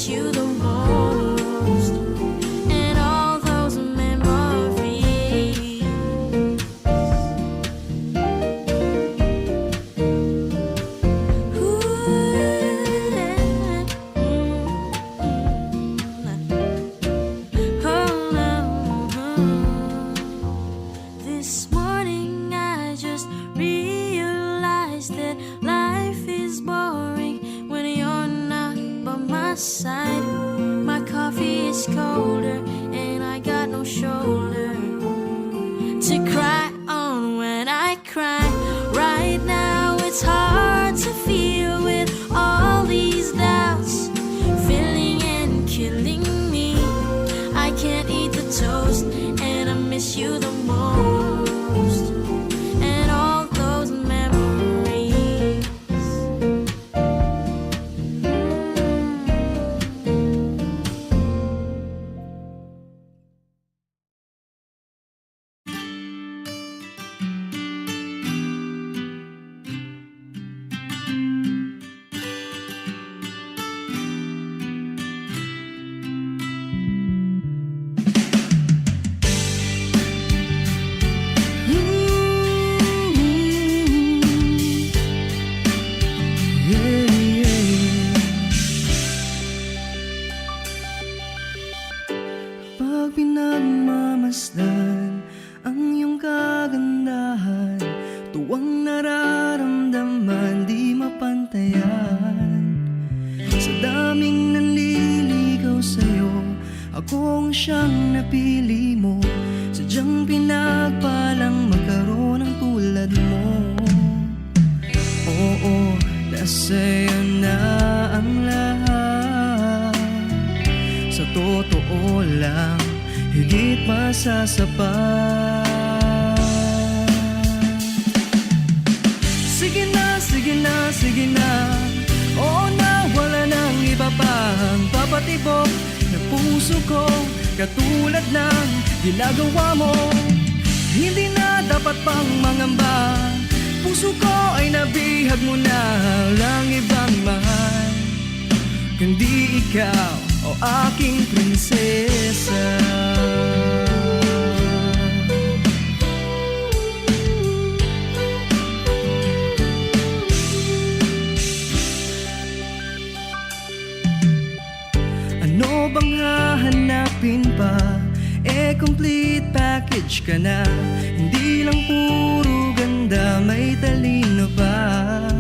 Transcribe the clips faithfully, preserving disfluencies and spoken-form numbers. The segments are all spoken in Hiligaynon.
you the most, and all those memories. Ooh, mm, mm, mm. Oh, no. This morning I just realized that life is boring when you're not by my side. My coffee is colder and I got no shoulder to cry on when I cry. Right now it's hard to feel with all these doubts filling and killing me. I can't eat the toast and I miss you the most. And all those memories. Pag pinagmamasdan ang iyong kagandahan, tuwang nararamdaman, di mapantayan. Sa daming nanliligaw sa'yo, ako ang siyang napili mo. Sadyang pinagpalang magkaroon ng tulad mo. Oo, nasa'yo na ang lahat. Sa totoo lang, higit pa sa sapat. Sige na, sige na, sige na. Oo na, wala nang iba pang papatibok ng puso ko. Katulad ng ginagawa mo, hindi na dapat pang mangamba. Puso ko ay nabihag mo na, lang ibang mahal, kundi ikaw, o aking prinsesa. Ano bang hahanapin pa? Eh, complete package ka na. Hindi lang puro ganda, may talino pa.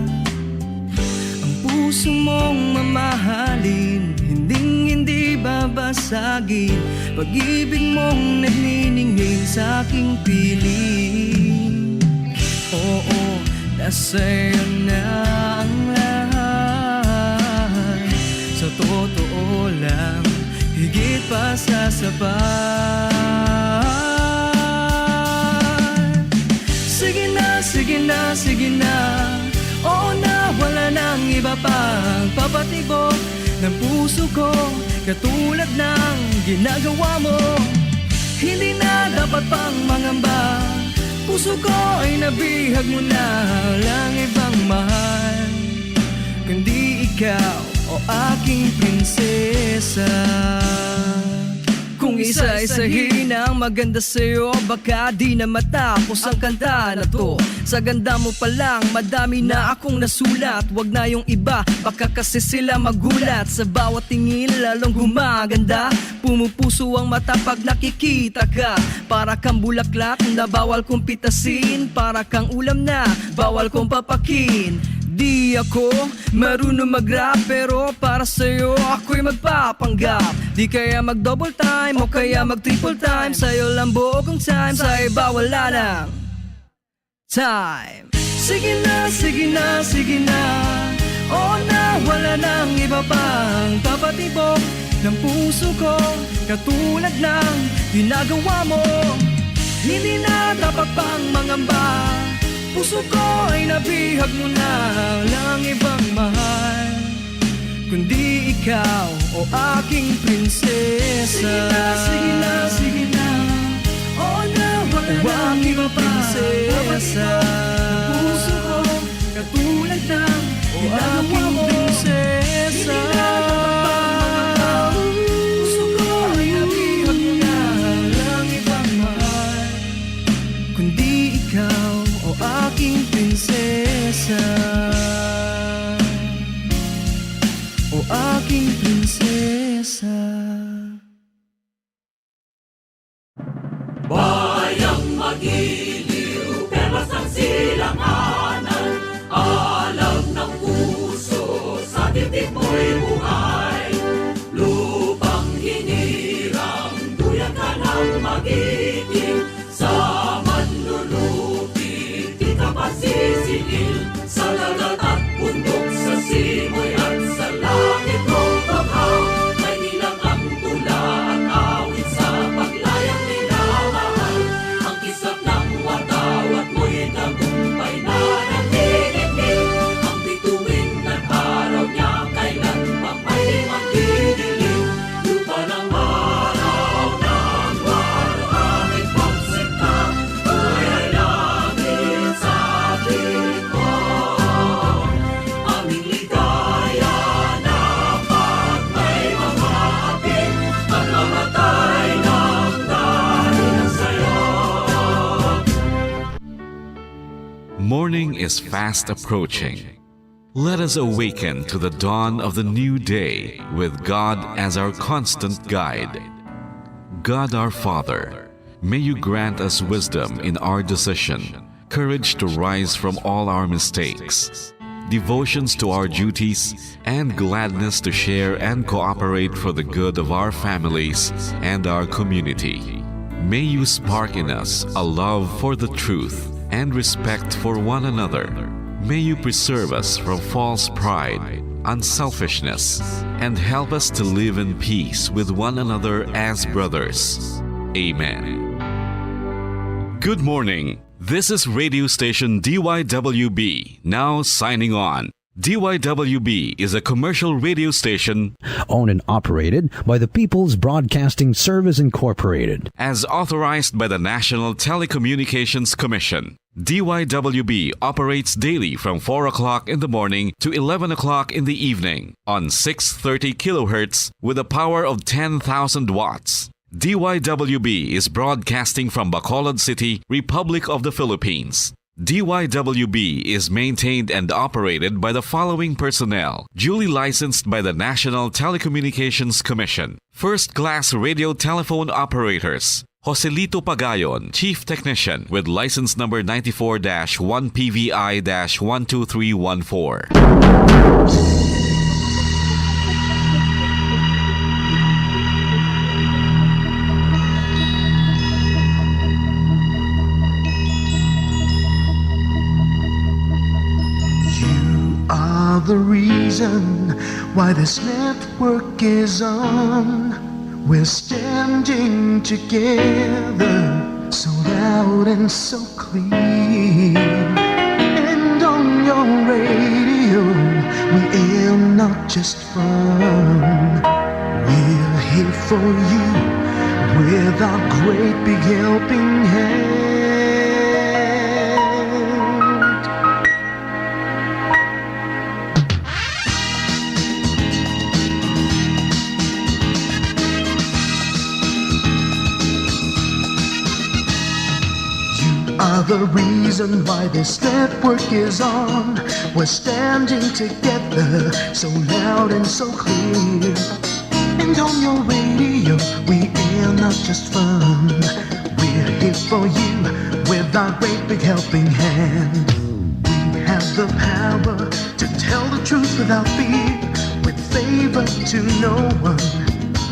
Ang puso mong mamahalin, hinding hindi babasagin. Pag-ibig mong nagniningning sa aking piling. Oo, nasa'yo na ang lahat. Sa totoo lang, higit pa sa sapat. Sige na, sige na, sige na. Oo na, wala nang iba pang papatibok ng puso ko, katulad ng ginagawa mo. Hindi na dapat pang mangamba. Puso ko ay nabihag mo na, lang ibang mahal, kundi ikaw, o aking prinsesa. Kung isa-isahin ang maganda sa'yo, baka di na matapos ang kanta na to. Sa ganda mo pa lang, madami na akong nasulat. Wag na yung iba, baka kasi sila magulat. Sa bawat tingin, lalong gumaganda. Pumupuso ang mata pag nakikita ka. Para kang bulaklak na bawal kong pitasin. Para kang ulam na bawal kong papakin. Di ako marunong mag-rap, pero para sa'yo ako'y magpapanggap. Di kaya mag-double time o kaya mag-triple time. Sa'yo lang buo kong time, sa iba wala nang time. Sige na, sige na, sige na. Oo na, wala nang iba pang papatibok ng puso ko, katulad ng ginagawa mo. Hindi na dapat pang mangamba. Puso ko ay nabihag mo na, lang ibang mahal, kundi ikaw, o aking prinsesa. Sige na, sige na, sige na. Oo na, wala O na aking iba pa. Prinsesa. Ang puso ko, katulad ng O ginagawa aking mo. Prinsesa. Hindi na dapat pang mangamba. Aking prinsesa, o aking prinsesa. Bayang magiliw, perlas ng silanganan, alam ng puso, sa dibdib mo'y buhay. Lupang hinirang, duyan ka ng magiting, sa manlulupig, di ka pasisingil, sa dagat at bundok, sa simoy at sa langit mong tughaw. May nilang ang tula at awit sa paglayang minamahal. Ang kislap ng watawat mo'y tagumpay na nanginginig. Ang bituin ng araw niya kailan pang may magdidilim. Lupa ng araw ng waluhangin pagsinta, buhay ay langit sa ating likod. Aming ligaya na pag may mga hapit, pagmamatay ng dahil sa'yo. Morning is fast approaching. Let us awaken to the dawn of the new day with God as our constant guide. God our Father, may you grant us wisdom in our decision, courage to rise from all our mistakes, devotions to our duties, and gladness to share and cooperate for the good of our families and our community. May you spark in us a love for the truth and respect for one another. May you preserve us from false pride, unselfishness, and help us to live in peace with one another as brothers. Amen. Good morning. This is radio station D Y W B, now signing on. D Y W B is a commercial radio station owned and operated by the People's Broadcasting Service Incorporated. As authorized by the National Telecommunications Commission. D Y W B operates daily from four o'clock in the morning to eleven o'clock in the evening on six thirty kilohertz with a power of ten thousand watts. D Y W B is broadcasting from Bacolod City, Republic of the Philippines. D Y W B is maintained and operated by the following personnel, duly licensed by the National Telecommunications Commission. First-class radio telephone operators, Joselito Pagayon, Chief Technician, with license number ninety-four dash one P V I dash one two three one four. You are the reason why this network is on. We're standing together, so loud and so clear. And on your radio, we air not just fun. We're here for you with our great big helping hand. You are the reason why this network is on. We're standing together, so loud and so clear. And on your radio, we air not just fun. We're here for you with our great big helping hand. We have the power to tell the truth without fear, with favor to no one.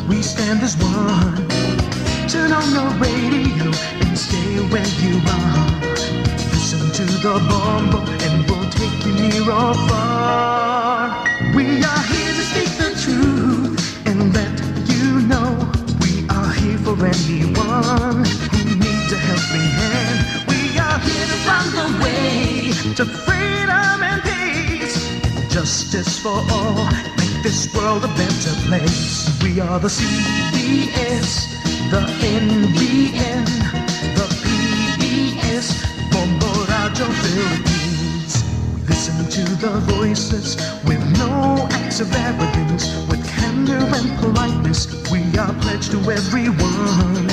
We stand as one. Turn on your radio and stay where you are. Listen to the bombo and we'll take you near or far. We are here to speak the truth and let you know we are here for anyone who needs a helping hand. We are here to find a way to freedom and peace. Justice for all, make this world a better place. We are the C B S, the N B N, the P B S, Bombo Radio Philippines. Listen to the voices with no acts of arrogance, with candor and politeness. We are pledged to everyone.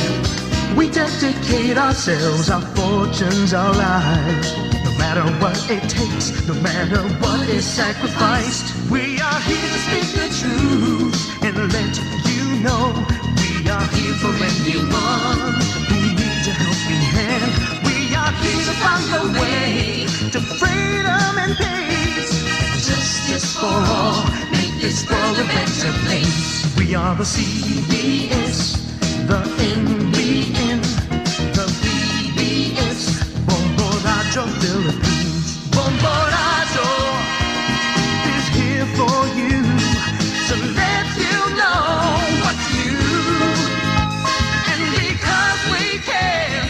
We dedicate ourselves, our fortunes, our lives. No matter what it takes, no matter what is sacrificed. We are here to speak the truth and let you know we are here for anyone who needs a helping hand. We are here to find a way to freedom and peace and justice for all. Make this world a better place. We are the C B S, the N B N, the P B S, Bombo Radio Philippines. Bombo Radio is here for you to let you know what's new. And because we care,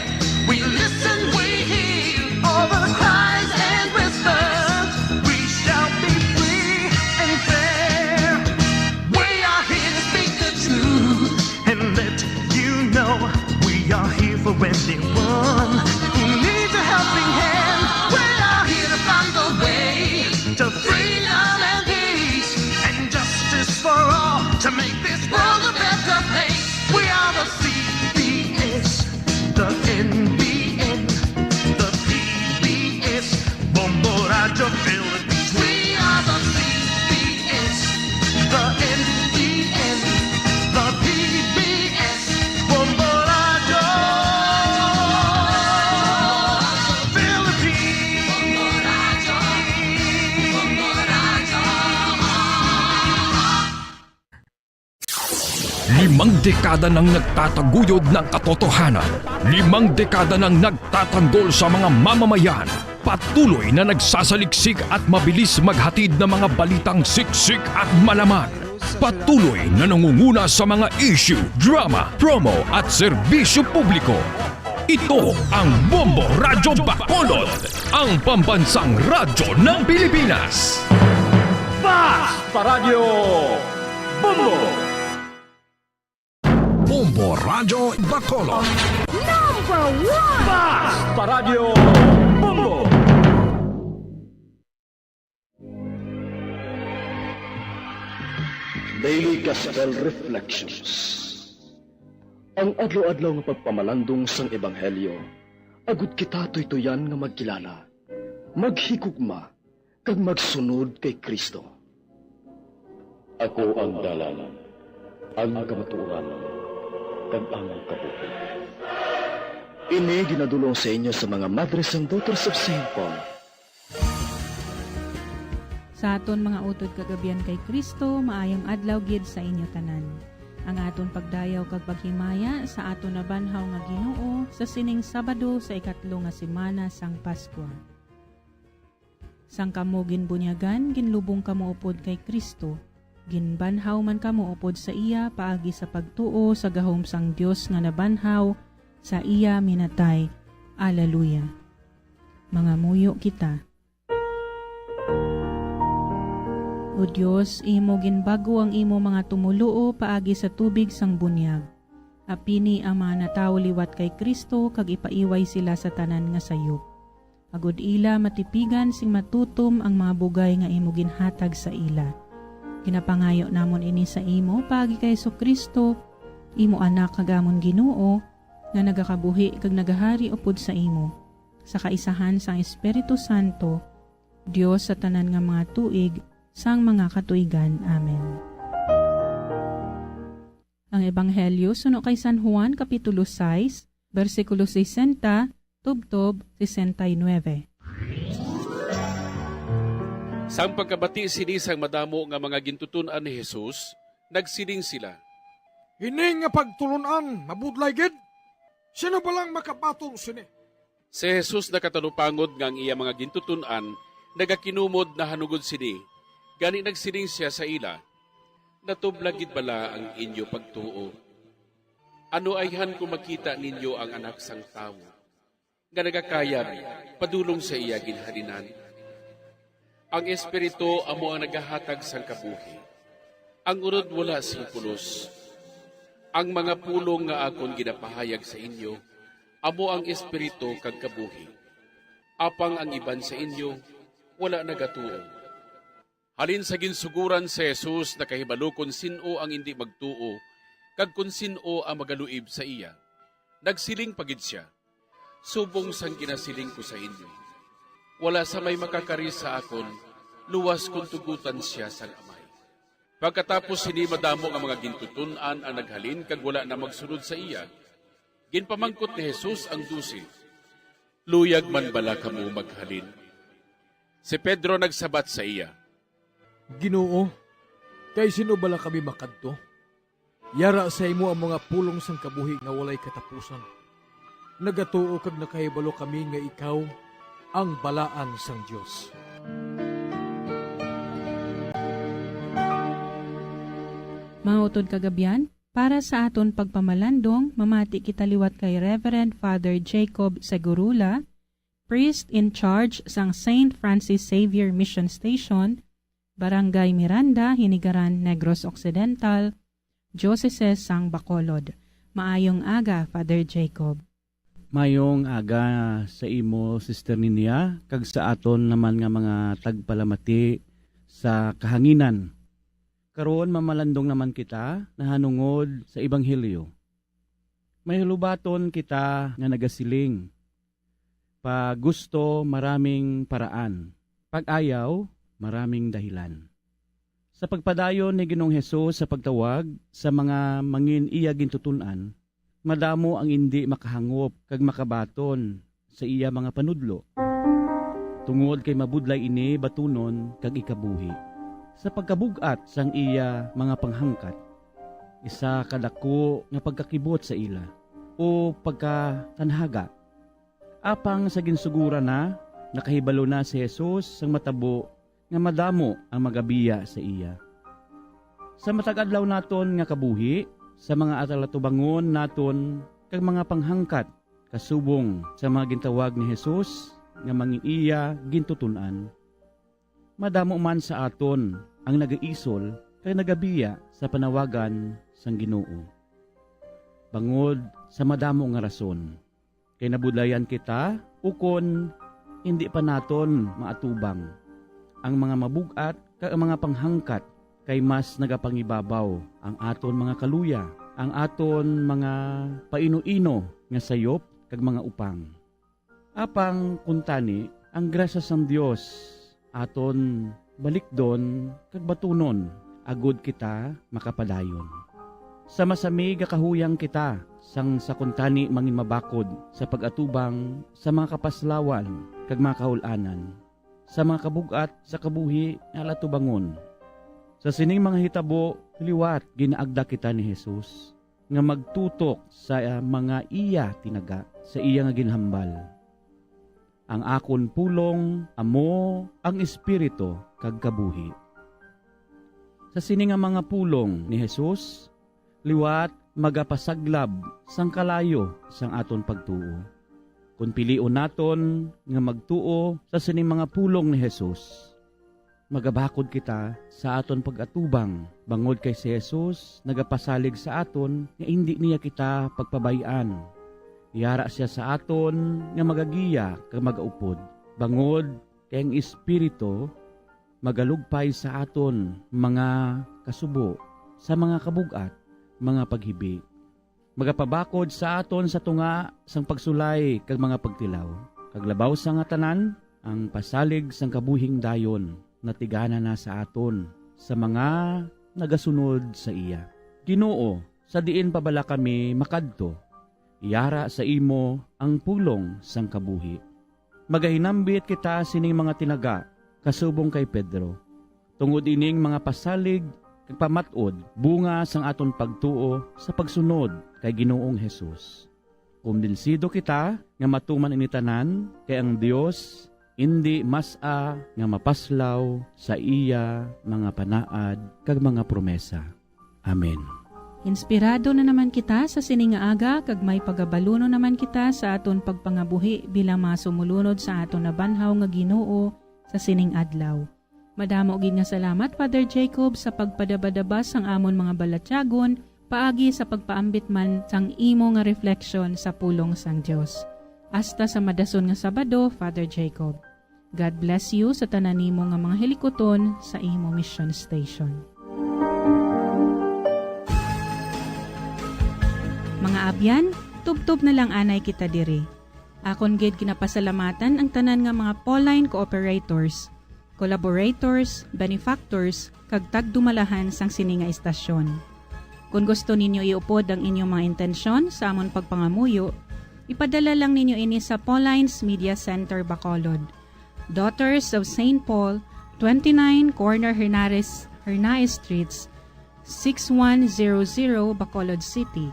we listen, we hear all the cries and whispers. We shall be free and fair. We are here to speak the truth and let you know we are here for anyone who needs a helping hand. We are here to find the way to freedom and peace and justice for all to make this world a better place. We are the C B S, the N B N, the P B S, Bombo Radio Philippines. We are the C B S, the N B N, the P B S, Bombo Radio Philippines. Limang dekada nang nagtataguyod ng katotohanan. Limang dekada nang nagtatanggol sa mga mamamayan. Patuloy na nagsasaliksik at mabilis maghatid ng mga balitang siksik at malaman. Patuloy na nangunguna sa mga issue, drama, promo at serbisyo publiko. Ito ang Bombo Radyo Bacolod, ang pambansang radyo ng Pilipinas. Fast Paradyo Bombo! Bombo Radyo Bacolod. Number one! Fast Paradyo Bombo! Daily Gospel Reflections. Ang adlaw-adlaw nga pagpamalandong sang ebanghelyo, agud kita tuytuyan nga magkilala, maghigugma, kag magsunod kay Cristo. Ako ang dalan, ang kamatuoran, kag ang kabuhi. Ini ginadul-ong sa inyo sa mga Madres and Daughters of Saint Paul. Sa aton mga utod kag abyan kay Cristo, maayong adlaw gid sa inyo tanan. Ang aton pagdayaw kag paghimaya sa aton nabanhaw nga Ginoo sa sining Sabado sa ikatlo nga semana sang Paskwa. Sang kamo ginbunyagan, ginlubong kamo upod kay Cristo. Ginbanhaw man kamo upod sa iya paagi sa pagtuo sa gahom sang Dios nga nabanhaw sa iya minatay. Aleluya. Mangamuyo kita. O Dios, imo ginbag-o ang imo mga tumoluo paagi sa tubig sang bunyag. Apini ang mga natawo liwat kay Cristo kag ipaiway sila sa tanan nga sayop, agod ila matipigan sing matutom ang mga bugay nga imo ginhatag sa ila. Ginapangayo namon ini sa imo paagi kay Jesu-Cristo, imo Anak kag amon Ginoo, nga nagakabuhi kag nagahari upod sa imo, sa kaisahan sang Espiritu Santo, Dios sa tanan nga mga tuig sang mga katuigan. Amen. Ang Ebanghelyo suno kay San Juan, Kapitulo sais, bersikulo sesenta tubtob sesenta y nuebe. Sang pagkabati sini sang madamo nga mga gintuton-an ni Jesus, nagsiling sila, "Ini nga pagtulon-an mabudlay gid. Sino bala ang makabaton sini?" Si Jesus nakatalupangod nga ang iya mga gintuton-an nagakinumod nahanungod sini, gani nagsiling sia sa ila, "Natublag gid bala ang inyo pagtuo? Ano ayhan kon makita ninyo ang Anak sang Tawo nga nagakayab padulong sa iya ginhalinan? Ang Espiritu amo ang nagahatag sang kabuhi. Ang unod wala sing pulos. Ang mga pulong nga akon ginapahayag sa inyo amo ang espiritu kag kabuhi. Apang ang iban sa inyo wala nagatuo." Halin sa ginsugoran si Jesus nakahibalo kon sin-o ang indi magtuo kag kon sin-o ang magaluib sa iya. Nagsiling pa gid sia, "Subong sang ginasiling ko sa inyo, Wala sa may makakari sa akon, luwas kon tugutan sia sang Amay. Pagkatapos sini, madamo nga mga gintuton-an ang naghalin kag wala na magsunod sa iya. Ginpamangkot ni Jesus ang dose, "Luyag man bala kamo maghalin?" Si Pedro nagsabat sa iya, "Ginoo, kay sin-o bala kami makadto? Yara sa imo ang mga pulong sang kabuhi nga walay katapusan. Nagatuo kag nakahibalo kami nga ikaw ang Balaan sang Dios." Mga utod kag abyan, para sa aton pagpamalandong, mamati kita liwat kay Reverend Father Jacob Segurula, priest in charge sang Saint Francis Xavier Mission Station, Barangay Miranda, Hinigaran, Negros Occidental, Diocese sang Bacolod. Maayong aga, Father Jacob. Mayong aga sa imo, Sister Ninia, kag sa aton naman nga mga tagpalamati sa kahanginan. Karon, mamalandong naman kita nahanungod sa Ebanghelyo. May hulobaton kita nga nagasiling, "Pag gusto, maraming paraan. Pag ayaw, maraming dahilan." Sa pagpadayon ni Ginoong Hesus sa pagtawag sa mga mangin-iya gintuton-an, madamo ang indi makahangop kag makabaton sa iya mga panudlo, tungod kay mabudlay ini batunon kag ikabuhi. Sa pagkabug-at sang iya mga panghangkat, isa ka daku nga pagkakibot sa ila o pagkatanhaga. Apang sa ginsuguran na, nakahibalo na si Jesus sang matabo nga madamo ang magabiya sa iya. Sa matag adlaw naton nga kabuhi, sa mga alatubangon naton kag mga panghangkat kasubong sa mga gintawag ni Jesus nga mangin-iya gintuton-an, madamo man sa aton ang nagaisol kag nagabiya sa panawagan sang Ginoo, bangod sa madamo nga rason. Kay nabudlayan kita, ukon indi pa naton maatubang ang mga mabug-at kag ang mga panghangkat, kay mas nagapangibabaw ang aton mga kaluya, ang aton mga paino-ino nga sayop kag mga upang. Apang kuntani, ang grasya sang Dios aton balikdon kag batunon agod kita makapadayon. Sa masami gakahuyang kita sang sa kuntani manginmabakod sa pag-atubang sa mga kapaslawan kag mga kahul-anan, sa mga kabug-at sa kabuhi nga alatubangon. Sa sining mga hitabo, liwat ginaagda kita ni Jesus nga magtutok sa mga iya tinaga, sa iya nga ginhambal, "Ang akon pulong amo ang espiritu kag kabuhi." Sa sini nga mga pulong ni Jesus, liwat magapasaglab sang kalayo sang aton pagtuo. Kon pilion naton nga magtuo sa sining mga pulong ni Jesus, magabakod kita sa aton pag-atubang, bangod kay si Jesus nagapasalig sa aton nga indi niya kita pagpabay-an. Yara sia sa aton nga magagiya kag magaupod, bangod kay ang Espiritu magalugpay sa aton mga kasubo sa mga kabug-at, mga paghibi. Magapabakod sa aton sa tunga sang pagsulay kag mga pagtilaw, kag labaw sa nga tanan, ang pasalig sang kabuhing dayon natigana na sa aton sa mga nagasunod sa iya. Ginoo, sa diin pa bala kami makadto? Yara sa imo ang pulong sang kabuhi. Magahinambit kita sining mga tinaga kasubong kay Pedro, tungod ining mga pasalig kag pamat-od, bunga sang aton pagtuo sa pagsunod kay Ginoong Jesus. Kumbinsido kita nga matuman ini tanan, kay ang Dios indi mas-a nga mapaslaw sa iya mga panaad kag mga promesa. Amen. Inspirado na naman kita sa sini nga aga, kag may pagabalunon naman kita sa aton pagpangabuhi bilang mga sumulunod sa aton nabanhaw nga Ginoo sa sining adlaw. Madamo gid nga salamat, Father Jacob, sa pagpadabadaba sang amon mga balatyagon paagi sa pagpaambit man sang imo nga refleksyon sa pulong sang Dios. Hasta sa madason nga Sabado, Father Jacob. God bless you sa tanan nimo nga mga hilikuton sa imo mission station. Mga abyan, tubtob na lang anay kita diri. Akon gid ginapasalamatan ang tanan nga mga Pauline cooperators, collaborators, benefactors, kag tagdumalahan sang sini nga istasyon. Kon gusto ninyo iupod ang inyong mga intensyon sa amon pagpangamuyo, ipadala lang ninyo ini sa Pauline's Media Center, Bacolod, Daughters of Saint Paul, twenty-nine Corner Hernares, Hernaez Streets, six one zero zero, Bacolod City.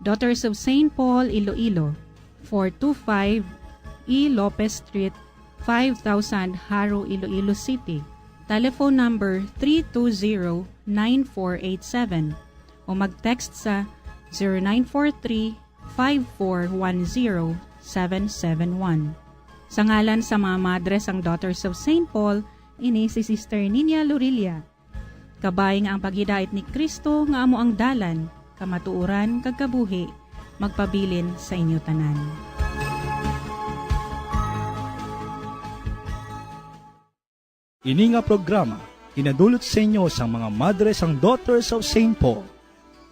Daughters of Saint Paul, Iloilo, four two five E Lopez Street, five thousand, Jaro, Iloilo City. Telephone number three two zero nine four eight seven o mag-text sa zero nine four three five four one zero seven seven one. Sa ngalan sa mga madre sang Daughters of Saint Paul, ini si Sister Ninia Lorilla. Kabay nga ang paghidait ni Cristo nga amo ang dalan, kamatuoran, kag kabuhi, magpabilin sa inyo tanan. Ini nga programa ginadulot sa inyo sang mga madre sang Daughters of Saint Paul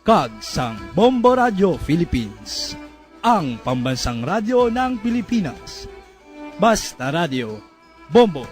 kag sang Bombo Radio Philippines, ang pambansang radyo ng Pilipinas. Basta Radio, Bombo.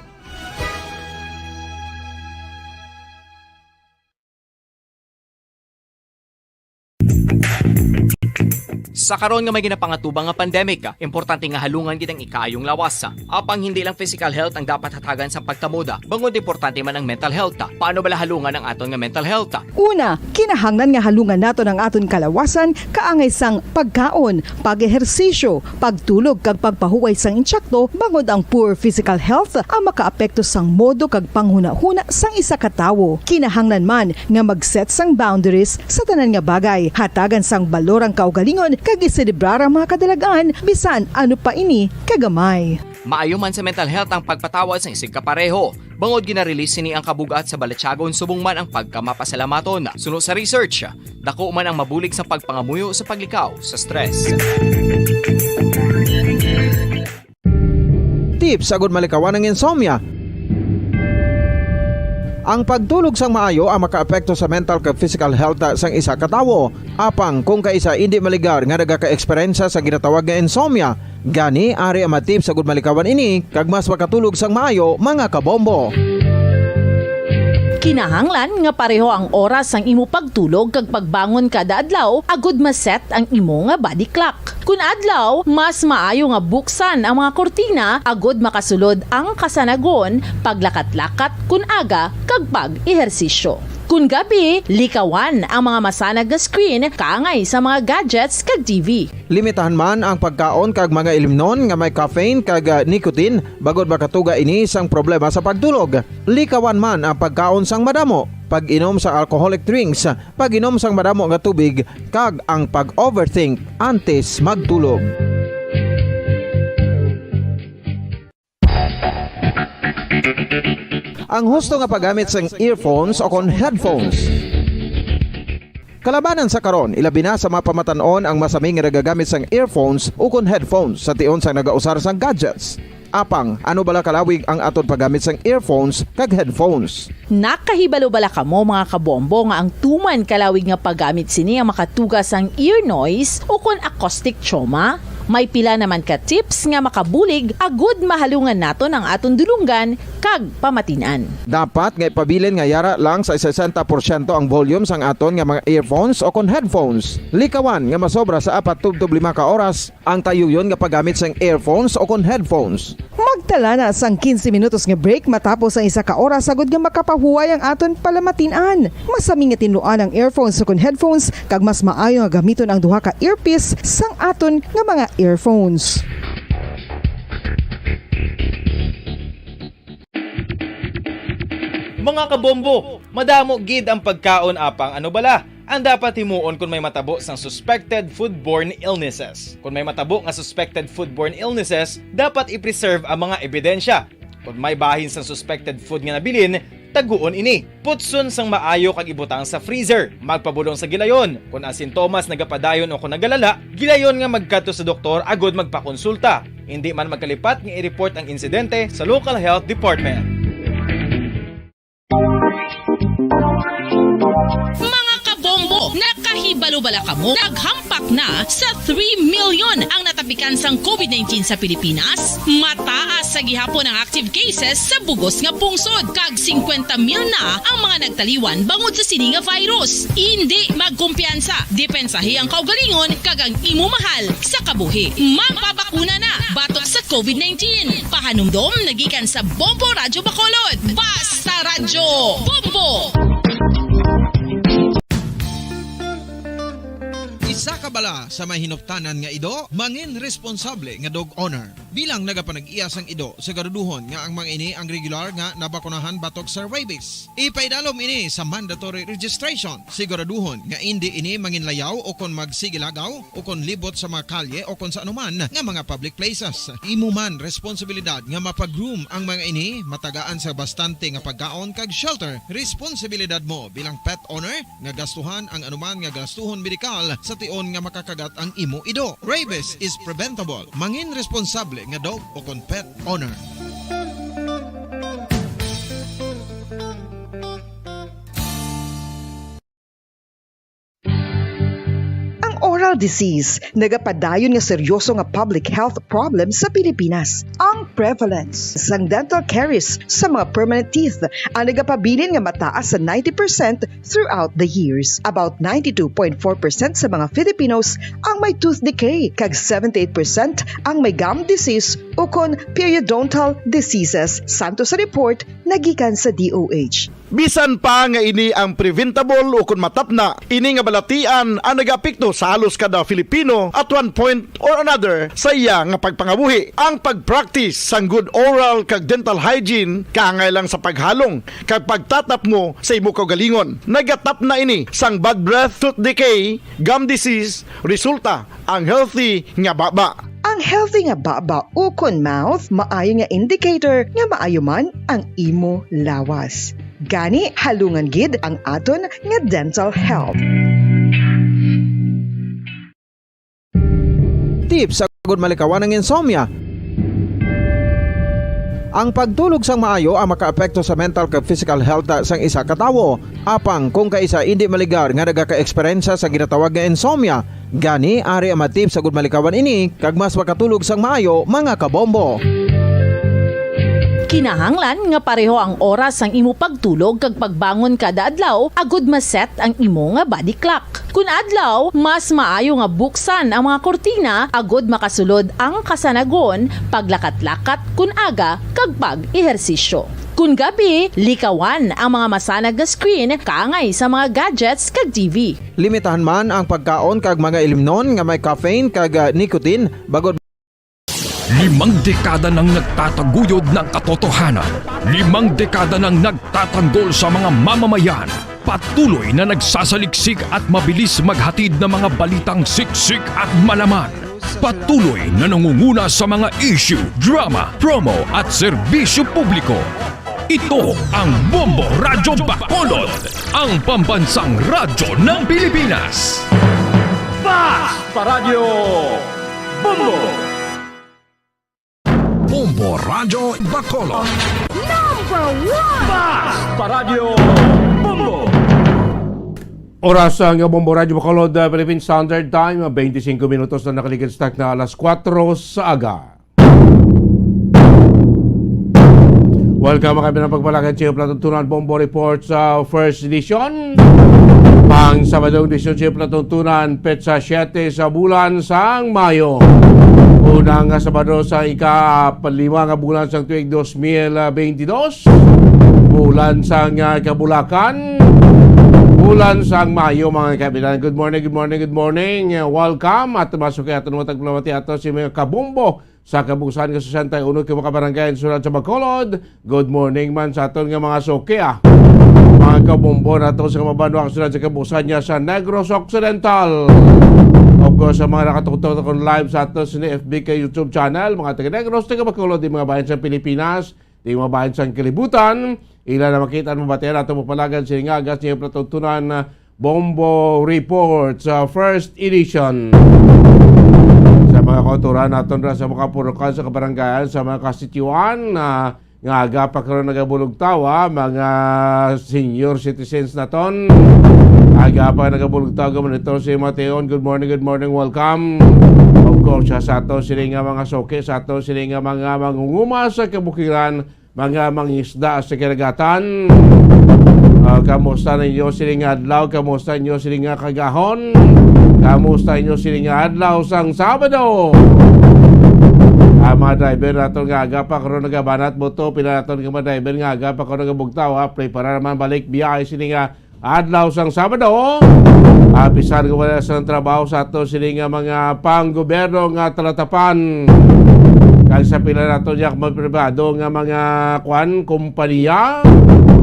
Sa karon nga may ginapangatubang nga pandemic, importante nga halungan gid ang ikaayong lawas. Apang hindi lang physical health ang dapat hatagan sa pagtamod, bangod importante man ang mental health. Paano bala halungan ang aton nga mental health? Una, kinahanglan nga halungan naton ang aton kalawasan kaangay sang pagkaon, pag-ehersisyo, pagtulog kag pagpahuway sang intsakto, bangod ang poor physical health ang makaapekto sang modo kag panghunahuna sang isa ka tawo. Kinahanglan man nga mag-set sang boundaries sa tanan nga bagay, hatagan sang balor ang kaugalingon kag iselebrar ang mga kadalag-an bisan ano pa ini kagamay. Maayo man sa mental health ang pagpatawad sang isigkapareho, bangod gina-release sini ang kabug-at sa balatyagon subong man ang pagkamapasalamaton. Suno sa research, dako man ang mabulig sa pagpangamuyo sa paglikaw sa stress. Tips agud malikawan ang insomnia. Ang pagtulog sang maayo ang makaapekto sa mental kag physical health sang isa ka tawo. Apang kung kaisa indi maligar nga nagaka-eksperyensya sa ginatawag nga insomnia, gani ari ang mga tips agud malikawan ini kag mas makatulog sang maayo, mga kabombo. Kinahanglan nga pareho ang oras sang imo pagtulog kag pagbangon kada adlaw agud ma-set ang imo nga body clock. Kun adlaw, mas maayo nga buksan ang mga kurtina agud makasulod ang kasanagon, paglakat-lakat kun aga, kag pag-ehersisyo. Kun gabi, likawan ang mga masanag nga screen kaangay sa mga gadgets kag T V. Limitahan man ang pagkaon kag mga ilimnon nga may caffeine kag, ah, nicotine, bangod makatuga ini sang problema sa pagtulog. Likawan man ang pagkaon sang madamo, pag-inom sa alcoholic drinks, pag-inom sang madamo nga tubig, kag ang pag-overthink antes magtulog. Ang husto nga paggamit sang earphones o kon headphones. Kalabanan sa karon, ilabi na sa mga pamatan-on ang masami nga nagagamit sang earphones o kon headphones sa tion sang nagausar sang gadgets. Apang, ano bala kalawig ang aton paggamit sang earphones kag headphones? Nakahibalo bala kamo, mga kabombo, nga ang tuman kalawig nga paggamit sini ang makatuga sang ear noise o kon acoustic trauma? May pila naman ka tips nga makabulig agud mahalungan naton ang aton dulonggan kag pamatin-an. Dapat nga ipabilin nga yara lang sa sesenta porsyento ang volume sang aton nga mga earphones o kon headphones. Likawan nga masobra sa apat tubtob lima ka oras ang tayuyon nga paggamit sang earphones o kon headphones. Magtala na sang quince minutos nga break matapos ang isa ka oras agud nga makapahuway ang aton palamatin-an. Masami nga tinluan ang earphones o kon headphones, kag mas maayo nga gamiton ang duha ka earpiece sang aton nga mga earphones. Mga kabombo, madamo gid ang pagkaon, apang ano bala ang dapat himuon kon may matabo sang suspected foodborne illnesses? Kon may matabo nga suspected foodborne illnesses, dapat i-preserve ang mga ebidensya. Kon may bahin sang suspected food nga nabilin, taguon ini. Putson sang maayo kag ibutang sa freezer. Magpabulong sa gilayon. Kon ang sintomas nagapadayon o kon nagalala, gilayon nga magkadto sa doktor agud magpakonsulta. Indi man magkalipat nga i-report ang insidente sa local health department. Mga kabombo, nakahibalo Ano bala kamo? Naghampak na sa three million ang natapikan sang covid nineteen sa Pilipinas. Mataas sa gihapon ang active cases sa bugos nga pungsod, kag singkwenta mil na ang mga nagtaliwan bangod sa sini nga virus. Indi magkumpiyansa, depensahi ang kaugalingon kag ang imo mahal sa kabuhi. Magpabakuna na batok sa covid nineteen. Pahanumdom nagikan sa Bombo Radyo Bacolod. Basta Radyo Bombo! Isa ka bala sa may hinuptanan nga ido, mangin responsable nga dog owner. Bilang nagapanag-iya sang ido, siguraduhon nga ang mga ini ang regular nga nabakunahan batok sa rabies. Ipaidalom ini sa mandatory registration. Siguraduhon nga indi ini manginlayaw o kon magsigilagaw o kon libot sa mga kalye o kon sa anuman nga mga public places. Imo man responsibilidad nga mapa-groom ang mga ini, matagaan sa bastante nga pagkaon kag shelter. Responsibilidad mo bilang pet owner nga gastuhan ang anuman nga gastuhon medikal sa tion nga makakagat ang imo ido. Rabies is preventable. Mangin responsable nga dog o kon pet owner. Ang oral disease nagapadayon nga seryoso nga public health problem sa Pilipinas. Ang prevalence sang dental caries sa mga permanent teeth ang nagapabilin nga mataas sa ninety percent throughout the years. About ninety-two point four percent sa mga Filipinos ang may tooth decay, kag seventy-eight percent ang may gum disease ukon periodontal diseases, santo sa report nagikan sa D O H. Bisan pa nga ini ang preventable ukon matapna, ini nga balatian ang nagaapekto sa halos kada Filipino at one point or another sa iya nga pagpangabuhi. Ang pag-practice sang good oral kag dental hygiene kaangay lang sa paghalong kag pagtatapmo sa imo kaugalingon. Nagatapna ini sang bad breath, tooth decay, gum disease, resulta ang healthy nga baba. Ang healthy nga baba ukon mouth maayo nga indicator nga maayo man ang imo lawas. Gani, halungan gid ang aton nga dental health. Tips agud malikawan ang insomnia. Ang pagtulog sang maayo ang makaapekto sa mental kag physical health sang isa ka tawo. Apang kung kaisa indi maligar nga nagaka-eksperyensya sa ginatawag nga insomnia, gani ari ang mga tips agud malikawan ini kag mas makatulog sang maayo, mga kabombo. Kinahanglan nga pareho ang oras sang imo pagtulog kag pagbangon kada adlaw agud ma-set ang imo nga body clock. Kun adlaw, mas maayo nga buksan ang mga kurtina agud makasulod ang kasanagon, paglakat-lakat kun aga, kag pag-ehersisyo. Kun gabi, likawan ang mga masanag nga screen kaangay sa mga gadgets kag T V. Limitahan man ang pagkaon kag mga ilimnon nga may caffeine kag, ah, nicotine, bag-od Limang dekada nang nagtataguyod ng katotohanan. Limang dekada nang nagtatanggol sa mga mamamayan. Patuloy na nagsasaliksik at mabilis maghatid ng mga balitang siksik at malaman. Patuloy na nangunguna sa mga issue, drama, promo at serbisyo publiko. Ito ang Bombo Radyo Bacolod, ang pambansang radyo ng Pilipinas. Basta Radyo Bombo! Bombo Radyo Bacolod. Number one! Basta Radyo Bombo! Oras ang Bombo Radyo Bacolod, uh, Philippine Standard Time, uh, twenty-five minutos na nakaligid sa takna alas kuwatro sa aga. Welcome, mga kaibigan, pagpalakad sa palatuntunan, Bombo Report sa first edition. Pang Sabado, edisyon sa palatuntunan, petsa siyete sa bulan sang Mayo. Una nga Sabado sa ika-lima nga bulan sang tuig dos mil bentidós. Bulan sang, ah, kabulakan. Bulan sang Mayo, mga kaibigan. Good morning, good morning, good morning. Welcome. At masukay ato naman tagpalamati ato si mga kabombo sa kabuusan nga sesenta y uno ka mga barangay sulod sa Bacolod. Good morning man sa aton nga mga suki, ah. Mga kabombo nato sa mga banwa sulod sa kabuusan niya sa Negros Occidental. Of course, sa mga nakatutok akon live sa ato sa F B ka YouTube channel, mga taga Negros, taga Bacolod, di mga bayan sa Pilipinas, di mga bayan sa kalibutan, ila na makita at mabatian ato mapalagan sa ingagas niya palatuntunan, ah, Bombo Report sa first edition. Sa mga kauturan naton ra sa mga purukan sa kabarangayan, sa mga kastitiyuhan, ah, nga aga pa karon nagabulog tawa, mga senior citizens naton, Aga pa nagabulog tawag mo nito si Mateon. Good morning, good morning, welcome. Of course, sa, sa ato sini nga mga suki, sa ato sini nga mga mangunguma sa kabukiran, mga mangisda sa kinagatan. Ah, kamusta ninyo sini nga adlaw? Kamusta ninyo sini nga kagahon? Kamusta ninyo sini nga adlaw sang Sabado? Ang mga driver naton nga aga pa karon nagabanat buto, pila naton nga mga driver nga aga pa karon nagabugtaw, ha? Prepara naman balik biyahe sini nga adlaw sang Sabado. Ah, bisan nga wala sang trabaho sa ato sini nga mga panggobyerno nga talatapan, kag sa pila nato niya mga pribado nga mga kwan, kompanya.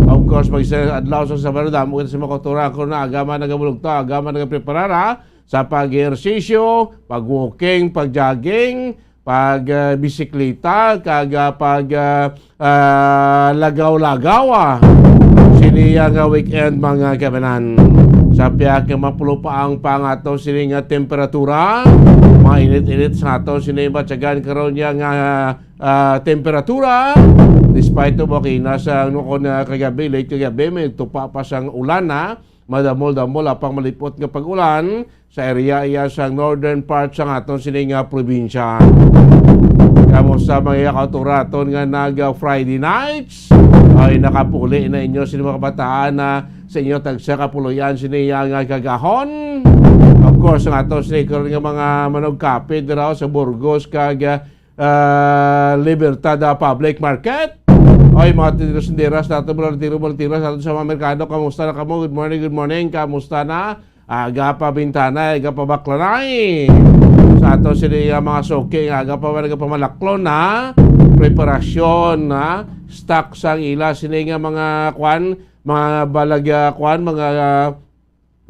Of course, pag sa adlaw sang Sabado, damo kita sa mga kultura, ako na agama nagabulugta, agama nagapreparar, ha, sa pag-ehersisyo, pag-walking, pag-jogging, pag ah, bisikleta, kag ah, pag ah, ah, lagaw-lagaw, ah, sini nga weekend, mga kaibanan. Sa pihak nga mapulupaang pa ang ato sini nga temperatura, mainit-init sa ato sini batyagan karon niya nga ah, temperatura. Despite of, okay na sa ano ko na kagabi, late kagabi, may tupa pa sang ulan na madamol-damol apang malipot nga pag-ulan sa area iya sa northern part sang aton sini nga probinsya. Kamusta mga iya kautoraton nga nag ah, Friday nights? Ay, nakapuli na inyo sini mga kabataan na sa inyo tagsa kapuloyan sini iya nga kagahon. Of course, ang aton sini karon nga mga manugkapit dira sa Burgos kag ah, ah, Libertad ah, Public Market. Oy, mga tinderos-tinderas nato, mga tiro, mga tiro sa ato sa mga merkado, kamusta na kamo? Good morning, good morning. Kamusta na? Aga pa bintana, aga pa baklanay. Sa ato sini nga mga suki, nga aga pa man, aga pa malaklon, ha? Preparasyon, ha? Stock sang ila sini nga mga kwan, mga balag, ah, kwan, mga ah,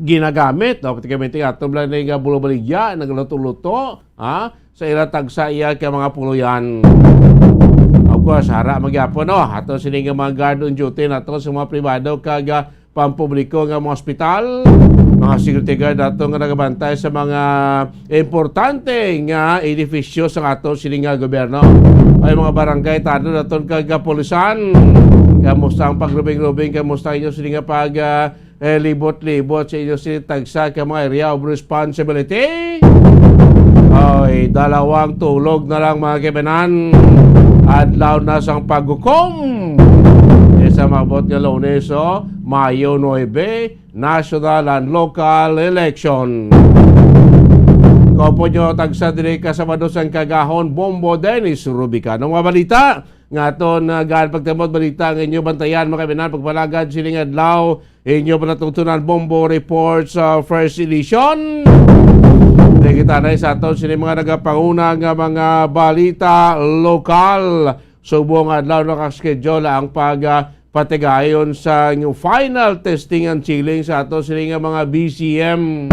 ginagamit, no? Pratikamente, ato lang na nga bulo-baligya, nagluto-luto, ha? Sa ila tagsa iya kay mga puloyan. Of course, hara magyapon, no? Ato sini nga mga guard on duty nato sa mga pribado kag ah, pampubliko nga mga ospital, mga security guard nato nga nagabantay sa mga importante nga edifisyo sa ato sini nga gobyerno. Ay mga barangay, tanod naton kag kapulisan. Kamusta ang pagrubing-rubing? Kamusta inyo sini nga pag ah, eh, libot-libot sa inyo sini tagsa ka mga area of responsibility. Oy, dalawang tulog na lang, mga kaibanan. Adlaw na sang paghukom. Isa maabot nga Lunes, oh, Mayo nuebe, national and local election. Kopo nyo tagsa diri ka Sabado sang kagahon, Bombo Dennis Rubica. Ang mga balita nga aton uh, gaan pagtamot balita nga inyo bantayan, mga kaibanan, pagpalagad sining adlaw. Inyo panatungtunan Bombo Report sa first edition. Di kita na sa aton sini mga nagapanguna nga mga balita lokal. Subong adlaw naka-schedule ang pag ah, patigayon sa new final testing and chilling sa ato sini nga mga B C M.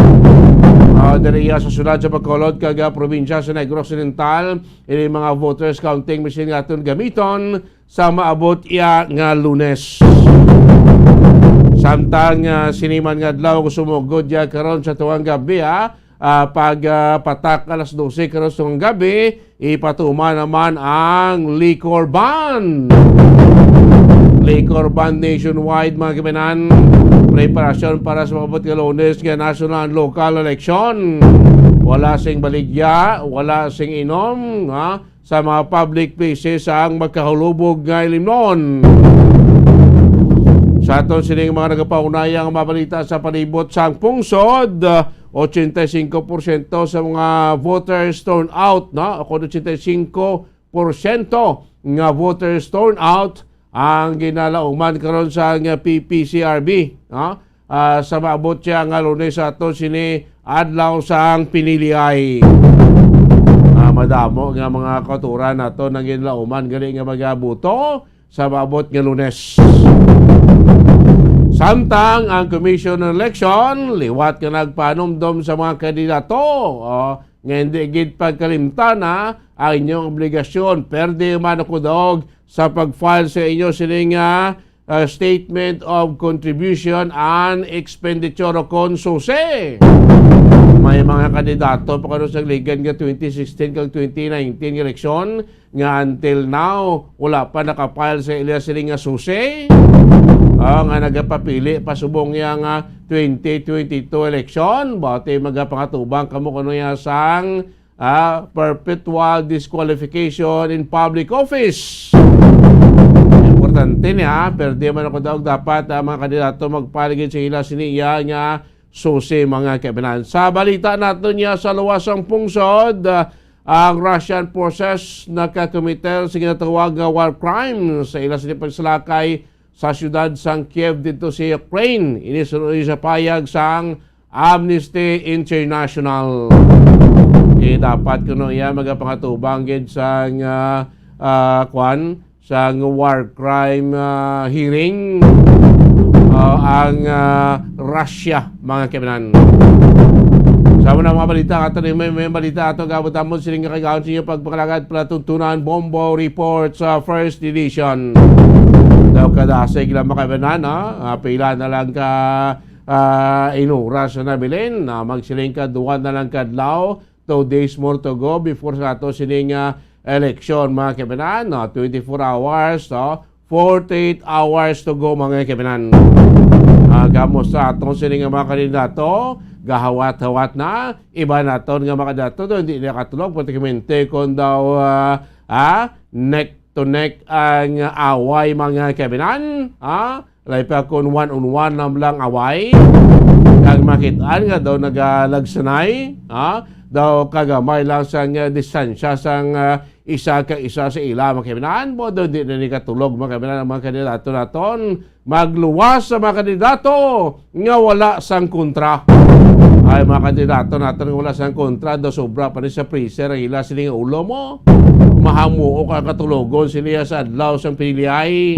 Ah, diri iya sa siyudad sa Bacolod kag ah, probinsya sa Negros Occidental, ini mga voters counting machine nga aton gamiton sa maabot iya nga Lunes. Samtang ah, sini man nga adlaw, sumugod ya karon sa tuwang gabi, ah, ah, pag ah, patak alas dose karon sa tuwang gabi, ipatuman naman ang liquor ban. Liquor ban nationwide, mga kaibanan. Preparasyon para sa maabot nga Lunes nga national and local election. Wala sing baligya, wala sing inom, ha? Sa mga public places ang magkahulubog nga ilimnon. Sa aton sining mga nagapaunayang mabalita sa palibot sang pungsod, ochenta y cinco porsyento sa mga voters turn out, no? Ako ochenta y cinco porsyento nga voters turn out ang ginalauman karon sa nga P P C R B, no? Ah, sa maabot siya nga Lunes sa ato sini adlaw sang piniliay. Ah, madamo nga mga kauturan nato nang ginlauman gali nga magabuto sa maabot nga Lunes. Samtang ang Commission on Election liwat nga nagpanumdom sa mga kandidato, oh, nga hindi gid pagkalimtan, ha, ang inyong obligasyon, perde man o kudog sa pag-file sa inyo sining nga ah, Statement of Contribution and Expenditure o kon SOCE. May mga kandidato pa kuno sa ligan nga twenty sixteen kag twenty nineteen nga eleksyon nga until now wala pa nakapile sa ila sini nga SOCE. Ah, nga nagapapili pa subong iya nga twenty twenty-two election. Bati magapangatubang kamo kuno ya sang, ah, perpetual disqualification in public office. Importante niya, pero di man ako daw dapat ang mga kandidato magpaligid sa ila siniya nga susi, mga kaibanan. Sa balita naton niya sa luwas sang pungsod, ah, ang Russian forces nakakomitter sa ginatawag nga war crime sa ila sini pagsalakay sa siyudad sang Kiev dito sa Ukraine. Ini suno sa payag sang Amnesty International. Eh, dapat kuno iya magapangatubang gid sang, ah, ah, kwan, sang war crime, ah, hearing, ah, ang, ah, Russia, mga kaibanan. Sa mga, mga balita ato ni may, may balita ato gabot amon sining nga kagaon sa inyo pagpangalagad palatuntunan Bombo Report sa First Edition. Daw kadasig lang, mga kaibanan, ha? Ah, pila na lang ka, ah, inuras na nabilin, ah, magsiling ka duwa na lang kadlaw, two days more to go before sa ato sining, ah, election, mga kaibanan, no? Twenty-four hours, no? Forty-eight hours to go, mga kaibanan. Ah, gamo sa aton sining nga mga kandidato, gahawat-hawat na, iba naton nga mga kandidato, daw hindi nakatulog, pratikamente kung daw, ah, ah, neck to neck ang away, mga kaibanan, ah, labi pa kung one on one lang, lang away. Kag makitaan nga daw nagalagsanay, ah, daw kagamay lang sang, ah, distansya sang, ah, isa ka isa sa ila, mga kaibanan, mo daw di na ni katulog, mga kaibanan, ang mga kandidato naton. Magluwas sa mga kandidato nga wala sang kontra. Ay, mga kandidato naton nga wala sang kontra, daw sobra pa ni sa freezer ang ila sining ulo mo. Mahamuok ang katulogon sila sa adlaw sang piniliay.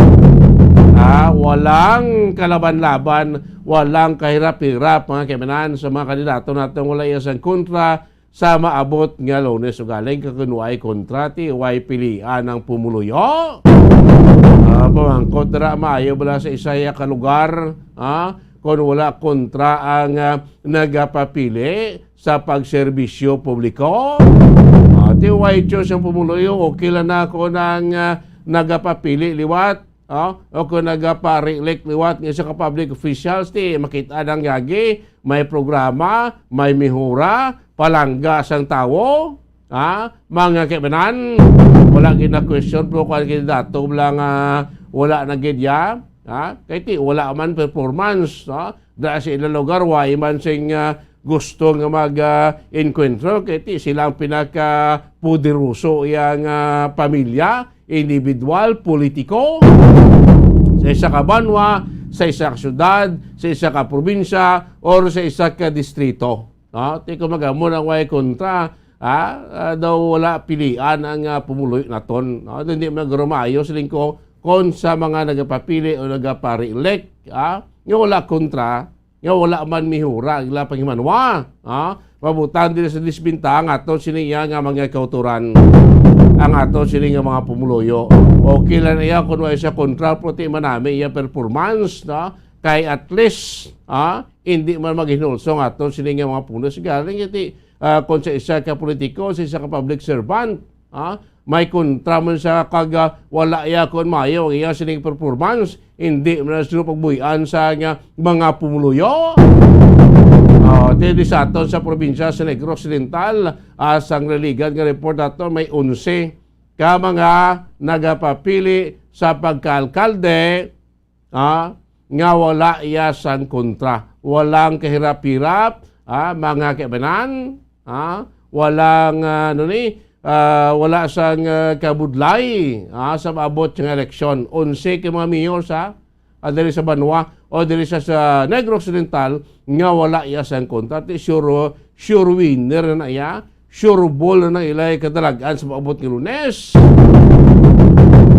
Ah, walang kalaban-laban, walang kahirap-hirap, mga kaibanan, sa mga kandidato naton wala iya sang kontra. Sa maabot nga Lunes ugaling, kag kun way kontra, ti way pilian ang pumuluyo. Ah, pamangkot dira, maayo bala sa isa ya ka lugar, ah, kung wala kontra ang, ah, nagapapili sa pagserbisyo publiko? Ah, ti way choice ang pumuluyo, okay lang na kung ang, ah, nagapapili liwat, ah, o kung nagapa-re-elect liwat nga isa ka public officials, ti makita nang yagi, may programa, may mihura, palangga sang tawo, ha? Mga kaibanan, wala gid na question po kung ang kandidato lang, ah, wala na gid ya, ha? Kay ti wala man performance, ha? Da sa ilang lugar, wa man sing, ah, gusto nga mag, ah, encuentro, kay ti sila ang pinaka-poderoso yang, ah, pamilya, individual, politiko, sa isa ka banwa, sa isa ka syudad, sa isa ka probinsya, or sa isa ka distrito. No? Ti kung magamo ang way kontra, ah, ah, daw wala pilian ang, ah, pumuluyo naton. No? Daw hindi man guro maayo siling ko kon sa mga nagapapili o nagapa-re-elect, ah, nga wala kontra, nga wala man mihura ang ila panghimanwa, ah, mabutan diri sa disbintaha ang aton sini iya nga mga kauturan, ang aton sini nga mga pumuluyo. Okay lang iya kung wala siya kontra, pero ti manami iya performance, no? Kay at least, ah, hindi man maghinulsong aton sini nga mga puno. Sigaling iti, ah, kung sa isa ka politiko, sa isa ka public servant, ah, may kontra man sa kag, ah, wala iya kon maayo ang iya sining performance, hindi man sila pagbuy-an sa nga mga pumuluyo. Oh, ti di sa aton sa probinsya sa Negros Occidental, ah, sang religan nga report nato, may onse ka mga nagapapili sa pagkaalkalde, ah, nga wala iya sang kontra. Walang kahirap-hirap, ah, mga kaibanan, ah, walang, ah, ano ni, ah, wala sang, ah, kabudlay, ah, sa maabot nga eleksyon. Onse ka mga mayor sa, ah, diri sa banwa o diri sa, sa Negros Occidental nga wala iya sang kontra. Ti sure, sure winner na iya. Sure ball na ilay kadalagan sa maabot nga Lunes.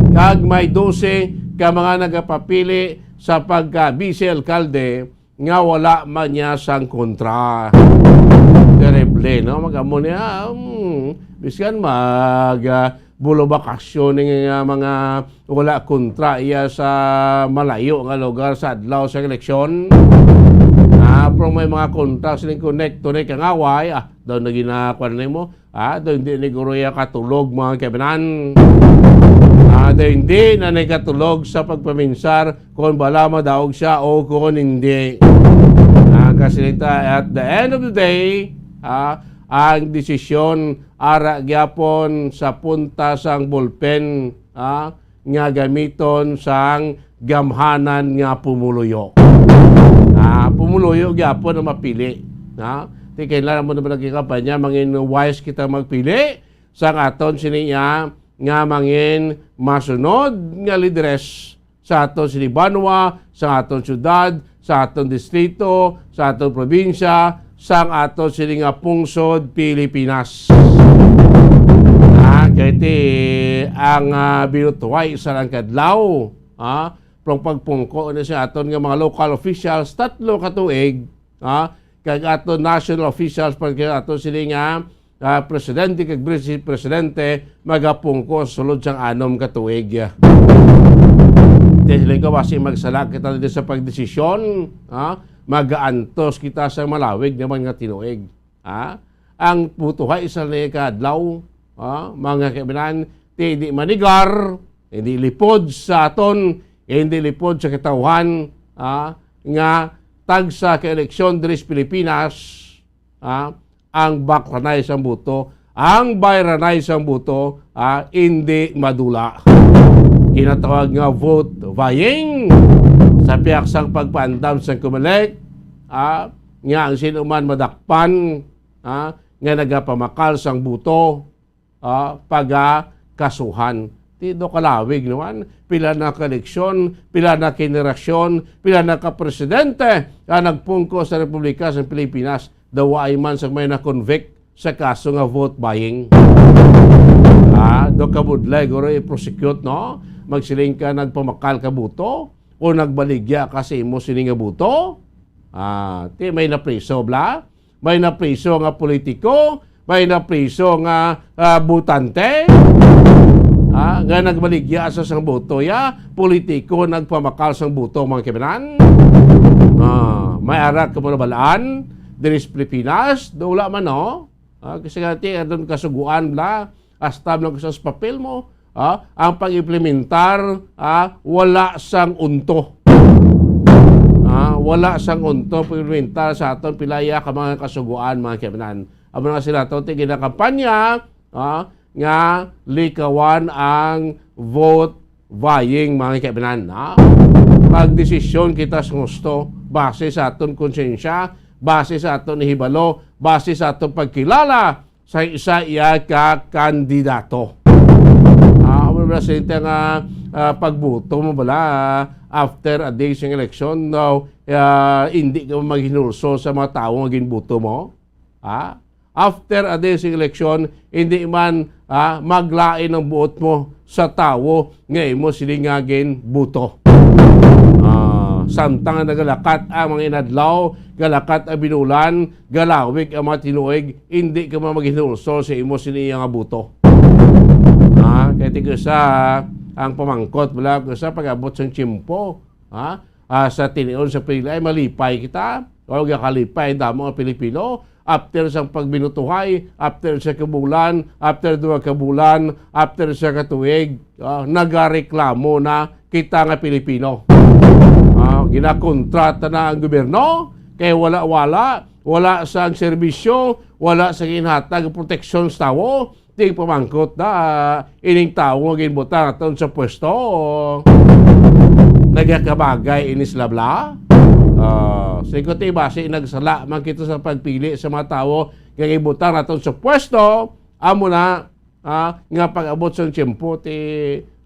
Kag may dose ka mga nagapapili sa pagka-vice alkalde nga wala man niya sang kontra. Terrible, no? Mag-amo niya, hmm, biskan mag, ah, bulo bakasyon nga mga wala kontra iya sa malayo nga lugar sa adlaw sa eleksyon. Ah, pero may mga kontra sining connect to ang away. Ah, daw na ginakuan nimo. Ah, daw hindi ni guro iya katulog, mga kaibanan. Ah, daw hindi na ni katulog sa pagpaminsar kung bala madaog siya o kung hindi. Kasi nito, at the end of the day, ah, ang desisyon ara gyapon sa punta sang ballpen, ah, nga gamiton sang gamhanan nga pumuluyo. Ah, pumuluyo gyapon ang mapili. Ha? Di kailangan mo naman nagkakampanya, mangin wise kita magpili sang aton sini nga, nga mangin masunod nga lideres sa aton sini banwa, sa aton syudad, sa aton distrito, sa aton probinsya, sang aton sini nga pungsod, Pilipinas. Ah, kay ti ang, ah, binutuhay sa lang kadlaw, ah, from pagpungko ni sa aton nga mga local officials, tatlo ka tuig, ah, kag aton national officials, pag aton sini nga, ah, presidente kag vice presidente, magapungko sulod sang anom ka tuig. Kay siling ko, basi magsala kita dito sa pagdesisyon, ah, magaantos kita sa malawig naman nga tinuig. Ha? Ang butuhay sa ni kadlaw, ha? Mga kaibigan, ti hindi manigar, hindi lipod sa aton, hindi lipod sa katawhan, ha? Nga tagsa ka eleksyon diri sa Pilipinas, ha? Ang baklanay sang buto, ang bayranay sang buto, ha? Hindi madula. Ginatawag nga vote buying sa pihak sang pagpaandam sang Comelec, ha? Nga ang sino man madakpan, ha, nga nagapamakal sang buto, ah, pagakasuhan. Ti do kalawig naman, pila na ka eleksyon, pila na ka henerasyon, pila na ka presidente ang nagpungko sa Republika sa Pilipinas, daw waay man sang may na-convict sa kaso nga vote buying. Ah, do kabudlay guro i-prosecute, no? Magsiling ka nagpamakal ka buto o nagbaligya ka sa imo sini nga buto? Ah, ti may napriso bla? May napriso nga politiko, may napriso nga, ah, botante, ah, nga nagbaligya sa sang boto, ya, politiko nagpamakal sang boto, mga kaibigan. Ah, may ara ka mo nabalaan diri sa Pilipinas, do wala man, no? Ah, kasi nga, ti, adun kasuguan bla, hasta lang sa papel mo, ah, ang pag-implementar, ah, wala sang unto. Ah, wala sang unto pag-implementar sa aton pilaya ka mga kasuguan, mga kaibigan. Amo na sila to, ti ginakampanya, ah, nga likawan ang vote buying, mga kaibigan, ha? Magdesisyon kita sa gusto, base sa aton konsensya, base sa aton hibalo, base sa aton pagkilala sa isa iya ka kandidato. Ah, amo na sila nga, ah, pagboto mo bala, ah, after a day sing election, no, ah, hindi ka maghinulsol sa mga tawo nga ginboto mo. Ha? After a day sing election, hindi man, ah, maglain ang buot mo sa tawo nga imo sini nga ginboto. Ah, samtang nagalakat ang mga inadlaw, galakat ang binulan, galawig ang mga tinuig, hindi ka man maghinulsol sa imo sini nga buto. Ah, kay ti kusa ang pamangkot bala, kusa pag-abot sang tiyempo, ha? Ah, sa tinion sa pila ay malipay kita, o gakalipay damo ang Pilipino, after sang pagbinutuhay, after sa kabulan, after duha ka bulan, after sa katuig, ah, nagareklamo na kita nga Pilipino. Ah, ginakontrata na ang gobyerno, kay wala-wala, wala sang serbisyo, wala sa ginhatag proteksyon sa tawo, ti pamangkot na ining tawo nga ginbutang naton sa pwesto. Nagakabagay ini sila bala? Ah, sa ikot iba, si nagsala man kita sa pagpili sa mga tawo nga ginbutang naton sa pwesto, amo na, ah, nga pag-abot sa tiyempo, ti,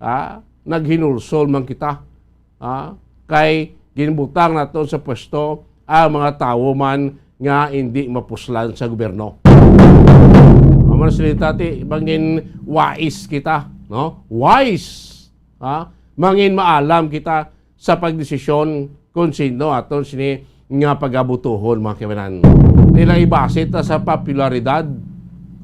ah, naghinulsol man kita. Ah, kay ginbutang naton sa pwesto ang mga tawo man nga hindi mapuslan sa gobyerno. Amo na sila, ti mangin wais kita, no? Wise, ha? Mangin maalam kita sa pagdesisyon kung sino aton sini nga pagabutuhon, mga kaibanan. Hindi lang ibase ta sa popularidad,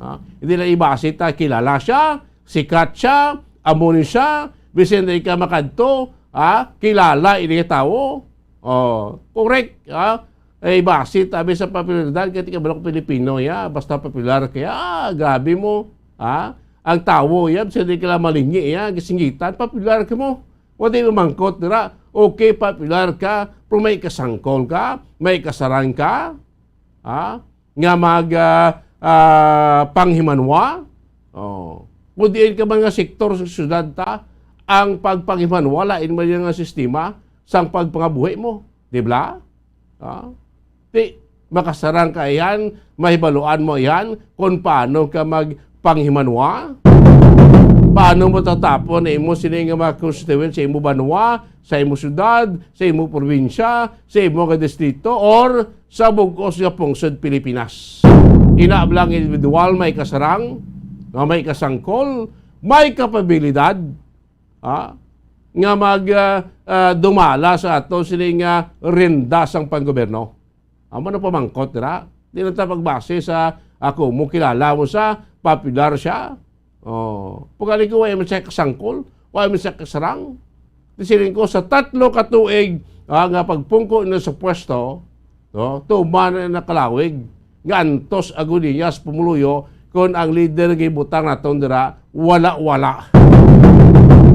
ha? Hindi lang ibase ta kilala siya, sikat siya, amo ni siya, bisan di ka makadto, ha? Kilala ini nga tawo. Oh, correct, ha? Eh, base tabi sa popularidad, kaya ti kabalo ko Pilipino, ya, basta popular kaya, ah, grabe mo, ha? Ang tawo, ya, bisan di ka lang malingi, ya, gisinggitan, popular ka mo. Wa di mo mangkot dira, Okay, popular ka, pero may kasangkol ka, may kasarang ka, ha? Nga mag, ah, ah, panghimanwa. Oh. Kung diin ka man nga sektor sa syudad ta, ang pagpanghimanwa, lain man yung nga sistema sang pagpangabuhi mo. Di ba? Ah, ti, makasarang ka yan, mahibaluan mo yan kung paano ka magpanghimanwa. Paano mo tatapon ang imo sini nga mga constituents sa imo banwa, sa imo syudad, sa imo probinsya, sa imo nga distrito, or sa bug-os nga pungsod Pilipinas. Ina bala ang individual may kasarang, nga may kasangkol, may kapabilidad, ha, nga mag, ah, ah, dumala sa ato sini nga renda sang panggobyerno. Amo na pamangkot dira. Di na ta pagbase sa ako mo kilala mo sa popular siya. Oh, pagani ko wa man siya kasangkol, wa man siya kasarang. Di siling ko sa tatlo ka tuig, ah, nga pagpungko na sa pwesto, no, tuman na nakalawig nga antos agud niya sa pumuluyo kon ang leader nga gibutang naton dira wala-wala.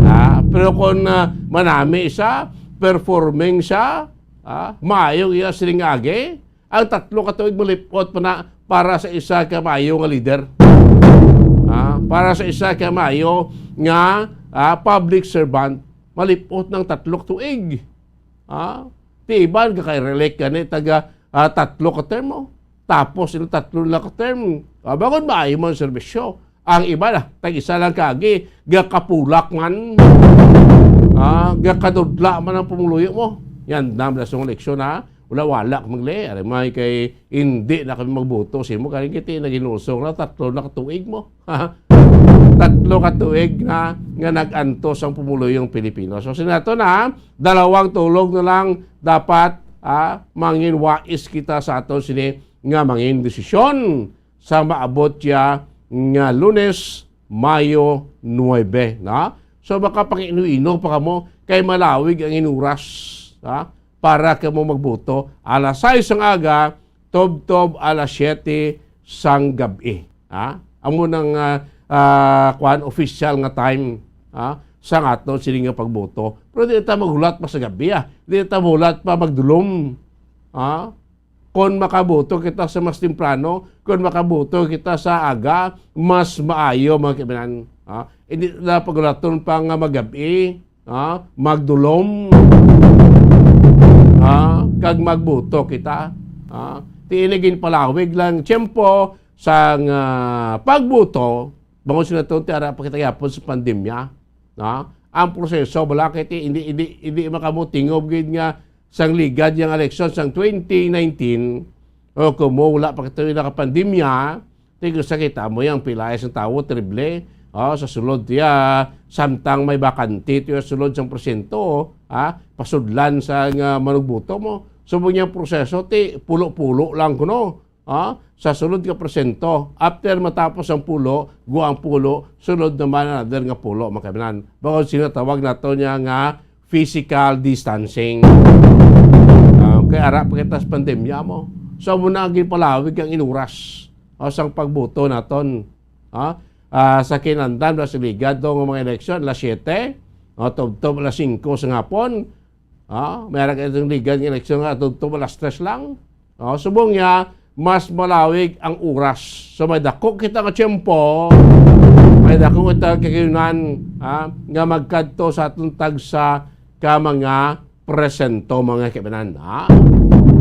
Ah, pero kung, ah, manami siya, performing siya, ah, maayo iya siling agi, ang tatlo ka tuig malipot pa na para sa isa ka maayo nga leader. Ah, para sa isa ka maayo nga, ah, public servant, malipot ng tatlo ka tuig. Ah, ti iban ka kay relate ka ni taga, ah, tatlo ka term mo. Tapos yung tatlo na ka term, ah, bangod maayo man ang serbisyo. Ang iba na, tag-isa lang kagi, gakapulak man. Ah, gakadudla man ang pumuluyo mo. Yan, dam na sa eleksyon, ha. Wala, wala ka magli. Aray, may kay hindi na kami magboto sa imo. Kaya kita naginusong na tatlo na katuig mo. Tatlo ka tuig na nga nag-antos ang pumuluyong Pilipino. So, sinato na, dalawang tulog na lang dapat, ah, mangin wais kita sa aton sini nga mangin desisyon sa maabot ya nga Lunes, Mayo nuebe, na? So, makapanginuino pa kamo kay malawig ang inuras, ha? Para kamo magboto alas sais ang aga, tubtob alas siyete sang gab-i, ha? Amo nang, ah, ah, kuan, official nga time, ha, sang aton sini nga pagboto. Pero di ta maghulat pa sa gab-i, ah. Di ta maghulat pa magdulom, ha? Kon makaboto kita sa mas temprano, kon makaboto kita sa aga, mas maayo, mga kaibigan. Ha? Hindi na pagulaton pa nga magab-i, ha? Magdulom, ha? Kag magboto kita, ha? Ti ini ginpalawig lang tiyempo sang, ah, pagboto, bangod sila to, ti ara pa kita gyapon sa pandemya, ha? Ang proseso, bala kay ti, hindi, hindi, hindi makamutingob gid nga sang ligad yang eleksyon sang twenty nineteen, o kumo wala pa kita nakapandemya, tigos sa kita mo yang pilay sang tawo, triple, o, sa sulod tiya, samtang may bakante tiya sulod sang presinto, ha, pasudlan sa nga manugboto mo. Subong yang proseso, ti pulo-pulo lang kuno, ha, sa sulod nga presinto. After matapos ang pulo, go ang pulo, sulod naman another nga pulo, mga kaibigan. Bangod sino tawag nato niya nga physical distancing. Ah, kay ara pa kita sa pandemya mo. So, amo na ang ginpalawig ang inuras, ah, sang pagboto naton. Ah, ah, sa kinandan, sa ligad to nga mga eleksyon, alas siyete, ah, tubtob alas singko sa hapon. Ah, may ara ka itong ligad nga eleksyon nga tubtob alas tres lang. Ah, subong niya, mas malawig ang oras. So, may dako kita nga tiyempo, may dako kita kagayunan, ah, nga magkadto sa atong tagsa ka mga presento, mga kaibanan, ha?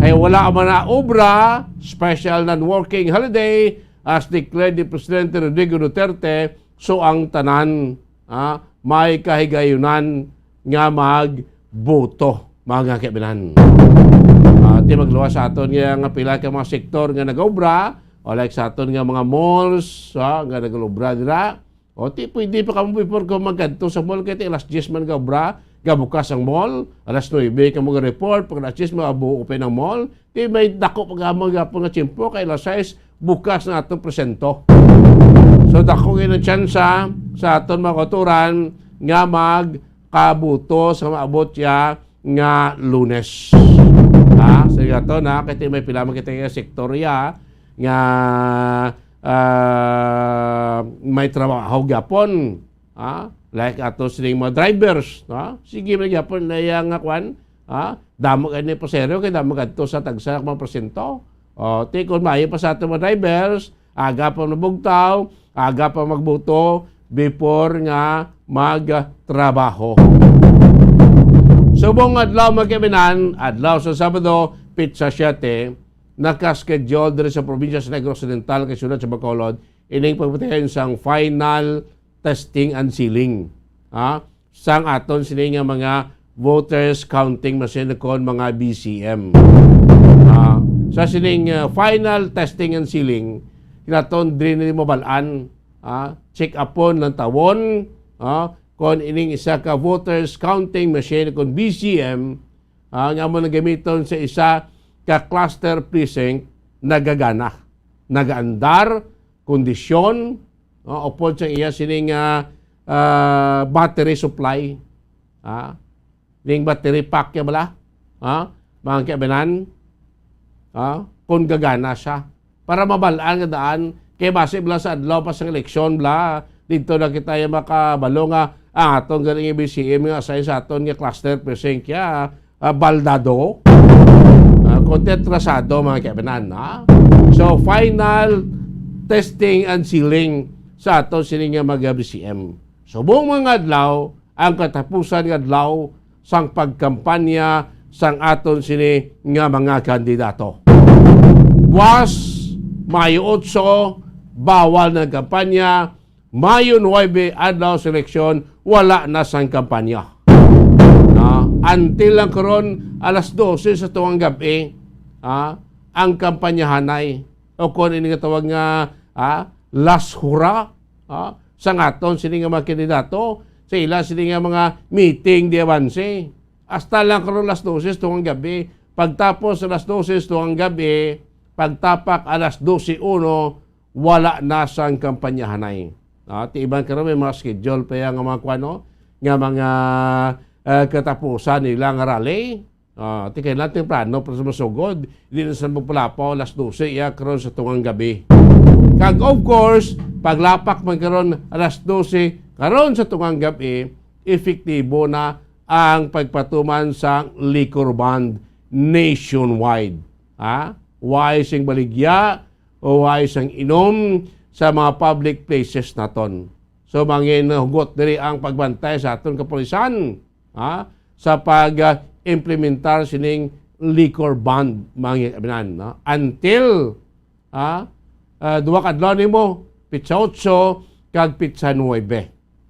Kay wala man na obra, special non-working holiday, as declared ni Presidente Rodrigo Duterte, so ang tanan, ha, may kahigayunan nga magboto, mga kaibanan. Ah, ti magluwas sa aton nga, nga pila ka mga sektor nga nag-obra, o like sa aton nga mga malls, ha, nga nag-obra dira, o, ti, pwede pa kamo before ko magkadto sa mall, kay ti alas diyes man gaobra, gabukas ang mall, alas nuebe kamo ga-report, pag alas diyes, mabu-, open ang mall, ti may dako pa gamo gapon nga tiyempo, kay alas sais, bukas na atong presento. So, dako gyud ang tsansa sa aton mga kautoran nga magkaboto sa maabot ya nga Lunes. Ha? Sa aton, ha? Kay ti may pila man kita nga sektor ya nga, ah, may trabaho gyapon. Ha? Like ato sining mga drivers, no? Sige man gyapon na iya nga kwan, ha? Damo gani pasahero kay damo gadto sa tagsa ka mga porsyento. O, ti kon maayo pa sa ato mga drivers, aga pa mabugtaw, aga pa magboto before nga magtrabaho. Subong adlaw, mga kaibinan, adlaw sa Sabado, pitsa siyete, naka-schedule diri sa probinsya sa Negros Occidental kay siyudad sa Bacolod ining pagpatigayon sang final testing and sealing, ha, sang aton sini nga mga voters counting machine kon mga B C M. Ah, sa sining, ah, final testing and sealing, kinaton diri ni mabal-an, ah, check upon lang tawon, ah, kon ining isa ka voters counting machine kon B C M, ah, nga amo nang gamiton sa isa ka cluster precinct nagagana, nagaandar, kondisyon, ah, upod sa iya sining, ah, ah, battery supply. Ah, ning battery pack ya bala? Ah, mga kaibinan? Ah, kung gagana siya. Para mabal-an nga daan, kay basi bala sa adlaw pa sang eleksyon bala, dito na kita ya makabalo nga ang aton ganing B C M nga assign sa aton nga cluster precinct ya, ah, baldado. Ah, konti atrasado, mga kaibinan, ha? So, final testing and sealing sa aton sini nga mga B C M. Subong mga adlaw, ang katapusan nga adlaw sang pagkampanya sang aton sini nga mga kandidato. Buwas, Mayo otso, bawal na ang kampanya. Mayo nuwebe, adlaw sa eleksyon, wala na sang kampanya. Na, until lang karon, alas dose sa tungang gab-i, ah, ang kampanyahanay, o kon ini nga tawag nga, ah, last hurrah, ah, sang aton sini nga mga kandidato, sa ila sini nga mga meeting de avance. Hasta lang karon alas dose sa tungang gab-i. Pagtapos alas dose sa tungang gab-i, pagtapak alas dose uno, wala na sang kampanyahanay. Ah, ti iban karon may mga schedule pa ya nga mga kuan, no? Nga mga, ah, katapusan nila nga rally. Ah, ti kailangan temprano para sa masugod. Hindi na sa magpalapaw alas dose ya karon sa tungang gab-i. Kag of course, paglapak man karon alas dose karon sa tungang gab-i, epektibo na ang pagpatuman sa liquor ban nationwide. Ha? Way sing baligya, o way sang inom sa mga public places naton. So, mangin hugot diri ang pagbantay sa aton kapulisan, ha, sa pag, ah, implementar sining liquor ban, mga kaibinan, no? Until, ha, ah, duha ka adlaw nimo, pitsa otso kag pitsa nuwebe,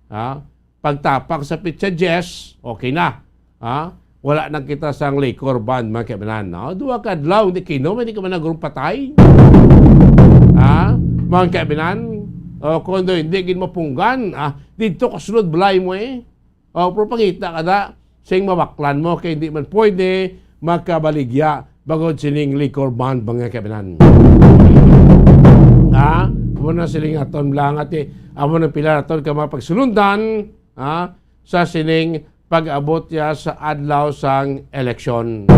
ha? Pagtapak sa pitsa diyes, okay na. Ha? Wala na kita sang liquor ban, mga kaibinan, no? Duha ka adlaw, hindi kinom, hindi ka man nagurong patay. Ha? Mga kaibinan, o, kung do, hindi gid mapunggan, ah, dito ka sulod balay mo eh. O, pero pangita ka da, sing mabaklan mo, kay hindi man pwede makabaligya bangod sining liquor ban, mga kaibinan. Ha? Amo na siling aton lang, ati, amo na pila naton ka mga pagsulundan, ha, sa sining pag-abot ya sa adlaw sang eleksyon.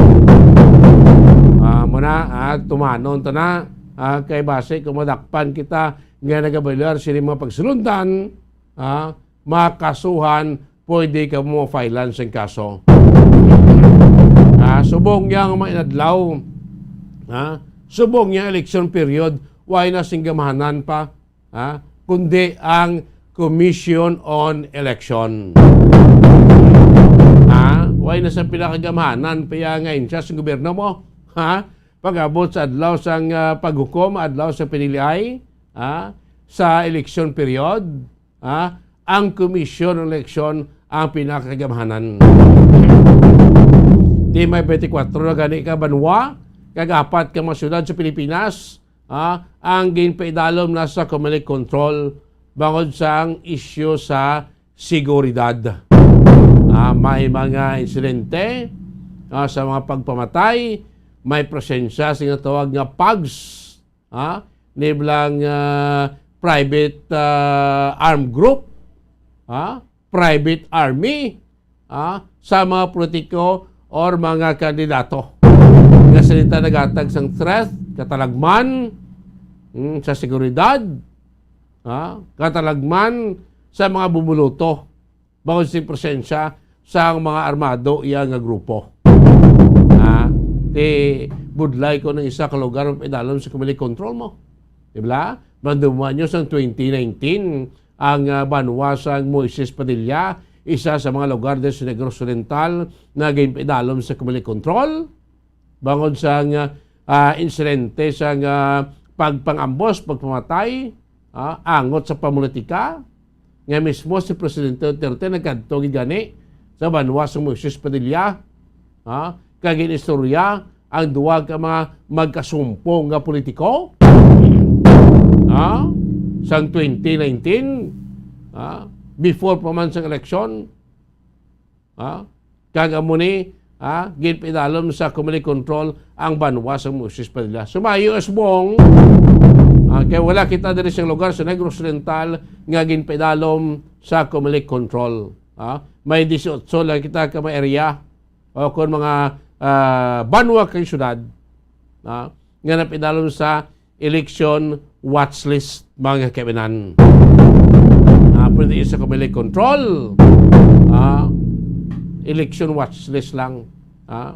Ah, muna, ah, tumanon to na, ah, kay basi kung madakpan kita nga nagabalyar sini mga pagsulundan, ah, makasuhan, pwede ka mo filean sing kaso. Ah, subong niya nga mga inadlaw, ah, subong niya election period, why na sing gamhanan pa? Ha? Kundi ang Commission on Election. Ha? Way na sa pinakagamhanan pa ya nga ahensya sa gobyerno mo. Ha? Pag-abot sa adlaw sang, ah, paghukom, adlaw sa piniliay, ha? Sa election period, ha? Ang Commission on Election ang pinakagamhanan. Di may twenty-four na gani ka banwa, kag apat ka mga syudad sa Pilipinas, ah, ang ginpaidalom na sa Comelec control bangod sang isyu sa seguridad. Ah, may mga insidente, ah, sa mga pagpamatay, may presensya sa ginatawag nga pugs, ah, ni bilang, ah, private, ah, armed group, ah, private army, ah, sa mga politiko or mga kandidato nga sila nagatag sang threat, katalagman, mm, sa seguridad, ah, katalagman sa mga bumuluto. bangod sa presensya sang mga armado iya nga grupo. Ha? Ti budlay ko ng isa ka lugar ang pedalom sa Comelec control mo. Di ba? Maduma nyo sang twenty nineteen ang, ah, banwa sang Moises Padilla, isa sa mga lugar din sa Negros Oriental na ginpedalom sa Comelec control. Bangod sang, ah, insidente sang, ah, pagpangambos, pagpamatay, ah, angot sa pamulitika, nga mismo si Presidente Duterte nagkadto gid gani sa banwa sa Moises Padilla, ah, kag ginistorya ang duha ka mga magkasumpong nga politiko, ah, sang twenty nineteen, ah, before pa man sang eleksyon. Ha? Kag amo ni, ha, ginpedalom sa Comelec control ang banwa sa Moises Padilla. Sumayo, Esbong, ah, kay wala kita diri sa lugar sa Negros Oriental nga ginpedalom sa Comelec control. Ha? May dieciocho lang kita ka mga area o kon mga, ah, banwa kag syudad, ha, nga napedalom sa election watch list, mga kaibinan. Ah, pwede sa Comelec control. Ah, election watch list lang. Ah,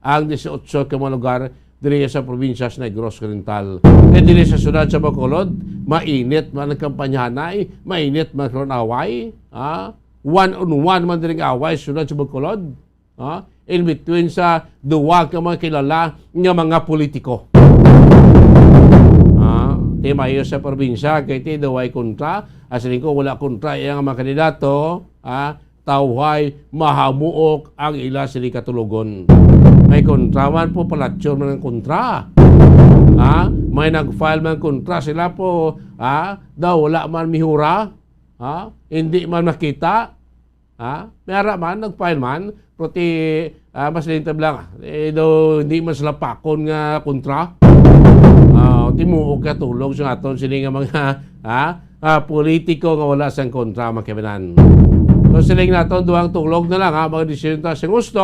ang dieciocho ka mga lugar diri sa probinsya sa Negros Oriental. Kay diri sa syudad sa Bacolod, mainit man ang kampanyahanay, mainit man ang away. Ah, one on one man diri ang away sa syudad sa Bacolod. Ha? In between sa duwa ka mga kilala nga mga politiko. Ha? Ti mayo sa probinsya, kay ti daw ay kontra. As in ko, wala kontra iya nga mga kandidato. Ha? Tawhay, mahamuok ang ila sini katulogon. May kontra man po, palatyon man ang kontra. Ha? May nag-file man kontra sila po. Ha? Daw wala man mihura. Ha? Hindi man makita. Ha? May ara man, nag-file man, pero ti, ah, mas lintab lang. Eh, daw, hindi man sila pakon nga kontra. Ah, timuok ka tulog sa aton sini nga mga, ha? Ah, politiko nga wala sang kontra, mga kaibinan. So, siling naton, duhang tulog na lang, ha? Mga desisyon ta sa gusto,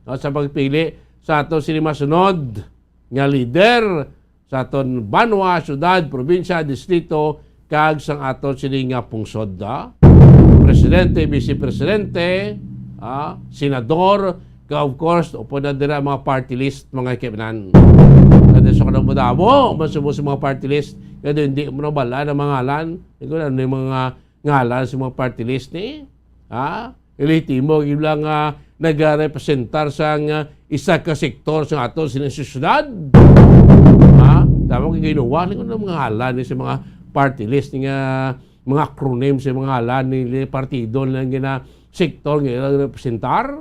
no? Sa pagpili sa aton sini masunod nga lider sa aton banwa, syudad, probinsya, distrito, kag sang aton sini nga pungsod, ha? Presidente, vice presidente, ha? Senador, kag of course, upod na dira mga party list, mga kaibinan. Kaya sa kanang madamo, masubo sa mga party list, kaya hindi mo na bala ng mga ngalan. Hindi ko na ano yung mga ngalan sa mga party list ni, ha? Iliti mo, yung lang, ah, nagarepresentar sa nga isa ka sektor sa ato sa syudad. Ha? Tama kay ginawa ni ko ng mga ngalan ni sa mga party list ni nga mga acronym sa mga ngalan ni partido na nga sektor nga ilang representar.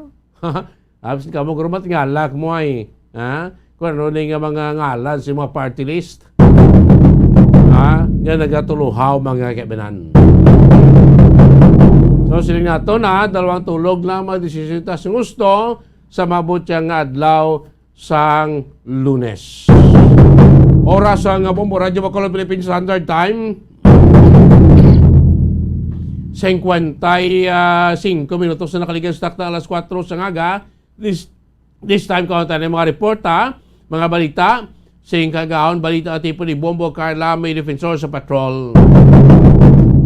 Tapos kamo grumat nga alak mo ay, ha? Kung ano ni nga mga ngalan sa mga party list, ha? Nga nagatuluhaw, mga kaibinan. So, siling nato na, dalawang tulog na mga desisyon ta sa gusto sa maabot siya nga adlaw sang Lunes. Oras sa nga Bombo Radyo Bacolod Philippine Standard Time, singkwenta y singko minutos na nakaligid sa takna alas kuwatro sa ngaga. This, this time, kaunta na yung mga report, ha? Mga balita. Sing kagahon, balita at tipo ni Bombo Carla, may defensor sa patrol.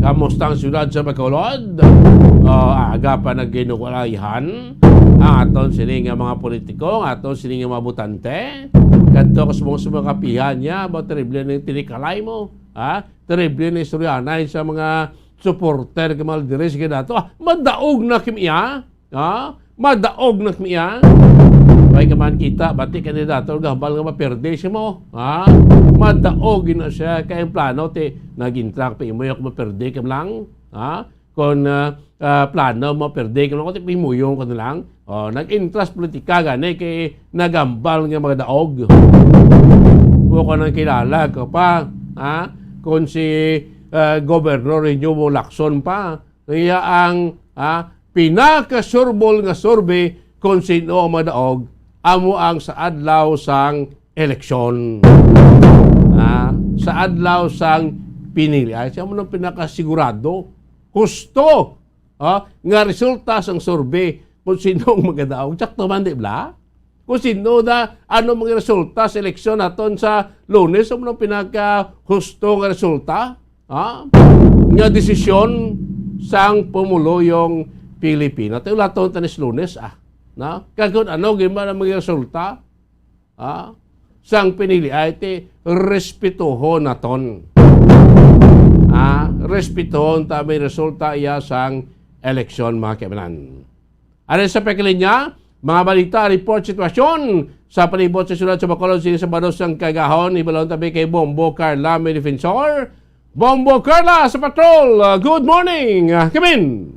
Kamusta ang siyudad sa Bacolod? O, aga pa nagginukulayhan ang aton sini nga mga politiko, ang aton sini nga mga botante. Kadto ko sa mga sumakapihan niya, ba, terrible na yung tinikalay mo. Ha? Terrible na istoryanay sa mga supporter ka mga lideres ka dato. Ah, madaog na kim iya. Ha? Madaog na kim iya. Way ka man kita, bati kandidato, gahambal nga maperde siya mo. Ha? Madaog na siya, kay ang plano, ti, nag-intrak pa imo, ako maperde ka lang. Ha? Kung, ah, ah, plano mo, perde ka lang, ti, pimuyong ka na lang. O, nag-intras politika gani, kay nagambal nga mga daog. Wa ko nang kilala ka pa, ha? Kung si, ah, Gobernador Reñubo Lacson pa, iya ang, ah, pinakasurbol nga survey kung sino ang madaog, amo ang sa adlaw sang eleksyon. Ah, sa adlaw sang pinili. Ay, siya mo nang pinakasigurado. Husto, ah, nga resulta sang survey kung sino ang magadaog. Sakto man, di ba? Kung sino na, ano mga resulta sa eleksyon naton sa Lunes, ang mga pinakahusto nga resulta, ha? Nga desisyon sang pumuluyong Pilipino. Ti ulaton ta ni sa Lunes, ah. Na? Kag kun ano gid man ang mga resulta, ah, sang pinili ay ti respetuhon naton. Ah, respetuhon ta may resulta iya sang eleksyon, mga kaimanan. Ano sa pagkalinya, mga balita, report, sitwasyon sa palibot sa syudad sa Bacolod, sini sa Bados ng Kagahon, ibalon tabi kay Bombo Carla, may defensor. Bombo Carla sa patrol, uh, good morning, uh, Kamin.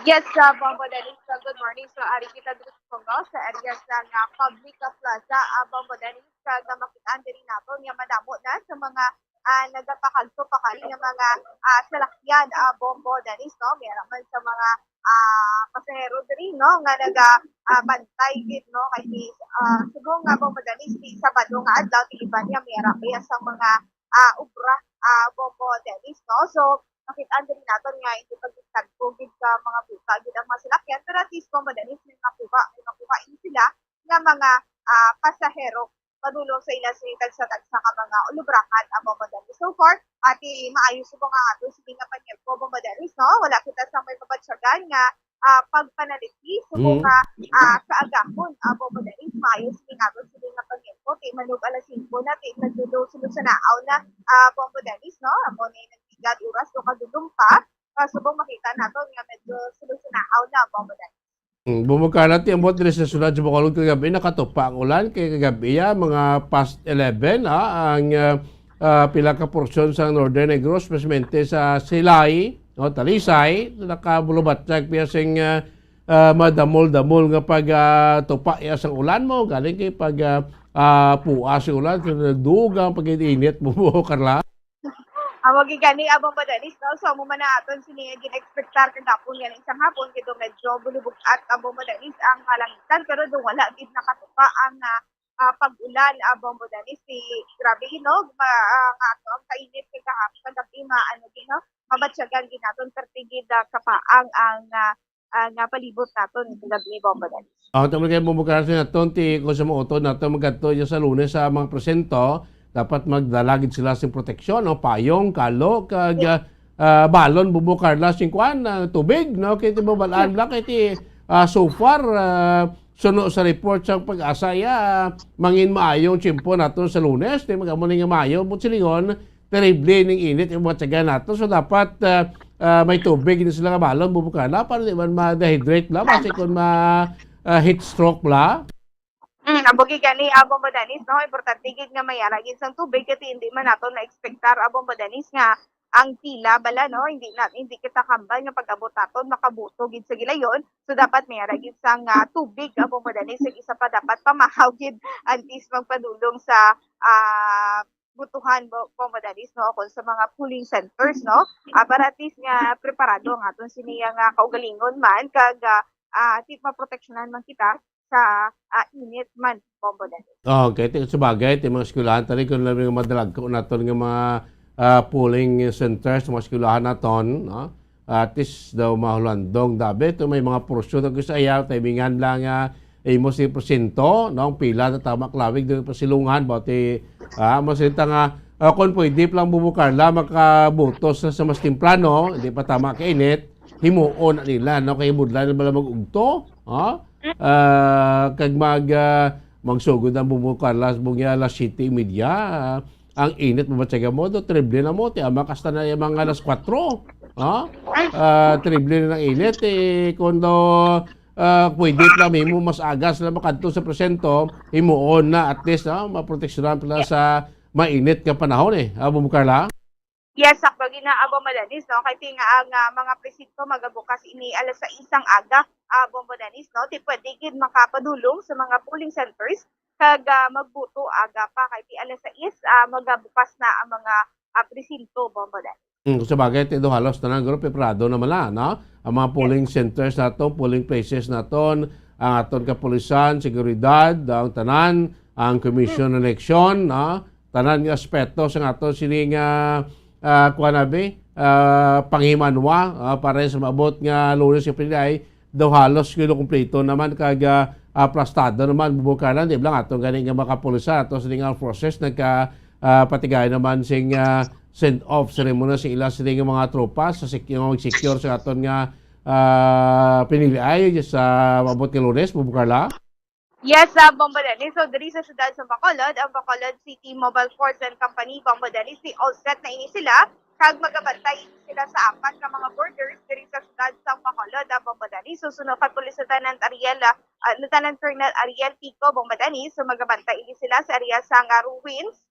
Yes, uh, Bombo Dennis, uh, good morning. So, ari kita dito sa Congo, sa area sa nga public uh, plaza, uh, Bombo Dennis, uh, na makita diri nato nga madamo na sa mga uh, nagapakagto-pakali nga mga uh, salakyan, uh, Bombo Dennis, no? May naman sa mga uh, pasahero diri, no? Nga naga uh, bantay gid, no? Kay uh, subong nga Bombo Dennis, di Sabado nga adlaw, di iba niya, may sa mga uh, obra, uh, Bombo Dennis, no? So, makita diri naton nga hindi pa gid tagpo gid sa mga buta gid ang mga salakyan, pero at least kung madalis may makuha, may makuha ini sila nga mga ah, pasahero padulong sa ila sa tagsa-tagsa ka mga ulubrahan amo madali. So far, ati maayo subong ang ato sige nga panyagpo mo madali, no? Wala kita sa may mabatyagan nga ah, pagpanaliti subong Mm. nga ah, kaagahon amo madali. Maayo sige nga ato sige nga panyagpo, ti manug alas singko na, ti nagdulo sulod sa naaw na ah, Bombo Dennis, no? Amo na yung nagligad oras o kadulom pa. Ah, subong makita nato nga medyo sulod sa naaw na, Bombo Dennis. Mm, Bombo Carla, ti ambot diri sa syudad sa Bacolod kagabi, nakatupa ang ulan kay kagabi ya, mga past eleven, ah, ang ah, ah, pila ka porsyon sa Northern Negros, espesmente sa Silay, no, Talisay, nakabulubatyag piya sing ah, ah, madamol-damol nga pag ah, tupa ya sang ulan mo, galing kay pag ah, ah, pua si ulan, kay nagdugang pag-init mo, Carla. Amo gid gani, abang madalis, no? So, amo man ang aton sini nga gin-expectar kagapon nga isang hapon, kay do medyo bulubog-at abang madalis ang kalangitan, pero do wala gid nakatupa ang ah, ah, pag-ulan abang madalis. Si grabe hinog, ma, ah, nga ato ang kainit kay kahapon kagabi, ma, ano gid, no? Mabatyagan gid naton, perti gid ah, kapaang ang ah, ah, nga palibot naton kagabi, Bombo Dennis. Oh, tama kay Bombo Carla, naton ti kung sa mga utod naton magadto dyan sa Lunes sa mga presento, dapat magdala gid sila sing proteksyon, no? Payong, kalo, kag ah, ah, balon, Bombo Carla, sing kuan, ah, tubig, no? Kay ti mabalaan lang, kay ti ah, so far, ah, suno sa report sa pag-asa, ya, mangin maayong tiyempo naton sa Lunes, ti magamo ni nga maayo, but silingon, terrible ning init yung mga tiyaga nato. So, dapat ah, ah, may tubig din sila nga balon, bubukala, para di man ma-dehydrate lang, basi kung ma ah, heat stroke la. Mm, abo gid gani, abo madanis, no? Importante gid nga mayara gid sang tubig, kasi hindi man nato na-expectar, abo madanis, nga ang pila bala, no? Hindi na, hindi kita kambal nga pag-abot naton makabuto gid sa gilayon. So, dapat mayara gid sang ah, tubig, abo madanis, ug isa pa dapat pamahaw gid, at least magpadulong sa ah, butuhan, bo-, bombo daddies, no, kung sa mga polling centers, no, ah, para at least nga preparado ang aton sini nga kaugalingon man, kag ah, ah, at least maproteksyonan man kita sa ah, init man, bombo daddies. Oh, okay, ti, sa bagay, ti mga eskwelahan tani, kung labi nga madalagko naton nga mga ah, polling centers, mga eskwelahan naton, no? At least daw mahulandong dabi, to may mga porsyon na gusto ayaw, timingan lang nga imo si presento, no? Ang pila na tama klawig doon pasilungan, ba ti, ah, masita nga, ah, kung pwede pa lang, Bubo Carla, makabutos na sa mas temprano, hindi pa tama kainit, himuon na nila, no? Kay budlan na bala mag-ugto, ha? Ah, kag mag, ah, magsugod ang Bubo Carla, bugya alas siyete y media, ah, ang init mo ba tiyaga mo? Do, triple na mo, ti ama, kasta na yung mga alas kwatro, ha? Ah, triple na ng init, eh, kung do, ah, pwede pa lang mo mas aga sila makadto sa presento, himuon na at least, ah, maproteksyonan pala sa mainit nga panahon, eh. Ah, Bum Carla? Yes, sakto gid na, Abo Madanis, no? Kay ti nga ang ah, mga presinto magabukas ini alas sais sang aga, Abo Madanis, no? Ti pwede gid makapadulong sa mga polling centers kag ah, magbuto aga pa, kay ti alas sais ah, magabukas na ang mga ah, presinto, Abo Madanis. Hmm, sa bagay, ti do halos tanan, guro, preparado naman la, no? Ang mga polling centers naton, polling places naton, ang aton kapulisan, seguridad, ang tanan, ang commission election, no? Tanan nga aspeto sa aton sini nga, ah, kuwan abi, ah, panghimanwa, ah, para sa maabot nga Lunes nga pinili, daw halos kuno kumpleto naman kag ah, aplastado naman, bubukalan, di ba lang aton gani nga mga kapulisan, ato sini nga forces, nagka, ah, patigay naman sing ah, send-off ceremony sa ila sini nga mga tropa sa sec-, nga mag-secure sa aton nga, ah, piniliay sa maabot nga Lunes, Bombo Carla? Yes, ah, Bombo Dennis. So, diri sa siyudad sa Bacolod, ang Bacolod City Mobile Force and Company, Bombo Dennis, si all set na ini sila. Kag magabantay ini sila sa apat ka mga borders diri sa siyudad sa Bacolod, ah, Bombo Dennis. So, suno kay Police Lieutenant Ariel, ah, ah, Lieutenant Colonel Ariel Pico, Bombo Dennis. So, magabantay ini sila sa area sa nga Ruins,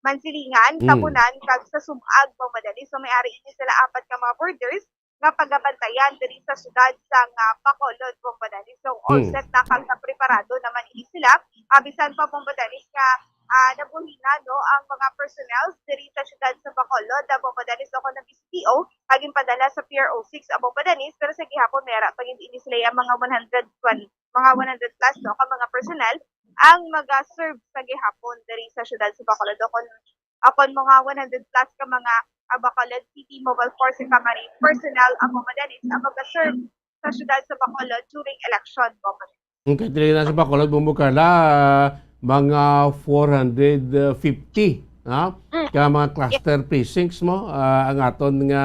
Mansilingan, Mm. Tabunan, kag sa Sumag, Bombo Dennis. So, may ari ini sila apat ka mga borders nga pagabantayan diri sa siyudad sa nga Bacolod, Bombo Dennis. So, all Mm. set na kag napreparado naman ini sila. Ah, bisan pa, Bombo Dennis, nga, ah, nabuhinan, no, ang mga personnel diri sa siyudad sa Bacolod, ah, Bombo Dennis, o kon ang B C P O, kag ginpadala sa P R O six, ah, Bombo Dennis, pero sa gihapon, may ara pa gid ini sila ang mga one hundred twenty, mga one hundred plus, no, ka mga personnel ang maga-serve sa gihapon diri sa siyudad sa Bacolod. O kon, o kon mga one hundred plus ka mga, ah, Bacolod City Mobile Force and Company personnel ang Bombo Dennis ang maga-serve sa siyudad sa Bacolod during election, Bombo Dennis. Okay, diri na sa Bacolod, Bombo Carla, ah, mga four hundred fifty, ha? Mm. Ka mga Yes. cluster precincts mo, ah, ang aton nga,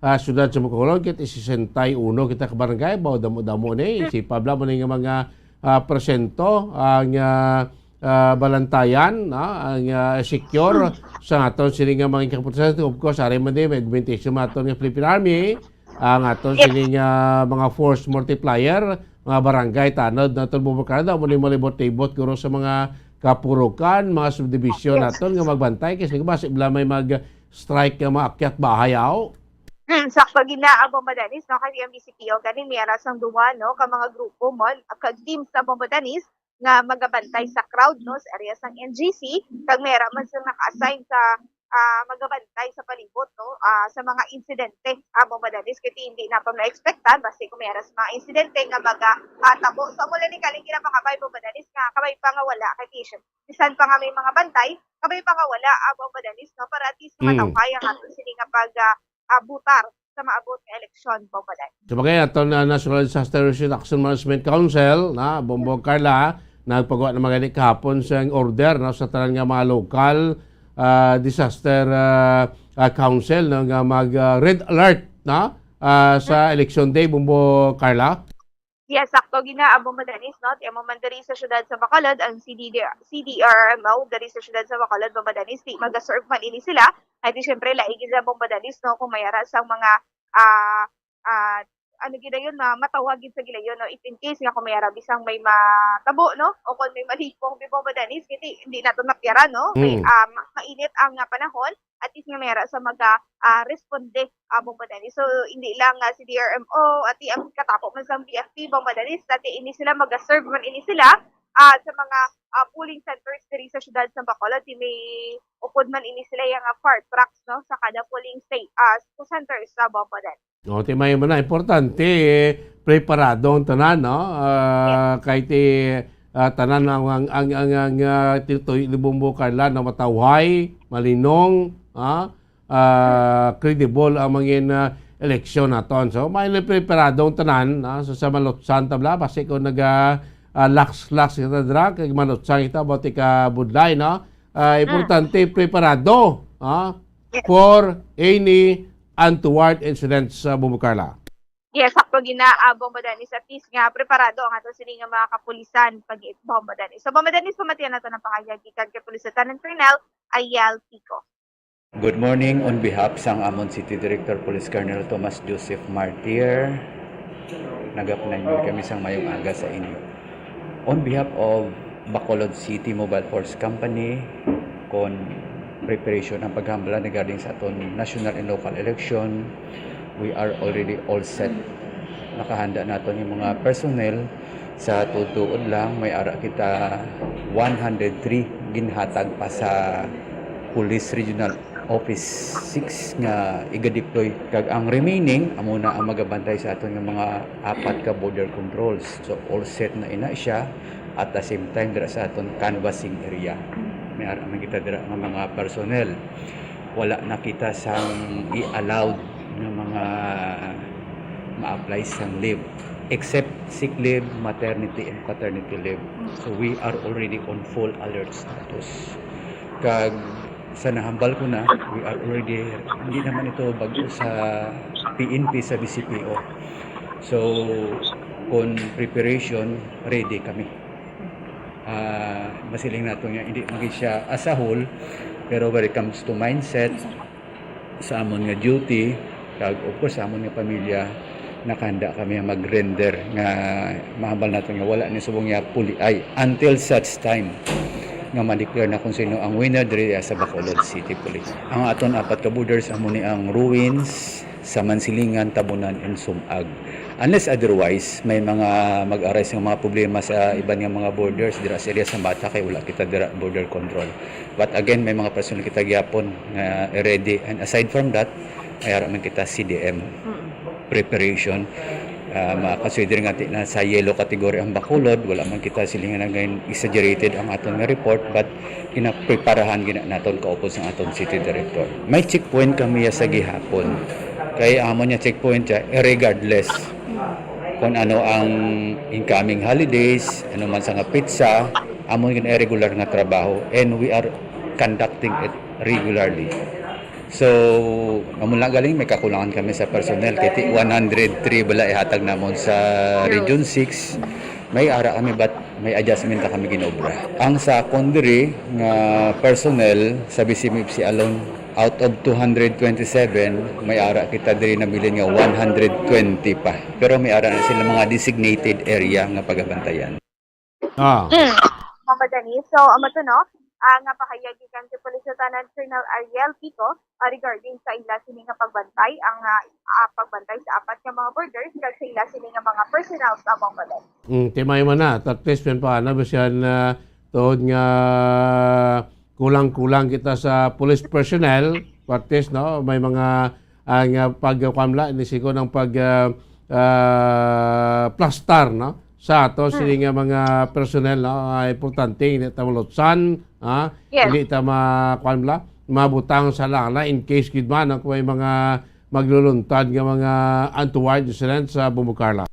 ah, siyudad sa Bacolod, kay sesenta y uno kita ka barangay, ba, damo-damo ni, Mm. si Pabla mo ni nga mga, ah, porsyento ang, ah, ah, balantayan, no? Ang, ah, secure sa aton sini nga mga kapulisan. Of course, ari man din, may augmentation man aton nga Philippine Army, ang aton Yes. sini nga mga force multiplier, mga barangay, tanod, naton bubukrada, mo ni malibot-libot guro sa mga kapurukan, mga subdivision Yes. naton nga magbantay, kasi basi bala may mag-strike nga mga akyat bahay, aw. Hmm, sakto gid na, ah, Bombo Dennis, no? Kasi ang B C P O ganin may ara sang duwa, no, ka mga grupo mo, kag teams sa Bombo Dennis nga magabantay sa crowd, no, sa area sang N G C, kag may ara man sila naka-assign sa, ah, magabantay sa palibot, no, ah, sa mga insidente, ah, Bombo Dennis, kay hindi naton ma-expectan basi kung may ara sa mga insidente nga maga, ah, tabo. So, amo lang ni kaling ginapakabay, Bombo Dennis, nga kabay pa nga wala kay patient. Bisan pa nga may mga bantay, kabay pa nga wala, ah, Bombo Dennis, no, para at least Mm. matawhay ang aton sini nga pag, ah, ah, butar sa maabot nga eleksyon, Bombo Dennis. Sa bagay, aton na National Disaster Risk Reduction Management Council, na, Bombo Carla, nagpagawa na man gani kahapon sang order, no, sa tanan nga mga local, ah, disaster, ah, ah, council, no, nga mag, ah, red alert, no, ah, sa Mm. election day, Bombo Carla. Yes, sakto gid na, ah, Bombo Dennis, no? Ti amo man diri sa siyudad sa Bacolod, ang C D D, C D R M O diri sa siyudad sa Bacolod, Bombo Dennis, ti maga-serve man ini sila. Ay, ti, siyempre, laig gid sa, Bombo Dennis, no? Kung may ara sang mga, ah, ah, ano gid dayon, ma-, matawag gid sa gilayon, no? If in case nga kung may ara bisang may matabo, no? O kung may malipong, di, Bombo Dennis, kay ti hindi naton mapyaran, no? May, Mm. ah, ma-, mainit ang, ah, panahon, at least nga may ara sa maga, ah, responde, ah, Bombo Dennis. So, hindi lang, ah, C D R M O, ati ang katako man sa B F P, Bombo Dennis, ati ini sila, maga-serve man ini sila, ah, sa mga, ah, polling centers diri sa siyudad sa Bacolod. Ti may upod man ini sila yang, ah, fire trucks, no, sa kada polling sta-, ah, centers sa Bombo Dennis. O, ti may man na, importante, eh, preparado ang tanan, no? Ah, Yes. kay ti, ah, tanan ang, ang, ang, ang, ang, ah, tinutuyo ni Bombo Carla na matawhay, malinong, ah, ah, credible ang mangin, ah, eleksyon naton. So, may preparado ang tanan, ah, so, sa malutsan tabla, basi kung naga, ah, lax-lax kita dira, kay malutsan kita about ika budlay, no? Ah, Mm. importante, preparado, ah, Yes. for any untoward incidents sa Bombo Carla. Yes, sakto gid na, ah, Bombo Dennis. At least nga preparado ang ato sini nga mga kapulisan pag Bombo Dennis. So, Bombo Dennis, pamatian nato ng pangayag gikan kay Police Lieutenant Colonel Ariel Pico. Good morning. On behalf sang amon City Director Police Colonel Thomas Joseph Martir, nagapanayam kami sang mayong aga sa inyo. On behalf of Bacolod City Mobile Force Company, kon preparation ang paghambal regarding sa aton national and local election, we are already all set. Nakahanda naton yung mga personnel. Sa tuod-tuod lang, may ara kita one hundred three ginhatag pa sa Police Regional Office six nga iga-deploy. Kag ang remaining, amo na ang magabantay sa aton nga mga apat ka border controls. So, all set na ina siya. At the same time, dira sa aton canvassing area. May ara man kita dira nga mga personnel. Wala na kita sang i-allowed nga mga ma-apply sang leave, except sick leave, maternity, and paternity leave. So, we are already on full alert status. Kag Sa nahambal ko na, we are already, hindi naman ito bago sa P N P, sa B C P O. So, kung preparation, ready kami. Ah, masiling nato nga, hindi man siya as a whole, pero when it comes to mindset, sa amon nga duty, kag of course sa amon nga pamilya, nakahanda kami nga mag-render nga mahambal nato nga wala ni subong niya puli ay until such time nga ma-declare na kung sino ang winner diri sa Bacolod City Police. Ang aton apat ka borders amo ni ang Ruins, sa Mansilingan, Tabunan, and Sumag. Unless otherwise, may mga mag-arise nga mga problema sa iban nga mga borders dira sa area sa Mata kay wala kita dira border control. But again, may mga personnel kita gyapon nga ready. And aside from that, may ara man kita C D M preparation. Uh, makasuidir nga ti na sa yellow category ang Bacolod, wala man kita silingan nga exaggerated ang aton nga report, but ginapreparahan gina naton kaupod sang aton city director. May checkpoint kami ya sa gihapon. Kay amo niya checkpoint siya, regardless kung ano ang incoming holidays, ano man sa nga petsa, amo yung regular nga trabaho, and we are conducting it regularly. So, amo lang galing may kakulangan kami sa personnel kay ti one hundred three bala ihatag namon sa Region six. May ara kami, but may adjustment na kami ginobra. Ang sa kondre nga personnel sa B C M F C alone, out of two hundred twenty-seven, may ara kita diri nabilin nga one hundred twenty pa. Pero may ara na sila mga designated area nga pagabantayan. Ah. Mm. Mama Denise, so amo to, no? Ang nga pahayag gikan kay Police Lieutenant Colonel Ariel Pico, ah, regarding sa ila sini nga pagbantay, ang ah, ah, pagbantay sa apat nga mga borders kag sa ila sini nga mga personnel sa Bangladesh. Mm, timay man na, at least man pa na ba siya na tuod nga kulang-kulang kita sa police personnel, at least, no, may mga ang uh, pagkuamla ni sigo ng pag ah, ah, plastar, no, sa ato sini nga mga personnel, no, ah, importante hindi ta malutsan, ha, Yes. hindi ta ma kuan bala, mabutang sa lana in case gid man kung may mga magluluntad nga mga untoward incident sa Bombo Carla.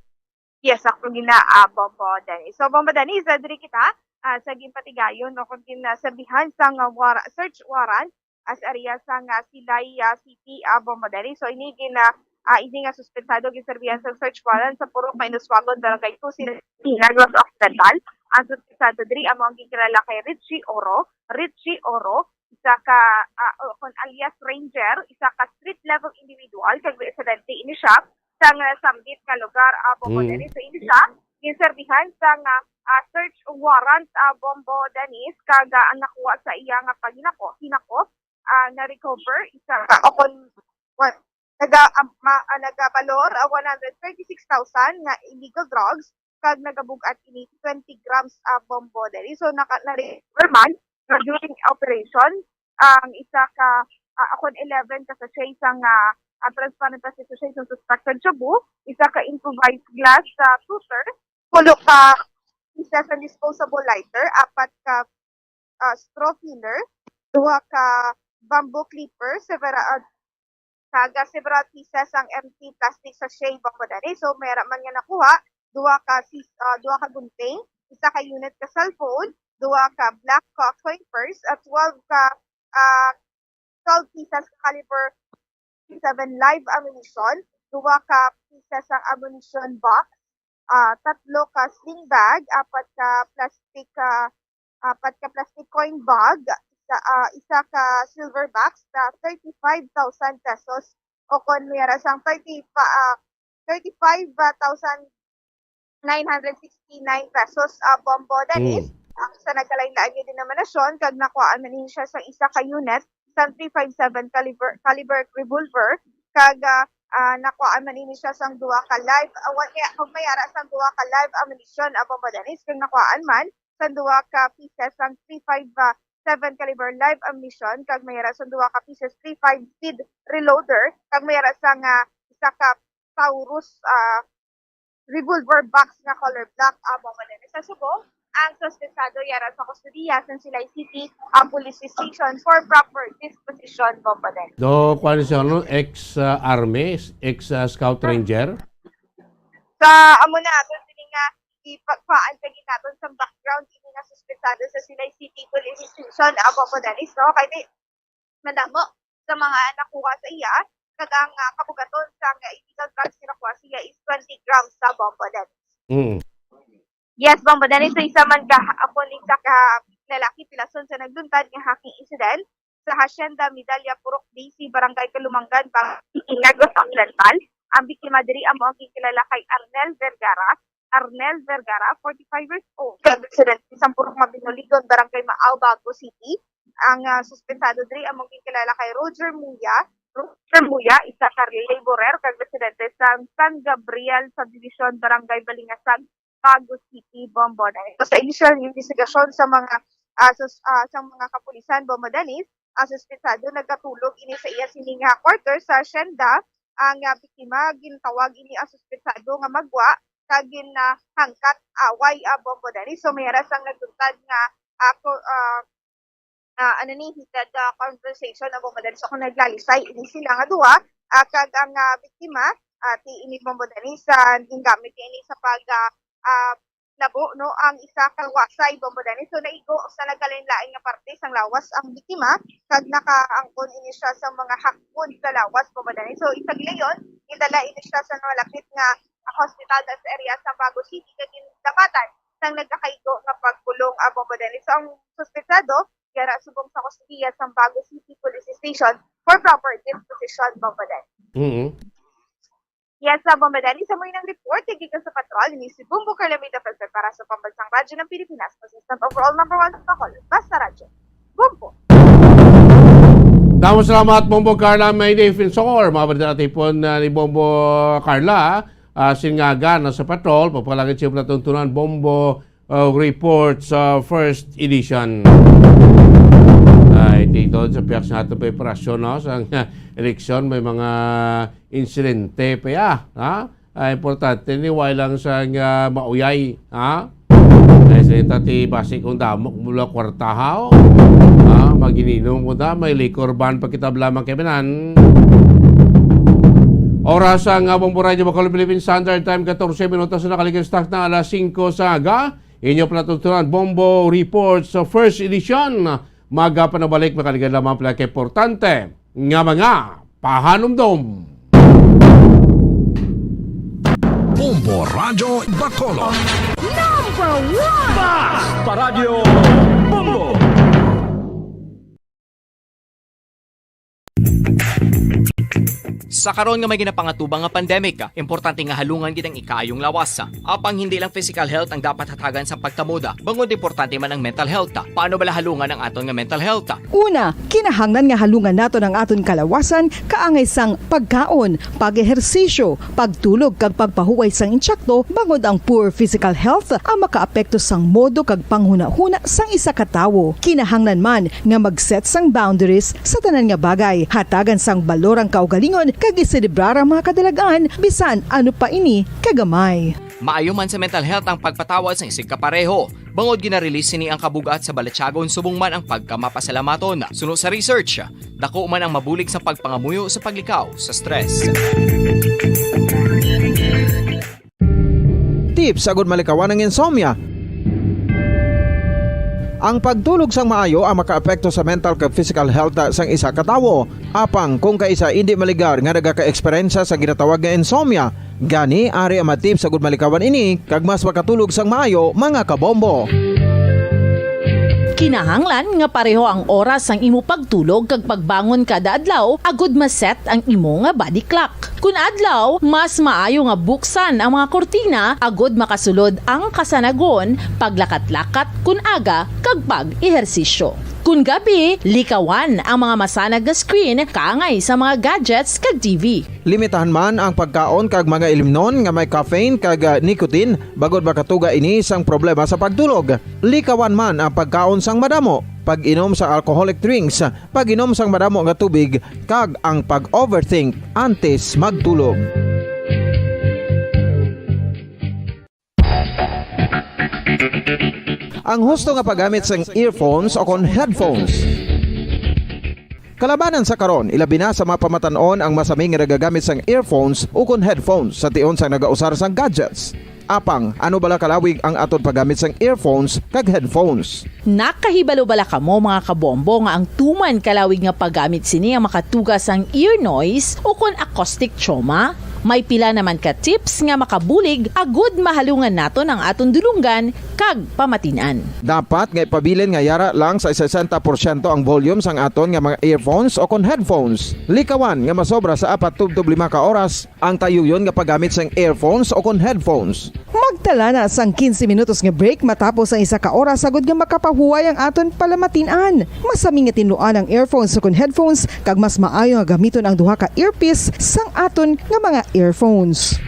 Yes, ako gina ah, Bombo Dennis. So, Bombo Dennis, ah, diri kita ah, sa ginpatigayon o kung ginasabihan sa nga wara, search warrant as area sa nga Silay ah, City, ah, Bombo Dennis. So, ini gina ah, ini nga suspensado ginserbihan sa search warrant sa Purok Mainuswagon, Barangay two, Silay City, Negros Occidental. Ang suspensado diri amo ang ginkilala kay Richie Oro, Richie Oro, isa ka ah, o kung alias Ranger, isa ka street level individual kag residente ini siya sa nga sambit nga lugar, ah, Bombo Mm. Dennis. So, ini siya ginserbihan sa nga ah, search warrant, ah, Bombo Dennis, kag ah, ang nakuha sa iya nga paghinako, hinako, ah, na-recover isa ka o kon what, naga ah, ma, ah, nagabalor ah, one hundred thirty-six thousand nga illegal drugs kag nagabug-at ini twenty grams, ah, Bombo Dennis. So naka na-recover man nga during operation ang isa ka ah, akon eleven ka sachet sang ah, ah, transparent plastic sachet sang suspected shabu, isa ka improvised glass sa tutor, pulo ka pieces sa disposable lighter, apat ka ah, straw filler, duha ka bamboo clipper, several ah, kag several pieces sang empty plastic sachet, Bombo Dennis. So may ara man nga nakuha, duha ka sis, ah, duha ka gunting, isa ka unit ka cellphone, duha ka black ka coin purse, at twelve ka ah, twelve pieces ka caliber seven live ammunition, duha ka pieces sang ammunition box, ah, tatlo ka sling bag, apat ka plastic ka apat ka plastic coin bag, isa, ah, isa ka silver box na thirty-five thousand pesos o kon may ara sang thirty pa, ah, thirty-five thousand nine hundred sixty-nine pesos, ah, Bombo Dennis. Mm. Ang sa nagkalain-lain nga denominasyon, kag nakuhaan man ini siya sa isa ka unit sa three five seven caliber, caliber revolver, kag ah, ah, nakuhaan man ini siya sang duha ka live, ah, wa-, kaya kung may ara sang duha ka live ammunition, ah, Bombo Dennis, kag nakuhaan man sang duha ka pieces sang three five seven caliber live ammunition, kag may ara sang duha ka pieces three five speed reloader, kag may ara sang ah, isa ka Taurus ah, revolver box nga color black, ah, Bombo Dennis. Sa subong, ang suspensado yara sa kustodiya sa Silay City, ah, Police Station for proper disposition, Bombo Dennis. Do, kuan siya, no? Ex-army, ex-scout ranger. Sa amo na ato sini nga ipagpaan sa ginaton sa background ini nga suspensado sa Silay City Police Station, ah, Bombo Dennis, no? Kay di, madamo sa mga nakuha sa iya, kag ang, ah, kabugaton sang illegal drugs nga nakuha sa iya is twenty grams sa Bombo Dennis. Mm. Yes, Bombo Dennis, so isa man ka, ako ni isa ka lalaki pilason sa nagluntad nga hacking incident sa Hacienda Medalla Purok D C, Barangay Calumanggan, Bang-, Negros Occidental. Ang biktima diri amo ang ginkilala kay Arnel Vergara. Arnel Vergara, forty-five years old, kag residente sa Purok Mabinuligon, Barangay Maao, Bago City. Ang, ah, suspetsado diri amo ang ginkilala kay Roger Muya. Roger Muya, isa ka laborer kag residente sa San Gabriel Subdivision, Barangay Balingasag, Bago City, Bombo Dennis. So, sa initial investigasyon sa mga, ah, sa, ah, sa mga kapulisan, Bombo Dennis, ang suspetsado nagkatulog ini sa iya sini nga quarter sa asyenda. Ang, ah, biktima gintawag ini ang suspetsado nga magwa kag ginahangkat away, ah, Bombo Dennis. So, may aras ang nagtugtad nga, ah, ko-, ah, ah, ano ni, heated, ah, conversation ang Bombo Dennis. So, kung naglalisay ini sila nga duha, ah, kag ang, ah, biktima, ah, ti ini Bombo Dennis, ah, gingamit ini sa pag, ah, ah, labo, no, ang isa ka wasay, Bombo Dennis. So, naigo sa nagkalain-lain nga parte sang lawas ang biktima, kag nakaangkon ini siya sa mga hakbon sa lawas, Bombo Dennis. So, isa gilayon, gidala ini siya sa malapit nga, ah, hospital sa area sa Bago City, kag gindapatan sang nagakaigo nga pagpulong, ah, Bombo Dennis. So, ang suspetsado, yara subong sa kustodiya sang Bago City Police Station for proper disposition, Bombo Dennis. Mm-hmm. Yes, sa Bombo Dennis, sa mga report, gikan sa patrol, ni si Bombo Carla Mida Felfer para sa Pambansang Radyo ng Pilipinas, consistent overall number one sa Bacolod. Basta Radyo. Bombo. Damo salamat, Bombo Carla. May defensor. Mga balita natipon, uh, ni Bombo Carla, uh, singaga na sa patrol. Pagpalangit siya natuntunan, Bombo, uh, Report sa first edition. Ay, tito, sa pihak sa ato preparasyon, no? Sa, uh, eleksyon, may mga insidente pa, ya, ha? Ah, importante ni, wala lang sang, ah, mauyay, ha? Ay, sa ita ti basi kung damo mula kwartahaw. Ha? Magininom ko da, may liquor ban pa kita bala magkaibanan. Oras ang Bombo Radyo Bacolod Philippine Standard Time, katorse minutos na nakaligid sa takna alas singko sa aga. Inyo pala tutunan, Bombo Report sa first edition. Maga pa nabalik, makaligad lamang pala kay importante nga mga pahanumdom. Bombo Radyo Bacolod. Number one! Basta Radyo Bombo! Sa karon nga may ginapangatubang nga pandemic, importante nga halungan gid ang ikaayong lawas. Apang hindi lang physical health ang dapat hatagan sa pagtamod, bangod importante man ang mental health. Paano bala halungan ang aton nga mental health? Una, kinahanglan nga halungan naton ang aton kalawasan kaangay sang pagkaon, pag-ehersisyo, pagtulog kag pagpahuway sang insakto, bangod ang poor physical health ang makaapekto sang modo kag panghunahuna sang isa ka tawo. Kinahanglan man nga mag-set sang boundaries sa tanan nga bagay, hatagan sang balor ang kaugalingon kag iselebrar ang mga kadalagan bisan ano pa ini kagamay. Maayo man sa mental health ang pagpatawad sang isigkapareho, bangod gina-release sini ang kabug-at sa balatyagon subong man ang pagkamapasalamaton. Suno sa research, dako man ang mabulig sa pagpangamuyo sa paglikaw sa stress. Tips agud malikawan ang insomnia. Ang pagtulog sang maayo ang makaapekto sa mental kag physical health sang isa ka tawo. Apang kung kaisa indi maligar nga nagaka-eksperyensya sa ginatawag nga insomnia, gani ari ang mga tips agud malikawan ini kag mas makatulog sang maayo, mga kabombo. Kinahanglan nga pareho ang oras sang imo pagtulog kag pagbangon kada adlaw agud ma-set ang imo nga body clock. Kun adlaw, mas maayo nga buksan ang mga kurtina agud makasulod ang kasanagon, paglakat-lakat kun aga, kag pag-ehersisyo. Kun gabi, likawan ang mga masanag nga screen kaangay sa mga gadgets kag T V. Limitahan man ang pagkaon kag mga ilimnon nga may caffeine kag, ah, nicotine, bangod makatuga ini sang problema sa pagtulog. Likawan man ang pagkaon sang madamo, pag-inom sa alcoholic drinks, pag-inom sang madamo nga tubig, kag ang pag-overthink antes magtulog. Ang husto nga paggamit sang earphones o kon headphones. Kalabanan sa karon, ilabi na sa mga pamatan-on ang masami nga nagagamit sang earphones o kon headphones sa tion sang nagausar sang gadgets. Apang, ano bala kalawig ang aton paggamit sang earphones kag headphones? Nakahibalo bala kamo, mga kabombo, nga ang tuman kalawig nga paggamit sini ang makatuga sang ear noise ukon acoustic trauma? May pila naman ka tips nga makabulig agud mahalungan naton ang aton dulonggan kag pamatin-an. Dapat nga ipabilin nga yara lang sa sesenta porsyento ang volume sang aton nga mga earphones o kon headphones. Likawan nga masobra sa apat tubtob lima ka oras ang tayuyon nga paggamit sang earphones o kon headphones. Magtala na sang quince minutos nga break matapos ang isa ka oras, agud nga makapahuway ang aton palamatin-an. Masami nga tinluan ang earphones o kon headphones, kag mas maayo nga gamiton ang duha ka earpiece sang aton nga mga earphones.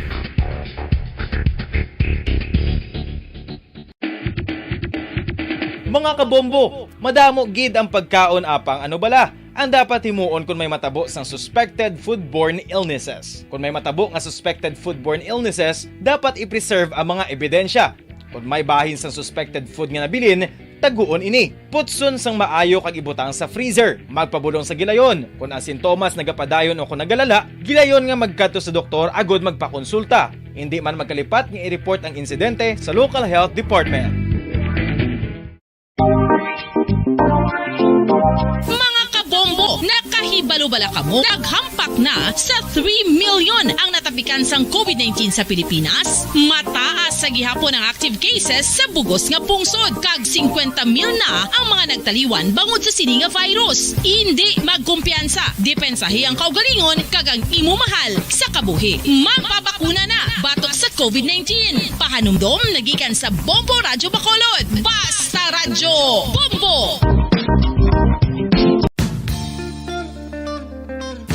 Mga kabombo, madamo gid ang pagkaon, apang ano bala ang dapat himuon kon may matabo sang suspected foodborne illnesses? Kon may matabo nga suspected foodborne illnesses, dapat i-preserve ang mga ebidensya. Kon may bahin sang suspected food nga nabilin, taguon ini. Putson sang maayo kag ibutang sa freezer. Magpabulong sa gilayon. Kon ang sintomas nagapadayon o kon nagalala, gilayon nga magkadto sa doktor agud magpakonsulta. Indi man magkalipat nga i-report ang insidente sa local health department. Mga kabombo, nakahibalo bala kamo? Naghampak na sa three million ang natapikan sang covid nineteen sa Pilipinas. Mataas sa gihapon ang active cases sa bugos nga pungsod, kag singkwenta mil na ang mga nagtaliwan bangod sa sini nga virus. Indi magkumpiyansa. Depensahi ang kaugalingon kag ang imo mahal sa kabuhi. Magpabakuna na batok sa covid nineteen. Pahanumdom nagikan sa Bombo Radyo Bacolod. Basta Radyo Bombo!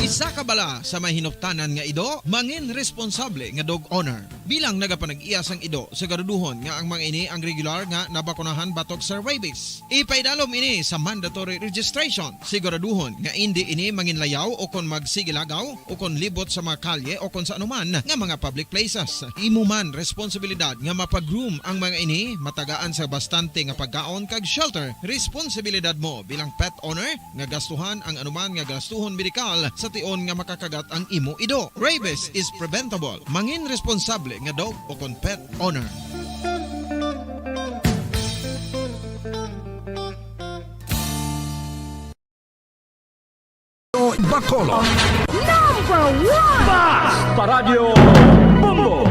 Isa ka bala sa may hinuptanan nga ido, mangin responsable nga dog owner. Bilang nagapanag-iya sang ido, siguraduhon nga ang mga ini ang regular nga nabakunahan batok sa rabies. Ipaidalom ini sa mandatory registration. Siguraduhon nga indi ini manginlayaw o kon magsigilagaw o kon libot sa mga kalye o kon sa anuman nga mga public places. Imo man responsibilidad nga mapag-groom ang mga ini, matagaan sa bastante nga pagkaon kag shelter. Responsibilidad mo bilang pet owner nga gastuhan ang anuman nga gastuhon medikal sa tion nga makakagat ang imo ido. Rabies is preventable. Mangin responsable nga dog o kon pet owner. Bacolod. Number one! Basta Radyo Bombo!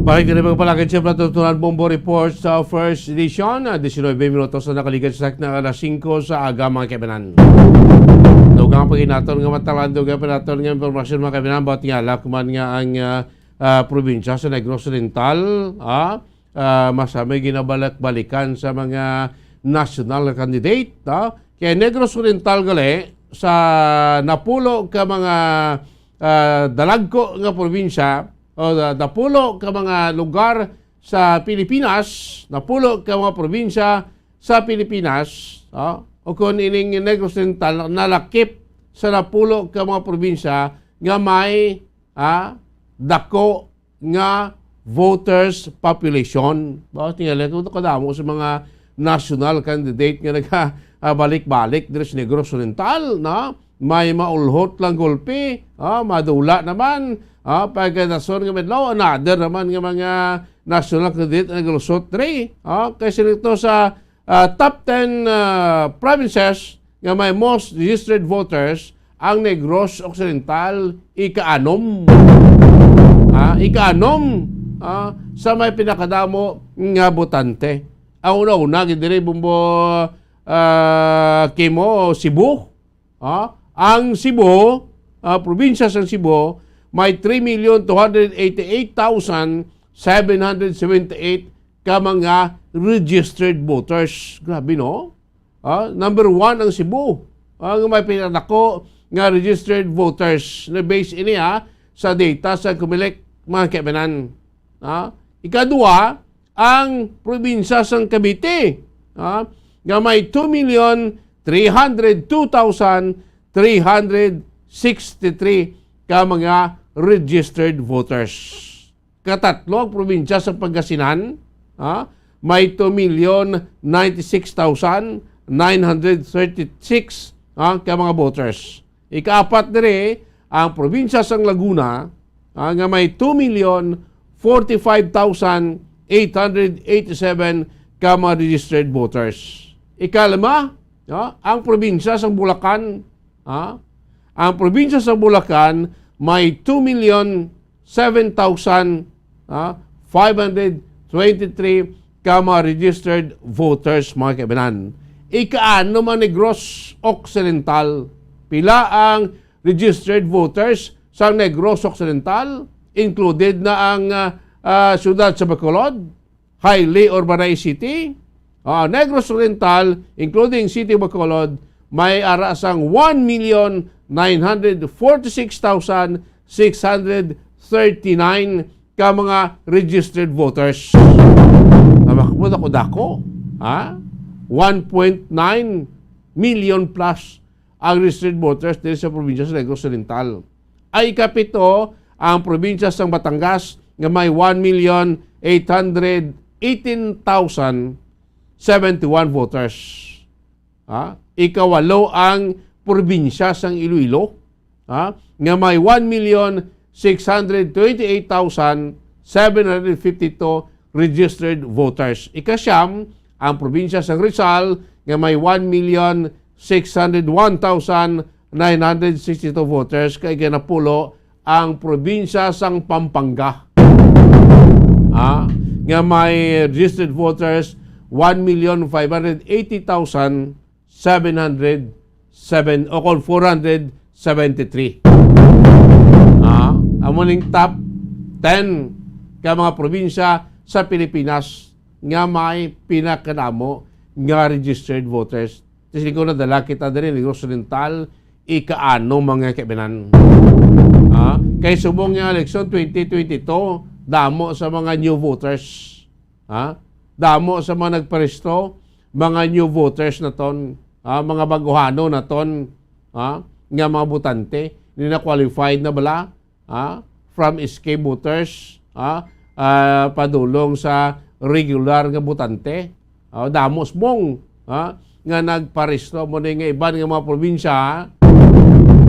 Pakigani, mga palakid, siyempre, tutunan Bombo Report sa first edition. Ah, diecinuebe minutos na nakaligad sa sakto nga alas singko sa aga, mga kaibanan. Dugang paginaton nga matalan, dugang paginaton nga impormasyon, mga kaibanan, about nga lakman nga ang, ah, ah, probinsya sa Negros Oriental, ah, ah, masami ginabalik-balikan sa mga national candidate, ah. Kay Negros Oriental gali, sa napulo ka mga, ah, dalagko nga probinsya, o da-, napulo ka mga lugar sa Pilipinas, napulo ka mga probinsya sa Pilipinas, ah, o kon ining Negros Oriental nalakip sa napulo ka mga probinsya nga may, ah, dako nga voters population. Ba, tingali ko kadamo sa mga national candidate nga naga, ah, balik-balik diri sa Negros Oriental, no? May maulhot lang gulpi, ah, madula naman, ah, pagkadason nga medlaw, another naman nga mga national candidate nga naglusot diri, ah, kay sini to sa, ah, top ten, ah, provinces nga may most registered voters, ang Negros Occidental, ikaanom. Ha? Ikaanom, ha? Sa may pinakadamo nga botante. Ang una-una, gid diri, Bombo, ah, Kimo, Cebu. Ha? Ang Cebu, ah, probinsya sa Cebu, may three million two hundred eighty-eight thousand seven hundred seventy-eight ka mga registered voters. Grabe, no? Ah, number one ang Cebu. Ah, nga may pinakadako nga registered voters. Na-base ini, ah, sa data sa Comelec, mga kaibanan. Ah, ikadua, ang probinsya sang Cavite, ah, nga may two million three hundred two thousand three hundred sixty-three ka mga registered voters. Katatlo ang probinsya sa Pangasinan, ha? May two million ninety-six thousand nine hundred thirty-six, ha, ka mga voters. Ikaapat diri, ang probinsya sang Laguna, ah, nga may two million forty-five thousand eight hundred eighty-seven ka mga registered voters. Ikalima, no, ang probinsya sa Bulacan, ah, ang probinsya sa Bulacan may two million seven thousand, ah, five hundred twenty-three ka mga registered voters, mga kaibanan. Ikaano man Negros Occidental? Pila ang registered voters sa Negros Occidental? Included na ang, ah, ah, siyudad sa Bacolod, highly urbanized city. Ah, Negros Occidental, including City of Bacolod, may ara sang one million nine hundred forty-six thousand six hundred thirty-nine ka mga registered voters. Tama ko ba, dako-dako? Ha? One point nine million plus ang registered voters diri sa probinsya sa Negros Occidental. Ay ikapito, ang probinsya sang Batangas nga may one million eight hundred eighteen thousand seventy-one voters. Ha? Ikawalo ang probinsya sang Iloilo, ha, nga may one million six hundred twenty-eight thousand seven hundred fifty-two registered voters. Ikasiyam, ang probinsya sang Rizal nga may one million six hundred one thousand nine hundred sixty-two voters, kay ganapulo ang probinsya sang Pampanga, ah, nga may registered voters one million five hundred eighty thousand seven hundred seven, o kon four hundred seventy-three. Ah, amo ning top ten ka mga probinsya sa Pilipinas nga may pinakadamo nga registered voters. Tis ko nadala kita diri, Negros Occidental, ikaano, mga kaibanan? Ah, kay subong nga eleksyon twenty twenty-two, damo sa mga new voters. Ha? Damo sa mga nagparesto, mga new voters naton, ah, mga baguhano naton, ha, nga mga botante, ni na qualified na bala, ha? From escape voters, ha? Ah, padulong sa regular nga botante. Ah, damo subong, ha, nga nagparesto mo ni nga iban nga mga probinsya, ha?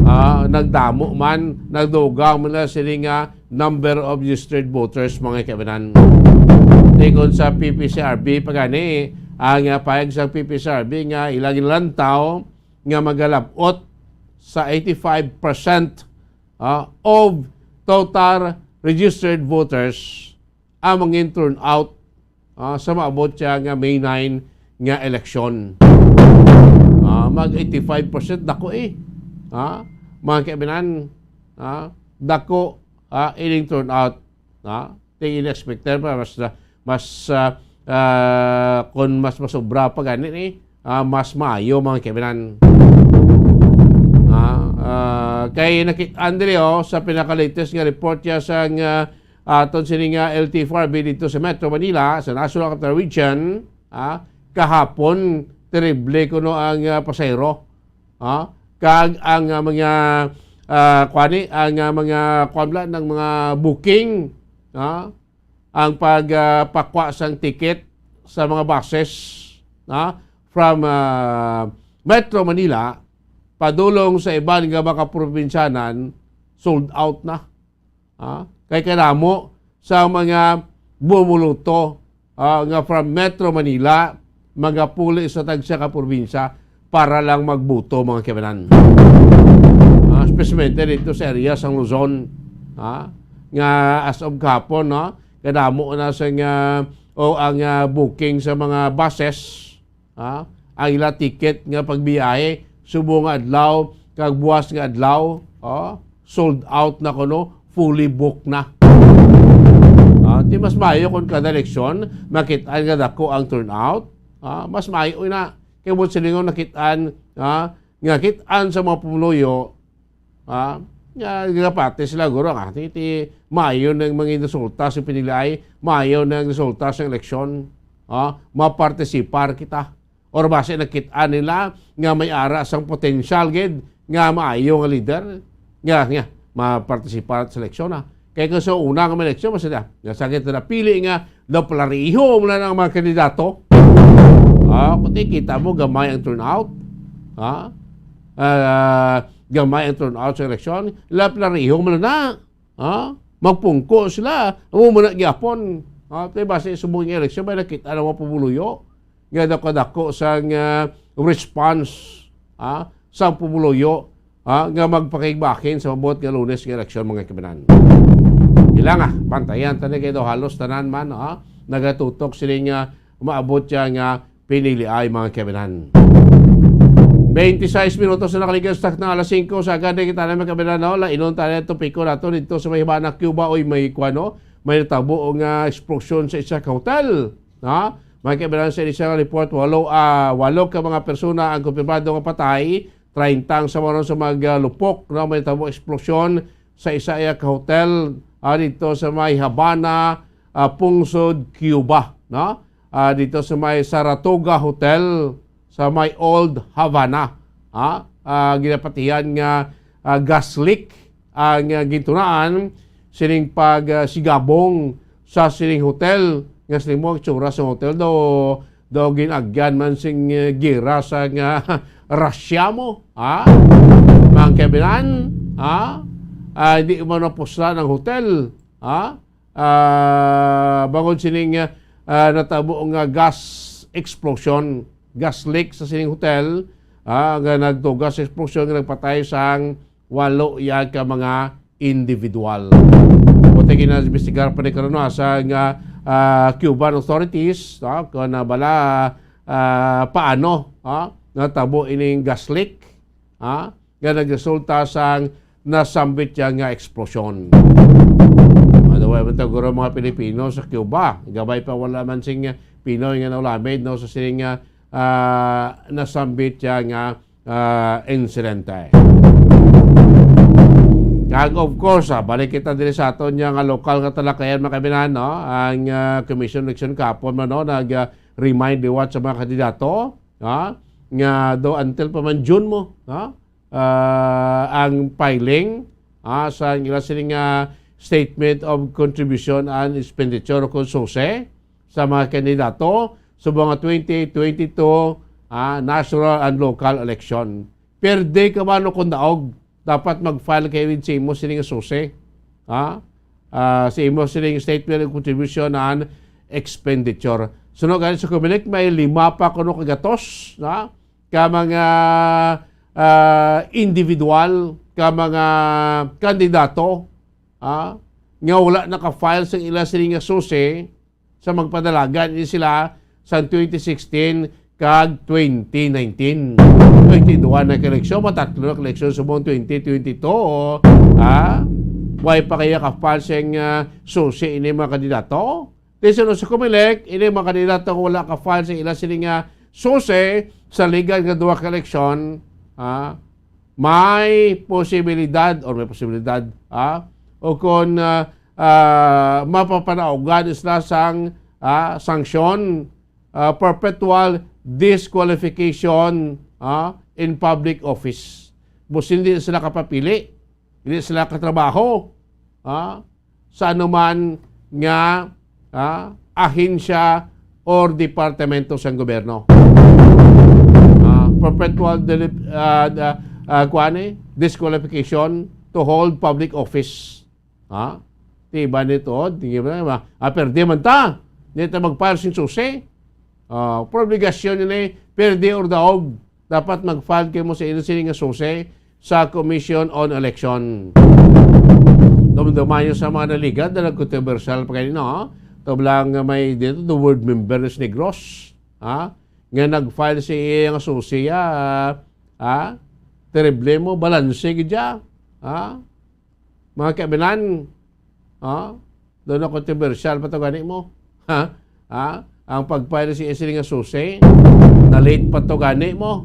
Ah, nagdamo man, nagdugang man na sini nga number of registered voters, mga kaibanan. Tingon sa P P C R B pa gani, ang, ah, pahayag sa P P C R B nga ilang ginlantaw nga magalab-ot sa eighty-five percent, ah, of total registered voters ang mangin turnout, ah, sa maabot siya nga May nine nga eleksyon. Ah, mag eighty-five percent, dako eh. Ah, mga kaibanan, ah, dako, ah, ining turnout. Ah, ting in-expected pa, mas, mas, ah, ah, kung mas masobra pa gani ni, ah, mas maayo, mga kaibanan. Ah, ah, kay nakit-an diri, oh, sa pinaka-latest nga report niya sa nga aton sini nga L T F R B dito sa Metro Manila, sa National Capital Region, ah, kahapon, terrible kuno ang, ah, pasahero. Ah, kag ang, ah, mga, ah, kuan ni, ang, ah, mga kuan bala, ng mga booking, ah, ang pag, ah, pakwa sang ticket sa mga buses, ah, from, ah, Metro Manila padulong sa iban nga mga probinsyanan, sold out na. Ah, kay kadamo sa mga bumuluto, ah, nga from Metro Manila, magapuli sa tagsa ka probinsya para lang magbuto, mga kaibanan. Ah, especialmente dito sa area sang Luzon, ah, nga as of kahapon, no, kadamo na sa nga, o ang, ah, booking sa mga buses, ha? Ang ila ticket nga pagbiyahe subong nga adlaw kag buwas nga adlaw, oh, sold out na kuno, fully booked na. Ah, ti mas maayo kung kada eleksyon makit-an nga dako ang turnout, ah, mas maayo na. Kay buot silingon nakit-an, ah, nga kit-an sa mga pumuluyo, ah, nga gapati sila guro nga ti, ti maayo nang mga resulta sa piniliay, maayo nang resulta sa eleksyon, ah, mapartisipar kita. Or basi nakit-an nila nga may ara sang potensyal gid nga maayo nga leader nga, nga mapartisipar sa eleksyon, ah. Kay kung sa una nga may eleksyon, basta na, nga sakit na napili nga daw palariho mo na ang mga kandidato. Ah, kundi kita mo gamay ang turnout. Ha? Ah, gamay ang turnout sa eleksyon, la palariho mo na. Ha? Magpungko sila, amo man na gyapon. Ah, kay basi subong nga eleksyon, may nakita na mga pumuluyo nga dako-dako sang, ah, response, ah, sang pumuluyo, ah, nga magpakigbahin sa mabuot nga Lunes nga eleksyon, mga kabanan. Ila nga, bantayan ta ni kay daw halos tanan man, ah, nagatutok sini nga maabot siya nga pinili ay mga kabanan. Twenty-six minutos na nakaligas tak na alas singko sa agad kita na mga kabanan, no? Lainon tayo ang topiko nato dito sa may Habana, Cuba, oy may kuwan, no? May natabo nga eksplosyon sa isa ka hotel, ha? Mga kabanan, sa isa nga report, walo, ah, walo ka mga persona ang kumpirmado nga patay, treinta ang sa maron sa mga lupok, no? May natabo eksplosyon sa isa iya ka hotel, ah, dito sa may Habana, ah, Pungsod, Cuba, no? Ah, dito sa may Saratoga Hotel sa may Old Havana, ha? Ah, ginapatihan nga, ah, gas leak ang, ah, gintunaan sining pag, ah, sigabong sa sining hotel nga sining mo itsura sa hotel daw, daw ginagyan man sing, eh, gira sa nga Russia mo, ha? Mga kabanan, ha? Ah, hindi mo napuslan ang hotel, ha? Ah, bangod sining, ah, natabo nga gas explosion, gas leak sa sining hotel, ah, nga nagtugas sa explosion nga nagpatay sang walo ya ka mga individual. Buti ginaimbestigar pa ni karon, no, sa nga, ah, Cuban authorities, no, kung na bala, ah, paano, ah, natabo ining gas leak, ah, nga nagresulta sang nasambit siya nga eksplosyon. Ano ba man siguro mga Pilipino sa Cuba? Gabay pa wala man sing Pinoy nga naulamid, no, sa sining, ah, nasambit siya nga, ah, insidente. Kag of course, ah, balik kita diri sa aton niya nga lokal nga talakayan, mga kabanan, no? Ang, ah, Commission on Election kahapon man, no, nag, ah, remind liwat sa mga kandidato, ha? Nga do until pa man June mo, ha? Ah, ang filing, ah, sa ila sini nga Statement of Contribution and Expenditure o kon SOCE sa mga kandidato sa mga twenty twenty-two, ah, national and local election. Perde ka man o kon daog, dapat mag-file kay with sa imo sini nga SOCE, ha? Ah, sa imo sini nga Statement of Contribution and Expenditure. Suno gani sa Comelec, may lima pa kuno ka gatos, ha? Ka mga, ah, individual, ka mga kandidato, ah, nga wala naka-file sa ila sini nga SOCE sa magpadalagan ini sila sa twenty sixteen kag twenty nineteen. Twenty-two na ka eleksyon, matatlo na ka eleksyon subong twenty twenty-two, ah. Way pa kaya ka-file sing, ah, SOCE ini mga kandidato? Di suno sa Comelec, ini mga kandidato nga wala ka-file sa ila sini nga SOCE sa ligal nga duha ka eleksyon, ah, may posibilidad, or may posibilidad, ah, o kon, ah, ah, mapapanaugan sila sang, ah, sanksyon, ah, perpetual disqualification, ah, in public office. Bus hindi sila kapapili, hindi sila katrabaho, ah, sa anuman nga, ah, ahensya or departamento sang gobyerno. Ah, perpetual delip-, ah, da-, ah, kuwan eh, disqualification to hold public office. Ha? Di ba nito? Di ba? Ah, perde man ta. Di ta mag-file sing SOCE. Ah, pero obligasyon nila eh, perde or daog. Dapat mag-file kamo sa inyo sini nga SOCE sa Commission on Election. Dumduman niyo sa mga naligat na nagkontrobersyal pa kayo, no? Ito lang nga may dito, the word member is Negros. Ha? Nga nag-file si iya nga SOCE, ah, ha? Terrible mo, balanse gid siya. Ha? Mga kaibinan, ha? Doon na kontrobersyal pa to gani mo. Ha? Ha? Ang pag-file si Esri nga SOCE, na-late pa to gani mo.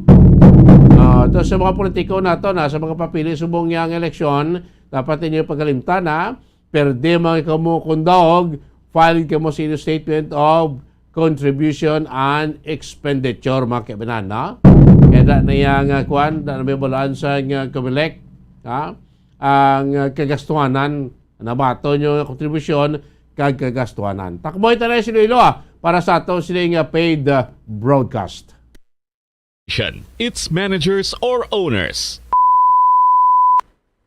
Ah, to sa mga politiko nato na sa mga papili subong niya ang eleksyon, dapat ninyo pagalimtan na perde mga kamo kung daog, file kamo sa inyo statement of contribution and expenditure, mga kaibinan, no? Kaya da na iya nga kwan, da na may balaan sa nga Comelec, ha? Ang, ah, kagastuhanan, nabato nyo nga kontribusyon kag kagastuhanan. Takboy ta na si Iloilo, ah, para sa ato sila nga paid, ah, broadcast. Its managers or owners.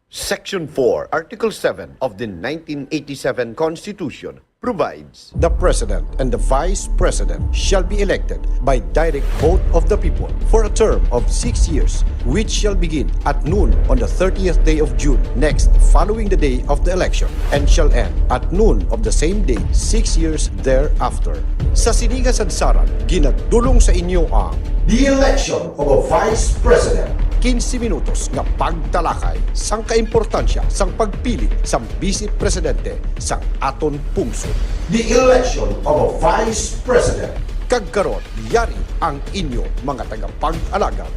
Section four, Article seven of the nineteen eighty-seven Constitution provides: The President and the Vice President shall be elected by direct vote of the people for a term of six years, which shall begin at noon on the thirtieth day of June next following the day of the election and shall end at noon of the same day six years thereafter. Sa sini nga sadsaran, ginadulong sa inyo ang The Election of a Vice President. Quince minutos nga pagtalakay sang kaimportansya sang pagpili sang Bise Presidente sang aton pungsod. The Election of a Vice President. Kag karon, yari ang inyo mga tagapag-alagad.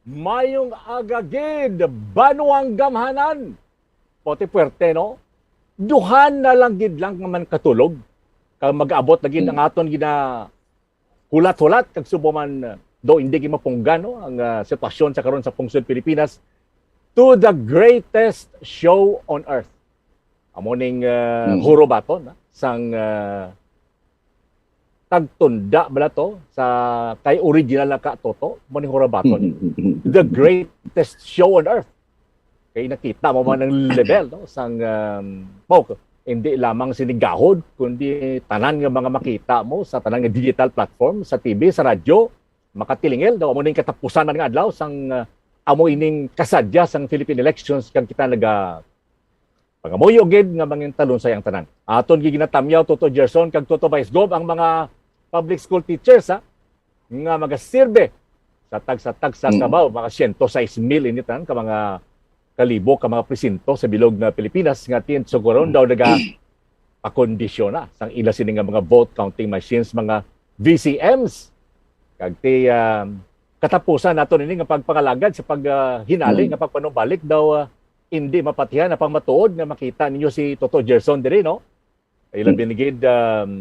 Mayong aga gid, banuang gamhanan. Pati puwerte, no? Duha na lang gid lang nga man katulog. Kag mag-abot na gid ang aton gina-, hulat-hulat, kag subong man, uh, do hindi gid mapunggan, no, ang, uh, sitwasyon sa karon sa pungsod Pilipinas, to the greatest show on earth. Amo ning, uh, Mm. hurobaton, ah, sang, uh, tagtunda bala to sa kay original na Ka Toto, amo ning hurobaton. The greatest show on earth. Kay nakita mo man ang level, no, sang, um, mo, hindi lamang sini gahod, kundi tanan nga mga makita mo sa tanan nga digital platform, sa T V, sa radyo, makatilingil daw. Amo ning katapusan man nga adlaw sang, uh, amo ining kasadya sang Philippine elections, kag kita naga pangamuyo gid nga mangin talunsay ang tanan. Aton gid ginatamyaw, Toto Gerson kag Toto Vice Gov, ang mga public school teachers, ha, nga magasirbe sa tagsa-tagsa Mm. ka ba, mga siyento sais mil ini tanan ka mga kalibo ka mga presinto sa bilog nga Pilipinas nga tin suguron daw naga pakondisyona sang ila sini nga mga vote counting machines, mga V C Ms. Kag ti, ah, katapusan nato nini nga pagpangalagad sa pag, ah, hinali Mm. nga pagpanumbalik daw, ah, indi mapatihan ang pangmatuod nga makita ninyo si Toto Gerson diri, no? Ay, labi Mm. ni gid, um,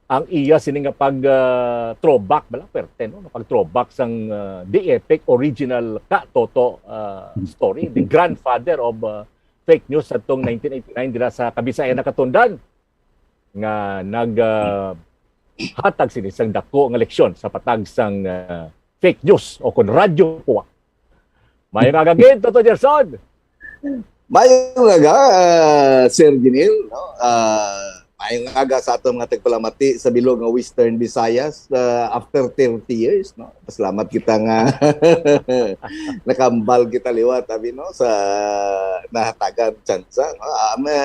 ang iya sini nga pag, ah, throwback bala, perte, no? Pag throwback sang, ah, the epic original Ka Toto, ah, Mm. story, the grandfather of, ah, fake news sa tong nineteen eighty-nine dira sa Kabisayan nakatundan nga nag, ah, hatag sini sang dako nga leksyon sa patag sang, ah, fake news o kon radyo puwak. Mayong aga gid, Toto Gerson. Mayong aga, ah, Sir Ginil, no? Ah, mayong aga sa aton mga tagpalamati sa bilog nga Western Visayas, ah, after thirty years, no? Pasalamat kita nga nakambal kita liwat, abi, no, sa nahatagan tsansa, no? Ah, may,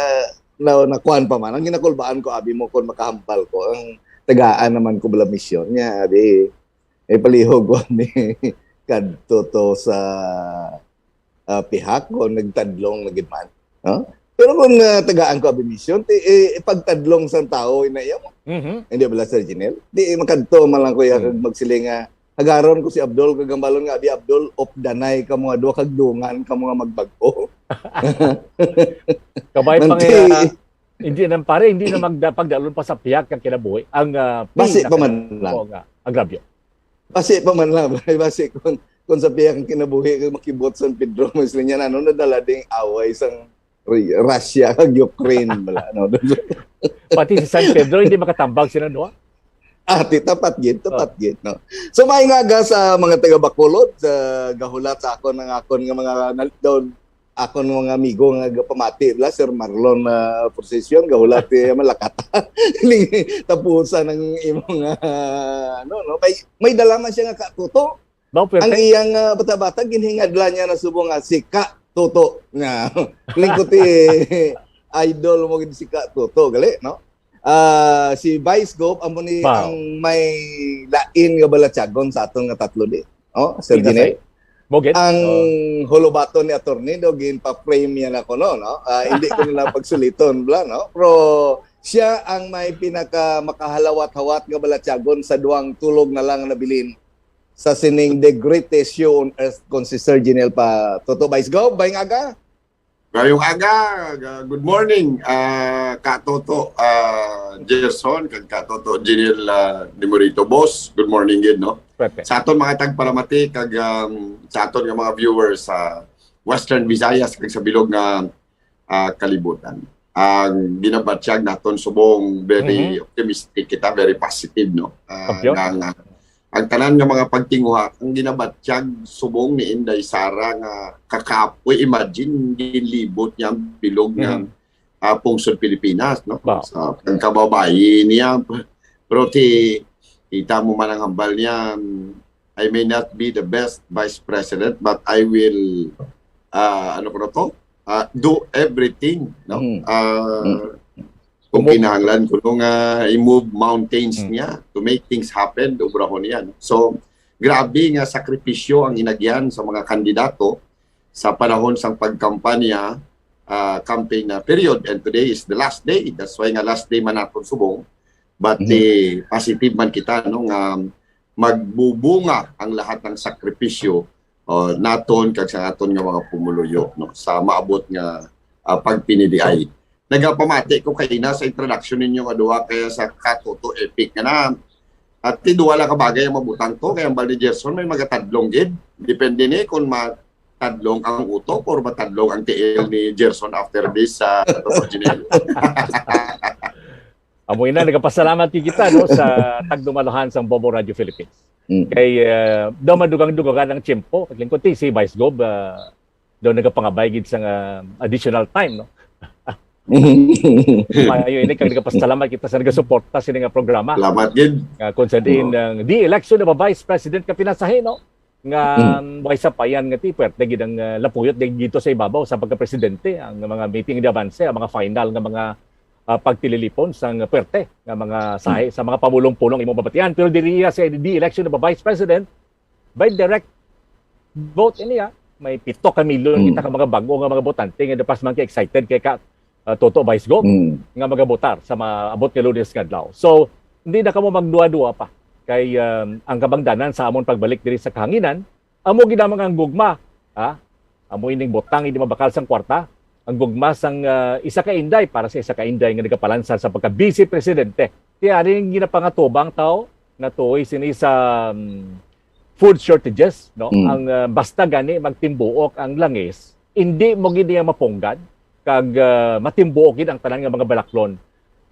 na, nakuan pa man ang ginakulbaan ko, abi mo, kon makahambal ko, ang tagaan naman ko bala misyon niya, abi, eh, palihog ko ni kadto to sa, ah, pihak ko, nagtadlong na gid man. No? Pero kung, ah, tagaan ko abi misyon, ti, eh, ipagtadlong sang tawo ina iya mo. Mhm. Hindi bala, Sir Jinel? Di, eh, makadto man lang ko iya kag Mm. magsiling nga, hagaron ko si Abdul, kag hambalon nga, "Abi Abdul, updanay ka mo nga duha kag dungan ka mo nga magbag-o." Kabay pa Manti- nga, hindi na, pare, hindi na magda-, pagdalon pa sa pihak ang kinabuhi, ang, ah, Basi pinaka-, pa man lang. Oo nga, agrabyo. Basi pa man lang, basi kung, kung sa pihak ang kinabuhi, kung makibot San Pedro, mas niya na, ano, nadala ding away sang Ru-, Russia kag Ukraine, bala, no? Pati si San Pedro, hindi makatambag sila, no? Ah, ti, tapat gid, tapat Oh. gid, no? So, may nga aga sa mga taga Bacolod, sa gahulat sa akon ang akon nga mga nal-, daw, akon mga amigo nga gapamati, bala, Sir Marlon, ah, Procession, gahulat, eh, malakata. Tapusan ang imong, ah, ano, no? May, may dala man siya nga katuto. Daw, Ang perfect. iyang, ah, bata-bata, ginhingadlan niya na subong nga si Ka Toto. Nga, lingkod ti idol mo gid si Ka Toto, gali, no? Ah, si Vice Gov, amo ni Wow. ang may lain nga balatyagon sa aton nga tatlo di. Oh, Sir Tingnan Jinel? sa'yo. Mo gid? Ang Oh. hulubaton ni attorney, do, ginpa-frame niya na kuno, no? Ah, hindi ko na lang pagsuliton, bla, no? Pero siya ang may pinaka makahalawat-hawat nga balatyagon sa duwang tulog na lang na bilin sa sining The Greatest Show on Earth kon si Sir Jinel pa Toto. Vice Gov, mayong aga. Mayong aga, ga-, good morning, ah, Ka Toto, ah, Gerson, kag Ka Toto Jinel, ah, Demorito. Boss, good morning gid, no? Perfect. Sa aton mga tagpalamati, kag, um, sa aton nga mga viewers sa Western Visayas, kag sa bilog nga, ah, kalibutan. Ang ginabatyag naton subong very Mhm. optimistic kita, very positive, no? Ah, Kampiyon. nga, nga Ang tanan nga mga pagtinguha, ang ginabatyag subong ni Inday Sara nga kakapoy, imagine, ginlibot niya ang bilog nga, Mhm. ah, pungsod Pilipinas, no? Wow. Sa pagkababayi niya, pero ti, kita mo man ang hambal niya, "I may not be the best vice president, but I will, ah, ano ko na to? Ah, do everything," no? Mhm. Ah, Mhm. kung Kumo- kinahanglan ko nga i-move mountains Mhm. niya to make things happen, obrahon niya, no? So, grabe nga sakripisyo ang inagyan sa mga kandidato sa panahon sang pagkampanya, ah, campaign na period. And today is the last day. That's why nga last day man naton subong. But, Mhm. eh, positive man kita, no, nga magbubunga ang lahat ng sakripisyo, oh, naton kag sa aton nga mga pumuluyo, no, sa maabot nga, ah, pagpinidiay. Nagapamati ko kay na sa introduction ninyo nga duha kaya sa Katoto Epic nga na. At ti duha lang ka bagay ang mabutang to, kay ang bal ni Gerson may magatadlong gid. Depende ni kung matadlong ang utok or matadlong ang tiil ni Gerson after this, sa Katoto Janelle. Amo ina, nagapasalamat gid kita, no, sa tagdumalahan sang Bombo Radio Philippines. Mm. Kay, ah, daw madugang-dugangan ang tiyempo. Kag lingkod ti si Vice Gov, ah, daw nagapangabay gid sang, ah, additional time, no? Maayo ini, kag nagapasalamat kita sa nagasuporta sini nga programa. Salamat gid. Nga kung sa diin Oo. ang the election of a vice president ka pinasahi, no? Nga, Mm. um, way sapayan nga ti, puwerte gid ang, ah, lapuyot di dito sa ibabaw sa pagka-presidente, ang mga meeting de avance, ang mga final nga mga, ah, pagtililipon sang puwerte nga mga sahi Mm. sa mga pamulong-pulong imo mabatian. Pero diri sa the election of a vice president, by direct vote ini, ah, may pito ka milyon Mm. kita ka mga bag-o nga mga botante nga dapas man kay excited kay ka, ah, Toto Vice Gov Mm. nga magabotar sa maabot nga Lunes nga adlaw. So, hindi na kamo magduwa-duwa pa kay, um, ang kabangdanan sa amon pagbalik diri sa kahanginan, amo gid ang mga gugma, ha? Amo ining butang hindi mabakal sang kwarta, ang gugma sang, ah, isa ka inday para sa isa ka inday nga nagapalansar sa pagka-vice presidente. Ti ari ang ginapangatubang tawo nga tuoy sini sa, um, food shortages, no? Mm. Ang, ah, basta gani magtimbuok ang langis, indi mo gid niya mapunggan kag, ah, matimbuok gid ang tanan nga mga balaklon.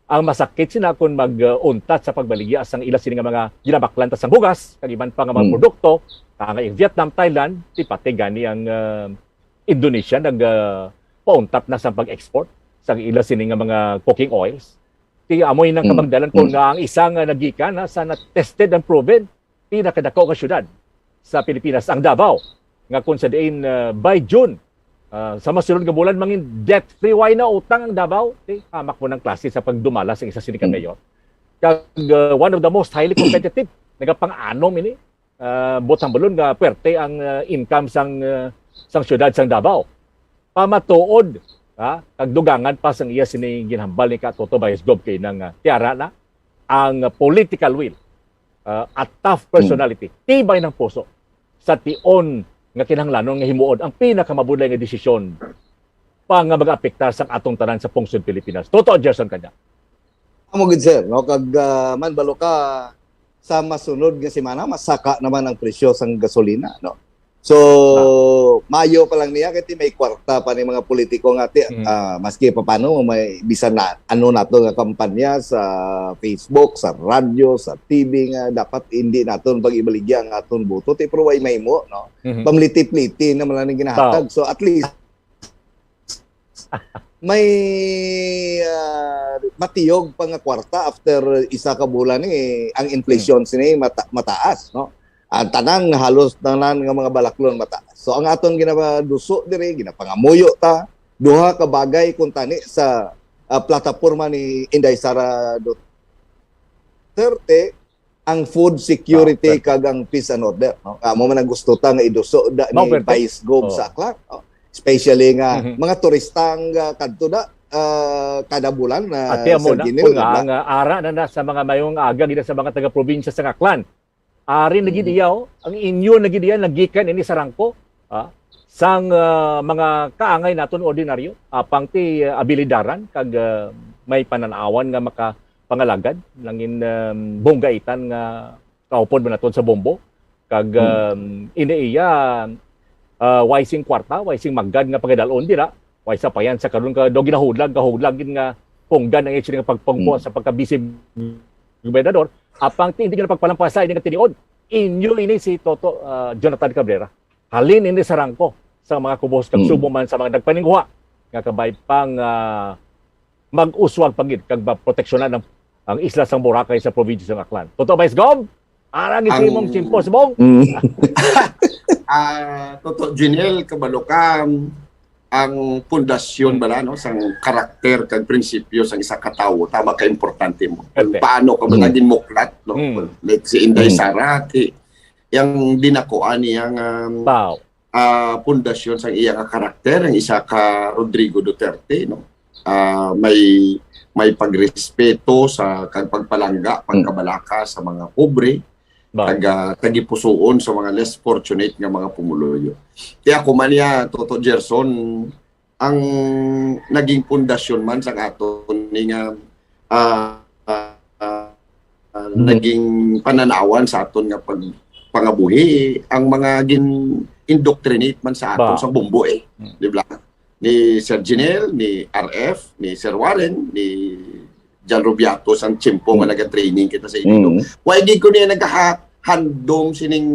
Ang masakit sina kon mag, ah, untat sa pagbaligya sang ila sini nga mga ginabaklan ta sang bugas kag iban pa nga mga Hmm. produkto, nga ang Vietnam, Thailand, ti pati gani ang, ah, Indonesia nag, ah, pauntat na sa pag-export sang ila sini nga mga cooking oils. Ti amoy nang Hmm. kabangdanan ko Hmm. nga ang isa nga nagikan, ha, sa na-tested and proven pinakadako nga syudad sa Pilipinas, ang Davao, nga kung sa diin, ah, by June, ah, sa masunod nga bulan, mangin debt-free. Way na utang ang Davao. Okay? Hamak mo ng klase sa pagdumala sa isa sini ka Hmm. mayor. Kag, ah, one of the most highly competitive, nagapang-anom ini. Ah, buot hambalon nga puwerte ang, ah, income sang, ah, sang syudad sang Davao. Pamatuod, ha? Kag dugangan pa sang iya sini ginhambal ni Ka Toto Vice Gov kay nang, ah, tiara na ang political will, ah, a tough Hmm. personality, tibay ng puso sa tion nga kinahanglanon nga himuon ang pinakamabudlay nga desisyon pa nga mag-apektar sang atong tanan sa pungsod Pilipinas. Toto Gerson kanya. Amo gid, sir, no? Kag, ah, man balo ka, sa masunod nga semana, masaka naman ang presyo sang gasolina, no? So, Ah. mayo pa lang niya, kay ti may kwarta pa ni mga politiko nga ti, Mm. ah, maski pa paano, may bisan na, ano nato nga kampanya sa Facebook, sa radyo, sa T V nga dapat hindi naton pag-ibaligya ang aton boto, ti pero way mahimo, no? Mhm. Pamliti-pliti naman lang ang ginahatag. Tao. So, at least, may, ah, matiyog pa nga kwarta after isa ka bulan ni ang inflation Hmm. sini mata-, mataas, no? Ang tanan, halos tanan nga mga balaklon mataas. So, ang aton ginaduso diri, ginapangamuyo ta, duha ka bagay kung tani sa, ah, plataporma ni Inday Sara Duterte, ang food security Ah, okay. kag ang peace and order, no? Amo man ang gusto ta nga iduso da ni Mao, perte. Vice Gov Oh. sa Aklan, no? Especially nga Mhm. mga turista ang, ah, kadto da, ah, kada bulan na, Ate, amo Sir na, Ginil, kung nga, di ba? nga ara na na sa mga mayong aga gid sa mga taga-probinsya sa Aklan. Ari na gid Mhm. iya, oh. Ang inyo na gid iya, nagikan ini sa rangko, ah, sang, ah, mga kaangay naton ordinaryo, apang ti, ah, abilidaran kag, ah, may pananawan nga makapangalagad, nangin, um, bunggaitan nga kaupod man naton sa bombo. Kag, Hmm. um, ini iya, ah, way sing kwarta, way sing magad nga pagadalon dira, way sa payan sa karon ka daw ginahudlag, gahudlag gid nga punggan ang iya sini nga pagpangko Hmm. sa pagka-vice gobernador, apang ti-, hindi niya pagpalampasa ini nga tiniod. inyo ini si Toto, ah, Jonathan Cabrera. Halin ini sa rangko sa mga kubos kag Mm. subong man sa mga nagpaninguha nga kabay pang, ah, mag-uswag pa gid kag maproteksyonan ang, ang isla sang Boracay sa probinsya sang Aklan. Toto, Vice Gov? Ara gid sa Ang imong tiyempo, subong. Mm. Ah, Toto Junel, kabalo ka, ang pundasyon bala, no, sang karakter kag prinsipyo sang isa ka tawo, tama ka, importante mo. Kung Ate. paano ka bala Mm. ginmuklat, no? Mm. Like si Inday Mm. Sara, ti-, yang dinakuan niya nga, um, Wow. ah, pundasyon sang iya nga karakter, ang isa ka Rodrigo Duterte, no? Ah, may, may pagrespeto sa, kag pagpalangga, Mm. pagkabalaka sa mga pobre, Ba. kag, ah, tagipusoon sa mga less fortunate nga mga pumuluyo. Kaya ako man niya, Toto Gerson, ang naging pundasyon man sang aton ni nga, ah, ah, ah, Mhm. naging pananawan sa aton nga pag-, pangabuhi, ang mga gin-indoctrinate man sa aton Ba. sa bumbo, eh. Hmm. Di ba? Ni Sir Jinel, ni R F, ni Sir Warren, ni John Rubiato, sang tiyempo nga Mm. nagatraining kita sa Iloilo. Mm. Why gid ko niya nagahandom sining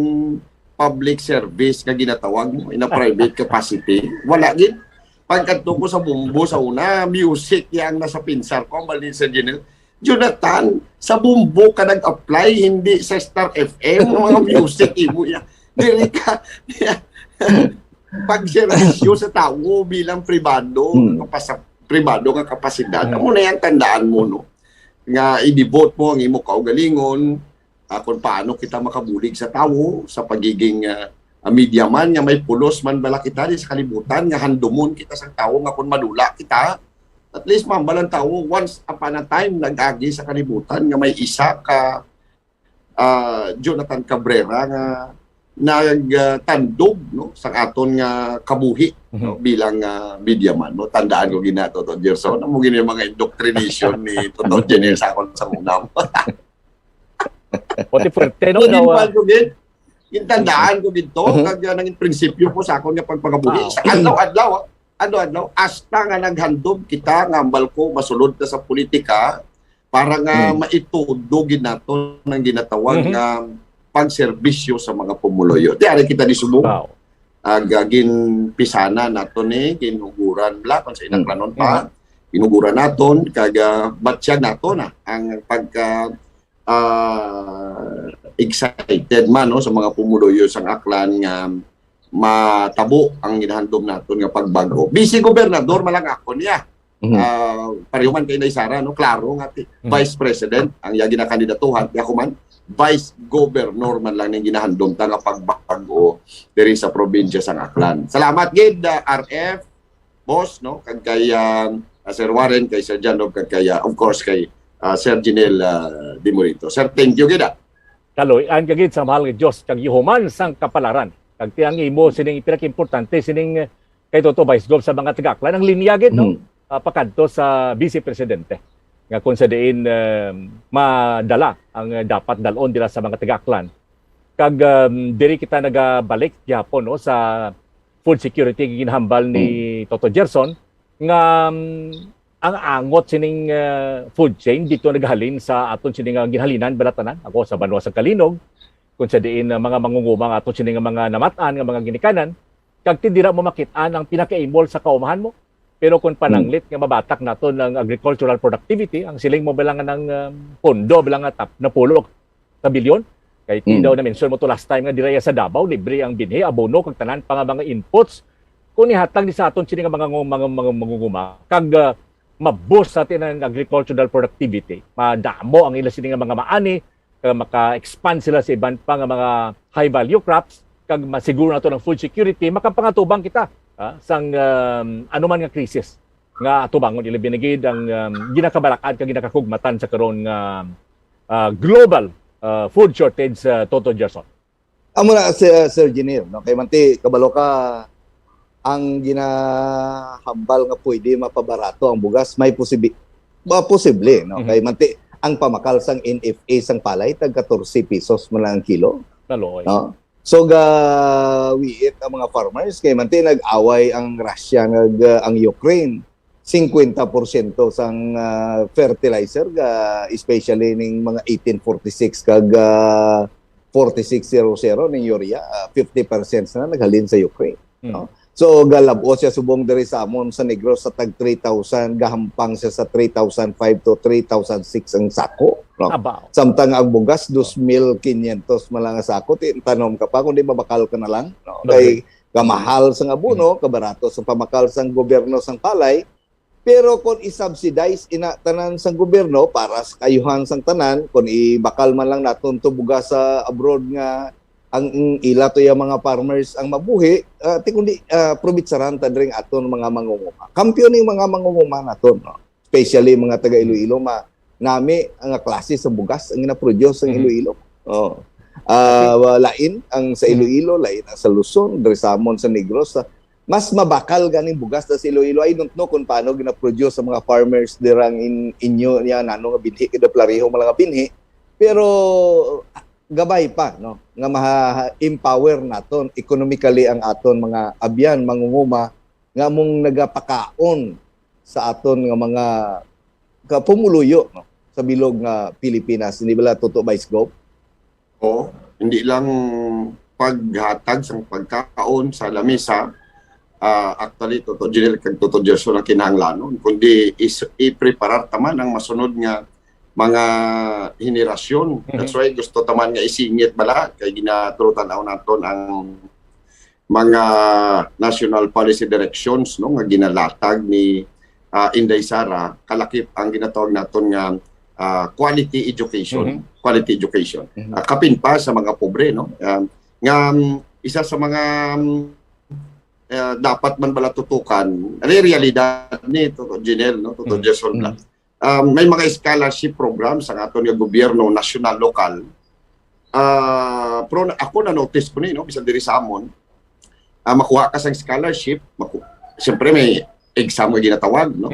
public service nga ginatawag mo in a private capacity? Wala gid. Pagkadto ko sa bumbo sa una, music yang nasa pinsar ko, ang bali sa General. Jonathan, sa bumbo ka nag-apply, hindi sa Star F M, mga music imo ya. Diri ka, pagserbisyo sa tawo bilang pribado, Hmm. kapasa-, pribado nga kapasidad. Hmm. Amo na yan, tandaan mo, no? Nga i-devote mo ang imo kaugalingon, ah, kung paano kita makabulig sa tawo sa pagiging, ah, ah, media man nga may pulos man bala kita di sa kalibutan, nga handomon kita sa tawo nga kung madula kita, at least mambal ang tawo, once upon a time nag-agi sa kalibutan nga may isa ka, ah, Jonathan Cabrera nga nagtandog, no, sa aton nga kabuhi, no, Mhm. bilang, ah, media man, no. Tandaan ko gina, Toto Gerson, amo gini yung mga indoctrination ni Toto Jenner sa akon sa una. Pati puwerte, no? Ikaw, ah, Ginkuan ko gid. Gintandaan ko gid to, Mhm. kag, ah, nangin prinsipyo ko sa akon nga pagpangabuhi. Wow. Sa adlaw-adlaw, ah, adlaw-adlaw, hasta nga naghandom kita nga hambal ko masulod na sa politika para nga Mhm. maitudo gid naton ang ginatawag Mhm. nga pagserbisyo sa mga pumuluyo. Di ari kita ni subong. Wow. Ag, ah, ginpisanan nato ni, ginuguran bala, kung sa Mm. inaklanon pa, Mm. ginuguran naton, kag, ah, batyag nato na ang pagka, ah, excited man, no, sa mga pumuluyo sang Aklan nga matabo ang ginahandom naton nga pagbag-o. Vice gobernador man lang ako niya. Mhm. Ah, pareho man kay Nay Sara, no? Klaro nga ti-, Mhm. vice president ang iya ginakandidatuhan, di ako man, vice governor man lang ning ginahandom ta nga pagbag-o diri sa probinsya sang Aklan. Salamat gid, ah, R F, boss, no? Kag kay, ah, Sir Warren, kay Sir Janov, kag kay, ah, of course, kay, ah, Sir Jinel, ah, Dimorito. Sir, thank you gid, ah. Kaloy-an ka gid sa mahal nga Dios, kag yuhuman sang kapalaran. Kag ti ang imo sining pinakaimportante sining, eh, kay Toto Vice Gov sa mga taga-Aklan, ang linya gid, no? Mm. Ah, pakadto sa Vice Presidente. Nga kung sa diin, eh, madala ang, eh, dapat dalon dira sa mga taga-Aklan. Kag, um, diri kita nagabalik gihapon, no, sa food security nga ginhambal ni Mm. Toto Gerson, nga, um, ang angot sining, uh, food chain dito naghalin sa aton sini nga ginhalinan, balatanan. Ako sa banwa sa Kalinog, kung sa diin, uh, mga mangunguma nga aton sini nga mga namat-an, nga mga ginikanan, kag ti dira mo makit-an ang pinakaimol sa kaumahan mo. Pero kung Hmm. pananglit nga mabatak naton ang agricultural productivity, ang siling mo bilang nga ng, um, pondo, bilang nga tap-, napulo ka bilyon. Kay ti Hmm. daw na-mention mo to last time nga dira sa Davao, libre ang binhi, abono, kag tanan pa nga mga inputs. Kung ihatag ni sa aton sini nga mga, mga, mga mangunguma, kag, uh, ma-boost sa atin ang agricultural productivity, madamo ang ila sini nga mga maani, kag maka-expand sila sa iban pa nga mga high value crops, kag masiguro nato ang food security, makapangatubang kita, ah, sang, um, anuman nga krisis nga atubangon, ilabi na gid ang, um, ginakabalak-an kag ginakakugmatan sa karon nga, ah, global, ah, food shortage, ah, Toto Gerson. Amo na, Sir, Sir Jinil, no? Kay manti, kabalo ka, ang ginahambal nga pwede mapabarato ang bugas, may posibi-, ma-, posible, no? Mhm. Kay manti, ang pamakal sang N F A sang palay, tag katorse pesos man lang ang kilo. Naloy. No? So, gawiit ang mga farmers, kay manti, nag-away ang Russia nga, ang Ukraine. Singkwenta porsyento sang, ah, fertilizer, ga, especially ning mga eighteen forty-six kag, ah, forty-six zero zero ning urea, ah, fifty percent na naghalin sa Ukraine, no? So, galab-os siya subong diri sa amon sa Negros sa tag three thousand, gahampang siya sa three thousand five to three thousand six ang sako, no? Abaw. Samtang ang bugas, dos mil quinientos man lang ang sako, ti-, tanom ka pa, kundi mabakal ka na lang, no? Kay kamahal sang abono, kabarato sa pamakal sang gobyerno sang palay, pero kung i-subsidize ina tanan sang gobyerno para sa kaayuhan sang tanan, kung ibakal man lang naton to bugas sa abroad nga ang ila to yung mga farmers ang mabuhi, ah, ti kundi, ah, probitsaran ta diri ang aton mga mangunguma. Kampiyon ning mga mangunguma naton, no? Especially mga taga Iloilo, ma nami ang klase sa bugas ang gina-produce sa Iloilo. Oh. Ah, wa-, lain ang sa Iloilo, lain ang sa Luzon, diri sa amon sa Negros, sa mas mabakal ganing bugas na sa Iloilo. I don't know kung paano gina-produce sa mga farmers dirang in, inyo niya nano nga binhi, kada plareho mga binhi. Pero gabay pa, no, nga ma-empower naton economically ang aton mga abyan, mangunguma nga mong nagapakaon sa aton nga mga kapumuluyo, no, sa bilog nga Pilipinas. Hindi bala, Toto Vice Gov? Oo, hindi lang paghatag sang pagkaon sa lamesa, ah, actually, Toto Jilel kag Toto Gerson ang kinahanglanon, kundi is, i-preparar ta man ang masunod nga mga henerasyon. That's why gusto ta man nga isingit bala, kay ginaturutan naon naton ang mga national policy directions, no, nga ginalatag ni, ah, Inday Sara, kalakip ang ginatawag naton nga, ah, quality education, quality education. Ah, kapin pa sa mga pobre, no? Ah, nga, um, isa sa mga, um, ah, dapat man bala tutukan, ano yung realidad ni Toto Janelle, no? Toto Gerson bala. Ah, may mga scholarship programs ang aton nga gobyerno, nasyonal, lokal. Ah, pero na-, ako na-notice ko ni, no, bisan diri sa amon, ah, makuha ka sang scholarship, maku-, siyempre may exam nga ginatawag, no?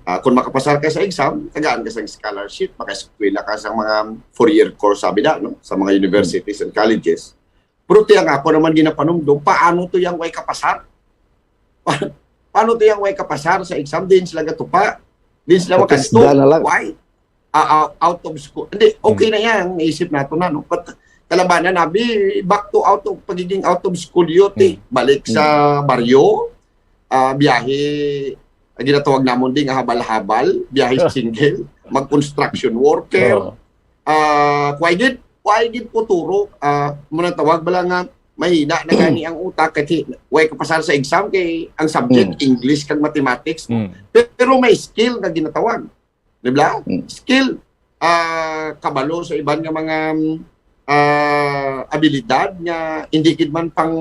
Ah, kung makapasar ka sa exam, tagaan ka sang scholarship, makaeskwela ka sa mga four-year course, sabi na, no, sa mga universities and colleges. Pero tiyan nga, ako naman ginapanumdum, paano to yung way kapasar? Paano to yung way kapasar sa exam? Din sila gatupa. Din sila makasto. Why? Ah, ah, out of school. Hindi, okay na yan. Naisip nato na, no? But kalabanan nabi, back to out of, pagiging out of school youth, eh. Balik sa baryo, ah, biyahe, ang ginatawag namon din, habal-habal, biyahe single, mag-construction worker, ah, kuway gid, kuway gid po turo, ah, muna tawag bala nga, mahina na gani ang utak, kay way kapasar sa exam, kay ang subject, English kag mathematics, no? Pero may skill nga ginatawag. Di ba? Skill, ah, kabalo sa iban nga mga, ah, abilidad nga hindi gid man pang,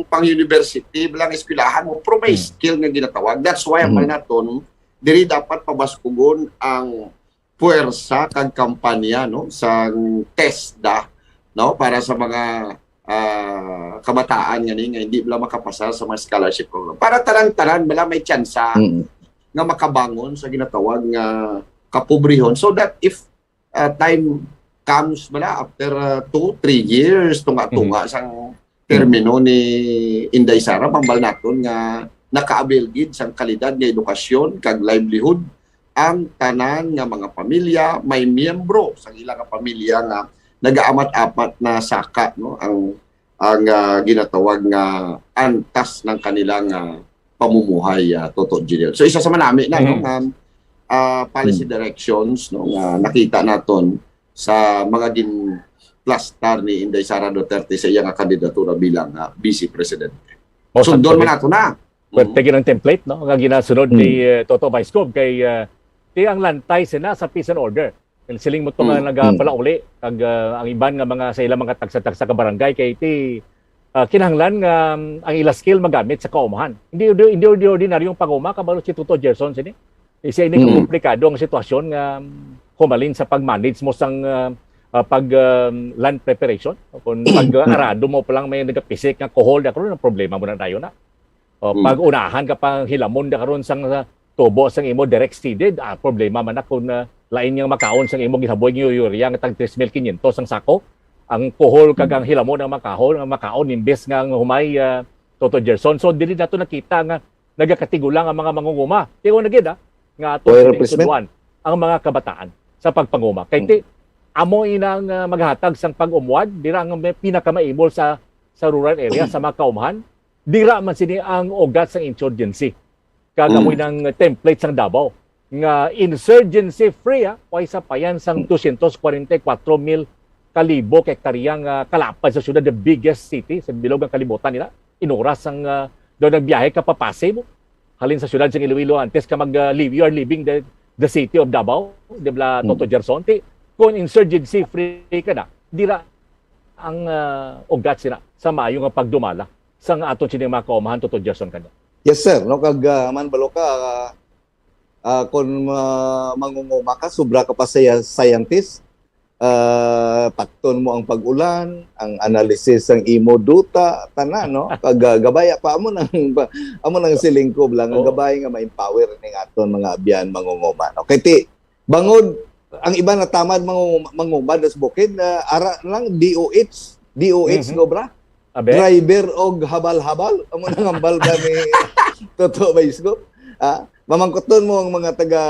pang university, bilang eskwelahan mo, pero may skill nga ginatawag. That's why ang naton, diri dapat pabaskugon ang puwersa kag kampanya, no, sang TESDA, no, para sa mga, ah, kabataan nga ni nga hindi bala makapasar sa mga scholarship program. Para tanan-tanan bala may tsansa nga makabangon sa ginatawag nga kapobrehon, so that if, ah, time comes bala after, ah, two, three years, tunga-tunga sang termino ni Inday Sara, mambal naton nga naka-avail gid sang kalidad nga edukasyon kag livelihood ang tanan nga mga pamilya, may miyembro sa ila nga pamilya nga nagaamat-amat na saka, no, ang, ang, ah, ginatawag nga antas ng kanilang, ah, pamumuhay, ah, Toto Jilel. So, isa sa manami na, no, nga, ah, policy directions, no, nga nakita naton sa mga ginplastar ni Inday Sara Duterte sa iya nga kandidatura bilang, ah, Vice Presidente. Sundon man nato na. Pwerte gid ang template, no, nga ginasunod ni, eh, Toto Vice Gov kay, eh, ti ang lantay sina sa peace and order. Ang siling mo to nga nagapalauli kag, ah, ang iban nga mga sa ilang mga tagsa-tagsa ka barangay kay ti, ah, kinahanglan nga, um, ang ila skill magamit sa kaumahan. Hindi, hindi, hindi, hindi ordinaryong panguma, kabalo si Toto Gerson sini. Isa ini ka komplikado ang sitwasyon nga, um, humalin sa pag-manage mo sang, ah, ah, pag, um, land preparation o kung pag, ah, arado mo pa lang may nagapisik nga kuhol, da karon ang problema mo na dayon na. O, pag unahan ka pang hilamon da karon sang, ah, tubo sang imo direct seeded, ah, problema man na kung, ah, lain nga makaon sang imo gihaboy nga urea nga tag tres mil quinientos ang sako. Ang kuhol kag ang hilamon ang makahol, ang makaon imbes nga ang humay, ah, Toto Gerson. So, dili nato nakita nga nagakatigulang ang mga mangunguma. Tigo na gid, ah, nga ato Oy, replacement. Sudwan ang mga kabataan sa pagpanguma. Kay ti, amo ina ang, ah, maghatag sang pag-umwad, dira ang may pinakamaibol sa, sa rural area, sa mga kaumahan. Dira man sini ang ugat sang insurgency. Kag amo Mm. inang template sang Davao nga insurgency free, ah, way sapayan sang dosyentos kwarenta y kuwatro mil kalibo ka hektarya nga kalapad sa syudad, the biggest city sa bilog nga kalibutan nila. Inuras ang, ah, daw nagbiyahe ka papasi mo halin sa syudad sang Iloilo antes ka mag, ah, leave, you are leaving the, the city of Davao, di ba, Mm. Toto Gerson? Ti, kung insurgency free ka na, dira ang, ah, ugat sina sa maayo nga pagdumala sang aton sini mga kaumahan, Toto Gerson, kanya. Yes, sir. No, kag, ah, man balo ka, ah, ah, kung, ah, mangunguma ka, sobra ka pa sa scientist, ah, takton mo ang pag-ulan, ang analysis sang imo duta, tanan, no? Kag, ah, gabaya pa, amo nang, amo nang siling ko lang, ang Oo. gabay nga ma-empower ning aton mga abyan mangunguma, no? Kay ti, bangod, ang iba natamad mangunguma, mangunguma sa bukid, ah, ara lang, D O H, D O H Mhm. ko, bra? Abe? Driver og habal-habal, amo nang hambal ba ni Toto Baisgo? Ah, mamangkuton mo ang mga taga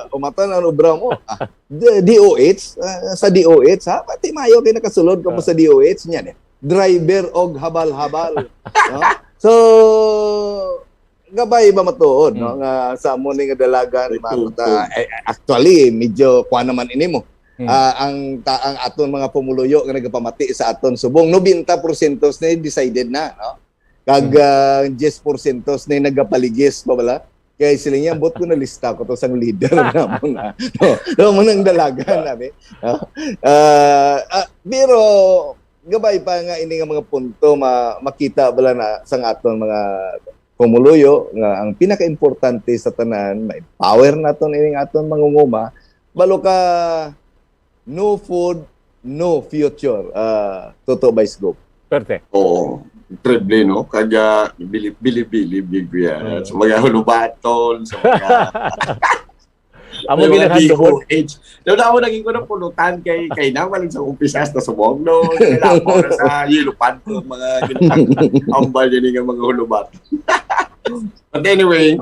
Umatan, ano obra mo? Ah, D-, D O H, ah, sa D O H, ha? Pati mayo kay nakasulod ka mo Ah. sa D O H niya, eh. Driver og habal-habal, no? So, gabay ba matuod, no, Mm. nga sa amo ni nga dalagan, Ito, matuta-, ito. eh, actually, medyo kuha naman ini mo. Mm. Ah, ang ta-, ang aton mga pumuluyo nga nagapamati sa aton subong, nobenta porsyento ni decided na, no? Kag, Mm. ah, diyes porsyento ni nagapaligis pa bala. Kay sila niya, "Ambot ko na lista ko to sang leader namon, ah." No, no, mo nang dalagan, abi. No? Ah, ah, pero gabay pa nga ini nga mga punto ma-, makita bala na sang aton mga pumuluyo nga ang pinakaimportante sa tanan, ma-empower naton ining aton mangunguma. Balo ka, no food, no future. Ah, Toto Baisgo. Perte. Oo. Triple, no? Kag, ah, bilib-bilib, bilib, bilib yan. Oo. Sa mga hulubaton, sa mga Amo Pero ginaghan wala, duhon. D O H. Daw na ako naging ko ng pulutan kay, kay na, walang sa umpisa hasta subong, no? Kaya ako na sa yellow pad ko, mga ginatag-, ambal yan yung mga hulubat. But anyway,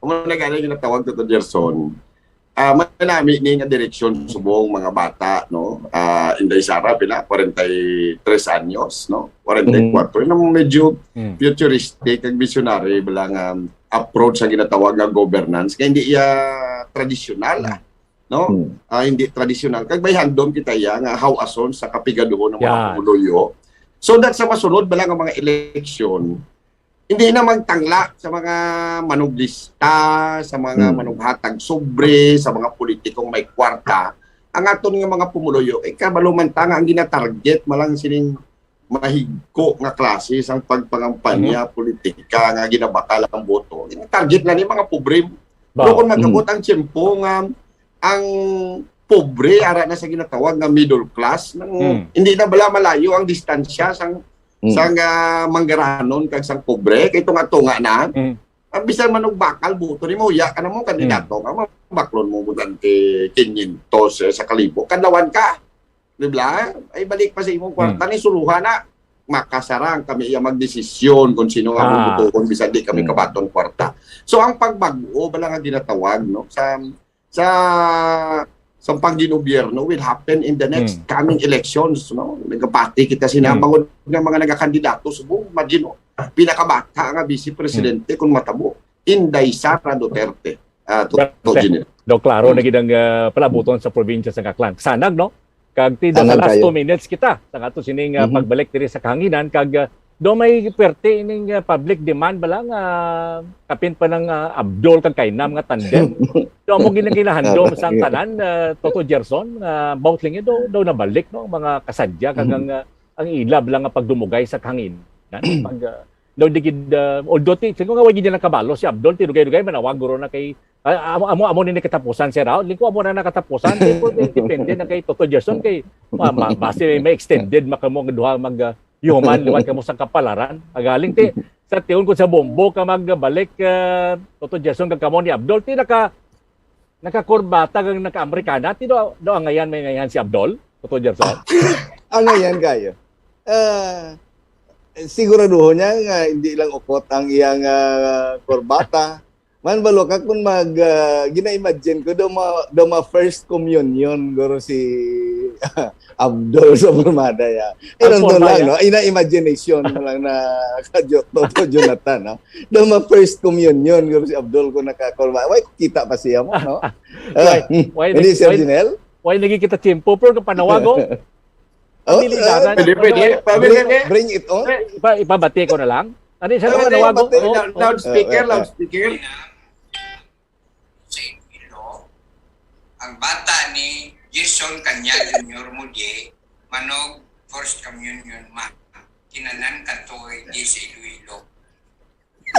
amo na gani ginatawag to, to Gerson. Ah, manami ni nga direksyon subong mga bata, no? Ah, Inday Sara, pila? Kwarenta y tres anyos, no? Kwarenta y kuwatro. Mm. Yung medyo Mm. futuristic, ang visionary, bala nga approach sa ginatawag nga governance, kaya hindi iya tradisyonal, ah. No? Hmm. Ah, hindi tradisyonal. Kag may handom kita iya nga hawason sa kapigaduhon ng mga Yan. pumuluyo. So that sa masunod bala nga mga eleksyon, hindi na magtangla sa mga manuglista, sa mga Hmm. manughatag sobre, sa mga politikong may kwarta, ang aton nga mga pumuluyo, eh, kabalo man ta nga ang ginatarget malang sining mahigko nga klase sang pagpangampanya Mhm. politika nga ginabakal ang boto. Target na ni mga pobre. Ba. Pero kung Mm. magabot ang tiyempo nga ang pobre, ara na sa ginatawag nga middle class, nang Mm. hindi na bala malayo ang distansya sang, Mm. sang, ah, manggaranon kag sang pobre, kay tunga-tunga na. Mm. Ang bisan man og bakal, boto ni mo, ya ka na mo, kandidato Mm. ka, mabaklon mo mo dante quinientos, eh, sa kalibo. Kadlawan ka. Di ba? Ay, balik pa sa imong kwarta Hmm. ni suluha na. Makasarang kami iya magdesisyon kung sino nga Ah. bubutuhon, bisan di kami Hmm. kabaton kwarta. So, ang pagbag-o bala nga ginatawag, no, sa, sa, sa pangginobierno will happen in the next Hmm. coming elections, no? Nagapati kita sina Hmm. bangod nga mga nagakandidato subong, imagine, no? Pinakabata nga vice presidente Hmm. kung matabo, Inday Sara Duterte. Ah, to, to, Basta, Junior. daw klaro na gid ang, ah, palabuton sa probinsya sa Aklan. Sanag, no? Kag ti, daw sa Sanag last kayo. two minutes kita sa ato sining, ah, Mhm. pagbalik diri sa kahanginan, kag, ah, daw may perte ining, ah, public demand bala nga kapin pa ng, ah, Abdol kag Kainam nga tandem. Daw mo gina-, ginahandom Tama, sang yeah. tanan, ah, Toto Gerson, nga about lang yun, daw, daw nabalik, no, mga kasadya, kag Mhm. ang, ah, ang ila bala nga pagdumugay sa kahanginan. Pag, ah, daw di gid, ah, although ti, tingko nga, wa gid lang kabalo si Abdol, ti dugay-dugay manawag guro na kay, ah, amo, amo, amo ni katapusan siya raw. Lingko amo na nakatapusan, ti po, ti, depende na kay Toto Gerson, kay ma-, ma-, basi may extended makamo nga duha mag, ah, human liwat kamo sa kapalaran. Agaling ti, sa tion ko sa bombo ka magbalik, ah, Toto Gerson, kag kamo ni Abdol, ti naka, nakakurbata kag naka-Amerikana, ti do, do angayan may ngayan si Abdol, Toto Gerson? Angayan kayo. Ah, siguraduho niya nga hindi lang ukot ang iyang, ah, kurbata. Man, balo ka kung mag, ah, gina-imagine ko, daw ma-, daw ma-first communion, guro si Abdul sa Burmada, ya. Pero Ang doon lang, forma, ya. No? Ina imagination mo lang na ka Jo-, Toto Jonathan, no? Daw ma-first communion, guro si Abdul kung nakakulba. Why, kita pa siya mo, no? Why, Ah, why hindi, nag-, Sir why, Jinel? Why naging kita tiyempo, pero kapanawago? Oh, Ang dili ah, daran, pwede, ang pwede. panawago. Pwede, Bring, pwede. bring it on. Ipa-, ipabati ko na lang. Ano siya Pwede, naman nawago? pati, Oo, lou-, oo. loudspeaker, Eh, eh, eh. loudspeaker. Sa Iloilo, ang bata ni Jason Kanya Junior Mudye, manog First Communion ma. Kinanan ka to, eh, di sa Iloilo.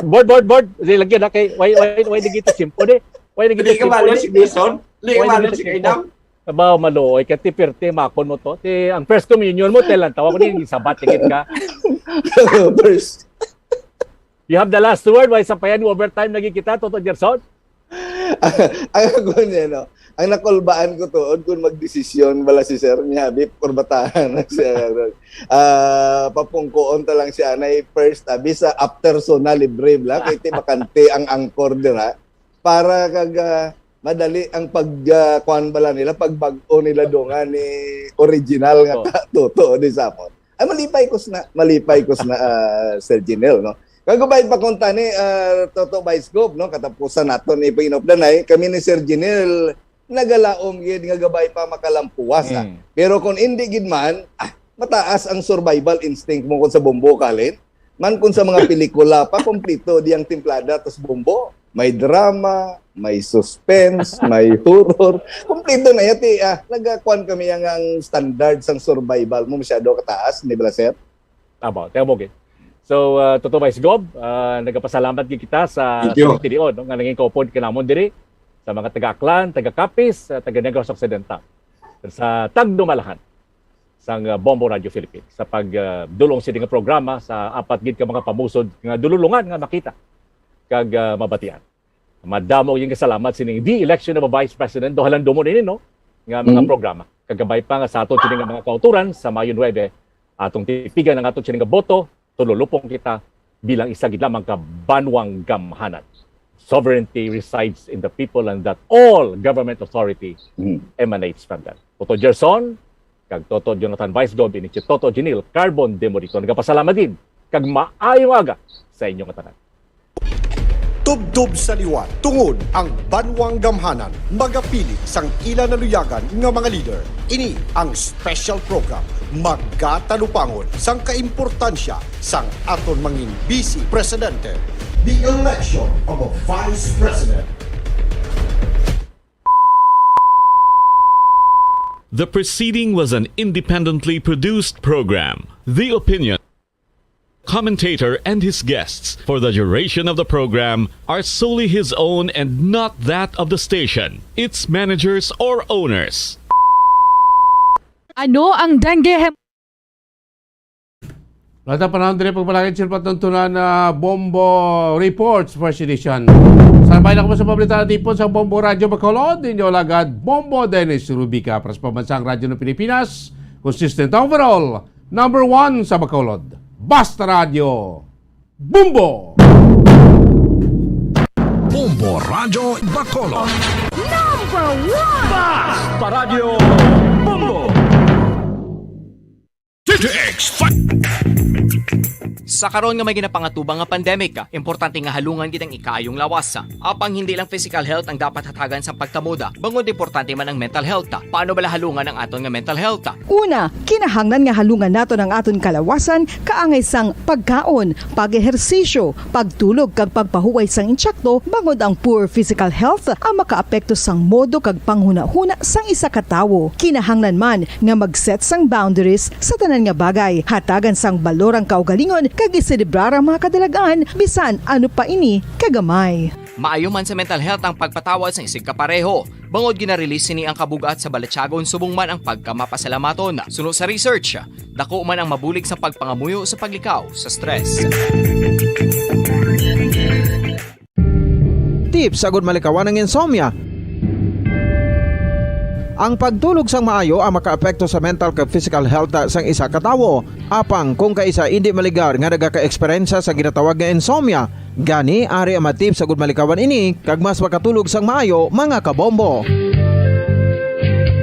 Board, board, board. Di lagi na kay, why, why, why naging ta simple, eh? Why naging ta Hindi ka simple, malo eh? si Jason? Hindi ka Why malo naging ta si simple? Kainam? Abaw, maluoy ka, ti pirti, makon mo to. Ti, ang first communion mo, telan, tawa ko din, sabat, tikit ka. First. You have the last word, why sampayan mo overtime lagi kita, Toto Gerson? Ang ako niya, no? Ang nakulbaan ko tuod kung magdesisyon bala si Sir niya, abi, kurbatahan na siya. Ah, papungkoon ta lang siya na first, abi, sa after Sona Libre, bla, kay ti bakante ang angkor dira. Para kag, ah, madali ang pag, ah, kuwan bala nila, pagbag-o nila dungan ni original nga Oh. ta-, Toto, di sa amon. Ay, malipay ko sna, malipay ko sna, ah, Sir Jinel, no? Kag ubay pa kung tani, ah, Toto Vice Gov, no? Katapusan naton ni Painop Danay, kami ni Sir Jinel, nagalaom gid nga gabay pa makalampuwas, ah. Mm. Pero kung hindi gid man, ah, mataas ang survival instinct mo kung sa Bombo, Kalin. Man kung sa mga pelikula pa, kompleto di ang timplada tas Bombo. May drama, may suspense, may horror. Kompleto na yati, ah. Nagakuan kami ang, ang standard sang survival mo masyado kataas, di ba, sir? Tama, tama, okay. So, ah, Toto Vice Gov, ah, nagapasalamat gid kita sa, Thank you. sa tinion, no, nga naging kaupod ka namon diri, sa mga taga-Aklan, taga-Capiz, sa taga-Negros Occidental, sa tagdumalahan sang, ah, Bombo Radio Philippines, sa pag, ah, dulong sini nga programa sa apat gid ka mga pamusod nga dululungan nga makita kag, ah, mabatian. Madamo yung kasalamat sining the election of a vice president, do halandumon ini, no, nga mga Mm. programa. Kagabay pa nga sa aton sini nga mga kauturan sa Mayo nuebe, atong tipigan ang aton sini nga boto, tululupong kita bilang isa gid lamang ka banwang gamhanan. Sovereignty resides in the people and that all government authority Mm. emanates from them. Toto Gerson, kag Toto Jonathan Vice Gov, ini si Toto Jinil Carbon Demorito. Nagapasalamat gid, kag maayong aga sa inyo nga tanan. Tubtob sa liwat, tungod ang banwang gamhanan magapili sang ila naluyagan nga mga leader. Ini ang special program magatalupangon sang kaimportansya sang aton mangin Vice Presidente. The election of a Vice President. The preceding was an independently produced program. The opinion, commentator, and his guests for the duration of the program are solely his own and not that of the station, its managers, or owners. Ano ang dengue hem- Wala ta panahon diri pagpalagay sa patuntunan na Bombo Reports, first edition. Sa nabay na ko sa pabalita na tipon sa Bombo Radyo Bacolod, inyo lagad Bombo Dennis Rubica para sa Pambansang Radyo ng Pilipinas, consistent overall, number one sa Bacolod. Basta Radyo, Bombo! Bombo Radyo Bacolod. Number one! Basta Radyo, Bombo! D T X five. Sa karon nga may ginapangatubang nga pandemic, importante nga halungan gid ang ikaayong lawas. Apang hindi lang physical health ang dapat hatagan sa pagkamuda, bangod importante man ang mental health. Paano bala halungan ang aton nga mental health? Una, kinahanglan nga halungan naton ang aton kalawasan, kaangay sang pagkaon, pag-ehersisyo, pagtulog kag pagpahuway sang insakto, bangod ang poor physical health ang makaapekto sang modo kag panghunahuna sang isa ka tawo. Kinahanglan man nga mag-set sang boundaries sa tanan nga bagay, hatagan sang balor ang kaugalingon kag iselebrar ang mga kadalag-an bisan ano pa ini kagamay. Maayo man sa mental health ang pagpatawad sang isigkapareho, bangod gina-release sini ang kabug-at sa balatyagon subong man ang pagkamapasalamaton. Suno sa research, dako man ang mabulig sa pagpangamuyo sa paglikaw sa stress. Tips agud malikawan ang insomnia. Ang pagtulog sang maayo ang makaapekto sa mental kag physical health sang isa ka tawo. Apang kung kaisa indi maligar nga nagaka-eksperyensya sa ginatawag nga insomnia, gani ari ang mga tips agud malikawan ini kag mas makatulog sang maayo, mga kabombo.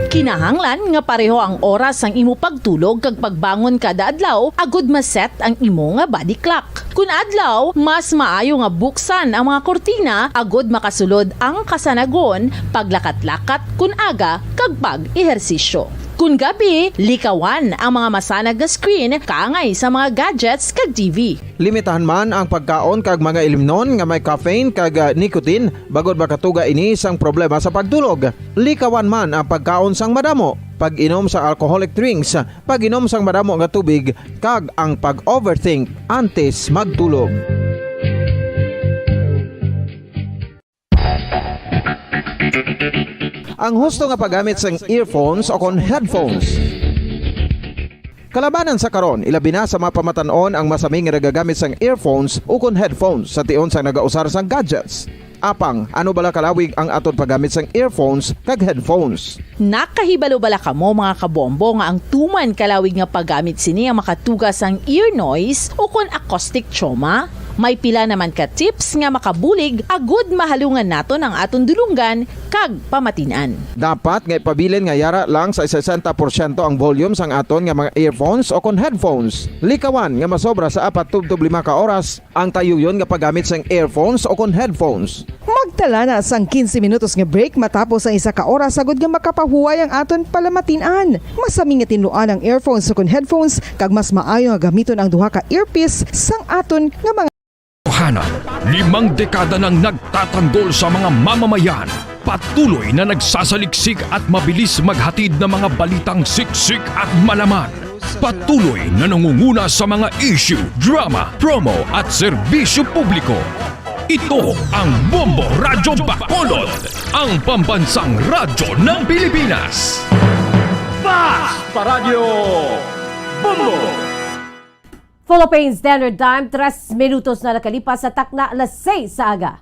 Kinahanglan nga pareho ang oras sang imo pagtulog kag pagbangon kada adlaw agud ma-set ang imo nga body clock. Kun adlaw, mas maayo nga buksan ang mga kurtina agud makasulod ang kasanagon, paglakat-lakat kun aga, kag pag-ehersisyo. Kun gabi, likawan ang mga masanag nga screen kaangay sa mga gadgets kag T V. Limitahan man ang pagkaon kag mga ilimnon nga may caffeine kag, ah, nicotine, bangod makatuga ini sang problema sa pagtulog. Likawan man ang pagkaon sang madamo, pag-inom sa alcoholic drinks, pag-inom sang madamo nga tubig, kag ang pag-overthink antes magtulog. Ang husto nga paggamit sang earphones o kon headphones. Kalabanan sa karon, ilabi na sa mga pamatan-on ang masami nga nagagamit sang earphones o kon headphones sa tion sang nagausar sang gadgets. Apang, ano bala kalawig ang aton paggamit sang earphones kag headphones? Nakahibalo bala kamo, mga kabombo, nga ang tuman kalawig nga paggamit sini ang makatuga sang ear noise o kon acoustic trauma? May pila naman ka tips nga makabulig agud mahalungan naton ang aton dulonggan kag pamatin-an. Dapat nga ipabilin nga yara lang sa sesenta porsyento ang volume sang aton nga mga earphones o kon headphones. Likawan nga masobra sa apat tubtob lima ka oras ang tayuyon nga paggamit sang earphones o kon headphones. Magtala na sang quince minutos nga break matapos ang isa ka oras, agud nga makapahuway ang aton palamatin-an. Masami nga tinluan ang earphones o kon headphones, kag mas maayo nga gamiton ang duha ka earpiece sang aton nga mga Tohanan, limang dekada nang nagtatanggol sa mga mamamayan. Patuloy na nagsasaliksik at mabilis maghatid ng mga balitang siksik at malaman. Patuloy na nangunguna sa mga issue, drama, promo at serbisyo publiko. Ito ang Bombo Radyo Bacolod, ang pambansang radyo ng Pilipinas. Fast Paradyo Bombo! Philippine Standard Time, tres minutos na nakalipas sa takna alas seis sa aga.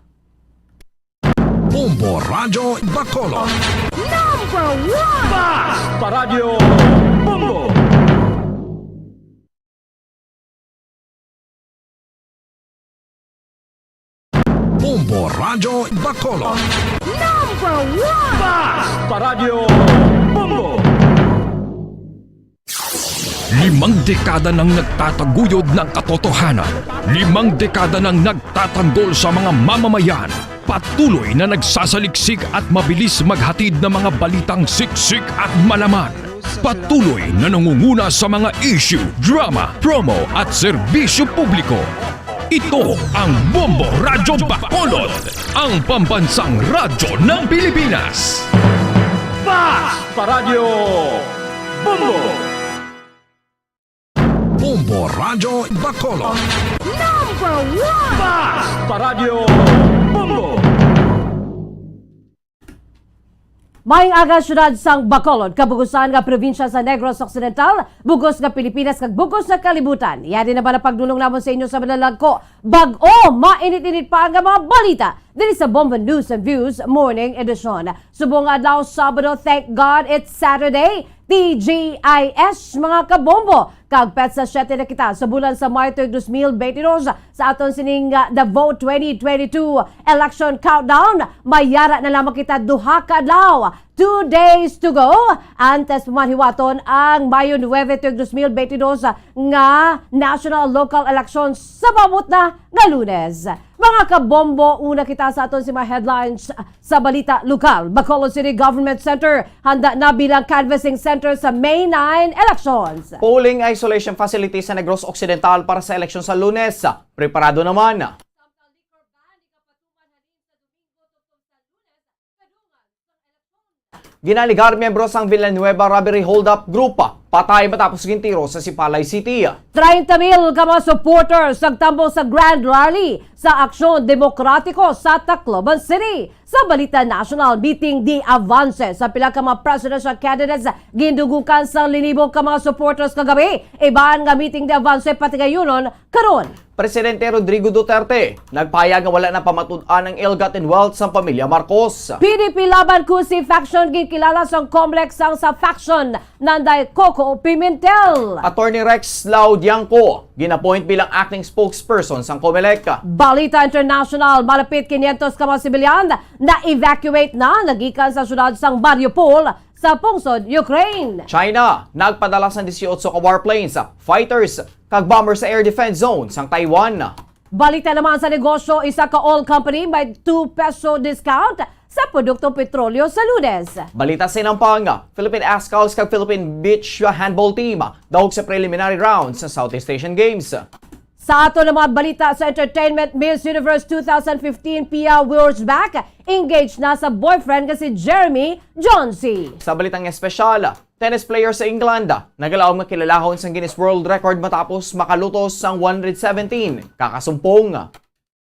Bombo Radyo Bacolod. Number one! Fast Paradyo Bombo! Bombo Radyo Bacolod. Number one! Fast Paradyo Bombo! Limang dekada nang nagtataguyod ng katotohanan. Limang dekada nang nagtatanggol sa mga mamamayan. Patuloy na nagsasaliksik at mabilis maghatid ng mga balitang siksik at malaman. Patuloy na nangunguna sa mga issue, drama, promo at serbisyo publiko. Ito ang Bombo Radyo Bacolod, ang pambansang radyo ng Pilipinas. Fast Paradyo Bombo! Bombo Radyo Bacolod. Number one! Fast Paradyo Bombo! Maayong aga, siyudad sang Bacolod, kabugusan nga probinsya sa Negros Occidental, bugos nga Pilipinas, kag bugos nga kalibutan. Yari na ba na pagdulong namon sa inyo sa malalagko? Bag-o, mainit-init pa ang mga balita diri sa Bombo News and Views Morning Edition. Subong nga adlaw, Sabado, thank God it's Saturday. T G I S, mga kabombo. Kag petsa siyete na kita sa bulan sa Mayo tuig dos mil beintidos. Sa aton sining, ah, The Vote twenty twenty-two Election Countdown, may yara na lamang kita duha ka adlaw. Two days to go. Antes pa man hiwaton ang Mayo nuebe tuig dos mil beintidos nga national local elections sa maabot na nga Lunes. Mga kabombo, una kita sa aton si mga headlines sa balita lokal. Bacolod City Government Center handa na bilang canvassing center sa May nine elections. Polling isolation facility sa Negros Occidental para sa eleksyon sa Lunes. Preparado naman. Ginaligar miyembro sang Villanueva Robbery Hold-up Group Patay matapos gintiro sa Sipalay City. Treinta mil ka mga supporters nagtambong sa Grand Rally sa Aksyon Demokratiko sa Tacloban City. Sa balita national, meeting de avance sa pila ka mga presidential candidates gindugukan sa linibo ka mga supporters kagabi. Iban nga meeting de avance patigayunon karon. Presidente Rodrigo Duterte nagpahayag nga wala na pamatud-an ang ill-gotten wealth sang pamilya Marcos. P D P laban Cusi faction ginkilala sang Comelec sang sa faction Nanday Coco Pimentel. Attorney Rex Laudianco gin-appoint bilang acting spokesperson sang Comelec. Balita international, malapit quinientos ka mga sibilyan na-evacuate na nagikan sa syudad sang Mariupol sa pungsod Ukraine. China nagpadala sang dieciocho ka warplanes, fighters, kag bomber sa air defense zone sang Taiwan. Balita naman sa negosyo, isa ka oil company may two peso discount sa produktong petrolyo sa Lunes. Balita sa inampang, Philippine Ascals kag Philippine Beach Handball Team daog sa preliminary round sa Southeast Asian Games. Sa ato naman balita sa entertainment, Miss Universe two thousand fifteen, Pia Wurtzbach, engaged na sa boyfriend nga si Jeremy Johnson. Sa balitang espesyal, tennis player sa England nagalaom nga kilalahon sang Guinness World Record matapos makalutos sang one hundred seventeen ka kasumpong.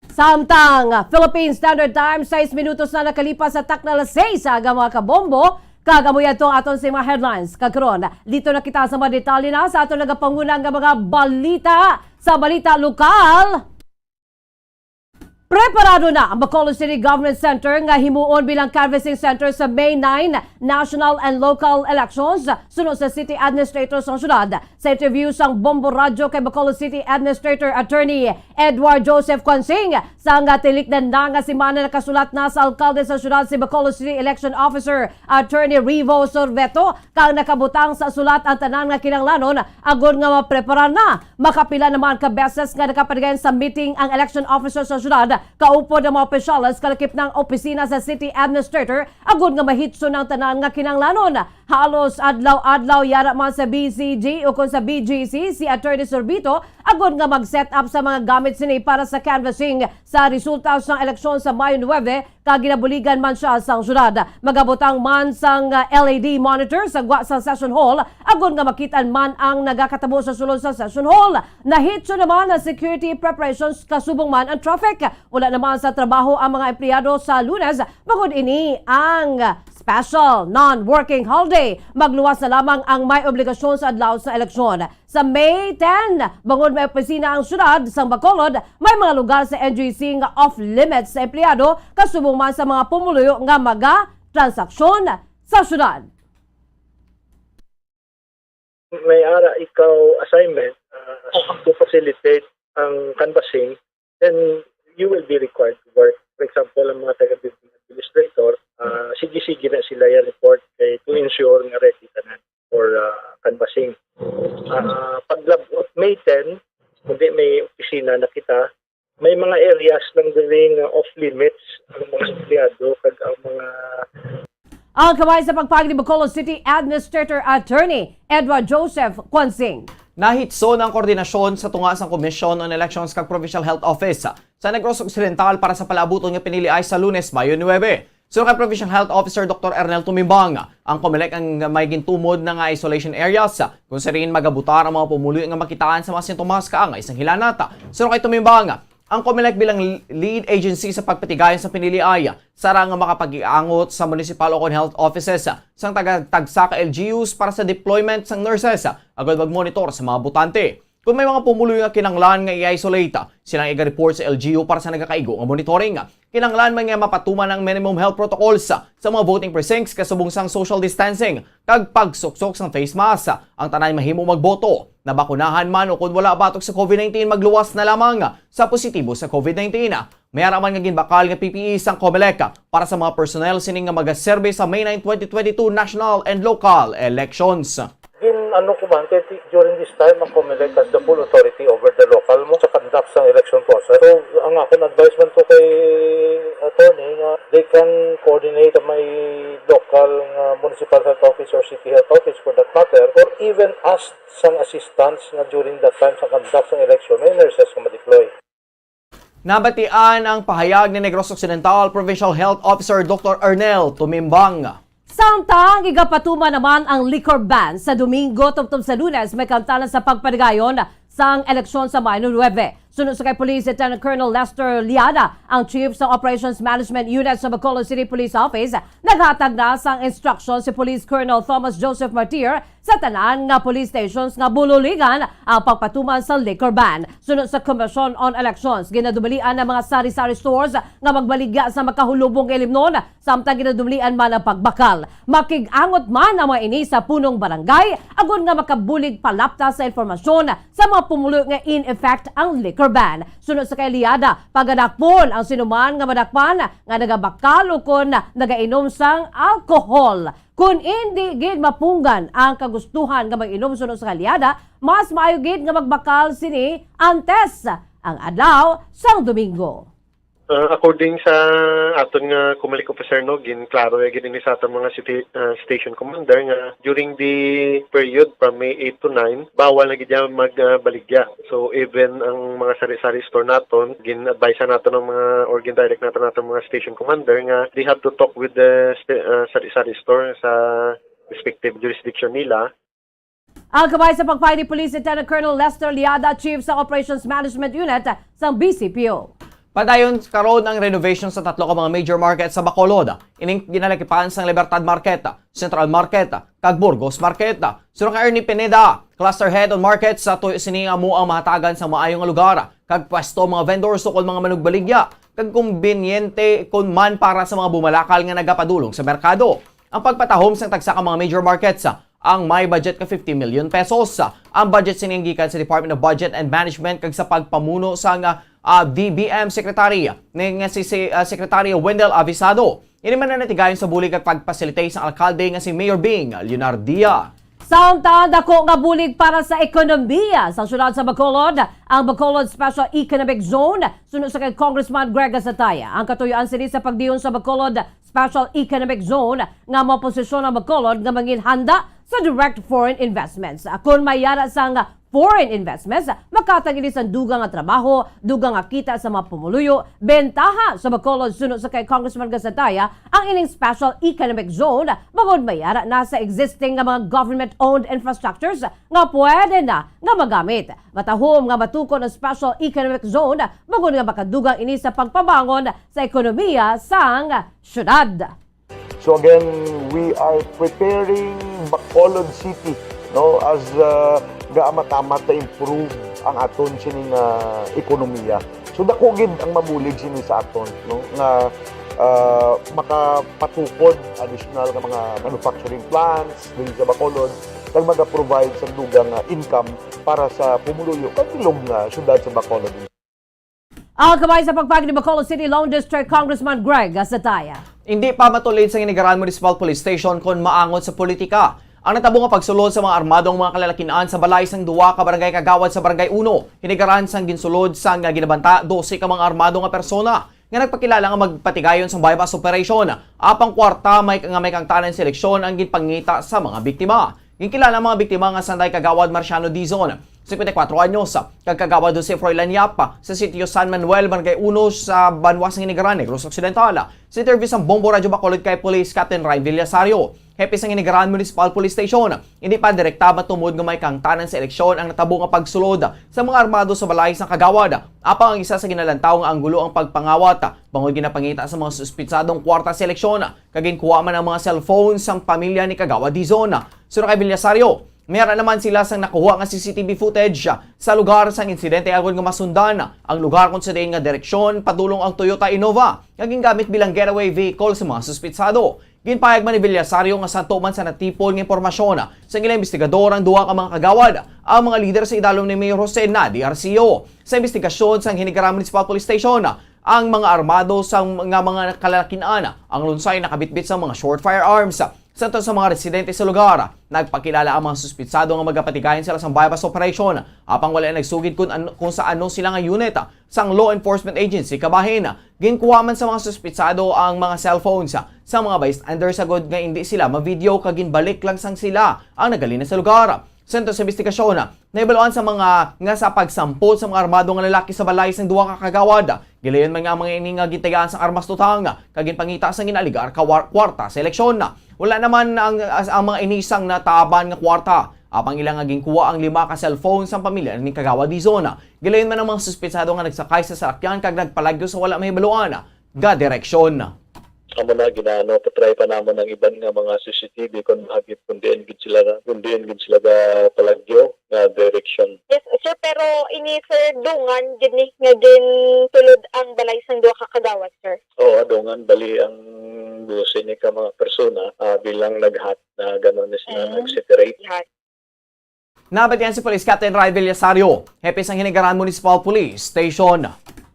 Samtang Philippine Standard Time, sais minutos na nakalipas sa takna alas sais sa aga, mga kabombo, kag amo yadto ang aton sa mga headlines. Kag karon, dito na kita sa mga detalye na sa aton nagapanguna nga mga balita. Sa balita lokal, preparado na ang Bacolod City Government Center nga himuon bilang canvassing center sa May nine national and local elections, suno sa city administrator sang syudad. Sa interview sang Bombo Radyo kay Bacolod City Administrator Attorney Edward Joseph Quansing, sang tilikdan na nga semana nakasulat na sa alkalde sa syudad si Bacolod City Election Officer Attorney Revo Sorveto, kag nakabutang sa sulat ang tanan nga kinahanglanon agod nga mapreparar na. Makapila naman ka beses nga nakapadayon sa meeting ang election officer sa syudad, kaupod ang mga opisyales kalakip na ang opisina sa city administrator agod nga mahitso na ang tanan nga kinahanglanon. Halos adlaw-adlaw yara man sa B C G o kon sa B G C si Attorney Sorbito agod nga mag-set up sa mga gamit sini para sa canvassing sa resulta sang eleksyon sa Mayo nuebe, kag ginabuligan man sia sang syudad. Magabutang man sang, ah, L E D monitor sa gwa sang session hall agod nga makit-an man ang nagakatabo sa sulod sa session hall. Nahitso naman ang security preparations kasubong man ang traffic. Wala naman sa trabaho ang mga empleyado sa Lunes bangod ini ang special non-working holiday. Magluwas na lamang ang may obligasyon sa adlaw sa eleksyon. Sa May ten, bangod may opisina ang syudad sang Bacolod, may mga lugar sa N G C nga off-limits sa empleyado kasubong man sa mga pumuluyo nga magatransaksyon sa syudad. May ara ikaw assignment, ah, to facilitate ang canvassing, then you will be required to work. For example, ang mga taga-building administrator, ah, sige-sige na sila i-report kay to ensure nga ready tanan for, ah, canvassing. Ah, paglabot May ten, kundi may opisina na kita, may mga areas lang diri nga off limits ang mga empleyado kag ang mga Ang kamay sa pagpahayag ni Bacolod City Administrator Attorney Edward Joseph Quansing. Nahitso na ang koordinasyon sa tunga sang Commission on Elections kag Provincial Health Office sa Negros Occidental para sa palaabuton nga piniliay sa Lunes, Mayo nuebe. Suno kay Provincial Health Officer Doktor Ernel Tumimbang, ang Comelec ang may gintumod na nga isolation areas, kung sa diin magabutar ang mga pumuluyo nga makitaan sa mga sintomas kaangay sang hilanat. Suno kay Tumimbang, ang Comelec bilang lead agency sa pagpatigayon sa piniliay, sarang nga makapag-iangot sa municipal o kon health offices sang taga-, tagsa ka L G Us para sa deployment sang nurses agod mag-monitor sa mga botante. Kung may mga pumuluyo nga kinahanglan nga i-isolate, sila ang iga-report sa L G U para sa nagakaigo nga monitoring. Kinahanglan man nga mapatuman ang minimum health protocols sa mga voting precincts kasubong sang social distancing kag pagsuksok sang face mask. Ang tanan mahimo magboto, nabakunahan man o kon wala batok sa COVID nineteen, magluwas na lamang sa positibo sa COVID nineteen. May ara man nga ginbakal nga P P E sang Comelec para sa mga personnel sini nga magaserbe sa May nine, twenty twenty-two national and local elections. Gin-ano ko man, kay ti-, during this time, ang Comelec has the full authority over the local mo sa conduct sang election process. So, ang akon advice man to kay attorney nga they can coordinate sa may local nga municipal health office or city health office for that matter, or even ask sang assistance nga during that time sa conduct sang election, may nurses nga ma-deploy. Nabatian ang pahayag ni Negros Occidental Provincial Health Officer Doktor Ernel Tumimbang. Samtang igapatuman naman ang liquor ban sa Domingo tubtob sa Lunes, may kaangtanan sa pagpatigayon sang eleksyon sa Mayo nuebe. Suno sa kay Police Lieutenant Colonel Lester Liada, ang chief sa Operations Management Unit sa Bacolod City Police Office, naghatag na sang instruction si Police Colonel Thomas Joseph Martir sa tanan nga police stations nga bululigan ang pagpatuman sa liquor ban. Suno sa Commission on Elections, ginadumalian ang mga sari-sari stores nga magbaligya sa makahulubong nga ilimnon, samtang ginadumalian man ang pagbakal. Makig-angot man ang mga ini sa punong barangay agod nga makabulig palapta sa impormasyon sa mga pumuluyo nga in effect ang liquor ban. Suno sa kay Liada, pagadakpon ang sinuman nga madakpan nga nagabakal ukon nagainom sang alcohol. Kon indi gid mapunggan ang kagustuhan nga mag-inom suno sa kay Liada, mas maayo gid nga magbakal sini antes ang adlaw sang Domingo. Uh, according sa aton nga COMELEC officer, no, ginklaro ya gid ini sa aton mga city, uh, station commander nga during the period from May eight to nine, bawal na gid ya magbaligya. So even ang mga sari-sari store naton, gin-advise naton ang mga, or gin-direct naton naton mga station commander nga they have to talk with the sta- uh, sari-sari store sa respective jurisdiction nila. Ang kabay sa pagpahayag ni Police Lieutenant Colonel Lester Liada, Chief sa Operations Management Unit sang B C P O. Padayon karon ang renovation sa tatlo ka mga major market sa Bacolod. Ining ginalakipan sang Libertad Market, Central Market, kag Burgos Market. Suno kay Ernie Pineda, Cluster Head on Markets, sa tuyo sini amo ang mahatagan sa maayo nga lugar kag pwesto ang mga vendors ukon mga manugbaligya kag kombinyente kon man para sa mga bumalakal nga nagapadulong sa merkado. Ang pagpatahom sang tagsa ka mga major markets ang may budget nga fifty million pesos. Ang budget sini ang gikan sa Department of Budget and Management kag sa pagpamuno sang, ah, D B M Secretary ni nga si, si, ah, Secretary Wendell Avisado. Ini man ang natigayon sa bulig kag pag-facilitate sang alkalde nga si Mayor Bing Leonardia. Samtang dako nga bulig para sa ekonomiya sa siyudad sa Bacolod ang Bacolod Special Economic Zone, suno sa kay Congressman Greg Gatzatea. Ang katuyoan sini sa pagdiyon sa Bacolod Special Economic Zone nga maposisyon ang Bacolod nga mangin handa sa direct foreign investments. Kon may yara sang foreign investments, makatag ini sang dugang nga trabaho, dugang nga kita sa mga pumuluyo, bentaha sa Bacolod. Suno sa kay Congressman Gatzatea, ang ining Special Economic Zone bangod may yara na sa existing nga mga government-owned infrastructures nga pwede na nga magamit. Matahom nga matukod ang Special Economic Zone bangod nga makadugang ini sa pagpabangon sa ekonomiya sang syudad. So again, we are preparing Bacolod City, no, as uh, gaamat-amat na improve ang aton sining uh, ekonomiya. So dako gid ang mabulig sini sa aton, no, nga uh, makapatukod additional nga mga manufacturing plants diri sa Bacolod kag maga-provide sa dugang uh, income para sa pumuluyo kag ilog nga syudad sa Bacolod. Ang kabay sa pagpahayag ni Bacolod City Lone District Congressman Greg Gatzatea. Indi pa matulid sa Hinigaran Municipal Police Station kon maangot sa politika ang natabo nga pagsulod sa mga armadong mga kalalakin-an sa balay sang duha ka barangay kagawad sa Barangay Uno, Hinigaran, sang ginsulod sang ginabanta dose ka mga armado nga persona nga nagpakilala nga magpatigayon sang buy-bust operation apang kwarta may, nga may kaangtanan sa eleksyon ang ginpangita sa mga biktima. Ginkilala ang mga biktima nga sanday Kagawad Marciano Dizon, singkwenta y kuwatro anyos, kag Kagawad Jose Froilan Yap sa sitio San Manuel, Barangay Uno sa banwa sang Hinigaran, Negros Occidental. Sa interview sang Bombo Radyo Bacolod kay Police Captain Ryan Villasario, hepe sang Hinigaran Municipal Police Station, hindi pa direkta matumod nga may kaangtanan sa eleksyon ang natabo nga pagsulod sa mga armado sa balay sang Kagawad. Apang ang isa sa ginalantaw nga anggulo ang pagpangawat bangod ginapangita sa mga suspitsadong kwarta sa eleksyon, kag ginkuha man ang mga cellphone sang pamilya ni Kagawad Dizon. Suno kay Villasario, may ara naman sila sang nakuha nga C C T V footage sa lugar sang insidente agod nga masundan ang lugar kon sa diin nga direksyon padulong ang Toyota Innova nga gingamit bilang getaway vehicle sa mga suspitsado. Ginpahayag man ni Villasario nga santo man sa natipon nga impormasyon sang ila investigador ang duha ka mga kagawad, ang mga lider sa idalom ni Mayor Jose Nadi Arcio. Sa investigasyon sang Hinigaran Municipal Police Station, ang mga armado sang nga mga kalalakin-an ang lunsay nakabitbit sang mga short firearms. Santo sa mga residente sa lugar, nagpakilala ang mga suspitsado nga magapatigayon sila sang buy-bust operation, apang wala nagsugid kung, an- kung sa ano sila nga unit sang law enforcement agency kabahin. Ginkuha man sa mga suspitsado ang mga cellphones sa mga bystanders agod nga indi sila ma-video kag ginbalik lang sang sila ang nagalina sa lugar. Sentro sa investigasyon, nahibaluan sa mga nga sa pagsampot sa mga armado nga lalaki sa balay sang duha ka kagawad. Gilayon man nga ang mga ini nga gintagaan sang armas tutang kag ginpangita sang ginaligar ka war-, kwarta sa eleksyon. Wala naman ang, ang mga ini sang nataban nga kwarta. Apang ila nga ginkuha ang lima ka cellphone sang pamilya ni Kagawad Dizon. Gilayon man ang mga suspitsado nga nagsakay sa salakyan kag nagpalagyo sa wala mahibaluan nga direksyon. Amo na, ginaano, patry pa namon ang iban nga mga C C T V kung mahagip kung diin gid sila, kung diin gid sila gapalagyo nga direksyon. Yes, sir, pero ini, sir, dungan gid ni nga ginsulod ang balay sang duha ka kagawad, sir. Oo, dungan, bali ang dose ni ka mga persona, ah, bilang naghat na gano'n na sila Mm. nag-separate. Lahat. Nabatian si Police Captain Ray Villasario, hepe sang Hinigaran Municipal Police Station.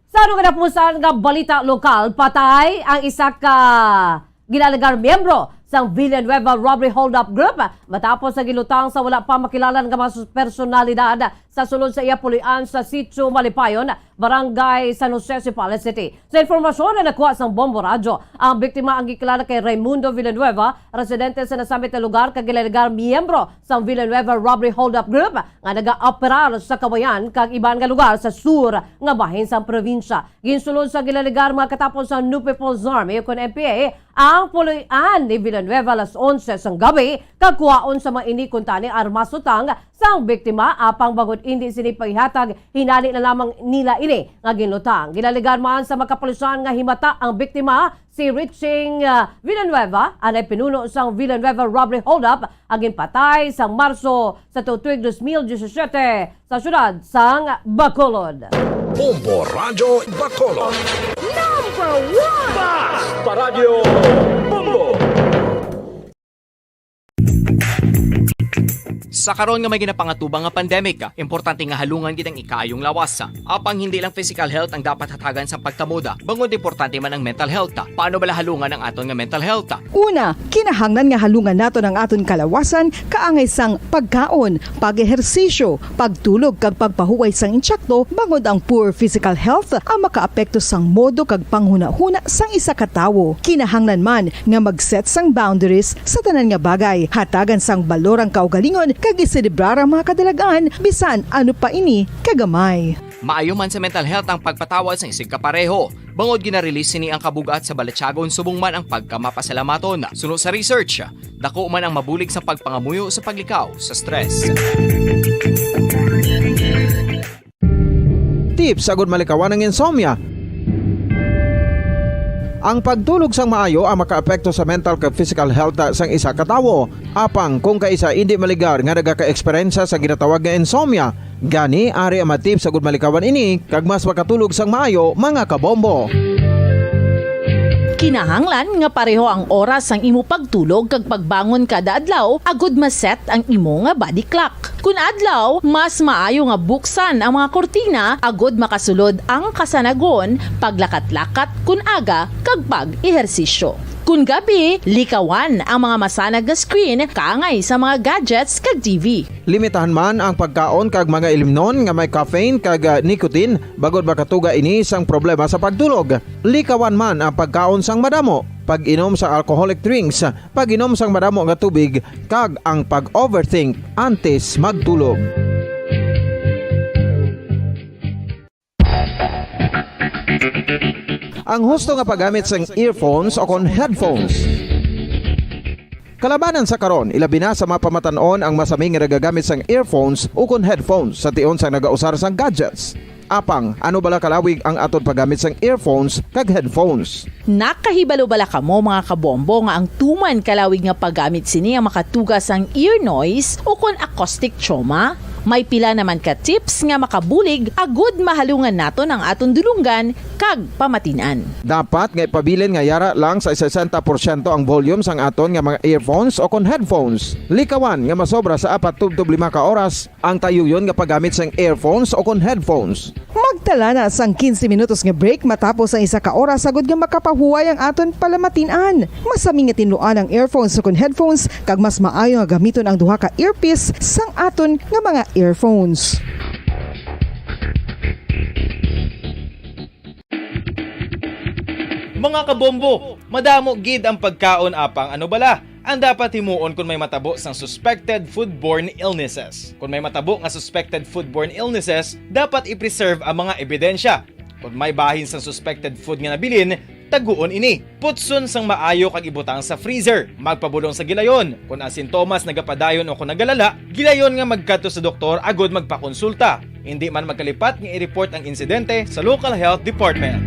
Sa ano katapusan nga balita lokal, patay ang isa ka ginalegar miyembro sang Villanueva Robbery Hold-Up Group matapos sa gilutang sa wala pa makilala nga mga sus-, personalidad sa sulod sa iya pulian sa Sitio Malipayon, Barangay San Jose, Sipala City. Sa impormasyon na nakuha sang Bombo Radyo, ang biktima ang gikilala kay Raimundo Villanueva, residente sa nasambit nga lugar kag ginalegar miyembro sang Villanueva Robbery Hold-Up Group nga nagaoperar sa Kawayan kag iban nga lugar sa sur nga bahin sang probinsya. Ginsulod sa ginalegar mga katapos sa New People's Army ukon N P A ang puloy-an ni Villanueva alas onse sang gabi, kag kuhaon sa mga ini kuntani armas utang sang biktima, apang bangod indi sini paghihatag, hinali na lamang nila ini nga ginlutang. Ginalegar man sa mga kapulisan nga himata ang biktima, si Riching, ah, Villanueva, anay pinuno sang Villanueva Robbery Hold-Up, ang ginpatay sang Marso sa tuig dos mil disisiete sa siyudad sang Bacolod. Bombo Radyo Bacolod. Number one! Basta Radyo Bombo! Sa karon nga may ginapangatubang nga pandemic, importante nga halungan gid ang ikaayong lawas. Apang hindi lang physical health ang dapat hatagan sa pagtamod, bangod importante man ang mental health. Paano bala halungan ang aton nga mental health? Una, kinahanglan nga halungan naton ang aton kalawasan kaangay sang pagkaon, pag-ehersisyo, pagtulog kag pagpahuway sang intsakto, bangod ang poor physical health ang makaapekto sang modo kag panghunahuna sang isa ka tawo. Kinahanglan man nga mag-set sang boundaries sa tanan nga bagay, hatagan sang balor ang kaugalingon kag iselebrar ang mga kadalag-an, bisan ano pa ini kagamay. Maayo man sa mental health ang pagpatawad sang isigkapareho, bangod gina-release sini ang kabug-at sa balatyagon subong man ang pagkamapasalamaton. Suno sa research, dako man ang mabulig sa pagpangamuyo sa paglikaw sa stress. Tips agud malikawan ang insomnia. Ang pagtulog sang maayo ang makaapekto sa mental kag physical health sang isa ka tawo. Apang kung kaisa indi maligar nga nagaka-eksperyensya sa ginatawag nga insomnia, gani ari ang mga tips agud malikawan ini kag mas makatulog sang maayo, mga kabombo. Kinahanglan nga pareho ang oras sang imo pagtulog kag pagbangon kada adlaw agud ma-set ang imo nga body clock. Kun adlaw, mas maayo nga buksan ang mga kurtina agud makasulod ang kasanagon, paglakat-lakat kun aga, kag pag-ehersisyo. Kun gabi, likawan ang mga masanag nga screen kaangay sa mga gadgets kag T V. Limitahan man ang pagkaon kag mga ilimnon nga may caffeine kag, ah, nicotine, bangod makatuga ini sang problema sa pagtulog. Likawan man ang pagkaon sang madamo, pag-inom sa alcoholic drinks, pag-inom sang madamo nga tubig, kag ang pag-overthink antes magtulog. Ang husto nga paggamit sang earphones o kon headphones. Kalabanan sa karon, ilabi na sa mga pamatan-on ang masami nga nagagamit sang earphones o kon headphones sa tion sang nagausar sang gadgets. Apang, ano bala kalawig ang aton paggamit sang earphones kag headphones? Nakahibalo bala kamo, mga kabombo, nga ang tuman kalawig nga paggamit sini ang makatuga sang ear noise o kon acoustic trauma? May pila naman ka tips nga makabulig agud mahalungan naton ang aton dulonggan kag pamatin-an. Dapat nga ipabilin nga yara lang sa sesenta porsyento ang volume sang aton nga mga earphones o kon headphones. Likawan nga masobra sa apat tubtob lima ka oras ang tayuyon nga paggamit sang earphones o kon headphones. Magtala na sang quince minutos nga break matapos ang isa ka oras agud nga makapahuway ang aton palamatin-an. Masami nga tinluan ang earphones o kon headphones, kag mas maayo nga gamiton ang duha ka earpiece sang aton nga mga earphones. Mga kabombo, madamo gid ang pagkaon, apang ano bala ang dapat himuon kon may matabo sang suspected foodborne illnesses. Kon may matabo nga suspected foodborne illnesses, dapat i-preserve ang mga ebidensya. Kon may bahin sang suspected food nga nabilin, taguon ini. Putson sang maayo kag ibutang sa freezer. Magpabulong sa gilayon. Kon ang sintomas nagapadayon o kon nagalala, gilayon nga magkadto sa doktor agud magpakonsulta. Indi man magkalipat nga i-report ang insidente sa local health department.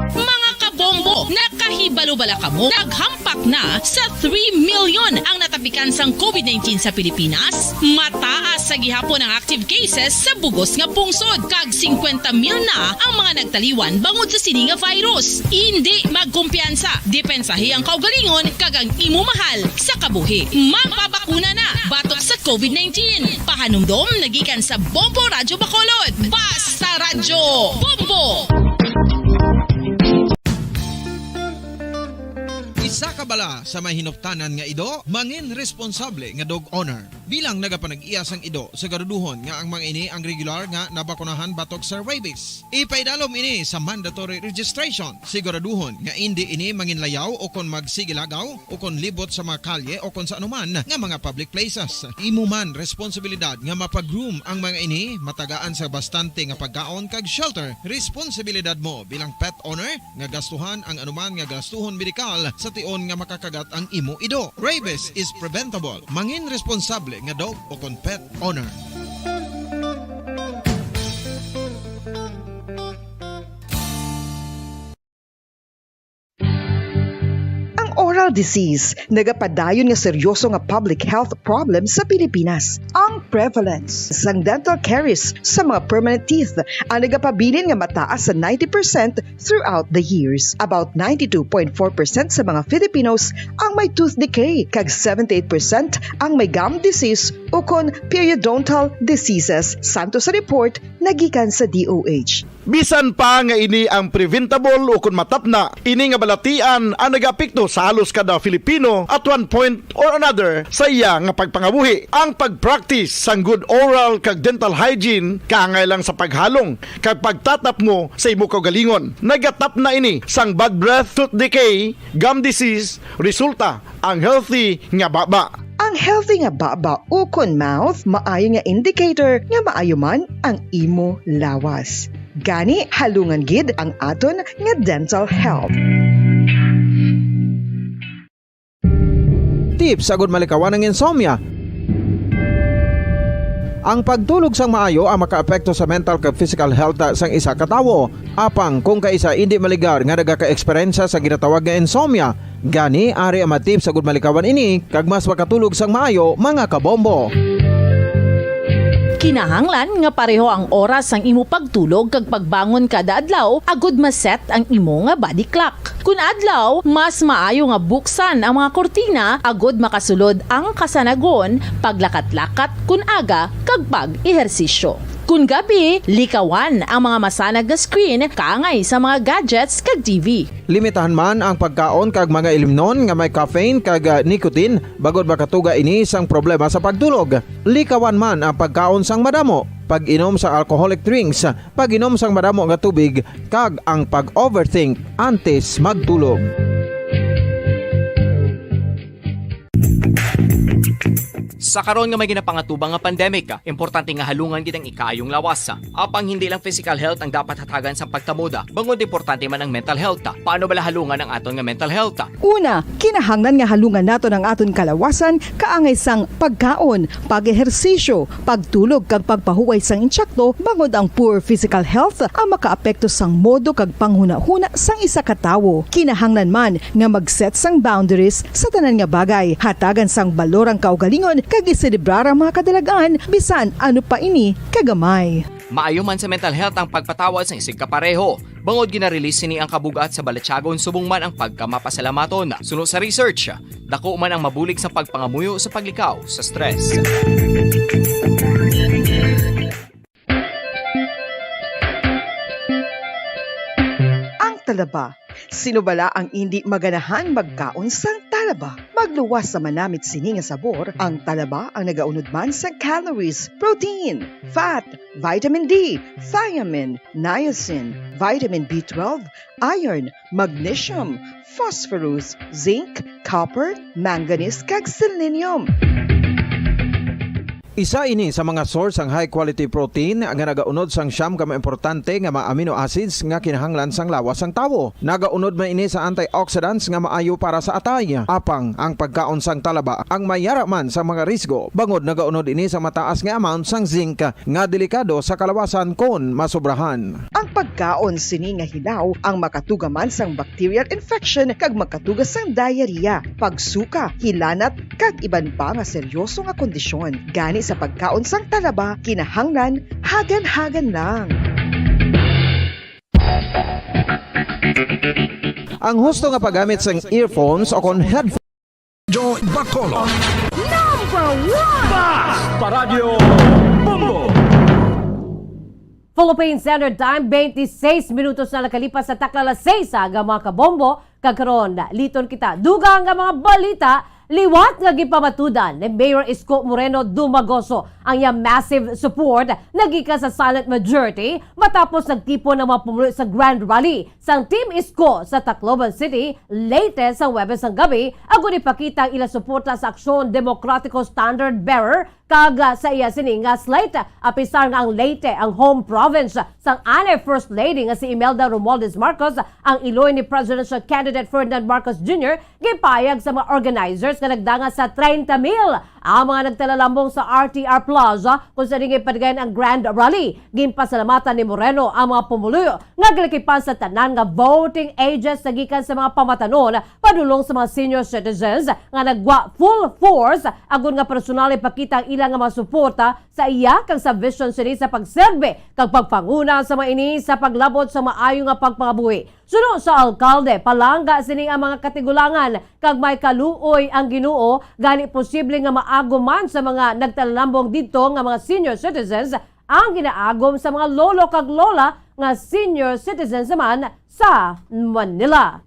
Mga kabombo, nakahibalo bala kamo? Naghampak na sa three million ang natapikan sang covid nineteen sa Pilipinas. Mataas sa gihapon ang active cases sa bugos nga pungsod, kag singkwenta mil na ang mga nagtaliwan bangod sa sini nga virus. Indi magkumpiyansa, depensahi ang kaugalingon kag ang imo mahal sa kabuhi. Magpabakuna na batok sa covid nineteen. Pahanumdom nagikan sa Bombo Radyo Bacolod. Basta Radyo Bombo! Isa ka bala sa may hinuptanan nga ido, mangin responsable nga dog owner. Bilang nagapanag-iya sang ido, siguraduhon nga ang mga ini ang regular nga nabakunahan batok sa rabies. Ipaidalom ini sa mandatory registration. Siguraduhon nga indi ini manginlayaw o kon magsigilagaw o kon libot sa mga kalye o kon sa anuman nga mga public places. Imo man responsibilidad nga mapag-groom ang mga ini, matagaan sa bastante nga pagkaon kag shelter. Responsibilidad mo bilang pet owner nga gastuhan ang anuman nga gastuhon medikal sa tion nga makakagat ang imo ido. Rabies is preventable. Mangin responsable nga dog o kon pet owner. Ang oral disease nagapadayon nga seryoso nga public health problem sa Pilipinas. Ang prevalence sang dental caries sa mga permanent teeth ang nagapabilin nga mataas sa ninety percent throughout the years. About ninety-two point four percent sa mga Filipinos ang may tooth decay, kag seventy-eight percent ang may gum disease ukon periodontal diseases, santo sa report nagikan sa D O H. Bisan pa nga ini ang preventable ukon matapna, ini nga balatian ang nagaapekto sa halos kada Filipino at one point or another sa iya nga pagpangabuhi. Ang pag-practice sang good oral kag dental hygiene kaangay lang sa paghalong kag pagtatapmo sa imo kaugalingon. Nagatapna ini sang bad breath, tooth decay, gum disease, resulta ang healthy nga baba. Ang healthy nga baba ukon mouth maayo nga indicator nga maayo man ang imo lawas. Gani, halungan gid ang aton nga dental health. Tips agud malikawan ang insomnia. Ang pagtulog sang maayo ang makaapekto sa mental kag physical health sang isa ka tawo. Apang kung kaisa indi maligar nga nagaka-eksperyensya sa ginatawag nga insomnia, gani ari ang mga tips agud malikawan ini kag mas makatulog sang maayo, mga kabombo. Kinahanglan nga pareho ang oras sang imo pagtulog kag pagbangon kada adlaw agud ma-set ang imo nga body clock. Kun adlaw, mas maayo nga buksan ang mga kurtina agud makasulod ang kasanagon, paglakat-lakat kun aga, kag pag-ehersisyo. Kun gabi, likawan ang mga masanag nga screen kaangay sa mga gadgets kag T V. Limitahan man ang pagkaon kag mga ilimnon nga may caffeine kag, ah, nicotine, bangod makatuga ini sang problema sa pagtulog. Likawan man ang pagkaon sang madamo, pag-inom sa alcoholic drinks, pag-inom sang madamo nga tubig, kag ang pag-overthink antes magtulog. Sa karon nga may ginapangatubang nga pandemic, importante nga halungan gid ang ikaayong lawas. Apang hindi lang physical health ang dapat hatagan sang pagtamod, bangod importante man ang mental health. Paano bala halungan ang aton nga mental health? Una, kinahanglan nga halungan naton ang aton kalawasan kaangay sang pagkaon, pag-ehersisyo, pagtulog kag pagpahuway sang intsakto, bangod ang poor physical health ang makaapekto sang modo kag panghunahuna sang isa ka tawo. Kinahanglan man nga mag-set sang boundaries sa tanan nga bagay. Hatagan sang balor ang kaugalingon kag iselebrar ang mga kadalag-an, bisan ano pa ini kagamay. Maayo man sa mental health ang pagpatawad sang isigkapareho, bangod gina-release sini ang kabug-at sa balatyagon subong man ang pagkamapasalamaton. Suno sa research, dako man ang mabulig sa pagpangamuyo sa paglikaw sa stress. Ang talaba. Sino bala ang indi maganahan magkaon sang Talaba. Magluwas sa manamit sini nga sabor, ang talaba ang nagaunod man sa calories, protein, fat, vitamin D, thiamine, niacin, vitamin B twelve, iron, magnesium, phosphorus, zinc, copper, manganese, kag selenium. Isa ini sa mga source sang high quality protein nga nagaunod sang siyam ka mga importante nga mga amino acids nga kinahanglan sang lawas sang tawo. Nagaunod man ini sa antioxidants nga maayo para sa atay. Apang ang pagkaon sang talaba ang mayara man sa mga risgo, bangod nagaunod ini sa mataas nga amount sang zinc nga delikado sa kalawasan kon masobrahan. Ang pagkaon sini nga hilaw ang makatuga man sang bacterial infection kag makatuga sang diarrhea, pagsuka, hilanat, kag iban pa nga seryoso nga kondisyon. Gani sa pagkaon sang talaba, kinahanglan hagan-hagan lang. Ang husto nga paggamit sang earphones o kon headphones. Joy Bacolod. Number one! Basta Radyo Bombo! Philippine Standard Time, twenty-six minutos na nakalipas sa takna alas seis sa aga, mga kabombo. Kag karon, liton kita dugang nga mga balita liwat nga gipamatudan ni Mayor Isko Moreno Dumagoso ang iya massive support nagikan sa silent majority matapos nagtipon ang mga pumuluyo sa Grand Rally sang Team Isko sa Tacloban City, Leyte, sa Huwebes sang gabi, agud ipakita ang ila suporta sa Aksyon Demokratiko standard bearer kag, ah, sa iya sini nga slate. Apisar nga ang Leyte ang home province sang anay First Lady nga si Imelda Romualdez Marcos, ang iloy ni presidential candidate Ferdinand Marcos Junior, gipahayag sa mga organizers nga nagdangat sa treinta mil ang mga nagtalalambong sa R T R Plaza kung sa ginpatigayon ang Grand Rally. Ginpasalamatan ni Moreno ang mga pumuluyo nga galakipan sa tanan nga voting ages, sa gikan sa mga pamatanon padulong sa mga senior citizens nga nagwa full force agud nga personal ipakita ang ila nga mga suporta sa iya kag sa vision sini sa pagserbi kag pagpanguna sa mga ini sa paglabot sa maayo nga pagpangabuhi. Suno sa alkalde, palangga sini ang mga katigulangan kag may kaluoy ang Ginoo, gani posible nga maagom man sa mga nagtalalambong didto nga mga senior citizens ang ginaagom sa mga lolo kag lola nga senior citizens naman sa Manila.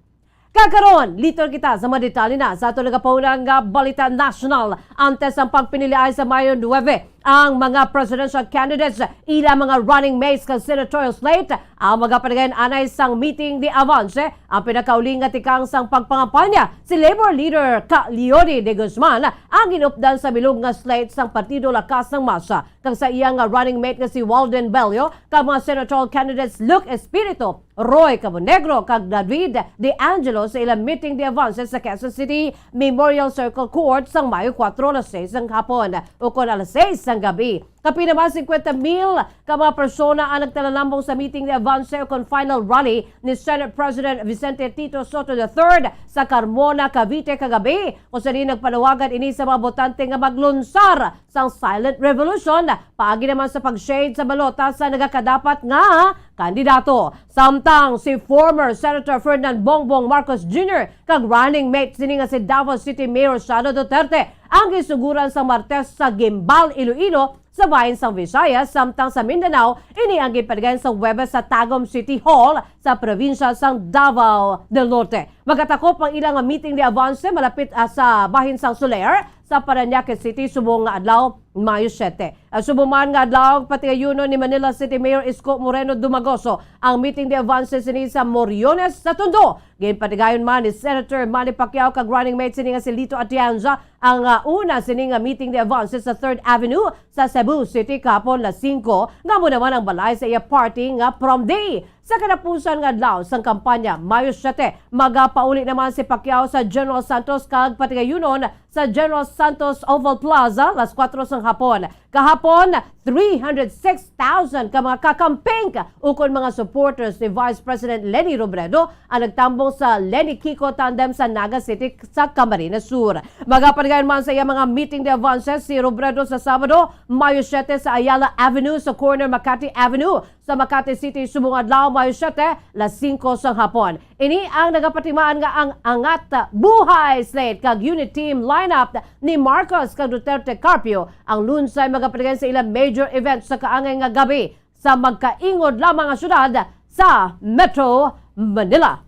Kag karon, liton kita sa mga detalye na sa aton nagapauna nga balita nasyonal. Antes ang pagpiniliay sa Mayo nuebe, ang mga presidential candidates, ila mga running mates kag senatorial slate, ang magapatigayon anay sang meeting de avance. Ang pinakauli nga tikang sang pagpangampanya, si Labor leader ka Leody De Guzman, ang ginupdan sa bilog nga slate sang Partido Lakas ng Masa, kag sa iya nga running mate nga si Walden Bello, kag mga senatorial candidates Luke Espiritu, Roy Cabonegro kag David De Angelo sa ilang meeting de avance sa Quezon City Memorial Circle Court sang Mayo kuwatro, alas seis sang hapon ukon alas seis sang gabi. Kapin naman singkwenta mil ka mga persona ang nagtalalambong sa meeting de avance ukon final rally ni Senate President Vicente Tito Sotto the third sa Carmona, Cavite kagabi, kung sa diin nagpanawagan ini sa mga botante nga maglunsar sang silent revolution paagi naman sa pag-shade sa balota sa nagakadapat nga kandidato. Samtang si former Senator Ferdinand Bongbong Marcos Junior kag running mate sini nga si Davao City Mayor Sara Duterte ang gisuguran sa Martes sa Guimbal, Iloilo, sa bahin sang Visayas, samtang sa Mindanao, ini ang ginpatigayon sa Huwebes sa Tagum City Hall sa probinsya sang Davao del Norte. Magatakop ang ila nga meeting de avance malapit, ah, sa bahin sang Soler, sa Parañaque City, subong nga adlaw, Mayo siete. Ah, subong man nga adlaw, patigayunon ni Manila City Mayor Isko Moreno Dumagoso ang meeting de avance sini sa Moriones sa Tondo. Ginpatigayon man ni Senator Manny Pacquiao kag running mate sini nga si Lito Atienza ang, ah, una sini nga meeting de avance sa Third Avenue sa Cebu City kahapon, alas singko, nga amo naman ang balay sa iya party nga prom day. Sa katapusan nga adlaw sang kampanya, Mayo siete, magapauli naman si Pacquiao sa General Santos kag patigayunon sa General Santos Oval Plaza alas kuwatro sang hapon. Kahapon, three hundred six thousand ka mga kakamping ukon mga supporters ni Vice President Leni Robredo ang nagtambong sa Leni Kiko Tandem sa Naga City sa Camarines Sur. Magapatigayon man sa iya mga meeting de avance si Robredo sa Sabado, Mayo siete, sa Ayala Avenue sa corner Makati Avenue sa Makati City subong adlaw, Mayo siete, alas singko sang hapon. Ini ang nagapatimaan nga ang Angat Buhay slate kag Unity Team lineup ni Marcos kag Duterte Carpio ang lunsay magapatigayon sa ilang major event sa kaangay nga gabi sa magkaingod lamang nga syudad sa Metro Manila.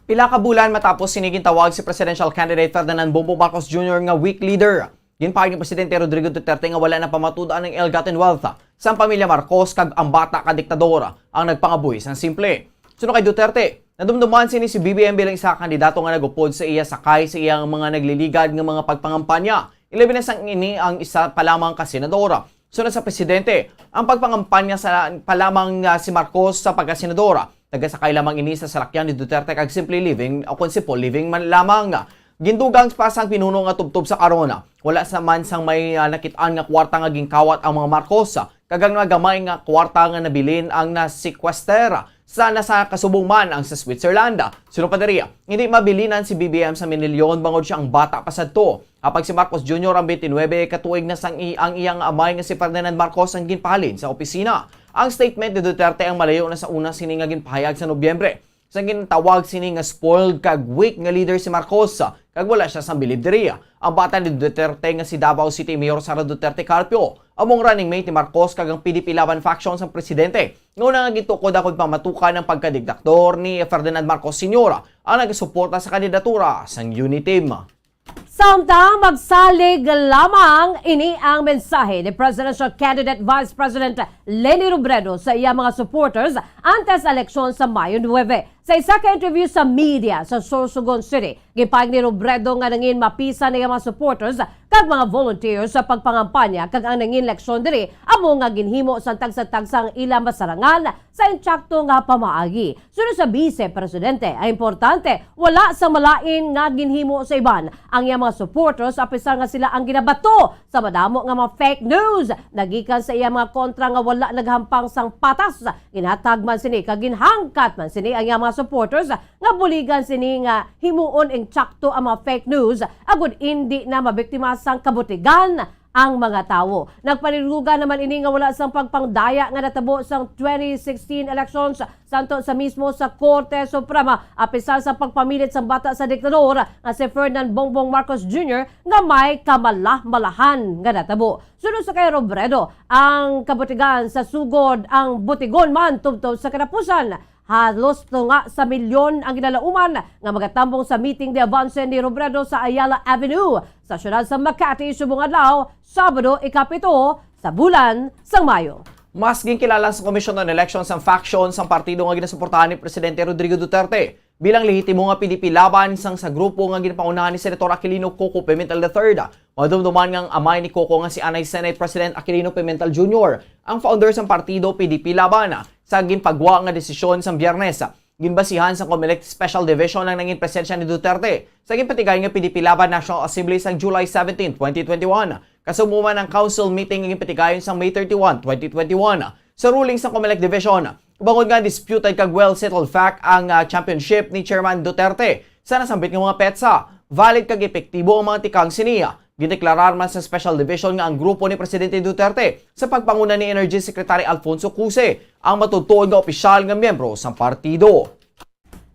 Pila ka bulan matapos sini, gintawag si presidential candidate Ferdinand Bongbong Marcos Junior nga weak leader. Ginpahayag ni Presidente Rodrigo Duterte nga wala na pamatud-an ang ill-gotten wealth sang pamilya Marcos kag ang bata ka diktador ang nagpangabuhi sang simple. Suno kay Duterte, nadumduman sini si B B M bilang isa ka kandidato nga nagupod sa iya sakay sa iyang mga nagliligad nga mga pagpangampanya, ilabi na sang ini ang isa pa lamang ka senador. Suno sa presidente, ang pagpangampanya sa pa lamang nga si Marcos sa pagkasenador, tagasakay lamang ini sa salakyan ni Duterte kag simple living o kung simple living man lamang. Gindugang pa sang pinuno nga tubtob sa karon, wala sa man sang may, ah, nakit-an nga kwarta nga ginkawat ang mga Marcos, kag ang mga gamay nga kwarta nga nabilin ang nasekwester. Sana sa kasubong man ang sa Switzerland. Suno pa diri, hindi mabilinan si B B M sa minilyon bangod siya ang bata pa sadto. Apang si Marcos Junior ang twenty-nine ka tuig na sang i-, ang iyang amay nga si Ferdinand Marcos ang ginpahalin sa opisina. Ang statement ni Duterte ang malayo na sa una sini nga ginpahayag sa Nobyembre, sa gintawag sini nga spoiled kag weak nga leader si Marcos, kag wala siya sang bilib diri. Ang bata ni Duterte nga si Davao City Mayor Sara Duterte Carpio, amo ang running mate ni Marcos kag ang P D P Laban faction sang presidente. Nga una nga gitukod akong pamatukan ang pagkadiktador ni Ferdinand Marcos Senior ang nagasuporta sa kandidatura sang Uniteam. Samtang magsalig lamang, ini ang mensahe ni presidential candidate Vice President Leni Robredo sa iya mga supporters antes sa eleksyon sa Mayo nuebe. Sa isa ka interview sa media sa Sorsogon City, gipahayag ni Robredo nga nangin mapisan ang mga supporters kag mga volunteers sa pagpangampanya, kag ang nangin leksyon diri amo nga ginhimo sang tagsa-tagsa ang ilang masarangan sa insakto nga pamaagi. Suno sa Vice Presidente, ang importante, wala sa malain nga ginhimo sa iban ang iyang mga supporters, apisar nga sila ang ginabato sa madamo nga mga fake news nagikan sa iyang mga kontra nga wala naghampang sang patas. Ginhatag man sini kag ginhangkat man sini ang iyang mga supporters nga buligan sini nga himuon insakto ang mga fake news agud indi na mabiktima sang kabutigan ang mga tawo. Nagpaniruga naman ini nga wala sang pagpangdaya nga natabo sang twenty sixteen elections, santo sa mismo sa Korte Suprema, apisar sa pagpamilit sang bata sa diktador nga si Ferdinand Bongbong Marcos Junior nga may kamalamalahan nga natabo. Suno sa kay Robredo, ang kabutigan sa sugod ang butigon man tubtob sa katapusan. Halos tunga sa milyon ang ginalauman nga magatambong sa meeting de avance ni Robredo sa Ayala Avenue sa siyudad sa Makati subong adlaw, Sabado, ikapito sa bulan sang Mayo. Mas ginkilala sa Commission on Elections ang faction sang partido nga ginasuportahan ni Presidente Rodrigo Duterte bilang lehitimo nga P D P Laban sang sa grupo nga ginpangunahan ni Senator Aquilino Coco Pimentel the third. Madumduman nga ang amay ni Coco nga si anay Senate President Aquilino Pimentel Junior ang founder sang partido P D P Laban. Sa ginpagwa nga desisyon sang Biyernes, ginbasihan sa Comelec Special Division ang nangin presensya ni Duterte sa ginpatigayon nga P D P Laban National Assembly sang July seventeen, twenty twenty-one. Kasubong man ang council meeting nga ginpatigayon sang May thirty-one, twenty twenty-one. Sa ruling sa Comelec Division, bangod nga disputed kag well-settled fact ang, ah, championship ni Chairman Duterte sa nasambit nga mga petsa, valid kag epektibo ang mga tikang sini. Gideklarar man sa Special Division nga ang grupo ni Presidente Duterte sa pagpanguna ni Energy Secretary Alfonso Cuse ang matuod-tuod nga opisyal nga miyembro sang partido.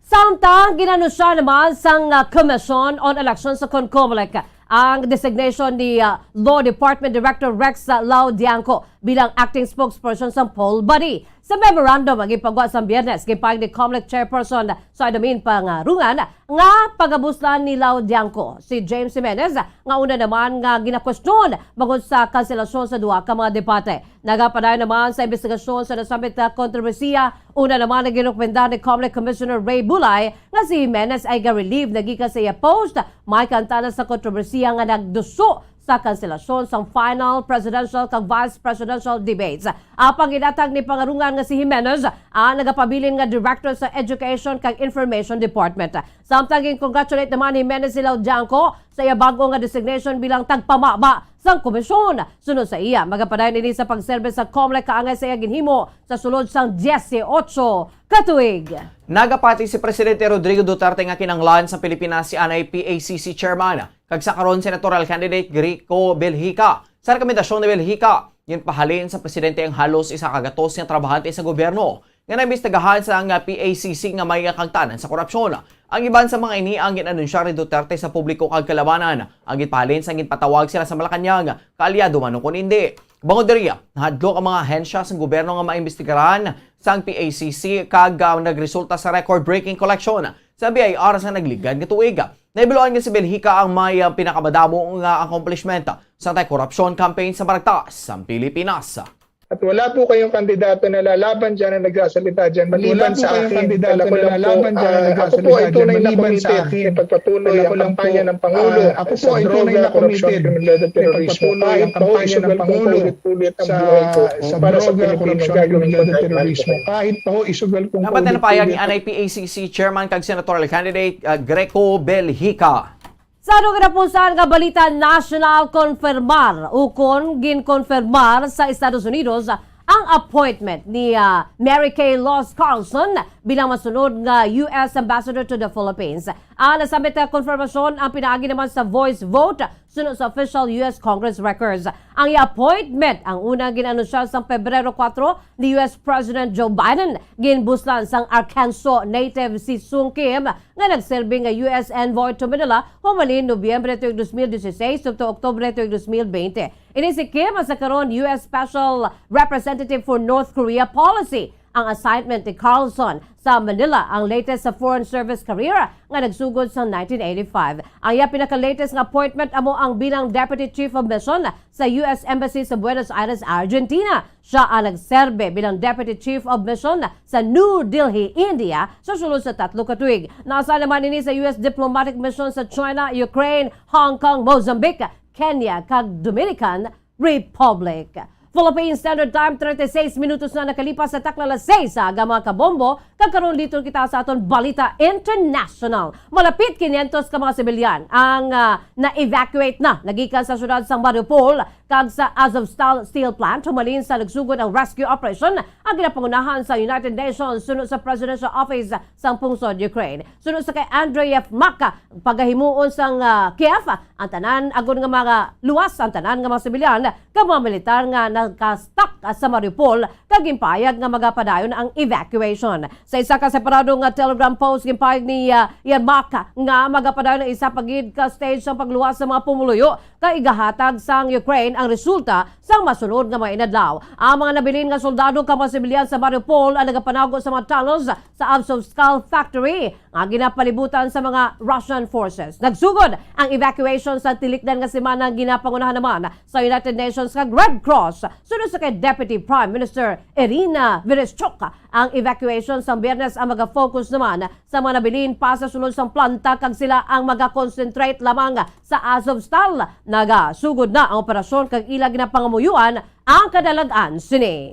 Samtang ginanunsya naman sang, ah, Commission on Elections sa kon Comelec ang designation ni, ah, Law Department Director Rex, ah, Laudianco bilang acting spokesperson sa poll body. Sa memorandum nga ginpagwa sa Biyernes, ginpahayag ni Comelec Chairperson Soy Domin Pangarungan nga pagabuslan ni Laudianco si James Jimenez, nga una naman nga ginakwestiyon bangod sa kanselasyon sa duha ka mga debate. Nagapadayon naman sa imbestigasyon sa nasambit nga kontrobersiya. Una naman nga ginrekomendar ni Comelec Commissioner Ray Bulay nga si Jimenez ay ga-relieve na gikan sa iya post, may kaantanan sa kontrobersiya nga nagduso sa kanselasyon sang final presidential kag vice presidential debates. Apang ginhatag ni Pangarungan nga si Jimenez ang nagapabilin nga Director sa Education kag Information Department. Samtang gin-congratulate naman ni Jimenez si Laudianco sa iya bag-o nga designation bilang tagpamaba sang komisyon. Sunod sa iya, magapadayon ini sa pagserbe sa Comelec kaangay sa iya ginhimo sa sulod sang dieciocho ka tuig. Nagapati si Presidente Rodrigo Duterte nga kinahanglan sa Pilipinas si anay P A C C Chairman kag sa karon senatorial candidate Kiko Belgica. Sa rekomendasyon ni Belgica, ginpahalin sa presidente ang halos isa ka gatos nga trabahante sa gobyerno nga naimbestigahan sa nga P A C C nga may kaangtanan sa korupsyon. Ang iban sa mga ini ang gin-anunsya ni Duterte sa publiko kag kalabanan. Ang ginpahalin sa ginpatawag sila sa Malacañang, kaalyado man o kon indi. Bangod diri, nahadlok ang mga ahensya sa gobyerno nga maimbestigaran sang P A C C kag, ah, nagresulta sa record-breaking collection sa B I R sa nagligad nga tuig. Nahibaluan nga si Belhica ang may, ah, pinakamadamo nga accomplishment sa anti-corruption campaign sa Maragtas sa Pilipinas. At wala po kayong kandidato na lalaban dyan na nagsasalita dyan, maliban sa akin. Dahil ako lang po, ah, ako po ay tunay na committed sa pagpatuloy ang kampanya ng Pangulo sa droga, korupsyon, kriminalidad, terorismo. Kahit pa ho isugal kong paulit-ulit ang buhay ko para sa Pilipino, gagawin ko na ito. Kahit pa ho isugal kong paulit-ulit. Dapat na napayag ni N I P A C C Chairman kag Senatorial Candidate, ah, Greco Belhica. Sa ano kinapusan nga balita nasyonal, konfirmar ukon ginkonfirmar sa Estados Unidos ang appointment ni, ah, Mary Kay Laws Carlson bilang masunod nga U S Ambassador to the Philippines. Ang nasambit nga konfirmasyon ang pinaagi naman sa voice vote suno sa official U S Congress records. Ang iya appointment ang una gin-anunsya sang Pebrero kuwatro ni U S President Joe Biden. Ginbuslan sang Arkansas native si Sung Kim nga nagserbi nga U S envoy to Manila humalin Nobyembre tuig dos mil dieciséis tubto Oktubre tuig dos mil bente. Ini si Kim sa karon U S Special Representative for North Korea Policy. Ang assignment ni Carlson sa Manila ang latest sa foreign service career nga nagsugod sa nineteen eighty-five. Ang iya pinaka-latest nga appointment amo ang bilang Deputy Chief of Mission sa U S Embassy sa Buenos Aires, Argentina. Siya ang nagserbe bilang Deputy Chief of Mission sa New Delhi, India, sa sulod sa tatlo ka tuig. Naa sa naman ini sa U S diplomatic mission sa China, Ukraine, Hong Kong, Mozambique, Kenya, kag Dominican Republic. Philippine Standard Time, thirty-six minutos na nakalipas sa takna alas seis sa aga, mga kabombo, kag karon liton kita sa aton balita international. Malapit kinyentos ka mga sibilyan ang, ah, na-evacuate na nagikan sa syudad sang Mariupol kag sa Azovstal steel plant humalin sa nagsugod ang rescue operation ang ginapangunahan sa United Nations suno sa Presidential Office sang pungsod Ukraine. Suno sa kay Andrei Yermak, pagahimuon sang, ah, Kiev ang tanan, agod nga mga luwas ang tanan nga mga sibilyan kag mga militar nga nagka-stuck sa Mariupol kag ginpahayag nga magapadayon ang evacuation. Sa isa ka separado nga Telegram post, ginpahayag ni, ah, Yermak nga magapadayon ang isa pa gid ka stage sang pagluwas sa mga pumuluyo kag igahatag sang Ukraine ang resulta sang masunod nga mga inadlaw. Ang mga nabilin nga soldado kag mga sibilyan sa Mariupol ang nagapanago sa mga tunnels sa Azovstal factory nga ginapalibutan sa mga Russian forces. Nagsugod ang evacuation sa tilikdan nga semana, ginapangunahan naman sa United Nations kag Red Cross. Suno sa kay Deputy Prime Minister Irina Vereshchuk, ang evacuation sa Biyernes ang maga-focus naman sa mga nabilin pa sa sulod sang planta kag sila ang maga-concentrate lamang sa Azovstal. Nagasugod na ang operasyon kag ila ginapangamuyoan ang kadalag-an sini.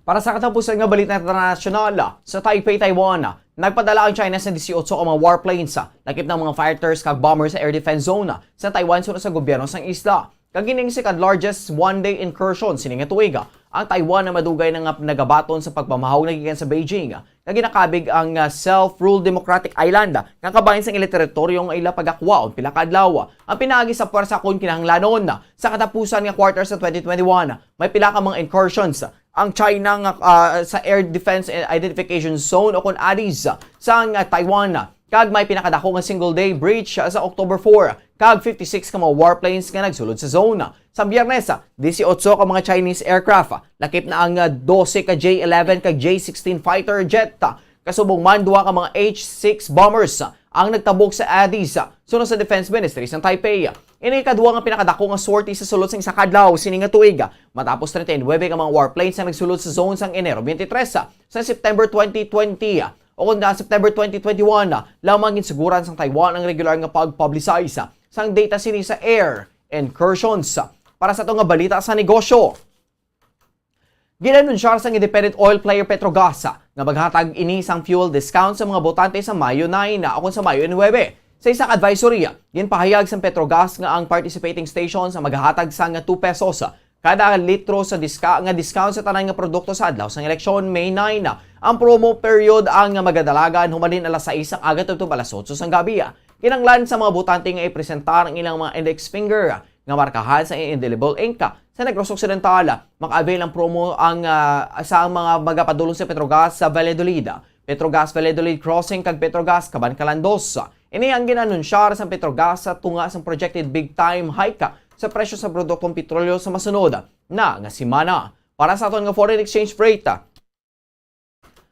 Para sa katapusan nga balita internasyonal, sa Taipei, Taiwan, nagpadala ang China sa disiotso ka mga warplanes, lakip na mga fighters kag bombers sa air defense zone sa Taiwan suno sa gobyerno sang isla. Kag ining second largest one-day incursion sini nga tuig. Ang Taiwan na madugay na nga nagabaton sa pagpamahawog nagikan sa Beijing, nga ginakabig ang, ah, self-ruled Democratic Island nga kabahin sang ila teritoryo nga ila pagakwaon pila ka adlaw. Ang pinaagi sa pwersa kon kinahanglanon sa katapusan nga quarter sa twenty twenty-one, may pila ka mga incursions ang China nga, ah, sa Air Defense Identification Zone o kon ADIZ sang, ah, Taiwan, kag may pinakadako nga single day breach sa October four kag fifty-six ka mga warplanes nga nagsulod sa zone. Sa Biyernes, disiotso ka mga Chinese aircraft, lakip na ang, ah, dose ka J eleven kag J sixteen fighter jet, kasubong man duha ka mga H six bombers ang nagtabok sa ADIZ, suno sa Defense Ministry sa Taipei. Ini ikaduha nga pinakadako nga sortie sa sulod sang isa ka adlaw sini nga tuig, matapos treinta y nuebe ka mga warplanes ang nagsulod sa zone sang Enero twenty-three sa September twenty twenty, o kon sa September twenty twenty-one lamang ginsiguran sang Taiwan ang regular nga pag-publicize sang data sini sa air incursions. Para sa ato nga balita sa negosyo, ginanunsyar sang independent oil player Petrogas nga maghatag ini sang fuel discount sa mga botante sa Mayo nine, o kon sa Mayo nuebe. Sa isa ka advisory, ginpahayag sang Petrogas nga ang participating stations ang maghatag sang two pesos kada litro sa diska-, nga discount sa tanan nga produkto sa adlaw sang eleksyon, May nine. Ang promo period ang magadalagan humalin alas sais sang aga tubtob alas otso sang gabi. Kinahanglan sa mga botante nga ipresentar ang ilang mga index finger nga markahan sa indelible ink. Sa Negros Occidental, maka-avail ang promo ang, ah, sa mga magapadulong sa Petrogas sa Valladolid, Petrogas Valladolid Crossing kag Petrogas Kabankalan Dos. Ini ang gin-anunsyar sa Petrogas sa tunga sa projected big time hike sa presyo sa produktong petrolyo sa masunod na nga semana. Para sa aton nga foreign exchange rate,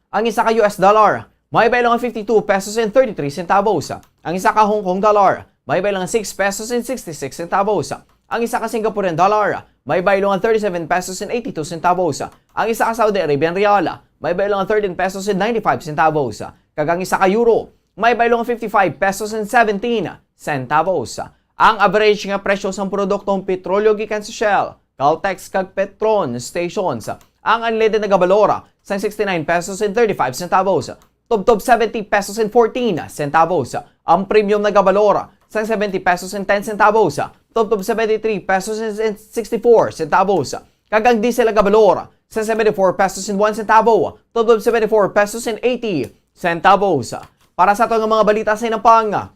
ang isa ka U S dollar may baylo nga fifty-two pesos and thirty-three centavos. Ang isa ka Hong Kong dollar, may baylo nga six pesos and sixty-six centavos. Ang isa ka Singaporean dollar, may baylo nga thirty-seven pesos and eighty-two centavos. Ang isa ka Saudi Arabian rial, may baylo nga thirteen pesos and ninety-five centavos. Kag ang isa ka euro, may baylo nga fifty-five pesos and seventeen centavos. Ang average nga presyo sang produktong petrolyo gikan sa Shell, Caltex kag Petron stations, ang unleaded nagabalor sang sixty-nine pesos and thirty-five centavos. Tubtob seventy pesos and fourteen centavos. Ang premium nagabalor sang seventy pesos and ten centavos. Tubtob seventy-three pesos and sixty-four centavos. Kag ang diesel nagabalor sa seventy-four pesos and one centavo. Tubtob seventy-four pesos and eighty centavos. Para sa ato nga mga balita sa Inampang,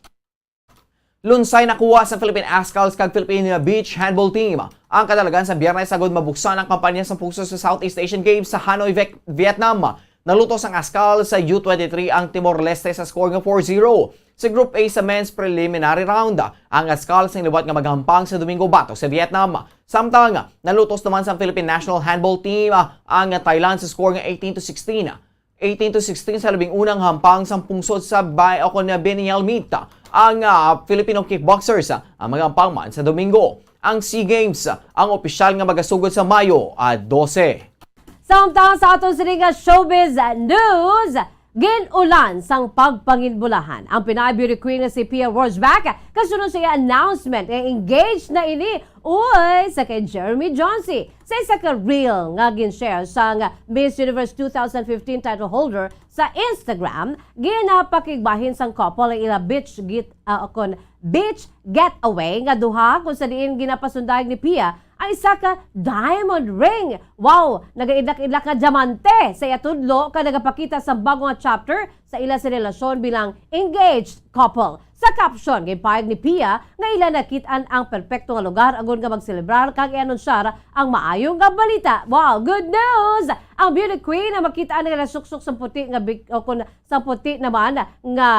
lunsay nakuha sa Philippine Ascals kag Philippine Beach Handball Team ang kadalagan sa Biyernes agud mabuksan ang kampanya sa pungso sa Southeast Asian Games sa Hanoi, Vic-, Vietnam. Nalutos ang Ascals sa U twenty-three ang Timor-Leste sa score nga four zero. Sa Group A sa men's preliminary round, ang Ascals ang liwat nga maghampang sa Domingo batok sa Vietnam. Samtang, nalutos naman sa Philippine National Handball Team ang Thailand sa score nga eighteen to sixteen. Eighteen to sixteen sa labing unang hampang sang pungsod sa Bay o kon Binial Meet ang, ah, Filipino kickboxers, ah, ang magahampang man sa Domingo. Ang SEA Games, ah, ang opisyal nga magasugod sa Mayo, ah, dose. Samtang sa aton sini nga showbiz news, gin-ulan sang pagpanginbulahan ang Pinay beauty queen nga si Pia Wurtzbach kasunod sa iya announcement nga engaged na ini, uy, sa kay Jeremy Johnson. Sa isa ka reel nga gin-share sang Miss Universe two thousand fifteen title holder sa Instagram, ginapakigbahin sang couple ang ila beach get, ah, kon beach getaway nga duha, kung sa diin ginapasundayag ni Pia ang isa ka diamond ring. Wow! Nagaidlak-idlak nga diamante sa iya tudlo kag nagapakita sa bago nga chapter sa ila sa relasyon bilang engaged couple. Sa caption, ginpahayag ni Pia nga ila nakit-an ang perpekto nga lugar agud nga magselebrar kag i-anunsyar ang maayo nga balita. Wow, good news! Ang beauty queen ang makit-an nga nasuksok sa puti nga big-, o kon sa puti naman nga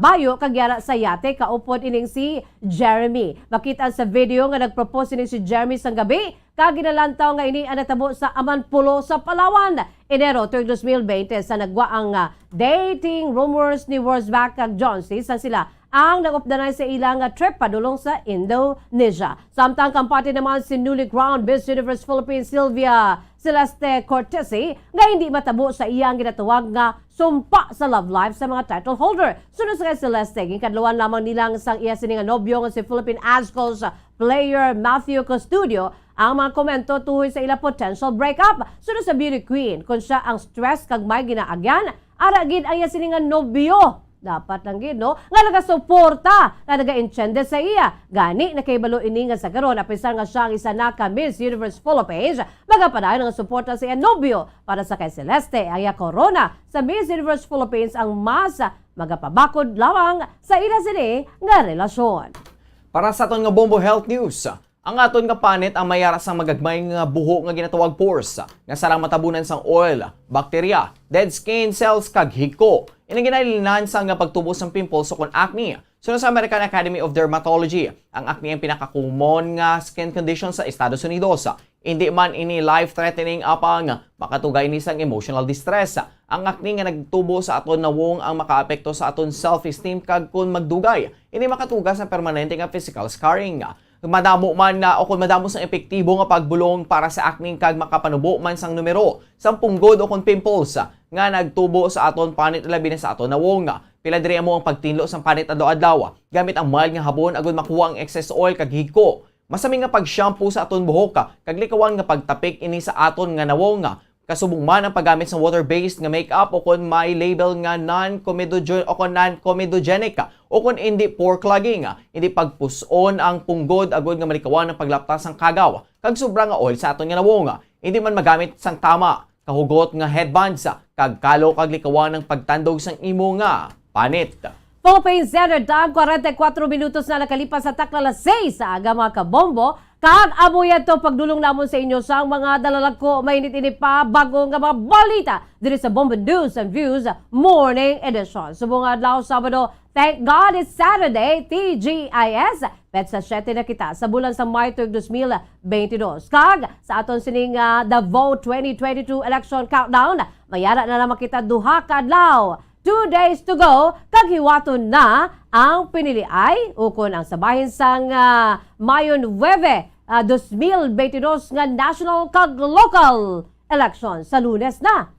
bayo kag yara sa yate kaupod ining si Jeremy. Makit-an sa video nga nagpropose ining si Jeremy sang gabi kag ginalantaw nga ini ang natabo sa Amanpulo sa Palawan, Enero tuig dos mil bente, sa nagwa ang, ah, dating rumors ni Wurtzbach kag Johnson sang sila ang nag-updanay sa ila nga trip padulong sa Indonesia. Samtang kampati naman si newly crowned Miss Universe Philippines Sylvia Celeste Cortese nga hindi matabo sa iya ang ginatawag nga sumpa sa love life sa mga title holder. Suno sa kay Celeste, ginkadluan lamang nila sang iya sini nga nobyo nga si Philippine Ascals player Matthew Custodio ang mga komento tuhoy sa ila potential breakup. Suno sa beauty queen, kung siya ang stress kag may ginaagyan, ara gid ang iya sini nga nobyo. Dapat lang gid, no, nga nagasuporta, nga nagaintiende sa iya. Gani, nakahibalo ini nga sa karon, apisar nga siya ang isa na ka Miss Universe Philippines, magapadayon nga suporta sa iya nobyo. Para sa kay Celeste, ang iya korona sa Miss Universe Philippines ang mas magapabakod lamang sa ila sini nga relasyon. Para sa aton nga Bombo Health News, ang aton nga panit ang may ara sang magagmay nga buho nga ginatawag pores, nga sarang matabunan sang oil, bakterya, dead skin cells, kag higko. Ini ginalinan sang pagtubo sang pimples o kon acne. Suno sa American Academy of Dermatology, ang acne ang pinakakumon nga skin condition sa Estados Unidos. Hindi man ini life-threatening, apang makatuga ini sang emotional distress. Ang acne nga nagtubo sa aton nawong ang makaapekto sa aton self-esteem, kag kon magdugay, ini makatuga sa permanente nga physical scarring. Madamo man na o kon madamo sang epektibo nga pagbulong para sa acne kag makapanubo man sang numero sang punggod o kon pimples nga nagtubo sa aton panit, labi na sa aton nawong. Pila diri amo ang pagtinlo sang panit adlaw-adlaw gamit ang mild nga habon agud makuha ang excess oil kag higko. Masami nga pag-shampoo sa aton buhok kag likawan nga pagtapik ini sa aton nga nawong. Kasubong man ang paggamit sa water-based nga makeup o kon may label nga non-comedogen-, o kon non-comedogenic o kon hindi pore clogging, hindi pagpus-on ang punggod agud nga malikawan ang paglapta sang kagaw kag sobra nga oil sa aton nga nawong. Hindi man magamit sang tama, kahugot nga headbands, kag kalo kag likawan ang pagtandog sang imo nga panit. Philippine Standard Time, kwarenta y kuwatro minutos na nakalipas sa takna alas seis sa aga, mga kabombo. Kag amo yadto pagdulong namon sa inyo sang mga dalalagko, mainit-init pa, bago nga mga balita diri sa Bombo News and Views Morning Edition. Subong nga adlaw, Sabado, thank God it's Saturday, T G I S. Petsa siyete na kita sa bulan sa May tuig dos mil beintidos. Kag sa aton sining, ah, Davao twenty twenty-two Election Countdown, mayara na naman kita duha ka adlaw. two days to go, kag hiwaton na ang piniliay ukon ang sa bahin sang, ah, Mayo nuebe, ah, dos mil beintidos nga national kag local election sa Lunes na.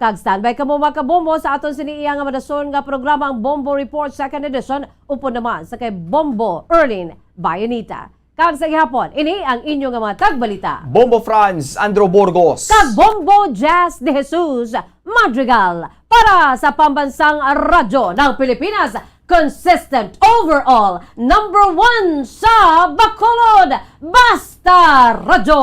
Kag standby kamo, mga kabombo, sa aton sini iya nga madason nga programa, ang Bombo Report Second Edition, upod naman sa kay Bombo Erlin Bayanita. Kag sa gihapon, ini ang inyo nga mga tagbalita, Bombo Franz Andrew Burgos. Kag Bombo Jazz de Jesus Madrigal, para sa Pambansang Radyo ng Pilipinas, consistent overall, number one sa Bacolod, Basta Radyo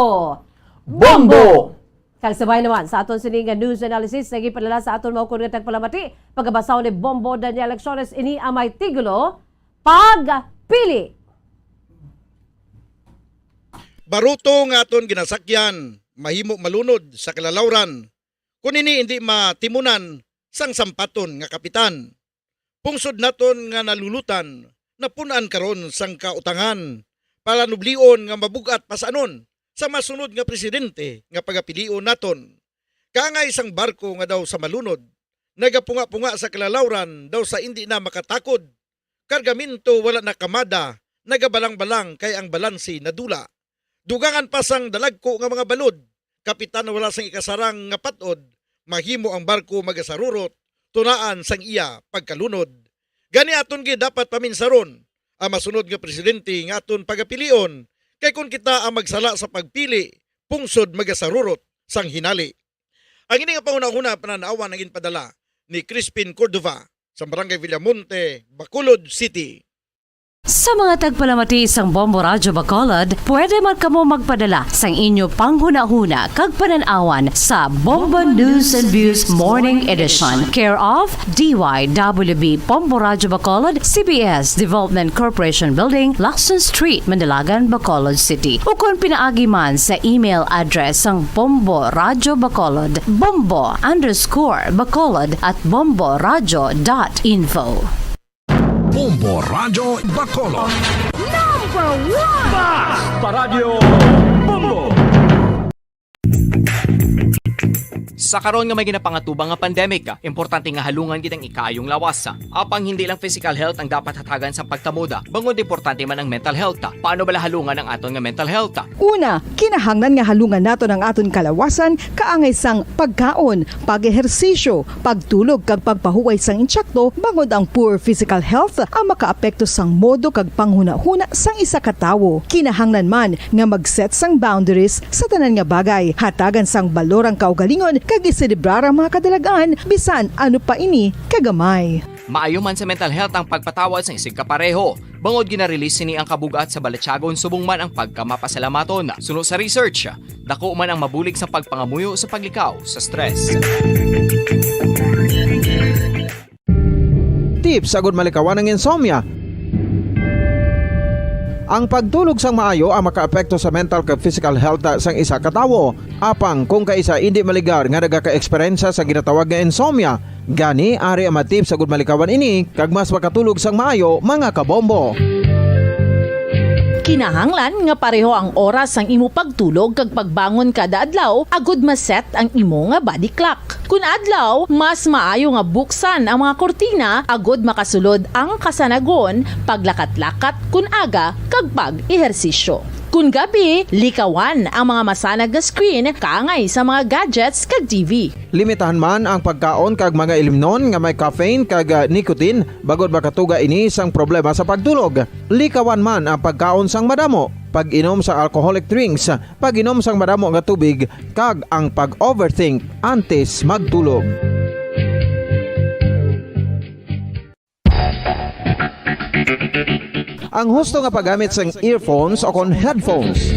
Bombo! Kag sabay naman sa aton sini nga news analysis nga gipadala sa aton maukod nga tagpalamati, pagkabasahon ni Bombo Daniel Acciones, ini ang may titulo, Pagpili. Baruto nga aton ginasakyan, mahimo malunod sa kalalawran, kun ini indi matimunan sang sampaton nga kapitan. Pungsod naton nga nalulutan, napun-an karon sang kautangan, palanublion nga mabug-at pasanon sa masunod nga presidente nga pagapilion naton. Kaangay sang barko nga daw sa malunod, nagapunga-punga sa kalalawran daw sa indi na makatakod, kargamento wala na kamada, nagabalang-balang kay ang balanse nadula. Dugangan pa sang dalagko nga mga balod, kapitan wala sang ikasarang nga pat-od, mahimo ang barko magasarurot, tunaan sang iya pagkalunod. Gani aton gid dapat paminsaron ang masunod nga presidente nga aton pagapilion, kay kon kita ang magsala sa pagpili, pungsod magasarurot sang hinali. Ang ini nga panghunahuna panan-awan ang ginpadala ni Crispin Cordova sa Barangay Villamonte, Bacolod City. Sa mga tagpalamati sang Bombo Radyo Bacolod, pwede man kamo magpadala sang inyo panghunahuna kag panan-awan sa Bombo News and Views Morning Edition, care of D Y W B Bombo Radyo Bacolod, C B S Development Corporation Building, Lacson Street, Mandalagan, Bacolod City. Ukon pinaagi man sa email address sang Bombo Radyo Bacolod, bombo underscore bacolod at bombo radyo dot info. Bombo Radyo Bacolod. Number one! Basta Radyo Bombo! Sa karon nga may ginapangatubang nga pandemic, importante nga halungan gid ang ikaayong lawas. Apang hindi lang physical health ang dapat hatagan sa pagtamod, bangod importante man ang mental health. Paano bala halungan ang aton nga mental health? Una, kinahanglan nga halungan naton ang aton kalawasan kaangay sang pagkaon, pag-ehersisyo, pagtulog kag pagpahuway sang insakto, bangod ang poor physical health ang makaapekto sang modo kag panghunahuna sang isa ka tawo. Kinahanglan man nga mag-set sang boundaries sa tanan nga bagay, hatagan sang balor ang kaugalingon kag iselebrar ang mga kadalag-an, bisan ano pa ini kagamay. Maayo man sa mental health ang pagpatawad sang isigkapareho, bangod gina-release sini ang kabug-at sa balatyagon subong man ang pagkamapasalamaton. Suno sa research, dako man ang mabulig sa pagpangamuyo sa paglikaw sa stress. Tips agud malikawan ang insomnia. Ang pagtulog sang maayo ang makaapekto sa mental kag physical health sang isa ka tawo. Apang kung kaisa indi maligar nga nagaka-eksperyensya sa ginatawag nga insomnia, gani ari ang mga tips agud malikawan ini kag mas makatulog sang maayo, mga kabombo. Kinahanglan nga pareho ang oras sang imo pagtulog kag pagbangon kada adlaw agud ma-set ang imo nga body clock. Kun adlaw, mas maayo nga buksan ang mga kurtina agud makasulod ang kasanagon, paglakat-lakat, kun aga, kag pag-ehersisyo. Kun gabi, likawan ang mga masanag nga screen kaangay sa mga gadgets kag T V. Limitahan man ang pagkaon kag mga ilimnon nga may caffeine kag, ah, nicotine, bangod makatuga ini sang problema sa pagtulog. Likawan man ang pagkaon sang madamo, pag-inom sa alcoholic drinks, pag-inom sang madamo nga tubig, kag ang pag-overthink antes magtulog. Ang husto nga paggamit sang earphones o kon headphones.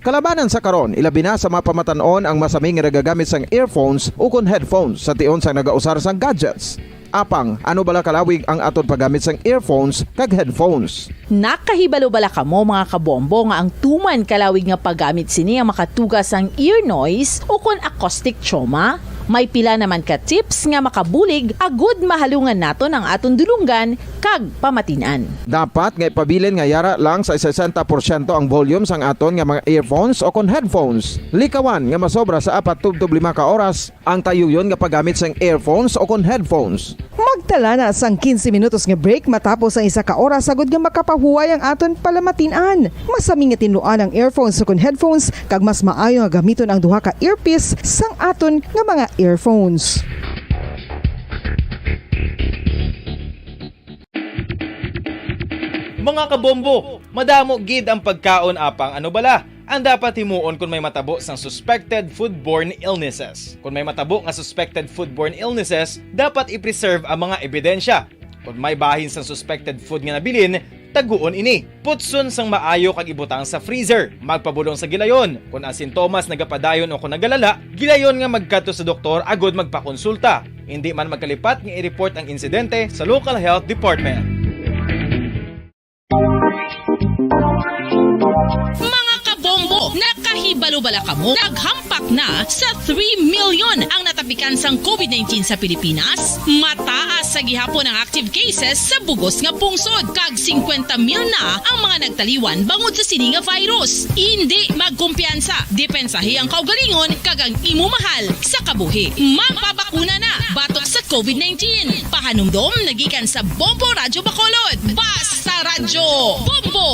Kalabanan sa karon, ilabi na sa mga pamatan-on ang masami nga nagagamit sang earphones o kon headphones sa tion sang nagausar sang gadgets. Apang, ano bala kalawig ang aton paggamit sang earphones kag headphones? Nakahibalo bala kamo, mga kabombo, nga ang tuman kalawig nga paggamit sini ang makatuga sang ear noise o kon acoustic trauma? May pila naman ka tips nga makabulig agud mahalungan naton ang aton dulonggan kag pamatin-an. Dapat nga ipabilin nga yara lang sa sesenta porsyento ang volume sang aton nga mga earphones o kon headphones. Likawan nga masobra sa apat tubtob lima ka oras ang tayuyon nga paggamit sang earphones o kon headphones. Magtala na sang quince minutos nga break matapos ang isa ka oras, agud nga makapahuway ang aton palamatin-an. Masami nga tinluan ang earphones o kon headphones, kag mas maayo nga gamiton ang duha ka earpiece sang aton nga mga earphones. Mga kabombo, madamo gid ang pagkaon, apang ano bala ang dapat himuon kon may matabo sang suspected foodborne illnesses? Kon may matabo nga suspected foodborne illnesses, dapat i-preserve ang mga ebidensya. Kon may bahin sang suspected food nga nabilin, taguon ini. Putson sang maayo kag ibutang sa freezer. Magpabulong sa gilayon. Kon ang sintomas nagapadayon o kon nagalala, gilayon nga magkadto sa doktor agud magpakonsulta. Indi man magkalipat nga i-report ang insidente sa local health department. Mga kabombo, nakahibalo bala kamo? Naghampak na sa three million ang natapikan sang covid nineteen sa Pilipinas. Mataas sa gihapon ang active cases sa bugos nga pungsod, kag singkwenta mil na ang mga nagtaliwan bangod sa sini nga virus. Indi magkumpiyansa, depensahi ang kaugalingon kag ang imo mahal sa kabuhi. Magpabakuna na batok sa covid nineteen. Pahanumdom nagikan sa Bombo Radyo Bacolod. Basta Radyo Bombo!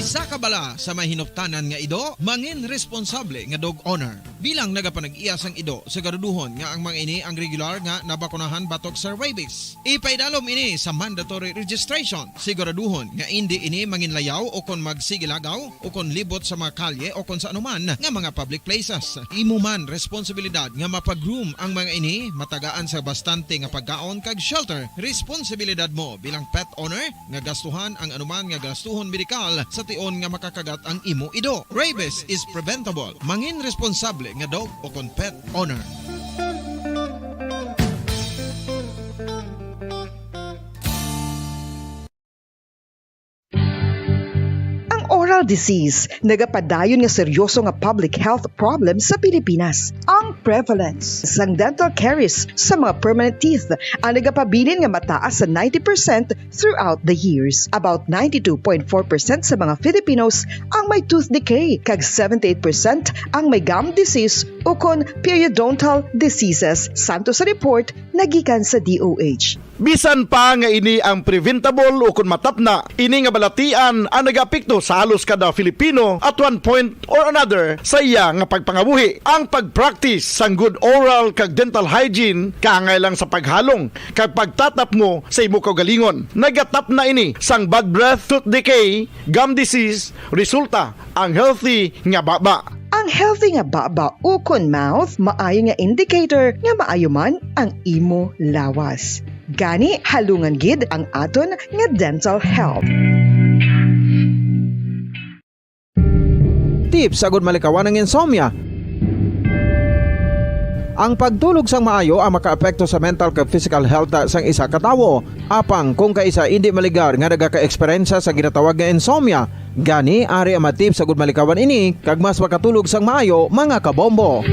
Isa ka bala sa may hinuptanan nga ido, mangin responsable nga dog owner. Bilang nagapanag-iya sang ido, siguraduhon nga ang mga ini ang regular nga nabakunahan batok sa rabies. Ipaidalom ini sa mandatory registration. Siguraduhon nga indi ini manginlayaw o kon magsigilagaw o kon libot sa mga kalye o kon sa anuman nga mga public places. Imo man responsibilidad nga mapag-groom ang mga ini, matagaan sa bastante nga pagkaon kag shelter. Responsibilidad mo bilang pet owner nga gastuhan ang anuman nga gastuhon medikal sa tion nga makakagat ang imo ido. Rabies is preventable. Mangin responsable nga dog o kon pet owner. Ang oral disease nagapadayon nga seryoso nga public health problem sa Pilipinas. Ang prevalence sang dental caries sa mga permanent teeth ang nagapabilin nga mataas sa ninety percent throughout the years. About ninety-two point four percent sa mga Filipinos ang may tooth decay, kag seventy-eight percent ang may gum disease ukon periodontal diseases, santo sa report nga gikan sa D O H. Bisan pa nga ini ang preventable ukon matapna, ini nga balatian ang nagaapekto sa halos kada Filipino at one point or another sa iya nga pagpangabuhi. Ang pag-practice sang good oral kag dental hygiene kaangay lang sa paghalong kag pagtatapmo sa imo kaugalingon. Nagatapna ini sang bad breath, tooth decay, gum disease, resulta ang healthy nga baba. Ang healthy nga baba ukon mouth maayo nga indicator nga maayo man ang imo lawas. Gani, halungan gid ang aton nga dental health. Tips agud malikawan ang insomnia. Ang pagtulog sang maayo ang makaapekto sa mental kag physical health sang isa ka tawo. Apang kung kaisa indi maligar nga nagaka-eksperyensya sa ginatawag nga insomnia, gani ari ang mga tips agud malikawan ini kag mas makatulog sang maayo, mga kabombo.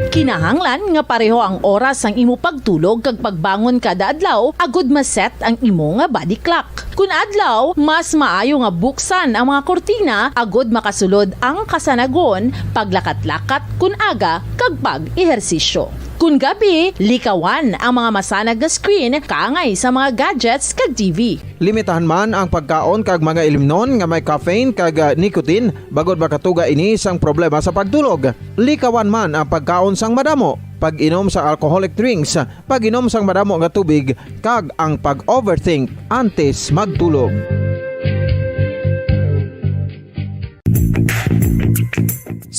Kinahanglan nga pareho ang oras sang imo pagtulog kag pagbangon kada adlaw agud ma-set ang imo nga body clock. Kun adlaw, mas maayo nga buksan ang mga kurtina agud makasulod ang kasanagon, paglakat-lakat kun aga, kag pag-ehersisyo. Kun gabi, likawan ang mga masanag nga screen kaangay sa mga gadgets kag T V. Limitahan man ang pagkaon kag mga ilimnon nga may caffeine kag, ah, nicotine, bangod makatuga ini sang problema sa pagtulog. Likawan man ang pagkaon sang madamo, pag-inom sa alcoholic drinks, pag-inom sang madamo nga tubig, kag ang pag-overthink antes magtulog.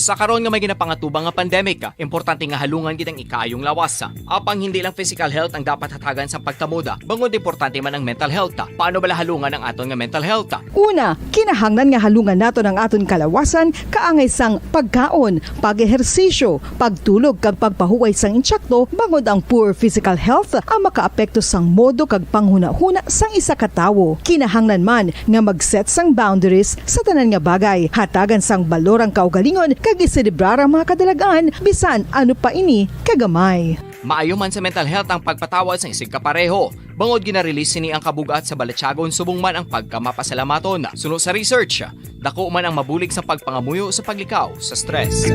Sa karon nga may ginapangatubang nga pandemic, importante nga halungan gid ang ikaayong lawas. Apang hindi lang physical health ang dapat hatagan sang pagtamod, bangod importante man ang mental health. Paano bala halungan ang aton nga mental health? Una, kinahanglan nga halungan naton ang aton kalawasan kaangay sang pagkaon, pag-ehersisyo, pagtulog kag pagpahuway sang intsakto, bangod ang poor physical health ang makaapekto sang modo kag panghunahuna sang isa ka tawo. Kinahanglan man nga mag-set sang boundaries sa tanan nga bagay, hatagan sang balor ang kaugalingon kag iselebrar ang mga kadalag-an, bisan ano pa ini kagamay. Maayo man sa mental health ang pagpatawad sang isigkapareho, bangod gina-release sini ang kabug-at sa balatyagon subong man ang pagkamapasalamaton. Suno sa research, dako man ang mabulig sa pagpangamuyo sa paglikaw sa stress.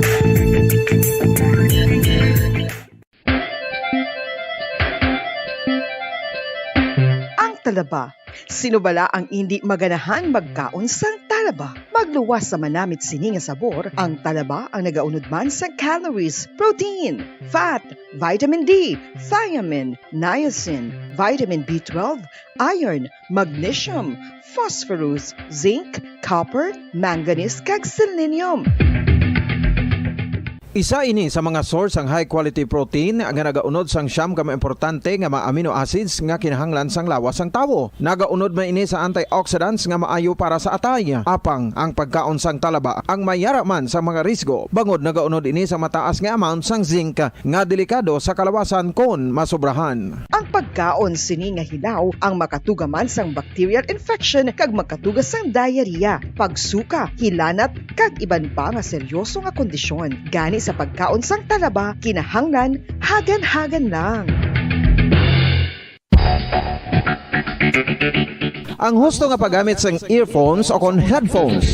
Ang talaba. Sino bala ang indi maganahan magkaon sang talaba? Magluwas sa manamit sini nga sabor, ang talaba ang nagaunod man sang calories, protein, fat, vitamin D, thiamine, niacin, vitamin B twelve, iron, magnesium, phosphorus, zinc, copper, manganese, kag selenium. Isa ini sa mga source sang high quality protein nga nagaunod sang siyam ka mga importante nga mga amino acids nga kinahanglan sang lawas sang tawo. Nagaunod man ini sa antioxidants nga maayo para sa atay. Apang ang pagkaon sang talaba ang may yara man sa mga risgo, bangod nagaunod ini sa mataas nga amount sang zinc nga delikado sa kalawasan kon masobrahan. Ang pagkaon sini nga hilaw ang makatuga man sang bacterial infection kag makatuga sang diarrhea, pagsuka, hilanat, kag iban pa nga seryoso nga kondisyon. Gani sa pagkaon sang talaba, kinahanglan hagan-hagan lang. Ang husto nga paggamit sang earphones o kon headphones.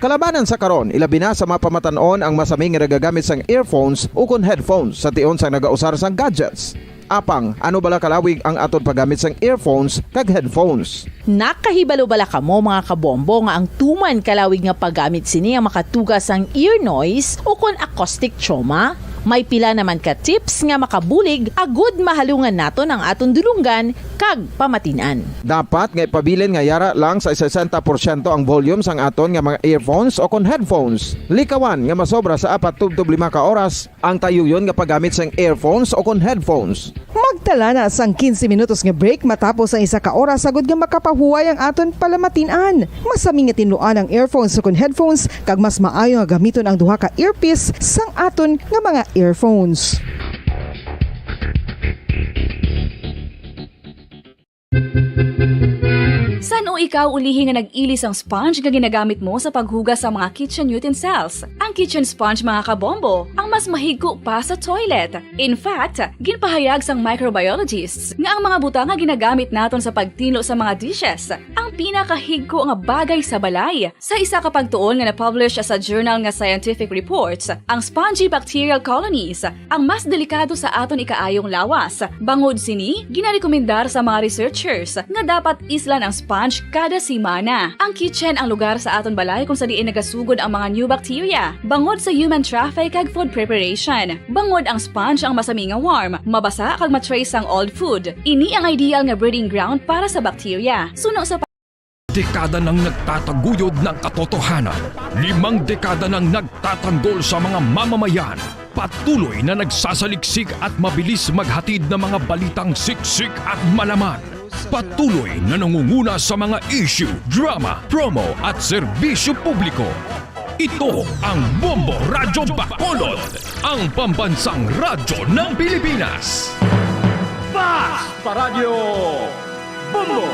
Kalabanan sa karon, ilabi na sa mga pamatan-on ang masami nga nagagamit sang earphones ukon headphones sa tion sang nagausar sang gadgets. Apang, ano bala kalawig ang aton paggamit sang earphones kag headphones? Nakahibalo bala kamo, mga kabombo, nga ang tuman kalawig nga paggamit sini ang makatuga sang ear noise ukon acoustic trauma? May pila naman ka tips nga makabulig agud mahalungan naton ang aton dulonggan kag pamatin-an. Dapat nga ipabilin nga yara lang sa sesenta porsyento ang volume sang aton nga mga earphones o kon headphones. Likawan nga masobra sa apat tubtob lima ka oras ang tayuyon nga paggamit sang earphones o kon headphones. Magtala na sang quince minutos nga break matapos ang isa ka oras agud nga makapahuway ang aton palamatin-an. Masami nga tinluan ang earphones o kon headphones, kag mas maayo nga gamiton ang duha ka earpiece sang aton nga mga earphones. San-o ikaw ulihi nga nag-ili sang sponge nga ginagamit mo sa paghugas sa mga kitchen utensils? Ang kitchen sponge, mga kabombo, ang mas mahigko pa sa toilet. In fact, ginpahayag sang microbiologists nga ang mga butang nga ginagamit naton sa pagtinlo sa mga dishes ang pinakahigko nga bagay sa balay. Sa isa ka pagtuon nga na-publish sa journal nga Scientific Reports, ang spongy bacterial colonies ang mas delikado sa aton ikaayong lawas. Bangod sini, ginarekomendar sa mga researchers nga dapat islan ang sponge kada semana. Ang kitchen ang lugar sa aton balay kung sa diin nagasugod ang mga new bacteria, bangod sa human traffic kag food preparation. Bangod ang sponge ang masami nga warm, mabasa kag ma-trace sang old food. Ini ang ideal nga breeding ground para sa bacteria. Suno sa Dekada nang nagtataguyod ng katotohanan. Limang dekada nang nagtatanggol sa mga mamamayan. Patuloy na nagsasaliksik at mabilis maghatid ng mga balitang siksik at malaman. Patuloy na nangunguna sa mga issue, drama, promo at serbisyo publiko. Ito ang Bombo Radyo Bacolod, ang pambansang radyo ng Pilipinas. Fast Radyo Bombo!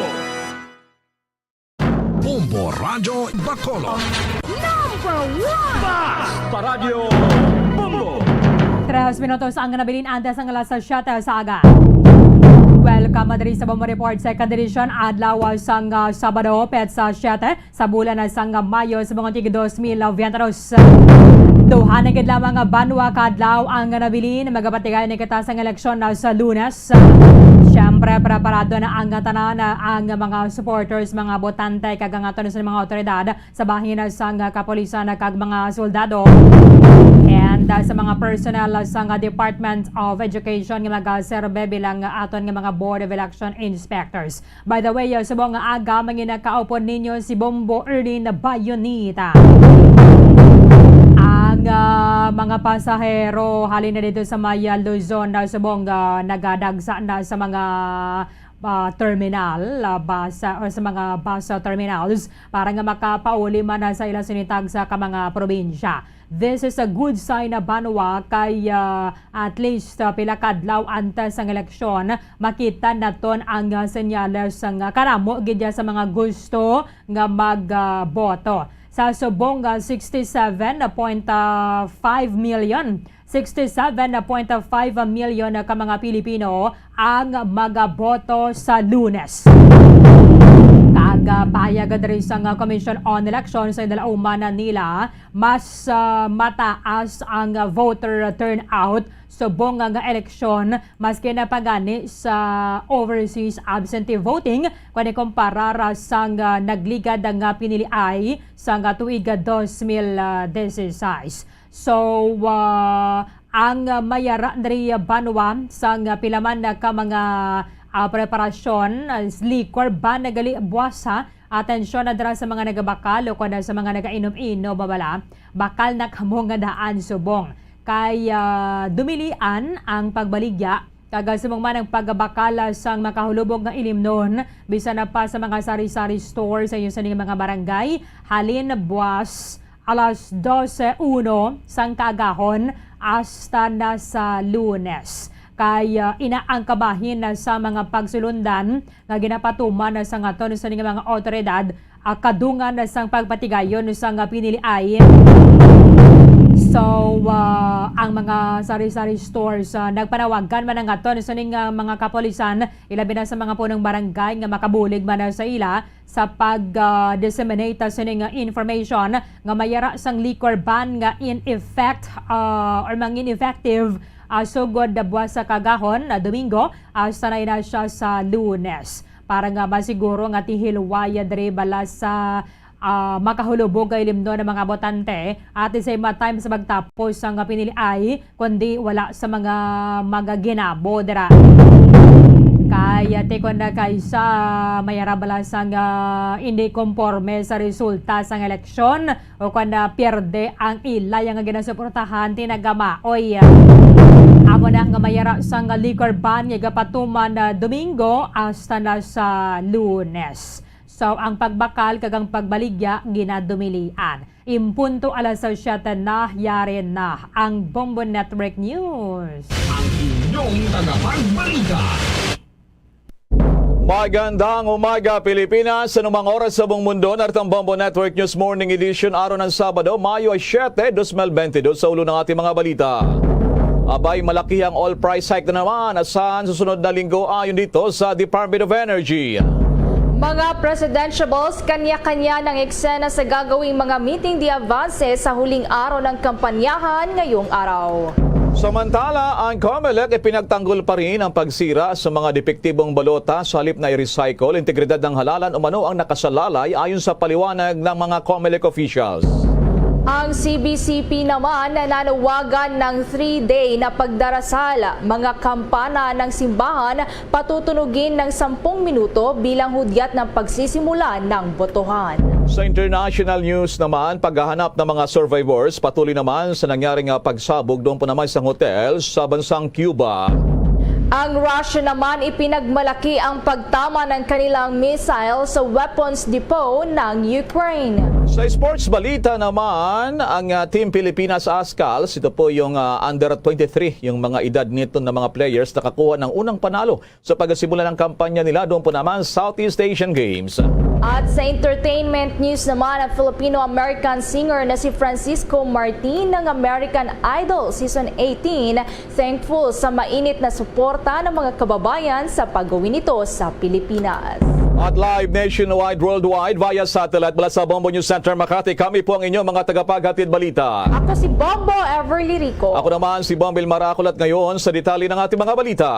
Bombo Radyo Bacolod. Number one! Fast Radyo Bombo! Tres minutos ang nabilin antes ang alas siyete sa aga. Welcome diri sa Bombo Report, second edition, adlaw sang, ah, Sabado, petsa siyete sa bulan sang Mayo sa mga tig dos mil veintitrés. Duha na gid lamang nga banwa ka adlaw ang nabilin. Magapatigay na kita sa eleksyon na sa Lunes. Siyempre, preparado na ang tanan, ang mga supporters, mga botante, kag ang aton sa mga otoridad sa bahin sang kapulisan kag mga soldado. And, uh, sa mga personnel sang Department of Education nga magaserbe bilang aton nga mga Board of Election Inspectors. By the way, uh, subong nga aga, manginakaupon ninyo si Bombo Erlin Bayonita. nga mga pasahero halin na dito sa may, ah, Luzon, ah, subong, ah, nagadagsa na sa mga, ah, terminal, ah, bus, ah, or sa mga bus, ah, terminals para nga makapauli man na sa ila sinitag sa ka mga probinsya. This is a good sign na banwa kay, ah, at least, ah, pila ka adlaw antes ang eleksyon, makita naton ang, ah, senyales nga karamo gid sa mga gusto nga mag, ah, boto. Sa subong nga sixty-seven point five million, sixty-seven point five million ka mga Pilipino ang magaboto sa Lunes. Kag, ah, pahayag diri sang, ah, Commission on Elections sa inalauman nila, mas, ah, mataas ang, ah, voter turnout subong nga, nga eleksyon, maski na pa gani sa overseas absentee voting, kung ikumparar sang, ah, nagligad nga piniliay sang, ah, tuig, ah, dos mil disisais. So, ah, ang, ah, mayara diri, ah, banwa sang, ah, pila man, ah, ka mga, ah, preparasyon, ah, liquor ban na gali buwasa, atensyon na dira sa mga nagabakal o kon sa mga nagainom-inom, babala, bakal na kamo nga daan subong kay, ah, dumilian ang pagbaligya, kag subong man ang pagbakal sang makahulubog nga ilimnon, bisan na pa sa mga sari-sari store sa inyo sining mga barangay, halin buwas alas dose uno sang kaagahon hasta na sa Lunes. Kay, ah, ina ang kabahin na sa mga pagsulundan nga ginapatuman na sa ngaton sa mga awtoridad, ah, kadungan na sang pagpatigayon sang piniliay. So, ah, ang mga sari-sari stores, ah, nagpanawagan man ang ngaton sa ning, ah, mga kapulisan, ilabi na sa mga punong barangay nga makabulig man na sa ila sa pag, ah, disseminate sa ning, ah, information nga mayara sang liquor ban nga in effect, ah, or mangin effective, ah, sugod na buwas sa kagahon, ah, Domingo, hasta na ina siya sa Lunes. Para nga masiguro nga tihilway diri bala sa, ah, makahulubog kay limno ng mga botante, at the same time sa magtapos ang piniliay, kundi wala sa mga magaginabo dira. Kay, ah, tikon na kay sa may arabala sang, ah, hindi konporme sa resulta sang eleksyon, o kon, ah, pierde ang ila nga ginasuportahan, tinagamaoy. Amo na nga mayara sang liquor ban nga gapatuman na Domingo hasta na sa Lunes. So, ang pagbakal kag ang pagbaligya ginadumilian. Impunto alas siyete na, yari na ang Bombo Network News. Ang inyong tagapagbalita. Magandang umaga, Pilipinas. Sa anumang oras sa buong mundo, narto ang Bombo Network News Morning Edition, araw ng Sabado, Mayo siyete, dos mil bentidus. Sa ulo ng ating mga balita: Abay, malaki ang oil price hike na naman. Asahan sa sunod na linggo ayon dito sa Department of Energy. Mga presidentiables, kanya-kanya ng eksena sa gagawing mga meeting de avance sa huling araw ng kampanyahan ngayong araw. Samantala, ang Comelec ipinagtanggol pa rin ang pagsira sa mga depektibong balota sa halip na i-recycle. Integridad ng halalan umano ang nakasalalay, ayon sa paliwanag ng mga Comelec officials. Ang C B C P naman nananawagan ng three-day na pagdarasal. Mga kampana ng simbahan patutunugin ng sampung minuto bilang hudyat ng pagsisimula ng botohan. Sa international news naman, paghahanap ng mga survivors patuloy naman sa nangyari nga pagsabog doon po naman sa hotel sa bansang Cuba. Ang Russia naman ipinagmalaki ang pagtama ng kanilang missile sa weapons depot ng Ukraine. Sa sports balita naman, ang, ah, Team Pilipinas Ascals, ito po yung, ah, under twenty-three, yung mga edad nito na mga players, nakakuha ng unang panalo sa pagsimula ng kampanya nila doon po naman Southeast Asian Games. At sa entertainment news naman, ang Filipino-American singer na si Francisco Martin ng American Idol Season eighteen, thankful sa mainit na suporta ng mga kababayan sa pag-uwi nito sa Pilipinas. At live nationwide, worldwide, via satellite mula sa Bombo News Center Makati, kami po ang inyong mga tagapaghatid balita. Ako si Bombo Everly Rico. Ako naman si Bombil Marakol at ngayon sa detalye ng ating mga balita.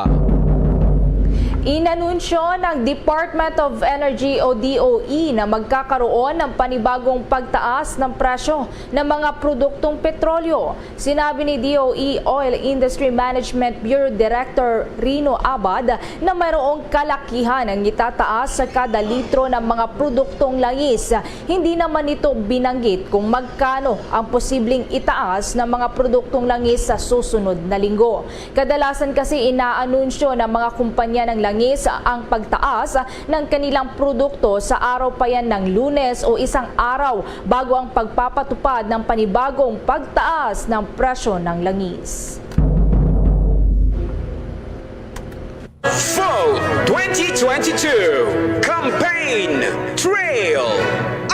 Inanunsyo ng Department of Energy o D O E na magkakaroon ng panibagong pagtaas ng presyo ng mga produktong petrolyo. Sinabi ni D O E Oil Industry Management Bureau Director Rino Abad na mayroong kalakihan ang itataas sa kada litro ng mga produktong langis. Hindi naman ito binanggit kung magkano ang posibleng itaas ng mga produktong langis sa susunod na linggo. Kadalasan kasi inaanunsyo ng mga kumpanya ng langis ang pagtaas ng kanilang produkto sa araw pa yan ng Lunes o isang araw bago ang pagpapatupad ng panibagong pagtaas ng presyo ng langis. Vote twenty twenty-two Campaign Trail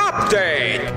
Update.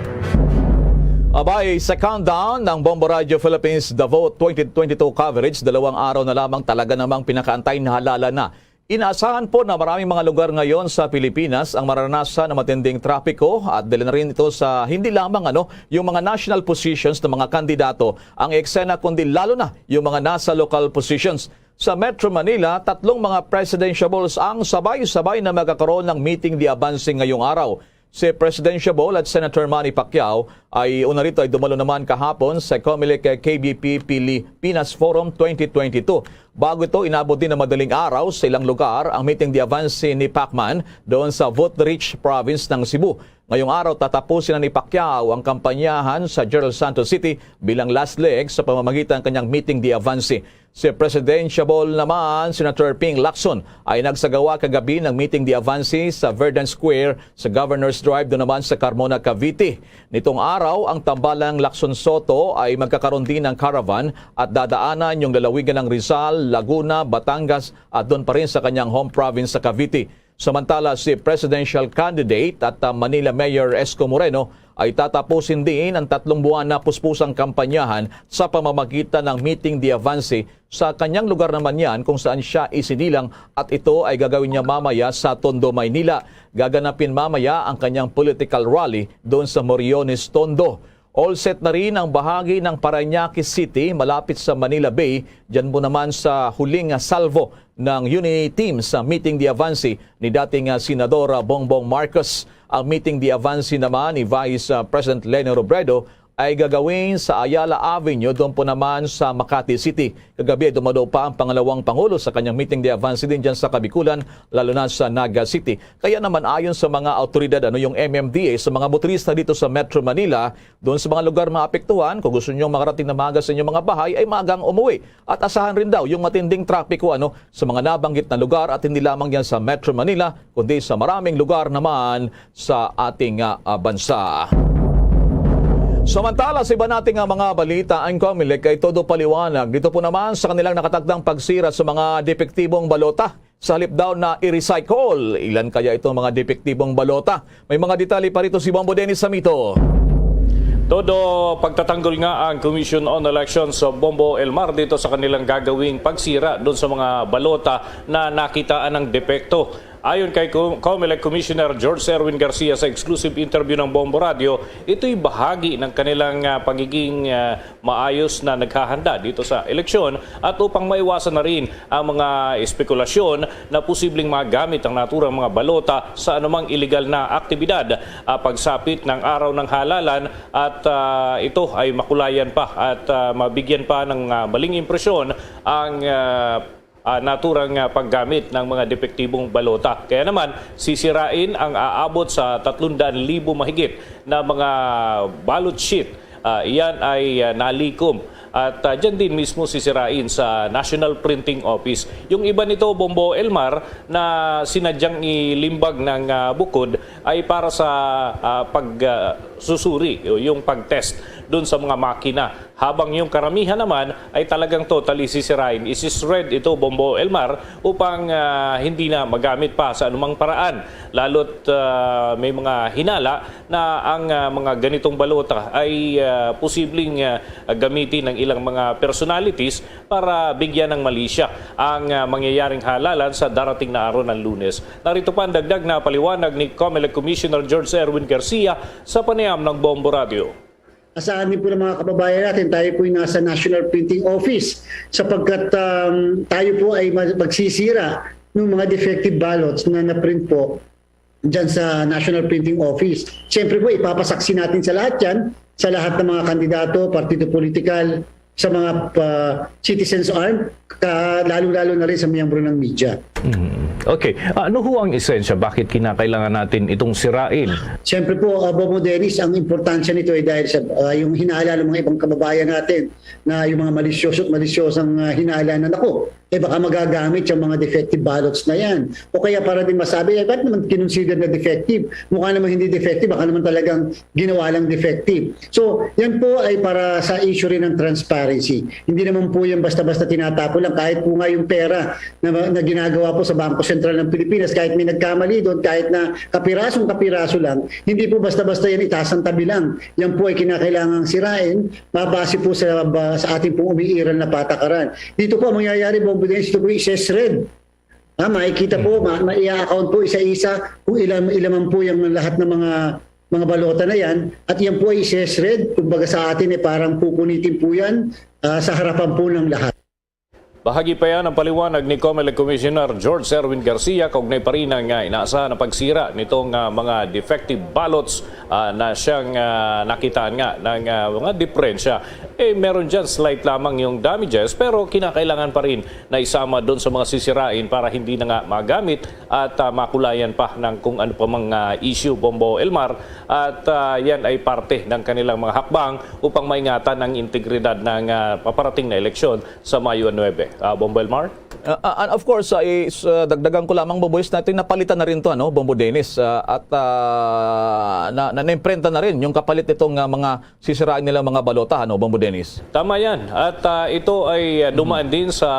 Abay, sa countdown ng Bombo Radio Philippines The Vote twenty twenty-two coverage, dalawang araw na lamang, talaga namang pinakaantay na halala na. Inaasahan po na maraming mga lugar ngayon sa Pilipinas ang maranasan ng matinding trapiko at dala na rin ito sa hindi lamang ano, yung mga national positions ng mga kandidato ang eksena, kundi lalo na yung mga nasa local positions. Sa Metro Manila, tatlong mga presidentiables ang sabay-sabay na magkakaroon ng meeting de avance ngayong araw. Si Presidentiable at Senator Manny Pacquiao ay una rito ay dumalo naman kahapon sa Comelec K B P Pilipinas Forum twenty twenty-two. Bago ito, inabot din ng madaling araw sa ilang lugar ang meeting de avance ni Pacman doon sa Voterich Province ng Cebu. Ngayong araw, tatapusin na ni Pacquiao ang kampanyahan sa General Santos City bilang last leg sa pamamagitan ng kanyang meeting de avance. Si Presidentiable naman, Senator Ping Lacson, ay nagsagawa kagabi ng meeting de avance sa Verdant Square sa Governor's Drive, doon naman sa Carmona, Cavite. Nitong araw, ang tambalang Lacson Soto ay magkakaroon din ng caravan at dadaanan yung lalawigan ng Rizal, Laguna, Batangas at doon pa rin sa kanyang home province sa Cavite. Samantala, si presidential candidate at, ah, Manila Mayor Esco Moreno ay tatapusin din ang tatlong buwan na puspusang kampanyahan sa pamamagitan ng meeting de avance sa kanyang lugar naman yan kung saan siya isinilang, at ito ay gagawin niya mamaya sa Tondo, Maynila. Gaganapin mamaya ang kanyang political rally doon sa Moriones, Tondo. All set na rin ang bahagi ng Parañaque City malapit sa Manila Bay. Diyan mo naman sa huling salvo ng UNITEAM sa meeting de avance ni dating, ah, Senador, ah, Bongbong Marcos. Ang meeting de avance naman ni Vice, ah, President Leni Robredo ay gagawin sa Ayala Avenue, doon po naman sa Makati City. Kagabi ay dumalo pa ang pangalawang pangulo sa kanyang meeting de avance din dyan sa Kabikulan, lalo na sa Naga City. Kaya naman, ayon sa mga awtoridad, ano, yung M M D A, sa mga motorista dito sa Metro Manila, doon sa mga lugar maapektuhan, kung gusto niyong makarating na maaga sa inyong mga bahay, ay maagang umuwi. At asahan rin daw yung matinding trapiko, ano, sa mga nabanggit na lugar, at hindi lamang yan sa Metro Manila, kundi sa maraming lugar naman sa ating, ah, ah, bansa. Samantala, sa iba nating, ah, mga balita, ang Comelec ay todo paliwanag dito po naman sa kanilang nakatagdang pagsira sa mga depektibong balota. Sa halip daw na i-recycle, ilan kaya itong mga depektibong balota? May mga detalye pa rito si Bombo Dennis Samito. Todo pagtatanggol nga ang Commission on Elections sa Bombo El Mar dito sa kanilang gagawing pagsira doon sa mga balota na nakitaan ng depekto. Ayon kay Co- Comelec Commissioner George Erwin Garcia sa exclusive interview ng Bombo Radio, ito'y bahagi ng kanilang, ah, pagiging, ah, maayos na naghahanda dito sa eleksyon at upang maiwasan na rin ang mga espekulasyon na posibleng magamit ang naturang mga balota sa anumang iligal na aktibidad, ah, pagsapit ng araw ng halalan at, ah, ito ay makulayan pa at, ah, mabigyan pa ng, ah, maling impresyon ang, ah, ah, naturang, ah, paggamit ng mga depektibong balota. Kaya naman, sisirain ang aabot sa tatlong daan libo mahigit na mga ballot sheet. Ah, iyan ay, ah, nalikom. At, ah, dyan din mismo sisirain sa National Printing Office. Yung iba nito, Bombo Elmar, na sinadyang ilimbag ng, ah, bukod ay para sa, ah, pag, ah, susuri, o yung pag-test doon sa mga makina. Habang yung karamihan naman ay talagang totally sisirain. Isi-shred ito, Bombo Elmar, upang, ah, hindi na magamit pa sa anumang paraan. Lalo't, ah, may mga hinala na ang, ah, mga ganitong balota ay, ah, posibleng, ah, gamitin ng ilang mga personalities para bigyan ng mali siya ang, ah, mangyayaring halalan sa darating na araw ng Lunes. Narito pa ang dagdag na paliwanag ni Comelec Commissioner George Erwin Garcia sa panayam ng Bombo Radio. Asahan din po ng mga kababayan natin, tayo po'y nasa National Printing Office sapagkat, um, tayo po ay mag- magsisira ng mga defective ballots na na-print po dyan sa National Printing Office. Siyempre po, ipapasaksi natin sa lahat yan, sa lahat ng mga kandidato, partido politikal, sa mga pa, citizens armed, ka, lalo-lalo na rin sa miyembro ng media. Mm. Okay. Ano ho ang esensya? Bakit kinakailangan natin itong sirain? Siyempre po, uh, Bobo Dennis, ang importansya nito ay dahil sa uh, yung hinala ng mga ibang kababayan natin na yung mga malisyoso at malisyosang uh, hinala na, naku, eh baka magagamit yung mga defective ballots na yan. O kaya para din masabi, eh, ba't naman kinonsider na defective? Mukha naman hindi defective, baka naman talagang ginawa lang defective. So, yan po ay para sa issue rin ng transparency. Hindi naman po yan basta-basta tinatapo lang. Kahit po nga yung pera na, na ginagawa po sa Bangko Sentral ng Pilipinas, kahit may nagkamali doon, kahit na kapirasong-kapiraso lang, hindi po basta-basta yan itasantabi lang. Yan po ay kinakailangang sirain, mabase po sa, ba, sa ating pong umiiral na patakaran. Dito po, ang mangyayari, Bombo Dennis, ito po yung ise-shred. Ha, makikita po, ma, ma-account po isa-isa kung ilan, ilan man po yung lahat ng mga mga balota na yan. At yan po ay ise-shred. Kumbaga sa atin, eh, parang pupunitin po yan ah, sa harapan po ng lahat. Bahagi pa yan ang paliwanag ni Comelec Commissioner George Erwin Garcia kaugnay pa rin ang ah, inaasahan na pagsira nitong ah, mga defective ballots ah, na siyang ah, nakitaan nga ng ah, mga diperensya. Eh, meron dyan slight lamang yung damages, pero kinakailangan pa rin na isama doon sa mga sisirain para hindi na nga magamit at ah, makulayan pa ng kung ano pa mang ah, issue, Bombo Elmar. At ah, yan ay parte ng kanilang mga hakbang upang maingatan ang integridad ng ah, paparating na eleksyon sa Mayo nuebe. Ah, Bombo Elmar? Uh, uh, and of course, uh, is, uh, dagdagan ko lamang, Bombo, is natin napalitan na rin to, ano, Bombo Dennis, uh, at uh, na, na naimprenta na rin yung kapalit nitong uh, mga sisirain nilang mga balota, ano, Bombo Dennis? Tama yan. At uh, ito ay uh, dumaan din sa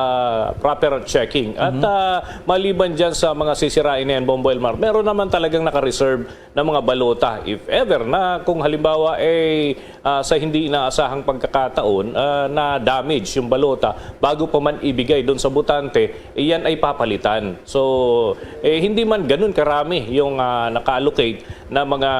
proper checking. At uh, maliban dyan sa mga sisirain na yan, Bombo Elmar, meron naman talagang naka-reserve na mga balota. If ever na, kung halimbawa, eh, ah, sa hindi inaasahang pagkakataon, ah, na damage yung balota, bago pa man ibigay doon sa botante, iyan ay papalitan. So, eh, hindi man ganun karami yung ah, naka-allocate na mga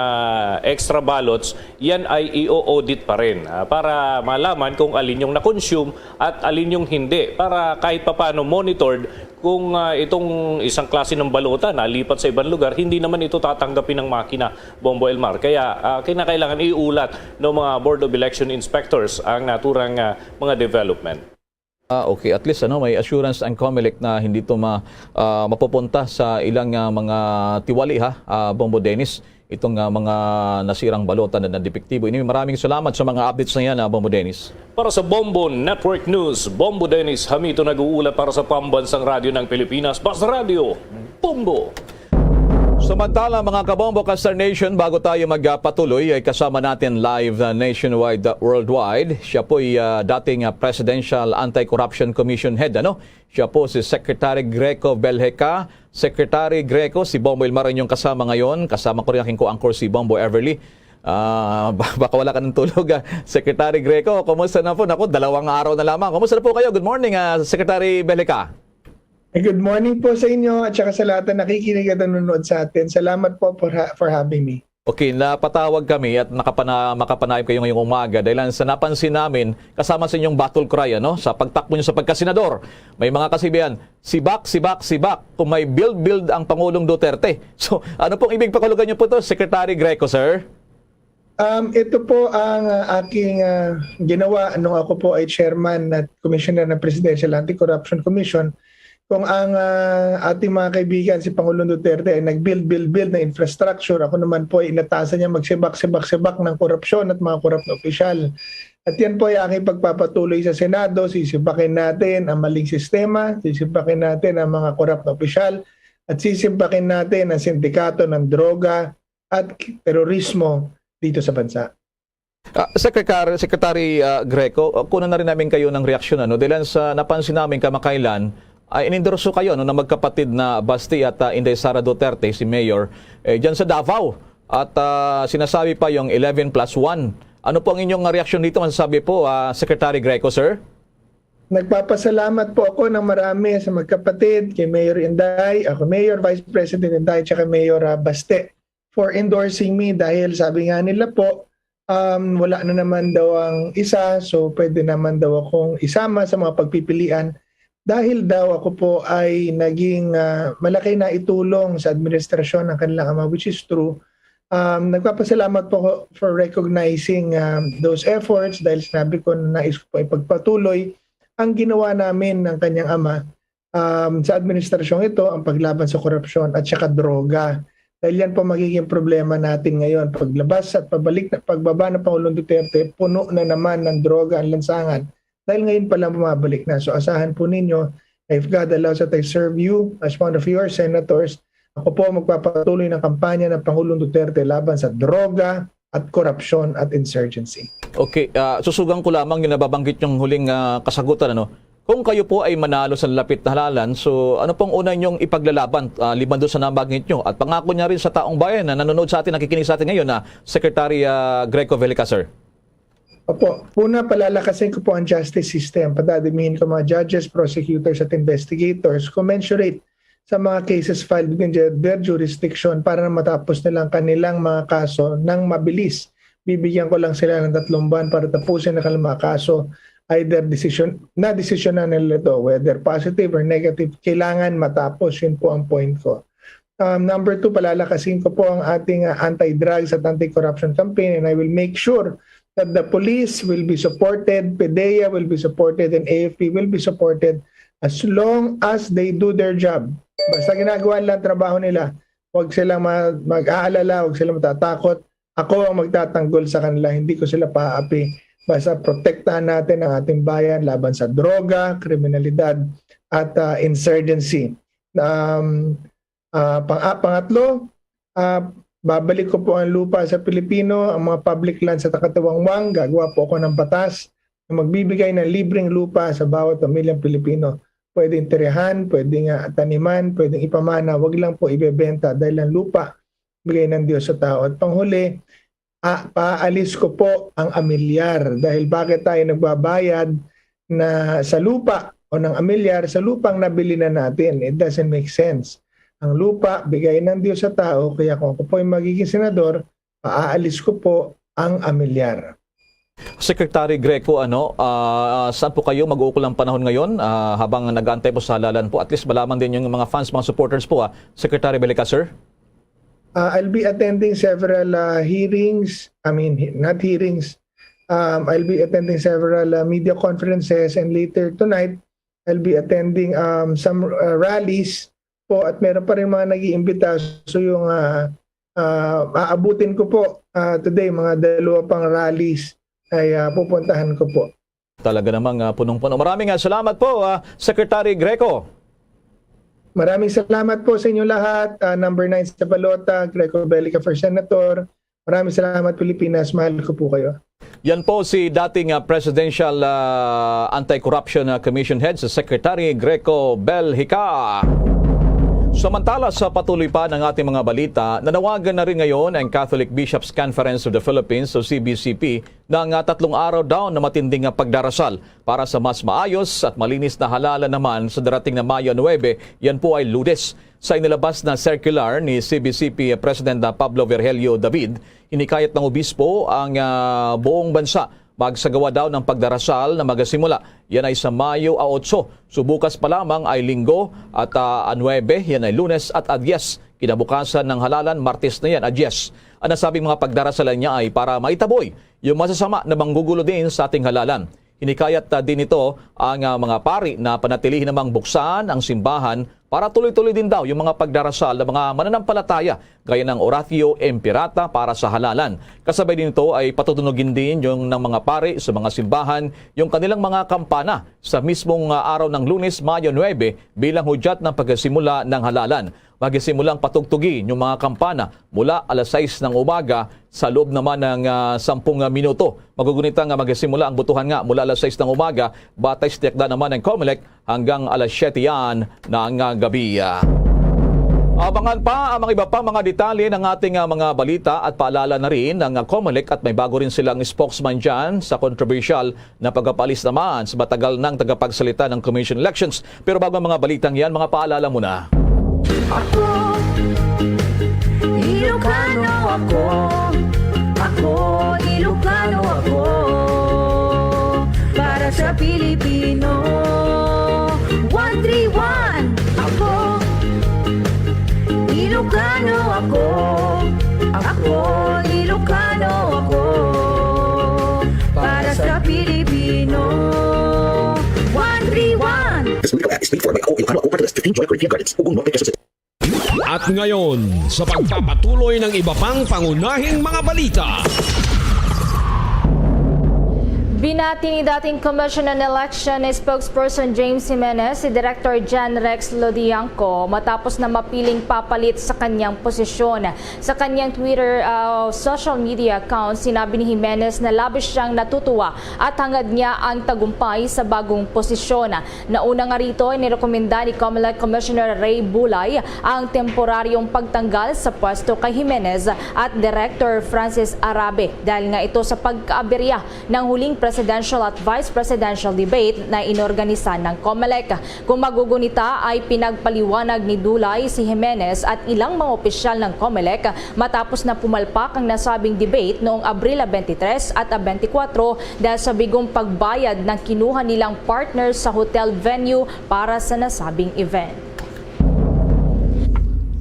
extra ballots, yan ay i-audit pa rin ah, para malaman kung alin yung na-consume at alin yung hindi, para kahit papaano monitored kung ah, itong isang klase ng balota nalipat sa ibang lugar, hindi naman ito tatanggapin ng makina, Bombo Elmar. Kaya ah, kinakailangan iulat ng mga Board of Election Inspectors ang naturang ah, mga development. Ah, okay, at least ano, may assurance ang Comelec na hindi ito ma, ah, mapupunta sa ilang ah, mga tiwali, ha, ah, Bombo Dennis, itong ah, mga nasirang balota na nadepektibo. Anyway, maraming salamat sa mga updates na yan, ah, Bombo Dennis. Para sa Bombo Network News, Bombo Dennis Hamito nag-uulat para sa Pambansang Radyo ng Pilipinas, Basta Radyo, Bombo! Samantala, mga kabombo, Kastar Nation, bago tayo magpatuloy, ay kasama natin live uh, nationwide, uh, worldwide. Siya po'y uh, dating uh, Presidential Anti-Corruption Commission Head, ano? Siya po si Secretary Greco Belheca. Secretary Greco, si Bombo Ilmar inyong kasama ngayon. Kasama ko rin aking co-anchor, si Bombo Everly. Ah, ba- baka wala ka ng tulog, ah. Secretary Greco, kumusta na po? Naku, dalawang araw na lamang. Kumusta na po kayo? Good morning, ah, Secretary Belheca. Eh, Good morning po sa inyo at saka sa lahat na nakikinig at nanonood sa atin. Salamat po for, ha- for having me. Okay, napatawag kami at nakapana, makapanaim kayo ngayong umaga dahil sa napansin namin kasama sa inyong battle cry, ano, sa pagtakbo niyo sa pagkasenador. May mga kasibihan, "Sibak, sibak, sibak, kung may build, build ang Pangulong Duterte." So, ano pong ibig pahulugan niyo po to, Secretary Greco, sir? Um, ito po ang uh, aking uh, ginawa nung ako po ay chairman at commissioner ng Presidential Anti-Corruption Commission. Kung ang uh, ating mga kaibigan, si Pangulong Duterte, ay nag-build, build, build ng infrastructure, ako naman po ay inatasan niya magsibak, sibak, sibak ng korupsyon at mga korap na opisyal. At yan po ay aking pagpapatuloy sa Senado. Sisibakin natin ang maling sistema, sisibakin natin ang mga korap na opisyal, at sisibakin natin ang sindikato ng droga at terorismo dito sa bansa. Ah, Secretary, Secretary ah, Greco, ah, kunan na rin namin kayo ng reaksyon. Ano? Dahil sa napansin namin kamakailan, ay inendorso kayo, ano, na magkapatid na Basti at ah, Inday Sara Duterte, si Mayor, eh, dyan sa Davao. At ah, sinasabi pa yung eleven plus one. Ano po ang inyong reaksyon dito? Masasabi po, ah, Secretary Greco, sir? Nagpapasalamat po ako ng marami sa magkapatid, kay Mayor Inday, ako Mayor, Vice President Inday, tsaka Mayor ah, Baste, for endorsing me dahil sabi nga nila po, um, wala na naman daw ang isa, so pwede naman daw akong isama sa mga pagpipilian dahil daw ako po ay naging, ah, malaki na itulong sa administrasyon ng kanilang ama, which is true. Um, nagpapasalamat po ako for recognizing, um, those efforts dahil sinabi ko na nais ko po ipagpatuloy ang ginawa namin ng kanyang ama, um, sa administrasyong ito, ang paglaban sa korupsyon at saka droga. Dahil yan po magiging problema natin ngayon. Paglabas at pabalik na pagbaba ng Pangulong Duterte, puno na naman ng droga ang lansangan. Dahil ngayon pa lang bumabalik na. So asahan po ninyo, if God allows that I serve you as one of your senators, ako po magpapatuloy ng kampanya ng Pangulong Duterte laban sa droga at korupsyon at insurgency. Okay, ah, susugan ko lamang yung nababanggit yung huling, ah, kasagutan, ano? Kung kayo po ay manalo sa lapit na halalan, so ano pong una niyong ipaglalaban, ah, liban doon sa nabanggit niyo? At pangako niya rin sa taong bayan na nanonood sa atin, nakikinig sa atin ngayon, na Secretary, ah, Greco Velica, sir. Opo. Una, palalakasin ko po ang justice system. Padadamihin ko mga judges, prosecutors, at investigators commensurate sa mga cases filed within their, their jurisdiction para na matapos nilang kanilang mga kaso ng mabilis. Bibigyan ko lang sila ng tatlong buwan para tapusin ang kanilang mga kaso. Either decision, na desisyon na nila ito, whether positive or negative, kailangan matapos. Yun po ang point ko. Um, number two, palalakasin ko po ang ating, uh, anti-drugs at anti-corruption campaign, and I will make sure that the police will be supported, PDEA will be supported, and A F P will be supported as long as they do their job. Basta ginagawa nila ang trabaho nila, huwag silang ma-, mag-aalala, huwag silang matatakot. Ako ang magtatanggol sa kanila, hindi ko sila paaapi. Basta protektahan natin ang ating bayan laban sa droga, kriminalidad, at, uh, insurgency. Um, ah, pang-, ah, pangatlo, ah, babalik ko po ang lupa sa Pilipino, ang mga public land sa Takatiwangwang. Gagawa po ako ng batas na magbibigay ng libreng lupa sa bawat pamilyang Pilipino. Pwedeng tirahan, pwedeng, ah, taniman, pwedeng ipamana, wag lang po ibebenta dahil ang lupa bigay ng Diyos sa tao. At panghuli, ah, paalis ko po ang amilyar. Dahil bakit tayo nagbabayad na sa lupa o ng amilyar sa lupang nabili na natin? It doesn't make sense. Ang lupa, bigay ng Diyos sa tao, kaya kung ako po ay magiging senador, paaalis ko po ang amilyar. Secretary Greco, ano, ah, saan po kayo mag-uukol ng panahon ngayon, ah, habang nag-aantay po sa halalan po? At least malaman din yung mga fans, mga supporters po, ah. Secretary Belica, sir? Uh, I'll be attending several, uh, hearings. I mean, he-, not hearings. Um, I'll be attending several, uh, media conferences, and later tonight, I'll be attending, um, some, uh, rallies po, at meron pa rin mga nag-iimbita. So, yung, uh, uh, aabutin ko po, uh, today, mga dalawa pang rallies ay, uh, pupuntahan ko po. Talaga namang, ah, punong-puno. Maraming, ah, salamat po, ah, Secretary Greco. Maraming salamat po sa inyo lahat. Ah, number nine sa balota, Greco Belica for Senator. Maraming salamat, Pilipinas. Mahal ko po kayo. Yan po si dating, ah, Presidential, ah, Anti-Corruption, ah, Commission Head, si Secretary Greco Belhica. Samantala, sa patuloy pa ng ating mga balita, nanawagan na rin ngayon ang Catholic Bishops' Conference of the Philippines o C B C P ng, ah, tatlong araw daw na matinding, ah, pagdarasal para sa mas maayos at malinis na halalan naman sa darating na Mayo nuebe. Yan po ay Lunes. Sa inilabas na circular ni C B C P President, ah, Pablo Virgilio David, hinikayat ng obispo ang, ah, buong bansa magsagawa daw ng pagdarasal na magasimula. Yan ay sa Mayo a otso. So, bukas pa lamang ay Linggo at, ah, a nuebe, yan ay Lunes at a dyes, kinabukasan ng halalan, Martes na yan, a dyes. Ang nasabing mga pagdarasalan niya ay para maitaboy yung masasama na manggugulo din sa ating halalan. Hinikayat, ah, din nito ang, ah, mga pari na panatilihin namang buksan ang simbahan para tuloy-tuloy din daw yung mga pagdarasal ng mga mananampalataya gaya ng Oratio Imperata para sa halalan. Kasabay din nito ay patutunogin din yung ng mga pari sa mga simbahan yung kanilang mga kampana sa mismong, ah, araw ng Lunes, Mayo nuebe, bilang hudyat ng pagsimula ng halalan. Magsisimula ang patugtugi yung mga kampana mula alas sais ng umaga sa loob naman ng, ah, sampung minuto. Magugunita nga magsimula ang botohan nga mula alas sais ng umaga, batay sa tinakda naman ng Comelec hanggang alas siyete yan ng, ah, gabi. Abangan pa ang mga iba pang mga detalye ng ating, ah, mga balita at paalala na rin ng, ah, Comelec at may bago rin silang spokesman dyan sa controversial na pagpapaalis naman sa matagal ng tagapagsalita ng Commission Elections. Pero bago ang mga balitang yan, mga paalala muna. Ako, Ilocano ako. Ako, Ilocano ako. Para sa Pilipino, Paid for by Ako Ilocano, Ako Catalyst, fifteen Joy Corinthia Gardens, Ugong Norte, Quezon City. At ngayon, sa pagpapatuloy ng iba pang pangunahing mga balita. Binati ni dating Commission on Election Spokesperson James Jimenez si Director Jan Rex Lodianco matapos na mapiling papalit sa kanyang posisyon. Sa kanyang Twitter, ah, social media account, sinabi ni Jimenez na labis siyang natutuwa at hangad niya ang tagumpay sa bagong posisyon. Nauna nga rito, inirekomenda ni Comelec Commissioner Ray Bulay ang temporaryong pagtanggal sa pwesto kay Jimenez at Director Francis Arabe dahil nga ito sa pagkaaberya ng huling presidential at vice presidential debate na inorganisa ng Comelec. Kung magugunita, ay pinagpaliwanag ni Dulay si Jimenez at ilang mga opisyal ng Comelec matapos na pumalpak ang nasabing debate noong Abril twenty-three at twenty-four dahil sa bigong pagbayad ng kinuha nilang partner sa hotel venue para sa nasabing event.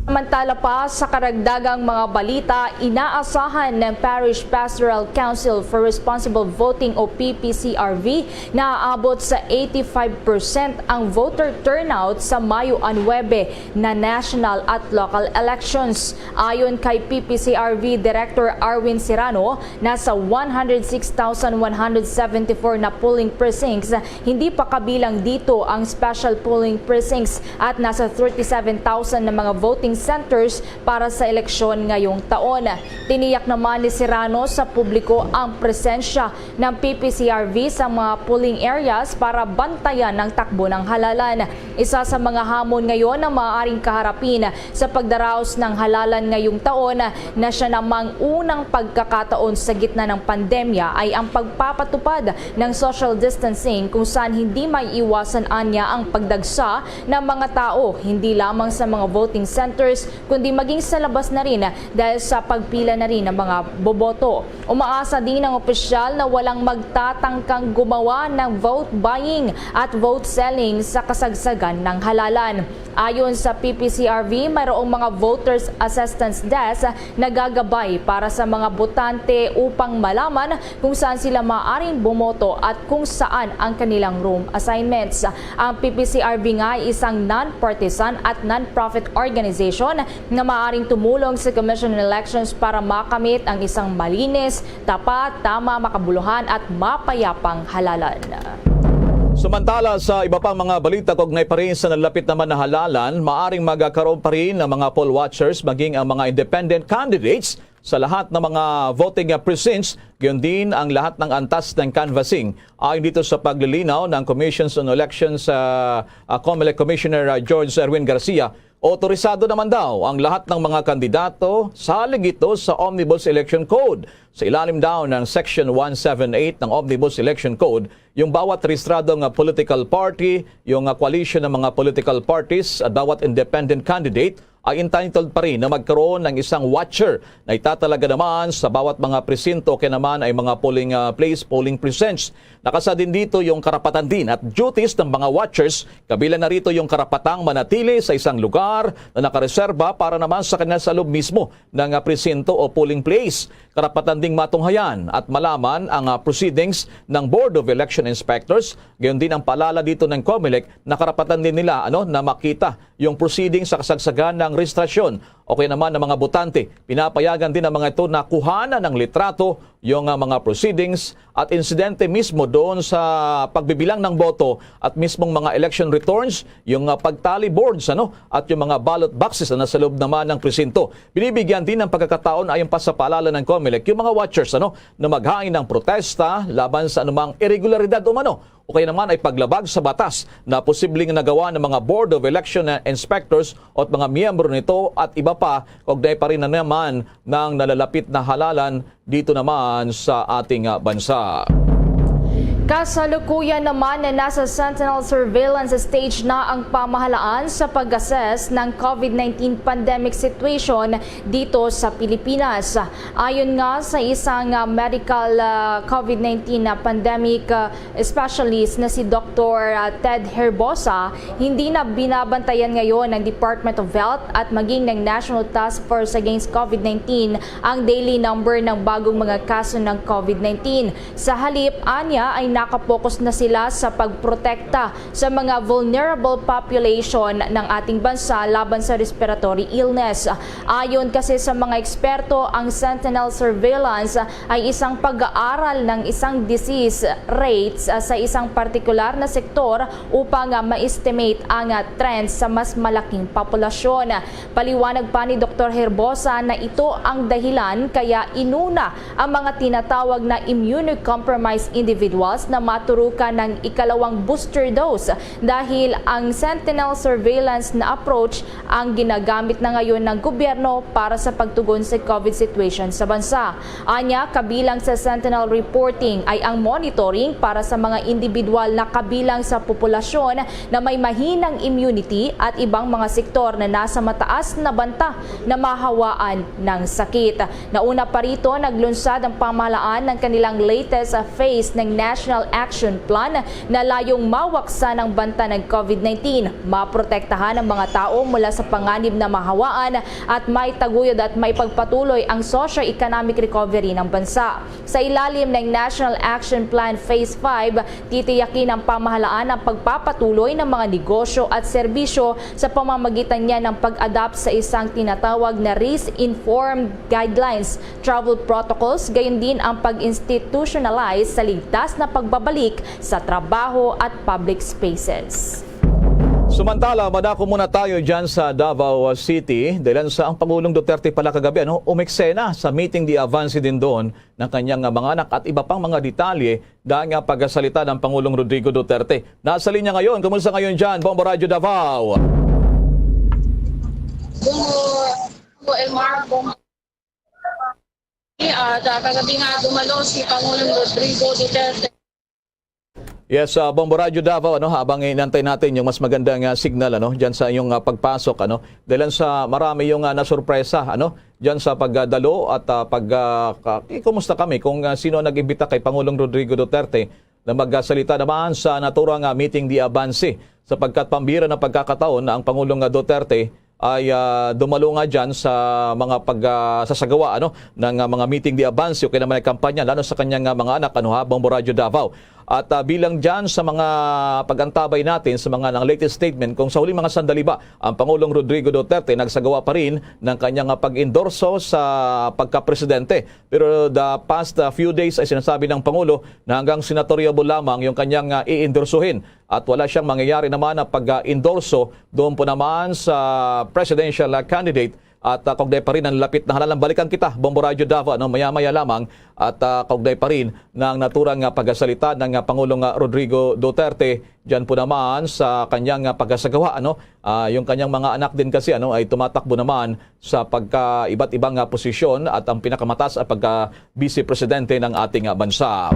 Samantala pa, sa karagdagang mga balita, inaasahan ng Parish Pastoral Council for Responsible Voting o P P C R V na aabot sa eighty-five percent ang voter turnout sa Mayo nuebe na national at local elections. Ayon kay P P C R V Director Arwin Serrano, nasa one hundred six thousand one hundred seventy-four na polling precincts, hindi pa kabilang dito ang special polling precincts, at nasa thirty-seven thousand na mga voting centers para sa eleksyon ngayong taon. Tiniyak naman ni Serrano sa publiko ang presensya ng P P C R V sa mga polling areas para bantayan ang takbo ng halalan. Isa sa mga hamon ngayon na maaaring kaharapin sa pagdaraos ng halalan ngayong taon na siya namang unang pagkakataon sa gitna ng pandemya ay ang pagpapatupad ng social distancing, kung saan hindi maiiwasan anya ang pagdagsa ng mga tao, hindi lamang sa mga voting centers, kundi maging sa labas na rin dahil sa pagpila na rin ng mga boboto. Umaasa din ang opisyal na walang magtatangkang gumawa ng vote buying at vote selling sa kasagsagan ng halalan. Ayon sa P P C R V, mayroong mga voters assistance desk na gagabay para sa mga botante upang malaman kung saan sila maaaring bumoto at kung saan ang kanilang room assignments. Ang P P C R V nga ay isang non-partisan at non-profit organization nga maaaring tumulong sa Commission on Elections para makamit ang isang malinis, tapat, tama, makabuluhan at mapayapang halalan. Samantala, sa iba pang mga balita kaugnay pa rin sa nalapit naman na halalan, maaring magkaroon pa rin ang mga poll watchers, maging ang mga independent candidates sa lahat ng mga voting, ah, precincts, gayon din ang lahat ng antas ng canvassing. Ayon dito sa paglilinaw ng Commissions on Elections, ah, ah, Comelec Commissioner, ah, George Erwin Garcia, otorisado naman daw ang lahat ng mga kandidato salig ito sa Omnibus Election Code. Sa ilalim daw ng Section one seven eight ng Omnibus Election Code, yung bawat rehistradong, ah, political party, yung, ah, coalition ng mga political parties, at bawat independent candidate ay entitled pa rin na magkaroon ng isang watcher na itatalaga naman sa bawat mga presinto o kaya naman ay mga polling, ah, place, polling precincts. Nakasa din dito yung karapatan din at duties ng mga watchers, kabilang na rito yung karapatang manatili sa isang lugar na nakareserba para naman sa kanila sa loob mismo ng, ah, presinto o polling place. Karapatan ding matunghayan at malaman ang, ah, proceedings ng Board of Election Inspectors. Gayon din ang paalala dito ng Comelec na karapatan din nila, ano, na makita yung proceedings sa kasagsagan ng rehistrasyon o kaya naman ng mga botante. Pinapayagan din ang mga ito na kuhanan ng litrato yung, ah, mga proceedings at insidente mismo doon sa pagbibilang ng boto at mismong mga election returns, yung, ah, pagtali boards, ano, at yung mga ballot boxes na nasa loob naman ng presinto. Binibigyan din ng pagkakataon ayon pa sa paalala ng Comelec yung mga watchers, ano, na maghain ng protesta laban sa anumang iregularidad umano o kaya naman ay paglabag sa batas na posibleng nagawa ng mga Board of Election Inspectors o at mga miyembro nito at iba pa, kaugnay pa rin na naman ng nalalapit na halalan dito naman sa ating, ah, bansa. Kasalukuyan naman na nasa sentinel surveillance stage na ang pamahalaan sa pag-assess ng COVID nineteen pandemic situation dito sa Pilipinas. Ayon nga sa isang, ah, medical, ah, COVID nineteen na pandemic, ah, specialist na si Doktor, ah, Ted Herbosa, hindi na binabantayan ngayon ng Department of Health at maging ng National Task Force Against COVID nineteen ang daily number ng bagong mga kaso ng COVID nineteen. Sa halip, anya ay Nakapokus na sila sa pagprotekta sa mga vulnerable population ng ating bansa laban sa respiratory illness. Ayon kasi sa mga eksperto, ang sentinel surveillance ay isang pag-aaral ng isang disease rates, ah, sa isang partikular na sektor upang, ah, ma-estimate ang, ah, trends sa mas malaking populasyon. Paliwanag pa ni Doktor Herbosa na ito ang dahilan kaya inuna ang mga tinatawag na immunocompromised individuals na maturukan ng ikalawang booster dose, dahil ang sentinel surveillance na approach ang ginagamit na ngayon ng gobyerno para sa pagtugon sa COVID situation sa bansa. Anya, kabilang sa sentinel reporting ay ang monitoring para sa mga individual na kabilang sa populasyon na may mahinang immunity at ibang mga sektor na nasa mataas na banta na mahawaan ng sakit. Nauna pa rito, naglunsad ang pamahalaan ng kanilang latest phase ng National Action Plan na layong mawaksan ang banta ng COVID nineteen, maprotektahan ang mga tao mula sa panganib na mahawaan at may taguyod at may pagpatuloy ang socio-economic recovery ng bansa. Sa ilalim ng National Action Plan Phase five, titiyakin ng pamahalaan ang pagpapatuloy ng mga negosyo at serbisyo sa pamamagitan niya ng pag-adapt sa isang tinatawag na risk-informed guidelines, travel protocols, gayon din ang pag-institutionalize sa ligtas na pagbabalik sa trabaho at public spaces. Samantala, madako muna tayo dyan sa Davao City. Dahilan sa ang Pangulong Duterte pala kagabi, ano, umeksena sa meeting de avance din doon ng kanyang, ah, mga anak at iba pang mga detalye dahil nga pagkasalita ng Pangulong Rodrigo Duterte. Nasa linya ngayon, kumusta ngayon dyan, Bombo Radyo Davao? Bongo, Bongo Elmar, Bongo. At ah, kagabi nga dumalo si Pangulong Rodrigo Duterte. Yes, uh, Bombo Radyo Davao, ano, habang inantay natin yung mas magandang uh, signal, ano, diyan sa iyong uh, pagpasok, ano, dahil sa marami yung uh, nasurpresa, ano, diyan sa pagdalo at uh, pag uh, ka- eh, kumusta kami kung uh, sino ang nag-imbita kay Pangulong Rodrigo Duterte na magsalita naman sa naturang uh, meeting de avance, sapagkat pambira na pagkakataon na ang Pangulong uh, Duterte ay uh, dumalo nga diyan sa mga pag uh, sasagawa, ano, ng uh, mga meeting de avance o kaya naman ay kampanya, lalo sa kanyang uh, mga anak, ano, ha, Bombo Radyo Davao. At uh, bilang dyan sa mga pag-antabay natin sa mga ng latest statement, kung sa huling mga sandali ba ang Pangulong Rodrigo Duterte nagsagawa pa rin ng kanyang uh, pag-endorso sa pagkapresidente. Pero the past uh, few days ay sinasabi ng Pangulo na hanggang senatorial lamang yung kanyang uh, iendorsuhin at wala siyang mangyayari naman na pag-endorso doon po naman sa presidential uh, candidate. At uh, kaugnay pa rin ang lapit na halalan. Balikan kita, Bombo Radyo Davao, no? Maya-maya lamang. At uh, kaugnay pa rin ng naturang uh, pagkasalita ng uh, Pangulong uh, Rodrigo Duterte, diyan po naman sa kanyang uh, pagkasagawa, ano? Uh, yung kanyang mga anak din kasi, ano, ay tumatakbo naman sa pagka iba't ibang uh, posisyon at ang pinakamataas at pagka vice presidente ng ating uh, bansa.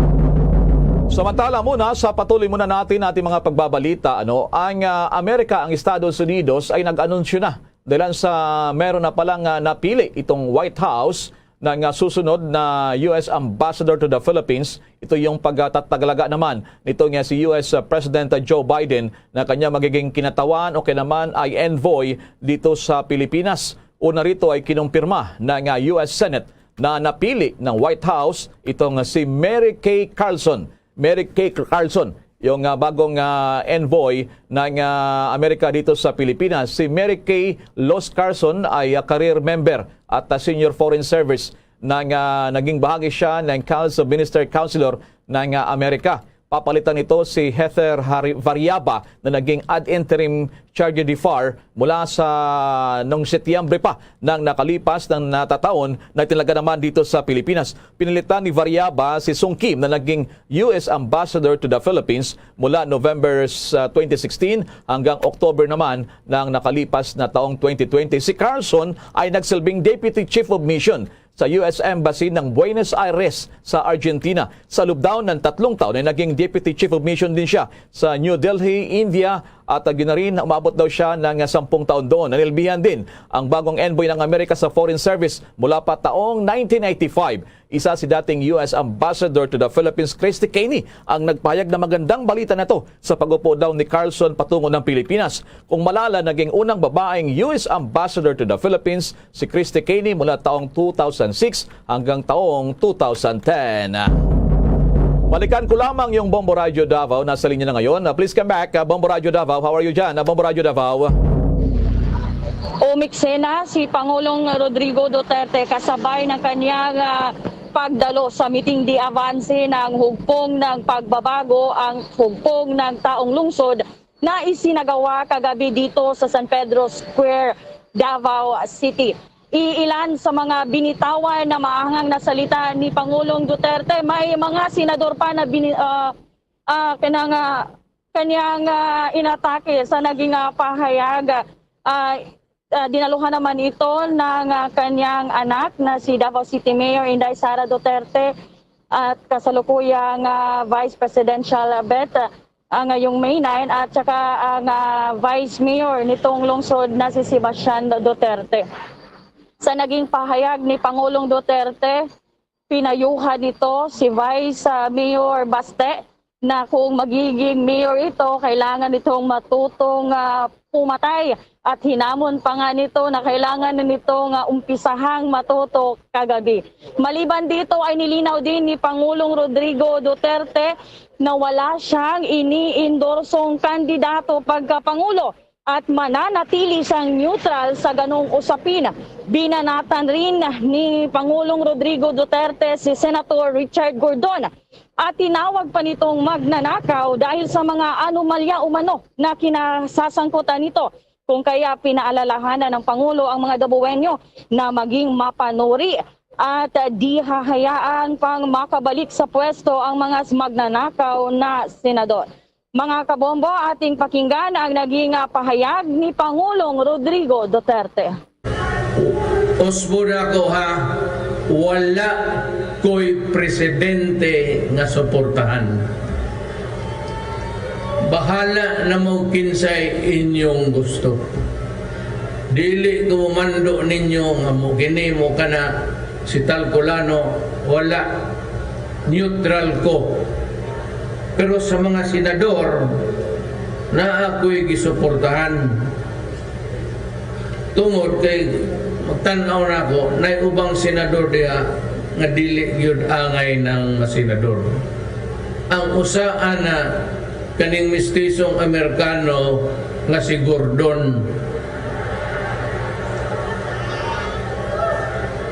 Samantala muna, sa patuloy muna natin ating mga pagbabalita, ano, ang uh, Amerika, ang Estados Unidos ay nag-anunsyo na dahil sa meron na palang uh, napili itong White House ng uh, susunod na U S Ambassador to the Philippines. Ito yung pagtatagalaga naman nito nga si U S President Joe Biden na kanya magiging kinatawan o kaya naman ay envoy dito sa Pilipinas. Una rito ay kinumpirma ng uh, U S Senate na napili ng White House itong si Mary Kay Carlson. Mary Kay Carlson, yung uh, bagong uh, envoy ng uh, Amerika dito sa Pilipinas. Si Mary Kay Los Carlson ay uh, career member at uh, senior foreign service nang uh, naging bahagi siya ng Council of Minister Counselor ng uh, Amerika. Papalitan nito si Heather Variaba na naging ad interim charge d'affaires mula sa nung Setyembre pa nang nakalipas ng natataon na itinaga naman dito sa Pilipinas. Pinilitan ni Variaba si Sung Kim na naging U S Ambassador to the Philippines mula November uh, twenty sixteen hanggang October naman ng nakalipas na taong twenty twenty. Si Carlson ay nagsilbing Deputy Chief of Mission sa U S Embassy ng Buenos Aires sa Argentina. Sa loob daw ng tatlong taon ay naging Deputy Chief of Mission din siya sa New Delhi, India, at uh, ginarin umabot daw siya ng sampung taon doon. Nanilbihan din ang bagong envoy ng Amerika sa Foreign Service mula pa taong nineteen eighty-five. Isa si dating U S Ambassador to the Philippines, Christy Caney, ang nagpahayag na magandang balita na to sa pag-upo daw ni Carlson patungo ng Pilipinas. Kung malala, naging unang babaeng U S Ambassador to the Philippines si Christy Caney mula taong two thousand six hanggang taong two thousand ten. Balikan ko lamang yung Bombo Radyo Davao. Nasa linya na ngayon. Ah, please come back, ah, Bombo Radyo Davao. How are you dyan, ah, Bombo Radyo Davao? Umiksena si Pangulong Rodrigo Duterte kasabay ng kanyang, ah, pagdalo sa meeting de avance ng Hugpong ng Pagbabago, ang Hugpong ng Taong Lungsod na isinagawa kagabi dito sa San Pedro Square, Davao City. Iilan sa mga binitawan na maangang nasalita ni Pangulong Duterte, may mga senador pa na bini-, ah, ah, kanang, ah, kanyang, ah, inatake sa naging, ah, pahayag. Ah, ah, dinaluhan naman ito ng, ah, kanyang anak na si Davao City Mayor Inday Sara Duterte at kasalukuyang, ah, Vice Presidential Bet, ah, ngayong May nine, at saka ang, ah, Vice Mayor nitong lungsod na si Sebastian Duterte. Sa naging pahayag ni Pangulong Duterte, pinayuhan nito si Vice, ah, Mayor Baste na kung magiging mayor ito, kailangan nitong matutong, ah, pumatay, at hinamon pa nga nito na kailangan na nito nga umpisahang matuto kagabi. Maliban dito ay nilinaw din ni Pangulong Rodrigo Duterte na wala siyang iniindorsong kandidato pagkapangulo at mananatili siyang neutral sa ganong usapin. Binanatan rin ni Pangulong Rodrigo Duterte si Senator Richard Gordon at tinawag pa nitong magnanakaw dahil sa mga anomalya umano na kinasasangkutan nito. Kung kaya, pinaalalahanan ng Pangulo ang mga Dabuwenyo na maging mapanuri at di hahayaan pang makabalik sa pwesto ang mga magnanakaw na senador. Mga kabombo, ating pakinggan ang naging, ah, pahayag ni Pangulong Rodrigo Duterte. Usbon ako, ha, wala ko'y presidente nga suportahan. Bahala na mo kinsay inyong gusto. Dili ko mando ninyo nga mo kini, mo kana, si Talcolano, wala. Neutral ko. Pero sa mga senador, naa ko'y gisuportahan. Tungod kay magtan-aw na ako, nay ubang senador diha nga dili gyud angay nang masenador. Ang usa ana kaning mistisong Amerikano nga si Gordon.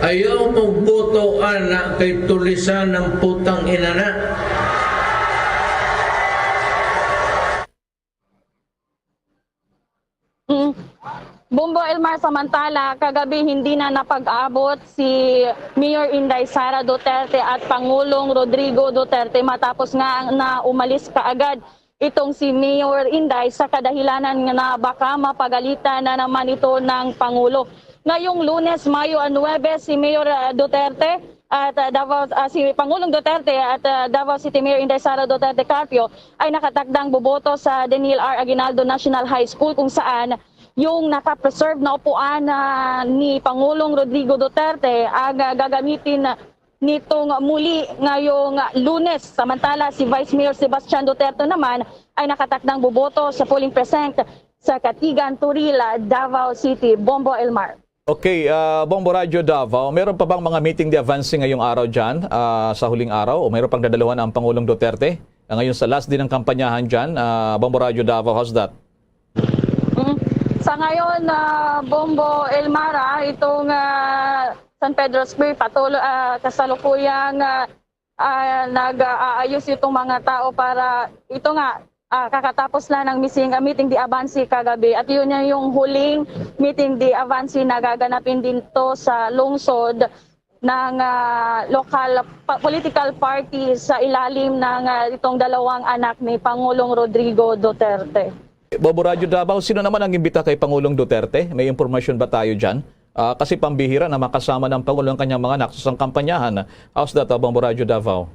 Ayaw mo boto ana kay tulisan ang putang ina na. Mm. Bombo Elmar, samantala, kagabi hindi na napag-abot si Mayor Inday Sara Duterte at Pangulong Rodrigo Duterte matapos nga na umalis kaagad itong si Mayor Inday sa kadahilanan nga na baka mapagalitan na naman ito ng Pangulo. Ngayong Lunes, Mayo nuebe, si Mayor, ah, Duterte at, ah, Davao, ah, si Pangulong Duterte at, ah, Davao City Mayor Inday Sara Duterte Carpio ay nakatakdang boboto sa Daniel R. Aguinaldo National High School, kung saan yung naka-preserve na upuan, ah, ni Pangulong Rodrigo Duterte ang, ah, gagamitin nitong muli ngayong Lunes. Samantala, si Vice Mayor Sebastian Duterte naman ay nakatakdang boboto sa polling precinct sa Katigan, Toril, Davao City. Bombo Elmar. Okay, ah, Bombo Radyo Davao, meron pa bang mga meeting de avance ngayong araw dyan, ah, sa huling araw? O meron pang dadaluhan ang Pangulong Duterte? Ah, ngayon sa last din ng kampanyahan dyan, ah, Bombo Radyo Davao, how's that? Mm. Sa ngayon, ah, Bombo Elmar, ah, itong, ah, San Pedro Square, patuloy, ah, kasalukuyang, ah, ah, nag-aayos itong mga tao para ito nga, ah, kakatapos lang ng missing, ah, meeting de avance kagabi. At yun na yung huling meeting de avance na gaganapin dito sa lungsod ng, ah, lokal pa-, political party sa ilalim ng, ah, itong dalawang anak ni Pangulong Rodrigo Duterte. Bombo Radyo Davao, sino naman ang imbita kay Pangulong Duterte? May impormasyon ba tayo dyan? Ah, kasi pambihira na makasama ng Pangulo ang kanyang mga anak sa isang kampanyahan. How's that, ah, Bombo Radyo Davao?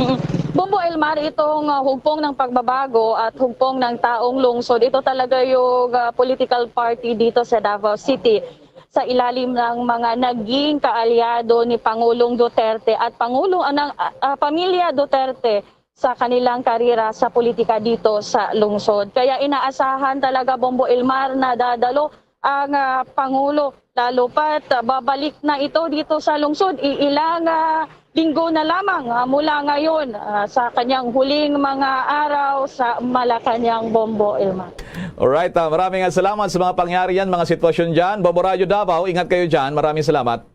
Mm. Bombo Elmar, itong, ah, Hugpong ng Pagbabago at Hugpong ng Taong Lungsod, ito talaga yung, ah, political party dito sa Davao City sa ilalim ng mga naging kaalyado ni Pangulong Duterte at Pangulong, ah, ng, ah, ah, pamilya Duterte sa kanilang karera sa politika dito sa lungsod. Kaya inaasahan talaga, Bombo Elmar, na dadalo ang, ah, Pangulo. Lalo pa't, ah, babalik na ito dito sa lungsod. Iilang, ah, linggo na lamang, ah, mula ngayon, ah, sa kanyang huling mga araw sa Malacañang, Bombo, Elmar. Alright, ah, maraming salamat sa mga pangyayari yan, mga sitwasyon dyan. Bombo Radyo Davao, ingat kayo dyan. Maraming salamat.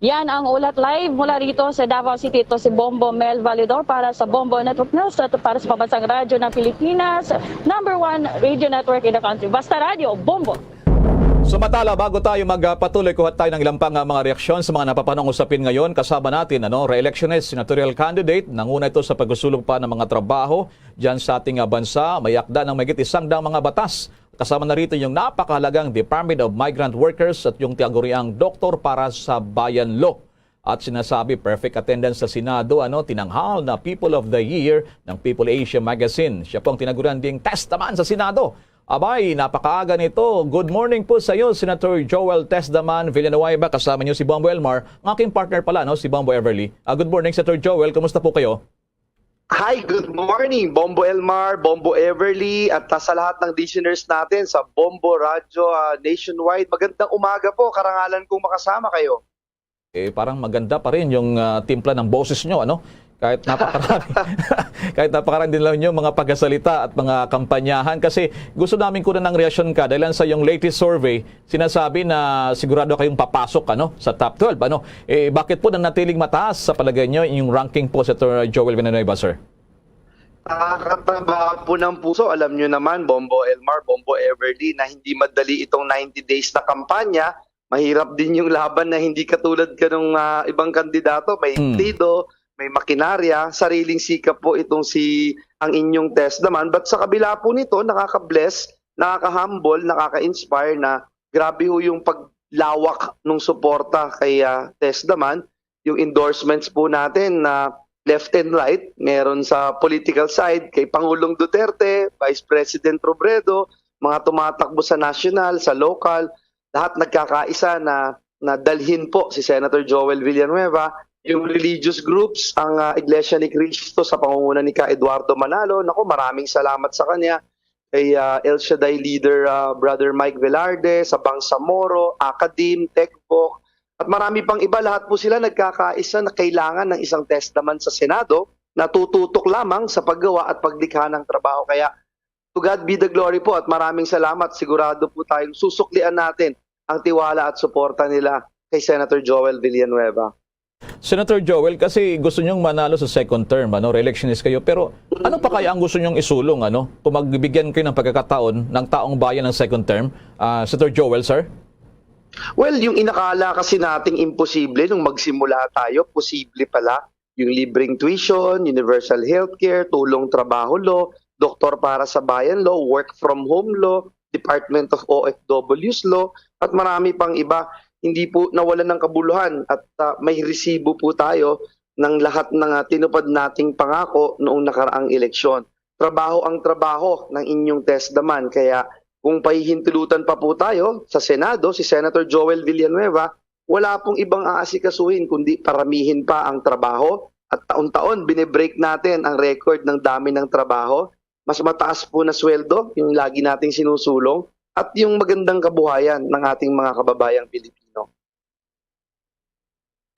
Yan ang Ulat Live mula rito sa Davao City. Ito si Bombo Mel Validor para sa Bombo Network News at para sa Pambansang Radyo ng Pilipinas, number one radio network in the country. Basta Radyo, Bombo! Samantala, bago tayo magpatuloy, kuha tayo ng ilang pang, ah, mga reaksyon sa mga napapanong usapin ngayon. Kasama natin, ano, re-electionist, senatorial candidate, nanguna ito sa pagsusulong pa ng mga trabaho dyan sa ating, ah, bansa. May akda ng mahigit isang daang mga batas. Kasama na rito yung napakahalagang Department of Migrant Workers at yung tinaguriang Doktor para sa Bayan Law. At sinasabi, perfect attendance sa Senado, ano, tinanghal na People of the Year ng People Asia Magazine. Siya po ang tinagurian ding test naman sa Senado. Abay, napakaaga nito. Good morning po sa iyo, Senator Joel Tesdaman Villanueva. Kasama niyo si Bombo Elmar, ang aking partner pala, no, si Bombo Everly. Ah, good morning, Senator Joel. Kumusta po kayo? Hi, good morning, Bombo Elmar, Bombo Everly, at, ah, sa lahat ng listeners natin sa Bombo Radyo, ah, nationwide. Magandang umaga po, karangalan kong makasama kayo. Eh, parang maganda pa rin yung, ah, timpla ng boses nyo, ano? Kahit napakarami, kahit napakarami din lang yung mga pagkasalita at mga kampanyahan. Kasi gusto namin kunan ng reaksyon ka dahil sa yung latest survey, sinasabi na sigurado kayong papasok, ano, sa top twelve, ano? Eh, bakit po nanatiling mataas sa palagay nyo yung ranking po, Senator Joel Villanueva, sir? Nakakataba po ng puso. Alam nyo naman, Bombo Elmar, Bombo Everly, na hindi madali itong ninety days na kampanya. Mahirap din yung laban na hindi katulad kanong, ah, ibang kandidato. May Hmm. partido, may makinarya, sariling sikap po itong si, ang inyong test naman. But sa kabila po nito, nakaka-bless, nakaka-humble, nakaka-inspire na grabe ho yung paglawak ng suporta kay, ah, test naman. Yung endorsements po natin na left and right, meron sa political side kay Pangulong Duterte, Vice President Robredo, mga tumatakbo sa national, sa local, lahat nagkakaisa na, na dalhin po si Senator Joel Villanueva. Yung religious groups, ang, ah, Iglesia ni Cristo sa pangunguna ni ka Eduardo Manalo, naku, maraming salamat sa kanya. Kay, ah, El Shaddai leader, ah, Brother Mike Velarde, sa Bangsamoro, Academe, Tecvoc, at marami pang iba. Lahat po sila nagkakaisa na kailangan ng isang test naman sa Senado na tututok lamang sa paggawa at paglikha ng trabaho. Kaya, to God be the glory po at maraming salamat. Sigurado po tayong susuklian natin ang tiwala at suporta nila kay Senator Joel Villanueva. Senator Joel, kasi gusto niyong manalo sa second term, ano, re-electionist kayo, pero ano pa kaya ang gusto niyong isulong, ano, kung magbibigyan kayo ng pagkakataon ng taong bayan ng second term, ah, Senator Joel, sir? Well, yung inakala kasi nating imposible nung magsimula tayo, posible pala. Yung libreng tuition, universal healthcare, tulong trabaho law, doktor para sa bayan law, work from home law, Department of O F Ws law, at marami pang iba. Hindi po nawalan ng kabuluhan at, ah, may resibo po tayo ng lahat ng, ah, tinupad nating pangako noong nakaraang eleksyon. Trabaho ang trabaho ng inyong test naman. Kaya kung pahihintulutan pa po tayo sa Senado, si Senator Joel Villanueva, wala pong ibang aasikasuhin kundi paramihin pa ang trabaho. At taon-taon, binibreak natin ang record ng dami ng trabaho. Mas mataas po na sweldo, yung lagi nating sinusulong, at yung magandang kabuhayan ng ating mga kababayang Pilipino.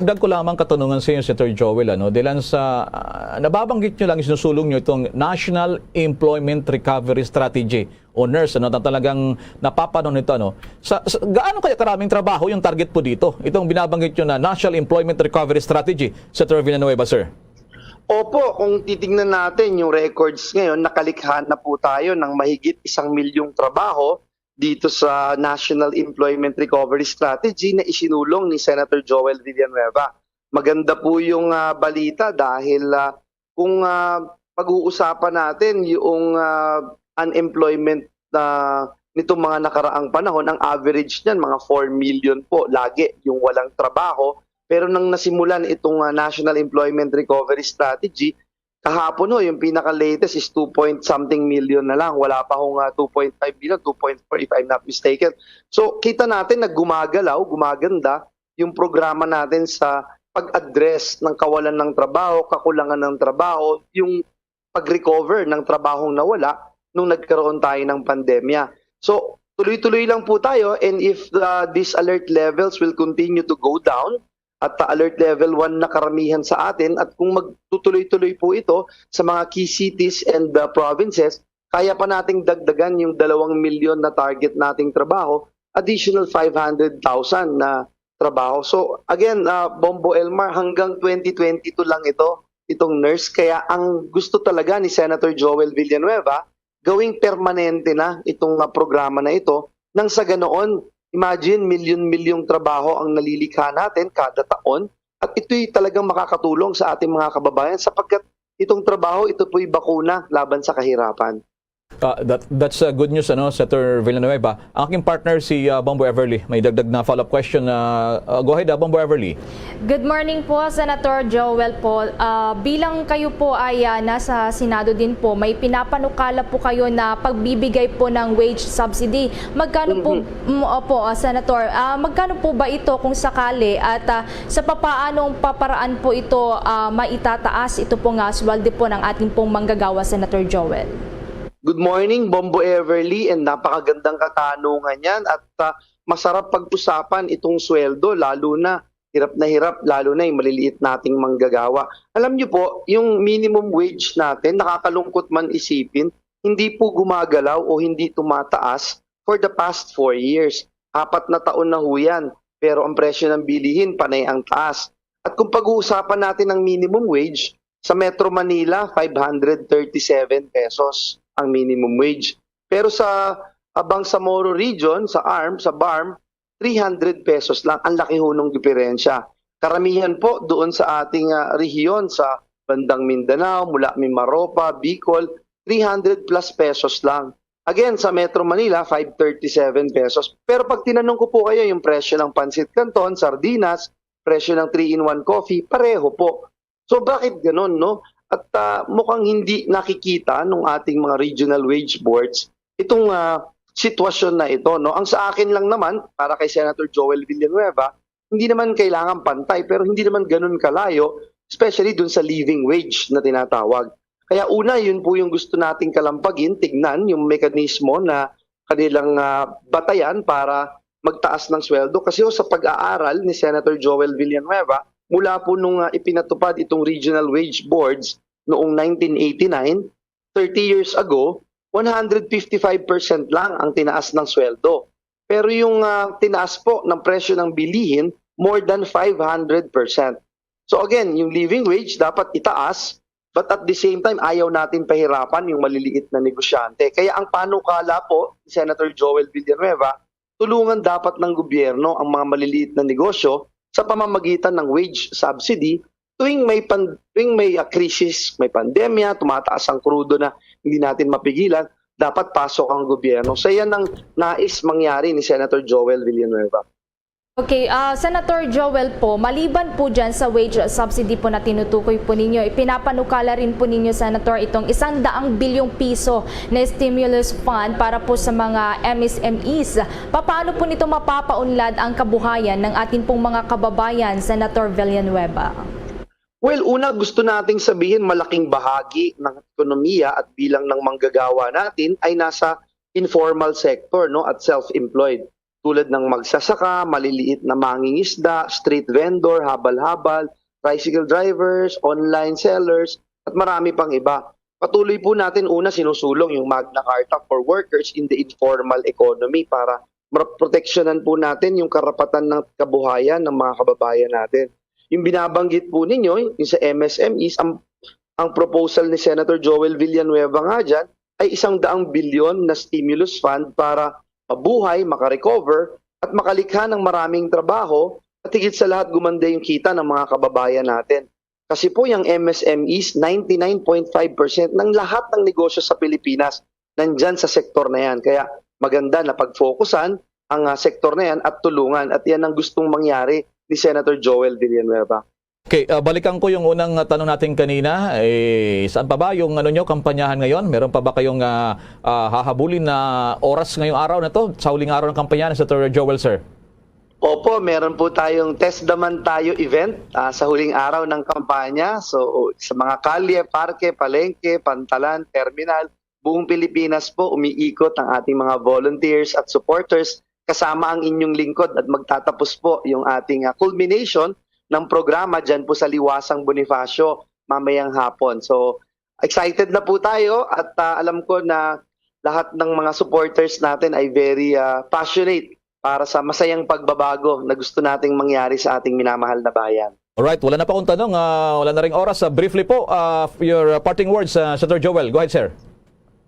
Dagdag ko lamang katanungan sa inyo, Senator Joel, ano, dilan sa, ah, nababanggit nyo lang, sinusulong nyo itong National Employment Recovery Strategy o nurse, ano, na talagang napapanon ito, ano. Sa, sa, gaano kaya karaming trabaho yung target po dito? Itong binabanggit nyo na National Employment Recovery Strategy, Senator Villanueva, sir? Opo, kung titingnan natin yung records ngayon, nakalikha na po tayo ng mahigit isang milyong trabaho dito sa National Employment Recovery Strategy na isinulong ni Senator Joel Villanueva. Maganda po yung, ah, balita dahil, ah, kung, ah, pag-uusapan natin yung, ah, unemployment na nitong mga nakaraang panahon, ang average niyan mga four million po lagi yung walang trabaho. Pero nang nasimulan itong, ah, National Employment Recovery Strategy, kahapon ho, yung pinaka-latest is two point something million na lang. Wala pa hong, ah, two point five million, two point four if I'm not mistaken. So, kita natin na gumagalaw, gumaganda yung programa natin sa pag-address ng kawalan ng trabaho, kakulangan ng trabaho, yung pag-recover ng trabahong nawala nung nagkaroon tayo ng pandemya. So, tuloy-tuloy lang po tayo, and if the, these alert levels will continue to go down, at uh, alert level one na karamihan sa atin, at kung magtutuloy-tuloy po ito sa mga key cities and uh, provinces, kaya pa nating dagdagan yung dalawang milyon na target nating trabaho, additional five hundred thousand na trabaho. So again, uh, Bombo Elmar, hanggang twenty twenty-two lang ito, itong nurse. Kaya ang gusto talaga ni Senator Joel Villanueva, gawing permanente na itong uh, programa na ito. Nang sa ganoon, imagine, milyon-milyong trabaho ang nalilikha natin kada taon. At ito'y talagang makakatulong sa ating mga kababayan sapagkat itong trabaho, ito po'y bakuna laban sa kahirapan. Uh, that, that's uh, good news, ano, Senator Villanueva. Ang aking partner, si uh, Bombo Everly. May dagdag na follow-up question. Uh, uh, go ahead, uh, Bombo Everly. Good morning po, Senator Joel po. Uh, bilang kayo po ay uh, nasa Senado din po, may pinapanukala po kayo na pagbibigay po ng wage subsidy. Magkano mm-hmm. po, mm, opo, uh, Senator, uh, magkano po ba ito kung sakali at uh, sa papaanong paparaan po ito uh, maitataas ito pong uh, sweldo po ng ating pong manggagawa, Senator Joel? Good morning, Bombo Everly, and napakagandang katanungan yan at uh, masarap pag-usapan itong sweldo, lalo na hirap na hirap, lalo na yung maliliit nating manggagawa. Alam niyo po, yung minimum wage natin, nakakalungkot man isipin, hindi po gumagalaw o hindi tumataas for the past four years. Apat na taon na ho yan, pero ang presyo ng bilihin panay ang taas. At kung pag-uusapan natin ang minimum wage, sa Metro Manila, five hundred thirty-seven pesos ang minimum wage. Pero sa Abang Samoro region, sa ARM, sa BARM, three hundred pesos lang. Ang laki ho ng diferensya. Karamihan po doon sa ating uh, rehiyon, sa bandang Mindanao, mula Mimaropa, Bicol, three hundred plus pesos lang. Again, sa Metro Manila, five thirty-seven pesos. Pero pag tinanong ko po kayo yung presyo ng pansit canton, sardinas, presyo ng three-in-one coffee, pareho po. So bakit ganon, no? At uh, mukhang hindi nakikita ng ating mga regional wage boards itong uh, sitwasyon na ito, no? Ang sa akin lang naman, para kay Senator Joel Villanueva, hindi naman kailangan pantay, pero hindi naman ganun kalayo, especially dun sa living wage na tinatawag. Kaya una, yun po yung gusto nating kalampagin, tignan yung mekanismo na kanilang uh, batayan para magtaas ng sweldo. Kasi oh, sa pag-aaral ni Senator Joel Villanueva, mula po nung uh, ipinatupad itong regional wage boards noong nineteen eighty-nine, thirty years ago, one hundred fifty-five percent lang ang tinaas ng sweldo. Pero yung uh, tinaas po ng presyo ng bilihin, more than five hundred percent. So again, yung living wage dapat itaas, but at the same time, ayaw natin pahirapan yung maliliit na negosyante. Kaya ang panukala po ni Senator Joel Villanueva, tulungan dapat ng gobyerno ang mga maliliit na negosyo sa pamamagitan ng wage subsidy tuwing may pan, tuwing may uh, krisis, may pandemya, tumataas ang krudo na hindi natin mapigilan, dapat pasok ang gobyerno. So yan ang nais mangyari ni Senator Joel Villanueva. Okay, uh, Senator Joel po, maliban po dyan sa wage subsidy po na tinutukoy po ninyo, ipinapanukala rin po ninyo, Senator, itong isang daang bilyong piso na stimulus fund para po sa mga M S M Es. Paano po nito mapapaunlad ang kabuhayan ng ating pong mga kababayan, Senator Villanueva? Well, una gusto nating sabihin malaking bahagi ng ekonomiya at bilang ng manggagawa natin ay nasa informal sector, no, at self-employed, tulad ng magsasaka, maliliit na mangingisda, street vendor, habal-habal, tricycle drivers, online sellers, at marami pang iba. Patuloy po natin una sinusulong yung Magna Carta for workers in the informal economy para proteksyonan po natin yung karapatan ng kabuhayan ng mga kababayan natin. Yung binabanggit po ninyo, yung sa M S M Es, ang, ang proposal ni Senator Joel Villanueva nga dyan ay isang daang bilyon na stimulus fund para mabuhay, makarecover, at makalikha ng maraming trabaho at higit sa lahat gumanda yung kita ng mga kababayan natin. Kasi po yung M S M Es, ninety-nine point five percent ng lahat ng negosyo sa Pilipinas nandyan sa sektor na yan. Kaya maganda na pagfokusan ang uh, sektor na yan at tulungan. At yan ang gustong mangyari ni Senator Joel Villanueva. Okay, uh, balikan ko yung unang uh, tanong natin kanina. Eh, saan pa ba yung ano nyo, kampanyahan ngayon? Meron pa ba kayong uh, uh, hahabulin na oras ngayong araw na to? Sa huling araw ng kampanyahan, Senator Joel, sir? Opo, meron po tayong Test Daman Tayo event uh, sa huling araw ng kampanya. So, sa mga kalye, parke, palengke, pantalan, terminal, buong Pilipinas po, umiikot ang ating mga volunteers at supporters kasama ang inyong lingkod at magtatapos po yung ating, ah, culmination ng programa dyan po sa Liwasang Bonifacio mamayang hapon. So, excited na po tayo at, ah, alam ko na lahat ng mga supporters natin ay very, ah, passionate para sa masayang pagbabago na gusto nating mangyari sa ating minamahal na bayan. Alright, wala na pa akong tanong, ah, wala na ring oras. Ah, briefly po, ah, your, ah, parting words, ah, Senator Joel. Go ahead, sir.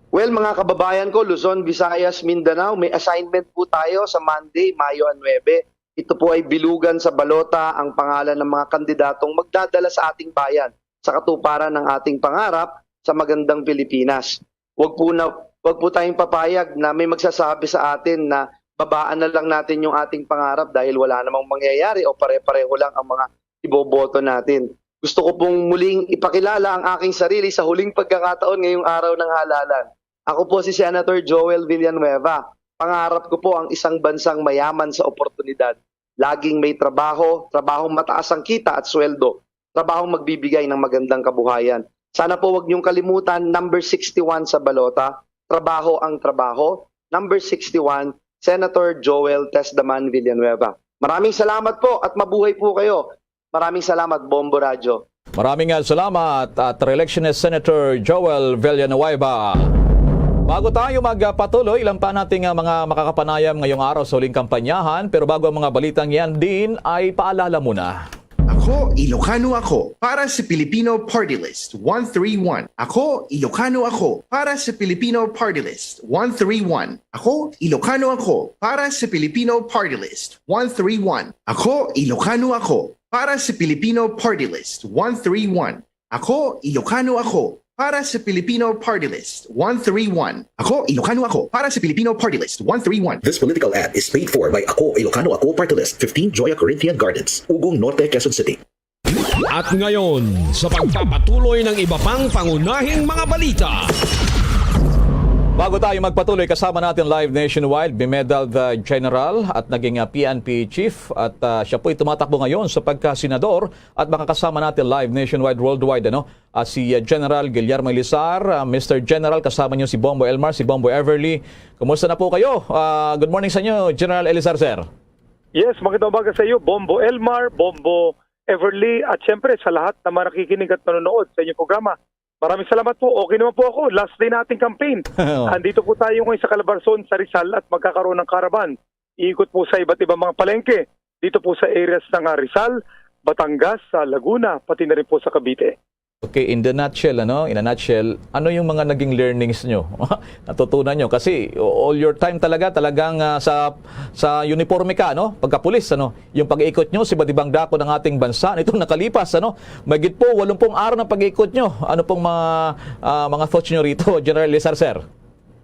Well, mga kababayan ko, Luzon, Visayas, Mindanao, may assignment po tayo sa Monday, Mayo nuebe. Ito po ay bilugan sa balota ang pangalan ng mga kandidatong magdadala sa ating bayan sa katuparan ng ating pangarap sa magandang Pilipinas. Wag po na, wag po tayong papayag na may magsasabi sa atin na babaan na lang natin yung ating pangarap dahil wala namang mangyayari o pare-pareho lang ang mga iboboto natin. Gusto ko pong muling ipakilala ang aking sarili sa huling pagkakataon ngayong araw ng halalan. Ako po si Senator Joel Villanueva. Pangarap ko po ang isang bansang mayaman sa oportunidad. Laging may trabaho, trabahong mataas ang kita at sweldo, trabahong magbibigay ng magandang kabuhayan. Sana po wag niyong kalimutan, number sixty-one sa balota, trabaho ang trabaho. Number sixty-one, Senator Joel Tesdaman Villanueva. Maraming salamat po at mabuhay po kayo. Maraming salamat, Bombo Radyo. Maraming, ah, salamat at re-electionist Senator Joel Villanueva. Bago tayo magpatuloy, ilan pa nating, ah, mga makakapanayam ngayong araw sa huling kampanyahan. Pero bago ang mga balitang yan din, ay paalala muna. Ako, Ilocano ako, para sa Filipino Party List, one three one. Ako, Ilocano ako, para sa Filipino Party List, one three one. Ako, Ilocano ako, para sa Filipino Party List, one three one. Ako, Ilocano ako, para sa Filipino Party List, one three one. Ako, Ilocano ako, para sa Filipino Party List, one three one. Ako, Ilocano ako, para sa Filipino Party List, one three one. This political ad is paid for by Ako, Ilocano Ako Party List, fifteen Joya Corinthian Gardens, Ugong Norte, Quezon City. At ngayon, sa pagpapatuloy ng iba pang pangunahing mga balita. Bago tayo magpatuloy, kasama natin live nationwide, bimedaled, uh, general at naging, uh, P N P chief. At, uh, siya po'y tumatakbo ngayon sa pagkasenador. At makakasama natin live nationwide, worldwide, ano, uh, si, uh, General Guillermo Elizar. Uh, Mister General, kasama niyo si Bombo Elmar, si Bombo Everly. Kumusta na po kayo? Uh, good morning sa inyo, General Elizar, sir. Yes, magandang umaga sa iyo, Bombo Elmar, Bombo Everly, at siyempre sa lahat na mga nakikinig at nanonood sa inyong programa. Maraming salamat po. Okay naman po ako. Last day na ating campaign. Andito po tayo ngayon sa Calabarzon, sa Rizal, at magkakaroon ng caravan. Iikot po sa iba't ibang mga palengke. Dito po sa areas ng, ah, Rizal, Batangas, sa Laguna, pati na rin po sa Cavite. Okay, in the nutshell, ano, in a nutshell, ano yung mga naging learnings nyo? Natutunan nyo? Kasi all your time talaga, talagang, ah, sa, sa uniforme ka, no? Pagkapulis, ano? Yung pag-iikot nyo sa iba't ibang dako ng ating bansa, nitong nakalipas, ano? Mahigit po, walumpung araw ng pag-iikot nyo. Ano pong mga, ah, mga thoughts nyo rito, General Elizar, sir?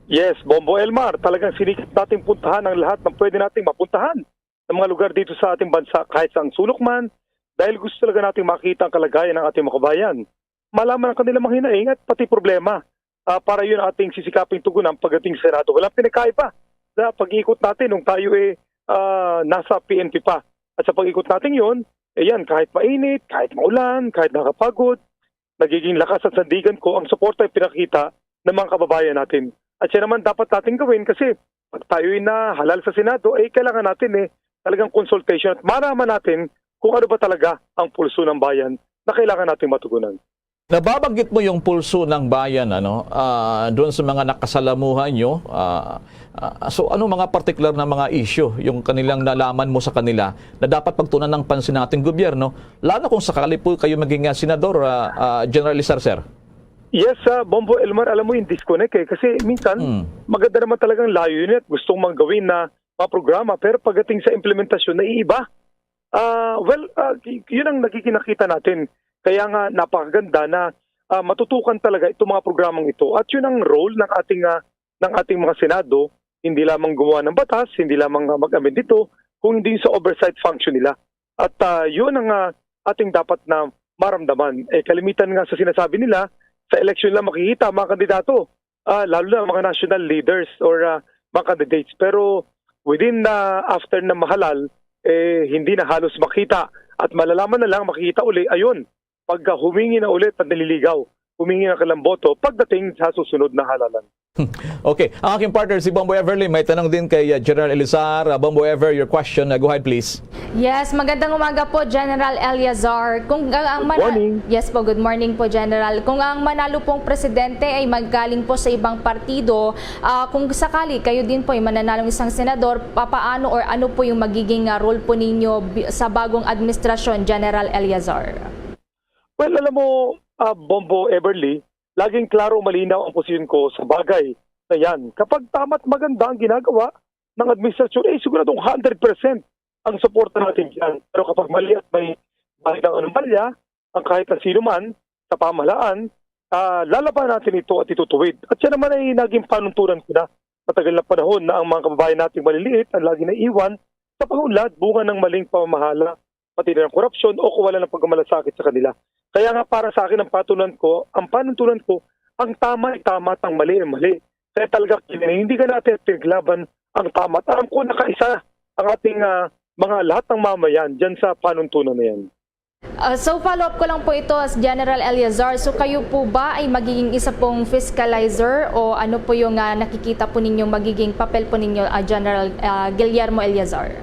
Yes, Bombo Elmar, talagang sinikap nating puntahan ang lahat ng pwede nating mapuntahan ng mga lugar dito sa ating bansa, kahit saan sulok man, dahil gusto talaga nating makita ang kalagayan ng ating mga kabayan, malaman ang kanilang mga hinaing at pati problema. Ah, para yun ating sisikaping tugunan pagdating sa Senado. Walang pinagkaiba sa pag-ikot natin nung tayo, eh, ah, nasa P N P pa. At sa pag-ikot natin yun, eh yan, kahit mainit, kahit maulan, kahit nakapagod, nagiging lakas at sandigan ko ang suporta ay pinakita ng mga kababayan natin. At siya naman dapat natin gawin kasi pag tayo'y nahalal sa Senado, eh, kailangan natin, eh, talagang consultation at malaman natin kung ano ba talaga ang pulso ng bayan na kailangan nating matugunan. Nababanggit mo yung pulso ng bayan, ano, ah, doon sa mga nakasalamuhan nyo. Ah, ah, so, ano mga partikular na mga issue yung kanilang nalaman mo sa kanila na dapat pagtunan ng pansin nating gobyerno, lalo kung sakali po kayo maging, ah, senador, ah, ah, General Elizar, sir? Yes, ah, Bombo Elmar, alam mo yung disconnect eh. Kasi minsan, Hmm. maganda naman talagang layunin at gustong manggawin na mga programa, pero pagdating sa implementasyon, naiiba. Ah, well, ah, y-, yun ang nakikinakita natin. Kaya nga napakaganda na, ah, matutukan talaga itong mga programang ito. At yun ang role ng ating, ah, ng ating mga Senado, hindi lamang gumawa ng batas, hindi lamang, ah, mag-amend dito, kung hindi sa oversight function nila. At, ah, yun ang, ah, ating dapat na maramdaman. Eh, kalimitan nga sa sinasabi nila, sa eleksyon lang makikita ang mga kandidato, ah, lalo na ang mga national leaders or, ah, mga candidates. Pero within, ah, after na mahalal, eh, hindi na halos makita at malalaman na lang makikita uli, ayun, pagka humingi na ulit at naliligaw, humingi ng kanilang boto pagdating sa susunod na halalan. Okay, ang aking partner si Bombo Everly may tanong din kay uh, General Elizar. Uh, Bombo Ever, your question. Uh, go ahead, please. Yes, magandang umaga po, General Eleazar. Kung ang mana- morning. Yes po, good morning po, General. Kung ang manalo pong presidente ay maggaling po sa ibang partido, ah, kung sakali kayo din po ay mananalong isang senador, papaano or ano po yung magiging ah, role po ninyo bi- sa bagong administrasyon, General Eleazar? Well, alam mo, uh, Bombo Everly, laging klaro malinaw ang posisyon ko sa bagay na yan. Kapag tama't maganda ang ginagawa ng administrasyon, eh siguradong hundred percent ang suporta natin dyan. Pero kapag mali at may bahid ng anomalya, ang kahit na sino man sa pamahalaan, uh, lalaban natin ito at itutuwid. At siya naman ay naging panuntunan ko na matagal na panahon na ang mga kababayan nating maliliit ang lagi naiwan sa pangunlad bunga ng maling pamamahala, pati na ng korupsyon o kawalan ng pagmamalasakit sa kanila. Kaya nga para sa akin ang patunan ko, ang panuntunan ko, ang tama ay tama at ang mali ay mali. Kaya talaga hindi ka natin pinaglaban ang tama. At alam ko nakaisa ang ating uh, mga lahat ng mamayan dyan sa panuntunan na yan. Uh, so follow up ko lang po ito as General Eleazar. So kayo po ba ay magiging isa pong fiscalizer o ano po yung uh, nakikita po ninyo magiging papel po ninyo uh, General uh, Guillermo Eleazar?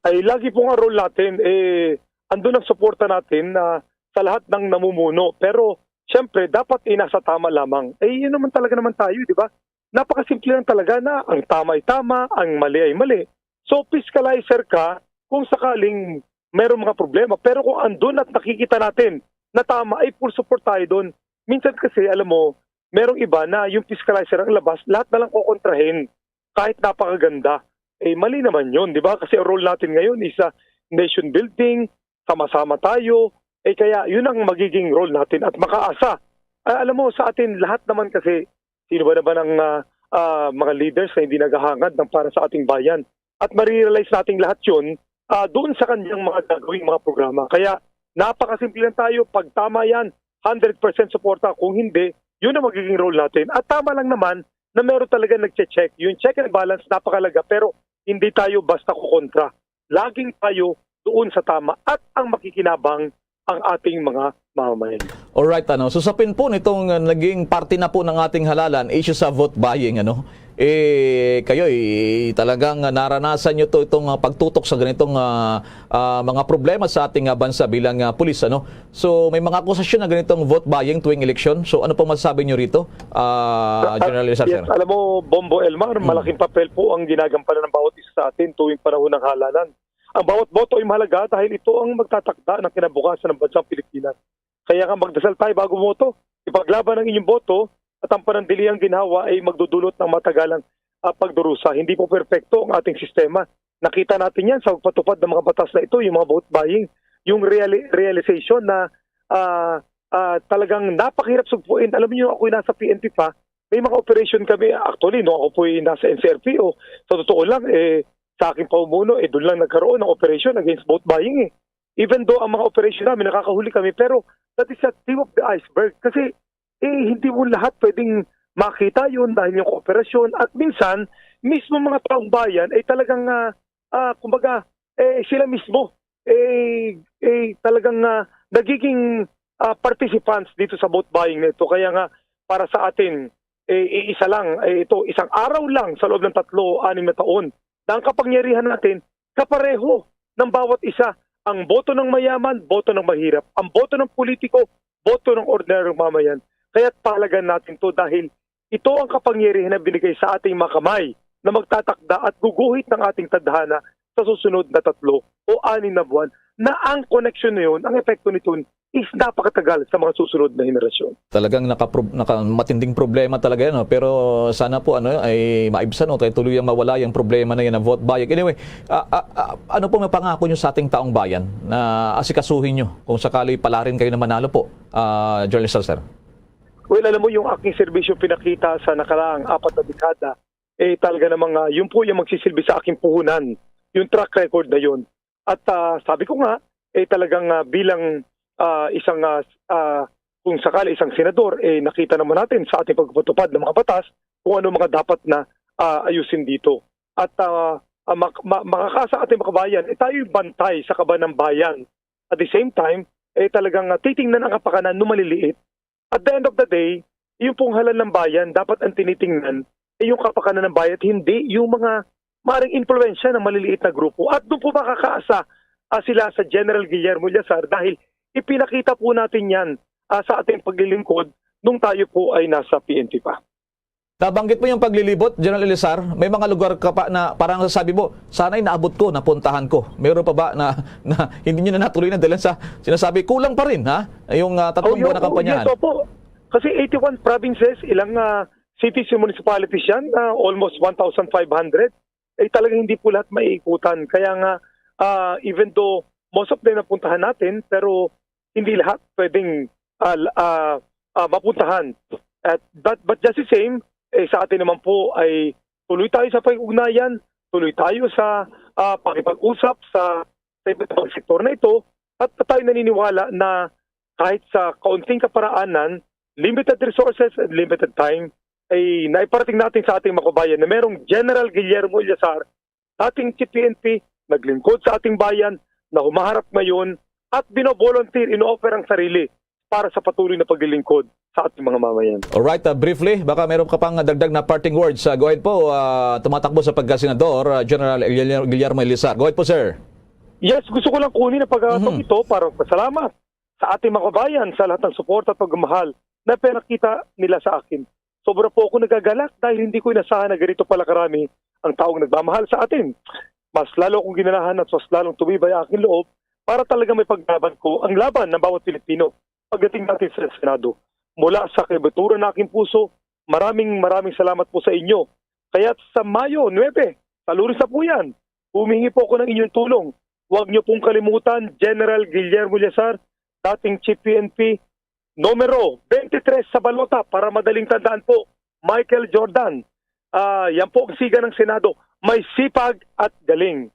Ay lagi po nga role natin eh andun ang suporta natin uh, sa lahat ng namumuno. Pero siyempre dapat inasa tama lamang. Eh yun naman talaga naman tayo, di ba? Napakasimple lang talaga na ang tama ay tama, ang mali ay mali. So fiscalizer ka kung sakaling mayroong mga problema. Pero kung andun at nakikita natin na tama, ay full support tayo doon. Minsan kasi, alam mo, merong iba na yung fiscalizer ang labas, lahat na lang kukontrahin. Kahit napakaganda. Eh, mali naman yun, di ba? Kasi ang role natin ngayon is uh, nation building, sama-sama tayo. Eh, kaya yun ang magiging role natin at makaasa. Ah, alam mo, sa atin lahat naman kasi, sino ba naman ang uh, uh, mga leaders na hindi naghahangad ng para sa ating bayan? At marirealize nating lahat yun uh, doon sa kanyang mga gagawing mga programa. Kaya napakasimple lang tayo, pag tama yan, hundred percent suporta. Kung hindi, yun ang magiging role natin. At tama lang naman na meron talaga nagche-check. Yung check and balance, napakalaga, pero hindi tayo basta kukontra. Laging tayo doon sa tama at ang makikinabang ang ating mga mamamayan. Alright, ano, so sa pinpo nitong uh, naging parte na po ng ating halalan, issue sa vote buying, ano, eh, kayo, eh, talagang naranasan nyo to itong uh, pagtutok sa ganitong uh, uh, mga problema sa ating uh, bansa bilang uh, pulis, ano? So, may mga akusasyon na ganitong vote buying tuwing eleksyon. So, ano pong masasabi nyo rito, uh, General Elizar? Yes, alam mo, Bombo Elmar, hmm. malaking papel po ang ginagampanan ng bawat isa sa atin tuwing panahon ng halalan. Ang bawat boto ay mahalaga dahil ito ang magtatakda ng kinabukasan ng bansang Pilipinas. Kaya nga magdasal tayo bago boto. Ipaglaban ang inyong boto at ang panandaliang ginhawa ay magdudulot ng matagalang uh, pagdurusa. Hindi po perpekto ang ating sistema. Nakita natin yan sa pagpatupad ng mga batas na ito, yung mga vote buying, yung reali- realization na uh, uh, talagang napakahirap sugpuin. Alam niyo, ako'y nasa P N P pa, may mga operation kami. Actually, no, ako po'y nasa N C R P O. Sa totoo lang, eh, sa aking paumuno, eh, doon lang nagkaroon ng operation against vote buying eh. Even though ang mga operation namin, nakakahuli kami, pero that is the tip of the iceberg. Kasi eh, hindi mo lahat pwedeng makita yun dahil yung kooperasyon at minsan mismo mga taong bayan ay talagang uh, uh, kumbaga eh, sila mismo eh, eh talagang uh, nagiging uh, participants dito sa vote buying na ito. Kaya nga para sa atin eh, isa lang eh, ito isang araw lang sa loob ng tatlo anim na taon na ang kapangyarihan natin kapareho ng bawat isa. Ang boto ng mayaman, boto ng mahirap. Ang boto ng politiko, boto ng ordinaryong mamayan. Kaya't pahalagan natin to dahil ito ang kapangyarihan na binigay sa ating mga kamay na magtatakda at guguhit ng ating tadhana sa susunod na tatlo o anim na buwan na ang koneksyon na yun, ang epekto nito is napakatagal sa mga susunod na henerasyon. Talagang naka, naka matinding problema talaga yan, no? Pero sana po ano ay maibsan o tayo tuluyang mawala yung problema na yan ng vote buying. Anyway, uh, uh, uh, ano po mapangako nyo sa ating taong bayan na asikasuhin nyo kung sakali pala rin kayo na manalo po, uh, General Salcer? Well, alam mo yung aking serbisyo pinakita sa nakaraang apat na dekada, eh talaga namang uh, yun po yung magsisilbi sa aking puhunan, yung track record na yun. At uh, sabi ko nga, eh talagang uh, bilang uh, isang uh, uh, kung sakali isang senador, eh nakita naman natin sa ating pagpatupad ng mga batas kung ano mga dapat na uh, ayusin dito. At uh, uh, mak- ma- makakasa ating makabayan, eh tayo'y bantay sa kaban ng bayan. At the same time, eh talagang uh, titingnan ang kapakanan ng maliliit. At the end of the day, yung pong halal ng bayan, dapat ang tinitingnan ay yung kapakanan ng bayan at hindi yung mga maring impluwensya ng maliliit na grupo. At doon po makakaasa, ah, sila sa General Guillermo Eleazar dahil ipinakita po natin yan, ah, sa ating paglilingkod nung tayo po ay nasa P N P pa. Nabanggit mo yung paglilibot, General Eleazar. May mga lugar ka pa na parang sasabi mo, "Sana'y naabot ko, napuntahan ko." Meron pa ba na, na hindi nyo na natuloy na dahil sa sinasabi, kulang pa rin, ha? Yung, ah, tatlong Oh, buwan na yun po, kampanyahan. Yes, opo. Kasi eighty-one provinces, ilang, ah, cities and municipalities yan, ah, almost one thousand five hundred. Eh, talagang hindi po lahat maiikutan. Kaya nga, ah, even though most of them napuntahan natin, pero hindi lahat pwedeng, ah, l-, ah, ah, mapuntahan. At, but, but just the same, eh, sa atin naman po ay tuloy tayo sa pag-ugnayan, tuloy tayo sa, ah, pakipag-usap sa, sa iba't ibang sektor na ito, at tayo naniniwala na kahit sa kaunting kaparaanan, limited resources and limited time, ay naiparating natin sa ating mga kabayan na merong General Guillermo Eleazar, dating Chief P N P, naglingkod sa ating bayan, na humaharap ngayon at binovolunteer, ino-offer ang sarili para sa patuloy na paglilingkod sa ating mga mamayan. Alright, ah, briefly, baka meron ka pang dagdag na parting words. Ah, go ahead po, ah, tumatakbo sa pagkasenador, ah, General Guillermo Eleazar. Go ahead po, sir. Yes, gusto ko lang kunin ang pagkakataon Mhm. ito para pasalamat sa ating mga kabayan sa lahat ng suporta at pagmamahal na pinakita nila sa akin. Sobra po ako nagagalak dahil hindi ko inasahan na ganito pala karami ang taong nagmamahal sa atin. Mas lalo akong ginanahan at mas lalong tumibay ang aking loob para talaga may paglaban ko ang laban ng bawat Pilipino pagdating natin sa Senado. Mula sa kaibuturan ng aking puso, maraming, maraming salamat po sa inyo. Kaya sa Mayo nuebe, sa Lunes na po yan, humihingi po ako ng inyong tulong. Huwag niyo pong kalimutan, General Guillermo Eleazar, dating Chief P N P, numero twenty-three sa balota, para madaling tandaan po, Michael Jordan. Ah, yan po ang siga ng Senado. May sipag at galing.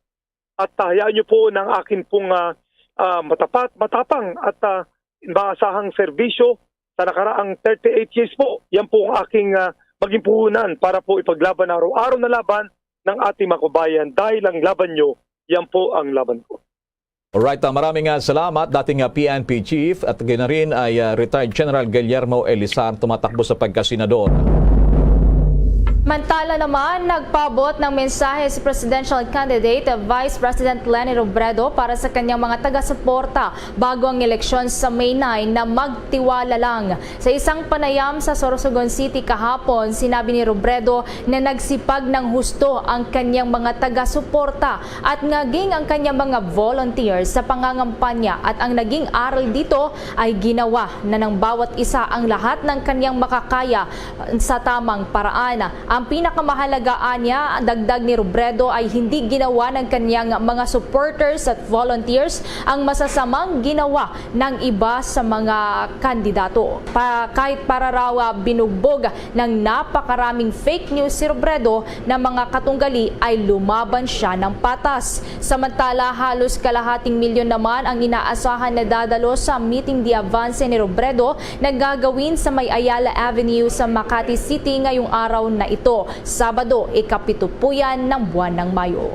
At hayaan niyo po ng akin pong, ah, ah, matapat, matapang at, ah, maasahang serbisyo sa nakaraang thirty-eight years po. Yan po ang aking, ah, maging puhunan para po ipaglaban ang araw-araw na laban ng ating mga kabayan. Dahil ang laban niyo, yan po ang laban ko. Alright, ah, maraming, ah, salamat, dating, ah, P N P Chief at gayon na rin ay, ah, retired General Guillermo Eleazar, tumatakbo sa pagkasenador. Mantala naman, nagpaabot ng mensahe si presidential candidate Vice President Leni Robredo para sa kanyang mga taga-suporta bago ang eleksyon sa May nine na magtiwala lang. Sa isang panayam sa Sorsogon City kahapon, sinabi ni Robredo na nagsipag ng husto ang kanyang mga taga-suporta at naging ang kanyang mga volunteers sa pangangampanya, at ang naging aral dito ay ginawa na ng bawat isa ang lahat ng kanyang makakaya sa tamang paraan. Ang pinakamahalaga, anya, dagdag ni Robredo, ay hindi ginawa ng kanyang mga supporters at volunteers ang masasamang ginawa ng iba sa mga kandidato. Pa, kahit para raw, ah, binugbog ng napakaraming fake news si Robredo, na mga katunggali ay lumaban siya ng patas. Samantala, halos kalahating milyon naman ang inaasahan na dadalo sa meeting de avance ni Robredo na gagawin sa may Ayala Avenue sa Makati City ngayong araw na ito, Sabado, ikapito po yan ng buwan ng Mayo.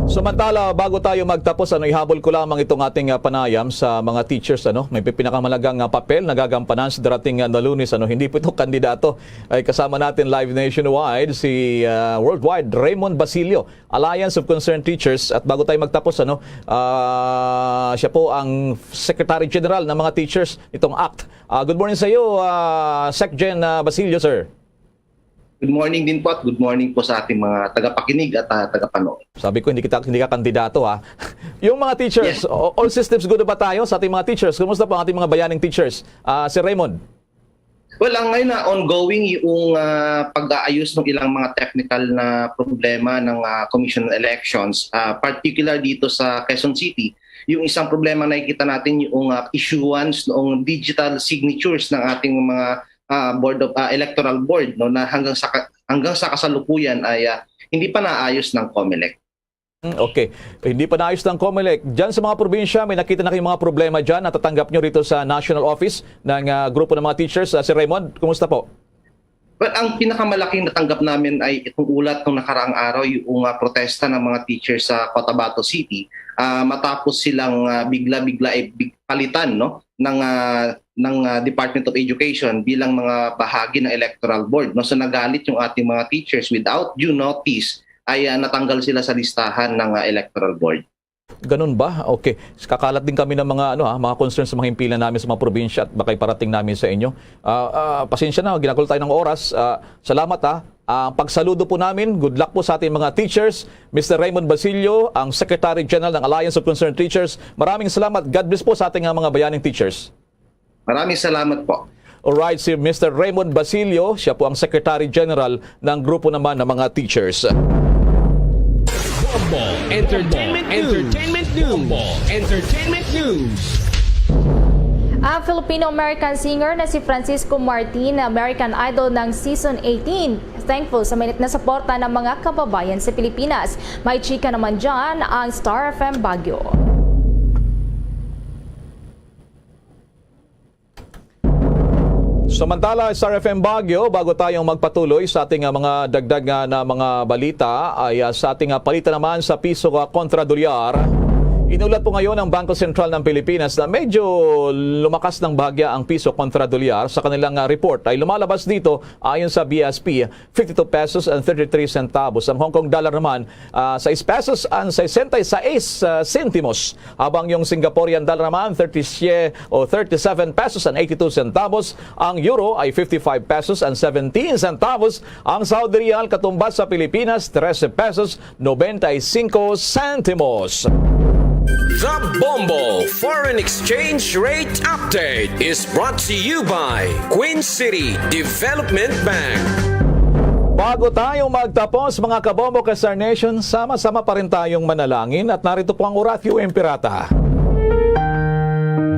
Samantala, bago tayo magtapos, ano, ihabol ko lamang itong ating, ah, panayam sa mga teachers, ano. May pinakamalagang, ah, papel na gagampanan sa darating, ah, na Lunes, ano. Hindi po ito kandidato. Ay kasama natin live nationwide si, ah, worldwide, Raymond Basilio, Alliance of Concerned Teachers. At bago tayo magtapos, ano, ah, siya po ang Secretary General ng mga teachers nitong act. Ah, good morning sa iyo, ah, Sec Gen, ah, Basilio, sir. Good morning din po at good morning po sa ating mga tagapakinig at, ah, tagapanood. Sabi ko, hindi kita, hindi ka kandidato, ha. Yung mga teachers, Yes. o-, all systems good na ba tayo sa ating mga teachers? Kumusta po ang ating mga bayaning teachers? Ah, Sir Raymond? Well, ang ngayon na ongoing yung, ah, pag-aayos ng ilang mga technical na problema ng, ah, Commission on Elections, ah, particular dito sa Quezon City. Yung isang problema nakikita natin yung, ah, issuance ng digital signatures ng ating mga, ah, Board of, ah, Electoral Board, no, na hanggang sa ka-, hanggang sa kasalukuyan ay, ah, hindi pa naayos ng COMELEC. Hmm, okay. Hindi pa naayos ng COMELEC. Diyan sa mga probinsya, may nakita na kayong mga problema diyan, natatanggap nyo rito sa national office ng, ah, grupo ng mga teachers. Ah, Sir Raymond, kumusta po? Well, ang pinakamalaking natanggap namin ay itong ulat nung nakaraang araw, yung, ah, protesta ng mga teachers sa Cotabato City, ah, matapos silang, ah, bigla-bigla ay big-, palitan, no, ng, ah, ng, ah, Department of Education bilang mga bahagi ng electoral board, no? So, nagalit yung ating mga teachers, without due notice ay, ah, natanggal sila sa listahan ng, ah, electoral board. Ganun ba? Okay. Kakalat din kami ng mga, ano, ah, mga concerns sa mga himpilan namin sa mga probinsya at baka iparating namin sa inyo. Ah, ah, pasensya na, ginagol tayo ng oras. Ah, salamat, ah. Ang pagsaludo po namin, good luck po sa ating mga teachers. Mister Raymond Basilio, ang Secretary General ng Alliance of Concerned Teachers. Maraming salamat. God bless po sa ating, ah, mga bayaning teachers. Maraming salamat po. Alright, si Mister Raymond Basilio, siya po ang Secretary General ng grupo naman ng mga teachers. Bombo Entertainment News. Entertainment News. Bombo Entertainment News. Ang Filipino-American singer na si Francisco Martin, American Idol ng Season eighteen, thankful sa mainit na suporta ng mga kababayan sa Pilipinas. May chika naman dyan ang Star F M Baguio. Samantala, Star F M Baguio, bago tayong magpatuloy sa ating, ah, mga dagdag nga na mga balita, ay, ah, sa ating, ah, palitan naman sa piso, ah, kontra dolyar. Inulat po ngayon ng Bangko Sentral ng Pilipinas na medyo lumakas ng bahagya ang piso kontra dolyar. Sa kanilang, ah, report ay lumalabas dito, ayon sa B S P, fifty-two pesos and thirty-three centavos. Ang Hong Kong dollar naman, ah, sais pesos and sesenta y seis, ah, sentimos. Habang yung Singaporean dollar naman, thirty-seven o thirty-seven pesos and eighty-two centavos. Ang euro ay fifty-five pesos and seventeen centavos. Ang Saudi riyal katumbas sa Pilipinas, trese pesos, noventa y cinco centimos. The Bombo Foreign Exchange Rate Update is brought to you by Queen City Development Bank. Bago tayo magtapos, mga kabombo ka Star Nation, sama-sama pa rin tayong manalangin at narito po ang Oratio Imperata.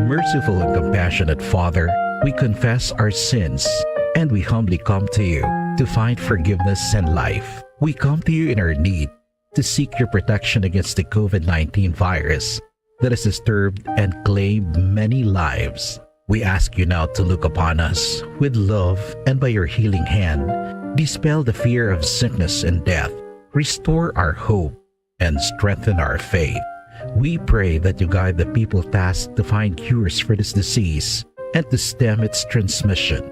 Merciful and compassionate Father, we confess our sins and we humbly come to you to find forgiveness and life. We come to you in our need to seek your protection against the COVID nineteen virus that has disturbed and claimed many lives. We ask you now to look upon us with love and by your healing hand, dispel the fear of sickness and death, restore our hope, and strengthen our faith. We pray that you guide the people tasked to find cures for this disease and to stem its transmission.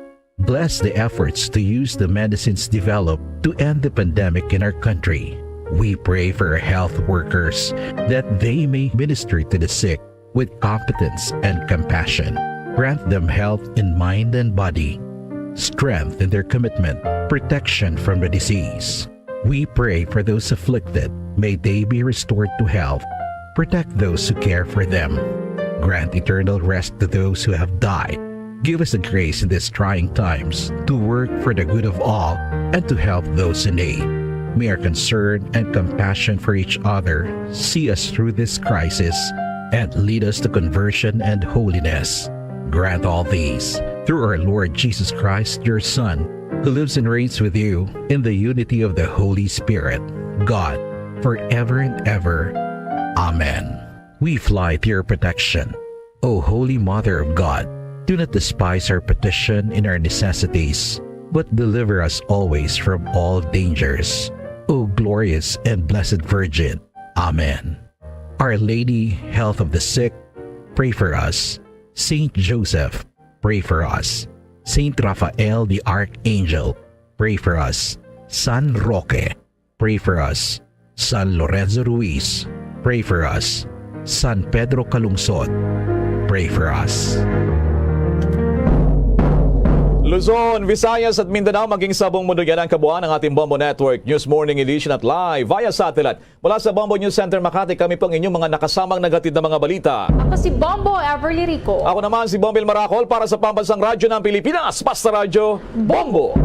Bless the efforts to use the medicines developed to end the pandemic in our country. We pray for our health workers that they may minister to the sick with competence and compassion. Grant them health in mind and body, strength in their commitment, protection from the disease. We pray for those afflicted. May they be restored to health. Protect those who care for them. Grant eternal rest to those who have died. Give us the grace in these trying times to work for the good of all and to help those in need. May our concern and compassion for each other see us through this crisis and lead us to conversion and holiness. Grant all these through our Lord Jesus Christ, your Son, who lives and reigns with you in the unity of the Holy Spirit, God, forever and ever. Amen. We fly to your protection, O Holy Mother of God. Do not despise our petition in our necessities, but deliver us always from all dangers, O glorious and blessed Virgin. Amen. Our Lady, Health of the Sick, pray for us. Saint Joseph, pray for us. Saint Raphael the Archangel, pray for us. San Roque, pray for us. San Lorenzo Ruiz, pray for us. San Pedro Calungsod, pray for us. Luzon, Visayas at Mindanao, maging sa buong mundo, yan ang kabuuan ng ating Bombo Network News Morning Edition at live via satellite. Mula sa Bombo News Center Makati, kami po ang inyong mga nakasamang naghatid ng mga balita. Ako si Bombo Everly Rico. Ako naman si Bombil Maracol para sa Pambansang Radyo ng Pilipinas, Basta Radyo, Bombo!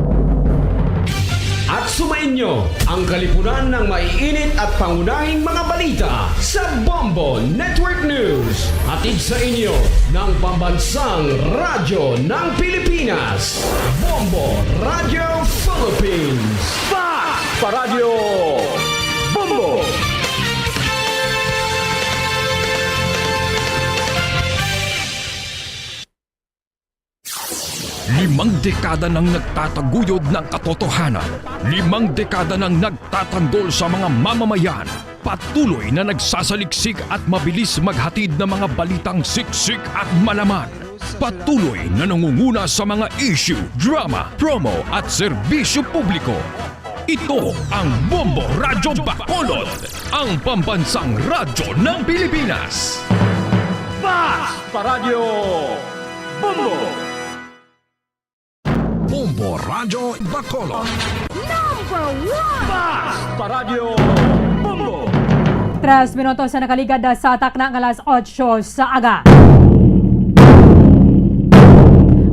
At sumainyo ang kalipunan ng maiinit at pangunahing mga balita sa Bombo Network News. Hatid sa inyo ng Pambansang Radyo ng Pilipinas, Bombo Radyo Philippines. Fact! Paradyo Bombo! Limang dekada nang nagtataguyod ng katotohanan. Limang dekada nang nagtatanggol sa mga mamamayan. Patuloy na nagsasaliksik at mabilis maghatid ng mga balitang siksik at malaman. Patuloy na nangunguna sa mga issue, drama, promo at serbisyo publiko. Ito ang Bombo Radyo Bacolod, ang pambansang radyo ng Pilipinas. Fast Paradyo Bombo! Bombo Radyo Bacolod. Number one! Fast Paradyo Bombo! Tres minutos na nakaligad sa takna nga alas otso sa aga.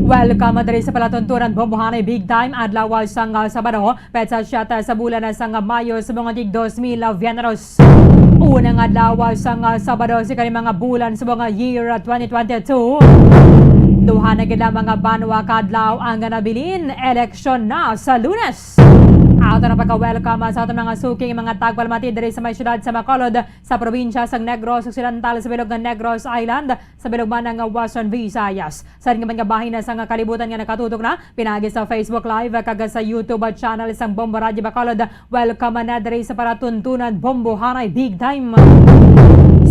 Welcome diri sa palatuntunan Bombohanay Big Time, adlaw sang, ah, Sabado, petsa siyete sa bulan sang Mayo sa mga tig dos mil veinte. Unang adlaw sang, ah, Sabado sa kani mga bulan sa mga year twenty twenty-two. Duha na gid lamang nga banwa ka adlaw ang nabilin, eleksyon na sa Lunes. Ato na pagka-welcome sa aton mga suking mga tagpalamati diri sa may siyudad sa Bacolod, sa probinsya sang Negros Occidental, sa bilog nga Negros Island, sa bilog man nga Western Visayas. Sa nga mga bahin na sa nga kalibutan nga nakatutok na, pinagi sa Facebook Live kag sa YouTube channel sang Bombo Radyo Bacolod. Welcome na diri sa palatuntunan Bombohanay Big Time.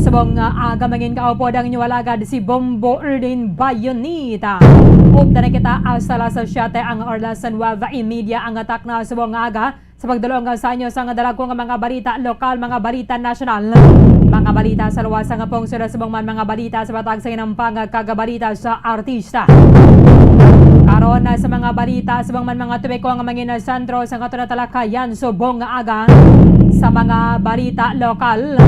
Subong nga aga mangin kaupod ang inyo alagad si Bombo Erdin Bayonita. Upda na kita hasta alas siyete ang oras, nuebe y media ang takna subong nga aga. Sa pagdulong sa inyo sang dalagko nga mga balita lokal, mga balita nasyonal, mga balita sa luwas nga pungsod, subong man mga balita sa matag sa hinampang kag balita sa artista. Karon na sa mga balita, subong man mga topiko nga mangin sentro sa aton talakayan subong nga aga. Sa mga balita lokal,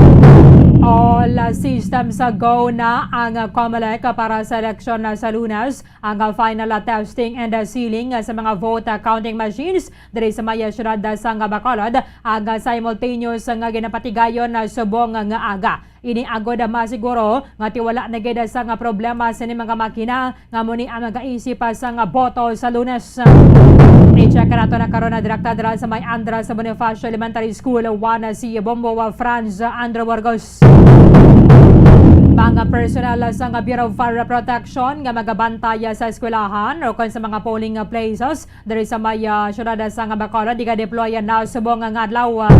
all systems go na ang Comelec para sa eleksyon na sa Lunes. Ang final testing and sealing sa mga vote counting machines diri sa may siyudad sang Bacolod, ang simultaneous nga ginapatigayon subong nga aga. Ini agod masiguro nga ti wala na gid sang problema sini mga makina nga amo ni ang mag-isip sang boto sa Lunes. I-check nato na karon na direkta dira sa may Andres Bonifacio Elementary School one si Bombo Franz Andrew Burgos. Mga personnel sang Bureau of Fire Protection nga magabantay sa eskwelahan o kon sa mga polling places diri sa may, ah, siyudad sang Bacolod, iga-deploy na subong nga adlaw.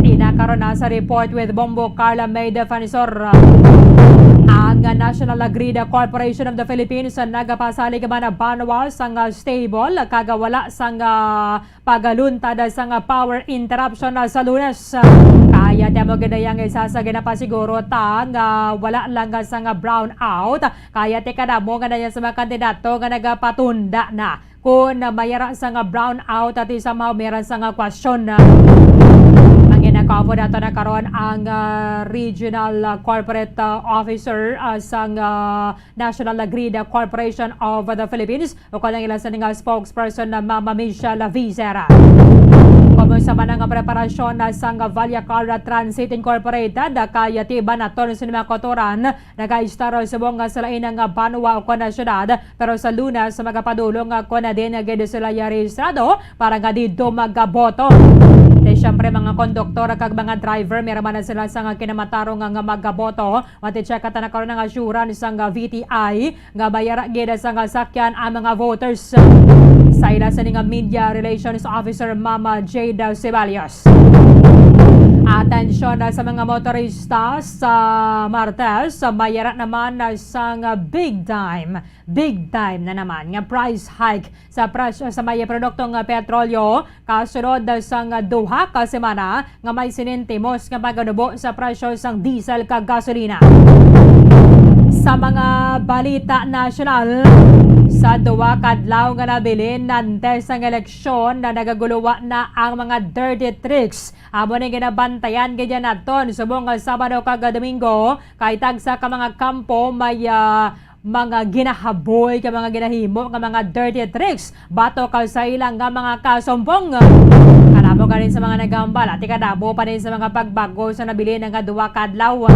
Ina karon na sa Report with Bombo Carla May Defensor. Ang National Grid Corporation of the Philippines nagapasalig man banwa sang stable kag wala sang, ah, pagaluntad sang power interruption sa Lunes. Kaya ti amo gid ang isa sa ginapasiguro ta nga wala lang sang brownout, kaya ti kadamo nga na sa mga kandidato nga nagapatunda na kon may ara sang brownout, ati somehow may ara sang question na. Ang ginakaupod nato na karon ang, ah, regional, ah, corporate, ah, officer, ah, sang, ah, National Grid Corporation of the Philippines, o kon ang ila sini nga spokesperson na Mama Michelle Vicera. Kumusta man ang preparasyon na sang Vallacar Transit Incorporated, kaya ti iban naton sa mga kotoran nagaistar subong nga sa lain nga banwa o kon na syudad, pero sa Lunes magapadulong nga kon na din nga gid sila ya rehistrado para nga didto magaboto. Kay siyempre, mga konduktor kag mga driver, may ra man na sila sa nga kinamatarong nga, nga magaboto. Mati-check ta na karon ang assurance sang V T I nga may ara gid sang sakyan ang mga voters. Sa ila sini nga Media Relations Officer, Mama Jade Ceballos. Atensyon na sa mga motorista sa Martes, may ara naman na sang big time, big time na naman nga price hike sa presyo sa mga produkto nga petrolyo, kasunod sang duha ka semana nga may sinintimos nga pagkanubo sa presyo sang diesel kag gasolina. Sa mga balita nasyonal, sa duha ka adlaw nga nabilin antes sang eleksyon na nagaguluwa na ang mga dirty tricks. Amo ni ginabantayan gid naton subong nga Sabado kag Domingo, kay tagsa ka mga kampo may, ah, mga ginahaboy, kag mga ginahimo nga mga dirty tricks batok sa ila nga mga kasumpong. Kadamo gani sa mga nagahambal, ati kadamo pa din sa mga pagbago sa nabilin nga duha ka adlaw.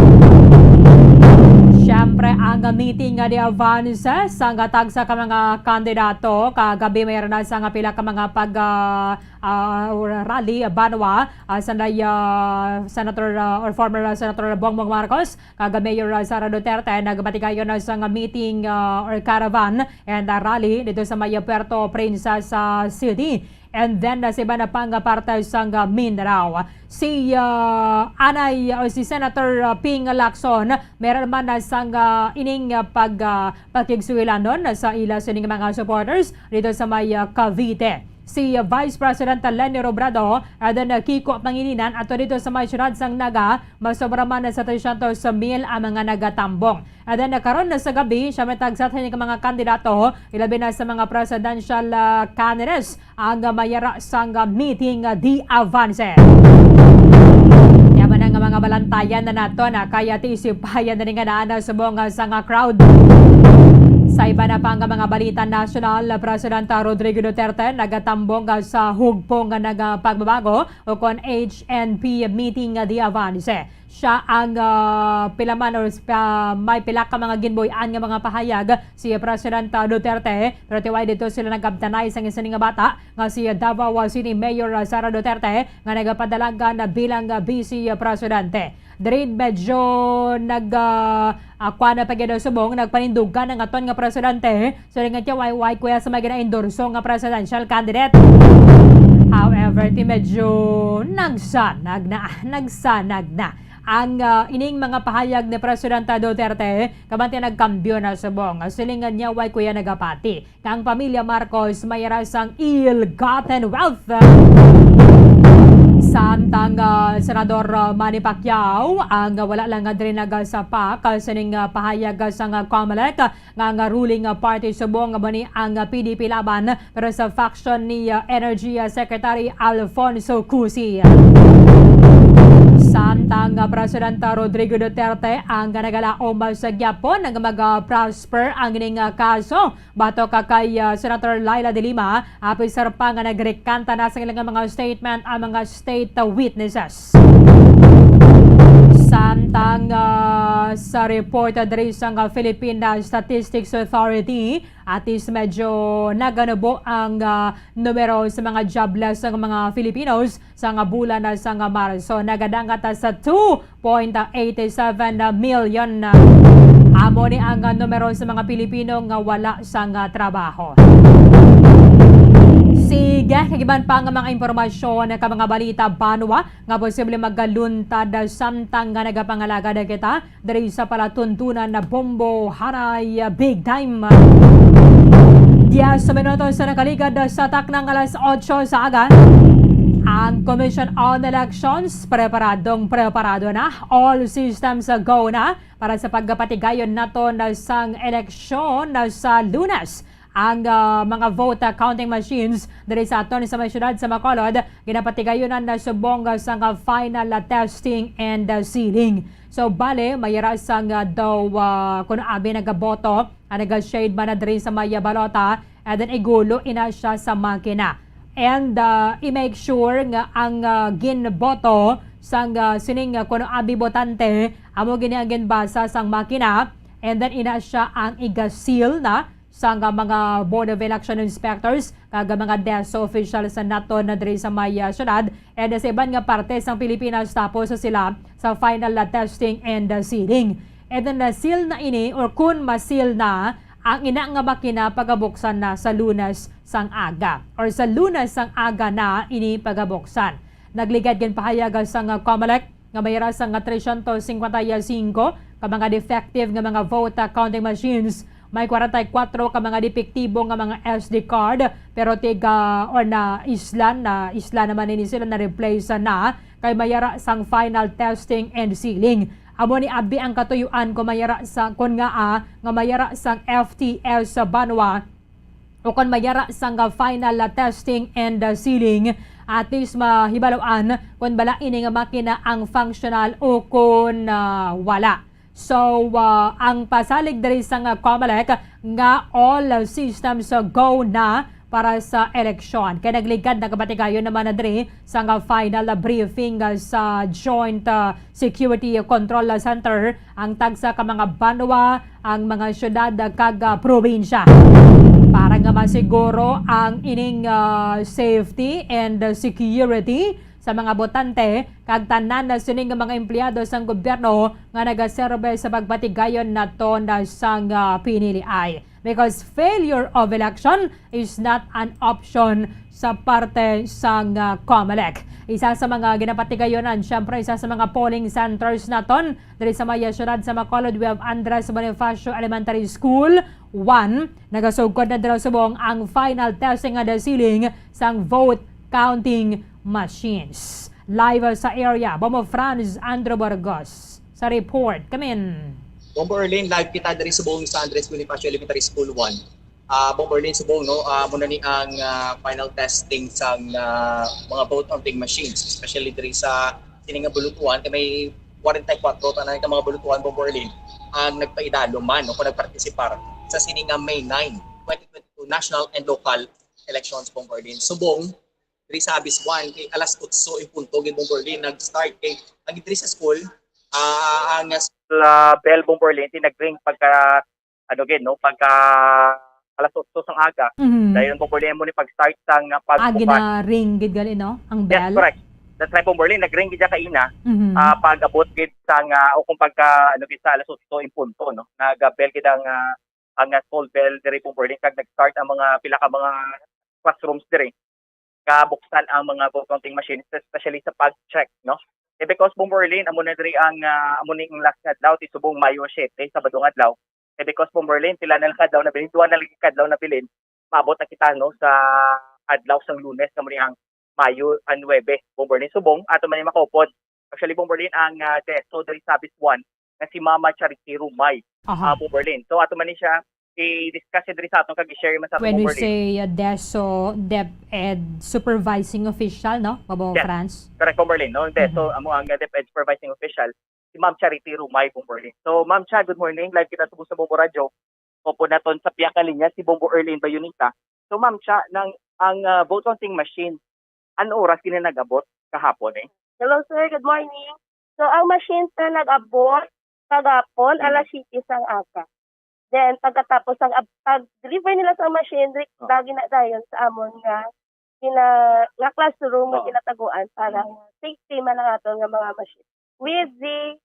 Siyempre, ang meeting nga de avance sang tagsa ka mga kandidato kagabi, may ra na sang pila ka mga pag, ah, ah, or rally, ah, banwa, ah, sanday, ah, Senator, ah, or former, ah, Senator Bongbong Marcos, kag Mayor, ah, Sara Duterte, nagpatigayon na sang meeting, ah, or caravan and, ah, rally dito sa may, ah, Puerto Princesa City. And then, ah, sa iba na pang, ah, parte sang, ah, Mindanao, si, ah, Anay, o si Senator, ah, Ping Lacson, meron man na sang, ah, ining, ah, pag, ah, pakigsuhilanon sa ila sining mga supporters dito sa may, ah, Cavite. Si Vice President Leni Robredo, and then, uh, Kiko Pangilinan ato dito sa may siyudad sang Naga, masobra man sa tresyentos mil ang mga nagatambong. And then, uh, karon na sa gabi, siya may tagsa sa mga kandidato, ilabi na sa mga presidential, uh, candidates, ang, uh, mayara sang, uh, meeting, uh, di avance. Kaya man ang mga balantayan na nato na kaya ti isipayan na nga naana subong, uh, sa nga crowd. Sa iba na pang mga balita nasyonal, Presidente Rodrigo Duterte nagatambong sa hugpong nga nagapagbabago o kon H N P meeting nga di avance. Siya ang, ah, pila man or pa, may pila ka mga ginbuy-an nga mga pahayag si Presidente Duterte, pero tiway dito sila nagabtanay sang isa nga bata nga si Davao City Mayor Sara Duterte nga nagapadalagan bilang, ah, vice presidente. Diri medyo nag, ah, ah, kuwan na pa gyud ang subong, nagpanindugan ang aton nga presidente. So, nga tiway, way kuya sa may gina-endorso nga presidential candidate. However, ti medyo nagsanag na, nagsanag na ang, ah, ining mga pahayag ni Presidente Duterte, kabante nagkambyo na subong. Siling niya, way kuya nagapati nga ang pamilya Marcos may ra sang ill-gotten wealth. Samtang, ah, Senador, ah, Manny Pacquiao ang, ah, wala lang nga diri nagasapak, ah, sining, ah, pahayag, ah, sang, ah, Comelec, ah, nga ang, ah, ruling, ah, party subong nga ni ang, ah, P D P Laban, pero sa faction ni, ah, Energy, ah, Secretary Alfonso Cusi. Samtang, ah, Presidente Rodrigo Duterte ang nagalaom sa gyapon nga mag-prosper ang ining, ah, kaso. Batok kay, ah, Senator Leila de Lima, apisar pa nga nagrekanta na sa ilang mga statement ang mga state witnesses. Samtang, ah, sa report diri sang Philippine Statistics Authority, at least medyo naganubo ang, ah, numero sa mga jobless nga mga Filipinos sa nga bulan na sa nga Marso. Nagadangat sa two point eight seven million. Amo ni ang numero sa mga Pilipino nga wala sa nga trabaho. Sige, kag iban pa nga mga impormasyon ka mga balita banwa nga posible magaluntad samtang nga nagapangalagad kita diri sa palatuntunan na Bombo Hanay Big Time. Diez minutos sa nakaligad sa taknang alas otso sa aga. Ang Commission on Elections preparadong preparado na. All systems go na para sa pagpatigayon naton sang eleksyon sa Lunes. Ang, ah, mga vote, ah, counting machines diri sa aton sa may siyudad sa Bacolod, ginapatigayonan na subong, ah, sang, ah, final, ah, testing and, ah, sealing. So, bale, may ra sang, ah, daw, ah, kuno abi nagaboto, ah, naga-shade man na diri sa may, ah, balota, and then igulo ina siya sa makina. And, ah, i-make sure nga ang, ah, ginboto sang, ah, sining, ah, kuno abi botante, amo gini ang ginbasa sang makina, and then ina siya ang iga-seal na sang, ah, mga Board of Election Inspectors kag mga DESO officials sa naton na diri sa may, ah, syudad and sa iban nga parte sang Pilipinas, tapos sa sila sa final, ah, testing and, ah, sealing. And then, ah, seal na ini, or kun ma-seal na, ang ina nga makina pagabuksan na sa Lunes sang aga, or sa Lunes sang aga na ini pagabuksan. Nagligad ginpahayag sang, ah, Comelec nga may ra sang trescientos cincuenta y cinco ka mga defective nga mga vote, ah, counting machines. May kwarenta y kuwatro ka mga depektibo nga mga S D card, pero tiga, or na islan, na islan naman ini sila, na-replace na kay may ra sang final testing and sealing. Amo ni abi ang katuyuan kung may ra sa, kung nga, ah, nga may ra sang F T S sa banwa o kon may ra sang, ah, final, ah, testing and, ah, sealing, at least mahibaluan kung bala ini nga makina ang functional o kung, ah, wala. So, ah, ang pasalig diri sang, ah, Comelec nga all, ah, systems, ah, go na para sa eleksyon. Kay nagligad na kabatigayon naman na diri sang, ah, final, ah, briefing, ah, sa Joint, ah, Security Control Center ang tagsa ka mga banwa, ang mga syudad, ah, kag, ah, probinsya. Para nga masiguro ang ining, ah, safety and security sa mga botante kag tanan na sining mga empleyado sang gobyerno nga nagaserbe sa pagpatigayon naton sang, ah, P N L I. Because failure of election is not an option sa parte sang, ah, COMELEC. Isa sa mga ginapatigayonan, syempre, isa sa mga polling centers naton diri sa may siyudad sa Bacolod, we have Andres Bonifacio Elementary School one. Nagasugod na dira subong ang final testing and sealing sang vote counting machines. Live sa area, Bombo Franz Andrew Burgos sa report. Kamin. Bombo Erlin, live kita diri subong sa Andres Bonifacio Elementary School one. Ah, Bombo Erlin, subong, no? Ah, muna ni ang, ah, final testing sang, ah, mga vote counting machines, especially diri sa sini nga bulutuan, kay may forty-four tanan ka mga bulutuan, Bombo Erlin, ang nagpaidalo man o kung nagpartisipar sa sini nga May nine, twenty twenty-two national and local elections, Bombo Erlin. Subong, diri sa Abis one, kay alas otso in punto, gid, Bombo Erlin, nag-start. Kay ang diri sa school, ah, ang school, ah, bell, Bombo Erlin, ti nag-ring pagka, ano, gid, no, pagka alas otso sang aga. Mhm. Dayon, Bombo Erlin, mo ni pag-start sang, ah, Ah, pagbukas. Gina-ring gid gali, no? Ang Yes, bell? Correct. That's right, Bombo Erlin. Nag-ring gid siya kaina, Mhm. ah, pag-abot gid sang, ah, o kung pagka, ano, gid sa alas otso in punto, no? Nag-bell gid ang, ah, ang, ah, school bell diri, Bombo Erlin, kag nag-start ang mga pila ka mga classrooms diri. Kabuksan ang mga vote counting machines, especially sa pag-check, no? Eh, because, Bombo Erlin, amo na diri ang, ah, amo ni ang last nga adlaw, ti subong Mayo siete, Sabado nga adlaw. Eh, because, Bombo Erlin, pila na lang ka adlaw nabilin, duha na lagi ka adlaw nabilin, maabot na kita, no, sa adlaw sang Lunes, amo ni ang Mayo nuebe, Bombo Erlin. Subong, ato man ni makaupod. Actually, Bombo Erlin, ang, ah, D E S O diri sa Abis one, nga si Mama Charity Rumay, Aha. ah, Bombo Erlin. So, ato man ni siya i-discuss diri sa aton kag i-share man sa aton, Bombo Erlin. When we say, uh, D E S O, DepEd Supervising Official, no, Bombo Franz? Yes. Correct, Bombo Erlin, no? D E S O, Mhm. amo ang, uh, DepEd Supervising Official, si Ma'am Charity Rumay, Bombo Erlin. So, Ma'am Cha, good morning. Live kita subong sa Bombo Radyo. Upod naton sa pihak nga linya si Bombo Erlin Bayonita. So, Ma'am Cha, nang, ang, uh, vote counting machine, ano oras kini nag-abot kahapon, eh? Hello, sir. Good morning. So, ang machines na nag-abot kahapon, Mm. alas siyete sang aga. Then, pagkatapos ang ab-, pag-deliver nila sa machinery, Oh. lagi na dayon sa amon nga gina-, nga classroom nga Oh. ginataguan para Mm. safety man ang aton nga mga machine. With the,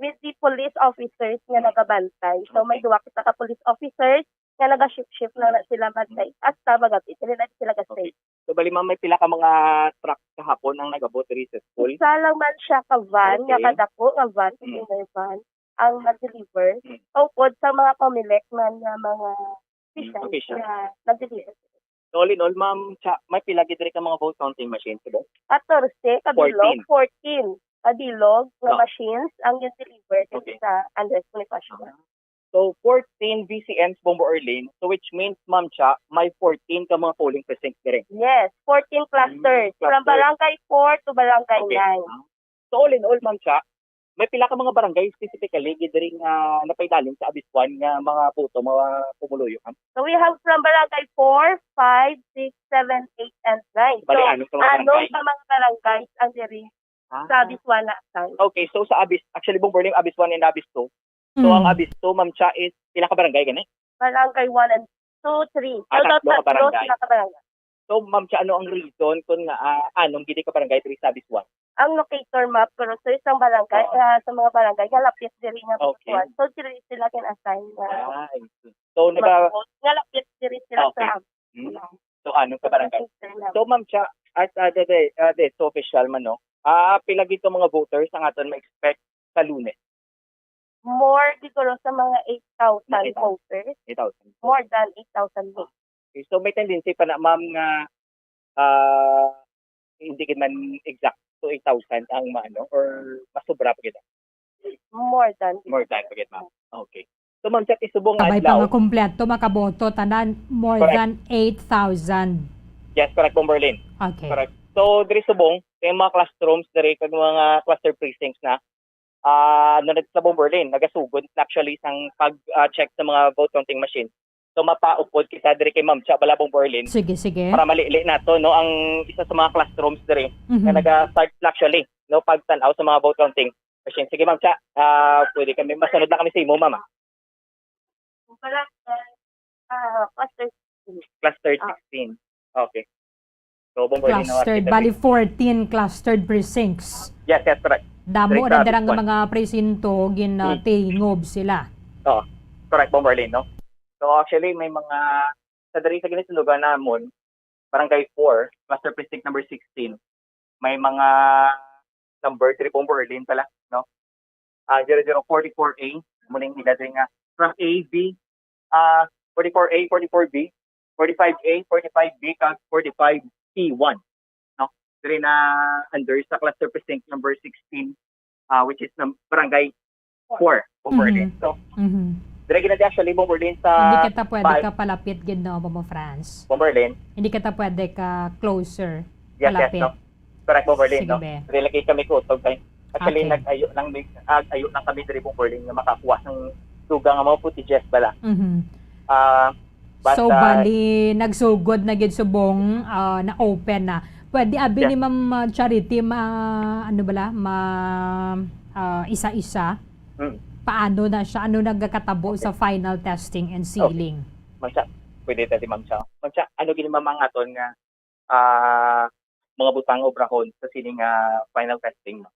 with the police officers nga nagabantay. So, may Okay. duha kita ka police officers nga naga-shift-shift na, na sila bantay. Mm. Hasta magabi, dili na sila ga-stay. Okay. So, bali, ma'am, may pila ka mga truck kahapon ang nag-abot diri sa school? Isa lang man siya ka van, nga Okay. kadako nga van, Mm. container van, ang nag-deliver. Mm. Upod sa mga COMELEC man nga mga Mm, officials official. nga nag-deliver. So, all in all, ma'am, Cha, may pila gid diri ka mga vote counting machines, di ba? Katorse ka bilog, Fourteen. fourteen ka bilog nga Oh. machines ang gin-deliver diri Okay. sa Andres Bonifacio. Ah. So, fourteen V C Ms, Bombo Erlin. So, which means, Ma'am Cha, may fourteen ka mga polling precincts diri. Yes, fourteen clusters. Mm, cluster. From Barangay four to Barangay Okay. nine. Ah. So, all in all, Ma'am Cha, may pila ka mga barangay specifically gid diri nga napailalim sa Abis one nga mga boto, mga pumuluyo, ma'am? So, we have from Barangay four, five, six, seven, eight, and nine. Bali, So, anom ka mga anom barangay? ka mga barangays ang diri Ah. sa Abis one na assign. Okay, so sa Abis, actually, Bombo Erlin, Abis one and Abis two. So, ang Mm. Abis two, Ma'am Cha, is pila ka barangay gani? Barangay one and two, three. Ah, Total tatlo ka tatlo barangay. sila ka barangay. So, Ma'am Cha, ano ang reason kung nga, ah, anom gid ka barangay diri sa Abis one? Ang locator map, pero sa isang barangay, Oo. ah, sa mga barangay, nga lapit diri nga Okay. butuan. So, diri sila gin-assign nga Ah, I see. So, naga- mag-vote, nga lapit diri sila Okay. sa am-, Hmm. So, anom ka barangay. Internal. So, Ma'am Cha, as, ah, the, the, ah, the, so official man, no? Ah, pila gid ka mga voters ang aton ma-expect sa Lunes? More siguro sa mga eight thousand Mga eight thousand. voters. Eight thousand. More than eight thousand votes. Okay, so may tendency pa na, ma'am, nga, ah, hindi gid man exact to eight thousand ang maano, or mas sobra pa gid? More than. More than pa gid, ma'am. Okay. So, ma'am, sa ti subong nga Kabay pa adlaw, nga kompleto, makaboto, tanan, more Correct. than eight thousand. Yes, correct, Bombo Erlin. Okay. Correct. So, diri subong, may mga classrooms diri kag mga cluster precincts na, ah, ano na sa Bombo Erlin, nagasugod na actually sang pag, ah, check sa mga vote counting machine. So, mapaupod kita diri kay Ma'am Cha bala, Bombo Erlin, Sige, sige. para malili nato, no, ang isa sa mga classrooms diri Mhm. nga naga-start na actually, no, pagtan-aw sa mga vote counting machine. Sige, Ma'am Cha, ah, pwede kami, masunod lang kami sa imo, Ma'am, ah. Barangay, ah, cluster Cluster Ah. sixteen. Okay. So, Bomberlin, no, Clustered. Architect. Bali, fourteen clustered precincts. Yes, yes, correct. Damo Very na crowded dira nga one. mga presinto, gin, ah, Hmm. tingob sila. Oo. Correct, Bomberlin, no? So, actually, may mga, sa diri sa ginasundugan namon, Barangay four, Cluster Precinct number sixteen, may mga number diri, Bomberlin pala, no? Ah, zero zero forty-four A, muna yung nila diri nga, from A B, ah, forty-four A, forty-four B, forty-five A, forty-five B, kag forty-five P one, no? Diri na under sa Cluster Precinct number sixteen, ah, which is ng Barangay four, Bomberlin. Mhm. So, Mhm. diri gina actually, Bomberlin, sa Hindi kita pwede five ka palapit gid, no, Bombo France? Bomberlin. Hindi kita pwede ka closer, Yes, yes, palapit. no. Correct, Bomberlin, Sige, no? be. Relocate kami ko, so, kay, actually, Okay. nag-ayo lang, mi-, nag-ayo lang kami diri, Bomberlin, nga makakuha sang dugang nga mga footages bala. Mhm. Ah, but, So, ah, bali, nagsugod na gid subong, ah, na-open na. Pwede abi Yes. ni Ma'am, ah, Charity, ma-, ano bala, ma-, ah, isa-isa? Mm. Paano na siya? Ano nagakatabo Okay. sa final testing and Okay. sealing? Ma'am Cha, pwede ta di, Ma'am Cha. Ma'am Cha, ano gini, Ma'am, ang aton nga, ah, mga butang obrahon sa sini nga final testing, Ma'am?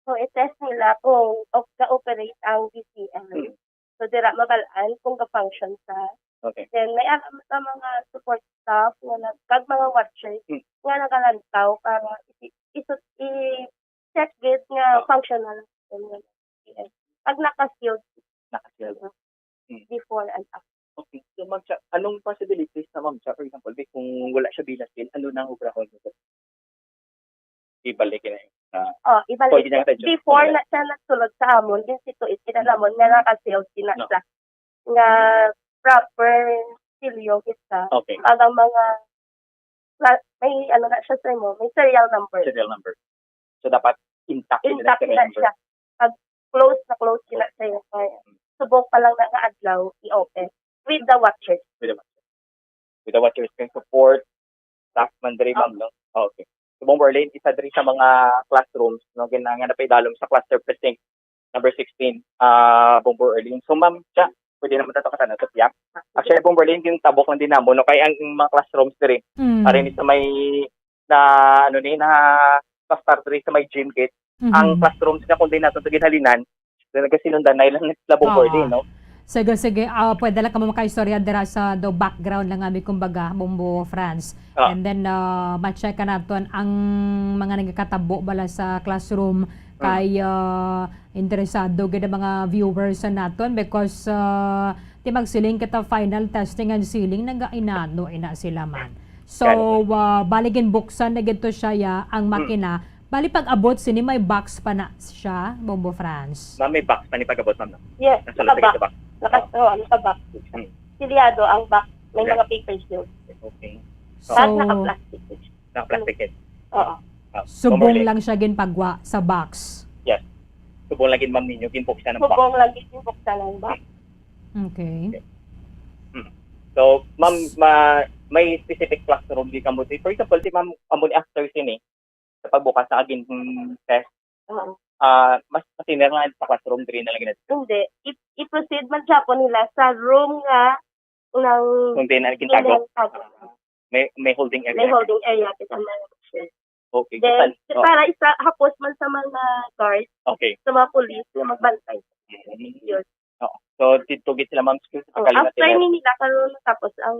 So, i-test nila kung op-, ga-operate ang V C M. Mm. So, dira mabal-an kung ga-function sa. Okay. Then, may ara man sa mga support staff nga nag-, kag mga watchers Mm. nga nagalantaw para i-, i-, i-check gid nga Oh. functional ang V C M. Pag naka-sealed Naka-sealed. Mm. before and after. Okay. So, Ma'am Cha, anong possibilities na, Ma'am Cha, for example, di, kung wala siya binasil, ano nang obrahon mo? Ibalik na yun. Ah, Oh, ibalik. pwede niya attention. Before Wala. na siya nagsulod sa amon, yung situation namon nga naka-sealed din na No. siya. Nga proper silyo kita. Okay. Para mga, la-, may ano na siya sa imo, may serial number. Serial number. So, dapat intact yun Intact ang serial na number. siya. Pag close na close yun na siya, kaya subok pa lang na nga adlaw, i-open. With the watchers. With the watchers. With the watchers kay support, staff man diri, ma'am, no? Okay. So, Bomberlin, isa diri sa mga classrooms, no, gina-, nga napaidalom sa cluster precinct number sixteen, ah, Bomberlin. So, Ma'am Cha, pwede naman tato ka sa piyak. Actually, Bomberlin, yung tabok lang din namo, no? Kay ang mga classrooms diri, Mm. ari ni sa may, na, ano ni, na, pastor diri sa may gym gate. Mhm. Ang classrooms nga kung di nato ito ginhalinan, na nagasinundan na ilang labong Oo. Pwede, no? Sige, sige. Ah, pwede lang kamo makaistorya dira sa do background lang, ami, kumbaga, Bombo France. Ah. And then, ah, ma-check ka naton ang mga nagakatabo bala sa classroom Mm. kay, ah, interesado gid ang mga viewers sa naton because, ah, ti magsiling kita final testing and sealing, nagainano ina sila man. So, Gani. ah, bali ginbuksan na gid to siya, ya, ang Mm. makina. Bali, pag-abot sini, may box pa na siya, Bombo France? Ma'am, may box pa ni pag-abot, ma'am, no? Yes, Nasa naka-box. loob sa box. Naka-, Oh. oo, naka-box. Hmm. Silyado ang box. May Okay. mga papers yun. Okay. Tapos So, naka-plastic. Naka-plastic yun. Oo. Ah, Subong Bomberlin. lang siya ginpagwa sa box. Yes. Subong lang gid, ma'am, ninyo, ginbuksan ang box. Subong lang gid ginbuksan ang box. Okay. Okay. Hmm. So, ma'am, ma-, may specific classroom di kamo. For example, si ma'am, amo ni after sini, sa pagbukas sa agin, mm, test, Oo. ah, mas matiner nga sa classroom, diri na lang gina-, Hindi. I-, i-proceed man siya po nila sa room nga ng Kung di na gintago. ginatago. May, may holding area. May holding area kita, mga teacher. Okay, Then, kasan? Oh. para isa, hapos man sa mga guard, Okay. sa mga police na magbantay. Mm. Yun. Oo. So, dito gid sila, ma'am, sa Oh, kalima after sila. ni nila, karon tapos ang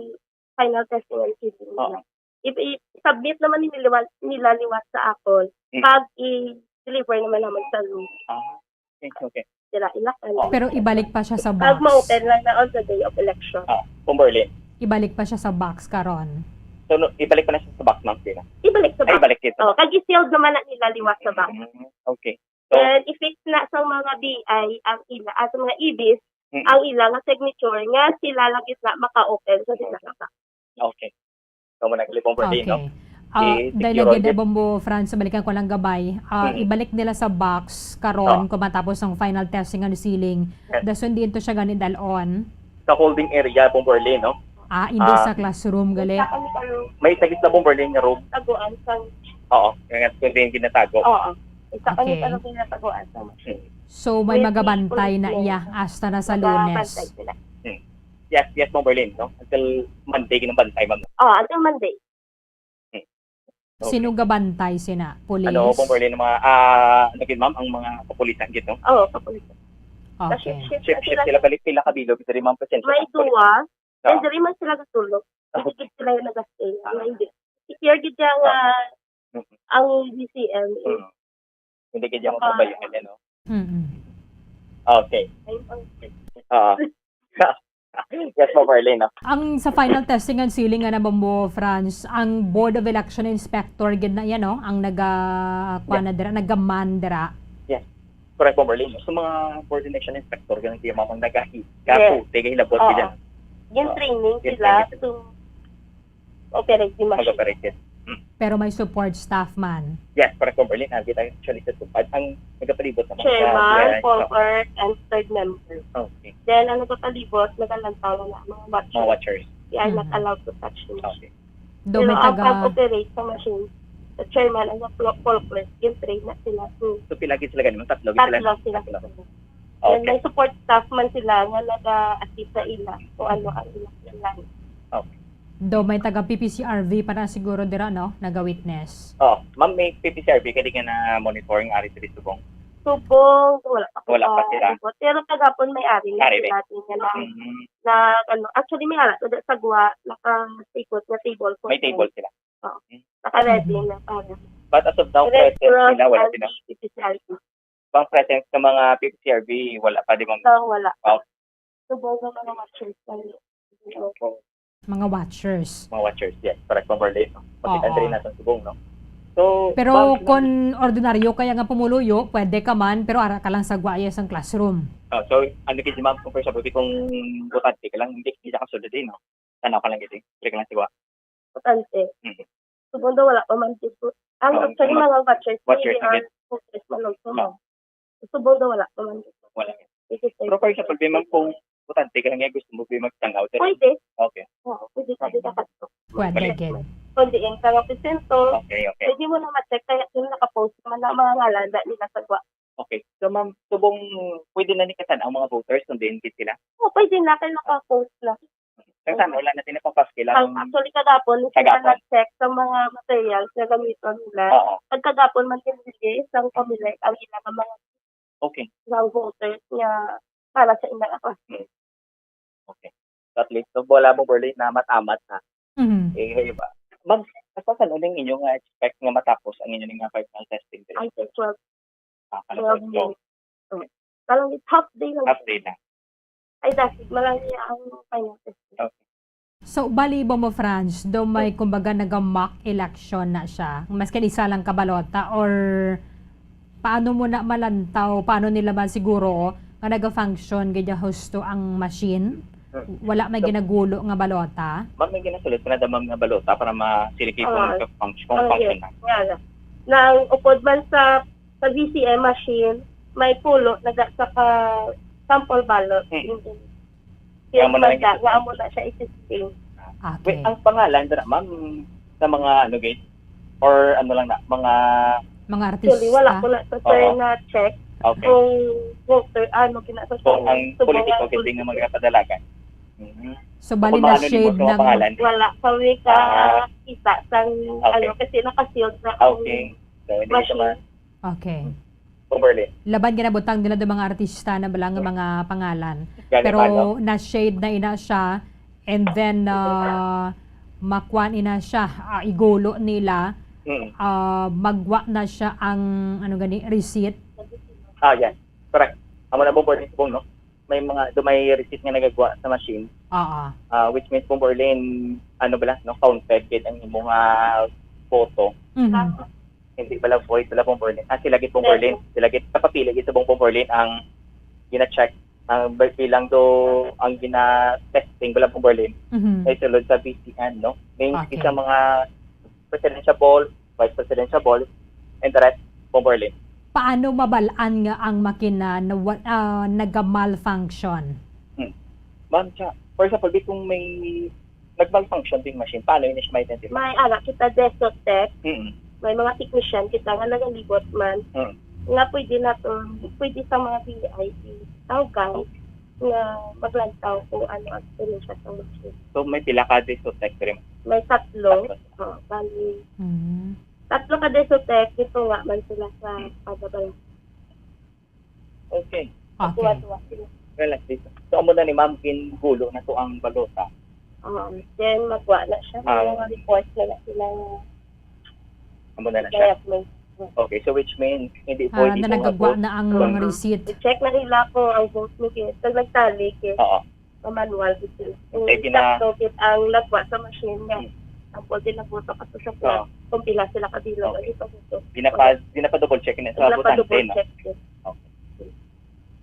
final testing and sealing Oo. nila. I-, i-submit naman ni nila, nila liwat sa akon. Mm. Pag i-deliver naman naman sa room. Ah, okay, okay. Sila ilak, ano. Pero ibalik pa siya sa Pag box. ma-open lang na on the day of election. Ah, Bomberlin. Ibalik pa siya sa box karon. So, no, ibalik pa na siya sa box, ma'am, sila? Ibalik sa Ay, box. ibalik dito. Oh, kag i-sealed naman na nila liwat sa box. Mm, okay. So, And i-fix na sa mga B I ang ila, ah, sa mga ibis, Mm. ang ila nga signature nga sila lang gid na maka-open sa sila nga box. Okay. So, muna, Bomberlin, no? Okay. Ah, Si dahil Secure lagi na Audit. Bombo France, balikan ko lang gabay. Ah, Mm. ibalik nila sa box karon Oh. kung matapos ang final testing and sealing. Yes. Dason diin to siya gani dalon. Sa holding area, Bomberlin, no? Ah, hindi Ah. sa classroom, gali. May isa gid sa Bomberlin nga room. Taguan sa Oo, nga kung din ginatago. Oo. Isa kami Okay. talaga yung nataguan sa machine. So, may With magabantay na equipment. iya hasta na sa Lunes. Magabantay sila. Hmm. Yes, yes, Ma'am Berlin, no? Until Monday, ginabantay, ma'am. Oh, until Monday. Hmm. Okay. Sino gabantay sina? Police? Ano, Ma'am Berlin, mga, ah, ano gid, ma'am, ang mga kapulisan gid, no? Oo, kapulisan. Okay. Shift, shift, shift sila, balik pila ka bilog, diri, ma'am, presensya. May duwa. Oo. Diri man sila gatulog. Hindi gid sila yung nag-stay. Ano, hindi. Secure gid siya nga Mm. ang D C M is Mm. Hindi gid yung Baka trabaho niya, no? Mm-mm. Okay. Ay, okay. Oo. Yes, Ma'am Marlene, no? Ang sa final testing and sealing nga nabambo, Franz, ang Board of Election Inspector gid na yan, no? Ang naga-, kuwan na dira, nagaman dira. Yes. Correct, Ma'am Marlene. So, mga Board of Election Inspector, ganun siya, mga nagahi-, Yes. kaso, tagahilabot Oo. gid yan. Yung Oo. training Yung sila training. to operate yung machine. Mag-operate it. Mm. Pero may support staff man. Yes, correct, Ma'am Marlene. Ah, kita actually sa tupad. Ang nagapalibot naman sa Chairman, D I, so conference, and third member. Okay. Then, ang nagapalibot, nagalantaw na lang, mga watchers. Mga watchers. They are not Mm. allowed to touch the machine. Okay. Daw Pero may ang taga- pag-operate sa machine, sa chairman, ang nag-, clerk, yung train na sila. So, So, pila gid sila ganun? Tatlo gid sila? Tatlo sila. Tatlo. Then, Okay. may support staff man sila nga naga-assist sa ila kung ano ang ilang kailangan. Okay. Daw may taga P P C R V pa na siguro dira, no? Naga-witness. Oh, ma'am, may P P C R V kay di nga na-monitor ang ari sa Subong? Subong, wala pa ko Wala pa sila. Pero kagapon may ari na Ari, sila, eh. din nga na, Mm. na, ano, actually, may ara, sa gwa, nakasikot nga table for May them. table sila. Oo. Mm. Naka-ready Mm. na para. But as of now, Restaurant presence nila, wala and sila. P P C R V. Bang presence ng mga P P C R V, wala pa, di ba? So, wala pa. Oh. Subong nga mga watchers pa rin. Okay. Mga watchers. Mga watchers, yes. Correct, Ma'am Marlene, no? Makita Oo. rin natin subong, no? So, Pero ma'am, kung ordinaryo kaya nga pumuluyo, pwede ka man, pero ara ka lang sa guwaya sang classroom. Oh, so, ano gid, ma'am, kung for example, kung butante ka lang, hindi ka kasulod din, no? Tanaw ka lang gid, eh. Balik ka lang sa guwa. Butante. Mm. Subong daw wala pa man gid. Ang Oo, actually, ang mga watchers, watchers maybe na are gid. Focus man lang sa Oo. mga. Subong daw wala pa man gid. Wala. It is Pero for example, di man kung butante ka lang, eh, gusto mo di magtangaw, pero Pwede. Okay. Oo, pwede ka, di ka kato. Pwede Correct. gid. Kung diin ka nga presento, Okay, okay. pwede mo na ma-check. Kaya yung nakapost naman ang mga ngalan na nila sa guwa. Okay. So, ma'am, subong pwede na ni katan ang mga voters kung diin gid sila? Oo, pwede na, kaya nakapost na. Kaya saan, wala na sila pang paskil Ang, ang actually, kagapon, sila Kagapon. nag-check sa mga materials na gamiton nila. Oo. Pag kagapon man, tinili isang pamilya ang ilang mga Okay. isang voters niya para sa ilang ako. Hmm. Okay. So, at least, so, wala mo, Berlin, na amat-amat, ha? Mhm. Eh, kayo ba? Ma'am, basta sa ano ning inyo nga expect nga matapos ang inyo nga final testing diri? Ay, sa twelve. Ah, ano Twelve po? minutes. Oh. Parang it's half day lang. Half day na. Ay, that's it. Malaki ang final testing. Okay. So, bali ba mo, Franz, do may, Mm. kumbaga, naga-mock election na siya? Maski isa lang ka balota, or paano mo na malantaw, paano nila man siguro nga naga-function gid husto ang machine? Mm. Wala may So, ginagulo nga balota? Ma'am, may ginasulod pa na, ma'am, nga balota para ma-, sila kay Oo. kung nagka-function, kung Oo, function yes. na. Nga na. Nang upod man sa, sa V C M machine, may pulo na da-, sa ka-, sample ballot. Hmm. Hindi. Kaya Kaya mo na banda, nakikita. nga amo na siya i-testing. Okay. Wait, ang pangalan dira, ma'am, sa mga ano, gate? Or ano lang na, mga Mga Actually, wala artista? ko na sa sir Oo. na check Okay. kung voter, ano, kina-, sa Kung ang subong politiko, ang kaya nga politiko. magkapadalagan. Mhm. So, bali Kung na maano ni shade mo sa ng pangalan? Wala kami Ah. kakita sang, Okay. ano, kasi naka-sealed na ang Okay. So, hindi machine. naman. Okay. Overlay. Laban ginabutang nila do mga artista na bala nga Hmm. mga pangalan. Gani Pero pala. na-shade na ina siya, and then, ah, makuan ina siya, ah, igulo nila, Hmm. ah, magwa na siya ang, ano gani, receipt. Ah, yes. Correct. Amo na po, Berlin, subong, no? May mga, do may receipt nga nagagwa sa machine. Oo. Ah, which means, kung Berlin, ano bala, no, counted gid ang imo nga photo. Mhm. Hindi bala void, bala, kung Berlin. Ah, sila gid, kung Yes. Berlin. Sila gid, kapapili gid sa, kung Berlin, ang gina-check, ang bi-, bilang do, ang gina-testing, bala, kung Berlin. Mhm. Ay sulod sa V C N, no? May Okay. isa mga presidential ball, vice presidential ball, and the rest, Bomberlin. Paano mabalaan nga ang makina na wa-, ah, naga-malfunction? Hmm. Ma'am, siya, for example, di kung may nag-malfunction din machine, paano yun siya ma-identify? May ara kita desktop tech. Mm. May mga technician kita nga nagalibot man. Mm. Nga pwede nato, pwede sa mga V I P. Tawag ka. Okay. nga maglantaw kung ano ang siya sa machine. So, may pila ka DESOTEC diri? May tatlo. Tatlo. Oh, bali, Mm. tatlo ka DESOTEC, ito nga man sila sa Pagabal. Okay. Okay. Tuwa-tuwa sila. Well, at least. So, amo na ni ma'am, gingulo na to ang balota. Oo. Then, magwa na siya. Ah. May mga reports na na sila. Amo na na siya. Kaya may Okay, so which means, hindi Ah, pwede na ko nga nagagwa vote. na ang Mm. receipt. I-check na nila kung ang vote mo kaya. Pag nagtali, kaya Oo. Manual gid sila. Kung Eh, gina- sakto gid ang nagwa sa machine niya. Hmm. Ang pwede na vote ka sa shop Oo. kung pila sila kabilang Okay. ang ipaboto. Ginapa-, ginapa-double check na sa Ginapa-double botante, no? check yun. Okay.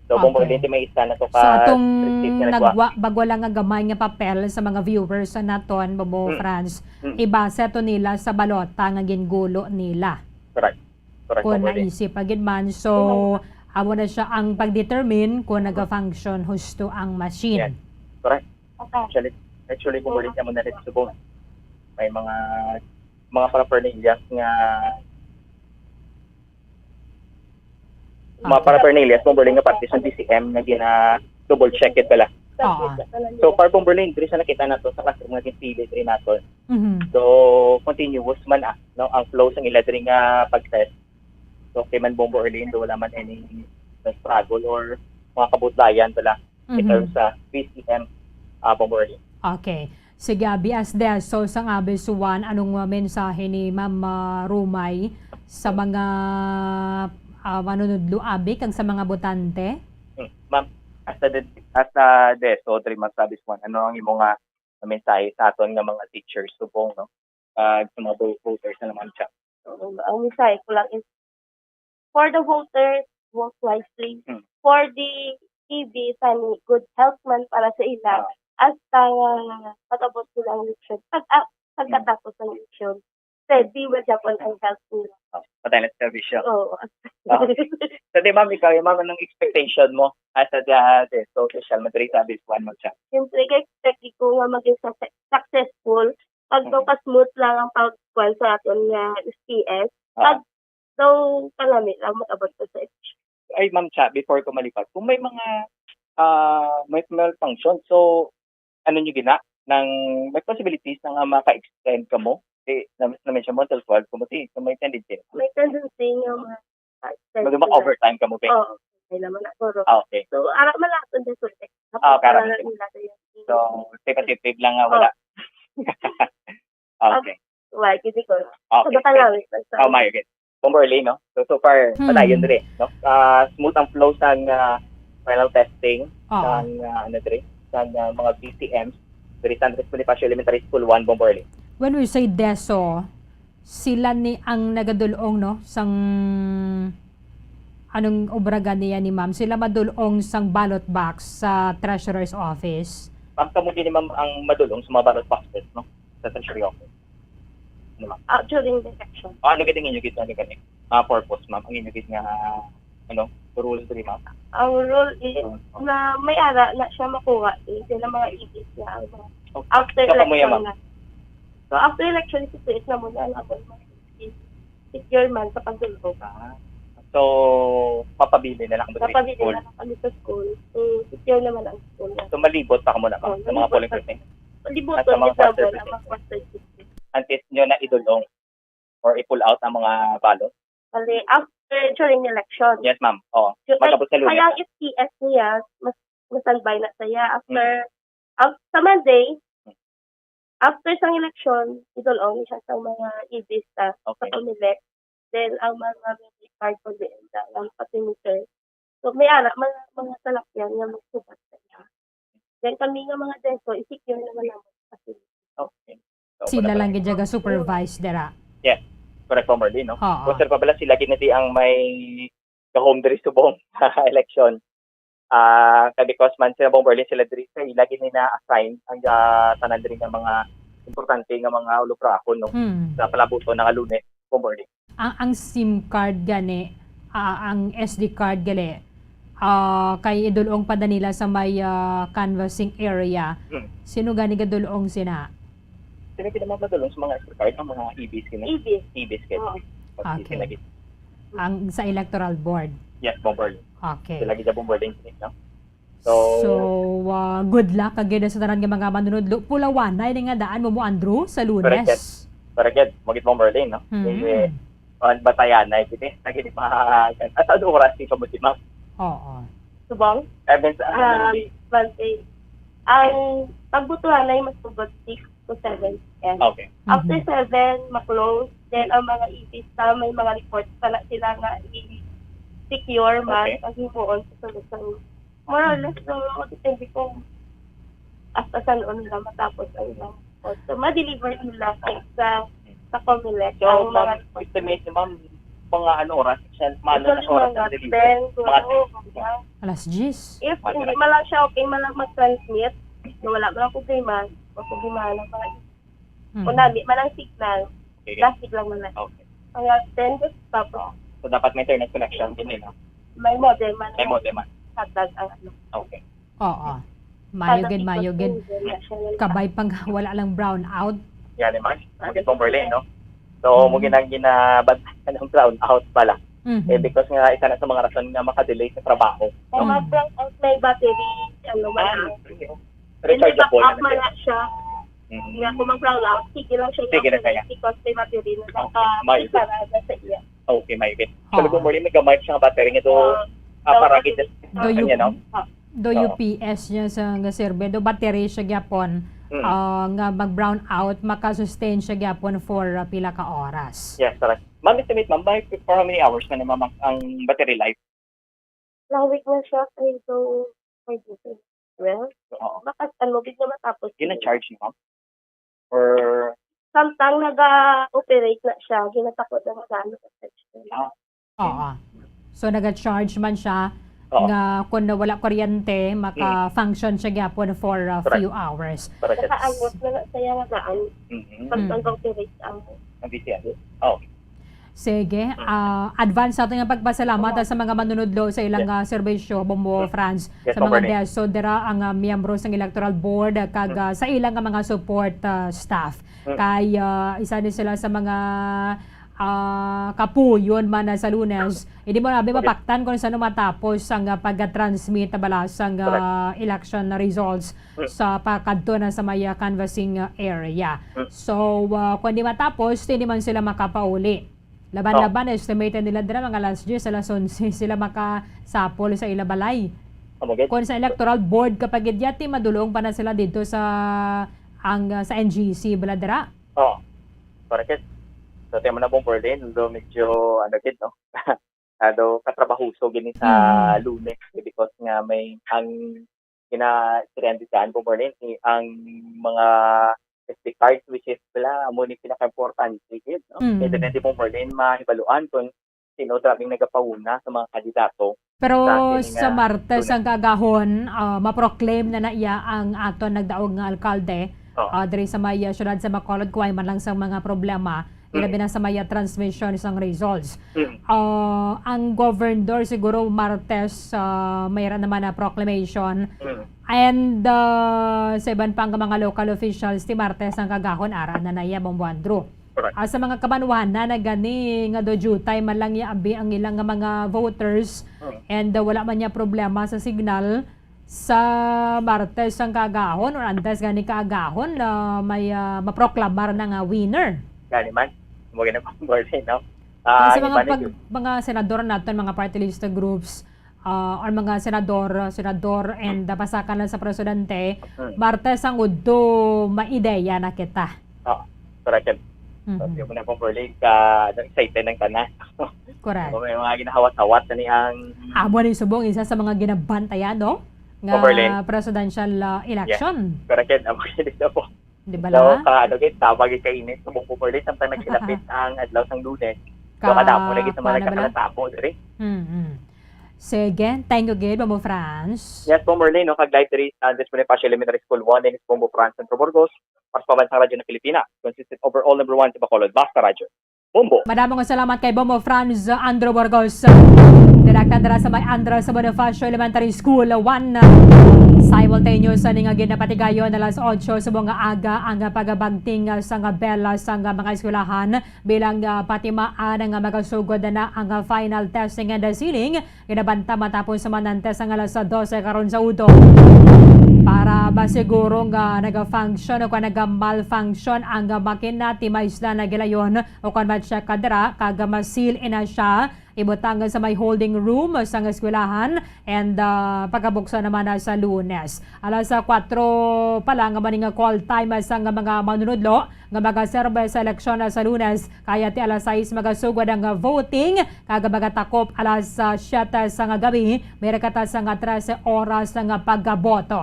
So, Bombo Okay. Lente, may isa na to So, ka atong receipt na nagwa. nagwa, bagwa lang nga gamay nga papel sa mga viewers sa naton, Bombo Hmm. Franz. Hmm. Ibase to nila sa balota nga gingulo nila. Correct. Correct, Kung Bombo Lente. naisip pa gid man. So, amo na siya ang pag-determine kung naga-function husto ang machine. Yes. Correct. Okay. Actually, actually, kung Oo. balik naman na rin subong, may mga, mga paraphernalia nga, mga Okay. paraphernalia, kung balik nga parte sa D C M nga gina-double check it pala. Oo. So far, kung balik, diri sa nakita nato sa classroom nga ginpili diri nato. Mhm. So, continuous man, ah, no, ang flow sang ila diri nga pag-test. So, okay man, Bombo Orlando, wala man any struggle or mga kabudlayan pala in Mhm. terms sa P C M, ah, Bombo Orlando. Okay. Sige, Abi, as DESO sang Abis One, anong, uh, mensahe ni Ma'am, uh, Rumay sa mga, uh, manunudlo, Abi, kag sa mga botante? Hmm. Ma'am, as a de-, as a DESO, diri, Ma'am, sa Abis One, ano ang imo nga mensahe sa aton nga mga teachers subong, no? Kag sa mga vo-, voters na naman siya. Oo, ang mensahe ko lang is, for the voters, vote wisely. Hmm. For the E B, tani, good health man para sa ila. Ah. Hasta nga matapos nila ang eleksyon. Pag, ah, Hmm. pagkatapos ng eleksyon, steady man gyapon ang health nila. Oh, patay na sa serbisyo. Oo. Oh. So, di, ma'am, ikaw, yung, ma'am, anong expectation mo as a, uh, DESO social madrid sa Abis One mo siya? Siyempre, ka-expect ko nga maging success-, successful. Pag Mhm. ka-smooth lang ang pagkuhan sa aton nga S P S, Oo. pag daw kalami lang, mag-abot ko sa eleksyon. Ay, Ma'am Cha, before ko malipad, kung may mga, ah, may malfunction, so, ano nyo gina? Nang may possibilities na nga maka-extend ka mo? Eh, na, na-mention mo until twelve, kung mati, kung may tendency. May tendency nga ma-extend Mag-, sila. Mag-overtime ka mo, be? Oo, okay naman na, siguro. Ah, okay. So, ara man lang, kung gusto, eh. Ah, okay, ara man. Nila, yun. So, tentative lang nga, wala. Oo. Okay. Why, gid ko. Okay. Sa baka lang, eh, basta. Oh, may, okay. Bombo Orly, no? So, so far, Hmm. padayon diri, no? Ah, smooth ang flow sang, ah, final testing, Oo. sang, ah, ano diri, sang, ah, mga B C Ms diri sa Andres Bonifacio Elementary School one, Bombo Orly. When we say DESO, sila ni ang nagadul-ong, no, sang anong obra gani yan ni ma'am? Sila madul-ong sang ballot box sa treasurer's office? Ma'am, kamo gini, ma'am, ang madul-ong sa mga ballot boxes, no? Sa treasury office. Ano, ma'am? Ah, during the election. Ah, ano gid ang inyo gid, ano gani? Ah, purpose, ma'am, ang inyo gid nga, ano, rule diri, ma'am? Ang rule is Oo. na may ara na siya makuha, eh, sila mga ibis na ang mga Okay. After So, kamo yan, election ma'am? na. So, after election, isi-create na mo na ang abon mo. Secure man sa pagdulog. Ah. So, papabili na lang kamo sa Papabili school? na lang kami sa school. Eh, secure naman ang school na. So, malibot pa kamo na, ma'am, Oh, sa mga malibot polling pa. precinct? Malibot At sa ang mga Isabel, cluster ang mga precinct? cluster precinct. Until nyo na idulong or i-pull out ang mga ballot? Bali, after, during election. Yes, ma'am. Oo. Ju-, Matapos sa Lunes. Kaya ang S P S niya, mas, mas standby na siya. After, Mm. af-, sa Monday, Mm. after sang election, idulong siya sa mga ibis sa, sa Okay. Comelec. Then, ang mga memory card ko din, ang pati meter. So, may ara, mga, mga salakyan nga magsubat sa iya. Then, kami nga mga DESO, i-secure naman naman kasi. Okay. So, Sila wala lang pa gid rin. Ga-supervise dira. Yes. Correct po, Marlene, no? Oo. Kung sir pa pala, sila gid na di ang may gahom diri subong sa election. Ah, kay because man sila, Bombo Orly, sila diri sa ila gid ni na-assign ang, ah, tanan diri nga mga importante nga mga ulukrahon, no? Hmm. Sa palabuton nga Lunes, Bombo Orly. Ang, ang SIM card gani, ah, ang S D card gali, ah, kay idulong pa da nila sa may, ah, canvassing area. Hmm. Sino gani gadulong sina? Sino gid ang mga madulong sa mga S D card? Ang mga ibis gini? Ibis. Ibis gid. Oo. Pag Okay. sila gid. Ang sa electoral board? Yes, Bombo Orly. Okay. Sila gid ang Bombo Orly, no? So, So, ah, good luck kag sa tanan nga mga manunudlo. Pulawanay ni nga daan mo mo, Andrew, sa Correct. Lunes. Correct. Magit mo, Merlin, no? Hmm. Kasi, ah, batayan na, eh, kasi, lagi di pa, at ano oras yung kabuti, ma'am? Oo. Subong? Seven sa, ano, Um, Monday. Monday. Ang pagbutuhan ay mas tubod six to seven P M. Okay. After Mhm. seven, ma-close. Then, ang mga ipis na may mga reports pa na sila nga i-secure man, Okay. ang himuon sa sunod sa more or less, so, depende kung hasta saan nila matapos ang ilang report. So, ma-deliver nila sa, sa Comelec So, ang mga ma'am, estimate niyo, ma'am, mga ano oras? Siya, mga ano Usually, oras mga ang deliver? ten, Mga siguro, mga Alas diyes. If Mga hindi ten. man lang siya okay, man lang mag-transmit, so wala man lang problema. Ang problema lang mga Mm. Kung nami man ang signal, Okay. plastic lang man lang. Okay. Mga ten to twelve. Oh. So, dapat may internet connection din, eh, no? May modem man May lang. modem man. Hatag ang ano. Okay. Oo. Mayo Kada gid, mayo gid. Kabay pang wala lang brownout. Yan, eh, man. Ang itong Berlin, no? So, mo Mm. ginang ginabantayan ang brownout pala. Mhm. Eh, because nga, isa na sa mga rason nga makadelay sa trabaho. Kung Mm. mag-brownout, may battery, ano, Ah, man. okay. Rechargeable Hindi, back up na man siya. na siya. Mhm. Nga kung mag-brown out, sige lang siya Sige na i-operate kaya. because may battery na Oh, may naka-prepara na sa iya. Okay, may bit. Oo. Pero kung muli, may gamay siya nga battery nga do, Oo. ah, So, para okay. gid-, Do you, kanya, no? Ah. do Oo. U P S niya sa nga server, do battery siya gyapon, Mm. ah, nga mag-brown out, maka-sustain siya gyapon for, ah, pila ka oras. Yes, correct. Ma'am, estimate, ma'am, by, for how many hours na, ma'am, ang, ang battery life? Lawig na siya, kay so, kay dito. Well, Oo. baka ano, bigla matapos. Gina-charge niyo, ma'am? Or Samtang naga-operate na siya, ginatako na nga ano, charge na. Ah. Oo. So, naga-charge man siya Oo. nga kung wala kuryente, Mm. maka-function siya gyapon for a Correct. few hours. Correct. Nakaangot na na siya nga daan. Mm-hmm. Samtang Mm. ga-operate ang Ang V C R. Oh. Sige, ah, advance nato nga pagpasalamat, Opo. ah, sa mga manunudlo sa ilang, Yes. ah, serbisyo, Bombo Mm. Franz, Yes, sa mga Bombo Franz. guests. So, dira ang, ah, miyembro sang Electoral Board, ah, kag, Mm. ah, sa ilang nga mga support, ah, staff. Mm. Kay, ah, isa ni sila sa mga, ah, kapuyon man na sa Lunes. Hindi mo na abi Okay. mapaktan kung saan matapos ang, ah, pag-transmit na bala sang, ah, Correct. election results. Mm. sa pakadto na sa may, ah, canvassing, ah, area. Mm. So, ah, kung di matapos, di man sila makapauli. Laban-laban, Oh. estimated nila dira mga alas diyes, alas onse sila makasapol sa ila balay. Amo gid. Kung sa electoral board ka pa gid yati, madulong pa na sila dito sa, ang, ah, sa N G C bala dira. Oh. Correct. So, tiyan mo na pong Berlin, do medyo, ano gid, no? Ado katrabahoso gini sa Mm. Lunes, eh, because nga may ang gina-, ginaistoryahan daan po, Berlin, eh, ang mga S D cards, which is wala, amo ni pinaka-importante gid, no? Mm. Kaya depende po, Berlin, mahibaluan kung sino sa aming nagapahuna sa mga kandidato Pero sa ating, sa ah, Martes Lunes. ang kaagahon, ah, ma-proclaim na na iya ang aton nagdaog nga alkalde, Oo. ah, diri sa may, ah, siyudad sa Bacolod, kung wala man lang sang mga problema. Ilabi Mm. na sa may, ah, transmission sang results. Mm. Ah, ang governor siguro Martes, ah, mayroon naman na proclamation. Mm. And, ah, sa iban pang mga local officials, ti Martes ang kaagahon, ara na na iya, Bombo Andrew. Correct. Ah, sa mga kabanwahanan na gani nga do dutay man lang iya abi ang ilang nga mga voters, Mm. and, ah, wala man niya problema sa signal, sa Martes ang kaagahon or Antes gani kaagahon na may, ah, maproklamar na nga winner. Gani man. Mo gani man, Berlin, no? Kaya Ah, sa mga iba na pag-, yun. mga senador naton, mga party list groups, ah, or mga senador, senador and, ah, pasakan lang sa presidente, Hmm. Martes ang udto, may ideya na kita. Oo, correct yan. Mhm. So, yun na po, Berlin, ka, ano, excited ng tanan. Correct. So, may mga ginahawat-hawat na ni ang Amo ni subong isa sa mga ginabantayan, no? Nga Overlay. presidential, ah, Yeah. election. Correct yan. Amo yun, isa po. Di ba So, lang? ka, ano, guys, tama, gid, kainit. Subong po, Berlin, samtang nagsilapit ang adlaw sang Lunes. So, Ka-, kadamo na, gid, sa mga kuwan na ba lang? nagkakatapo, diri. Mm-mm. Sige, thank you, gid, Bombo Franz. Yes po, Merlin, no? Kag live diri sa Andres Bonifacio Elementary School one, this is Bombo Franz Centro Burgos. Para sa Pambansang Radyo ng Pilipinas, consistent overall number one sa Bacolod, Basta Radyo. Bombo. Madamo nga salamat kay Bombo Franz Andrew Burgos. Direkta dira sa may Andres Bonifacio Elementary School one. Simultaneous sa ning ginapatigayon alas otso subong nga aga ang pagabagting sa nga bell sa nga mga eskwelahan bilang, ah, patimaan nga magasugod na ang final testing and sealing. Ginabanta matapos sa manantes ang alas dose karon sa udto. Para masiguro nga naga-function o kung naga-malfunction ang makina, timay sila na gilayon o kung ma-check ka dira kag ma-seal ina siya. Ibutang sa may holding room sang eskwelahan and, ah, pagkabuksan naman na sa Lunes. Alas sa kwatro pa lang man nga call time sang mga manunudlo nga magaserbe sa eleksyon sa Lunes. Kaya ti alas sais magasugod ang voting kag magatakop alas, ah, siyete sa nga gabi, may rekata sa nga trese oras nga pagkaboto.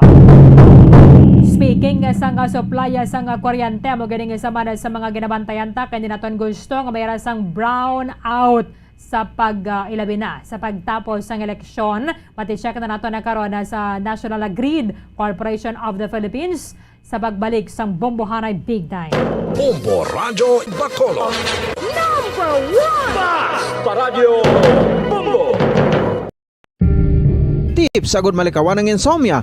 Speaking sa nga supply sa nga kuryente, mo ganing sa man sa mga ginabantayan ta kay naton gusto nga may sang brown out sa pag, ah, ilabi na sa pagtapos sang eleksyon. Pati check na nato na karon na sa National Grid Corporation of the Philippines sa pagbalik sang Bombohanay Big Time. Bombo Radyo Bacolod. Number one! Basta Radyo Bombo! Tips agud malikawan ang insomnia.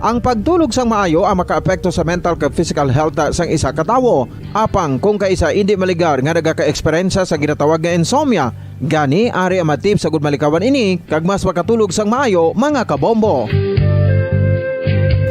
Ang pagtulog sang maayo ang makaapekto sa mental kag physical health sang isa ka tawo. Apang kung kaisa indi maligar nga nagaka-eksperyensya sa ginatawag nga insomnia, gani ari ang mga tips agud malikawan ini kag mas makatulog sang maayo, mga kabombo.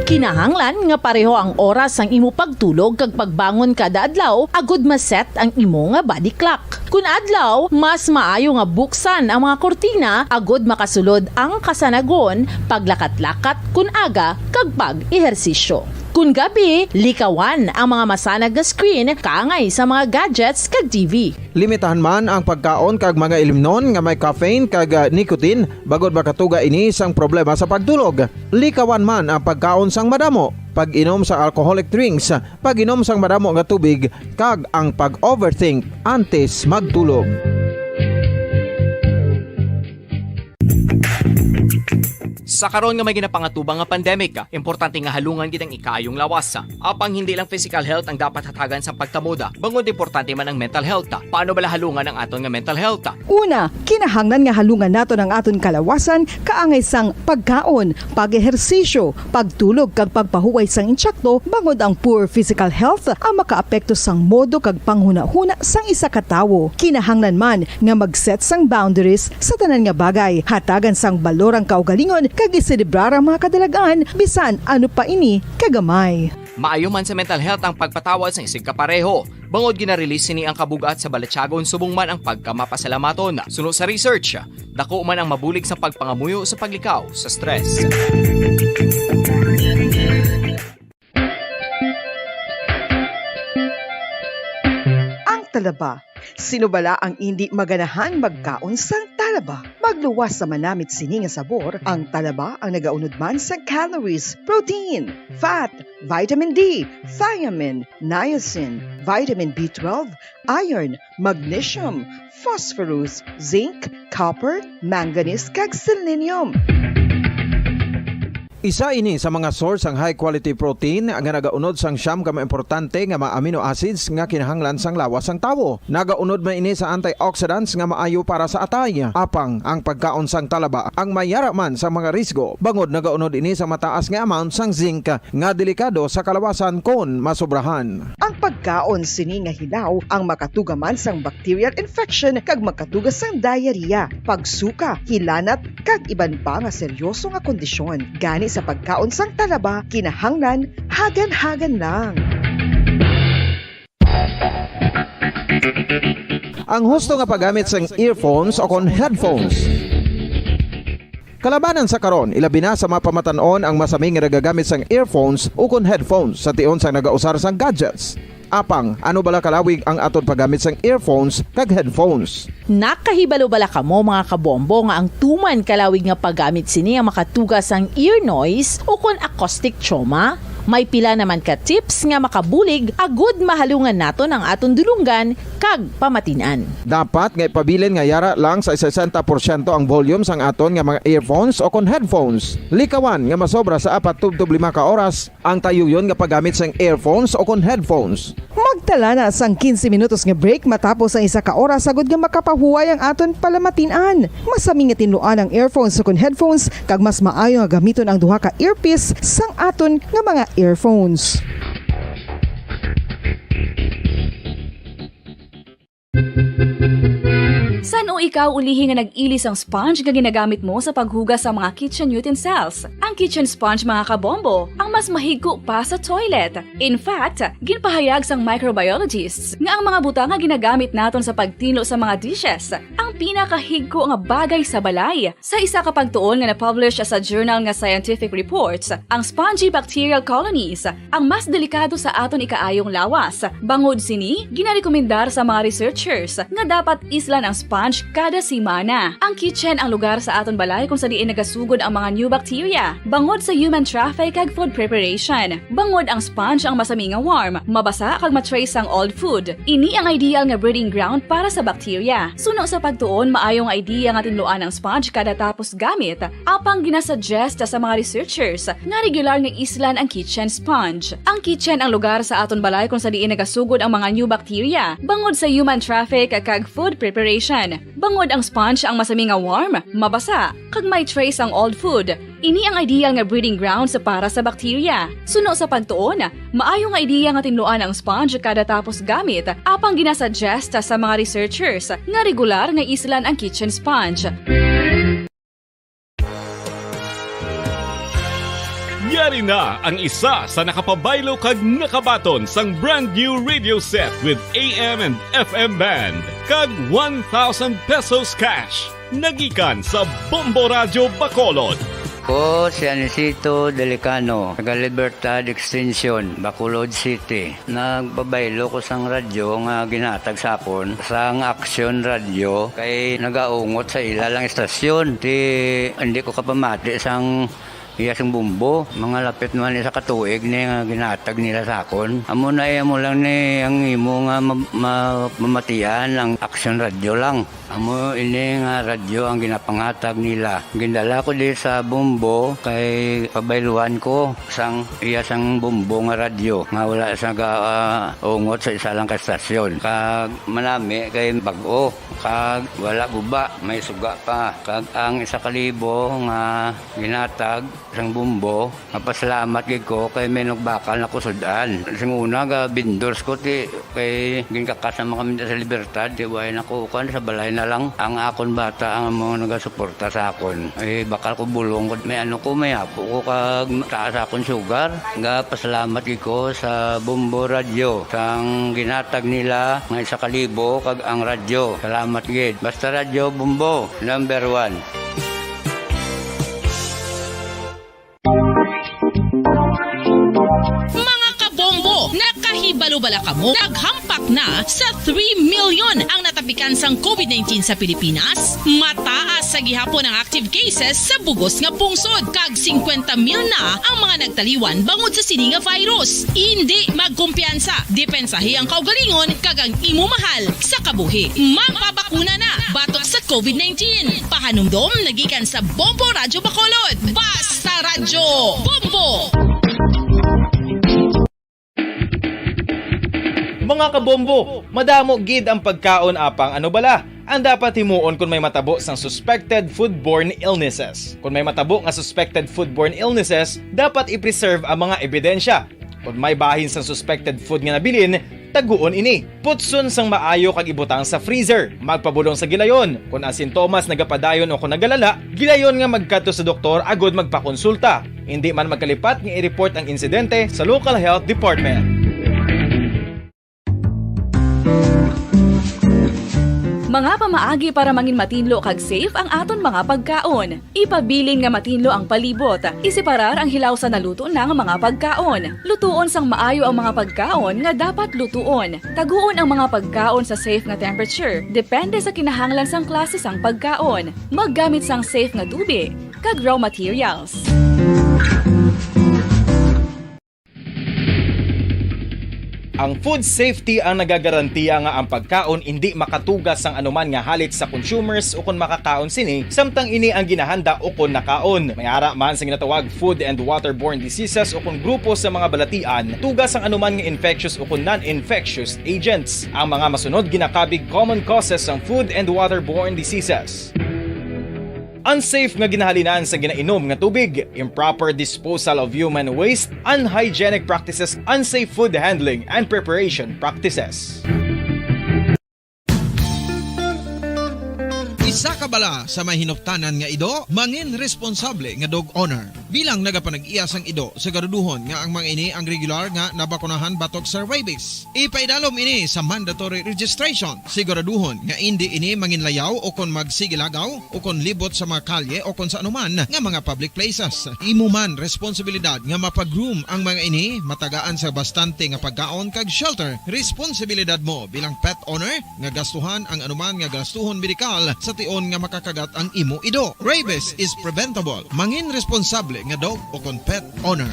Kinahanglan nga pareho ang oras sang imo pagtulog kag pagbangon kada adlaw agud ma-set ang imo nga body clock. Kun adlaw, mas maayo nga buksan ang mga kurtina agud makasulod ang kasanagon, paglakat-lakat kun aga, kag pag-ehersisyo. Kun gabi, likawan ang mga masanag nga screen kaangay sa mga gadgets kag T V. Limitahan man ang pagkaon kag mga ilimnon nga may caffeine kag, ah, nicotine, bangod makatuga ini sang problema sa pagtulog. Likawan man ang pagkaon sang madamo, pag-inom sa alcoholic drinks, pag-inom sang madamo nga tubig, kag ang pag-overthink antes magtulog. Sa karon nga may ginapangatubang nga pandemic, importante nga halungan gid ang ikaayong lawas. Apang hindi lang physical health ang dapat hatagan sang pagtamod, bangod importante man ang mental health. Paano bala halungan ang aton nga mental health? Una, kinahanglan nga halungan naton ang aton kalawasan kaangay sang pagkaon, pag-ehersisyo, pagtulog kag pagpahuway sang intsakto, bangod ang poor physical health ang makaapekto sang modo kag panghunahuna sang isa ka tawo. Kinahanglan man nga mag-set sang boundaries sa tanan nga bagay, hatagan sang balor ang kaugalingon kag iselebrar ang mga kadalag-an bisan ano pa ini kagamay. Maayo man sa mental health ang pagpatawad sang isigkapareho, bangod gina-release sini ang kabug-at sa balatyagon subong man ang pagkamapasalamaton. Suno sa research, dako man ang mabulig sa pagpangamuyo sa paglikaw sa stress. Ang talaba. Sino bala ang indi maganahan magkaon sang talaba? Magluwas sa manamit sini nga sabor, ang talaba ang nagaunod man sa calories, protein, fat, vitamin D, thiamine, niacin, vitamin B twelve, iron, magnesium, phosphorus, zinc, copper, manganese, kag selenium. Isa ini sa mga source sang high quality protein nga nagaunod sang siyam ka mga importante nga mga amino acids nga kinahanglan sang lawas sang tawo. Nagaunod man ini sa antioxidants nga maayo para sa atay. Apang ang pagkaon sang talaba ang mayara man sa mga risgo, bangod nagaunod ini sa mataas nga amount sang zinc nga delikado sa kalawasan kon masobrahan. Ang pagkaon sini nga hilaw ang makatuga man sang bacterial infection kag makatuga sang diarrhea, pagsuka, hilanat, kag iban pa nga seryoso nga kondisyon. Gani sa pagkaon sang talaba, kinahanglan hagan-hagan lang. Ang husto nga paggamit sang earphones o kon headphones. Kalabanan sa karon, ilabi na sa mga pamatan-on ang masami nga nagagamit sang earphones ukon headphones sa tion sang nagausar sang gadgets. Apang, ano bala kalawig ang aton paggamit sang earphones kag headphones? Nakahibalo bala kamo, mga kabombo, nga ang tuman kalawig nga paggamit sini ang makatuga sang ear noise ukon acoustic trauma? May pila naman ka tips nga makabulig agud mahalungan naton ang aton dulonggan kag pamatin-an. Dapat nga ipabilin nga yara lang sa sesenta porsyento ang volume sang aton nga mga earphones o kon headphones. Likawan nga masobra sa apat tubtob lima ka oras ang tayuyon nga paggamit sang earphones o kon headphones. Mag Dala na sang quince minutos nga break matapos ang isa ka oras, agod nga makapahuway ang aton palamatin-an. Masami nga tinluan ang earphones ukon headphones, kag mas maayo nga gamiton ang duha ka earpiece sang aton nga mga earphones. San-o ikaw ulihi nga nag-ili sang sponge nga ginagamit mo sa paghugas sa mga kitchen utensils? Ang kitchen sponge, mga kabombo, ang mas mahigko pa sa toilet. In fact, ginpahayag sang microbiologists nga ang mga butang nga ginagamit naton sa pagtinlo sa mga dishes ang pinakahigko nga bagay sa balay. Sa isa ka pagtuon nga na-publish sa journal nga Scientific Reports, ang spongy bacterial colonies ang mas delikado sa aton ikaayong lawas. Bangod sini, ginarekomendar sa mga researchers nga dapat islan ang sponge kada semana. Ang kitchen ang lugar sa aton balay kung sa diin nagasugod ang mga new bacteria, bangod sa human traffic kag food preparation. Bangod ang sponge ang masami nga warm, mabasa kag ma-trace ang old food. Ini ang ideal nga breeding ground para sa bacteria. Suno sa pagtuon, maayo nga idea nga tinluan ang sponge kada tapos gamit, apang ginasuggest sa mga researchers nga regular nga islan ang kitchen sponge. Ang kitchen ang lugar sa aton balay kung sa diin nagasugod ang mga new bacteria, bangod sa human traffic kag food preparation. Bangod ang sponge ang masami nga warm, mabasa, kag may trace ang old food, ini ang ideal nga breeding grounds para sa bacteria. Suno sa pagtuon, maayo nga idea nga tinluan ang sponge kada tapos gamit, apang ginasuggest sa mga researchers nga regular nga islan ang kitchen sponge. Yari na ang isa sa nakapabaylo kag nakabaton sang brand new radio set with A M and F M band kag one thousand pesos cash. Nagikan sa Bombo Radyo Bacolod. Ko si Anisito Delicano, taga Libertad Extension, Bacolod City. Nagpabaylo ko sang radyo nga ginhatag sa akon sang Action Radio, kay nagaungot sa ila lang istasyon. Ti, hindi ko kapamati sang iya sing bumbo. Mga lapit naman isa ka tuig ni nga ginhatag nila sa akon. Amo na, eh, amo lang ni ang imo nga ma-, ma-, mamatian ang Action Radio lang. Amo ini nga radyo ang ginapanghatag nila. Gindala ko di sa bumbo kay pabayluhan ko sang iya sang bumbo nga radyo nga wala sa ga-, ah, ungot sa isa lang ka estasyon. Kag manami kay bag-o, kag wala guba, may suga pa. Kag ang isa ka libo nga ginhatag sang bumbo, mapasalamat gid ko kay may nagbakal na ko sud-an. Sing una, ga vendors ko, ti, kay ginkakas naman kami sa Libertad, ti, way na ko, kuwan, sa balay na lang. Ang akon bata ang mga nagasuporta sa akon. Eh, bakal ko bulong ko, may ano ko, may apo ko, kag taas akon sugar. Ga pasalamat gid ko sa Bombo Radyo, sang ginhatag nila nga isa ka libo, kag ang radyo. Salamat gid. Basta Radyo Bombo, number one. Mga kabombo, nakahibalo bala kamo? Naghampak na sa three million ang natapikan sang COVID nineteen sa Pilipinas. Mataas sa gihapon ang active cases sa bugos nga pungsod, kag singkwenta mil na ang mga nagtaliwan bangod sa sini nga virus. Indi magkumpiyansa, depensahi ang kaugalingon kag ang imo mahal sa kabuhi. Magpabakuna na batok sa COVID nineteen. Pahanumdom nagikan sa Bombo Radyo Bacolod. Basta Radyo Bombo! Mga kabombo, madamo gid ang pagkaon, apang ano bala ang dapat himuon kon may matabo sang suspected foodborne illnesses? Kon may matabo nga suspected foodborne illnesses, dapat i-preserve ang mga ebidensya. Kon may bahin sang suspected food nga nabilin, taguon ini. Putson sang maayo kag ibutang sa freezer. Magpabulong sa gilayon. Kon ang sintomas nagapadayon o kon nagalala, gilayon nga magkadto sa doktor agud magpakonsulta. Indi man magkalipat nga i-report ang insidente sa local health department. Mga pamaagi para mangin matinlo kag safe ang aton mga pagkaon. Ipabilin nga matinlo ang palibot. Iseparar ang hilaw sa naluto na nga mga pagkaon. Lutuon sang maayo ang mga pagkaon nga dapat lutuon. Taguon ang mga pagkaon sa safe nga temperature, depende sa kinahanglan sang klase sang pagkaon. Maggamit sang safe nga tubi kag raw materials. Ang food safety ang nagagarantiya nga ang pagkaon indi makatuga sang anuman nga halit sa consumers ukon makakaon sini, samtang ini ang ginahanda ukon nakaon. May ara man sa ginatawag food and waterborne diseases ukon grupo sa mga balatian, tuga sang anuman nga infectious ukon non-infectious agents. Ang mga masunod ginakabig common causes sang food and waterborne diseases. Unsafe nga ginahalinan sa ginainom nga tubig, improper disposal of human waste, unhygienic practices, unsafe food handling and preparation practices. Isa ka bala sa may hinuptanan nga ido, mangin responsable nga dog owner. Bilang nagapanag-iya sang ido, siguraduhon nga ang mga ini ang regular nga nabakunahan batok sa rabies. Ipaidalom ini sa mandatory registration. Siguraduhon nga indi ini manginlayaw o kon magsigilagaw o kon libot sa mga kalye o kon sa anuman nga mga public places. Imo man responsibilidad nga mapag-groom ang mga ini, matagaan sa bastante nga pagkaon kag shelter. Responsibilidad mo bilang pet owner nga gastuhan ang anuman nga gastuhon medikal sa tion nga makakagat ang imo ido. Rabies is preventable. Mangin responsable nga dog o kon pet owner.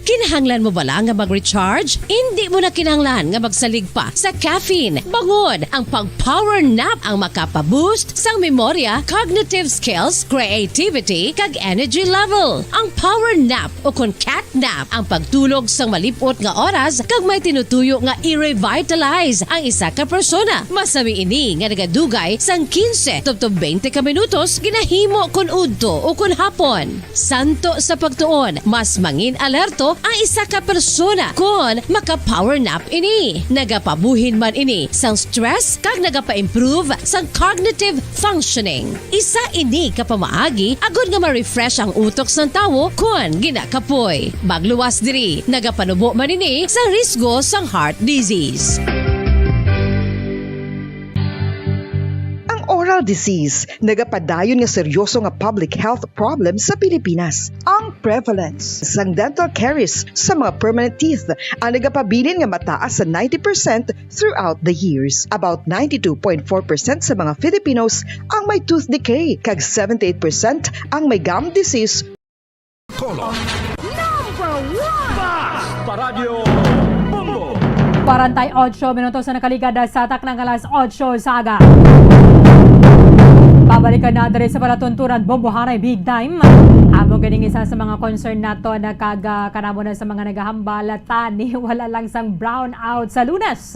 Kinahanglan mo bala nga mag-recharge? Indi mo na kinahanglan nga magsalig pa sa caffeine. Bangod ang pag-power nap ang makapa-boost sang memorya, cognitive skills, creativity, kag energy level. Ang power nap o kon cat nap ang pagtulog sang malip-ot nga oras kag may tinutuyo nga i-revitalize ang isa ka persona. Masami ini nga nagadugay sang quince tubtob twenty ka minutos ginahimo kon udto o kon hapon. Santo sa pagtuon, mas mangin alerto ang isa ka persona kon maka-power nap ini. Nagapabuhin man ini sang stress kag nagapa-improve sang cognitive functioning. Isa ini ka pamaagi agod nga ma-refresh ang utok sang tawo kon ginakapoy. Magluwas diri, nagapanubo man ini sa risgo sang heart disease. Ang oral disease nagapadayon nga seryoso nga public health problem sa Pilipinas. Ang prevalence sang dental caries sa mga permanent teeth ang nagapabilin nga mataas sa ninety percent throughout the years. About ninety-two point four percent sa mga Filipinos ang may tooth decay, kag seventy-eight percent ang may gum disease. Color. Number one! Basta Radyo Bombo! Kwarenta y ocho minutos na nakaligad sa takna nga alas otso sa aga. Pabalikan na diri sa palatuntunan, Bombohanay Big Time. Amo ganing isa sa mga concern nato na kag, ah, kanamo na sa mga nagahambal, tani wala lang sang brownout sa Lunes.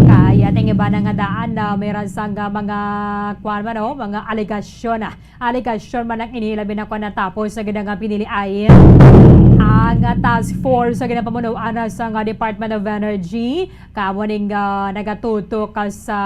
Kaya ting iba na nga daan na may ra sang, ah, mga, kuwan man, oh, mga alegasyon, ah. Alegasyon man ang ini, labi na kon natapos sa gid nga piniliay ang, ah, task force sa ginapamunuan sa, ah, Department of Energy. Kamo ning, ah, nagatutok ka sa,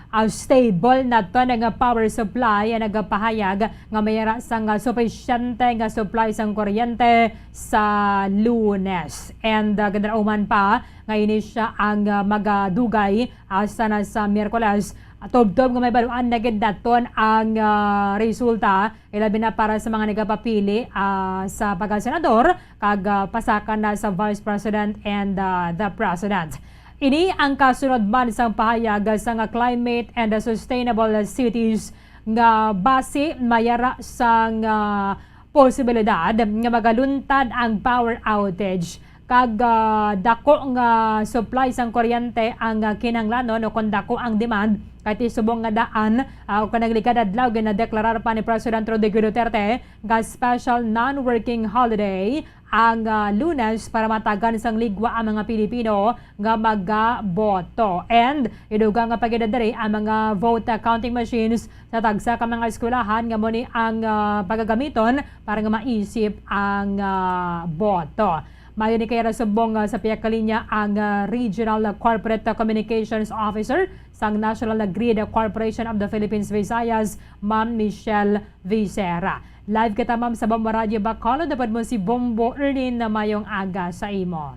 ah, stable na to nga power supply, ah, nagapahayag nga may ra sang, ah, supisyente nga supply sang kuryente sa Lunes. And, ah, ginrauman pa nga ini sia ang, ah, magadugay hasta na sa Miyerkules. Tubtob nga may baluan na gid naton ang, ah, resulta, ilabi na para sa mga nagapapili, ah, sa pagkasenador kag, ah, pasakan na sa Vice President and, ah, the President. Ini ang kasunod man sang pahayag sang Climate and Sustainable Cities nga basi may ara sang, ah, posibilidad nga magaluntad ang power outage kag, ah, dako nga supply sang kuryente ang, ah, kinahanglanon o kon dako ang demand, kay ti subong nga daan, ah, o kon nagligad adlaw, ginadeklarar pa ni President Rodrigo Duterte nga special non-working holiday ang, ah, Lunes para matagan sang ligwa ang mga Pilipino nga magaboto. And idugang nga pagidadiri ang mga vote, ah, counting machines sa tagsa ka mga eskwelahan nga mo ni ang, ah, pagagamiton para nga maisip ang, ah, boto. Mayo ni kay subong, ah, sa pihak ka linya ang, ah, Regional Corporate Communications Officer sang National Grid Corporation of the Philippines Visayas, Ma'am Michelle Vicera. Live kita, ma'am, sa Bombo Radyo Bacolod. Dapat mo si Bombo Erlin na mayong aga sa imo.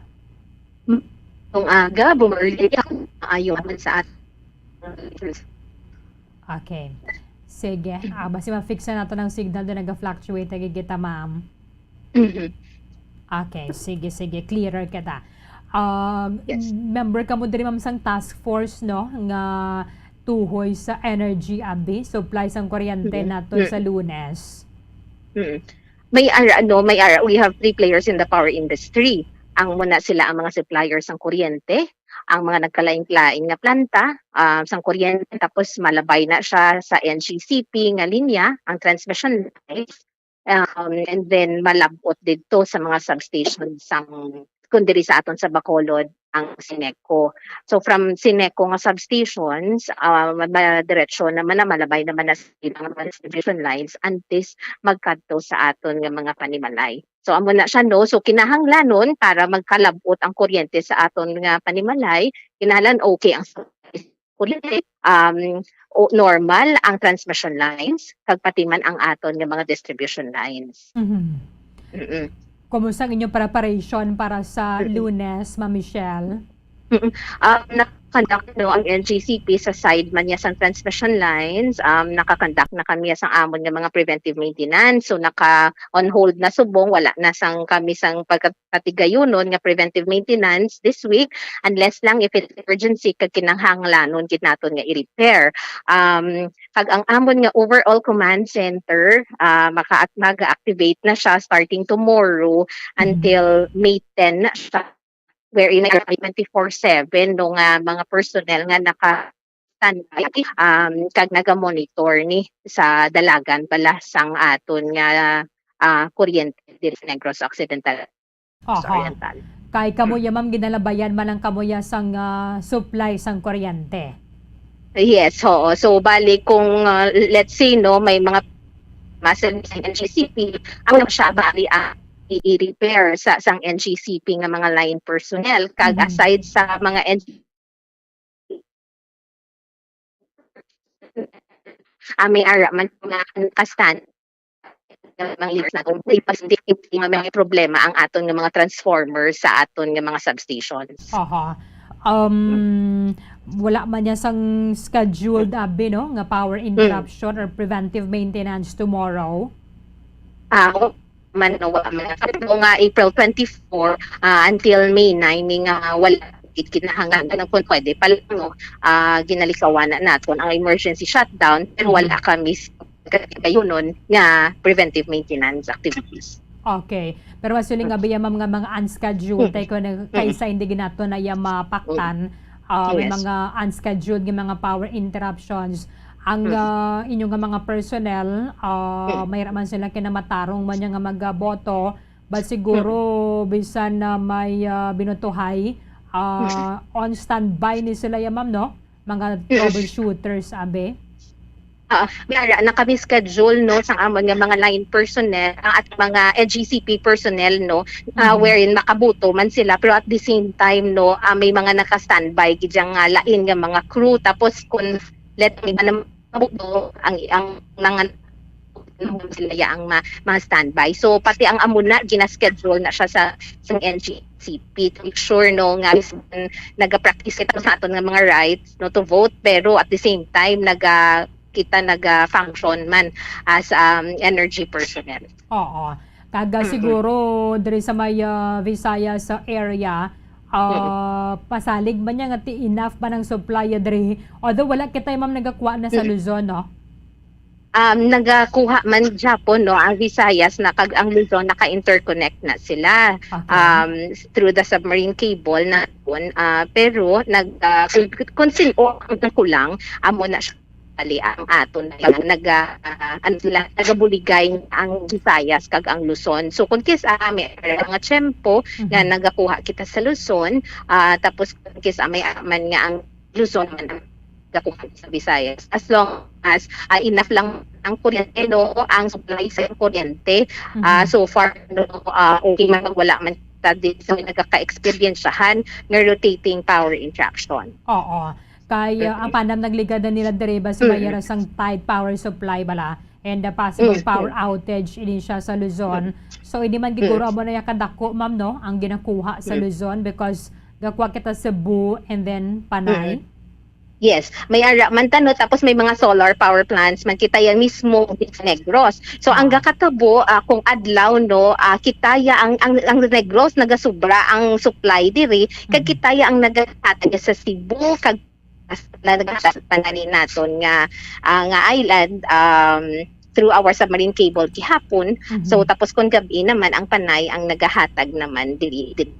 Mayong aga, Bombo Erlin. Ako, maayo man sa at-, Okay. Sige. Ah, basi ma-fix na nato ng signal doon, nag-fluctuate lagi kita, ma'am. Mhm. Okay, sige, sige. Clearer kita. Um, Yes. Member ka mo diri, ma'am, sang task force, no? Nga tuhoy sa energy, abi, supply sang kuryente Mm. nato Mm. sa Lunes. Mm. May ara, ano, may ara, we have three players in the power industry. Ang muna sila ang mga suppliers sang kuryente, ang mga nagkalain-lain nga planta, ah, sang kuryente, tapos malabay na siya sa N G C P nga linya, ang transmission lines, um, and then malab-ot didto sa mga substation sang, kun diri sa aton sa Bacolod, ang Sineco. So, from Sineco nga substations, ah, ma-, madiretso naman na, malabay naman na sa ilang mga distribution lines antes magkadto sa aton nga mga panimalay. So, amo na siya, no? So, kinahanglanon para magkalab-ot ang kuryente sa aton nga panimalay, kinahanglan okay ang kuryente, um, o normal ang transmission lines, kag pati man ang aton nga mga distribution lines. Mhm. Mm-mm. Kumusta ang inyong preparation para sa Mm-mm. Lunes, Ma'am Michelle? Mm-mm. Um, nakakonduct, no, ang N G C P sa side man niya sang transmission lines. Um, nakakonduct na kami sang amon nga mga preventive maintenance. So, naka on hold na subong, wala na sang kami sang pagka-, katigayunon nga preventive maintenance this week, unless lang if it's emergency kag kinahanglanon gid naton nga i-repair. Um, kag ang amon nga overall command center, ah, maka-, mag-activate na siya starting tomorrow Mm. until May ten na siya, wherein may twenty-four seven, no, nga mga personnel nga naka-standby, um, kag naga-monitor ni sa dalagan bala sang aton nga, ah, kuryente diri sa Negros Occidental, Aha. Oriental. Kay kamo Mm. ya, ma'am, ginalabayan man ang kamo ya sang, ah, supply sang kuryente. Yes, oo. So, bali kung, ah, let's say, no, may mga muscle sa N G C P, ang siya bali ang i-, i-repair sa, sang N G C P nga mga line personnel. Kag Mhm. aside sa mga N G C P, ah, may ara man nga kastan, mga leaders naton, may positive nga may problema ang aton nga mga transformer sa aton nga mga substations. Aha. Um, Mm. wala man niya sang scheduled, Mm. abi, no, nga power Mm. interruption or preventive maintenance tomorrow? Ah, wa man, no, wa man. Sabi ko nga, April twenty-four, ah, until May nine, ni nga wala gid kinahanglan. Kung pwede pa lang, no, ah, ginalikawan na naton ang emergency shutdown, pero wala Mhm. kami s-, kayunon nga preventive maintenance activities. Okay. Pero mas siling Mm. abi, ma'am, nga mga unscheduled, Mm. tay ko na, Mm. kaysa hindi gid nato na iya mapaktan, ah, may Yes. mga unscheduled nga mga power interruptions. Ang, Mm. ah, inyo nga mga personnel, ah, Mm. may ra man sila kinamatarong man niya nga magaboto, but siguro Mm. bisan na may, ah, binutuhay, ah, Mm. on standby ni sila ya, ma'am, no? Mga Mm. troubleshooters, abi. Ah, may ara na kami schedule, no, sang amon nga mga line personnel, ah, at mga N G C P personnel, no, ah, Mhm. wherein makabuto man sila, pero at the same time, no, ah, may mga naka-standby gid yang, ah, lain nga mga crew. Tapos kung let me ba na mabuto ang, ang nangan-, sila ya ang ma-, ma-standby. So, pati ang amuna, gina-schedule na siya sa, sa N G C P to make sure, no, nga bisan naga-practice kita sa aton nga mga rights, no, to vote, pero at the same time, naga-, kita naga-function man as, um, energy personnel. Oo. Kag, ah, Mm-mm. siguro diri sa may, ah, Visayas, ah, area, ah, Mm-mm. pasalig man niya nga ti-, enough ba nang supply, ah, diri? Although wala kita, ma'am, nagakuha na sa Mm-mm. Luzon, no? Um, nagakuha man gyapon, no, ang Visayas na kag ang Luzon naka-interconnect na sila, Okay. um, through the submarine cable na, ah, pero nag, ah, kung, kung sin-o ang kulang, amo na siya bali ang aton nag, ah, ano sila, nagabuligay ang Visayas kag ang Luzon. So, kung kis-a may mga tiyempo nga Mhm. nagakuha kita sa Luzon, ah, tapos kung kis-a may man nga ang Luzon man ang gakuha sa Visayas. As long as, ah, enough lang ang kuryente, no, ang supply sa kuryente, ah, Mhm. so far, no, ah, okay man, wala man ta di sa nagkaka-eksperyensyahan nga rotating power interaction. Oo. Kay, ah, ang Mm-mm. panam nagligad na nila diri ba sa Mm-mm. mayara sang tight power supply bala and the possible Mm-mm. power outage ini siya sa Luzon. Mm-mm. So, hindi man giguro Mm-mm. amo na yung kadako, ma'am, no, ang ginakuha sa Mm-mm. Luzon because gakuha kita Cebu and then Panay. Mm-mm. Yes, may ara man ta, no, tapos may mga solar power plants man kita yan mismo sa Negros. So, ang Ah. gakatabo, ah, kung adlaw, no, ah, kita ya ang, ang, ang Negros nagasubra ang supply diri, kag Mhm. kita ya ang nagahatag sa Cebu, kag As na nagkatanan naton nga, ah, nga island, um, through our submarine cable gihapon. Mhm. So, tapos kung gabi naman, ang Panay ang nagahatag naman diri, diri.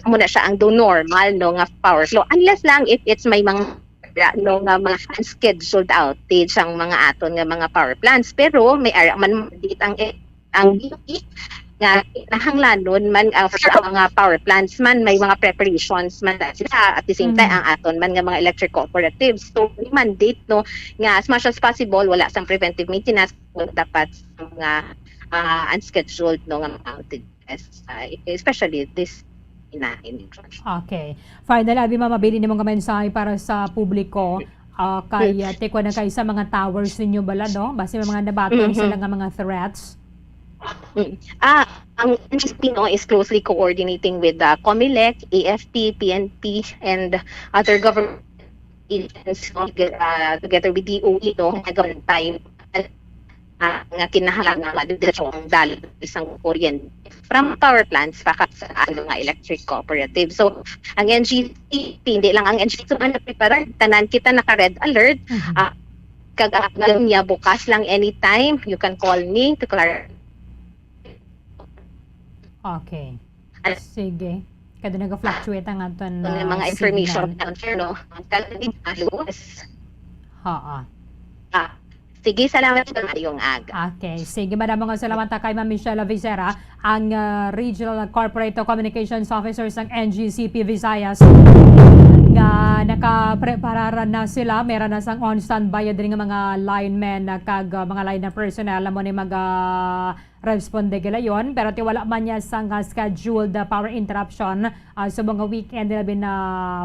Muna siya ang do normal, no, nga power flow. Unless lang if it's may mga, no, nga mga unscheduled outage ang mga aton nga mga power plants. Pero may ara man dito ang, ang D O E nga nahanglanon man, ah, for ang mga power plants man, may mga preparations man na sila. At the same time, Mm. ang aton man nga mga electric cooperatives. So, may mandate, no, nga as much as possible, wala sang preventive maintenance, dapat sa mga, ah, unscheduled, no, nga mga outages, ah, especially this na in. Okay. Finally, abi, ma'am, mabilin nimo nga mensahe para sa publiko, ah, kay, ah, tikwa na kay sa mga towers ninyo bala, no? Basi may mga nabaton Mm-hmm. sila nga mga threats. Mm. Ah, ang N G C P, no, is closely coordinating with the COMELEC, A F P, P N P, and other government agencies, no, toge-, ah, together with D O E, no, nga government time, ah, nga kinahanglan nga madidetso ang daloy sang kuryente from power plants pa kag sa, ano, nga electric cooperative. So, ang N G C P, hindi lang ang N G C P ang nagpreparar, tanan kita naka-red alert. Mhm. Ah, kag ang linya bukas lang anytime. You can call me to clarify. Okay. Ano? Sige. Kaya naga-fluctuate ang aton, Ang ah, mga information signal. Counter, no? Ang kalabing aluwas. Oo. Ah, sige, salamat sa mayong aga. Okay. Sige, madamo nga salamat kay Ma'am Michelle Vicera, ang, ah, Regional Corporate Communications Officer sang N G C P Visayas, nga nakapreparar na sila. Meron na sang on standby diri nga mga linemen, ah, kag, ah, mga line na personnel. Amo ni mag, ah, responde gilayon, pero ti wala man niya sang, ah, scheduled, ah, power interruption, ah, subong nga weekend, labi na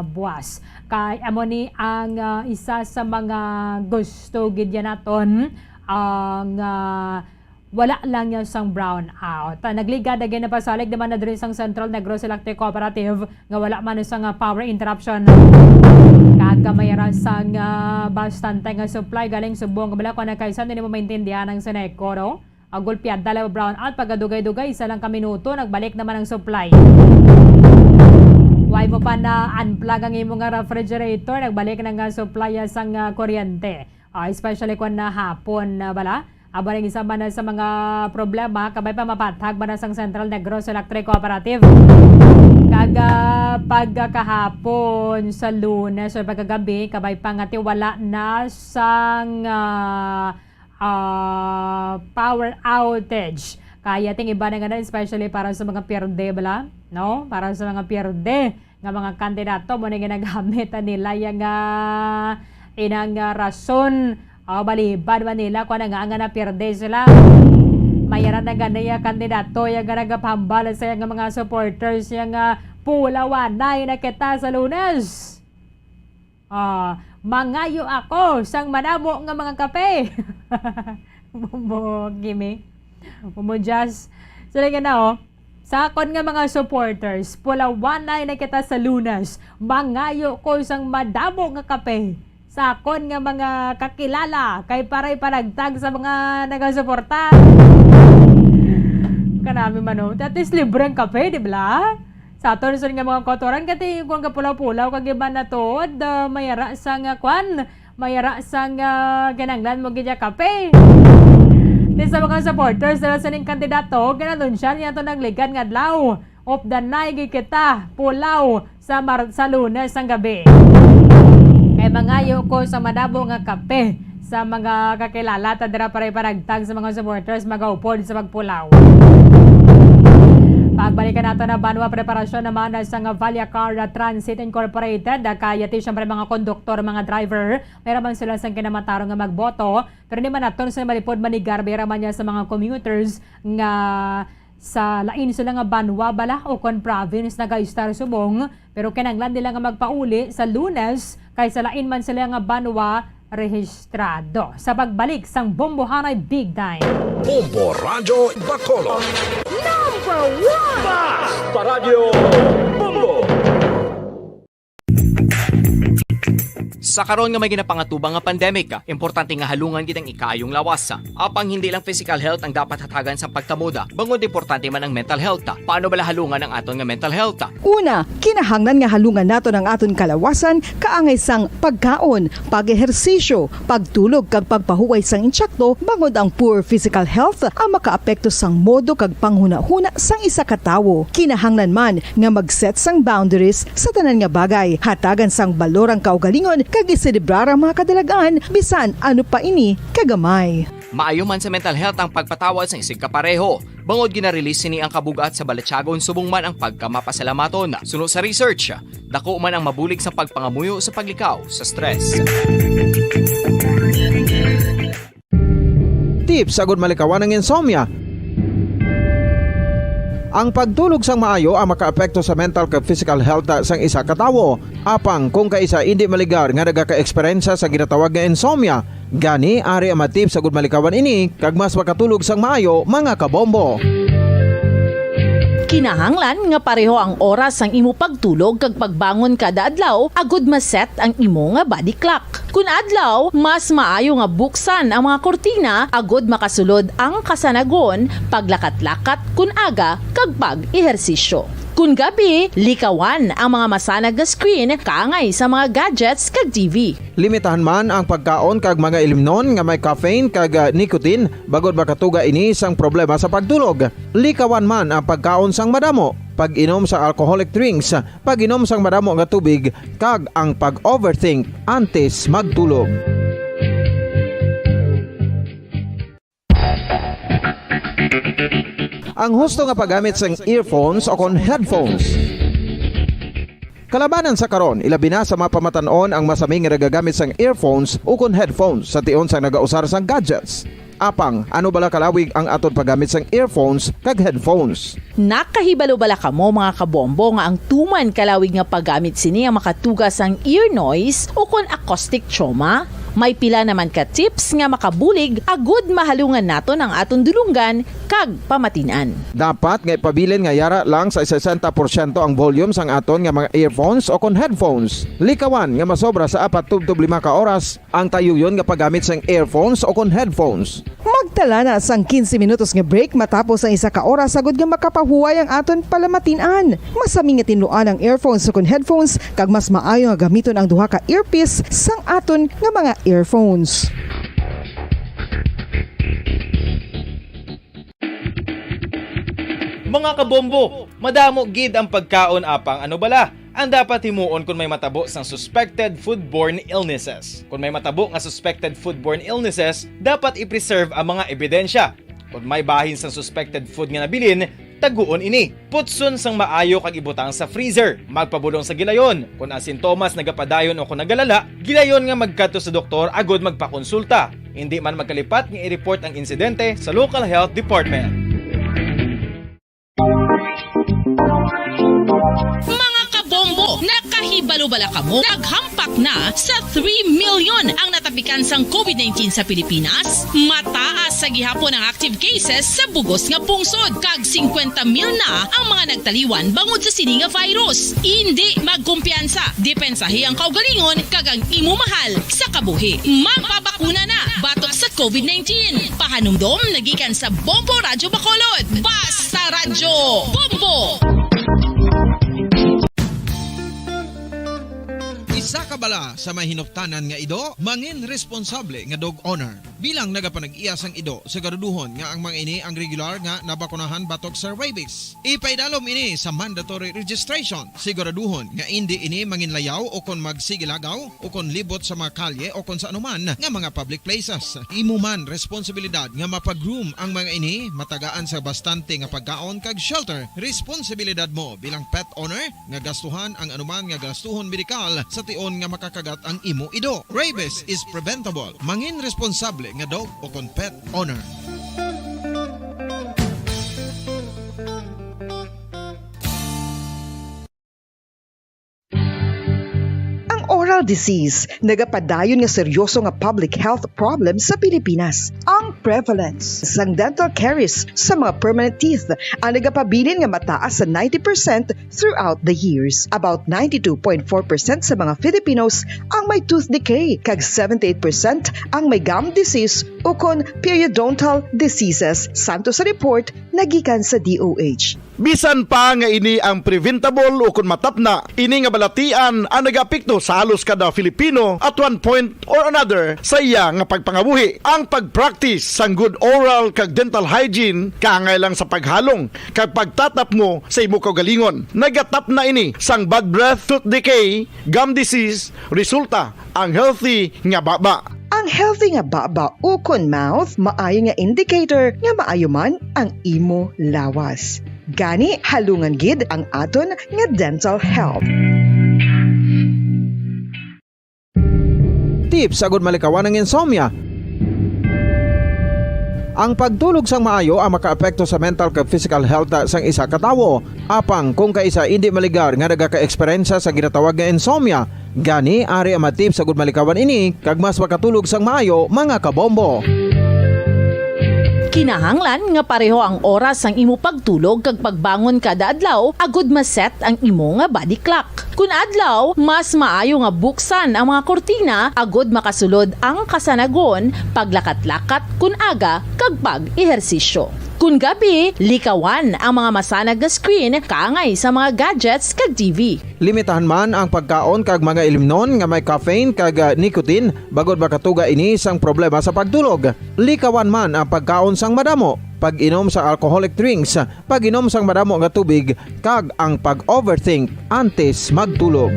buwas. Kay amo ni ang, ah, isa sa mga gusto gid yan naton, ang, ah, wala lang niya sang brownout. Ah, nagligad na ginapasalig naman na diri sang Central Negros Electric Cooperative nga wala man sang, ah, power interruption. Kag may ra sang, ah, bastante nga supply galing subong. Wala ko na kaysa hindi mo maintindihan ang Seneco, no? Ah, gulpiad na lang brownout, pagkadugay-dugay, isa lang ka minuto, nagbalik naman ang supply. Why mo pa na-unplug ang imo nga refrigerator, nagbalik na nga supply sang, ah, kuryente. Ah, especially kung na hapon na bala. Abo ning isa man na sa mga problema, kabay pa mapathag man na sang Central Negros Electric Cooperative. Kag, ah, pagkahapon sa Lunes or pagkagabi, kabay pa nga ti wala na sang, ah, ah, power outage. Kaya ting iba na nga na, especially para sa mga pierde, bala, no? Para sa mga pierde nga mga kandidato, mo na ginagamit nila yung, ah, inang, ah, rason. Oh, balibad man nila kung nga nga napierde sila. Mayara na gani yung kandidato, yung nga nagapahambal sa yung mga supporters, yung, ah, pulawanay na kita sa Lunes. Ah, mangayo ako sang madamo nga mga kape. Mumo, Kimi. Mumo, Jazz. Sila nga na, oh. Sa akon nga mga supporters, pulawanay na kita sa Lunes. Mangayo ko sang madamo nga kape. Sa akon nga mga kakilala, kay paray panagtag sa mga nagasuporta. Kanami man, oh. At least libre ang kape, di ba? Sa aton sa nga mga kautoran, kati kung kapulaw-pulaw, kag iba na tuod, ah, mayara sa nga kwan, mayara sa nga kinahanglan mo gid ya kape. Di sa mga supporters nila sa ning kandidato, ginanunsyan niya to nagligad nga adlaw. Updanay gid kita, pulaw sa Mar-, sa Lunes ang gabi. Kay mangayo ko sa madamo nga kape sa mga kakilala ta dira para ipanagtag sa mga supporters magaupod sa pagpulaw. Pagbalikan nato na banwa preparasyon naman na sa nga Vallecar Transit Incorporated. Kaya ti siyempre mga konduktor, mga driver, may raman sila sang kinamatarong nga magboto. Pero di man naton sa malipod manigar, may raman niya sa mga commuters nga sa lain sila nga banwa bala o kon province nagaistar subong, pero kinahanglan nila nga magpauli sa Lunes kay sa lain man sila nga banwa rehistrado. Sa pagbalik sang Bombohanay Big Time. Bombo Radyo Bacolod. Number one! Basta Radyo Bombo! Sa karon nga may ginapangatubang nga pandemic, importante nga halungan gid ang ikaayong lawas. Apang hindi lang physical health ang dapat hatagan sa pagkamoda, bangod importante man ang mental health. Paano bala halungan ang aton nga mental health? Una, kinahanglan nga halungan naton ang aton kalawasan kaangay sang pagkaon, pag-ehersisyo, pagtulog kag pagpahuway sang insakto, bangod ang poor physical health ang makaapekto sang modo kag panghunahuna sang isa ka tawo. Kinahanglan man nga mag-set sang boundaries sa tanan nga bagay, hatagan sang balor ang kaugalingon kag iselebrar ang mga kadalagan, bisan ano pa ini kagamay. Maayo man sa mental health ang pagpatawad sang isigkapareho, bangod gina-release sini ang kabug-at sa balatyagon subong man ang pagkamapasalamaton. Suno sa research, dako man ang mabulig sa pagpangamuyo sa paglikaw sa stress. Tips agud malikawan ang insomnia. Ang pagtulog sang maayo ang makaapekto sa mental kag physical health sang isa ka tawo. Apang kung kaisa indi maligar nga nagaka-eksperyensya sa ginatawag nga insomnia, gani ari ang mga tips agud malikawan ini kag mas makatulog sang maayo, mga kabombo. Kinahanglan nga pareho ang oras sang imo pagtulog kag pagbangon kada adlaw agud ma-set ang imo nga body clock. Kun adlaw, mas maayo nga buksan ang mga kurtina agud makasulod ang kasanagon, paglakat-lakat kun aga, kag pag-ehersisyo. Kun gabi, likawan ang mga masanag nga screen kaangay sa mga gadgets kag T V. Limitahan man ang pagkaon kag mga ilimnon nga may caffeine kag, ah, nicotine, bangod makatuga ini sang problema sa pagtulog. Likawan man ang pagkaon sang madamo, pag-inom sa alcoholic drinks, pag-inom sang madamo nga tubig, kag ang pag-overthink antes magtulog. Ang husto nga paggamit sang earphones o kon headphones. Kalabanan sa karon, ilabi na sa mga pamatan-on ang masami nga nagagamit sang earphones o kon headphones sa tion sang nagausar sang gadgets. Apang, ano bala kalawig ang aton paggamit sang earphones kag headphones? Nakahibalo bala kamo, mga kabombo, nga ang tuman kalawig nga paggamit sini ang makatuga sang ear noise o kon acoustic trauma? May pila naman ka tips nga makabulig agud mahalungan naton ang aton dulonggan kag pamatin-an. Dapat nga ipabilin nga yara lang sa sesenta porsyento ang volume sang aton nga mga earphones o kon headphones. Likawan nga masobra sa apat tubtob lima ka oras ang tayuyon nga paggamit sang earphones o kon headphones. Magtala na sang quince minutos nga break matapos ang isa ka oras agud nga makapahuway ang aton palamatin-an. Masami nga tinluan ang earphones ukon headphones, kag mas maayo nga gamiton ang duha ka earpiece sang aton nga mga earphones. Mga kabombo, madamo gid ang pagkaon, apang ano bala ang dapat himuon kon may matabo sang suspected foodborne illnesses? Kon may matabo nga suspected foodborne illnesses, dapat i-preserve ang mga ebidensya. Kon may bahin sang suspected food nga nabilin, taguon ini. Putson sang maayo kag ibutang sa freezer. Magpabulong sa gilayon. Kon ang sintomas nagapadayon o kon nagalala, gilayon nga magkadto sa doktor agud magpakonsulta. Indi man magkalipat nga i-report ang insidente sa local health department. Mga kabombo, nakahibalo bala kamo? Naghampak na sa three million ang natapikan sang covid nineteen sa Pilipinas. Mataas sa gihapon ang active cases sa bugos nga pungsod, kag singkwenta mil na ang mga nagtaliwan bangod sa sini nga virus. Indi magkumpiyansa, depensahi ang kaugalingon kag ang imo mahal sa kabuhi. Magpabakuna na batok sa covid nineteen. Pahanumdom na gikan sa Bombo Radyo Bacolod. Basta Radyo Bombo! Isa ka bala sa may hinuptanan nga ido, mangin responsable nga dog owner. Bilang nagapanag-iya sang ido, siguraduhon nga ang mga ini ang regular nga nabakunahan batok sa rabies. Ipaidalom ini sa mandatory registration. Siguraduhon nga indi ini manginlayaw o kon magsigilagaw o kon libot sa mga kalye o kon sa anuman nga mga public places. Imo man responsibilidad nga mapag-groom ang mga ini, matagaan sa bastante nga pagkaon kag shelter. Responsibilidad mo bilang pet owner nga gastuhan ang anuman nga gastuhon medikal sa tion nga makakagat ang imo ido. Rabies is preventable. Mangin responsable nga dog o kon pet owner. Ang oras disease, nagapadayon nga seryoso nga public health problem sa Pilipinas. Ang prevalence sang dental caries sa mga permanent teeth ang nagapabilin nga mataas sa ninety percent throughout the years. About ninety-two point four percent sa mga Filipinos ang may tooth decay, kag seventy-eight percent ang may gum disease ukon periodontal diseases, santo sa report nga gikan sa D O H. Bisan pa nga ini ang preventable ukon matapna, ini nga balatian ang nagaapekto sa halos kada Filipino at one point or another sa iya nga pagpangabuhi. Ang pag-practice sang good oral kag dental hygiene kaangay lang sa paghalong kag pagtatapmo sa imo kaugalingon. Nagatapna ini sang bad breath, tooth decay, gum disease, resulta ang healthy nga baba. Ang healthy nga baba ukon mouth maayo nga indicator nga maayo man ang imo lawas. Gani, halungan gid ang aton nga dental health. Tips agud malikawan ang insomnia. Ang pagtulog sang maayo ang makaapekto sa mental kag physical health sang isa ka tawo. Apang kung kaisa indi maligar nga nagaka-eksperyensya sa ginatawag nga insomnia, gani ari ang mga tips agud malikawan ini kag mas makatulog sang maayo, mga kabombo. Kinahanglan nga pareho ang oras sang imo pagtulog kag pagbangon kada adlaw agud ma-set ang imo nga body clock. Kun adlaw, mas maayo nga buksan ang mga kurtina agud makasulod ang kasanagon, paglakat-lakat kun aga, kag pag-ehersisyo. Kun gabi, likawan ang mga masanag nga screen kaangay sa mga gadgets kag T V. Limitahan man ang pagkaon kag mga ilimnon nga may caffeine kag, ah, nicotine, bangod makatuga ini sang problema sa pagtulog. Likawan man ang pagkaon sang madamo, pag-inom sa alcoholic drinks, pag-inom sang madamo nga tubig, kag ang pag-overthink antes magtulog.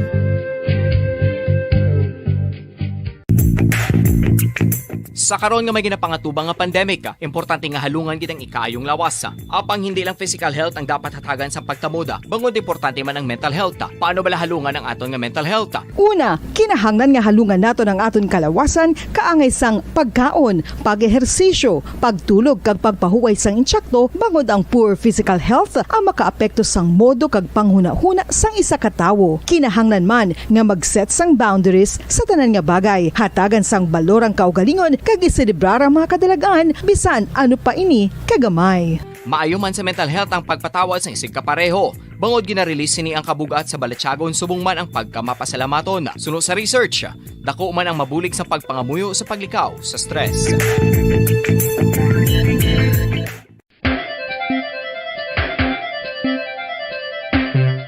Sa karon nga may ginapangatubang nga pandemic, importante nga halungan gid ang ikaayong lawas. Apang hindi lang physical health ang dapat hatagan sang pagkamoda, bangod importante man ang mental health. Paano bala halungan ang aton nga mental health? Una, kinahanglan nga halungan naton ang aton kalawasan kaangay sang pagkaon, pag-ehersisyo, pagtulog kag pagpahuway sang insakto, bangod ang poor physical health ang makaapekto sang modo kag panghunahuna sang isa ka tawo. Kinahanglan man nga mag-set sang boundaries sa tanan nga bagay, hatagan sang balor ang kaugalingon kag iselebrar ang mga kadalag-an bisan ano pa ini kagamay. Maayo man sa mental health ang pagpatawad sang isigkapareho. Bangod gina-release sini ang kabug-at sa balatyagon subong man ang pagkamapasalamaton. Suno sa research, dako man ang mabulig sa pagpangamuyo sa paglikaw sa stress.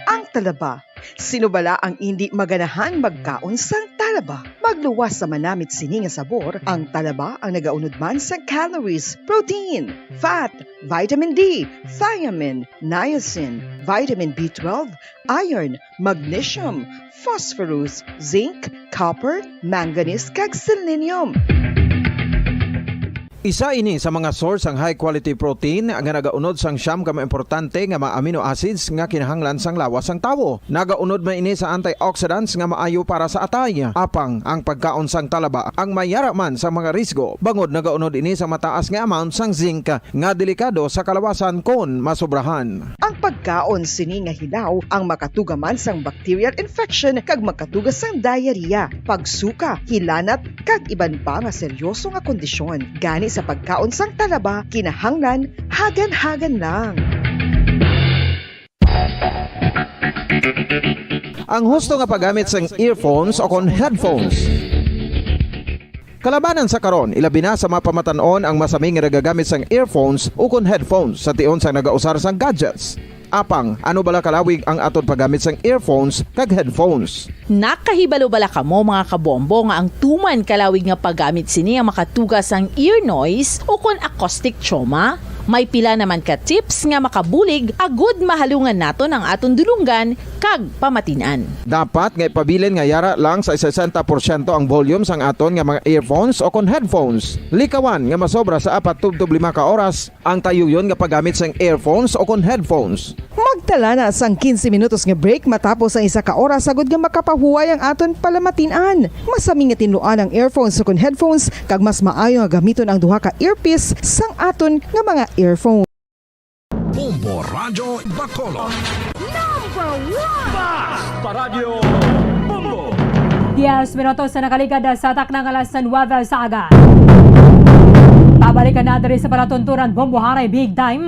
Ang talaba. Sino bala ang indi maganahan magkaon sang talaba? Magluwas sa manamit sini nga sabor, ang talaba ang nagaunod man sa calories, protein, fat, vitamin D, thiamine, niacin, vitamin B twelve, iron, magnesium, phosphorus, zinc, copper, manganese, kag selenium. Isa ini sa mga source sang high quality protein nga nagaunod sang siyam ka mga importante nga mga amino acids nga kinahanglan sang lawas sang tawo. Nagaunod man ini sa antioxidants nga maayo para sa atay. Apang ang pagkaon sang talaba ang may yara man sa mga risgo, bangod nagaunod ini sa mataas nga amount sang zinc nga delikado sa kalawasan kon masobrahan. Ang pagkaon sini nga hilaw ang makatuga man sang bacterial infection kag makatuga sang diarrhea, pagsuka, hilanat, kag iban pa nga seryoso nga kondisyon. Gani sa pagkaon sang talaba, kinahanglan hagan-hagan lang. Ang husto nga paggamit sang earphones o kon headphones. Kalabanan sa karon, ilabi na sa mga pamatan-on ang masami nga nagagamit sang earphones ukon headphones sa tion sang nagausar sang gadgets. Apang, ano bala kalawig ang aton paggamit sang earphones kag headphones? Nakahibalo bala kamo, mga kabombo, nga ang tuman kalawig nga paggamit sini ang makatuga sang ear noise ukon acoustic trauma? May pila naman ka tips nga makabulig agud mahalungan naton ang aton dulonggan kag pamatin-an. Dapat nga ipabilin nga yara lang sa sesenta porsyento ang volume sang aton nga mga earphones o kon headphones. Likawan nga masobra sa apat tubtob lima ka oras ang tayuyon nga paggamit sang earphones o kon headphones. Magtala na sang quince minutos nga break matapos ang isa ka oras, agud nga makapahuway ang aton palamatin-an. Masami nga tinluan ang earphones o kon headphones, kag mas maayo nga gamiton ang duha ka earpiece sang aton nga mga earphones. Bombo Radyo Bacolod. Number one! Bas Paradyo Bombo! Diez minutos na nakaligad sa takna nga alas nuwebe sa aga. Pabalikan na diri sa palatuntunan, Bomboharay Big Time.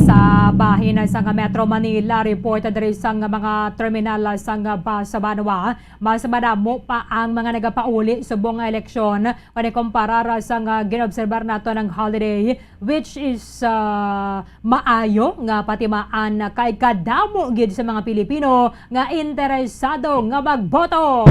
Sa bahin sa nga Metro Manila, report diri sa nga mga terminal sa nga bus sa banwa, mas madamo pa ang mga nagapauli subong nga eleksyon, kung ikumparar sa nga ginobserbar nato ng holiday, which is, ah, maayo nga patimaan kay kadamo gid sa mga Pilipino nga interesado nga magboto.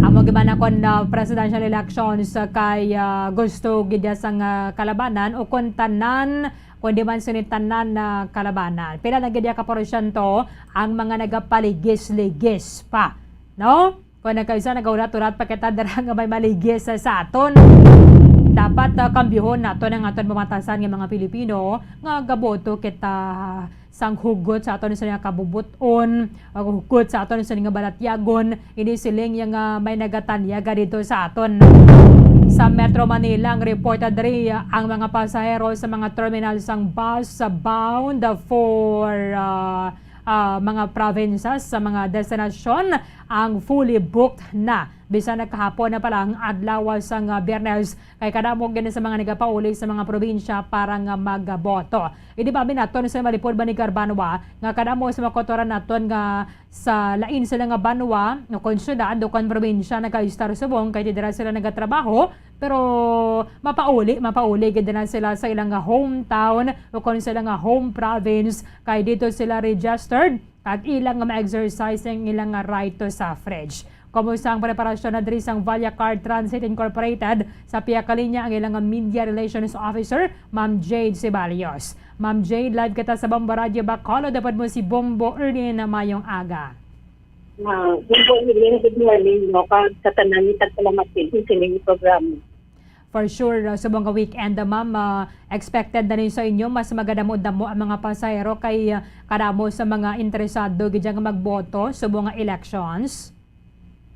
Amo gid man kon, ah, presidential elections kay, ah, gusto gid sang, ah, kalabanan o kon tanan, kundi man sini tanan na kalabanan. Pila na gid ka porsyento ang mga nagapaligis-ligis pa, no? Kung nagkaisa, nagahulat-hulat pa kita dira nga may maligis sa, sa aton. Dapat, ah, kambyuhon naton ang aton pamatasan nga mga Pilipino nga gaboto kita sang hugot sa aton sa nga kabubot-on, o hugot sa aton sa nga balatyagon, ini siling yang, ah, may nagatanyag dito sa aton. Sa Metro Manila, ang report diri, ah, ang mga pasahero sa mga terminal sang bus sa bound for, ah, ah, mga provinces, sa mga destinasyon, ang fully booked na. Bisan na kahapon na pala ang adlaw sang, ah, Biyernes, kay kadamo gid sa mga nagapauli sa mga probinsya para nga magboto. Idi pa naton sa malipod ba ni Garbanwa nga kadamo sa mga kautoran naton nga sa lain sila nga banwa, nga kon syudad o kon probinsya, nagaistar subong kay dira sila nagatrabaho, pero mapauli, mapauli gid na sila sa ilang nga hometown o kon sa ilang nga home province, kay dito sila registered kag ilang nga ma-exercise ang ilang nga right to suffrage. Kumusta ang preparasyon na diri sang Valia Car Transit Incorporated? Sa pihak kalinya ang ilang nga Media Relations Officer, Ma'am Jade Ceballos. Ma'am Jade, live kita sa Bombo Radyo Bacolod. Dapat mo si Bombo Erlin na mayong aga. Ah, Bombo Erlin, good morning, no, kag sa tanan ni tagpalamatin sa ining programa. For sure, uh, subong nga weekend, uh, ma'am, uh, expected na rin sa inyo, mas magadamo-damo ang mga pasahero kay, uh, kadamo sa mga interesado gid nga magboto subong nga elections.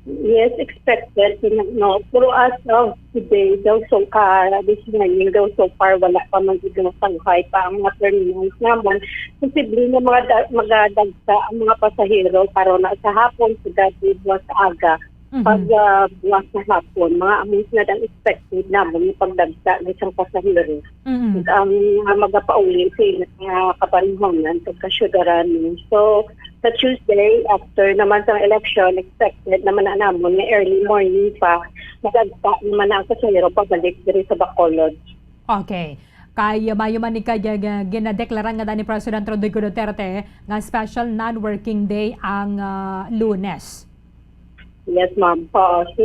Yes, expected, no. Pero as of today, daw so, ah, this morning, daw so far, wala pa man gid sangkay pa ang mga terminals namon. Posible nga mga da-, magadagsa ang mga pasahero karon na sa hapon, sa gabi, buwas sa aga. Mhm. Pag, ah, buwas sa hapon, mga amo na ang expected namon nga pagdagsa ng isang pasahero. Mm-mm. Ang, ah, magapauli sa ila nga kabanhanan, pagkasyudaran. So, sa Tuesday, after naman sa election, expected naman na namon nga early morning pa, magagta naman na ang pasahero pabalik diri sa Bacolod. Okay. Kay mayo man ni kay, ah, ginadeklara nga ni President Rodrigo Duterte nga special non-working day ang, ah, Lunes. Yes, ma'am. Oo. So,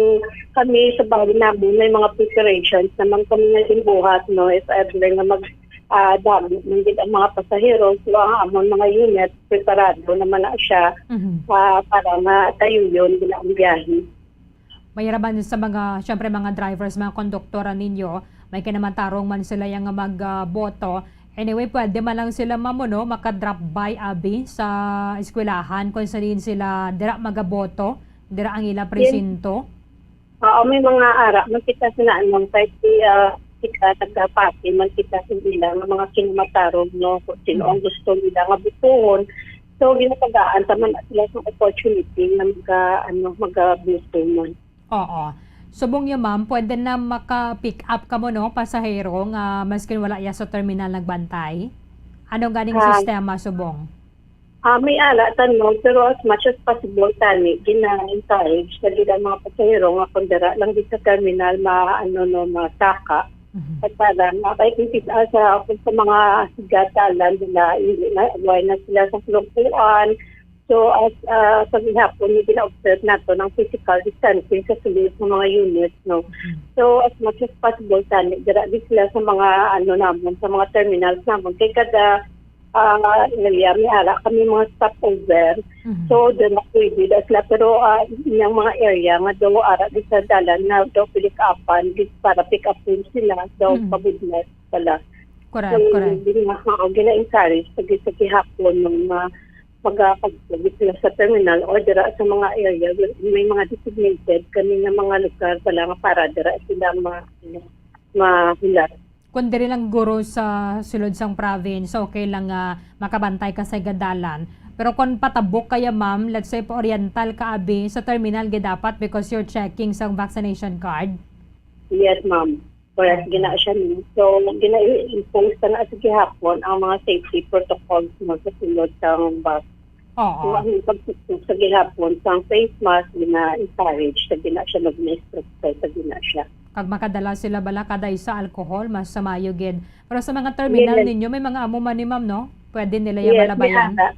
kami sa bahay namin, may mga preparations naman kami nga ginbuhat, no, if ever nga mag, ah, dami man gid ang mga pasahero. So, ang amon mga unit, preparado naman na siya, Mhm. ah, para nga tayuyon gid ang biyahe. May raban sa mga, syempre, mga drivers, mga konduktora ninyo, may kinamatarong man sila yang mag, ah, boto. Anyway, pwede man lang sila, ma'am, no, maka-drop by, abi, sa eskwelahan kung saan sila dira magaboto, dira ang ila Yes. presinto. Oo, may mga ara man kita sa naan, ma'am, kahit di, ah, kita nagkapati man kita sa ila nga mga kinamatarong, no, kung sino ang Mm. gusto nila nga butuhon. So, ginatagaan ta man sila sa opportunity nga maga-, ano, magabuto man. Oo. Subong niyo, ma'am, pwede na maka-pick up kamo, no, pasahero nga maskin wala ya sa terminal nagbantay? Ano ganing Ah. sistema, subong? Ah, may ara tan, no, pero as much as possible tani, gina-encourage na gid ang mga pasahero nga kung dira lang gid sa terminal, ma-, ano, no, masaka. Mhm. At para nga, kahit yung tis-, ah, sa, kung sa mga sigatalan nila, hindi na, wala na sila sa lungkuan. So, as, ah, sa gihapon, yung gina-observe nato ng physical distancing sa sulod ng mga unit, no? Mhm. So, as much as possible, tani, dira di sila sa mga, ano, namon, sa mga terminals namon. Kay kada, ah, area, may ara kami mga stopover. Mhm. So, dira pwede na sila. Pero, ah, yung mga area nga daw ara di sa dalan na daw pick upan, di para pick up din sila, daw Mhm. pabudlat pala. Correct, So, correct. yun nga, oo, gina-encourage pag sa gihapon ng mga magkakagpag sila sa terminal or dira sa mga area where may mga designated kami nga mga lugar pala nga para dira sila ma-, ano, mahulat. Kung diri lang guro sa sulod sang province, okay lang nga makabantay ka sa gadalan. Pero kung patabok kaya, ma'am, let's say pa-oriental ka abi, sa terminal gid dapat because you're checking sa vaccination card? Yes, ma'am. Correct, okay. Gina siya ni. So, gina-impose na sa gihapon ang mga safety protocols mo sa sulod sang bus. Oo. So, ang pagtutok sa gihapon sang face mask, gina-encourage sa gina siya, mag-instructor sa gina siya. Kag makadala sila bala kada isa alcohol, mas sa mayo gid. Pero sa mga terminal Yes. ninyo, may mga amo man ni ma'am, no? Pwede nila yung Yes, may malabayan? Ara.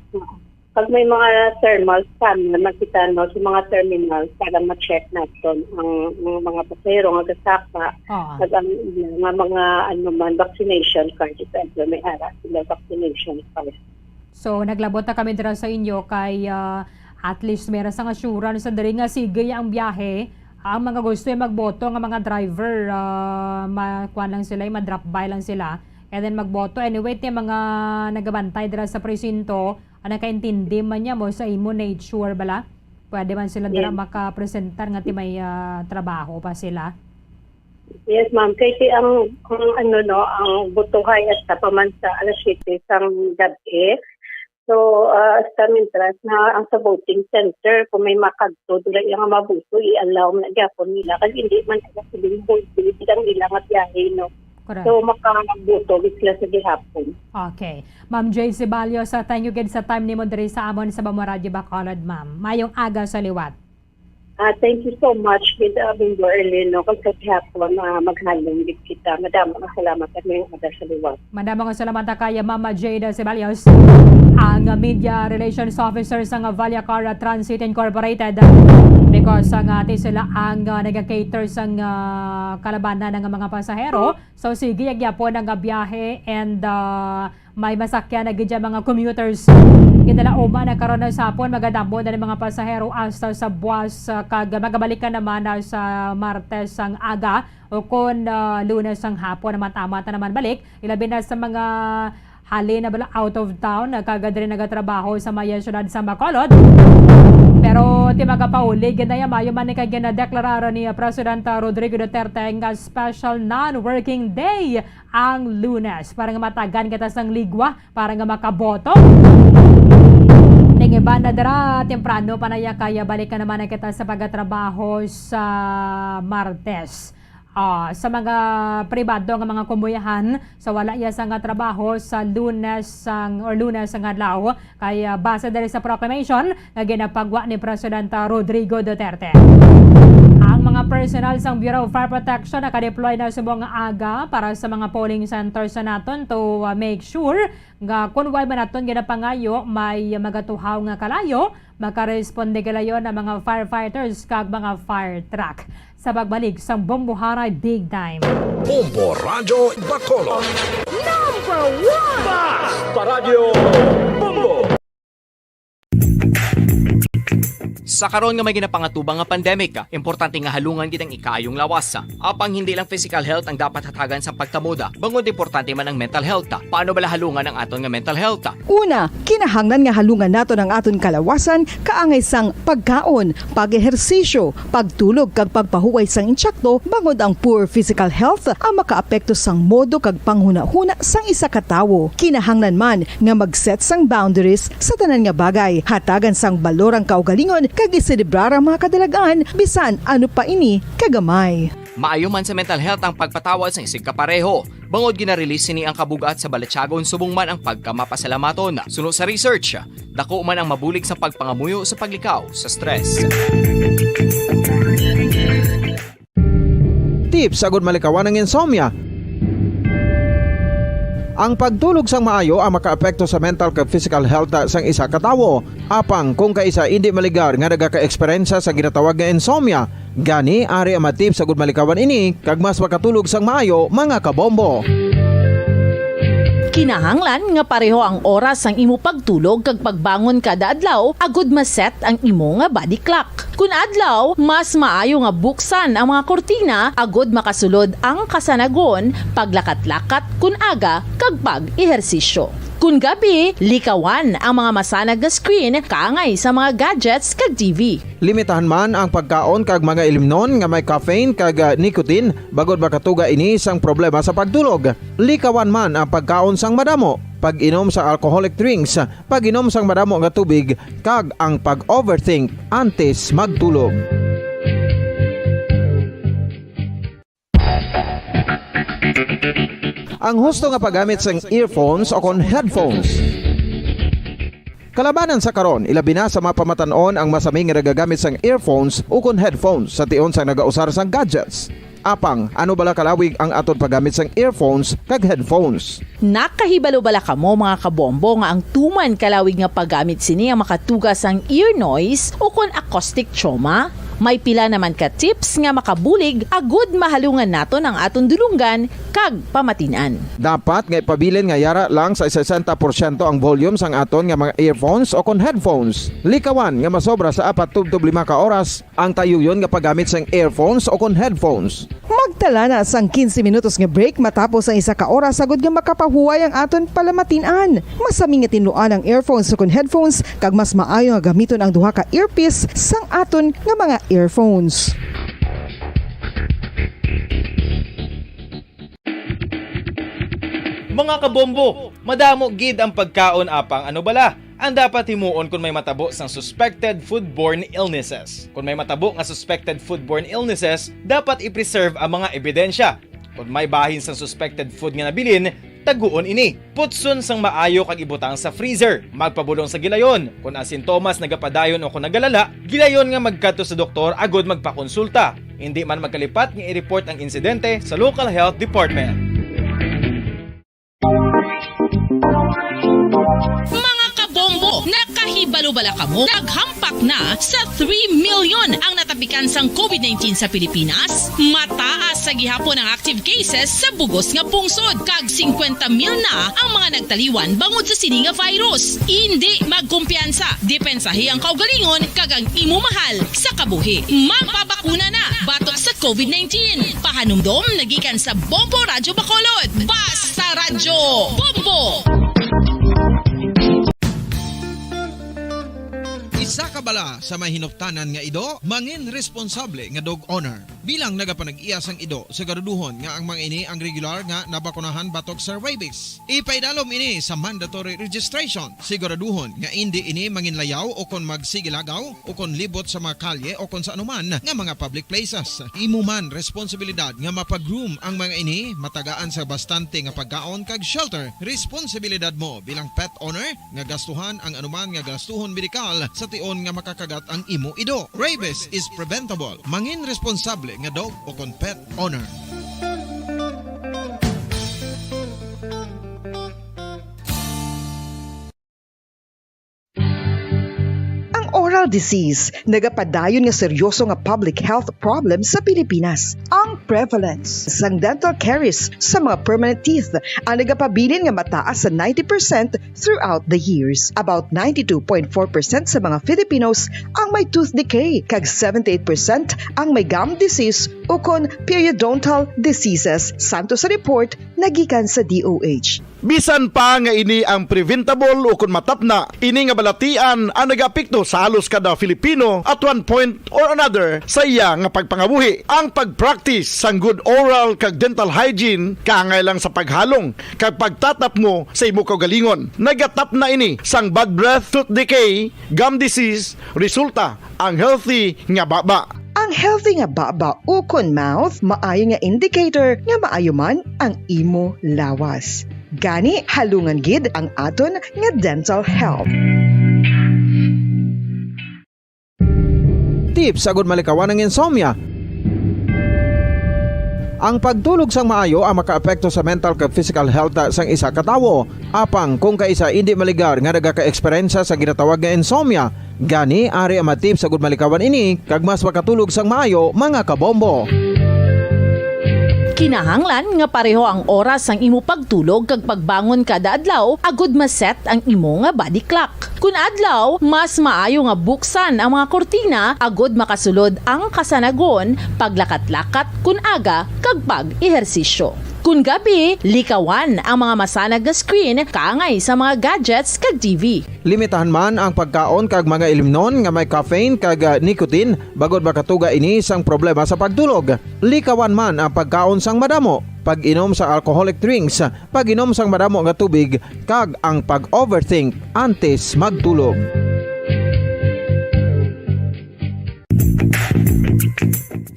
Pag may mga thermal scan na makita, no, sa mga terminal para ma-check naton ang, ang mga pasahero nga gasaka, Oo. Pag ang, nga mga, ano man, vaccination card, if ever may ara sila vaccination card. So, naglabot na kami dira sa inyo kay, ah, at least may ra sang assurance na diri nga sige ang biyahe. Ang mga gusto yung magboto nga mga driver, ah, ma-, kuwan lang sila, ma-drop by lang sila. And then magboto. Anyway, ti mga nagabantay dira sa presinto, ang nakaintindi man niya mo sa imo nature bala, pwede man sila dira Yes. makapresentar nga ti may, ah, trabaho pa sila. Yes, ma'am. Kay ti ang, ang ano, no, ang butuhay hasta pa man sa alas siyete sang gabi. So, ah, hasta mintras na ang sa voting center, kung may makadto, dira iya nga mabuto, i-allow na gyapon nila. Kag hindi man sila siling hold, dili silang ila nga biyahe, no? Correct. So, makabuto gid sila sa gihapon. Okay. Ma'am Jade Ceballos, ah, thank you gid sa time nimo diri sa amon sa Bambo Radyo Bacolod, ma'am. Mayong aga sa liwat. Ah, thank you so much, Gid, ah, Bimbo Erlino, kag sa gihapon, ah, maghalong gid kita. Madamo nga salamat, at may aga sa liwat. Madamo nga salamat kay Ma'am Jade Ceballos, ang Media Relations Officer sang Vallacara Transit Incorporated, because ang ati sila ang, ah, nag-cater sang, ah, kalabanan ng mga pasahero. So, sige, gyapon ang biyahe and, ah, may masakyan na gid ang mga commuters. Kinalauma na karon sa hapon, magadamo na ang mga pasahero hasta sa buwas, ah, kag magabalikan naman na sa Martes ang aga o kon, ah, Lunes ang hapon, amat-amat na naman balik. Ilabi na sa mga halin na bala out of town, ah, kag diri nagatrabaho sa may siyudad sa Bacolod. Pero ti magapauli, ginaya mayo man ni kay ginadeklarar ni Presidente Rodrigo Duterte nga special non-working day ang Lunes para nga matagan kita sang ligwa para nga makaboto. Ning iban na dira, temprano pa na ya, kaya balik na naman na kita sa pagkatrabaho sa Martes. Ah, sa mga pribado nga mga kumbuyahan, sa wala iya sa nga trabaho sa Lunes sang, or Lunes nga adlaw, kay, ah, base diri sa proclamation nga ginapagwa ni Presidente Rodrigo Duterte. Ang mga personnel sang Bureau of Fire Protection nakadeploy na subong nga aga para sa mga polling centers sa naton to, ah, make sure nga kun way man naton ginapangayo, may magatuhaw nga kalayo, makaresponde galayon ang mga firefighters kag mga fire truck. Sa pagbalik sang Bombo Haray Big Time. Bombo Radyo Bacolod. Number one! Basta Radyo Bombo! Sa karon nga may ginapangatubang nga pandemic, importante nga halungan gid ang ikaayong lawas. Apang hindi lang physical health ang dapat hatagan sa pagtamod, bangod importante man ang mental health. Paano bala halungan ang aton nga mental health? Una, kinahanglan nga halungan naton ang aton kalawasan kaangay sang pagkaon, pag-ehersisyo, pagtulog kag pagpahuway sang insakto, bangod ang poor physical health ang makaapekto sang modo kag panghunahuna sang isa ka tawo. Kinahanglan man nga mag-set sang boundaries sa tanan nga bagay, hatagan sang balor ang kaugalingon kag iselebrar ang mga kadalag-an bisan ano pa ini kagamay. Maayo man sa mental health ang pagpatawad sang isigkapareho, bangod gina-release sini ang kabug-at sa balatyagon subong man ang pagkamapasalamaton. Suno sa research, dako man ang mabulig sa pagpangamuyo sa paglikaw sa stress. Tips agud malikawan ang insomnia. Ang pagtulog sang maayo ang makaapekto sa mental kag physical health sang isa ka tawo. Apang kung kaisa indi maligar nga nagaka-eksperyensya sa ginatawag nga insomnia, gani ari ang mga tips agud malikawan ini kag mas makatulog sang maayo, mga kabombo. Kinahanglan nga pareho ang oras sang imo pagtulog kag pagbangon kada adlaw agud ma-set ang imo nga body clock. Kun adlaw, mas maayo nga buksan ang mga kurtina agud makasulod ang kasanagon, paglakat-lakat kun aga, kag pag-ehersisyo. Kon gabi, likawan ang mga masanag nga screen kaangay sa mga gadgets kag T V. Limitahan man ang pagkaon kag mga ilimnon nga may caffeine kag, ah, nicotine, bangod makatuga ini sang problema sa pagtulog. Likawan man ang pagkaon sang madamo, pag-inom sa alcoholic drinks, pag-inom sang madamo nga tubig, kag ang pag-overthink antes magtulog. Ang husto nga paggamit sang earphones o kon headphones. Kalabanan sa karon, ilabi na sa mga pamatan-on ang masami nga nagagamit sang earphones o kon headphones sa tion sang nagausar sang gadgets. Apang, ano bala kalawig ang aton paggamit sang earphones kag headphones? Nakahibalo bala kamo, mga kabombo, nga ang tuman kalawig nga paggamit sini ang makatuga sang ear noise o kon acoustic trauma? May pila naman ka tips nga makabulig agud mahalungan naton ang aton dulonggan kag pamatin-an. Dapat nga ipabilin nga yara lang sa sesenta porsyento ang volume sang aton nga mga earphones o kon headphones. Likawan nga masobra sa apat tubtob lima ka oras ang tayuyon nga paggamit sang earphones o kon headphones. Magtala na sang quince minutos nga break matapos ang isa ka oras, agud nga makapahuway ang aton palamatin-an. Masami nga tinluan ang earphones o kon headphones, kag mas maayo nga gamiton ang duha ka earpiece sang aton nga mga earphones. Mga kabombo, madamo gid ang pagkaon, apang ano bala ang dapat himuon kon may matabo sang suspected foodborne illnesses? Kon may matabo nga suspected foodborne illnesses, dapat i-preserve ang mga ebidensya. Kon may bahin sang suspected food nga nabilin, taguon ini. Putson sang maayo kag ibutang sa freezer. Magpabulong sa gilayon. Kon ang sintomas nagapadayon o kon nagalala, gilayon nga magkadto sa doktor agud magpakonsulta. Indi man magkalipat nga i-report ang insidente sa local health department. Mga kabombo, nakahibalo bala kamo? Naghampak na sa three million ang natapikan sang covid nineteen sa Pilipinas. Mataas sa gihapon ang active cases sa bugos nga pungsod, kag singkwenta mil na ang mga nagtaliwan bangod sa sini nga virus. Indi magkumpiyansa, depensahi ang kaugalingon kag ang imo mahal sa kabuhi. Magpabakuna na batok sa covid nineteen. Pahanumdom nagikan sa Bombo Radyo Bacolod. Basta Radyo Bombo! Isa ka bala sa may hinuptanan nga ido, mangin responsable nga dog owner. Bilang nagapanag-iya sang ido, siguraduhon nga ang mga ini ang regular nga nabakunahan batok sa rabies. Ipaidalom ini sa mandatory registration. Siguraduhon nga indi ini manginlayaw o kon magsigilagaw o kon libot sa mga kalye o kon sa anuman nga mga public places. Imo man responsibilidad nga mapa-groom ang mga ini, matagaan sa bastante nga pagkaon kag shelter. Responsibilidad mo bilang pet owner nga gastuhan ang anuman nga gastuhon medikal sa tion nga makakagat ang imo ido. Rabies is preventable. Mangin responsable nga dog o kon pet owner. Ang oral disease nagapadayon nga seryoso nga public health problem sa Pilipinas. Ang prevalence sang dental caries sa mga permanent teeth ang nagapabilin nga mataas sa ninety percent throughout the years. About ninety-two point four percent sa mga Filipinos ang may tooth decay, kag seventy-eight percent ang may gum disease ukon periodontal diseases, santo sa report nagikan sa D O H. Bisan pa nga ini ang preventable ukon matapna, ini nga balatian ang nagaapekto sa halos kada Filipino at one point or another sa iya nga pagpangabuhi. Ang pag-practice sang good oral kag dental hygiene kaangay lang sa paghalong kag pagtatapngo sa imo kaugalingon. Nagatapna ini sang bad breath, tooth decay, gum disease, resulta ang healthy nga baba. Ang healthy nga baba ukon mouth maayo nga indicator nga maayo man ang imo lawas. Gani, halungan gid ang aton nga dental health. Tips agud malikawan ang insomnia. Ang pagtulog sang maayo ang makaapekto sa mental kag physical health sang isa ka tawo. Apang kung kaisa indi maligar nga nagaka-eksperyensya sa ginatawag nga insomnia, gani ari ang mga tips agud malikawan ini kag mas makatulog sang maayo, mga kabombo. Kinahanglan nga pareho ang oras sang imo pagtulog kag pagbangon kada adlaw agud ma-set ang imo nga body clock. Kun adlaw, mas maayo nga buksan ang mga kurtina agud makasulod ang kasanagon, paglakat-lakat kun aga, kag pag-ehersisyo. Kun gabi, likawan ang mga masanag nga screen kaangay sa mga gadgets kag T V. Limitahan man ang pagkaon kag mga ilimnon nga may caffeine kag, ah, nicotine, bangod makatuga ini sang problema sa pagtulog. Likawan man ang pagkaon sang madamo, pag-inom sang alcoholic drinks, pag-inom sang madamo nga tubig, kag ang pag-overthink antes magtulog.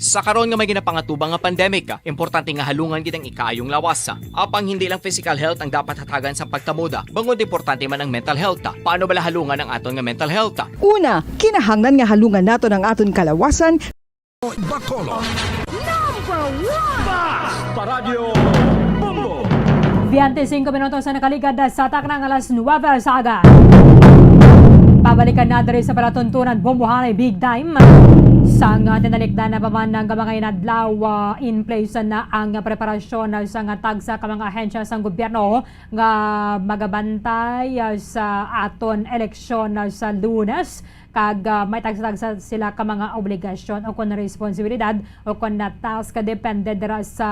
Sa karon nga may ginapangatubang nga pandemic, importante nga halungan gid ang ikaayong lawas. Apang hindi lang physical health ang dapat hatagan sa pagtamod, bangod importante man ang mental health. Paano bala halungan ang aton nga mental health? Una, kinahanglan nga halungan naton ang aton kalawasan. Bacolod. Number one! Basta Radyo Bombo! Twenty-cinco minutos ang nakaligad sa takna nga alas nuwebe sa aga. Pabalikan na diri sa palatuntunan, Bombohanay Big Time. Sang, ah, tinalikdan na pa man nga mga inadlaw, ah, in place na ang preparasyon, ah, sa nga tagsa ka mga ahensya sang gobyerno nga magabantay, ah, sa aton eleksyon, ah, sa Lunes. Kag, ah, may tagsa-tagsa sila ka mga obligasyon o kon responsibilidad o kon na task, depende dira sa,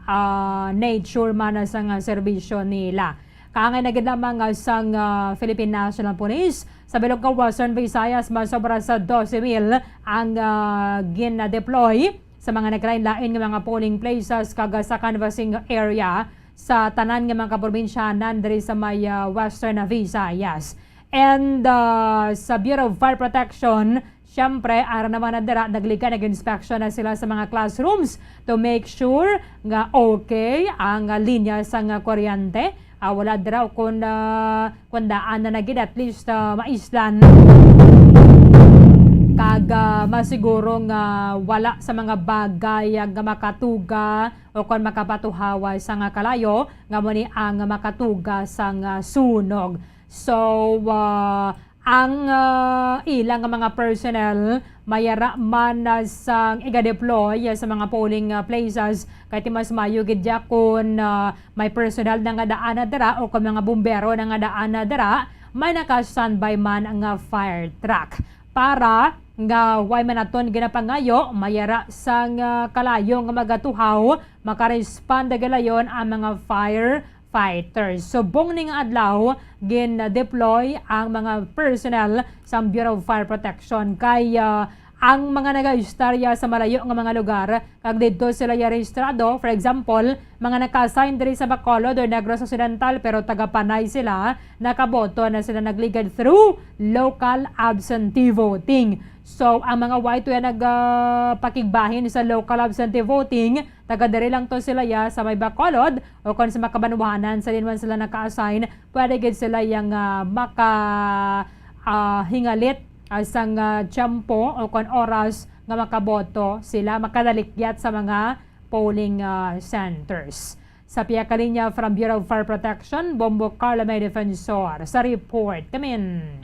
ah, nature man sang, ah, serbisyo nila. Kaangay na gid lamang, ah, sang, ah, Philippine National Police sa bilog nga Western Visayas, mas sobra sa dose mil ang, ah, gin-deploy sa mga naglain-lain nga mga polling places kag sa canvassing area sa tanan nga mga kaprobinsyanan diri sa may, ah, Western Visayas. And, ah, sa Bureau of Fire Protection, siyempre, ara naman na dira, nagliga, nag-inspection na sila sa mga classrooms to make sure nga okay ang, ah, linya sang, ah, kuryente. Ah, wala dira o kung, ah, kung daan na na gid, at least, ah, maislan. Kag, ah, masiguro nga wala sa mga bagay, ah, nga makatuga o kon makapatuhawa sa nga kalayo, nga mo ni ang makatuga sang, ah, sunog. So, ah, ang, ah, ila nga mga personnel, mayara man, ah, sang iga-deploy, ah, sa mga polling, ah, places, kay ti mas maayo gid ya kon, ah, may personnel na nga daan na dira o kon mga bumbero na nga daan na dira, may naka-standby man nga fire truck. Para nga way man naton ginapangayo, mayara sang, ah, kalayo nga magatuhaw, makarespond galayon ang mga fire fighters. Subong ni nga adlaw, gin-deploy ang mga personnel sang Bureau of Fire Protection kay, ah, ang mga nagaistorya sa malayo nga mga lugar kag didto sila ya rehistrado, for example, mga naka-assign diri sa Bacolod or Negros Occidental pero taga Panay sila, nakaboto na sila nagligad through local absentee voting. So, ang mga way to ya nag, ah, pakigbahin sa local absentee voting, taga diri lang to sila ya sa may Bacolod o kon sa makabanwahanan sa diin man sila naka-assign, pwede gid sila yang, ah, maka, ah, hingalit, ah, sang, ah, tiyempo o kon oras nga makaboto sila, makadalikyat sa mga polling, ah, centers. Sa pihak ka linya from Bureau of Fire Protection, Bombo Carlo May Defensor sa report. Kamin.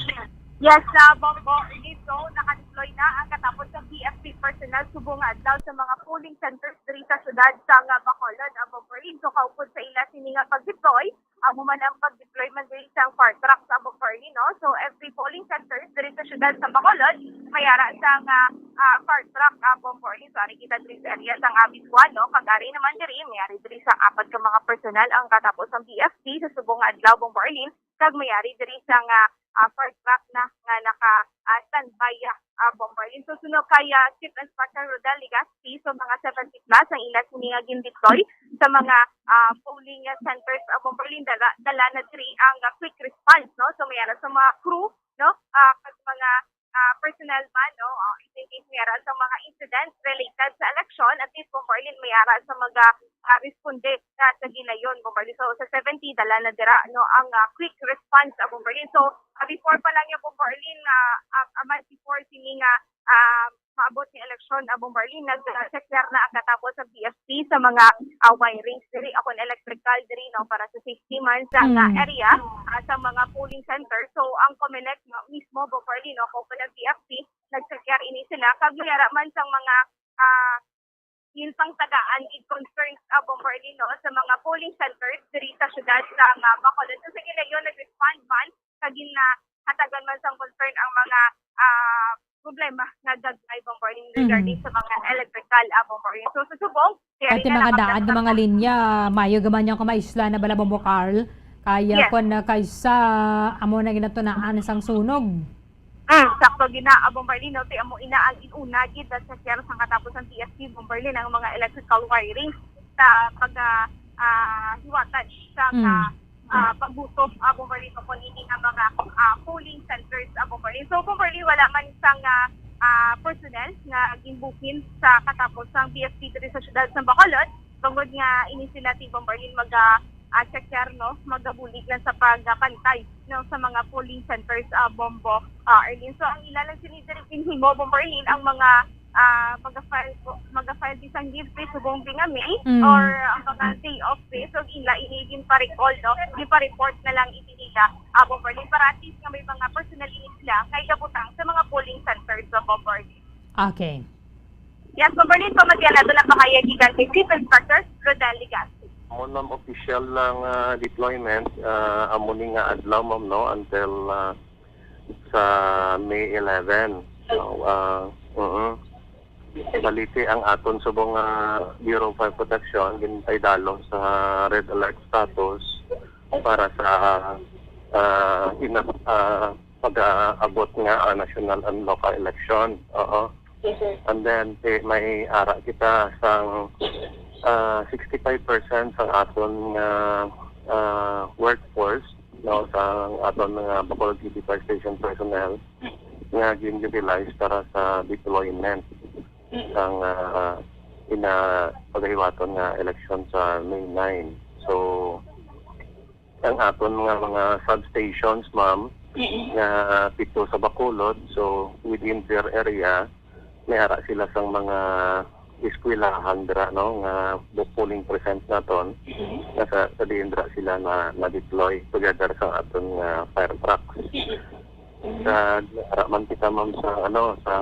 Yes, uh, Bombo Ernesto, nakadeploy na ang katapos sa B F P personnel subong nga adlaw sa mga polling centers diri sa syudad sa nga Bacolod. Uh, Bombo Ernesto, kaupod sa ila sini nga pag-deploy, amo man ang pag-deploy man diri sa fire truck sa Bombo Ernesto, no? So, every polling centers diri sa syudad sa Bacolod, may ara sa nga, ah, fire truck, ah, Bombo Ernesto. So, ari kita diri sa area sang Abiswan, no? Kag ari naman diri, may ari diri sa apat ka mga personnel ang katapos ang B F P sa subong nga adlaw, Bombo Ernesto. Kag may ari diri sa nga, ah, fire truck na nga naka, ah, standby, ah, ah, Bombo Ernesto. So, suno kay, ah, Chief Inspector Rodel Legaspi, so mga seventy plus ang ila sini nga gin-deploy sa mga, ah, polling, ah, centers, ah, Bombo Ernesto. Dala, dala na diri ang, ah, quick response, no? So, may ara sa mga crew, no? Ah, kag mga, ah, personnel man, no? Ah, if in case may ara sa mga incidents related sa election, at least, Bombo Ernesto, may ara sa mga, ah, responde na sa gilayon, Bombo Ernesto. So, sa seventy, dala na dira, no, ang, ah, quick response, ah, Bombo Ernesto. So, ah, before pa lang ya, Bombo Ernesto, ah, ah, a month before sini nga, ah, maabot ni eleksyon, ah, Bombo Ernesto, nag-, ah, secure na ang katapos sa B F P sa mga, ah, wirings diri, o kon electrical diri, no, para sa safety man sa nga Mm. area, ah, sa mga polling center. So, ang Comelec, no, mismo, Bombo Ernesto, no, kauban ang B F P, nag-secure ini sila. Kag may ara man sang mga, ah, yun pang tagaan ig concerns, ah, Bombo Ernesto, no, sa mga polling centers diri sa syudad sa nga Bacolod. So, sa gilayon, nag-respond man kag ginhatagan man sang concern ang mga, ah, problema nga gagmay, Bombo Ernesto, Mm. regarding sa mga electrical, ah, Bombo Ernesto. So, sa subong, Pati mga daan nga mga linya, mayo gaman yung kamaisla na bala, Bombo Carl. Kaya Yes. kwan na kaysa amo na ginatunaan sang sunog. Mm, sakto gina, ah, Bombarlin, no? Ti amo ina ang inuna gid na sa kiyar sang katapos ang T S P, Bombarlin, ang mga electrical wiring sa pag, ah, ah, hiwatan sa Mm. ah, pagbuto, ah, Bombarlin, kon ini nga mga, ah, polling centers, ah, Bombarlin. So, Bombarlin, wala man sang, ah, ah, personnel nga ginbukin sa katapos sang B S P diri sa siyudad sa Bacolod, tungod nga ini sila ti Bombarlin maga, ah, checker, no, magabulig lang sa pagpantay, no, sa mga polling centers, ah, Bombo, ah, Arlene. So, ang ila lang sini diri ginhimo, Bombarlin, ang mga ah, maga-file po, maga-file bisan leave pay subong bi nga May Mm. or ang mga day off pay, so ila ini ginpa-recall, no? Ginpa-report na lang ini nila, ah, Bombarlin, para at least nga may mga personnel ini sila nga igabutang sa mga polling centers sa Bombarlin. Okay. Yes, Bombarlin, pamatian nato na pahayag gikan kay Chief Inspector Rodel Legaspi. Amo, ma'am, official lang, ah, deployment, ah, amo ni nga adlaw, ma'am, no, until, ah, sa May eleven. So, ah, mm. Baliti ang aton subong nga Bureau of Fire Protection, ginpaidalom sa red alert status para sa, ah, ina-, ah, pag-aabot nga, ah, national and local election. Oo. Yes, sir. And then, ti-, may ara kita sang, ah, sixty-five percent sang aton nga, ah, workforce, no, sang aton nga Bacolod City Fire Station personnel nga gin-utilize para sa deployment Mm. sang, ah, ina-, pagahiwaton nga election sa May nine. So, ang aton nga mga substations, ma'am, Mm-mm. nga pito sa Bacolod, so within their area, may ara sila sang mga eskwelahan dira, no, nga bu-, polling present naton, Mm-mm. nga sa, sa diin dira sila na, na-deploy together sa aton nga fire trucks. Mm-mm. Mm-hmm. Sa ara man kita, ma'am, sa, ano, sa,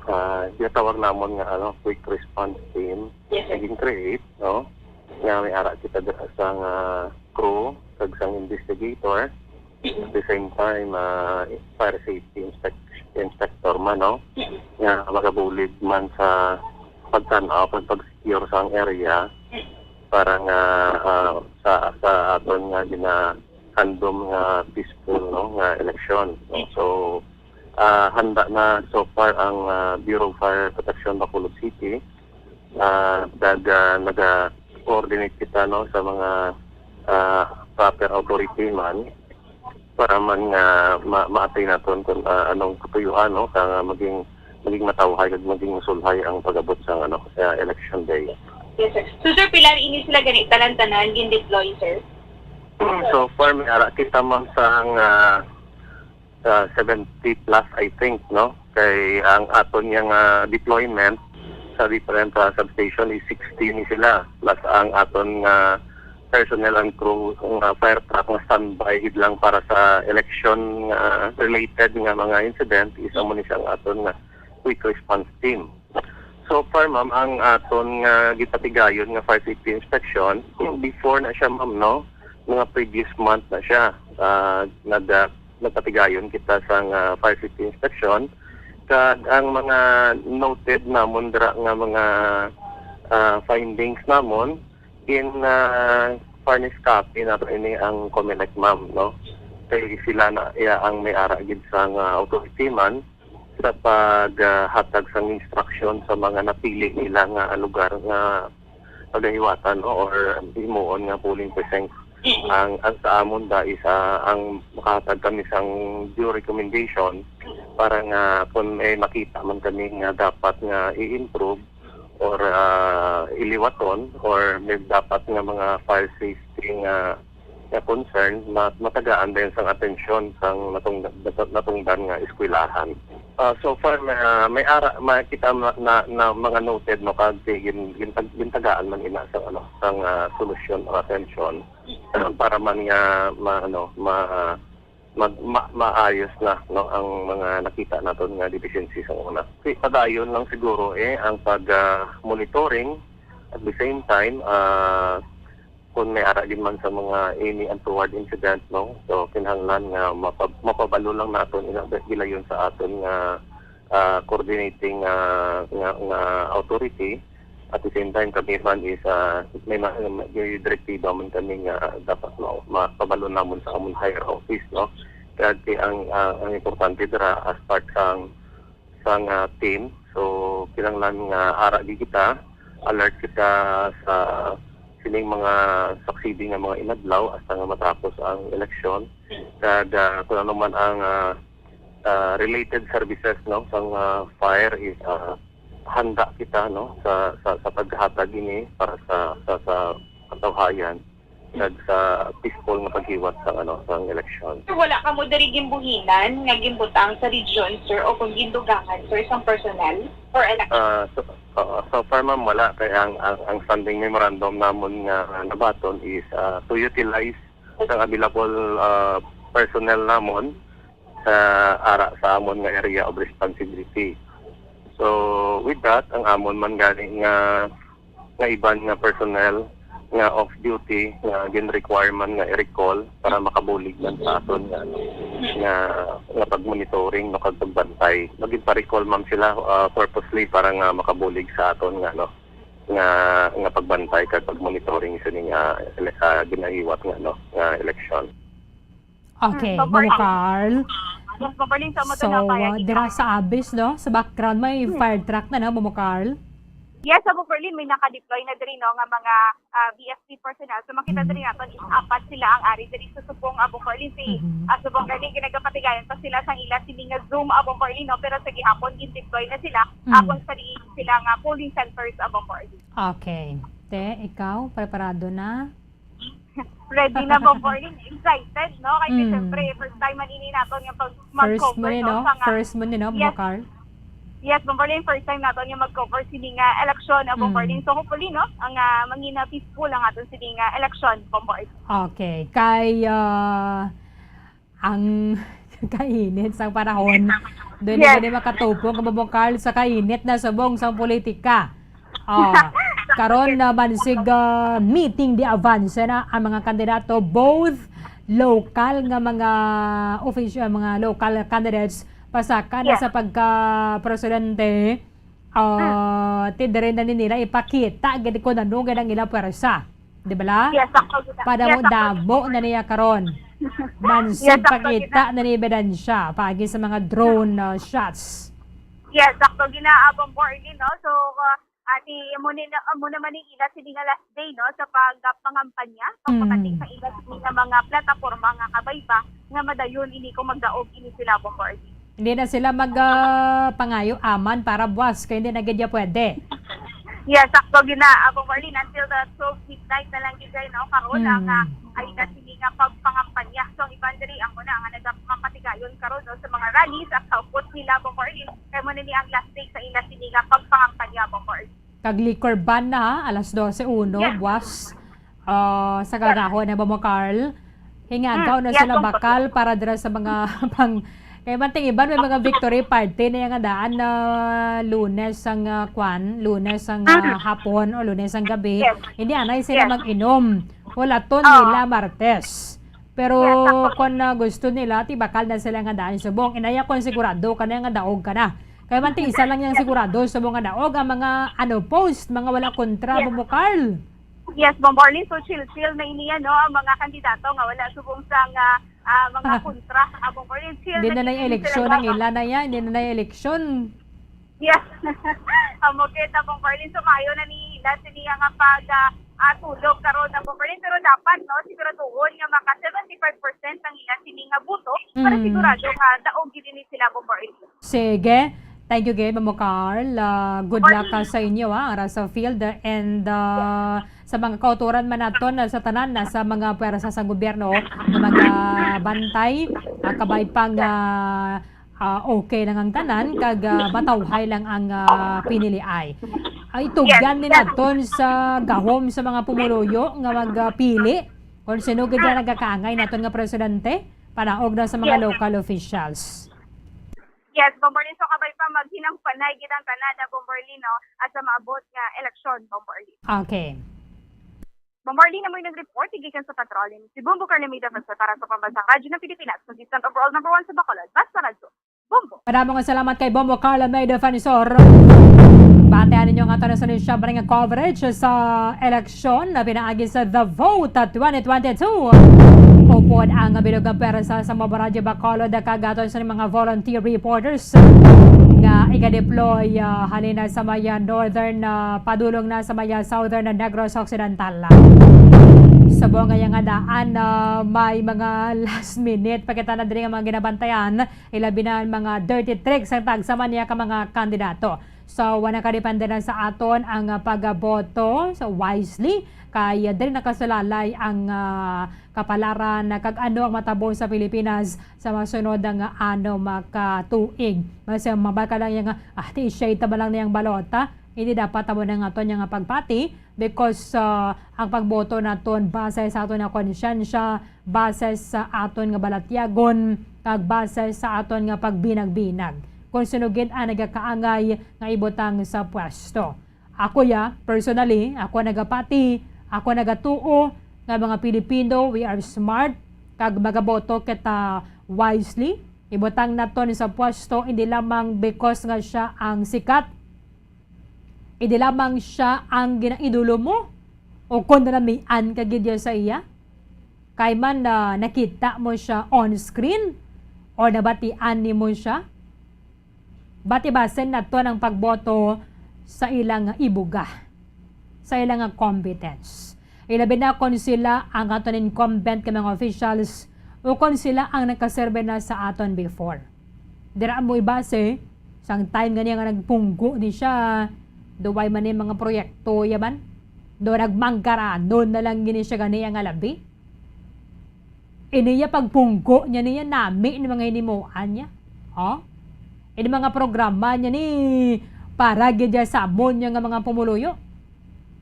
ah, ginatawag namon nga, ano, quick response team, Yes, sir. Naging create, no? Nga may ara kita dira sang, ah, crew kag sang investigator. At the same time, ah, fire safety inspec-, inspector man, no? Nga magabulig man sa pagtan-aw kag pag-secure sang area para nga, ah, sa, sa aton nga ginahandom nga peaceful, no, nga eleksyon, no? So, ah, handa na so far ang, ah, Bureau of Fire Protection Bacolod City. Ah, nag-, ah, naga-coordinate kita, no, sa mga, ah, proper authority man para man nga ma-, ma-atay naton kung, ah, anong katuyuan, no, kaya nga maging, maging matawhay kag maging masulhay ang pag-abot sa, ano, sa election day. Yes, sir. So, sir, pila ini sila gani tanan-tanan gin-deploy, sir? So far, may ara kita, ma'am, sang, ah, ah, seventy plus, I think, no? Kay ang aton nga, ah, deployment sa different, ah, substation is sixty ni sila, plus ang aton nga personnel and crew nga fire truck nga standby gid lang para sa election nga related nga mga incident is amo ni siya ang aton nga quick response team. So far, ma'am, ang aton nga gipatigayon nga fire safety inspection, before na siya, ma'am, no? Mga previous month na siya. Ah, nag-, ah, nagpatigayon kita sa nga fire safety inspection. Kag ang mga noted namon dira nga mga, ah, findings namon, in, ah, fairness copy nato ini ang Comelec, ma'am, no? Kay sila na iya ang may ara gid sa nga authority man sa pag, ah, hatag sang instruction sa mga napili nila nga lugar nga pagahiwatan, no, or himuon nga polling precinct. Mm. Ang, ang sa amon da is, ah, ang makahatag kami sang due recommendation para nga kung may makita man kami nga dapat nga i-improve or, ah, iliwaton or may dapat nga mga fire safety nga nga concern na matagaan dayon sang atensyon sang natungda-, natu-, natungdan nga eskwelahan. Ah, so far, may, ah, may ara, makita na, na, na mga noted, no, kag gin-, gintag-, gintagaan man ina sang, ano, sang, ah, solusyon o atensyon para man nga ma-, ano, ma-, mag-, ma-, maayos na, no, ang mga nakita naton nga deficiency sa una. Si-, padayon lang siguro, eh, ang pag, ah, monitoring. At the same time, ah, kung may ara din man sa mga any untoward incident, no? So, kinahanglan nga mapab-, mapabalo lang naton ina gilayon sa aton nga, ah, coordinating, ah, nga, nga authority, At the same time, kami man is, ah, may mga, may direktiba man kami nga dapat ma-, mapabalo namon sa amon higher office, no? Kaya ti-, ang, ah, ang importante dira as part sang, sang, ah, team. So, kinahanglan nga ara di kita, alert kita sa sining mga succeeding nga mga inadlaw hasta nga matapos ang eleksyon. Kag, ah, kung ano man ang, ah, ah, related services, no, sang, ah, fire is, ah, handa kita, no, sa, sa, sa paghatag ini para sa, sa, sa katawhayan kag sa peaceful nga paghiwat sang, ano, sang eleksyon. Sir, wala kamo diri ginbuhinan nga ginbutang sa region, sir, o kung gindugangan, sir, sang personnel or elect- Ah, so, oo, so far, ma'am, wala. Kay ang, ang, ang standing memorandum namon nga nabaton is, ah, to utilize sang available, ah, personnel namon sa ara sa amon nga area of responsibility. So, with that, ang amon man gani nga, nga iban nga personnel nga off duty nga gin-require man nga i-recall para makabulig man sa aton nga, nga, nga pag-monitoring, no, kag pagbantay. Magin pa-recall man sila, ah, purposely para nga makabulig sa aton nga, no, nga, nga pagbantay kag pag-monitoring sa ning, ah, ele-, ah, ginahiwat nga, no, nga eleksyon. Okay, Mm, so, Mamo Carl. Yes, Mamo Carl, sa mo to So, na kaya uh, dira sa Abis, no? Sa background, may Hmm. fire truck na, no, Mamo Carl? Yes, Abo Berlin, may naka-deploy na diri, no, nga mga, ah, V F P personnel. So, makita Mm. diri naton is apat sila ang ari diri sa subong, Abo Berlin. Si, Mhm. ah, subong gani, ginagapatigayan pa sila sang ila sini nga Zoom, Abo Berlin, no? Pero sa gihapon, gin-deploy na sila. Mm. Apon sa diin sila nga polling centers, Abo Berlin. Okay. Te, ikaw, preparado na? Ready na, Bomborlin. Excited, no? Kasi Mm. syempre, first time man ini naton nga pag First mo mag-cover, ni, no? no? Sa nga First mo ni, no, Yes. Bokar? Yes, Bomborlin, first time naton nga mag-cover sini nga election, ah, Mm. Bomborlin. So, hopefully, no, ang, ah, mangina peaceful ang aton sini nga election, Bomborlin. Okay. Kay, ah, ang kainit sang panahon. Doon Yes. na gani makatupong, Bombo Carl, sa kainit na subong sang politika. Oh, karon na bansig, ah, meeting de avance na ang mga kandidato, both local nga mga official, mga local candidates, pasaka na Yes. sa pagka-presidente. Ah, Mm. ti diri na ni nila ipakita gid kung ano gid ang ila pwersa. Di ba la? Yes, sakto gid. Yes, sakto. Padamo-damo na niya karon. Mansig Yes, sakto pakita gid. na ni ebidensya paagi sa mga drone, uh, shots. Yes, sakto gid na, Bombo Arlene, no? So, uh, ati, amo ni, amo naman ni ila sini nga last day, no, sa pagpangampanya, Mm. pagpakati sa ila sini nga mga plataporma nga kabay pa nga madayon ini kung magdaog ini sila, Bombo Arlene. Hindi na sila mag, ah, pangayo aman para buwas, kay hindi na gid ya pwede. Yes, sakto gid na, Abo Marlene, until the twelve midnight na lang gid, no, karon ang, Mm. ah, ay na sini nga pagpangampanya. So, ang iban diri, ang una nga nagapamatigayon karon, no, sa mga rally, sa kaupot nila, Abo Marlene, kay mo na ni ang last day sa ila sini nga pagpangampanya, Abo Marlene. Kag liquor ban na, ha? Alas dose uno, Yes. buwas. Ah, sa Yes. ganaho na ba mo, Carl? Hingagaw Mm, na yes, sila ma'am. bakal para dira sa mga pang, kay man ting iban may mga victory party na yung daan na Lunes ang, ah, kwan, Lunes ang, ah, Mm. hapon o Lunes ang gabi. Yes. Hindi anay sila Yes. mag-inom. Wala to Oo. nila Martes. Pero Yes, sakto. kung, ah, gusto nila, ti bakal na sila nga daan subong. Inaya kung sigurado ka na nga daog ka na. Kaya man, ti isa lang yung sigurado subong nga daog, ang mga, ano, post, mga wala kontra, Yes. Bombo Carl. Yes, Bombo Arlene, so chill-chill na ini, ano, ang mga kandidato nga wala subong sa nga, ah, mga Ah. kontra, ah, Bombo Arlene, chill Hindi na na na yung ini eleksyon sila ang dapat. ila na yan, hindi na na yung eleksyon. Yes. Amo kita, Bombo Arlene, so maayo na ni ila sini nga pag, ah, ah, tulog karon na, Bombo Arlene, pero dapat, no, siguraduhon nga maka seventy-five percent ang ila sini nga boto para Mm. sigurado nga daog gid ini sila, Bombo Arlene. Sige. Thank you, gid, Mamo Carl. Ah, good luck, ah, sa inyo, ah, ara sa field, and, ah, sa mga kauturan man naton, ah, sa tanan, ah, sa mga pwersa sa gobyerno nga magabantay, ah, kabay pang, ah, ah, okay lang ang tanan, kag, ah, matawhay lang ang, ah, piniliay. Ah, itugyan Yes, ni yes. naton sa gahom sa mga pumuluyo nga magpili kung sino gid na nagakaangay naton nga presidente, panaog na sa mga Yes. local officials. Yes, Bombo Arlene. So, kabay pa, maghinang panay gid ang tanan na, Bombo Arlene, no? At sa maabot nga eleksyon, Bombo Arlene. Okay. Bombo Arlene, amo yung nag-report, gikan sa Patrol. Si Bombo Carla May Defensor para sa Pambansang Radyo ng Pilipinas, consistent overall number one sa Bacolod. Basta Radyo. Bombo. Maraming salamat kay Bombo Carla May Defensor. Batian ninyo nga tanan sa siya nga coverage sa eleksyon na pinaagi sa The Vote twenty twenty-two. Upod ang bilog nga pwersa sa mga baradyo Bacolod, kag aton sa mga volunteer reporters nga iga-deploy, ah, halin na sa maya northern, ah, padulong na sa maya southern na Negros Occidental. Sa buong nga nga daan, ah, may mga last minute pa kita na diri nga mga ginabantayan, ilabi na ang mga dirty tricks ang tagsa man niya ka mga kandidato. So, wala ka depende na sa aton ang, ah, pagboto. So, wisely, kay, ah, diri nakasulalay ang, ah, kapalaran na kag ano ang matabo sa Pilipinas sa masunod nga ano makatuig. Mas, ah, mabal ka lang yung, ah, ti siya ita ba lang niyang balota? Hindi dapat amo na nga aton nga pagpati because, ah, ang pagboto naton base sa aton nga konsyensya, base sa aton nga balatyagon, kag base sa aton nga pagbinag-binag kung sino gid ang nagakaangay nga ibutang sa pwesto. Ako ya, personally, ako nagapati, ako nagatuo nga mga Pilipino, we are smart, kag magaboto kita wisely. Ibutang naton sa pwesto, hindi lamang because nga siya ang sikat, hindi lamang siya ang ginaidolo mo, o kon nalamian ka gid ya sa iya. Kay man na nakita mo siya on screen or nabatian nimo siya, bati-basin naton ang pagboto sa ilang ibuga, sa ilang competence. Ilabi na kon sila ang aton incumbent nga mga officials o kon sila ang nakaserbe na sa aton before. Dira mo ibase, sang time nga niya nga nagpunggo ni siya, duway man ni mga proyekto yaman. Do nagmangkaranon na lang gini siya gani ang alabi. Ini ya pagpunggo niya niya nami ni mga hinimuan niya. Oh? Ini mga programa niya ni para gid ya sa amon niya nga mga pumuluyo.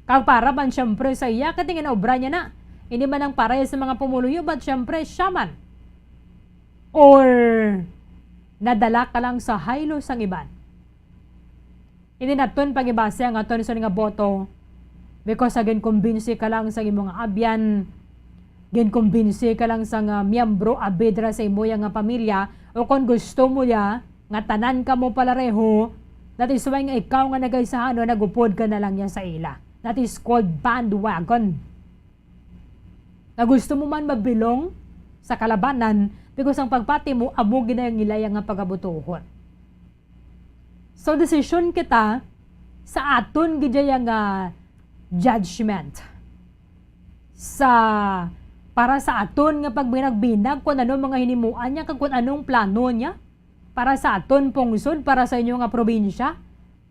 Kag para man siyempre sa iya, katingin obra niya na. Ini man ang para sa mga pumuluyo, but siyempre siya man. Or nadala ka lang sa haylo sang iban. Hindi naton pagibase ang aton sa nga boto because sa ginkumbinsi ka lang sa imong abyan, ginkumbinsi ka lang sa nga miyembro abidra sa imo nga pamilya, o kon gusto mo ya nga tanan kamo palareho, that is why nga ikaw nga nagaisahan o nagupod ka na lang ya sa ila. That is called bandwagon. Nga gusto mo man mabilong sa kalabanan because ang pagpati mo amo gid ang ilaya nga pagabutuhon. So, desisyon kita sa aton gid ya nga judgment. Sa, para sa aton nga pagbinag-binag kung ano mga hinimuan niya kag kung anong plano niya para sa aton pungsod, para sa inyo nga probinsya,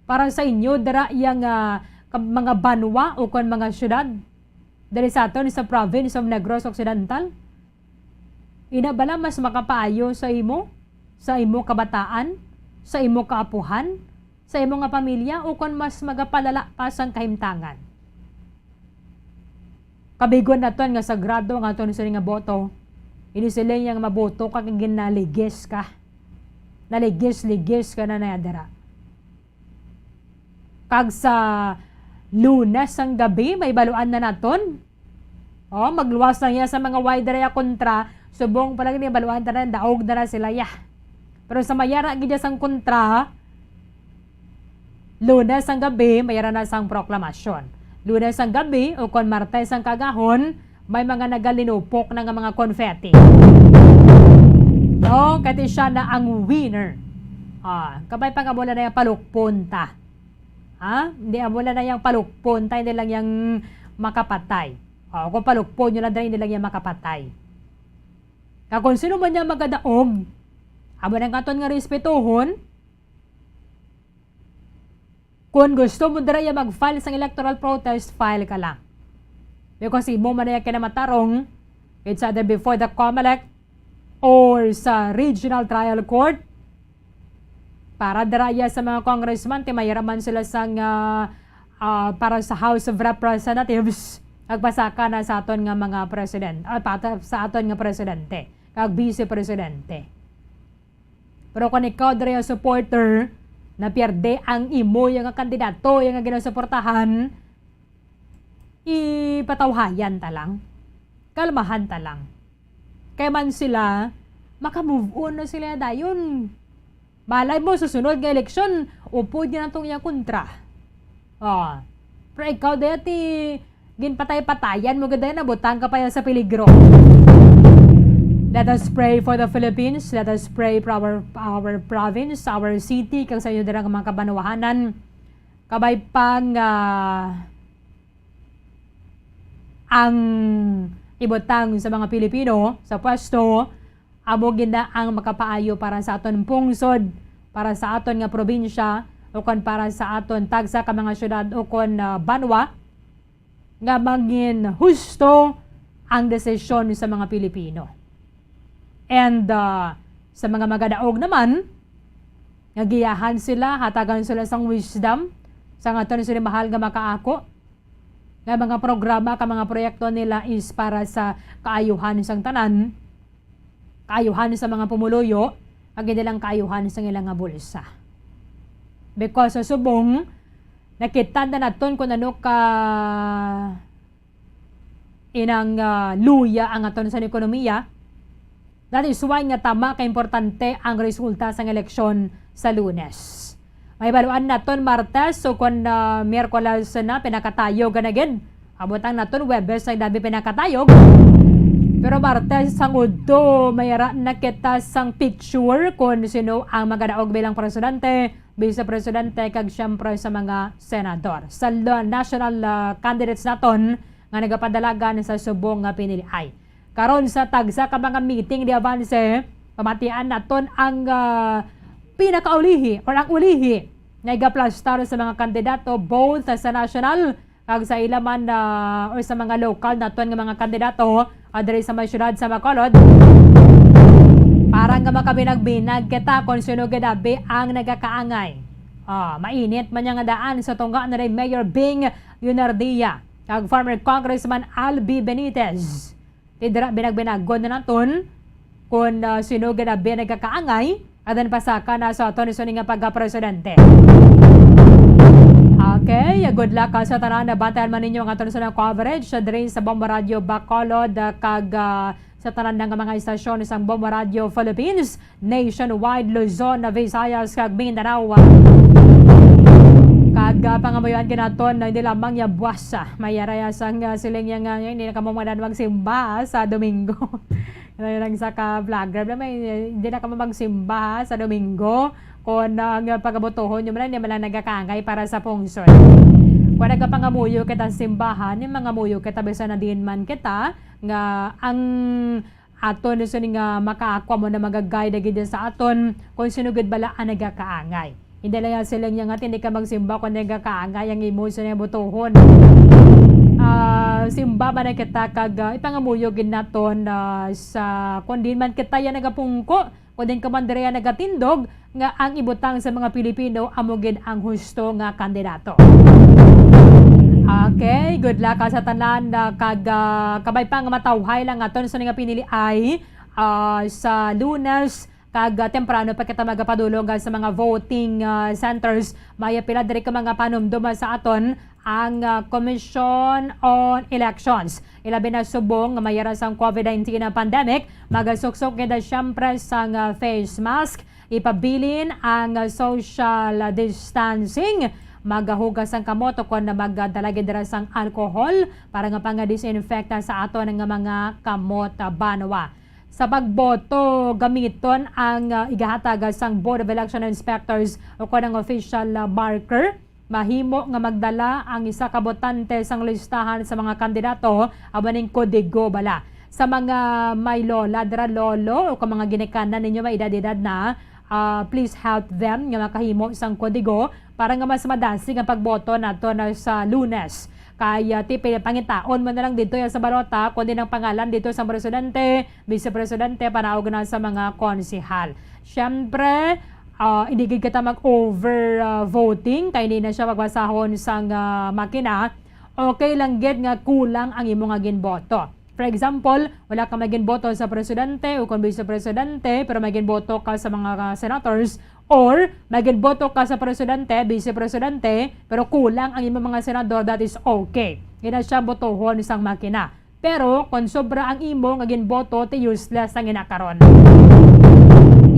para sa inyo dira ya nga ka-, mga banwa o kon mga syudad diri sa aton sa province of Negros Occidental. Ina bala mas makapaayo sa imo, sa imo kabataan, sa imo kaapuhan, sa imo nga pamilya, o kon mas magapalala pa sang kahimtangan? Kabigon naton nga sagrado ang aton sini nga boto. Ini sila yang maboto ka kay ginaligis ka. Naligis-ligis ka na na dira. Kag sa Lunes ang gabi, may baluan na naton. Oh, magluwas lang ya sa mga way dira ya kontra. Subong pa lang ni baluan tanan, daog na na sila ya. Pero sa mayara gid ya sang kontra, Lunes ang gabi, mayara na sang proklamasyon. Lunes ang gabi, o kon Martes ang kagahon, may mga nagalinupok na nga mga confetti. Oh, kati siya na ang winner. Ah, kabay pa nga mula na yung palukpon ta. Ha? Hindi, ah, mula na yung palukpon ta, hindi lang yung makapatay. Oh, kung palukpon nyo lang, hindi lang yung makapatay. Kag kung sino man niya magadaog, amo na nga aton nga respetuhon. Kung gusto mo dira ya mag-file sang electoral protest, file ka lang. Because imo man na ya kinamatarong, it's either before the COMELEC or sa Regional Trial Court. Para dira ya sa mga congressman, ti mayara man sila sang, ah, ah, para sa House of Representatives, nagpasaka na sa aton nga mga president, ah, pata-, sa aton nga presidente, kag vice presidente. Pero kung ikaw diri ang supporter, napierde ang imo ya nga kandidato, ya nga ginasuportahan, ipatawhayan ta lang. Kalmahan ta lang. Kay man sila, maka-move on na sila dayon. Malay mo, sa sunod nga eleksyon, upod niya natong iya kontra. Oh. Pero ikaw, dati, ginpatay-patayan mo gid, nabutang ka pa yan sa peligro. Let us pray for the Philippines. Let us pray for our, our province, our city, kag sa inyo dira nga mga kabanwahanan. Kabay pa nga ang ibutang sa mga Pilipino sa pwesto, amo gid na ang makapaayo para sa aton pungsod, para sa aton nga probinsya, ukon para sa aton tagsa ka mga syudad ukon, ah, banwa, nga mangin husto ang desisyon sa mga Pilipino. And, ah, sa mga magadaog naman, nga giyahan sila, hatagan sila sang wisdom, sang aton sila mahal nga makaako, nga mga programa, ka mga proyekto nila is para sa kaayuhan sang tanan, kaayuhan sa mga pumuluyo, kag hindi lang kaayuhan sang ilang nga bulsa. Because sa subong, nakita na naton kung ano ka inang, ah, luya ang aton sa ekonomiya. That is why nga tama ka importante ang resulta sang eleksyon sa Lunes. Mahibaluan naton Martes o kon, ah, Miyerkules na pinakatayog na gid. Abot ang naton Huwebes ay dabi pinakatayog. Pero Martes sang udto, may ara na kita sang picture kon sino ang magadaog bilang presidente, vice presidente, kag siyempre sa mga senador. Sa lo-, national, ah, candidates naton nga nagapadalagan sa subong nga piniliay. Karon sa tagsa ka mga meeting di Avance, pamatian naton ang, ah, pinakaulihi or ang ulihi nga igaplastar sa mga kandidato both sa national kag sa ila man, ah, or sa mga lokal naton nga mga kandidato, ah, diri sa may siyudad sa Bacolod, para nga makabinag-binag kita kung sino gid abi ang nagakaangay. Ah, mainit man niya nga daan sa tunga na ni Mayor Bing Leonardia kag former Congressman Albi Benitez. Ti dira binag-binagon na naton kung, ah, sino gid abi nagakaangay, adan pasaka na sa aton sini nga pagkapresidente. Okay, good luck, ah, sa tanan. Nabantayan man ninyo ang aton sa coverage sa diri sa Bombo Radio Bacolod, ah, kag, ah, sa tanan nga mga istasyon sang Bombo Radio Philippines, nationwide, Luzon, Visayas, kag Mindanao. Kag, ah, pangamuyoan gid naton na hindi lamang ya buwasa. May araya sang, ah, siling niya nga, hindi na kamo mga magsimba sa Domingo. Ano yun ang isa ka vlogger na may, hindi na kamo magsimba sa Domingo. Kung ang pagabutuhon nyo man, hindi man lang nagakangay para sa pungsod. Kung nagapangamuyo kita sa simbahan, yung mangamuyo kita, bisan na diin man kita, nga ang aton, so, nga makaako mo na magaguide gid sa aton kung sino gid bala ang nagakaangay. Hindi lang yan sila niya nga, hindi ka magsimba kung nagakaangay ang imo sa niya butuhon. Ah, simba man na kita kag, ah, ipangamuyo gid naton, ah, sa kung di man kita yan nagapungko, kung din ka man diri yan nagatindog, nga ang ibutang sa mga Pilipino amo gid ang husto nga kandidato. Okay, good luck, ah, sa tanan, ah, kag, ah, kabay pa nga matawhay lang aton sa nga pinili ay, ah, sa Lunes, kag, ah, temprano pa kita magapadulong, ah, sa mga voting, ah, centers. May pila diri ka mga panumdum, ah, sa aton ang, ah, Commission on Elections. Ilabi na subong nga may ara sang COVID nineteen nga pandemic, magasuksok kita siyempre sang, ah, face mask, ipabilin ang, ah, social distancing, magahugas ang kamot o kon magdala gid dira sang alcohol para nga panga-disinfecta sa aton nga mga kamot, ah, banwa. Sa pagboto, gamiton ang, ah, igahatag sang Board of Election Inspectors o kon ang official, ah, marker. Mahimo nga magdala ang isa ka botante sang listahan sa mga kandidato, amo ning kodigo bala. Sa mga may lola dira, lolo, o kung mga ginikanan ninyo may edad-edad na, ah, please help them nga makahimo sang kodigo para nga mas madasig ang pagboto nato na sa Lunes. Kay, ah, ti-, pangitaon mo na lang dito yan sa balota, kundi ang pangalan dito sa presidente, vice presidente, panaog na sa mga konsehal. Siyempre, ah, hindi gid kita mag-over, ah, voting, kay hindi na siya magbasahon sang, ah, makina. Okay lang gid nga kulang ang imo nga ginboto. For example, wala ka may ginboto sa presidente o kung vice presidente, pero may ginboto ka sa mga senators, or may ginboto ka sa presidente, vice presidente, pero kulang ang imo mga senador, that is okay. Hindi na siya botohon sang makina. Pero kung sobra ang imo nga ginboto, ti useless ang ina karon.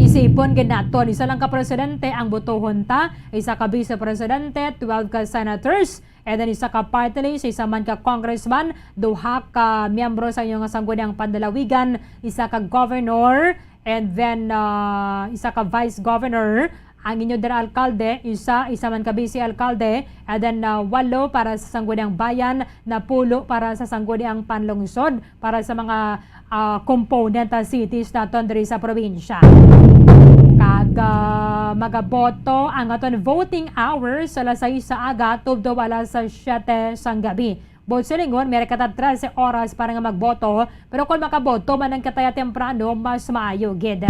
Isipon gid naton, isa lang ka presidente ang botohon ta, isa ka vice presidente, twelve ka senators, and then isa ka party list, isa man ka congressman, duha ka miyembro sa inyo nga sangguniang panlalawigan, isa ka governor, and then, ah, isa ka vice governor, ang inyo dira alkalde, isa, isa man ka vice alkalde, and then, ah, walo para sa sangguniang bayan, napulo para sa sangguniang panlungsod, para sa mga, ah, component, ah, cities naton diri sa probinsya. Kag, ah, magaboto ang aton voting hours alas sais sa aga tubtob alas siyete sang gabi. Buot silingon, may ra kita trese oras para nga magboto, pero kung makaboto man ang kataya temprano, mas maayo gid.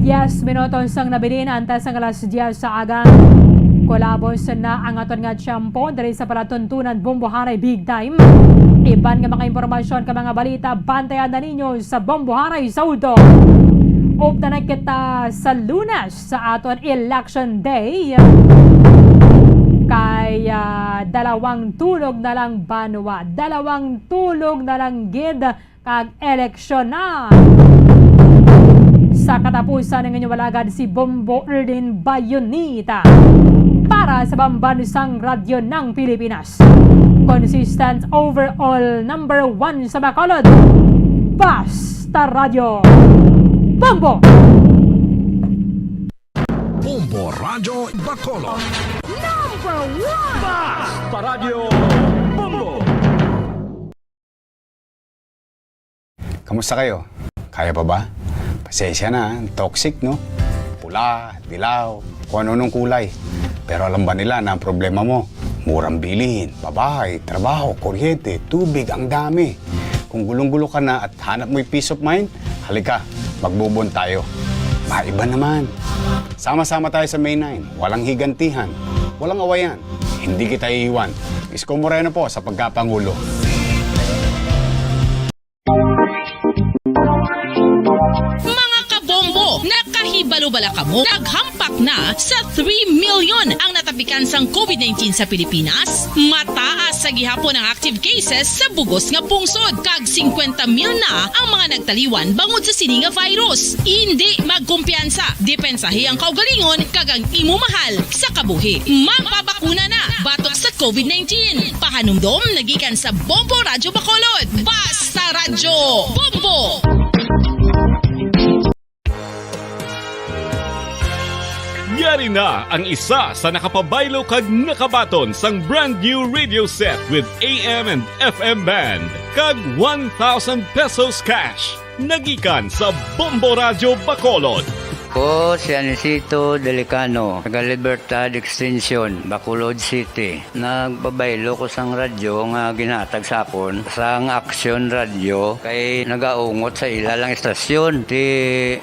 Diez minutos ang nabilin antes ang alas diez sa aga. Kulabos na ang aton nga tiyempo diri sa palatuntunan Bombo Haray Big Time. Iban nga mga impormasyon kag mga balita, bantayan na ninyo sa Bombo Haray sa udto. Upda na kita sa Lunes sa aton Election Day. Kay, ah, dalawang tulog na lang banwa, dalawang tulog na lang gid kag eleksyon na. Sa katapusan, ang inyong alagad si Bombo Erlin Bayonita para sa Pambansang Radyo ng Pilipinas. Consistent overall number one sa Bacolod. Basta Radyo Bombo! Bombo Radyo Bacolod. Number one! Basta Radyo Bombo! Kamusta kayo? Kaya pa ba? Pasensya na, toxic, no? Pula, dilaw, kung ano-anong kulay. Pero alam ba nila na ang problema mo? Murang bilihin, babae, trabaho, kuryente, tubig, ang dami. Kung gulong-gulo ka na at hanap mo'y peace of mind, halika, magbubon tayo. Maiba naman. Sama-sama tayo sa May nine. Walang higantihan. Walang awayan. Hindi kita iiwan. Isko Moreno po sa pagkapangulo. Mga kabombo, nakahibalo bala kamo? Naghampak na sa three million ang natapikan sang covid nineteen sa Pilipinas. Mataas sa gihapon ang active cases sa bugos nga pungsod, kag singkwenta mil na ang mga nagtaliwan bangod sa sini nga virus. Indi magkumpiyansa, depensahi ang kaugalingon kag ang imo mahal sa kabuhi. Magpabakuna na batok sa covid nineteen. Pahanumdom nagikan sa Bombo Radyo Bacolod. Basta Radyo Bombo! Yari na ang isa sa nakapabaylo kag nakabaton sang brand new radio set with A M and F M band kag one thousand pesos cash. Nagikan sa Bombo Radyo Bacolod. Ko si Anisito Delicano, taga Libertad Extension, Bacolod City. Nagpabaylo ko sang radyo nga ginhatag sa akon sang Action Radio kay nagaungot sa ila lang istasyon. Ti,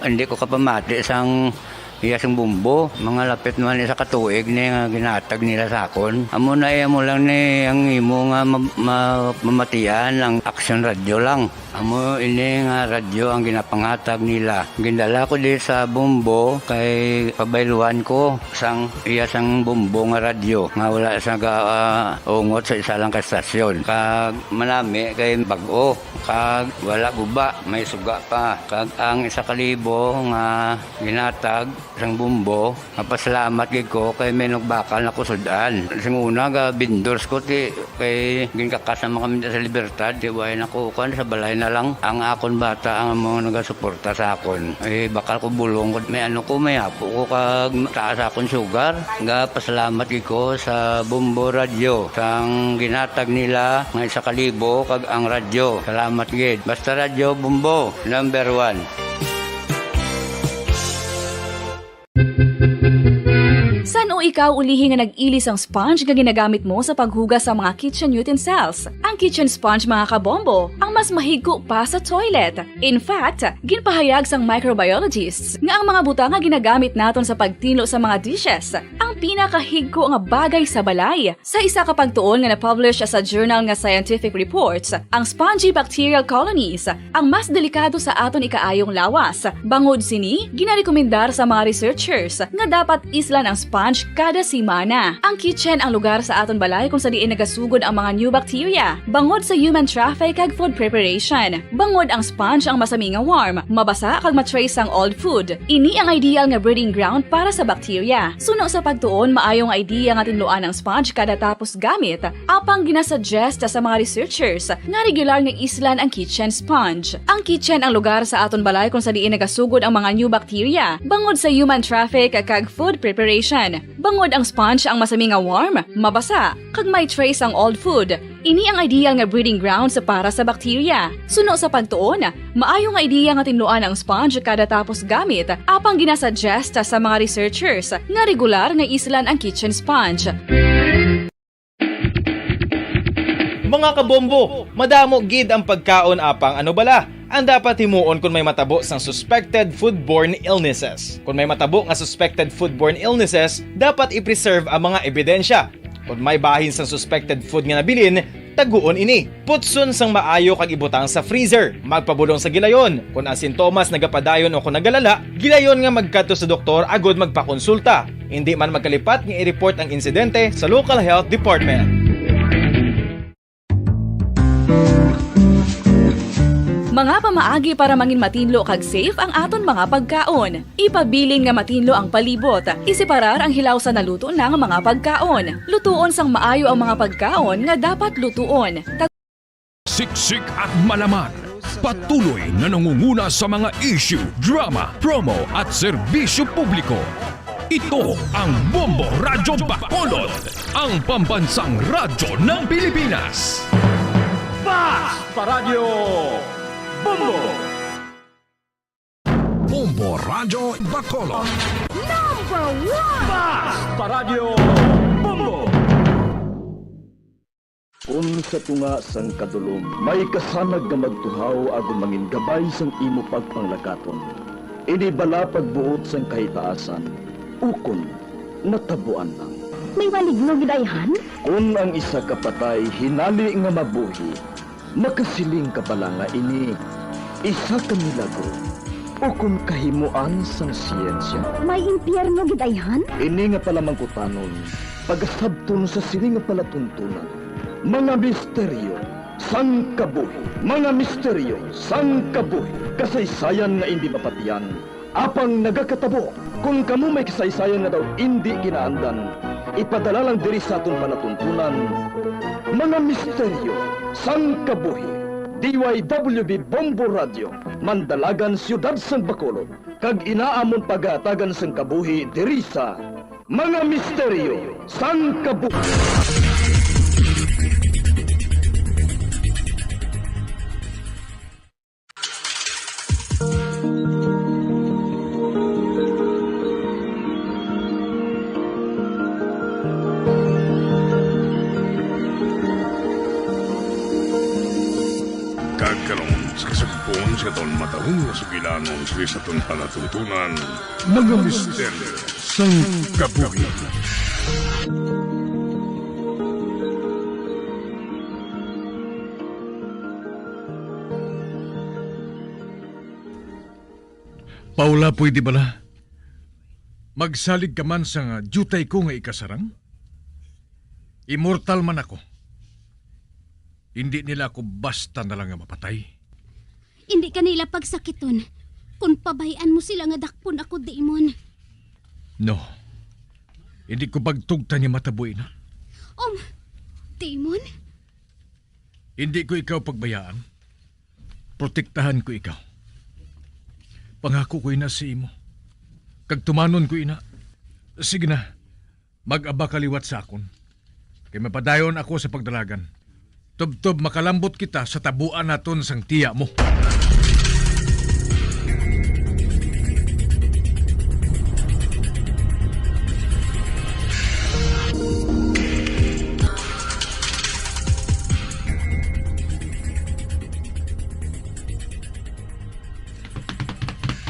hindi ko kapamati sang iya sing bumbo. Mga lapit naman isa ka tuig ni nga ginhatag nila sa akon. Amo na, eh, amo lang ni ang imo nga ma-, ma-, mamatian ang Action Radio lang. Amo ini nga radyo ang ginapanghatag nila. Gindala ko di sa bumbo kay pabayluhan ko sang iya sang bumbo nga radyo nga wala sa ga-, ah, ungot sa isa lang ka estasyon. Kag manami kay bag-o, kag wala guba, may suga pa. Kag ang isa ka libo nga ginhatag sang bumbo, mapasalamat gid ko kay may nagbakal na ko sud-an. Sing una, ga vendors ko, ti, kay ginkakas naman kami sa Libertad, ti, way na ko, kuwan, sa balay na lang. Ang akon bata, ang mga nagasuporta sa akon. Eh, bakal ko bulong ko, may ano ko, may apo ko, kag taas akon sugar. Ga pasalamat gid ko sa Bombo Radio, sang ginhatag nila nga isa ka libo, kag ang radyo. Salamat gid. Basta Radyo Bombo, number one. San-o ikaw ulihi nga nag-ili sang sponge nga ginagamit mo sa paghugas sa mga kitchen utensils? Ang kitchen sponge, mga kabombo, ang mas mahigko pa sa toilet. In fact, ginpahayag sang microbiologists nga ang mga butang nga ginagamit naton sa pagtinlo sa mga dishes ang pinakahigko nga bagay sa balay. Sa isa ka pagtuon nga na-publish sa journal nga Scientific Reports, ang spongy bacterial colonies ang mas delikado sa aton ikaayong lawas. Bangod sini, ginarekomendar sa mga researchers nga dapat islan ang sponge kada semana. Ang kitchen ang lugar sa aton balay kung sa diin nagasugod ang mga new bacteria, bangod sa human traffic kag food preparation. Bangod ang sponge ang masami nga warm, mabasa kag ma-trace ang old food. Ini ang ideal nga breeding ground para sa bacteria. Suno sa pagtuon, maayo nga idea nga tinluan ang sponge kada tapos gamit, apang ginasuggest sa mga researchers nga regular nga islan ang kitchen sponge. Ang kitchen ang lugar sa aton balay kung sa diin nagasugod ang mga new bacteria, bangod sa human traffic kag food preparation. Bangod ang sponge ang masami nga warm, mabasa, kag may trace ang old food. Ini ang ideal nga breeding grounds para sa bacteria. Suno sa pagtuon, maayo nga ideya nga tinluan ang sponge kada tapos gamit, apang ginasuggest sa mga researchers nga regular nga islan ang kitchen sponge. Mga kabombo, madamo gid ang pagkaon, apang ano bala ang dapat himuon kon may matabo sang suspected foodborne illnesses? Kon may matabo nga suspected foodborne illnesses, dapat i-preserve ang mga ebidensya. Kon may bahin sang suspected food nga nabilin, taguon ini. Putson sang maayo kag ibutang sa freezer. Magpabulong sa gilayon. Kon ang sintomas nagapadayon o kon nagalala, gilayon nga magkadto sa doktor agud magpakonsulta. Indi man magkalipat nga i-report ang insidente sa local health department. Mga pamaagi para mangin matinlo kag safe ang aton mga pagkaon. Ipabilin nga matinlo ang palibot. Iseparar ang hilaw sa naluto na nga mga pagkaon. Lutuon sang maayo ang mga pagkaon nga dapat lutuon. Siksik at malaman. Patuloy na nangunguna sa mga issue, drama, promo at serbisyo publiko. Ito ang Bombo Radyo Bacolod, ang pambansang radyo ng Pilipinas. Bas pa Radyo Bombo! Bombo Radyo Bacolod. Number one! Bas pa Radyo Bombo! Kon sa tunga sang kadulom may kasanag nga magtuhaw agud mangin gabay sang imo pagpanglakaton, ini bala pagbuot sang kahitaasan, ukon natabuan lang. May maligno gid ayhan? Kon ang isa ka patay hinali nga mabuhi, makasiling ka bala nga ini isa ka milagro ukon kahimuan sang siyensya? May impyerno gid ayhan? Ini nga palamangkutanon pagasabton sa sini nga palatuntunan. Mga misteryo sang kabuhi. Mga misteryo sang kabuhi. Kasaysayan nga indi mapatian, apang nagakatabo. Kon kamo may kasaysayan nga daw indi kinaandan, ipadala lang diri sa aton palatuntunan. Mga misteryo sang kabuhi. D Y W B Bombo Radio, Mandalagan, Siyudad sang Bacolod, kag ina amon pagahatagan sang kabuhi diri sa Mga Misteryo sang Kabuhi. Kag karon, sa kasugpon sa aton matahong nga sugilanon sa aton palatuntunan, Mga Misteryo sang Kabuhi. Paula, pwede bala magsalig ka man sa nga diutay ko nga ikasarang? Immortal man ako. Hindi nila ako basta na lang nga mapatay. Indi ka nila pagsakiton. Kon pabay-an mo sila nga dakpon ako, Damon. No. Hindi ko pagtugtan nga matabo ina. Um, Damon? Hindi ko ikaw pagbayaan. Protektahan ko ikaw. Pangako ko ina sa imo. Kag tumanon ko ina. Sige na. Mag-aba ka liwat sa akon, kay mapadayon ako sa pagdalagan. Tubtob makalambot kita sa tabuan naton sang tiya mo.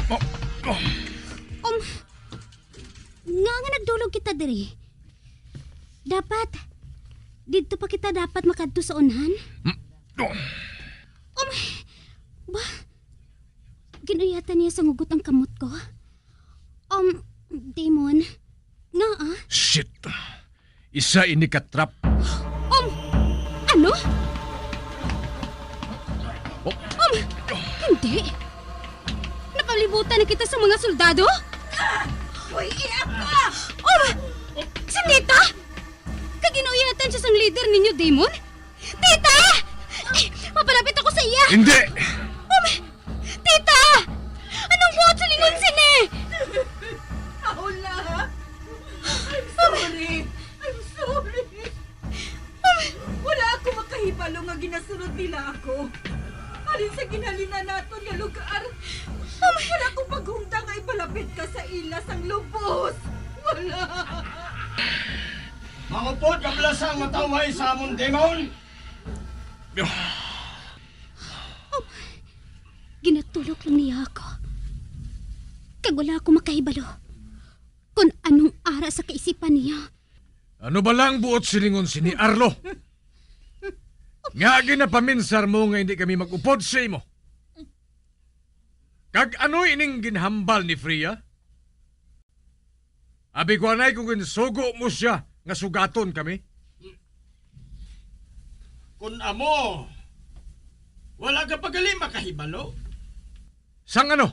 Oh, oh. Um, Nga nga nagdulog kita diri? Dapat, didto pa kita dapat makadto sa unhan? Hmm? Oh. Um, ba? Ginuyatan niya sa ngugot ang kamot ko. Um, Damon, Nga, ah? Shit! Isa ini ka trap. Um, ano? Oh. Um, hindi. Napalibutan na kita sa mga soldado? Uy, iya ka! Um, si Tita? Kag ginuuyatan siya sang leader ninyo, Damon? Tita! Ay, mapalapit ako sa iya! Hindi! Um, Tita! Anong buot silingon sini? Paula! I'm sorry! I'm sorry! Wala ako makahibalo nga ginasunod nila ako. Halin sa ginhalinan naton nga lugar, wala ko paghumta nga ipalapit ka sa ila sang lubos. Wala. Maupod ka bala sang matawhay sa amon, Damon. Ginatulok lang niya ako. Kag wala ako makahibalo kon anong ara sa kaisipan niya. Ano bala ang buot silingon sini, Arlo? Nga ginapaminsar mo nga hindi kami mag-upod sa imo? Kag ano ining ginhambal ni Freya? Abi ko anay kung ginsugo mo siya nga sugaton kami? Kun amo, wala ka pa gali makahibalo? Sang ano?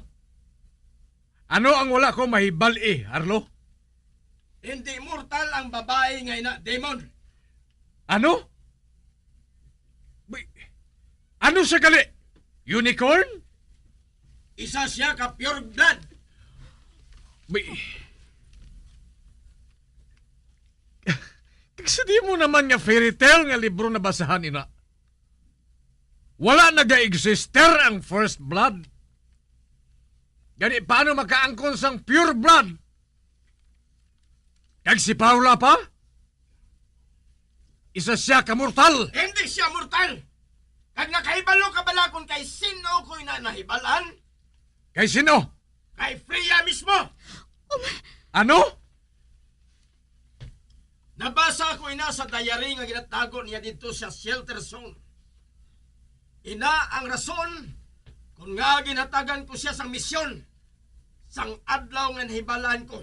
Ano ang wala ko mahibal-i, Arlo? Hindi mortal ang babayi nga ina, Damon. Ano? Bi-, ano siya gali? Unicorn? Isa siya ka pure blood. Bi-, kag sa di mo naman nga fairy tale nga libro nabasahan, ina. Wala naga-exister ang first blood. Gani, paano makaangkon sang pure blood? Kag si Paula pa? Isa siya ka mortal. Hindi siya mortal. Kag nakahibalo ka bala kung kay sino ko ina nahibalaan? Kay sino? Kay Freya mismo. Um, ano? Nabasa ko ina sa diary nga ginatago niya didto sa shelter zone. Ina ang rason kon nga ginhatagan ko siya sang misyon sang adlaw nga nahibalaan ko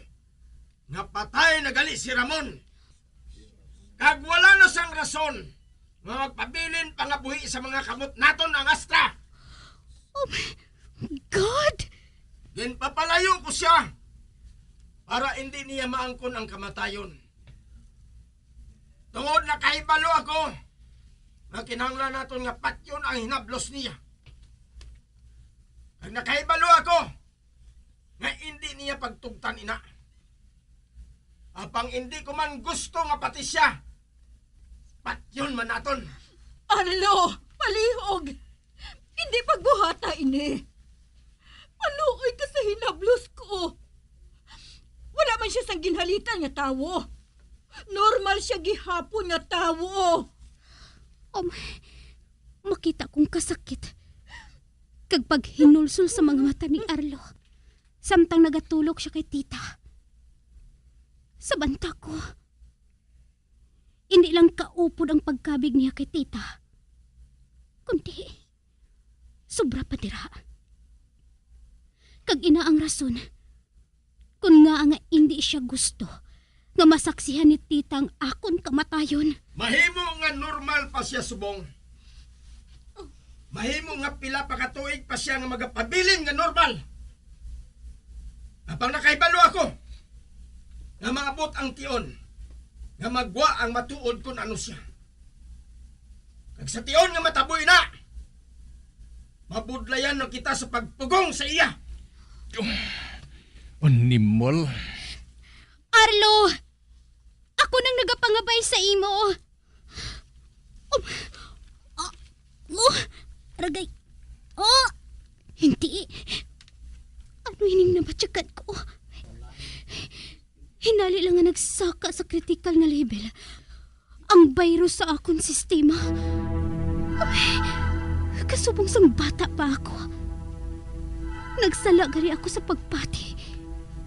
nga patay na gali si Ramon. Kag wala na sang rason nga magpabilin pa nga buhi sa mga kamot naton ang Astra. Oh my God! Ginpapalayo ko siya para hindi niya maangkon ang kamatayon. Tungod nakahibalo ako nga kinahanglan naton nga patyon ang hinablos niya. Kag nakahibalo ako nga indi niya pagtugtan ina. Apang indi ko man gusto nga pati siya patyon man naton. Arlo, palihog! Indi pagbuhata ini. Maluoy ka sa hinablos ko. Wala man siya sang ginhalitan nga tawo. Normal siya gihapon nga tawo. Um, makita kong kasakit kag paghinulsol sa mga mata ni Arlo samtang nagatulok siya kay Tita. Sa banta ko, hindi lang kaupod ang pagkabig niya kay Tita, kundi sobra pa dira. Kag ina ang rason kon ngaa nga indi siya gusto nga masaksihan ni Tita ang akon kamatayon. Mahimo nga normal pa siya subong. Mahimo nga pila pa ka tuig pa siya nga magapabilin nga normal. Apang nakahibalo ako nga maabot ang tion nga magwa ang matuod kon ano siya. Kag sa tion nga matabo ina, mabudlayan na kita sa pagpugong sa iya. Animal. Arlo! Ako nang nagapangabay sa imo. Um, ah, oh, ragay. Oh, hindi. Ano ining nabatyagan ko? Hinali lang nga nagsaka sa critical nga level ang virus sa akon sistema. Kasubong sang bata pa ako, nagsala gani ako sa pagpati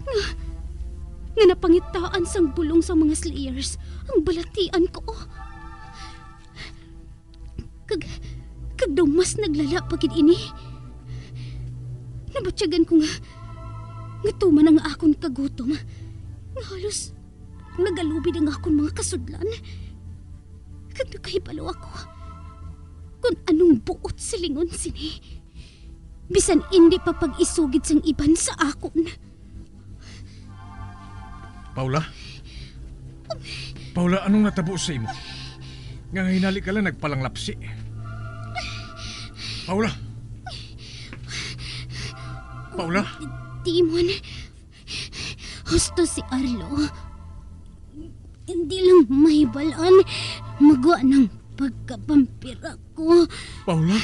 nga, nga napangitaan sang bulong sang mga slayers ang balatian ko. Kag, kag daw mas naglala pa gid ini. Nabatyagan ko nga, nga tuman ang akon kagutom, nga halos nagalubid ang akon mga kasudlan. Kag nakahibalo ako kon anong buot silingon sini, bisan indi pa pag-isugid sang iban sa akon. Paula? Paula, anong natabo sa imo? Nga hinali ka lang nagpalanglapsi? Paula? Paula? Timon, husto si Arlo. Hindi lang mahibalaan, magwa ng pagkapampira ko. Paula?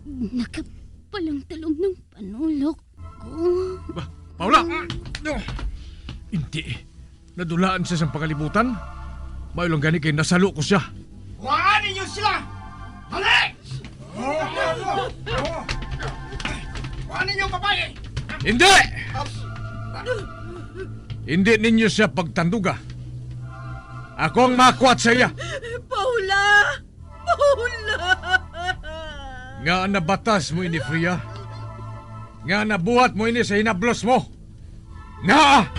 Nakapalang-talong ng panulok ko. Ba, Paula! No. Hindi. Nadulaan siya sa pangalibutan. Maayo lang gani kay nasalo ko siya. Kuhaan ninyo sila! Dali! Kuhaan ninyo ang babae! Hindi! Hindi ninyo siya pagtanduga. Ako ang makuhat sa iya. Paula! Paula! Nga nabatas mo ini, Freya? Nga nabuhat mo ini sa hinablos mo? Nga!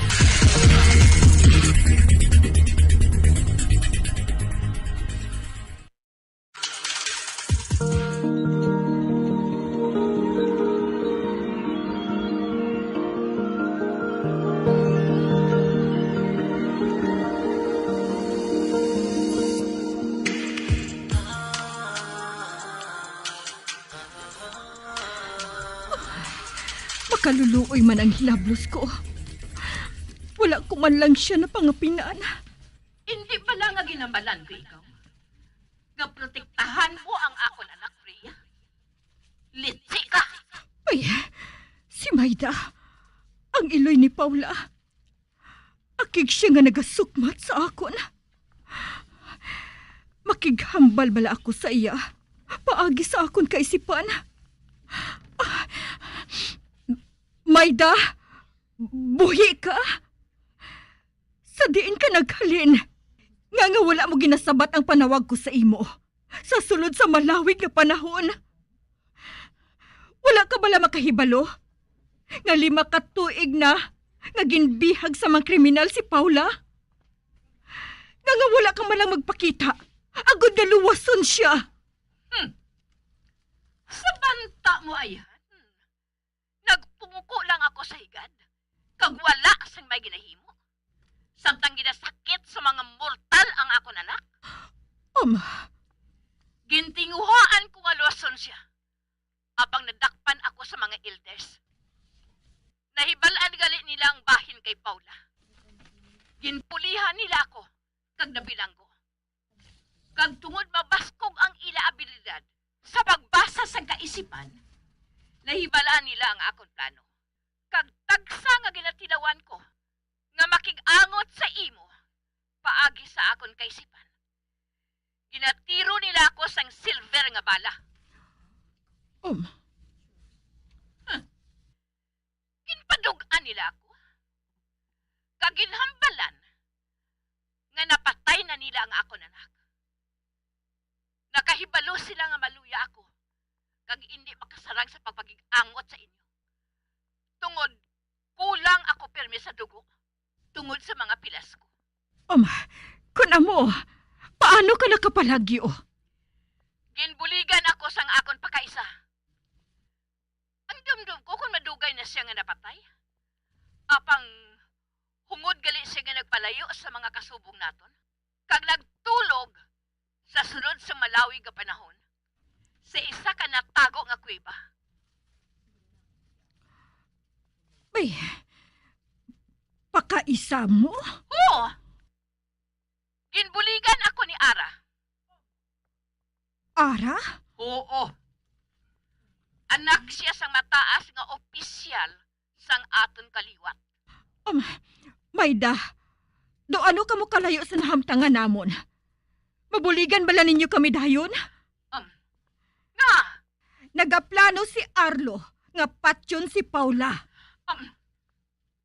Makaluluoy man ang hinablos ko. Wala ko man lang siya napangapinan. Indi bala nga ginhambalan ko ikaw nga protektahan mo ang akon anak, Freya? Litsi ka! Ay, si Maida, ang iloy ni Paula. Akig siya nga nagasukmat sa akon. Makighambal bala ako sa iya paagi sa akon kaisipan? Ah, Maida, buhi ka? Sa diin ka naghalin? Nga, nga wala mo ginasabat ang panawag ko sa imo sa sulod sa malawig nga panahon? Wala ka bala makahibalo nga lima ka tuig na nga ginbihag sa mga kriminal si Paula? Nga, nga wala ka man lang magpakita agod nga luwason siya? Hmm. Sa banta mo, ayan. Nagpumuko lang ako sa higad, kag wala sing may ginahimo, samtang ginasakit sa mga mortal ang akon anak. Ama. Gintinguhaan ko nga luwason siya, apang nadakpan ako sa mga elders. Nahibal-an gali nila ang bahin kay Paula. Ginpulihan nila ako kag nabilanggo. Kag tungod mabaskog ang ila abilidad sa pagbasa sang kaisipan, nahibal-an nila ang akon plano. Kag tagsa nga ginatilawan ko nga makig-angot sa imo paagi sa akon kaisipan, ginatiro nila ako sang silver nga bala. Um. Huh. Ginpadug-an nila ako, kag ginhambalan nga napatay na nila ang akon anak. Nakahibalo sila nga maluya ako, kag indi makasarang sa pagpakig-angot sa inyo, tungod kulang ako pirme sa dugo tungod sa mga pilas ko. Ama, kun amo, paano ka nakapalagyo? Ginbuligan ako sang akon pakaisa. Ang dumdom ko kon madugay na siya nga napatay. Apang hungod gali siya nga nagpalayo sa mga kasubong naton, kag nagtulog sa sulod sa malawig nga panahon sa isa ka natago nga kuweba. May pakaisa mo? Oo. Ginbuligan ako ni Ara. Ara? Oo. Anak siya sang mataas nga opisyal sang aton kaliwat. Um, Maida, do ano kamo kalayo sa nahamtangan namon? Mabuligan bala ninyo kami dayon? Um, nga? Nagaplano si Arlo nga patyon si Paula. Um,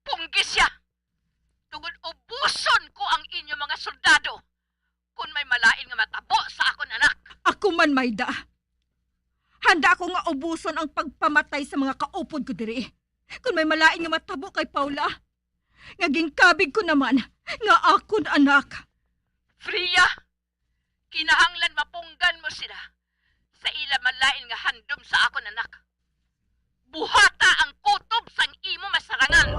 punggi siya. Tungod ubuson ko ang inyo mga soldado kon may malain nga matabo sa akon anak. Ako man, Maida. Handa ako nga ubuson ang pagpamatay sa mga kaupod ko diri kon may malain nga matabo kay Paula. nga ginkabig ko naman nga akon anak. Freya, kinahanglan mapunggan mo sila sa ila malain nga handom sa akon anak. Buhata ang kutob sang imo masarangan.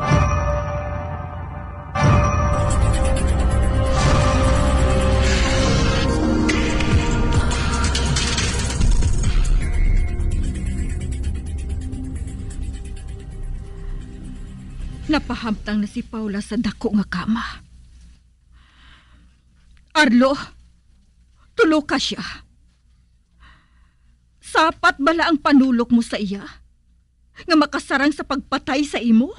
Napahamtang na si Paula sa dako nga kama. Arlo, tuloka sia. Sapat bala ang panulok mo sa iya nga makasarang sa pagpatay sa imo?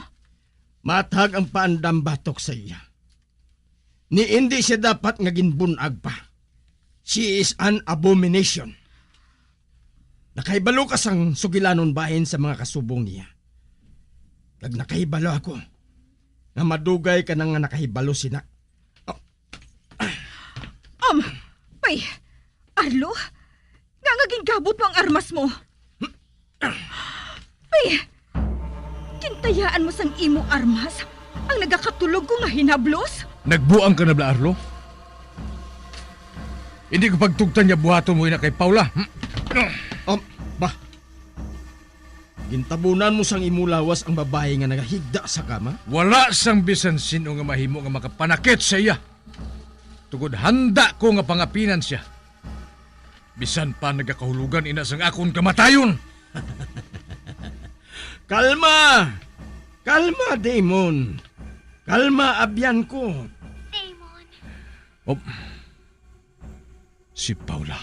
Maathag ang paandam batok sa iya. Ni indi sia dapat nga ginbun-ag pa. She is an abomination. Nakahibalo ka sang sugilanon bahin sa mga kasubong niya. Kag nakahibalo ako nga madugay ka na nga nakahibalo sina. Um, Pay, Arlo, nga nga gingabot mo ang armas mo? Pay, gintayaan mo sang imo armas ang nagakatulog ko nga hinablos? Nagbuang ka na bala, Arlo? Hindi ko pagtugtan nga buhaton mo ina kay Paula. Um, ba? Gintabunan mo sang imo lawas ang babayi nga nagahigda sa kama? Wala sang bisan sin-o nga mahimo nga makapanakit sa iya. Tungod handa ko nga pangapinan sia. Bisan pa nagakahulogan ina sang akon kamatayon. Kalma! Kalma, Damon. Kalma, abyan ko. Damon. Oh. Si Paula.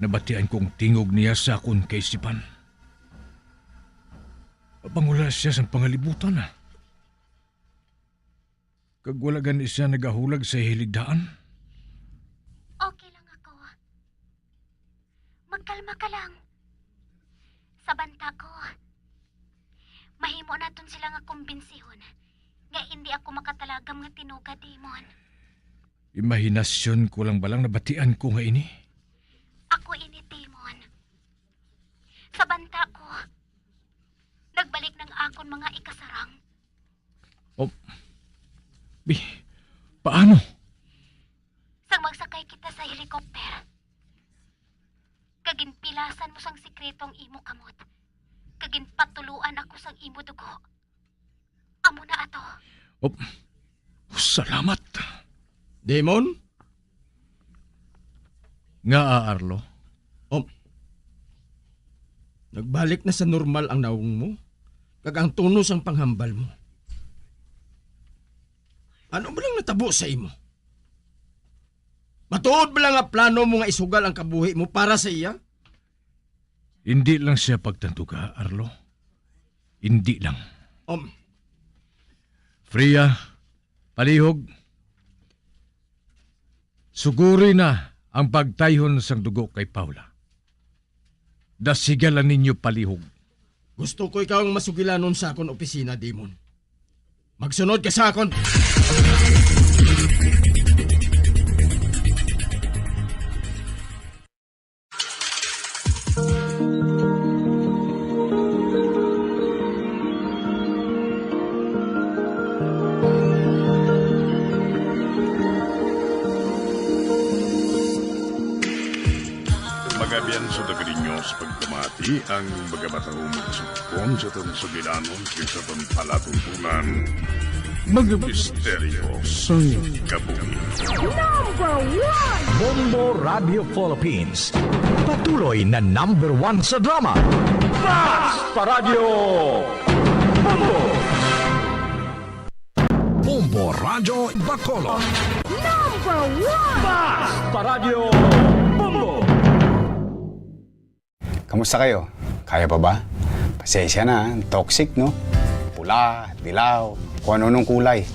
Nabatian ko ang tingog niya sa akon kaisipan. Pangula siya sang pangalibutan, ah. Kag wala gani siya nagahulag sa hiligdaan? Okay lang ako. Magkalma ka lang. Sa banta ko, mahimo naton sila nga kumbinsihon nga indi ako makatalagam nga tinuga, Damon. Imahinasyon ko lang balang nabatian ko nga ini? Ako ini, Damon. Sa banta ko, nagbalik nang akon mga ikasarang. Oh, bi, paano? Sang magsakay kita sa helicopter, kag ginpilasan mo sang sikreto ang imo kamot, kag ginpatuloan ako sang imo dugo. Amo na ato. Oh, salamat. Damon? Ngaa, Arlo? Oh. Nagbalik na sa normal ang nawong mo, kag ang tono sang panghambal mo. Ano ba lang natabo sa imo? Matuod ba lang nga plano mo nga isugal ang kabuhi mo para sa iya? Indi lang siya pagtanduga, Arlo. Indi lang. Um. Freya, palihog. Suguri na ang pagtayhon sang dugo kay Paula. Dasiga lang ninyo palihog. Gusto ko ikaw ang masugilanon sa akon opisina, Damon. Magsunod ka sa akon. Magabian sa taga ninyo sa pagpamati ang mga matahumog sa kon sa aton sugilanon kay sa aton palatuntunan. Mga misteryo sang kabuhi. Number one! Bombo Radio Philippines. Patuloy na number one sa drama. Basta Radyo Bombo! Bombo Radyo Bacolod. Number one! Basta Radyo Bombo! Kamusta kayo? Kaya pa ba? Pasensya na, toxic, no? Pula, dilaw, kung ano-anong kulay.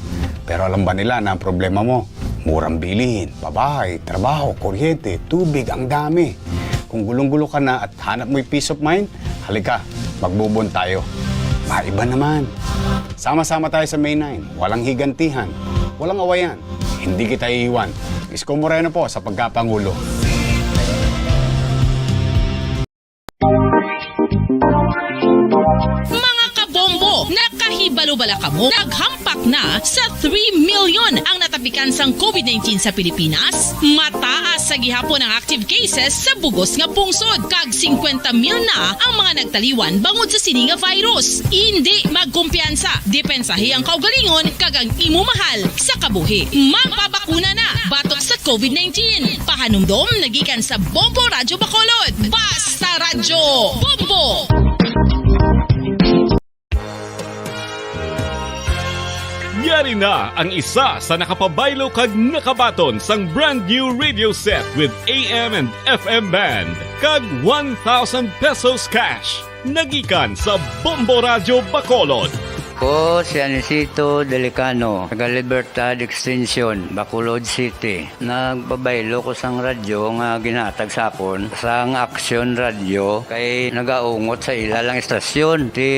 Pero alam ba nila na ang problema mo, murang bilihin, babae, trabaho, kuryente, tubig, ang dami. Kung gulong-gulo ka na at hanap mo'y peace of mind, halika, magbubon tayo. Maiba naman. Sama-sama tayo sa May nine. Walang higantihan. Walang awayan. Hindi kita iiwan. Isko Moreno po sa pagkapangulo. Mga kabombo, nakahibalo Ano bala kamo? Naghampak na sa three million ang natapikan sang covid nineteen sa Pilipinas. Mataas sa gihapon ang active cases sa bugos nga pungsod, kag singkwenta mil na ang mga nagtaliwan bangod sa sini nga virus. Indi magkumpiyansa, depensahi ang kaugalingon kag ang imo mahal sa kabuhi. Magpabakuna na batok sa covid nineteen. Pahanumdom nagikan sa Bombo Radyo Bacolod. Basta Radyo Bombo! Yari na ang isa sa nakapabaylo kag nakabaton sang brand new radio set with A M and F M band kag one thousand pesos cash. Nagikan sa Bombo Radyo Bacolod. Ko si Anisito Delicano, taga Libertad Extension, Bacolod City. Nagpabaylo ko sang radyo nga ginatag sa akon sang Action Radio kay nagaungot sa ila lang istasyon. Ti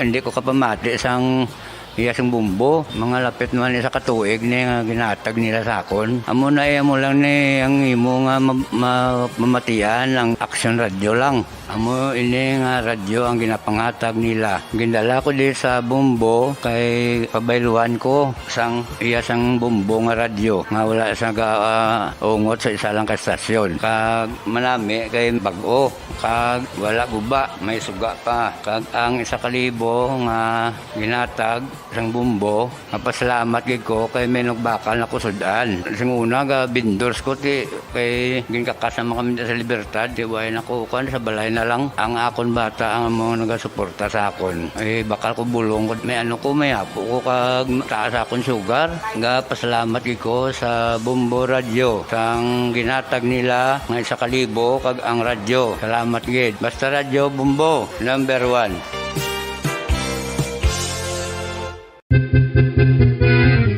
hindi ko kapamati sang iya sing bumbo. Mga lapit naman isa ka tuig ni nga ginatag nila sa akon. Amo na iya mo lang ni ang imo nga ma- ma- mamatian ang Action Radio lang. Amo ini nga radyo ang ginapangatag nila. Gindala ko di sa Bombo kay pabayluhan ko sang iya sang Bombo nga radyo nga wala sa ga ah, ungot sa isa lang ka estasyon. Kag manami kay bag-o kag wala guba, may suga pa. Kag ang isa ka libo nga ginatag sang Bombo, mapasalamat gid ko kay may nagbakal na ko sud-an. Sing una ga vendors ko ti kay ginkakas naman kami sa Libertad, ti way na ko kan sa balay na lang. Ang akon bata ang mga nagasuporta sa akon. Eh, bakal ko bulong ko, may ano ko, may apo ko kag taas akon sugar. Ga pasalamat gid ko sa Bombo Radio sang ginatag nila nga isa ka libo kag ang radyo. Salamat gid. Basta Radyo Bombo, number one.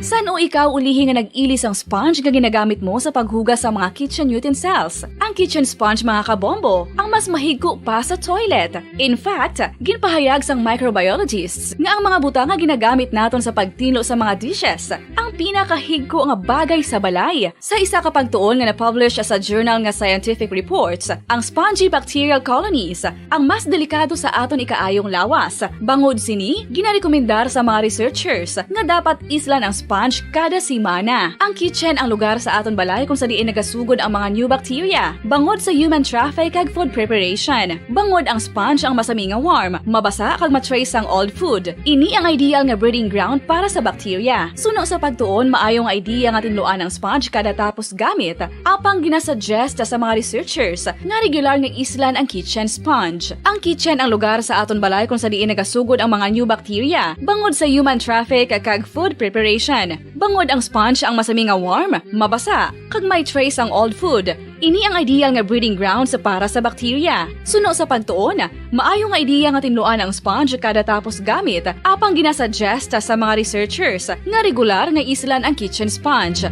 San-o ikaw ulihi nga nag-ili sang sponge nga ginagamit mo sa paghugas sa mga kitchen utensils? Ang kitchen sponge, mga kabombo, ang mas mahigko pa sa toilet. In fact, ginpahayag sang microbiologists nga ang mga butang nga ginagamit naton sa pagtinlo sa mga dishes ang pinakahigko nga bagay sa balay. Sa isa ka pagtuon nga na-publish sa journal nga Scientific Reports, ang spongy bacterial colonies ang mas delikado sa aton ikaayong lawas. Bangod sini, ginarekomendar sa mga researchers nga dapat islan ang sponge kada semana. Ang kitchen ang lugar sa aton balay kung sa diin nagasugod ang mga new bacteria bangod sa human traffic kag food preparation. Bangod ang sponge ang masami nga warm, mabasa kag ma-trace ang old food. Ini ang ideal nga breeding ground para sa bacteria. Suno sa pagtuon, maayo nga idea nga tinluan ang sponge kada tapos gamit, apang ginasuggest sa mga researchers nga regular nga islan ang kitchen sponge. Ang kitchen ang lugar sa aton balay kung sa diin nagasugod ang mga new bacteria bangod sa human traffic kag food preparation. Bangod ang sponge ang masami nga warm, mabasa, kag may trace ang old food, ini ang ideal nga breeding grounds para sa bacteria. Suno sa pagtuon, maayo nga idea nga tinluan ang sponge kada tapos gamit, apang ginasuggest sa mga researchers nga regular nga islan ang kitchen sponge.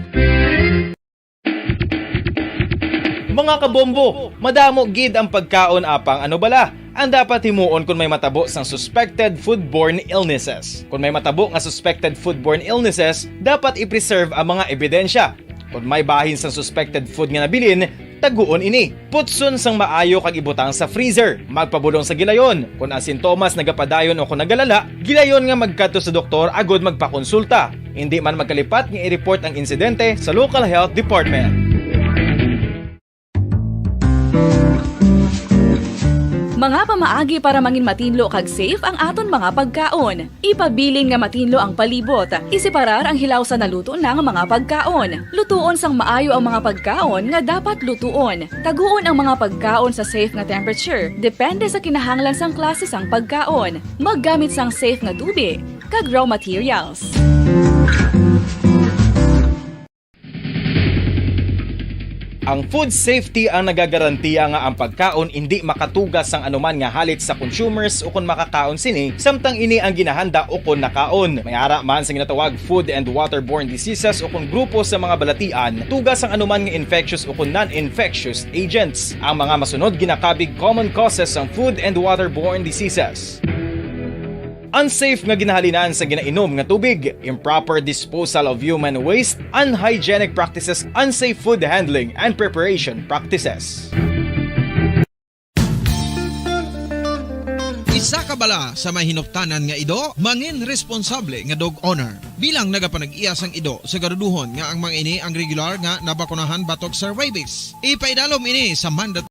Mga kabombo, madamo gid ang pagkaon, apang ano bala ang dapat himuon kon may matabo sang suspected foodborne illnesses? Kon may matabo nga suspected foodborne illnesses, dapat i-preserve ang mga ebidensya. Kon may bahin sang suspected food nga nabilin, taguon ini. Putson sang maayo kag ibutang sa freezer. Magpabulong sa gilayon. Kon ang sintomas nagapadayon o kon nagalala, gilayon nga magkadto sa doktor agud magpakonsulta. Indi man magkalipat nga i-report ang insidente sa local health department. Mga pamaagi para mangin matinlo kag safe ang aton mga pagkaon. Ipabilin nga matinlo ang palibot. Iseparar ang hilaw sa naluto na nga mga pagkaon. Lutuon sang maayo ang mga pagkaon nga dapat lutuon. Taguon ang mga pagkaon sa safe nga temperature, depende sa kinahanglan sang klase sang pagkaon. Maggamit sang safe nga tubi kag raw materials. Ang food safety ang nagagarantiya nga ang pagkaon indi makatuga sang anuman nga halit sa consumers ukon makakaon sini, samtang ini ang ginahanda ukon nakaon. May ara man sa ginatawag food and waterborne diseases ukon grupo sa mga balatian, tuga sang anuman nga infectious ukon non-infectious agents. Ang mga masunod ginakabig common causes sang food and waterborne diseases. Unsafe nga ginahalinan sa ginainom nga tubig, improper disposal of human waste, unhygienic practices, unsafe food handling and preparation practices. Sa kabala sa mahinuptanan nga ido, mangin responsable nga dog owner. Bilang nagapanag-iya sang ido, siguraduhon nga ang mga ini ang regular nga nabakunahan batok sa rabies. Ipaidalom ini sa mandatory.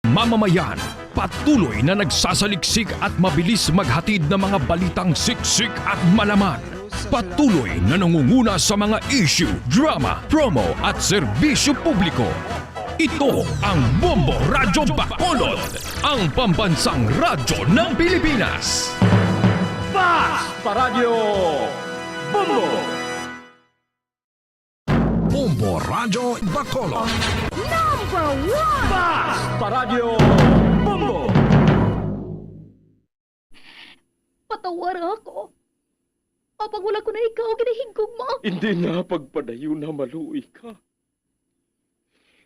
Mamamayan, patuloy na nagsasaliksik at mabilis maghatid ng mga balitang siksik at malaman. Patuloy na nangunguna sa mga issue, drama, promo at serbisyo publiko. Ito ang Bombo Radyo Bacolod, ang pambansang radyo ng Pilipinas. Fast Paradyo Bombo! Bombo Radyo Bacolod. Number one! Fast Paradyo Bombo! Patawara ako. Apang wala ko na ikaw ginahigugma. Hindi na pagpadayon na maluoy ka.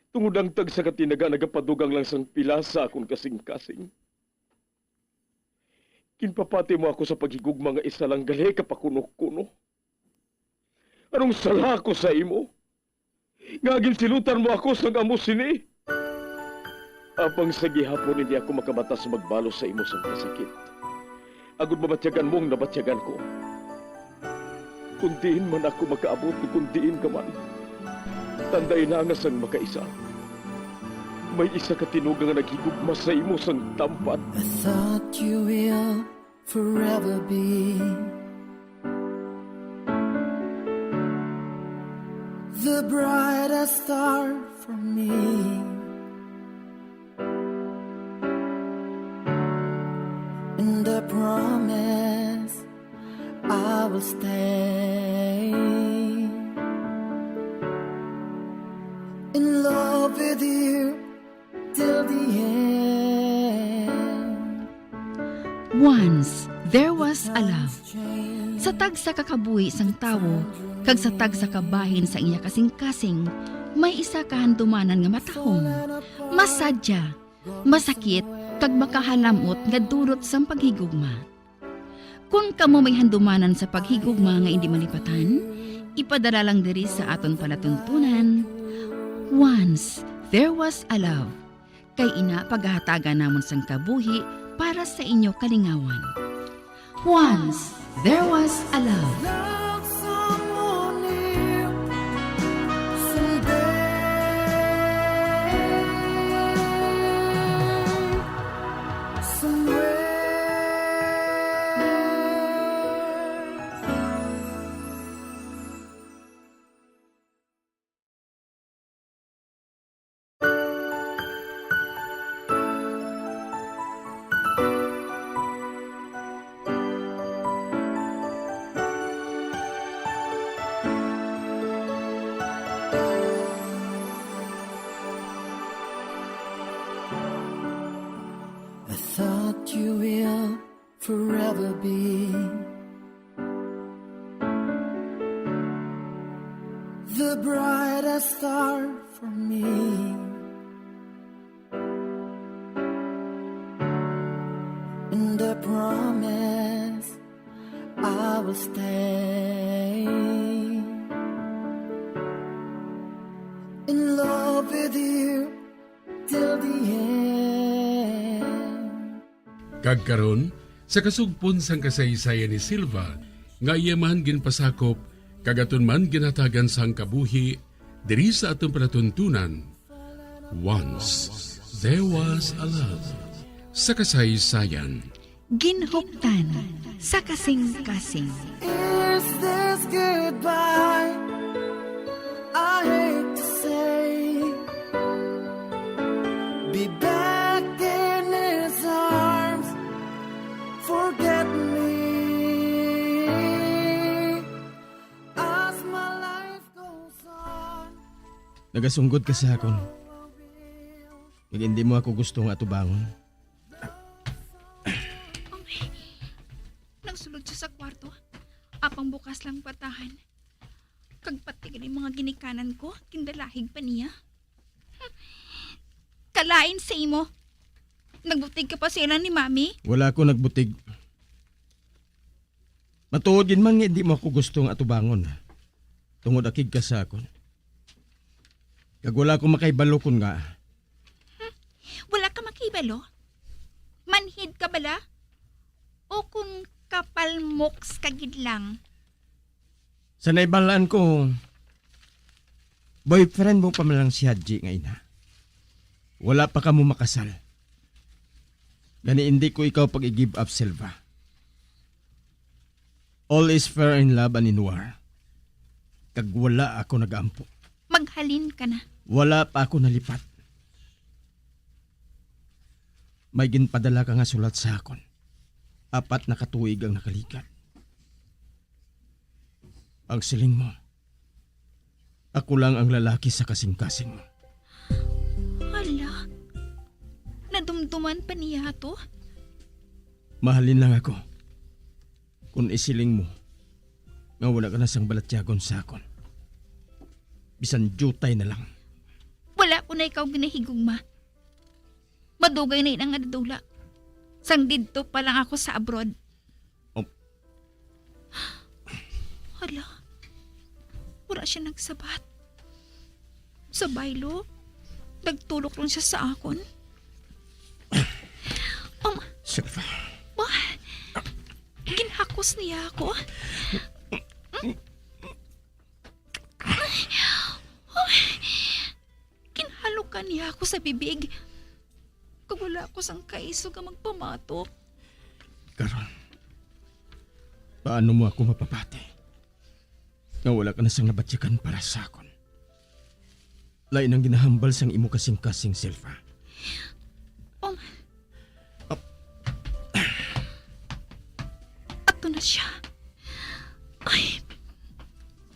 Tungod ang tagsa ka tinaga nagapadugang lang sang pila sa akon kasing-kasing. Ginpapati mo ako sa paghigugma nga isa lang gali ka pakuno-kuno. Anong sala ko sa imo? Nga ginsilutan mo ako sang amo sini. Apang sa gihapon hindi ako makamata sa magbalo sa imo sang kasakit, agod mabatyagan mo ang nabatyagan ko. Kung diin man ako makaabot o kung diin ka man, tandai na nga sang makaisa, may isa ka tinuga nga naghigugma sa imo sang tampad. I thought you will forever be the brightest star for me. And I promise I will stay in love with you till the end. Once there was a love. Sa tagsa ka kabuhi sang tawo kag sa tagsa ka bahin sa iya kasing-kasing, may isa ka handumanan nga matahom, masadya, masakit, kag makahalamot nga dulot sang paghigugma. Kon kamo may handumanan sa paghigugma nga indi malipatan, ipadala lang diri sa aton palatuntunan, Once There Was a Love. Kay ina, pagahatagan namon sang kabuhi para sa inyo kalingawan. Once There Was a Love. Love someone new someday, somewhere. I thought you will forever be the brightest star for me. And I promise I will stay in love with you till the end. Kag karon, sa kasugpon sang kasaysayan ni Silva, nga iya man ginpasakop, kag aton man ginhatagan sang kabuhi, diri sa aton palatuntunan, Once There Was a Love, sa kasaysayan. Ginhuptan sa kasing-kasing. Is this goodbye? I hate to say, be back in his arms. Forget me as my life goes on. Nagasunggod ka sa akon. Kag hindi mo ako gusto nga atubangon. Nagsulod siya sa kwarto. Apang bukas lang patahan. Kag pati gani mga ginikanan ko, gindalahig pa niya. Kalain sa imo. Nagbutig ka pa sa ila ni Mami? Wala ko nagbutig. Matuod gid man nga hindi mo ako gusto nga atubangon. Tungod akig ka sa akon. Kag wala ko makahibalo kon nga. Wala ka makahibalo? Manhid ka bala? O kung kapalmoks ka gid lang? Sa naibalaan ko, boyfriend mo pa man lang si Hadji nga ina. Wala pa kamo makasal. Gani, hindi ko ikaw pag-i-give up, Silva. All is fair in love and in war. Kag wala ako nagaampo. Maghalin ka na. Wala pa ako nalipat. May ginpadala ka nga sulat sa akon. Apat na ka tuig ang nakalikat. Ang siling mo, ako lang ang lalaki sa kasing-kasing mo. Hala, nadumduman pa niya to? Mahalin lang ako. Kung isiling mo nga wala ka na sang balatyagon sa akon, bisan diutay na lang. Wala ko na ikaw ginahigugma. Madugay na ina nga nadula. Sang didto pa lang ako sa abroad. Oh. Hala, wala siya nagsabat. Sa baylo, nagtulok lang siya sa akon. Um, Silva. Ma, ginhakos niya ako. Ginhalukan niya ako sa bibig. Kag wala ako sang kaisog nga magpamatok. Karon, paano mo ako mapapati nga wala ka na sang nabatyagan para sa akon? Lain ang ginahambal sang imo kasing-kasing, Silva. Um, Ap- Ato na siya. Ay,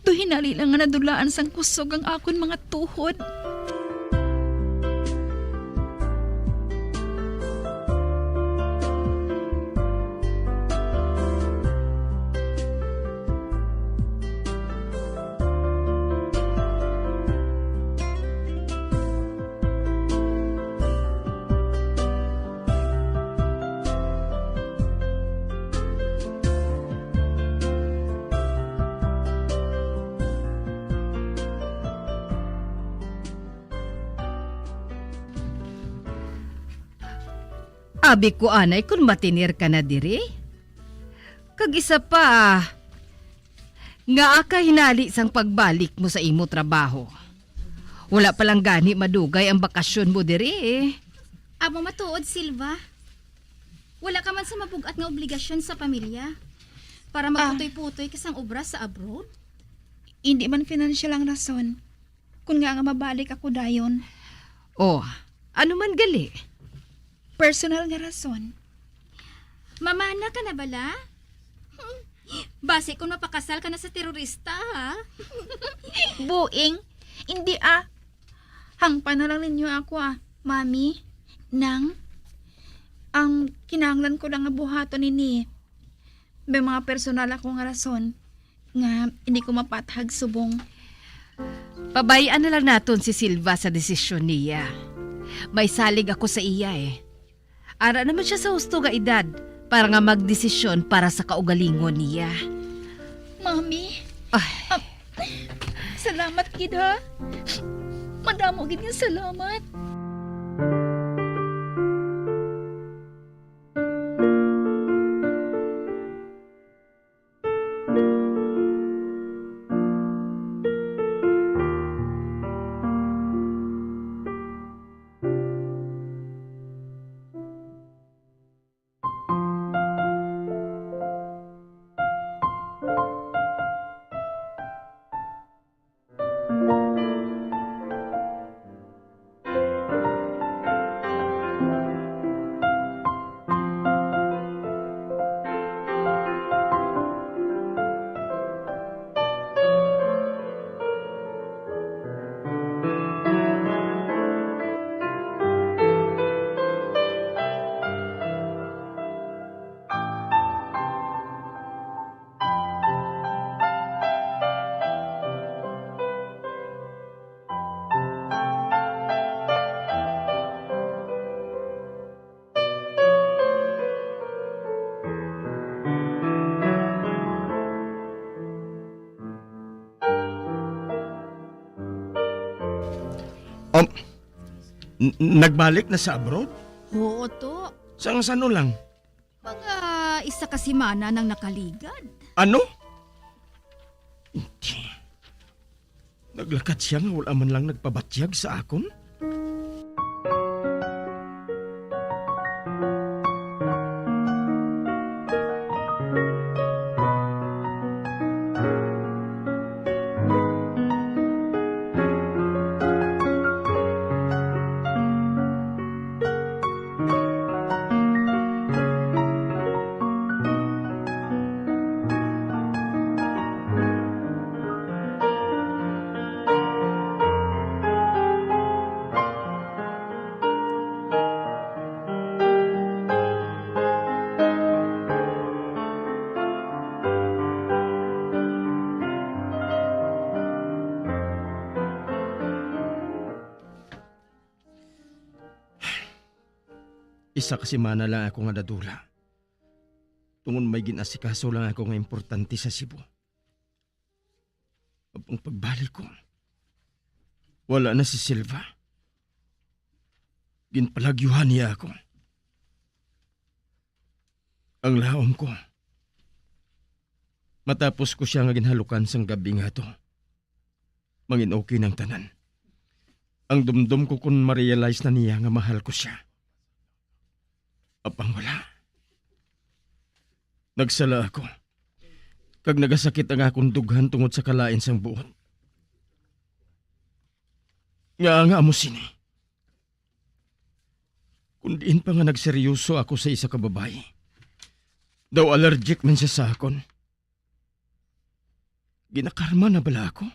do hinali lang nga nadulaan sang kusog ang akon mga tuhod. Abi ko anay kon matinir ka na diri. Kag isa pa, ngaa ka hinali sang pagbalik mo sa imo trabaho? Wala pa lang gani madugay ang bakasyon mo diri, eh. Amo matuod, Silva. Wala ka man sa mabug-at nga obligasyon sa pamilya para Ah. magputoy-putoy ka sang obra sa abroad? Hindi man financial ang rason. Kun nga nga mabalik ako dayon. Oh, ano man gali? Personal nga rason. Mamana ka na bala? Basi kung mapakasal ka na sa terorista, ha? Buing, hindi ah. Hangpan na lang ninyo ako ah, Mami, Nang. Ang kinahanglan ko lang nga buhaton ini. May mga personal ako nga rason nga hindi ko mapathag subong. Pabayaan na lang naton si Silva sa desisyon niya. May salig ako sa iya, eh. Ara naman siya sa husto nga edad para nga magdesisyon para sa kaugalingon niya. Mami, Ay. ah, salamat gid, ha. Madamo gid nga salamat. Um, n- n- nagbalik na sa abroad? Oo, to. Sang sano lang? Mga isa ka semana nang nakaligad. Ano? Hindi. Naglakat siya nga wala man lang nagpabatyag sa akon? Isa ka semana lang ako nga nadula, tungod may gin-asikaso lang ako nga importante sa Cebu. Ang pagbalik ko, wala na si Silva. Ginpalagyuhan niya ako. Ang laom ko, matapos ko siya nga ginhalukan sang gab-i nga ato, mangin okay nang tanan. Ang dumdom ko kon ma-realize na niya nga mahal ko siya. Apang wala. Nagsala ako, kag nagasakit ang akon dughan tungod sa kalain sang buot. Nga nga amo sini. Kung diin pa nga nagseryoso ako sa isa ka babayi, daw allergic man siya sa akon. Ginakarma na bala ako?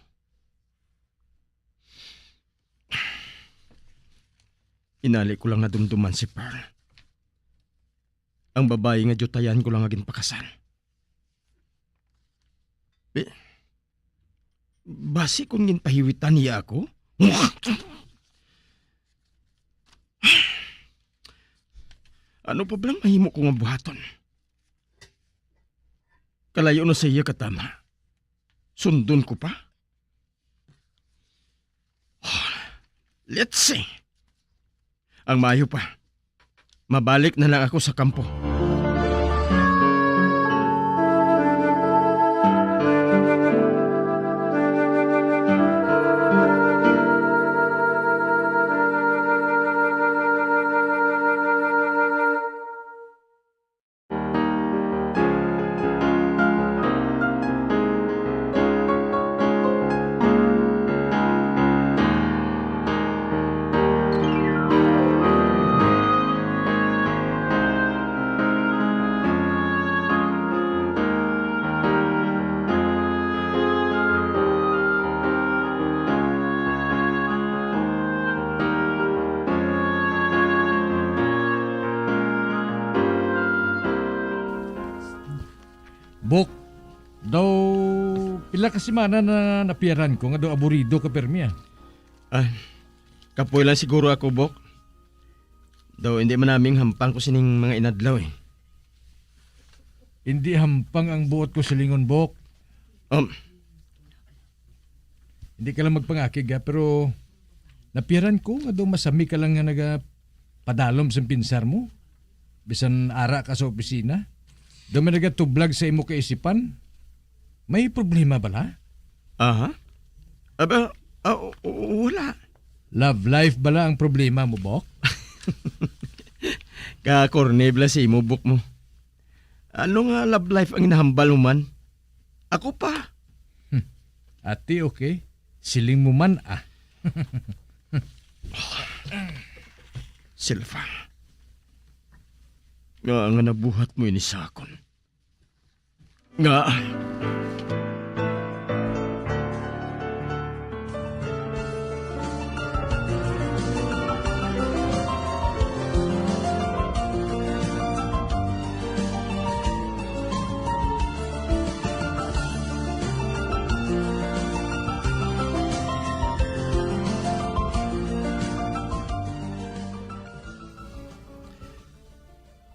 Inali ko lang nadumduman si Pearl, ang babayi nga diyutayan ko lang nga ginpakasal. Bi-, basi kung ginpahiwitan niya ako? Ano pa bala ang mahimo ko nga buhaton? Kalayo na sa iya katama. Sundon ko pa? Let's see. Ang maayo pa, mabalik na lang ako sa kampo. Bok, daw pila ka semana na napiyaran ko nga daw aburido ka pirmi, ah. Ah, kapoy lang siguro ako, Bok. Daw hindi man naming hampang ko sining mga inadlaw, eh. Hindi hampang ang buot ko silingon, Bok. Um, Hindi ka lang magpangakig, ha, pero napiyaran ko nga daw masami ka lang nga nagapadalom sang pinsar mo. Bisan ara ka sa opisina, daw may nagatublag sa imo kaisipan. May problema bala? Aha. Aba, ah, w-, w-, wala. Love life bala ang problema mo, Bok? Kakorne bala sa imo, Bok mo. Ano nga love life ang ginahambal mo man? Ako pa. Hmm. Ati, okay. Siling mo man, ah. Silva, nga, nga nabuhat mo ini sa akon. Nga.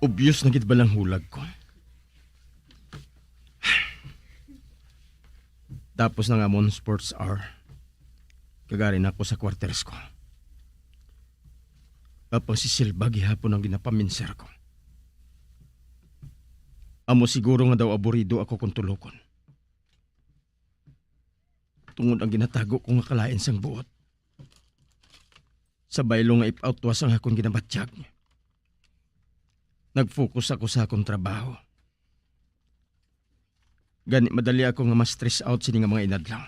Obvious na gid ba lang hulag ko? Tapos na nga amon sports hour, kag ari na ako sa quarters ko. Apang si Silva gihapon ang ginapaminsar ko. Amo siguro nga daw aburido ako kon tulokon. Tungod ang ginatago ko nga kalain sang buot, sa baylo nga ipautwas ang akon ginabatyag, nag-focus ako sa akon trabaho. Gani madali ako nga ma-stress out sini nga mga inadlaw.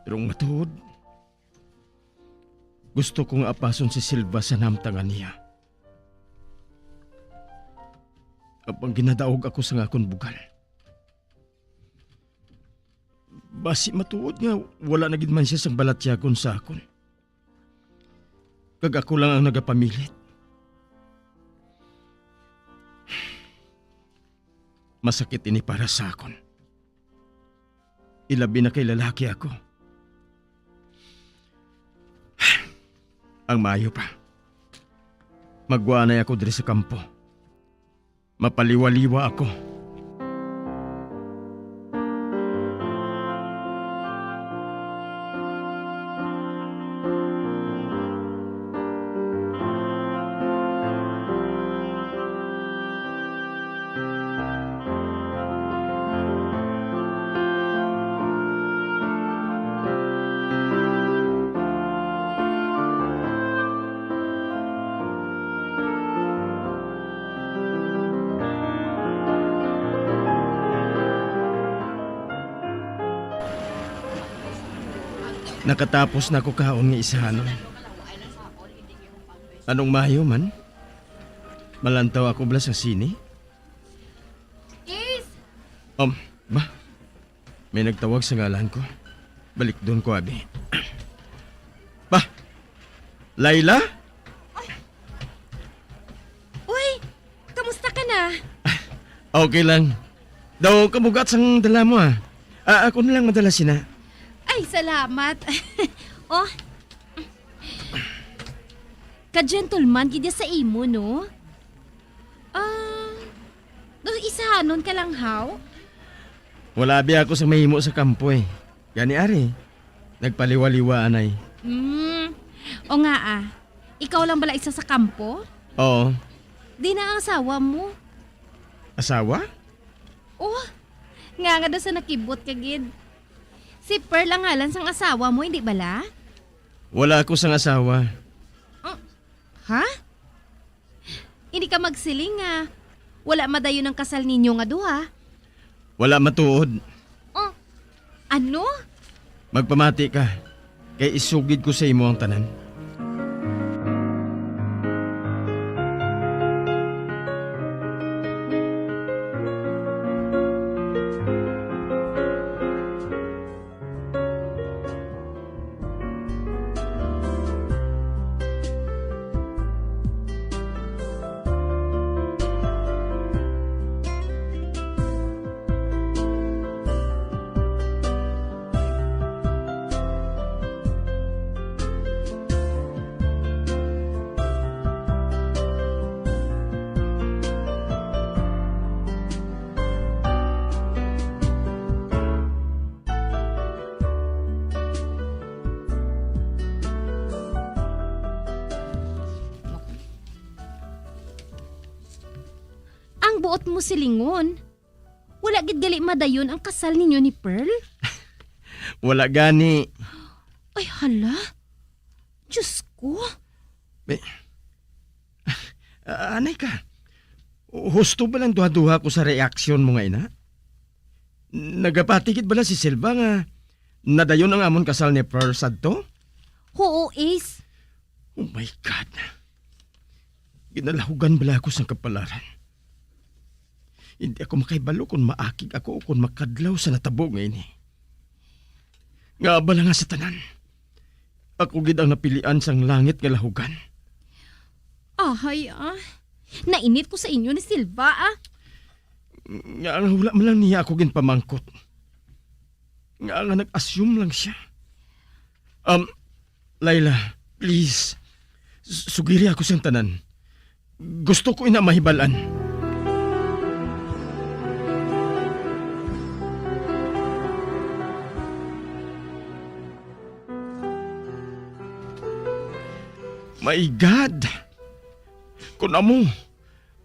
Pero ang matuod, gusto ko nga apason si Silva sa namtangan niya. Apang ginadaog ako sa akon bugal. Basi matuod nga wala na gid man siya sang balatyagon sa akon, kag ako lang ang nagapamilit. Masakit ini para sa akon. Ilabi na kay lalaki ako. Ang maayo pa, magwa anay ako diri sa kampo. Mapaliwaliwa ako. Nakatapos na ko kaon nga isahanon. Anong maayo man? Malantaw ako bala sa sine? Ace! Um, ba? May nagtawag sa ngalan ko. Balikdon ko, abi. Ba? Laila? Uy, kamusta ka na? Okay lang. Daw kabugat sang dala mo, ah. Ah, ako na lang madala sina. Ay, salamat. Oh, ka-gentleman gid ya sa imo, no? Ah, do isahanon ka lang, haw? Wala abi ako sa mahimo sa kampo, eh. Gani ari, nagpaliwa-liwa anay. Mm. O nga, ah. Ikaw lang bala isa sa kampo? Oo. Di na ang asawa mo? Asawa? Oh, nga nga daw sa nakibot ka gid. Si Pearl ang ngalan sang asawa mo, hindi bala? Wala ako sang asawa. Oh, ha? Hindi ka magsiling nga wala madayon ang kasal ninyo nga duha? Wala matuod. Oh, ano? Magpamati ka, kay isugid ko sa imo ang tanan. Ang buot mo silingon, wala gid gali madayon ang kasal ninyo ni Pearl? Wala gani. Ay, hala. Diyos ko. Be-, ah, anay ka. Husto ba lang duha-duha ko sa reaksyon mo nga ina? Nagapati gid bala si Silva nga nadayon ang amon kasal ni Pearl sadto? Huo, Ace. Oh my God. Ginalahugan bala ako sang kapalaran. Hindi ako makahibalo kung maakig ako o kung makadlaw sa natabo nga ini. Nga bala nga sa tanan, ako gid ang napilian sang langit nga lahugan. Ahay, ah. Nainit ko sa inyo ni Silva, ah. Nga nga wala man lang niya ako ginpamangkot. Nga nga nag-assume lang siya. Um, Laila, please, s-, sugiri ako sang tanan. Gusto ko ina mahibal-an. My God! Kun amo,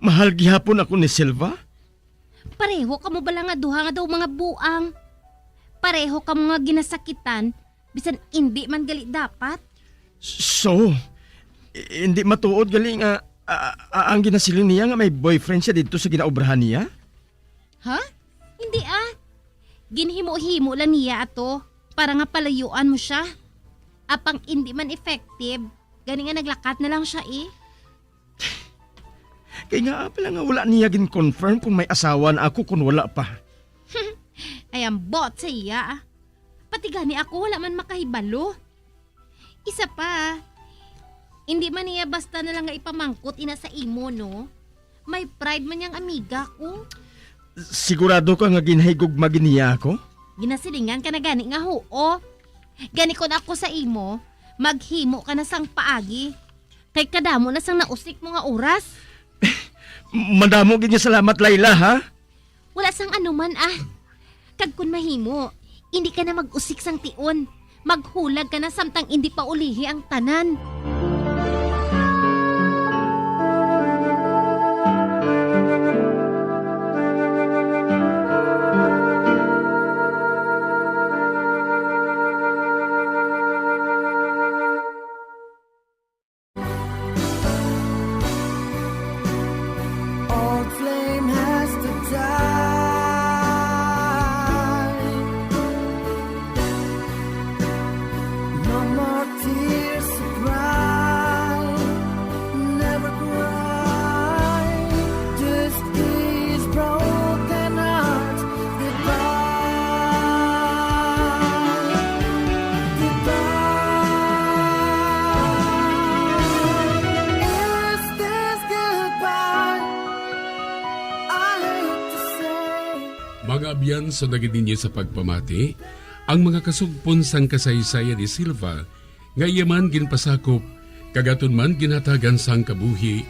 mahal gihapon ako ni Silva? Pareho kamo bala nga duha nga daw mga buang? Pareho kamo nga ginasakitan, bisan indi man gali dapat? So, i-, hindi matuod gali nga, a-, a-, ang ginasiling niya nga may boyfriend siya didto sa ginaobrahan niya? Ha? Hindi, ah. Ginhimo-himo lang niya ato para nga palayuan mo siya. Apang indi man effective, gani nga naglakat na lang siya, eh. Kay nga pala nga wala niya gin-confirm kung may asawa na ako kung wala pa. Ay, ambot sa iya, ah. Pati gani ako wala man makahibalo. Isa pa, hindi man niya basta na lang nga ipamangkot ina sa imo, no? May pride man yang amiga ko. Sigurado ka nga ginahigugma gid niya ako? Ginasilingan ka na gani nga huo. Gani kun ako sa imo, maghimo ka na sang paagi. Kay kadamo na sang nausik mo nga oras. Madamo gid nga salamat, Laila, ha? Wala sang anuman, ah. Kag kun mahimo, indi ka na mag-usik sang tion. Maghulag ka na samtang indi pa ulihi ang tanan. Old flame has to die. No more tears to cry. Never cry. This is broken heart. Goodbye. Goodbye. Is this goodbye? I hate to say. Mga abyan, sa dagit ninyo sa pagpamati, ang mga kasugpon sang kasaysayan ni Silva nga iya man ginpasakop kag aton man ginhatagan sang kabuhi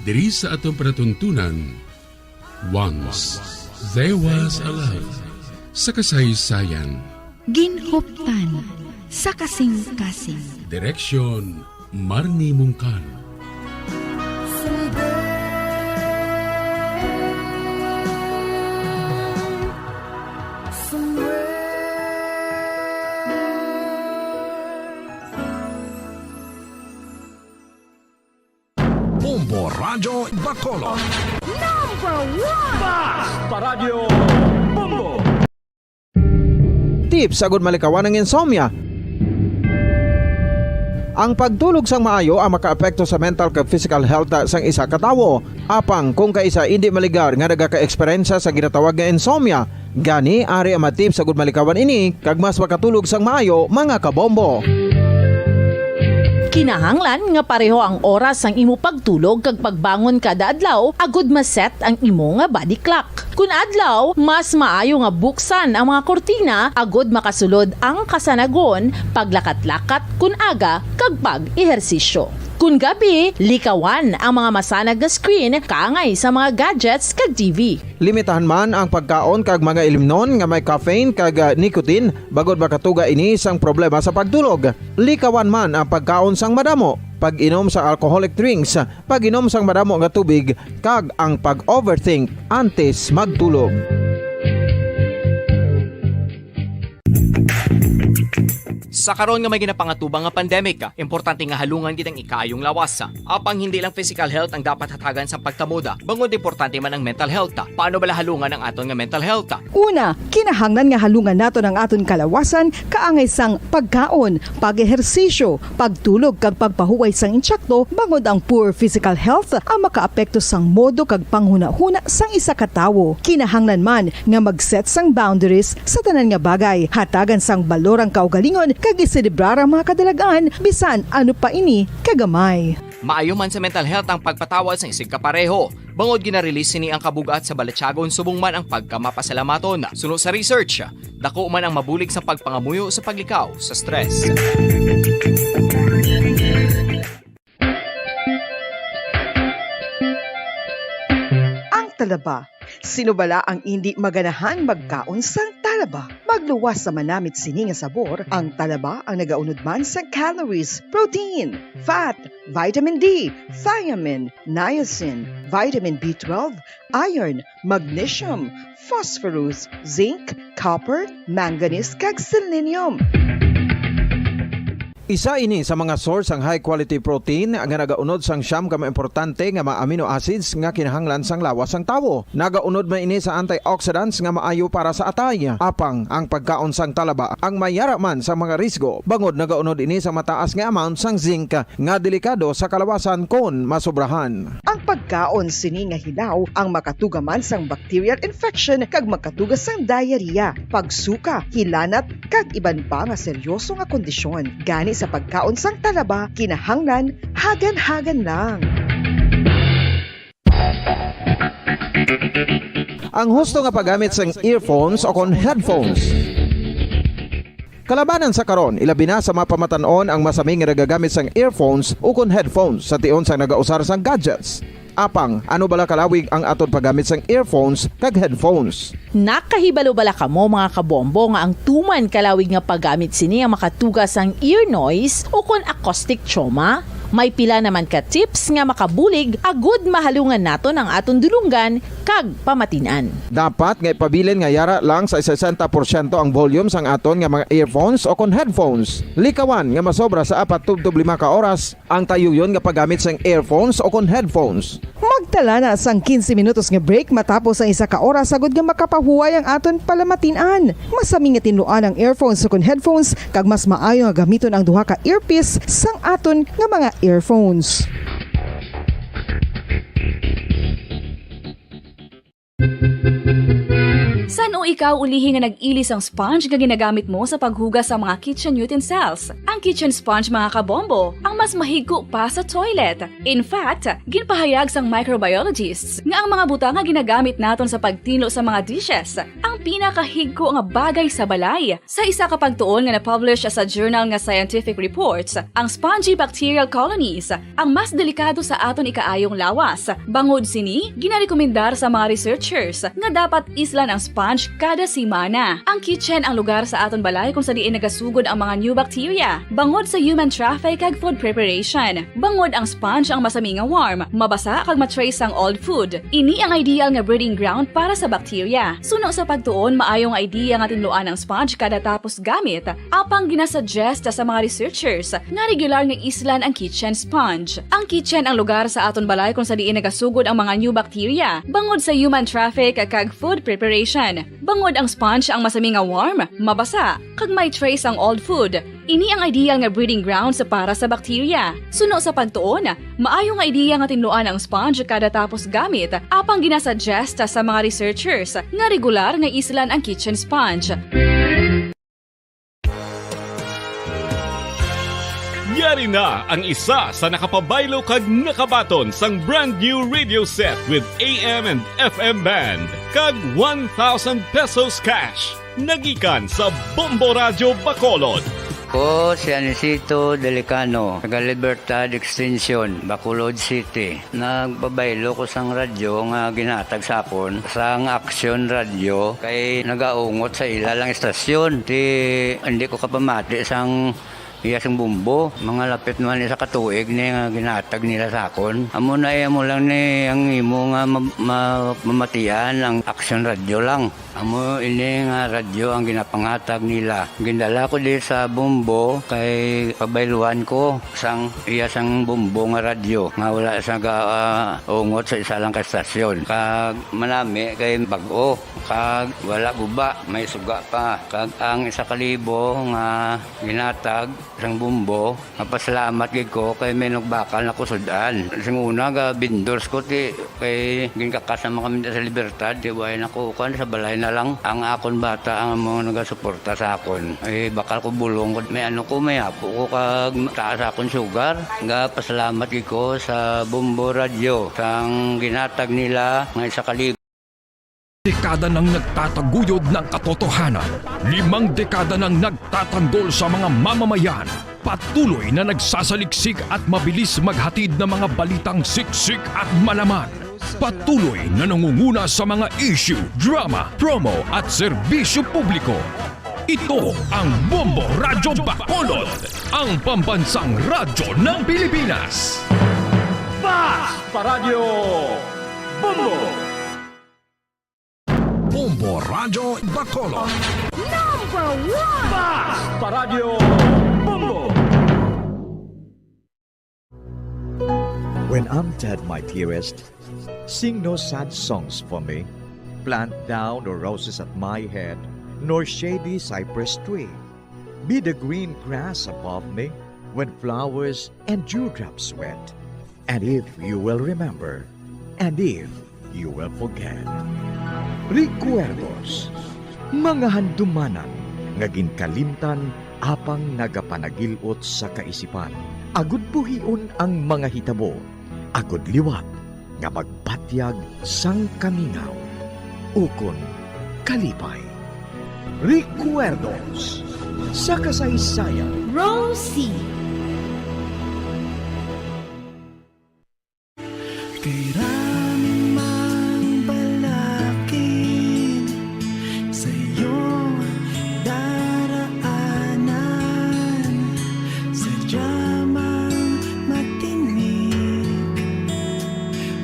diri sa aton palatuntunan. Once there was a love sa kasaysayan. Ginhuptan sa kasing-kasing. Direksyon, Marnie Mungkal. Bombo Radyo Bacolod. Number one! Basta Radyo Bombo! Tips agud malikawan ang insomnia. Ang pagtulog sang maayo ang makaapekto sa mental kag physical health sang isa ka tawo. Apang kung kaisa indi maligar nga nagaka-eksperyensya sa ginatawag nga insomnia, gani ari ang mga tips agud malikawan ini kag mas makatulog sang maayo, mga kabombo. Kinahanglan nga pareho ang oras sang imo pagtulog kag pagbangon kada adlaw agud ma-set ang imo nga body clock. Kun adlaw, mas maayo nga buksan ang mga kurtina agud makasulod ang kasanagon, paglakat-lakat kun aga, kag pag-ehersisyo. Kun gabi, likawan ang mga masanag nga screen kaangay sa mga gadgets kag T V. Limitahan man ang pagkaon kag mga ilimnon nga may caffeine kag, ah, nicotine, bangod makatuga ini sang problema sa pagtulog. Likawan man ang pagkaon sang madamo, pag-inom sa alcoholic drinks, pag-inom sang madamo nga tubig, kag ang pag-overthink antes magtulog. Sa karon nga may ginapangatubang nga pandemic, importante nga halungan gid ang ikaayong lawas. Apang hindi lang physical health ang dapat hatagan sa pagtamod, bangod importante man ang mental health. Paano bala halungan ang aton nga mental health? Una, kinahanglan nga halungan naton ang aton kalawasan kaangay sang pagkaon, pag-ehersisyo, pagtulog kag pagpahuway sang insakto, bangod ang poor physical health ang makaapekto sang modo kag panghunahuna sang isa ka tawo. Kinahanglan man nga mag-set sang boundaries sa tanan nga bagay, hatagan sang balor ang kaugalingon kag iselebrar ang mga kadalag-an bisan ano pa ini kagamay. Maayo man sa mental health ang pagpatawad sa isig kapareho. Bangod gina-release sini ang kabug-at sa balatyagon subong man ang pagkamapasalamaton. Suno sa research, dako man ang mabulig sa pagpangamuyo sa paglikaw sa stress. Ang talaba. Sino bala ang indi maganahan magkaon sang talaba? Pagluwas sa manamit sini nga sabor, ang talaba ang nagaunod man sa calories, protein, fat, vitamin D, thiamine, niacin, vitamin B twelve, iron, magnesium, phosphorus, zinc, copper, manganese, kag selenium. Isa ini sa mga source sang high quality protein nga nagaunod sang siyam ka mga importante nga mga amino acids nga kinahanglan sang lawas sang tawo. Nagaunod man ini sa antioxidants nga maayo para sa atay. Apang ang pagkaon sang talaba ang may yara man sa mga risgo, bangod nagaunod ini sa mataas nga amount sang zinc nga delikado sa kalawasan kon masobrahan. Ang pagkaon sini nga hilaw ang makatuga man sang bacterial infection kag magkatuga sang diarrhea, pagsuka, hilanat, kag iban pa nga seryoso nga kondisyon. Gani sa pagkaon sang talaba, kinahanglan hagan-hagan lang. Ang husto nga paggamit sang earphones o kon headphones. Kalabanan sa karon, ilabi na sa mga pamatan-on ang masami nga nagagamit sang earphones o kon headphones sa tion sang nagausar sang gadgets. Apang, ano bala kalawig ang aton paggamit sang earphones kag headphones? Nakahibalo bala kamo, mga kabombo, nga ang tuman kalawig nga paggamit sini ang makatuga sang ear noise o kon acoustic trauma? May pila naman ka tips nga makabulig agud mahalungan naton ang aton dulonggan kag pamatin-an. Dapat nga ipabilin nga yara lang sa sesenta porsyento ang volume sang aton nga mga earphones o kon headphones. Likawan nga masobra sa apat tubtob lima ka oras ang tayuyon nga paggamit sang earphones o kon headphones. Magtala na sang quince minutos nga break matapos ang isa ka oras, agud nga makapahuway ang aton palamatin-an. Masami nga tinluan ang earphones o kon headphones, kag mas maayo nga gamiton ang duha ka earpiece sang aton nga mga earphones. San-o ikaw ulihi nga nag-ilis sang sponge nga ginagamit mo sa paghugas sa mga kitchen utensils? Ang kitchen sponge, mga kabombo, ang mas mahigko pa sa toilet. In fact, ginpahayag sang microbiologists nga ang mga butang nga ginagamit naton sa pagtinlo sa mga dishes ang pinakahigko nga bagay sa balay. Sa isa ka pagtuon nga na-publish sa journal nga Scientific Reports, ang spongy bacterial colonies ang mas delikado sa aton ikaayong lawas. Bangod sini, ginarekomendar sa mga researchers nga dapat islan ang sponge kada semana. Ang kitchen ang lugar sa aton balay kung sa diin nagasugod ang mga new bacteria, bangod sa human traffic kag food preparation. Bangod ang sponge ang masami nga warm, mabasa kag ma-trace sang old food. Ini ang ideal nga breeding ground para sa bacteria. Suno sa pagtuon, maayo nga idea nga tinluan ang sponge kada tapos gamit, apang ginasuggest sa mga researchers nga regular nga islan ang kitchen sponge. Ang kitchen ang lugar sa aton balay kung sa diin nagasugod ang mga new bacteria, bangod sa human traffic kag food preparation. Bangod ang sponge ang masami nga warm, mabasa, kag may trace ang old food, ini ang ideal nga breeding grounds para sa bacteria. Suno sa pagtuon, maayo nga idea nga tinluan ang sponge kada tapos gamit, apang ginasuggest sa mga researchers nga regular nga islan ang kitchen sponge. Yari na ang isa sa nakapabaylo kag nakabaton sang brand new radio set with A M and F M band kag one thousand pesos cash. Nagikan sa Bombo Radyo Bacolod. Ko si Anisito Delicano, taga Libertad Extension, Bacolod City. Nagpabaylo ko sang radyo nga ginhatag sa akon sang Action Radio kay nagaungot sa ila lang istasyon. Ti, hindi ko kapamati sang iya sing bombo. Mga lapit man isa ka tuig ni nga ginhatag nila sa akon. Amo na, eh, amo lang ni ang imo nga ma-, ma-, mamatian ang Action Radio lang. Amo ini nga radyo ang ginapangatag nila. Gindala ko di sa bombo kay pabayluan ko sang iya sang bombo nga radyo nga wala sa ga-, ah, ungot sa isa lang ka estasyon. Kag manami kay bag-o, kag wala guba, may suga pa. Kag ang isa ka libo nga ginatag sang bombo, mapasalamat gid ko kay may nagbakal na ko sud-an. Sing una, ga vendors ko, ti, kay ginkakas naman kami sa Libertad, ti, way na ko, kuan, sa balay na lang. Ang akon bata ang amo nagasuporta sa akon. Eh, bakal ko bulong ko, may ano ko, may apo ko, kag taas akon sugar. Ga pasalamat gid ko sa Bombo Radio, sang ginatag nila nga isa ka libo. Dekada nang nagtataguyod ng katotohanan. Limang dekada nang nagtatanggol sa mga mamamayan. Patuloy na nagsasaliksik at mabilis maghatid ng mga balitang siksik at malaman. Patuloy na nangunguna sa mga issue, drama, promo at serbisyo publiko. Ito ang Bombo Radyo Bacolod, ang pambansang radyo ng Pilipinas. Fast Paradyo Bombo! Bombo Radyo Bacolod. Number one! Fast Paradyo Bombo! When I'm dead, my dearest, sing no sad songs for me. Plant thou no roses at my head, nor shady cypress tree. Be the green grass above me when flowers and dewdrops wet. And if you will remember, and if you will forget. Recuerdos, mga handumanan nga ginkalimtan apang nagapanagil-ot sa kaisipan, agud buhion ang mga hitabo, agud liwat nga magbatyag sang kamingaw ukon kalipay. Recuerdos sa kasaysayan. Rosie. Kay rami mang balakid sa iyong daraanan, sadya mang matinik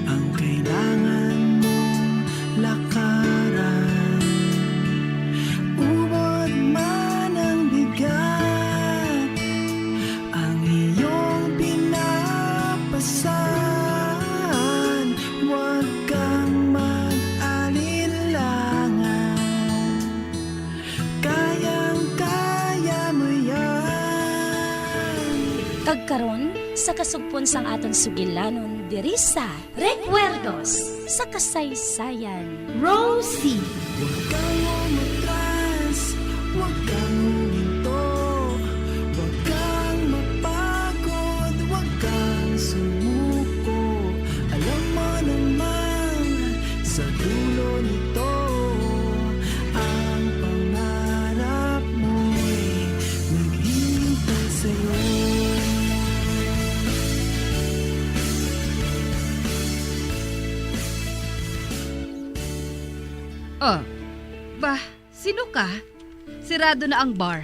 ang kailangan mong lakaran. Ubod man ang bigat, ang iyong pinapasan, huwag kang mag-alinlangan. Kayang-kaya mo yan. Kag karon, sa kasugpon sang aton sugilanon diri sa Recuerdos sa Kasaysayan. Rosie. Huwag kang umatras, huwag kang huminto, huwag kang mapagod, huwag kang sumuko. Alam mo naman, sa dulo nito, ang pangarap mo'y naghihintay sa'yo. Oh, bah, sino ka? Sirado na ang bar.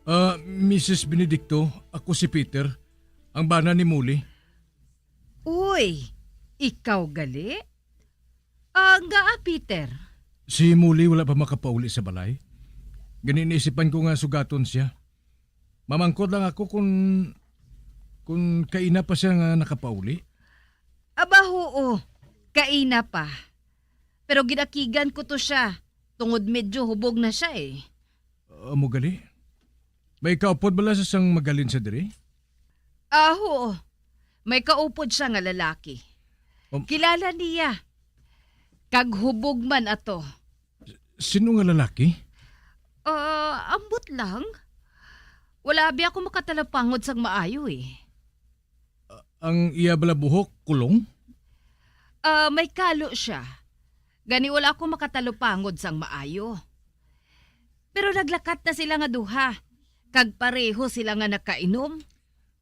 Ah, Missus Benedicto, ako si Peter, ang bana ni Molly. Uy, ikaw gali? Ah, ngaa, Peter? Si Molly wala pa makapauli sa balay. Gani naisipan ko nga sugaton siya. Mamangkot lang ako kung, kung kaina pa siya nga nakapauli. Aba, huo. Kaina pa. Pero ginakigan ko to siya, tungod medyo hubog na siya, eh. Amo gali? May kaupod bala sa sang magalin sa diri? Ah, huo. May kaupod siya nga lalaki. Um, Kilala niya. Kag hubog man ato. Sino nga lalaki? Ah, ambot lang. Wala abi ako makatalupangod sang maayo, eh. Ah, ang iya bala buhok kulong? Ah, may kalo siya. Gani wala ako makatalupangod sang maayo. Pero naglakat na sila nga duha, kag pareho sila nga nakainom.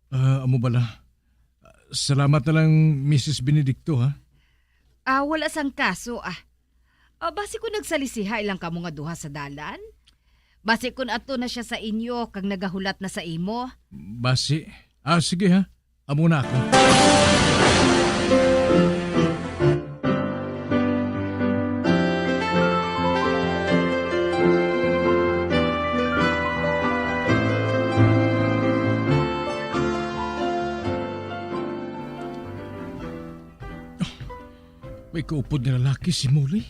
Ah, amo bala. Salamat na lang, Missus Benedicto, ha? Ah, wala sang kaso, ah. Ah, basi kon nagsalisihay lang kamo nga duha sa dalan? Basi kon ato na siya sa inyo kag nagahulat na sa imo? Basi. Ah, sige, ha. Amo na ako. May kaupod nga lalaki si Molly.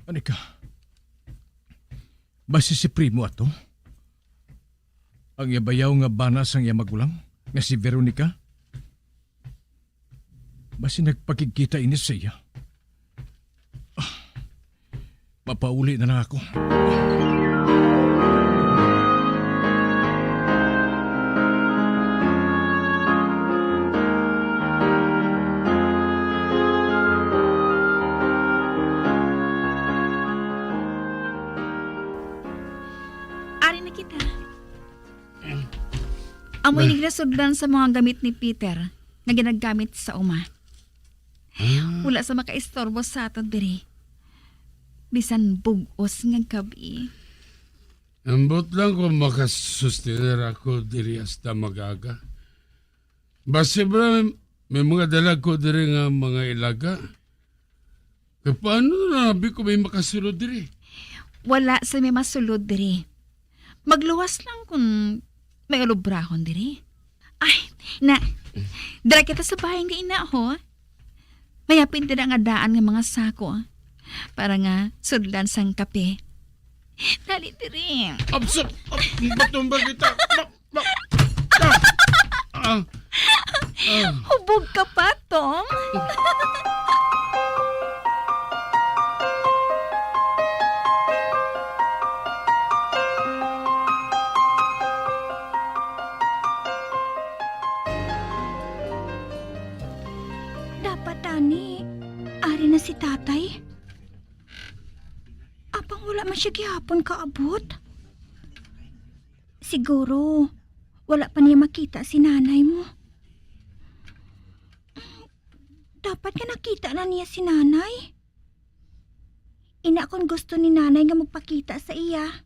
Ani ka? Basi si Primo ato? Ang iya bayaw nga bana sang iya magulang, nga si Veronica? Basi nagpakigkita ini sa iya. Ah, mapauli na lang ako. Ari na kita. Amo ini ginasudlan sa mga gamit ni Peter nga ginagamit sa uma. Ah. Wala sa makaistorbo sa aton diri. bisan bug-os nga gab-i. Ambot lang kung makasustener ako diri hasta mag-aga. Basi ba may mga dalag ko diri nga mga ilaga? Kay paano na abi ko may makasulod diri? Wala sa may masulod diri. Magluwas lang kung may ulubrahon diri. Ay, na, dira kita sa bahay nga ina, ho. May apin dira nga daan nga mga sako para nga sudlan sang kape. Dali diri. Absat! Ab-, batumba kita! Ba-, ba-, ah, ah, ah. Hubog ka pa, Tom? Dapat tani, ari na si tatay. Apang wala man siya gihapon kaabot. Siguro, wala pa niya makita si nanay mo. Dapat nga nakita na niya si nanay. Ina, kung gusto ni nanay nga magpakita sa iya,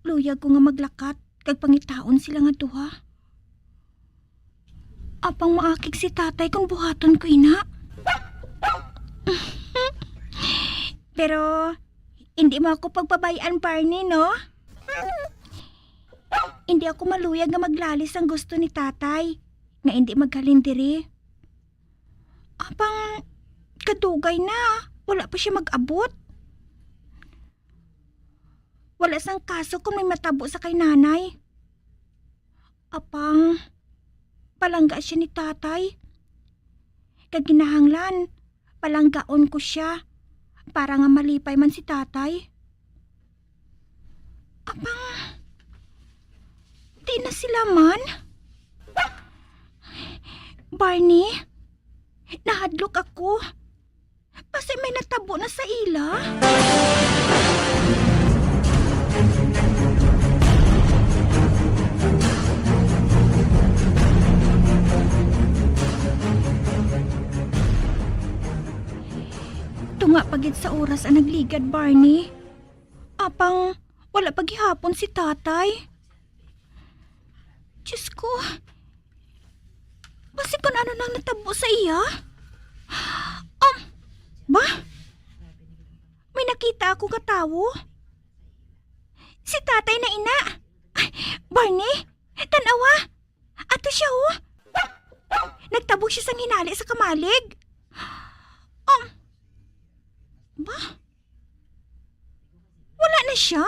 luyag ko nga maglakat kag pangitaon sila nga duha. Apang maakig si tatay kung buhaton ko ina. Pero hindi mo ako pagpabay-an, Barney, no? Hindi ako maluyag nga maglalis ang gusto ni tatay nga hindi maghalin diri. Apang kadugay na, wala pa siya mag-abot. Wala sang kaso kung may matabo sa kay nanay. Apang, palangga siya ni tatay. Kag kinahanglan, palanggaon ko siya para nga malipay man si tatay. Apang, di na sila man. Barney, nahadlok ako. Basi may natabo na sa ila. Tunga pa gid sa oras ang nagligad, Barney. Apang wala pa gihapon si tatay. Diyos ko. Basi kun ano nang natabo sa iya? Um, ba? May nakita ako nga tawo. Si tatay na ina. Ay, Barney, tan-awa. Ato siya, oh. Nagtabog siya sang hinali sa kamalig. Um, ba? Wala na siya?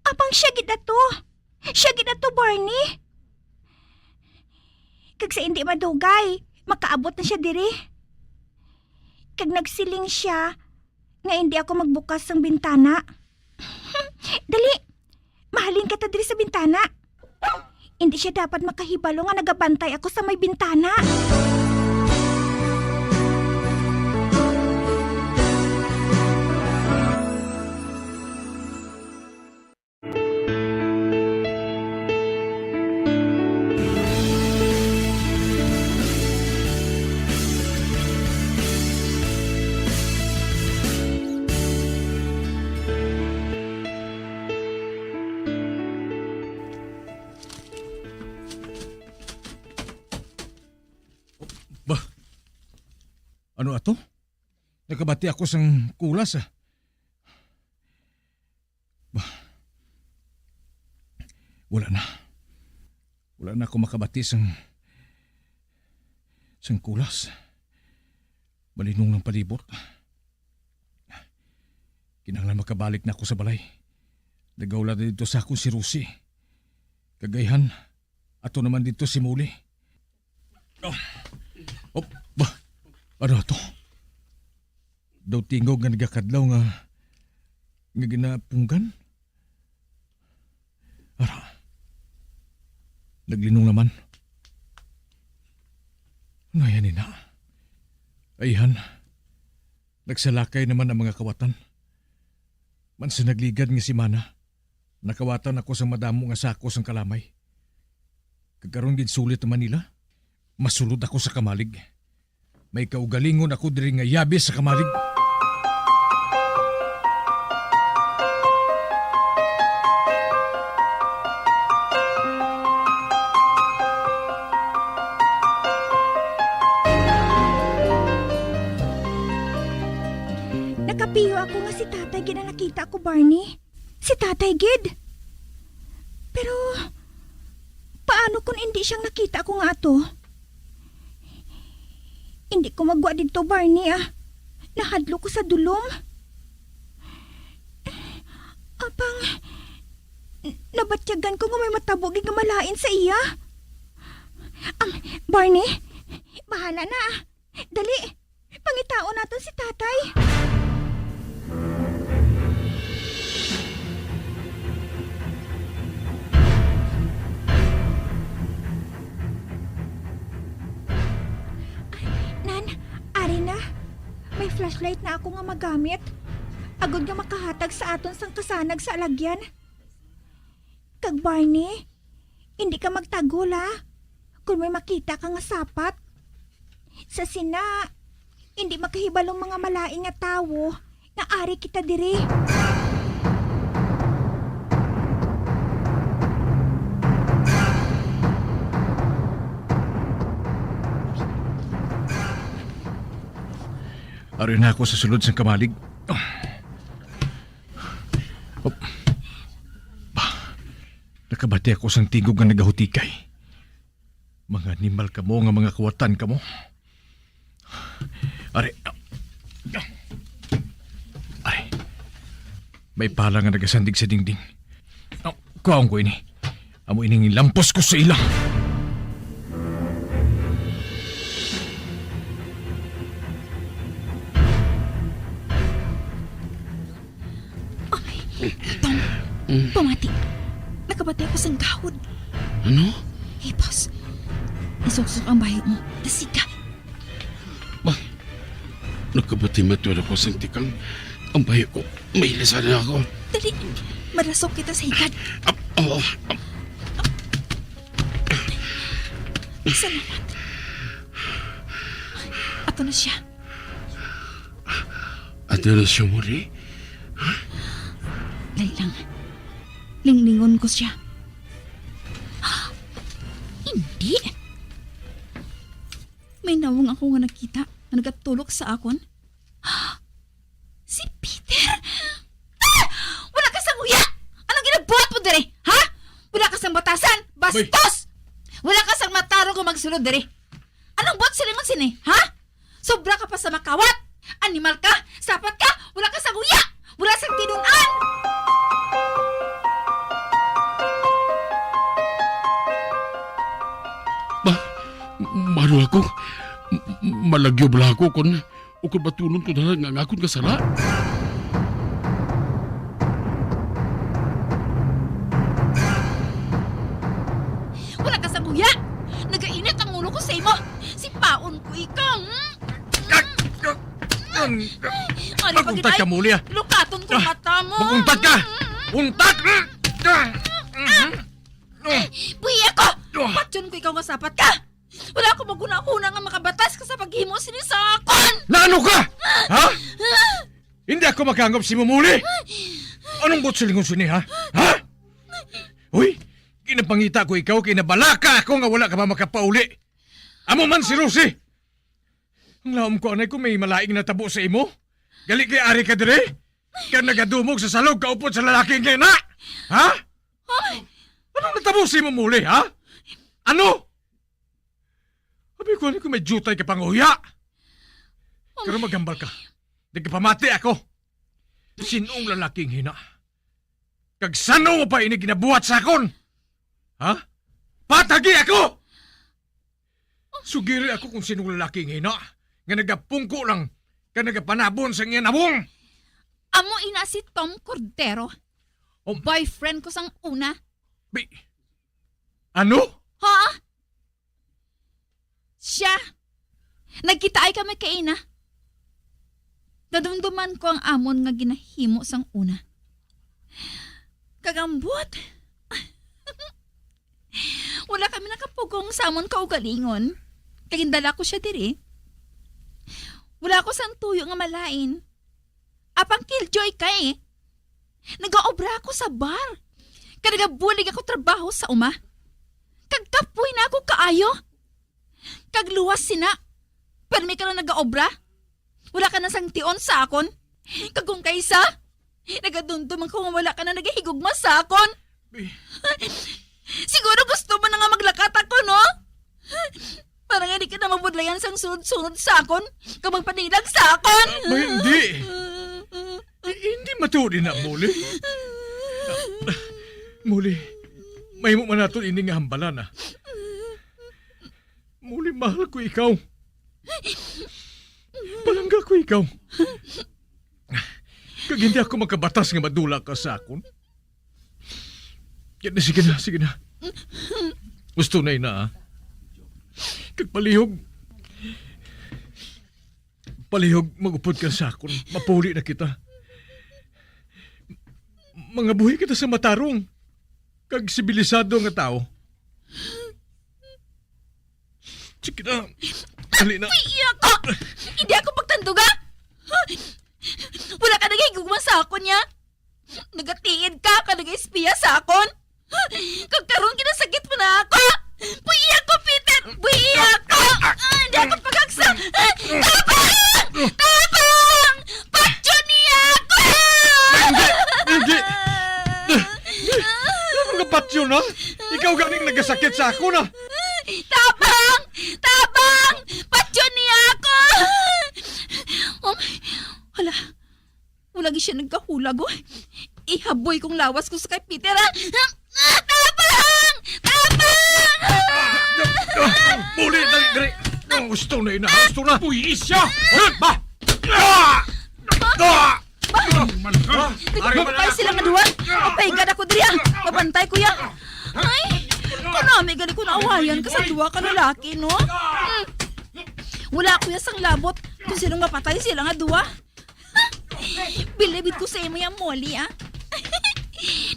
Apang siya gid ato. Siya gid ato, Barney. Kag sa indi madugay, makaabot na siya diri. Kag nagsiling siya nga indi ako magbukas sang bintana. Dali, mahalin ka ta diri sa bintana. Indi siya dapat makahibalo nga nagabantay ako sa may bintana. Ba? Ano ato? Nakabati ako sang kulas, ah. Ba? Wala na. Wala na ako makabati sang, sang kulas. Malinong ang palibot. Kinahanglan makabalik na ako sa balay. Nagawla na dito sa akon si Rosie. Kag ayhan, ato naman dito si Molly. Oh. Oh, ba? Ano to? Daw tingog nga nagakadlaw nga, nga ginapunggan? Ara. Naglinong naman. Ano yan, ina? Ayhan. Nagsalakay naman ang mga kawatan. Man sa nagligad nga semana, nakawatan ako sang madamo nga sako sang kalamay. Kag karon ginsulit naman nila, masulod ako sa kamalig. May kaugalingon ako diri nga yabi sa kamalig. Nakapiyo ako nga si tatay gid ang nakita ko, Barney. Si tatay gid. Pero paano kung indi siyang nakita ko nga ato? Indi ko magwa didto, Barney, ah. Nahadlok ko sa dulom. Apang, n-, nabatyagan ko nga may matabo gid nga malain sa iya. Am, Barney, bahala na, ah. Dali, pangitaon naton si tatay. Ay, Nan, ari na. May flashlight na ako nga magamit, agod nga makahatag sa aton sang kasanag sa alagyan. Kag Barney, indi ka magtagol, ha, kon may makita ka nga sapat. Sa sina, indi makahibalong mga malain nga tawo nga ari kita diri. Ari na ako sa sulod sang kamalig. Oh. Ba, nakabati ako sang tingog nga nagahutikay. Mga animal kamo nga mga kawatan kamo. Ari. Ari. May pala nga nagasandig sa dingding. Oh, kuhaon ko ini. Amo ining ilampos ko sa ila. Ay, Tom, Mm. pamati. Nakabati ako sang gahod. Ano? Hey, boss. Isuksok ang bayo mo. Dasiga. Ba? Nakabati man tuod ako sang tikang. Ang bayo ko, may lisan na ako. Dali. Malasok kita sa higad. Ap-, oh, ap-, Salamat. Ato na siya. Ato na siya, Mori? Dali lang. Linglingon ko siya. Hindi. May nawong ako nga nakita nga nagatulok sa akon. Si Peter! Ah! Wala ka sang huya! Anong ginabuhat mo diri, ha? Wala ka sang batasan! Bastos! Wala ka sang matarong kung magsulod diri. Anong buhat silingon sini, ha? Sobra ka pa sa makawat! Animal ka! Sapat ka! Wala ka sang huya! Wala sang tinun-an! Ba, mano ako? M-, malagyo bala ako kon, o kon batunon ko na lang ang akon nga sala? Wala ka sang huya! Nagainit ang ulo ko sa imo! Sipaon ko ikaw! Hmm? Ano pa Mag-untat gid ka, ay? Muli, ah. Lukaton ko Ah, mata mo. Mag-untat ka! Untat! Buhi ako! Ah. Patyon ko ikaw nga sapat ka! Wala ako maghunahuna nga makabatas ka sa paghimo sini sa akon! Naano ka? Ha? Hindi ako makangop si Mumuli! Anong buot silingon sini, ha? Ha? Uy, ginapangita ko ikaw, kay nabalaka ako nga wala ka pa makapauli. Amo man si Rosie. Ang laom ko, anay, kung may malaing natabo sa imo. Gali kay ari ka diri? Ka nagadumog sa salog kaupod sa lalaki nga ina? Ha? Ay! Anong natabo sa imo, Muli, ha? Ano? Abi ko, ano kung may jutay ka panguya? Karon maghambal ka. Nagapamati ako. Sinong lalaki ang hina? Kag sano mo pa ini ginabuhat sa akon? Ha? Patagi ako! Sugiri ako kung sinong lalaki ang hina nga nagapungko lang ka nagapanabon sa iyang nawong. Amo ina si Tom Cordero. Oh. Boyfriend ko sang una. Bi-, ano? Ha? Siya. Nagkitaay kami kaina. Nadumduman ko ang amon nga ginahimo sang una. Kag ang buot, wala kami nakapugong sa amon kaugalingon. Kag gindala ko siya diri. Wala ko sang tuyo nga malain. Apang killjoy ka eh. Nagaobra ako sa bar. Kag nagabulig ako trabaho sa uma. Kag kapoy na ako kaayo. Kag luwas sina. Permi ka na nagaobra. Wala ka na sang tion sa akon. Kag kung kaisa, nagadumdom ako nga wala ka na nagahigugma sa akon. Bi- Siguro gusto mo na nga maglakat ako, no? Para nga di ka na mabudlayan sang sunod-sunod sa akon, kag magpanilag sa akon. Ah, ba, hindi. Eh, hindi matuod na, Molly. Molly, mahimo man naton ini nga hambalan, ah. Molly, mahal ko ikaw. Palangga ko ikaw. Kag hindi ako makabatas nga madula ka sa akon. Yan na, sige na, sige na. Gusto na ina, ah. Kag palihog. Palihog, mag-upod ka sa akon. Mapuli na kita. Mangabuhi kita sa matarong kag sibilisado nga tawo. Sige na. Dali na. Ay, iya ka! Hindi ako pagtanduga! Wala ka nagahigugma sa akon niya! Nagatiid ka ka nag-espiya sa akon! Kag karon ginasakit mo na ako! Buhi ako, Peter! Buhi ako! Ah, hindi ako pagkagsa! Tabang! Tabang! Patyon niya ako! Hindi! Hindi! Ano nga patyon, ha? Ikaw ganing nagasakit sa ako na! Tabang! Tabang! Patyon niya ako! Oh, hala, wala gid siya nagkahulag, oh. Ihaboy kong lawas ko sa kay Peter, ah! Ah, tabang! Tabang! Muli, dali, dali. Ang gusto na ina, gusto na. Buhis siya! Ba! Ah! Ah! Ba! Ari man Nagpapay na. Sila nga duha. Mapahigad ako diri, ah. Mabantay ko ya. Ay, kanami gani ko naawayan ka sa duha ka lalaki, no? Hmm. Wala ko ya sang labot kung sinong mapatay sila nga duha. Bilibid ko sa imo ya, Molly, ah.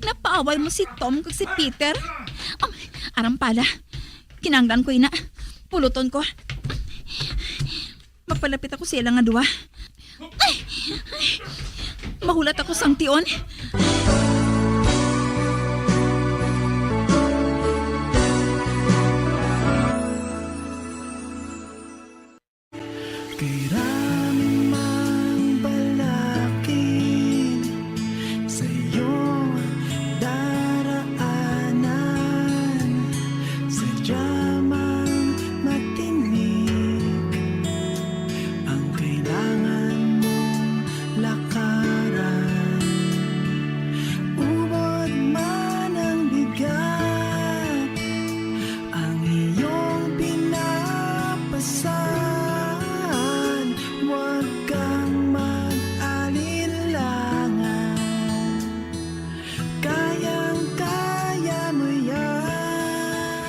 Napaaway mo si Tom kag si Peter. Um, aram pala. Kinanglan ko ina. Puluton ko. Magpalapit ako sa ila nga duha. Ay! Ay! Mahulat ako sang tion. Kay rami mang balakid sa iyong daraanan, sadya mang matinik ang kailangan mong lakaran. Ubod man ang bigat, ang iyong pinapasan, huwag kang mag-alinlangan. Kayang-kaya mo yan.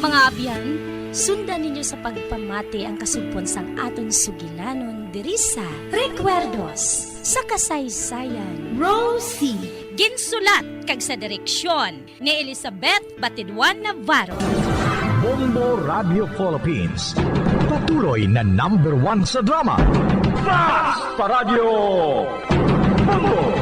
Mga abyan, sundan ninyo sa pagpamati ang kasugpon sang aton sugilanon diri sa Recuerdos sa Kasaysayan. Rosie. Ginsulat kag sa direksyon ni Elizabeth Batidwan Navarro. Bombo Radio Philippines, patuloy na number one sa drama. Basta Radyo Bombo!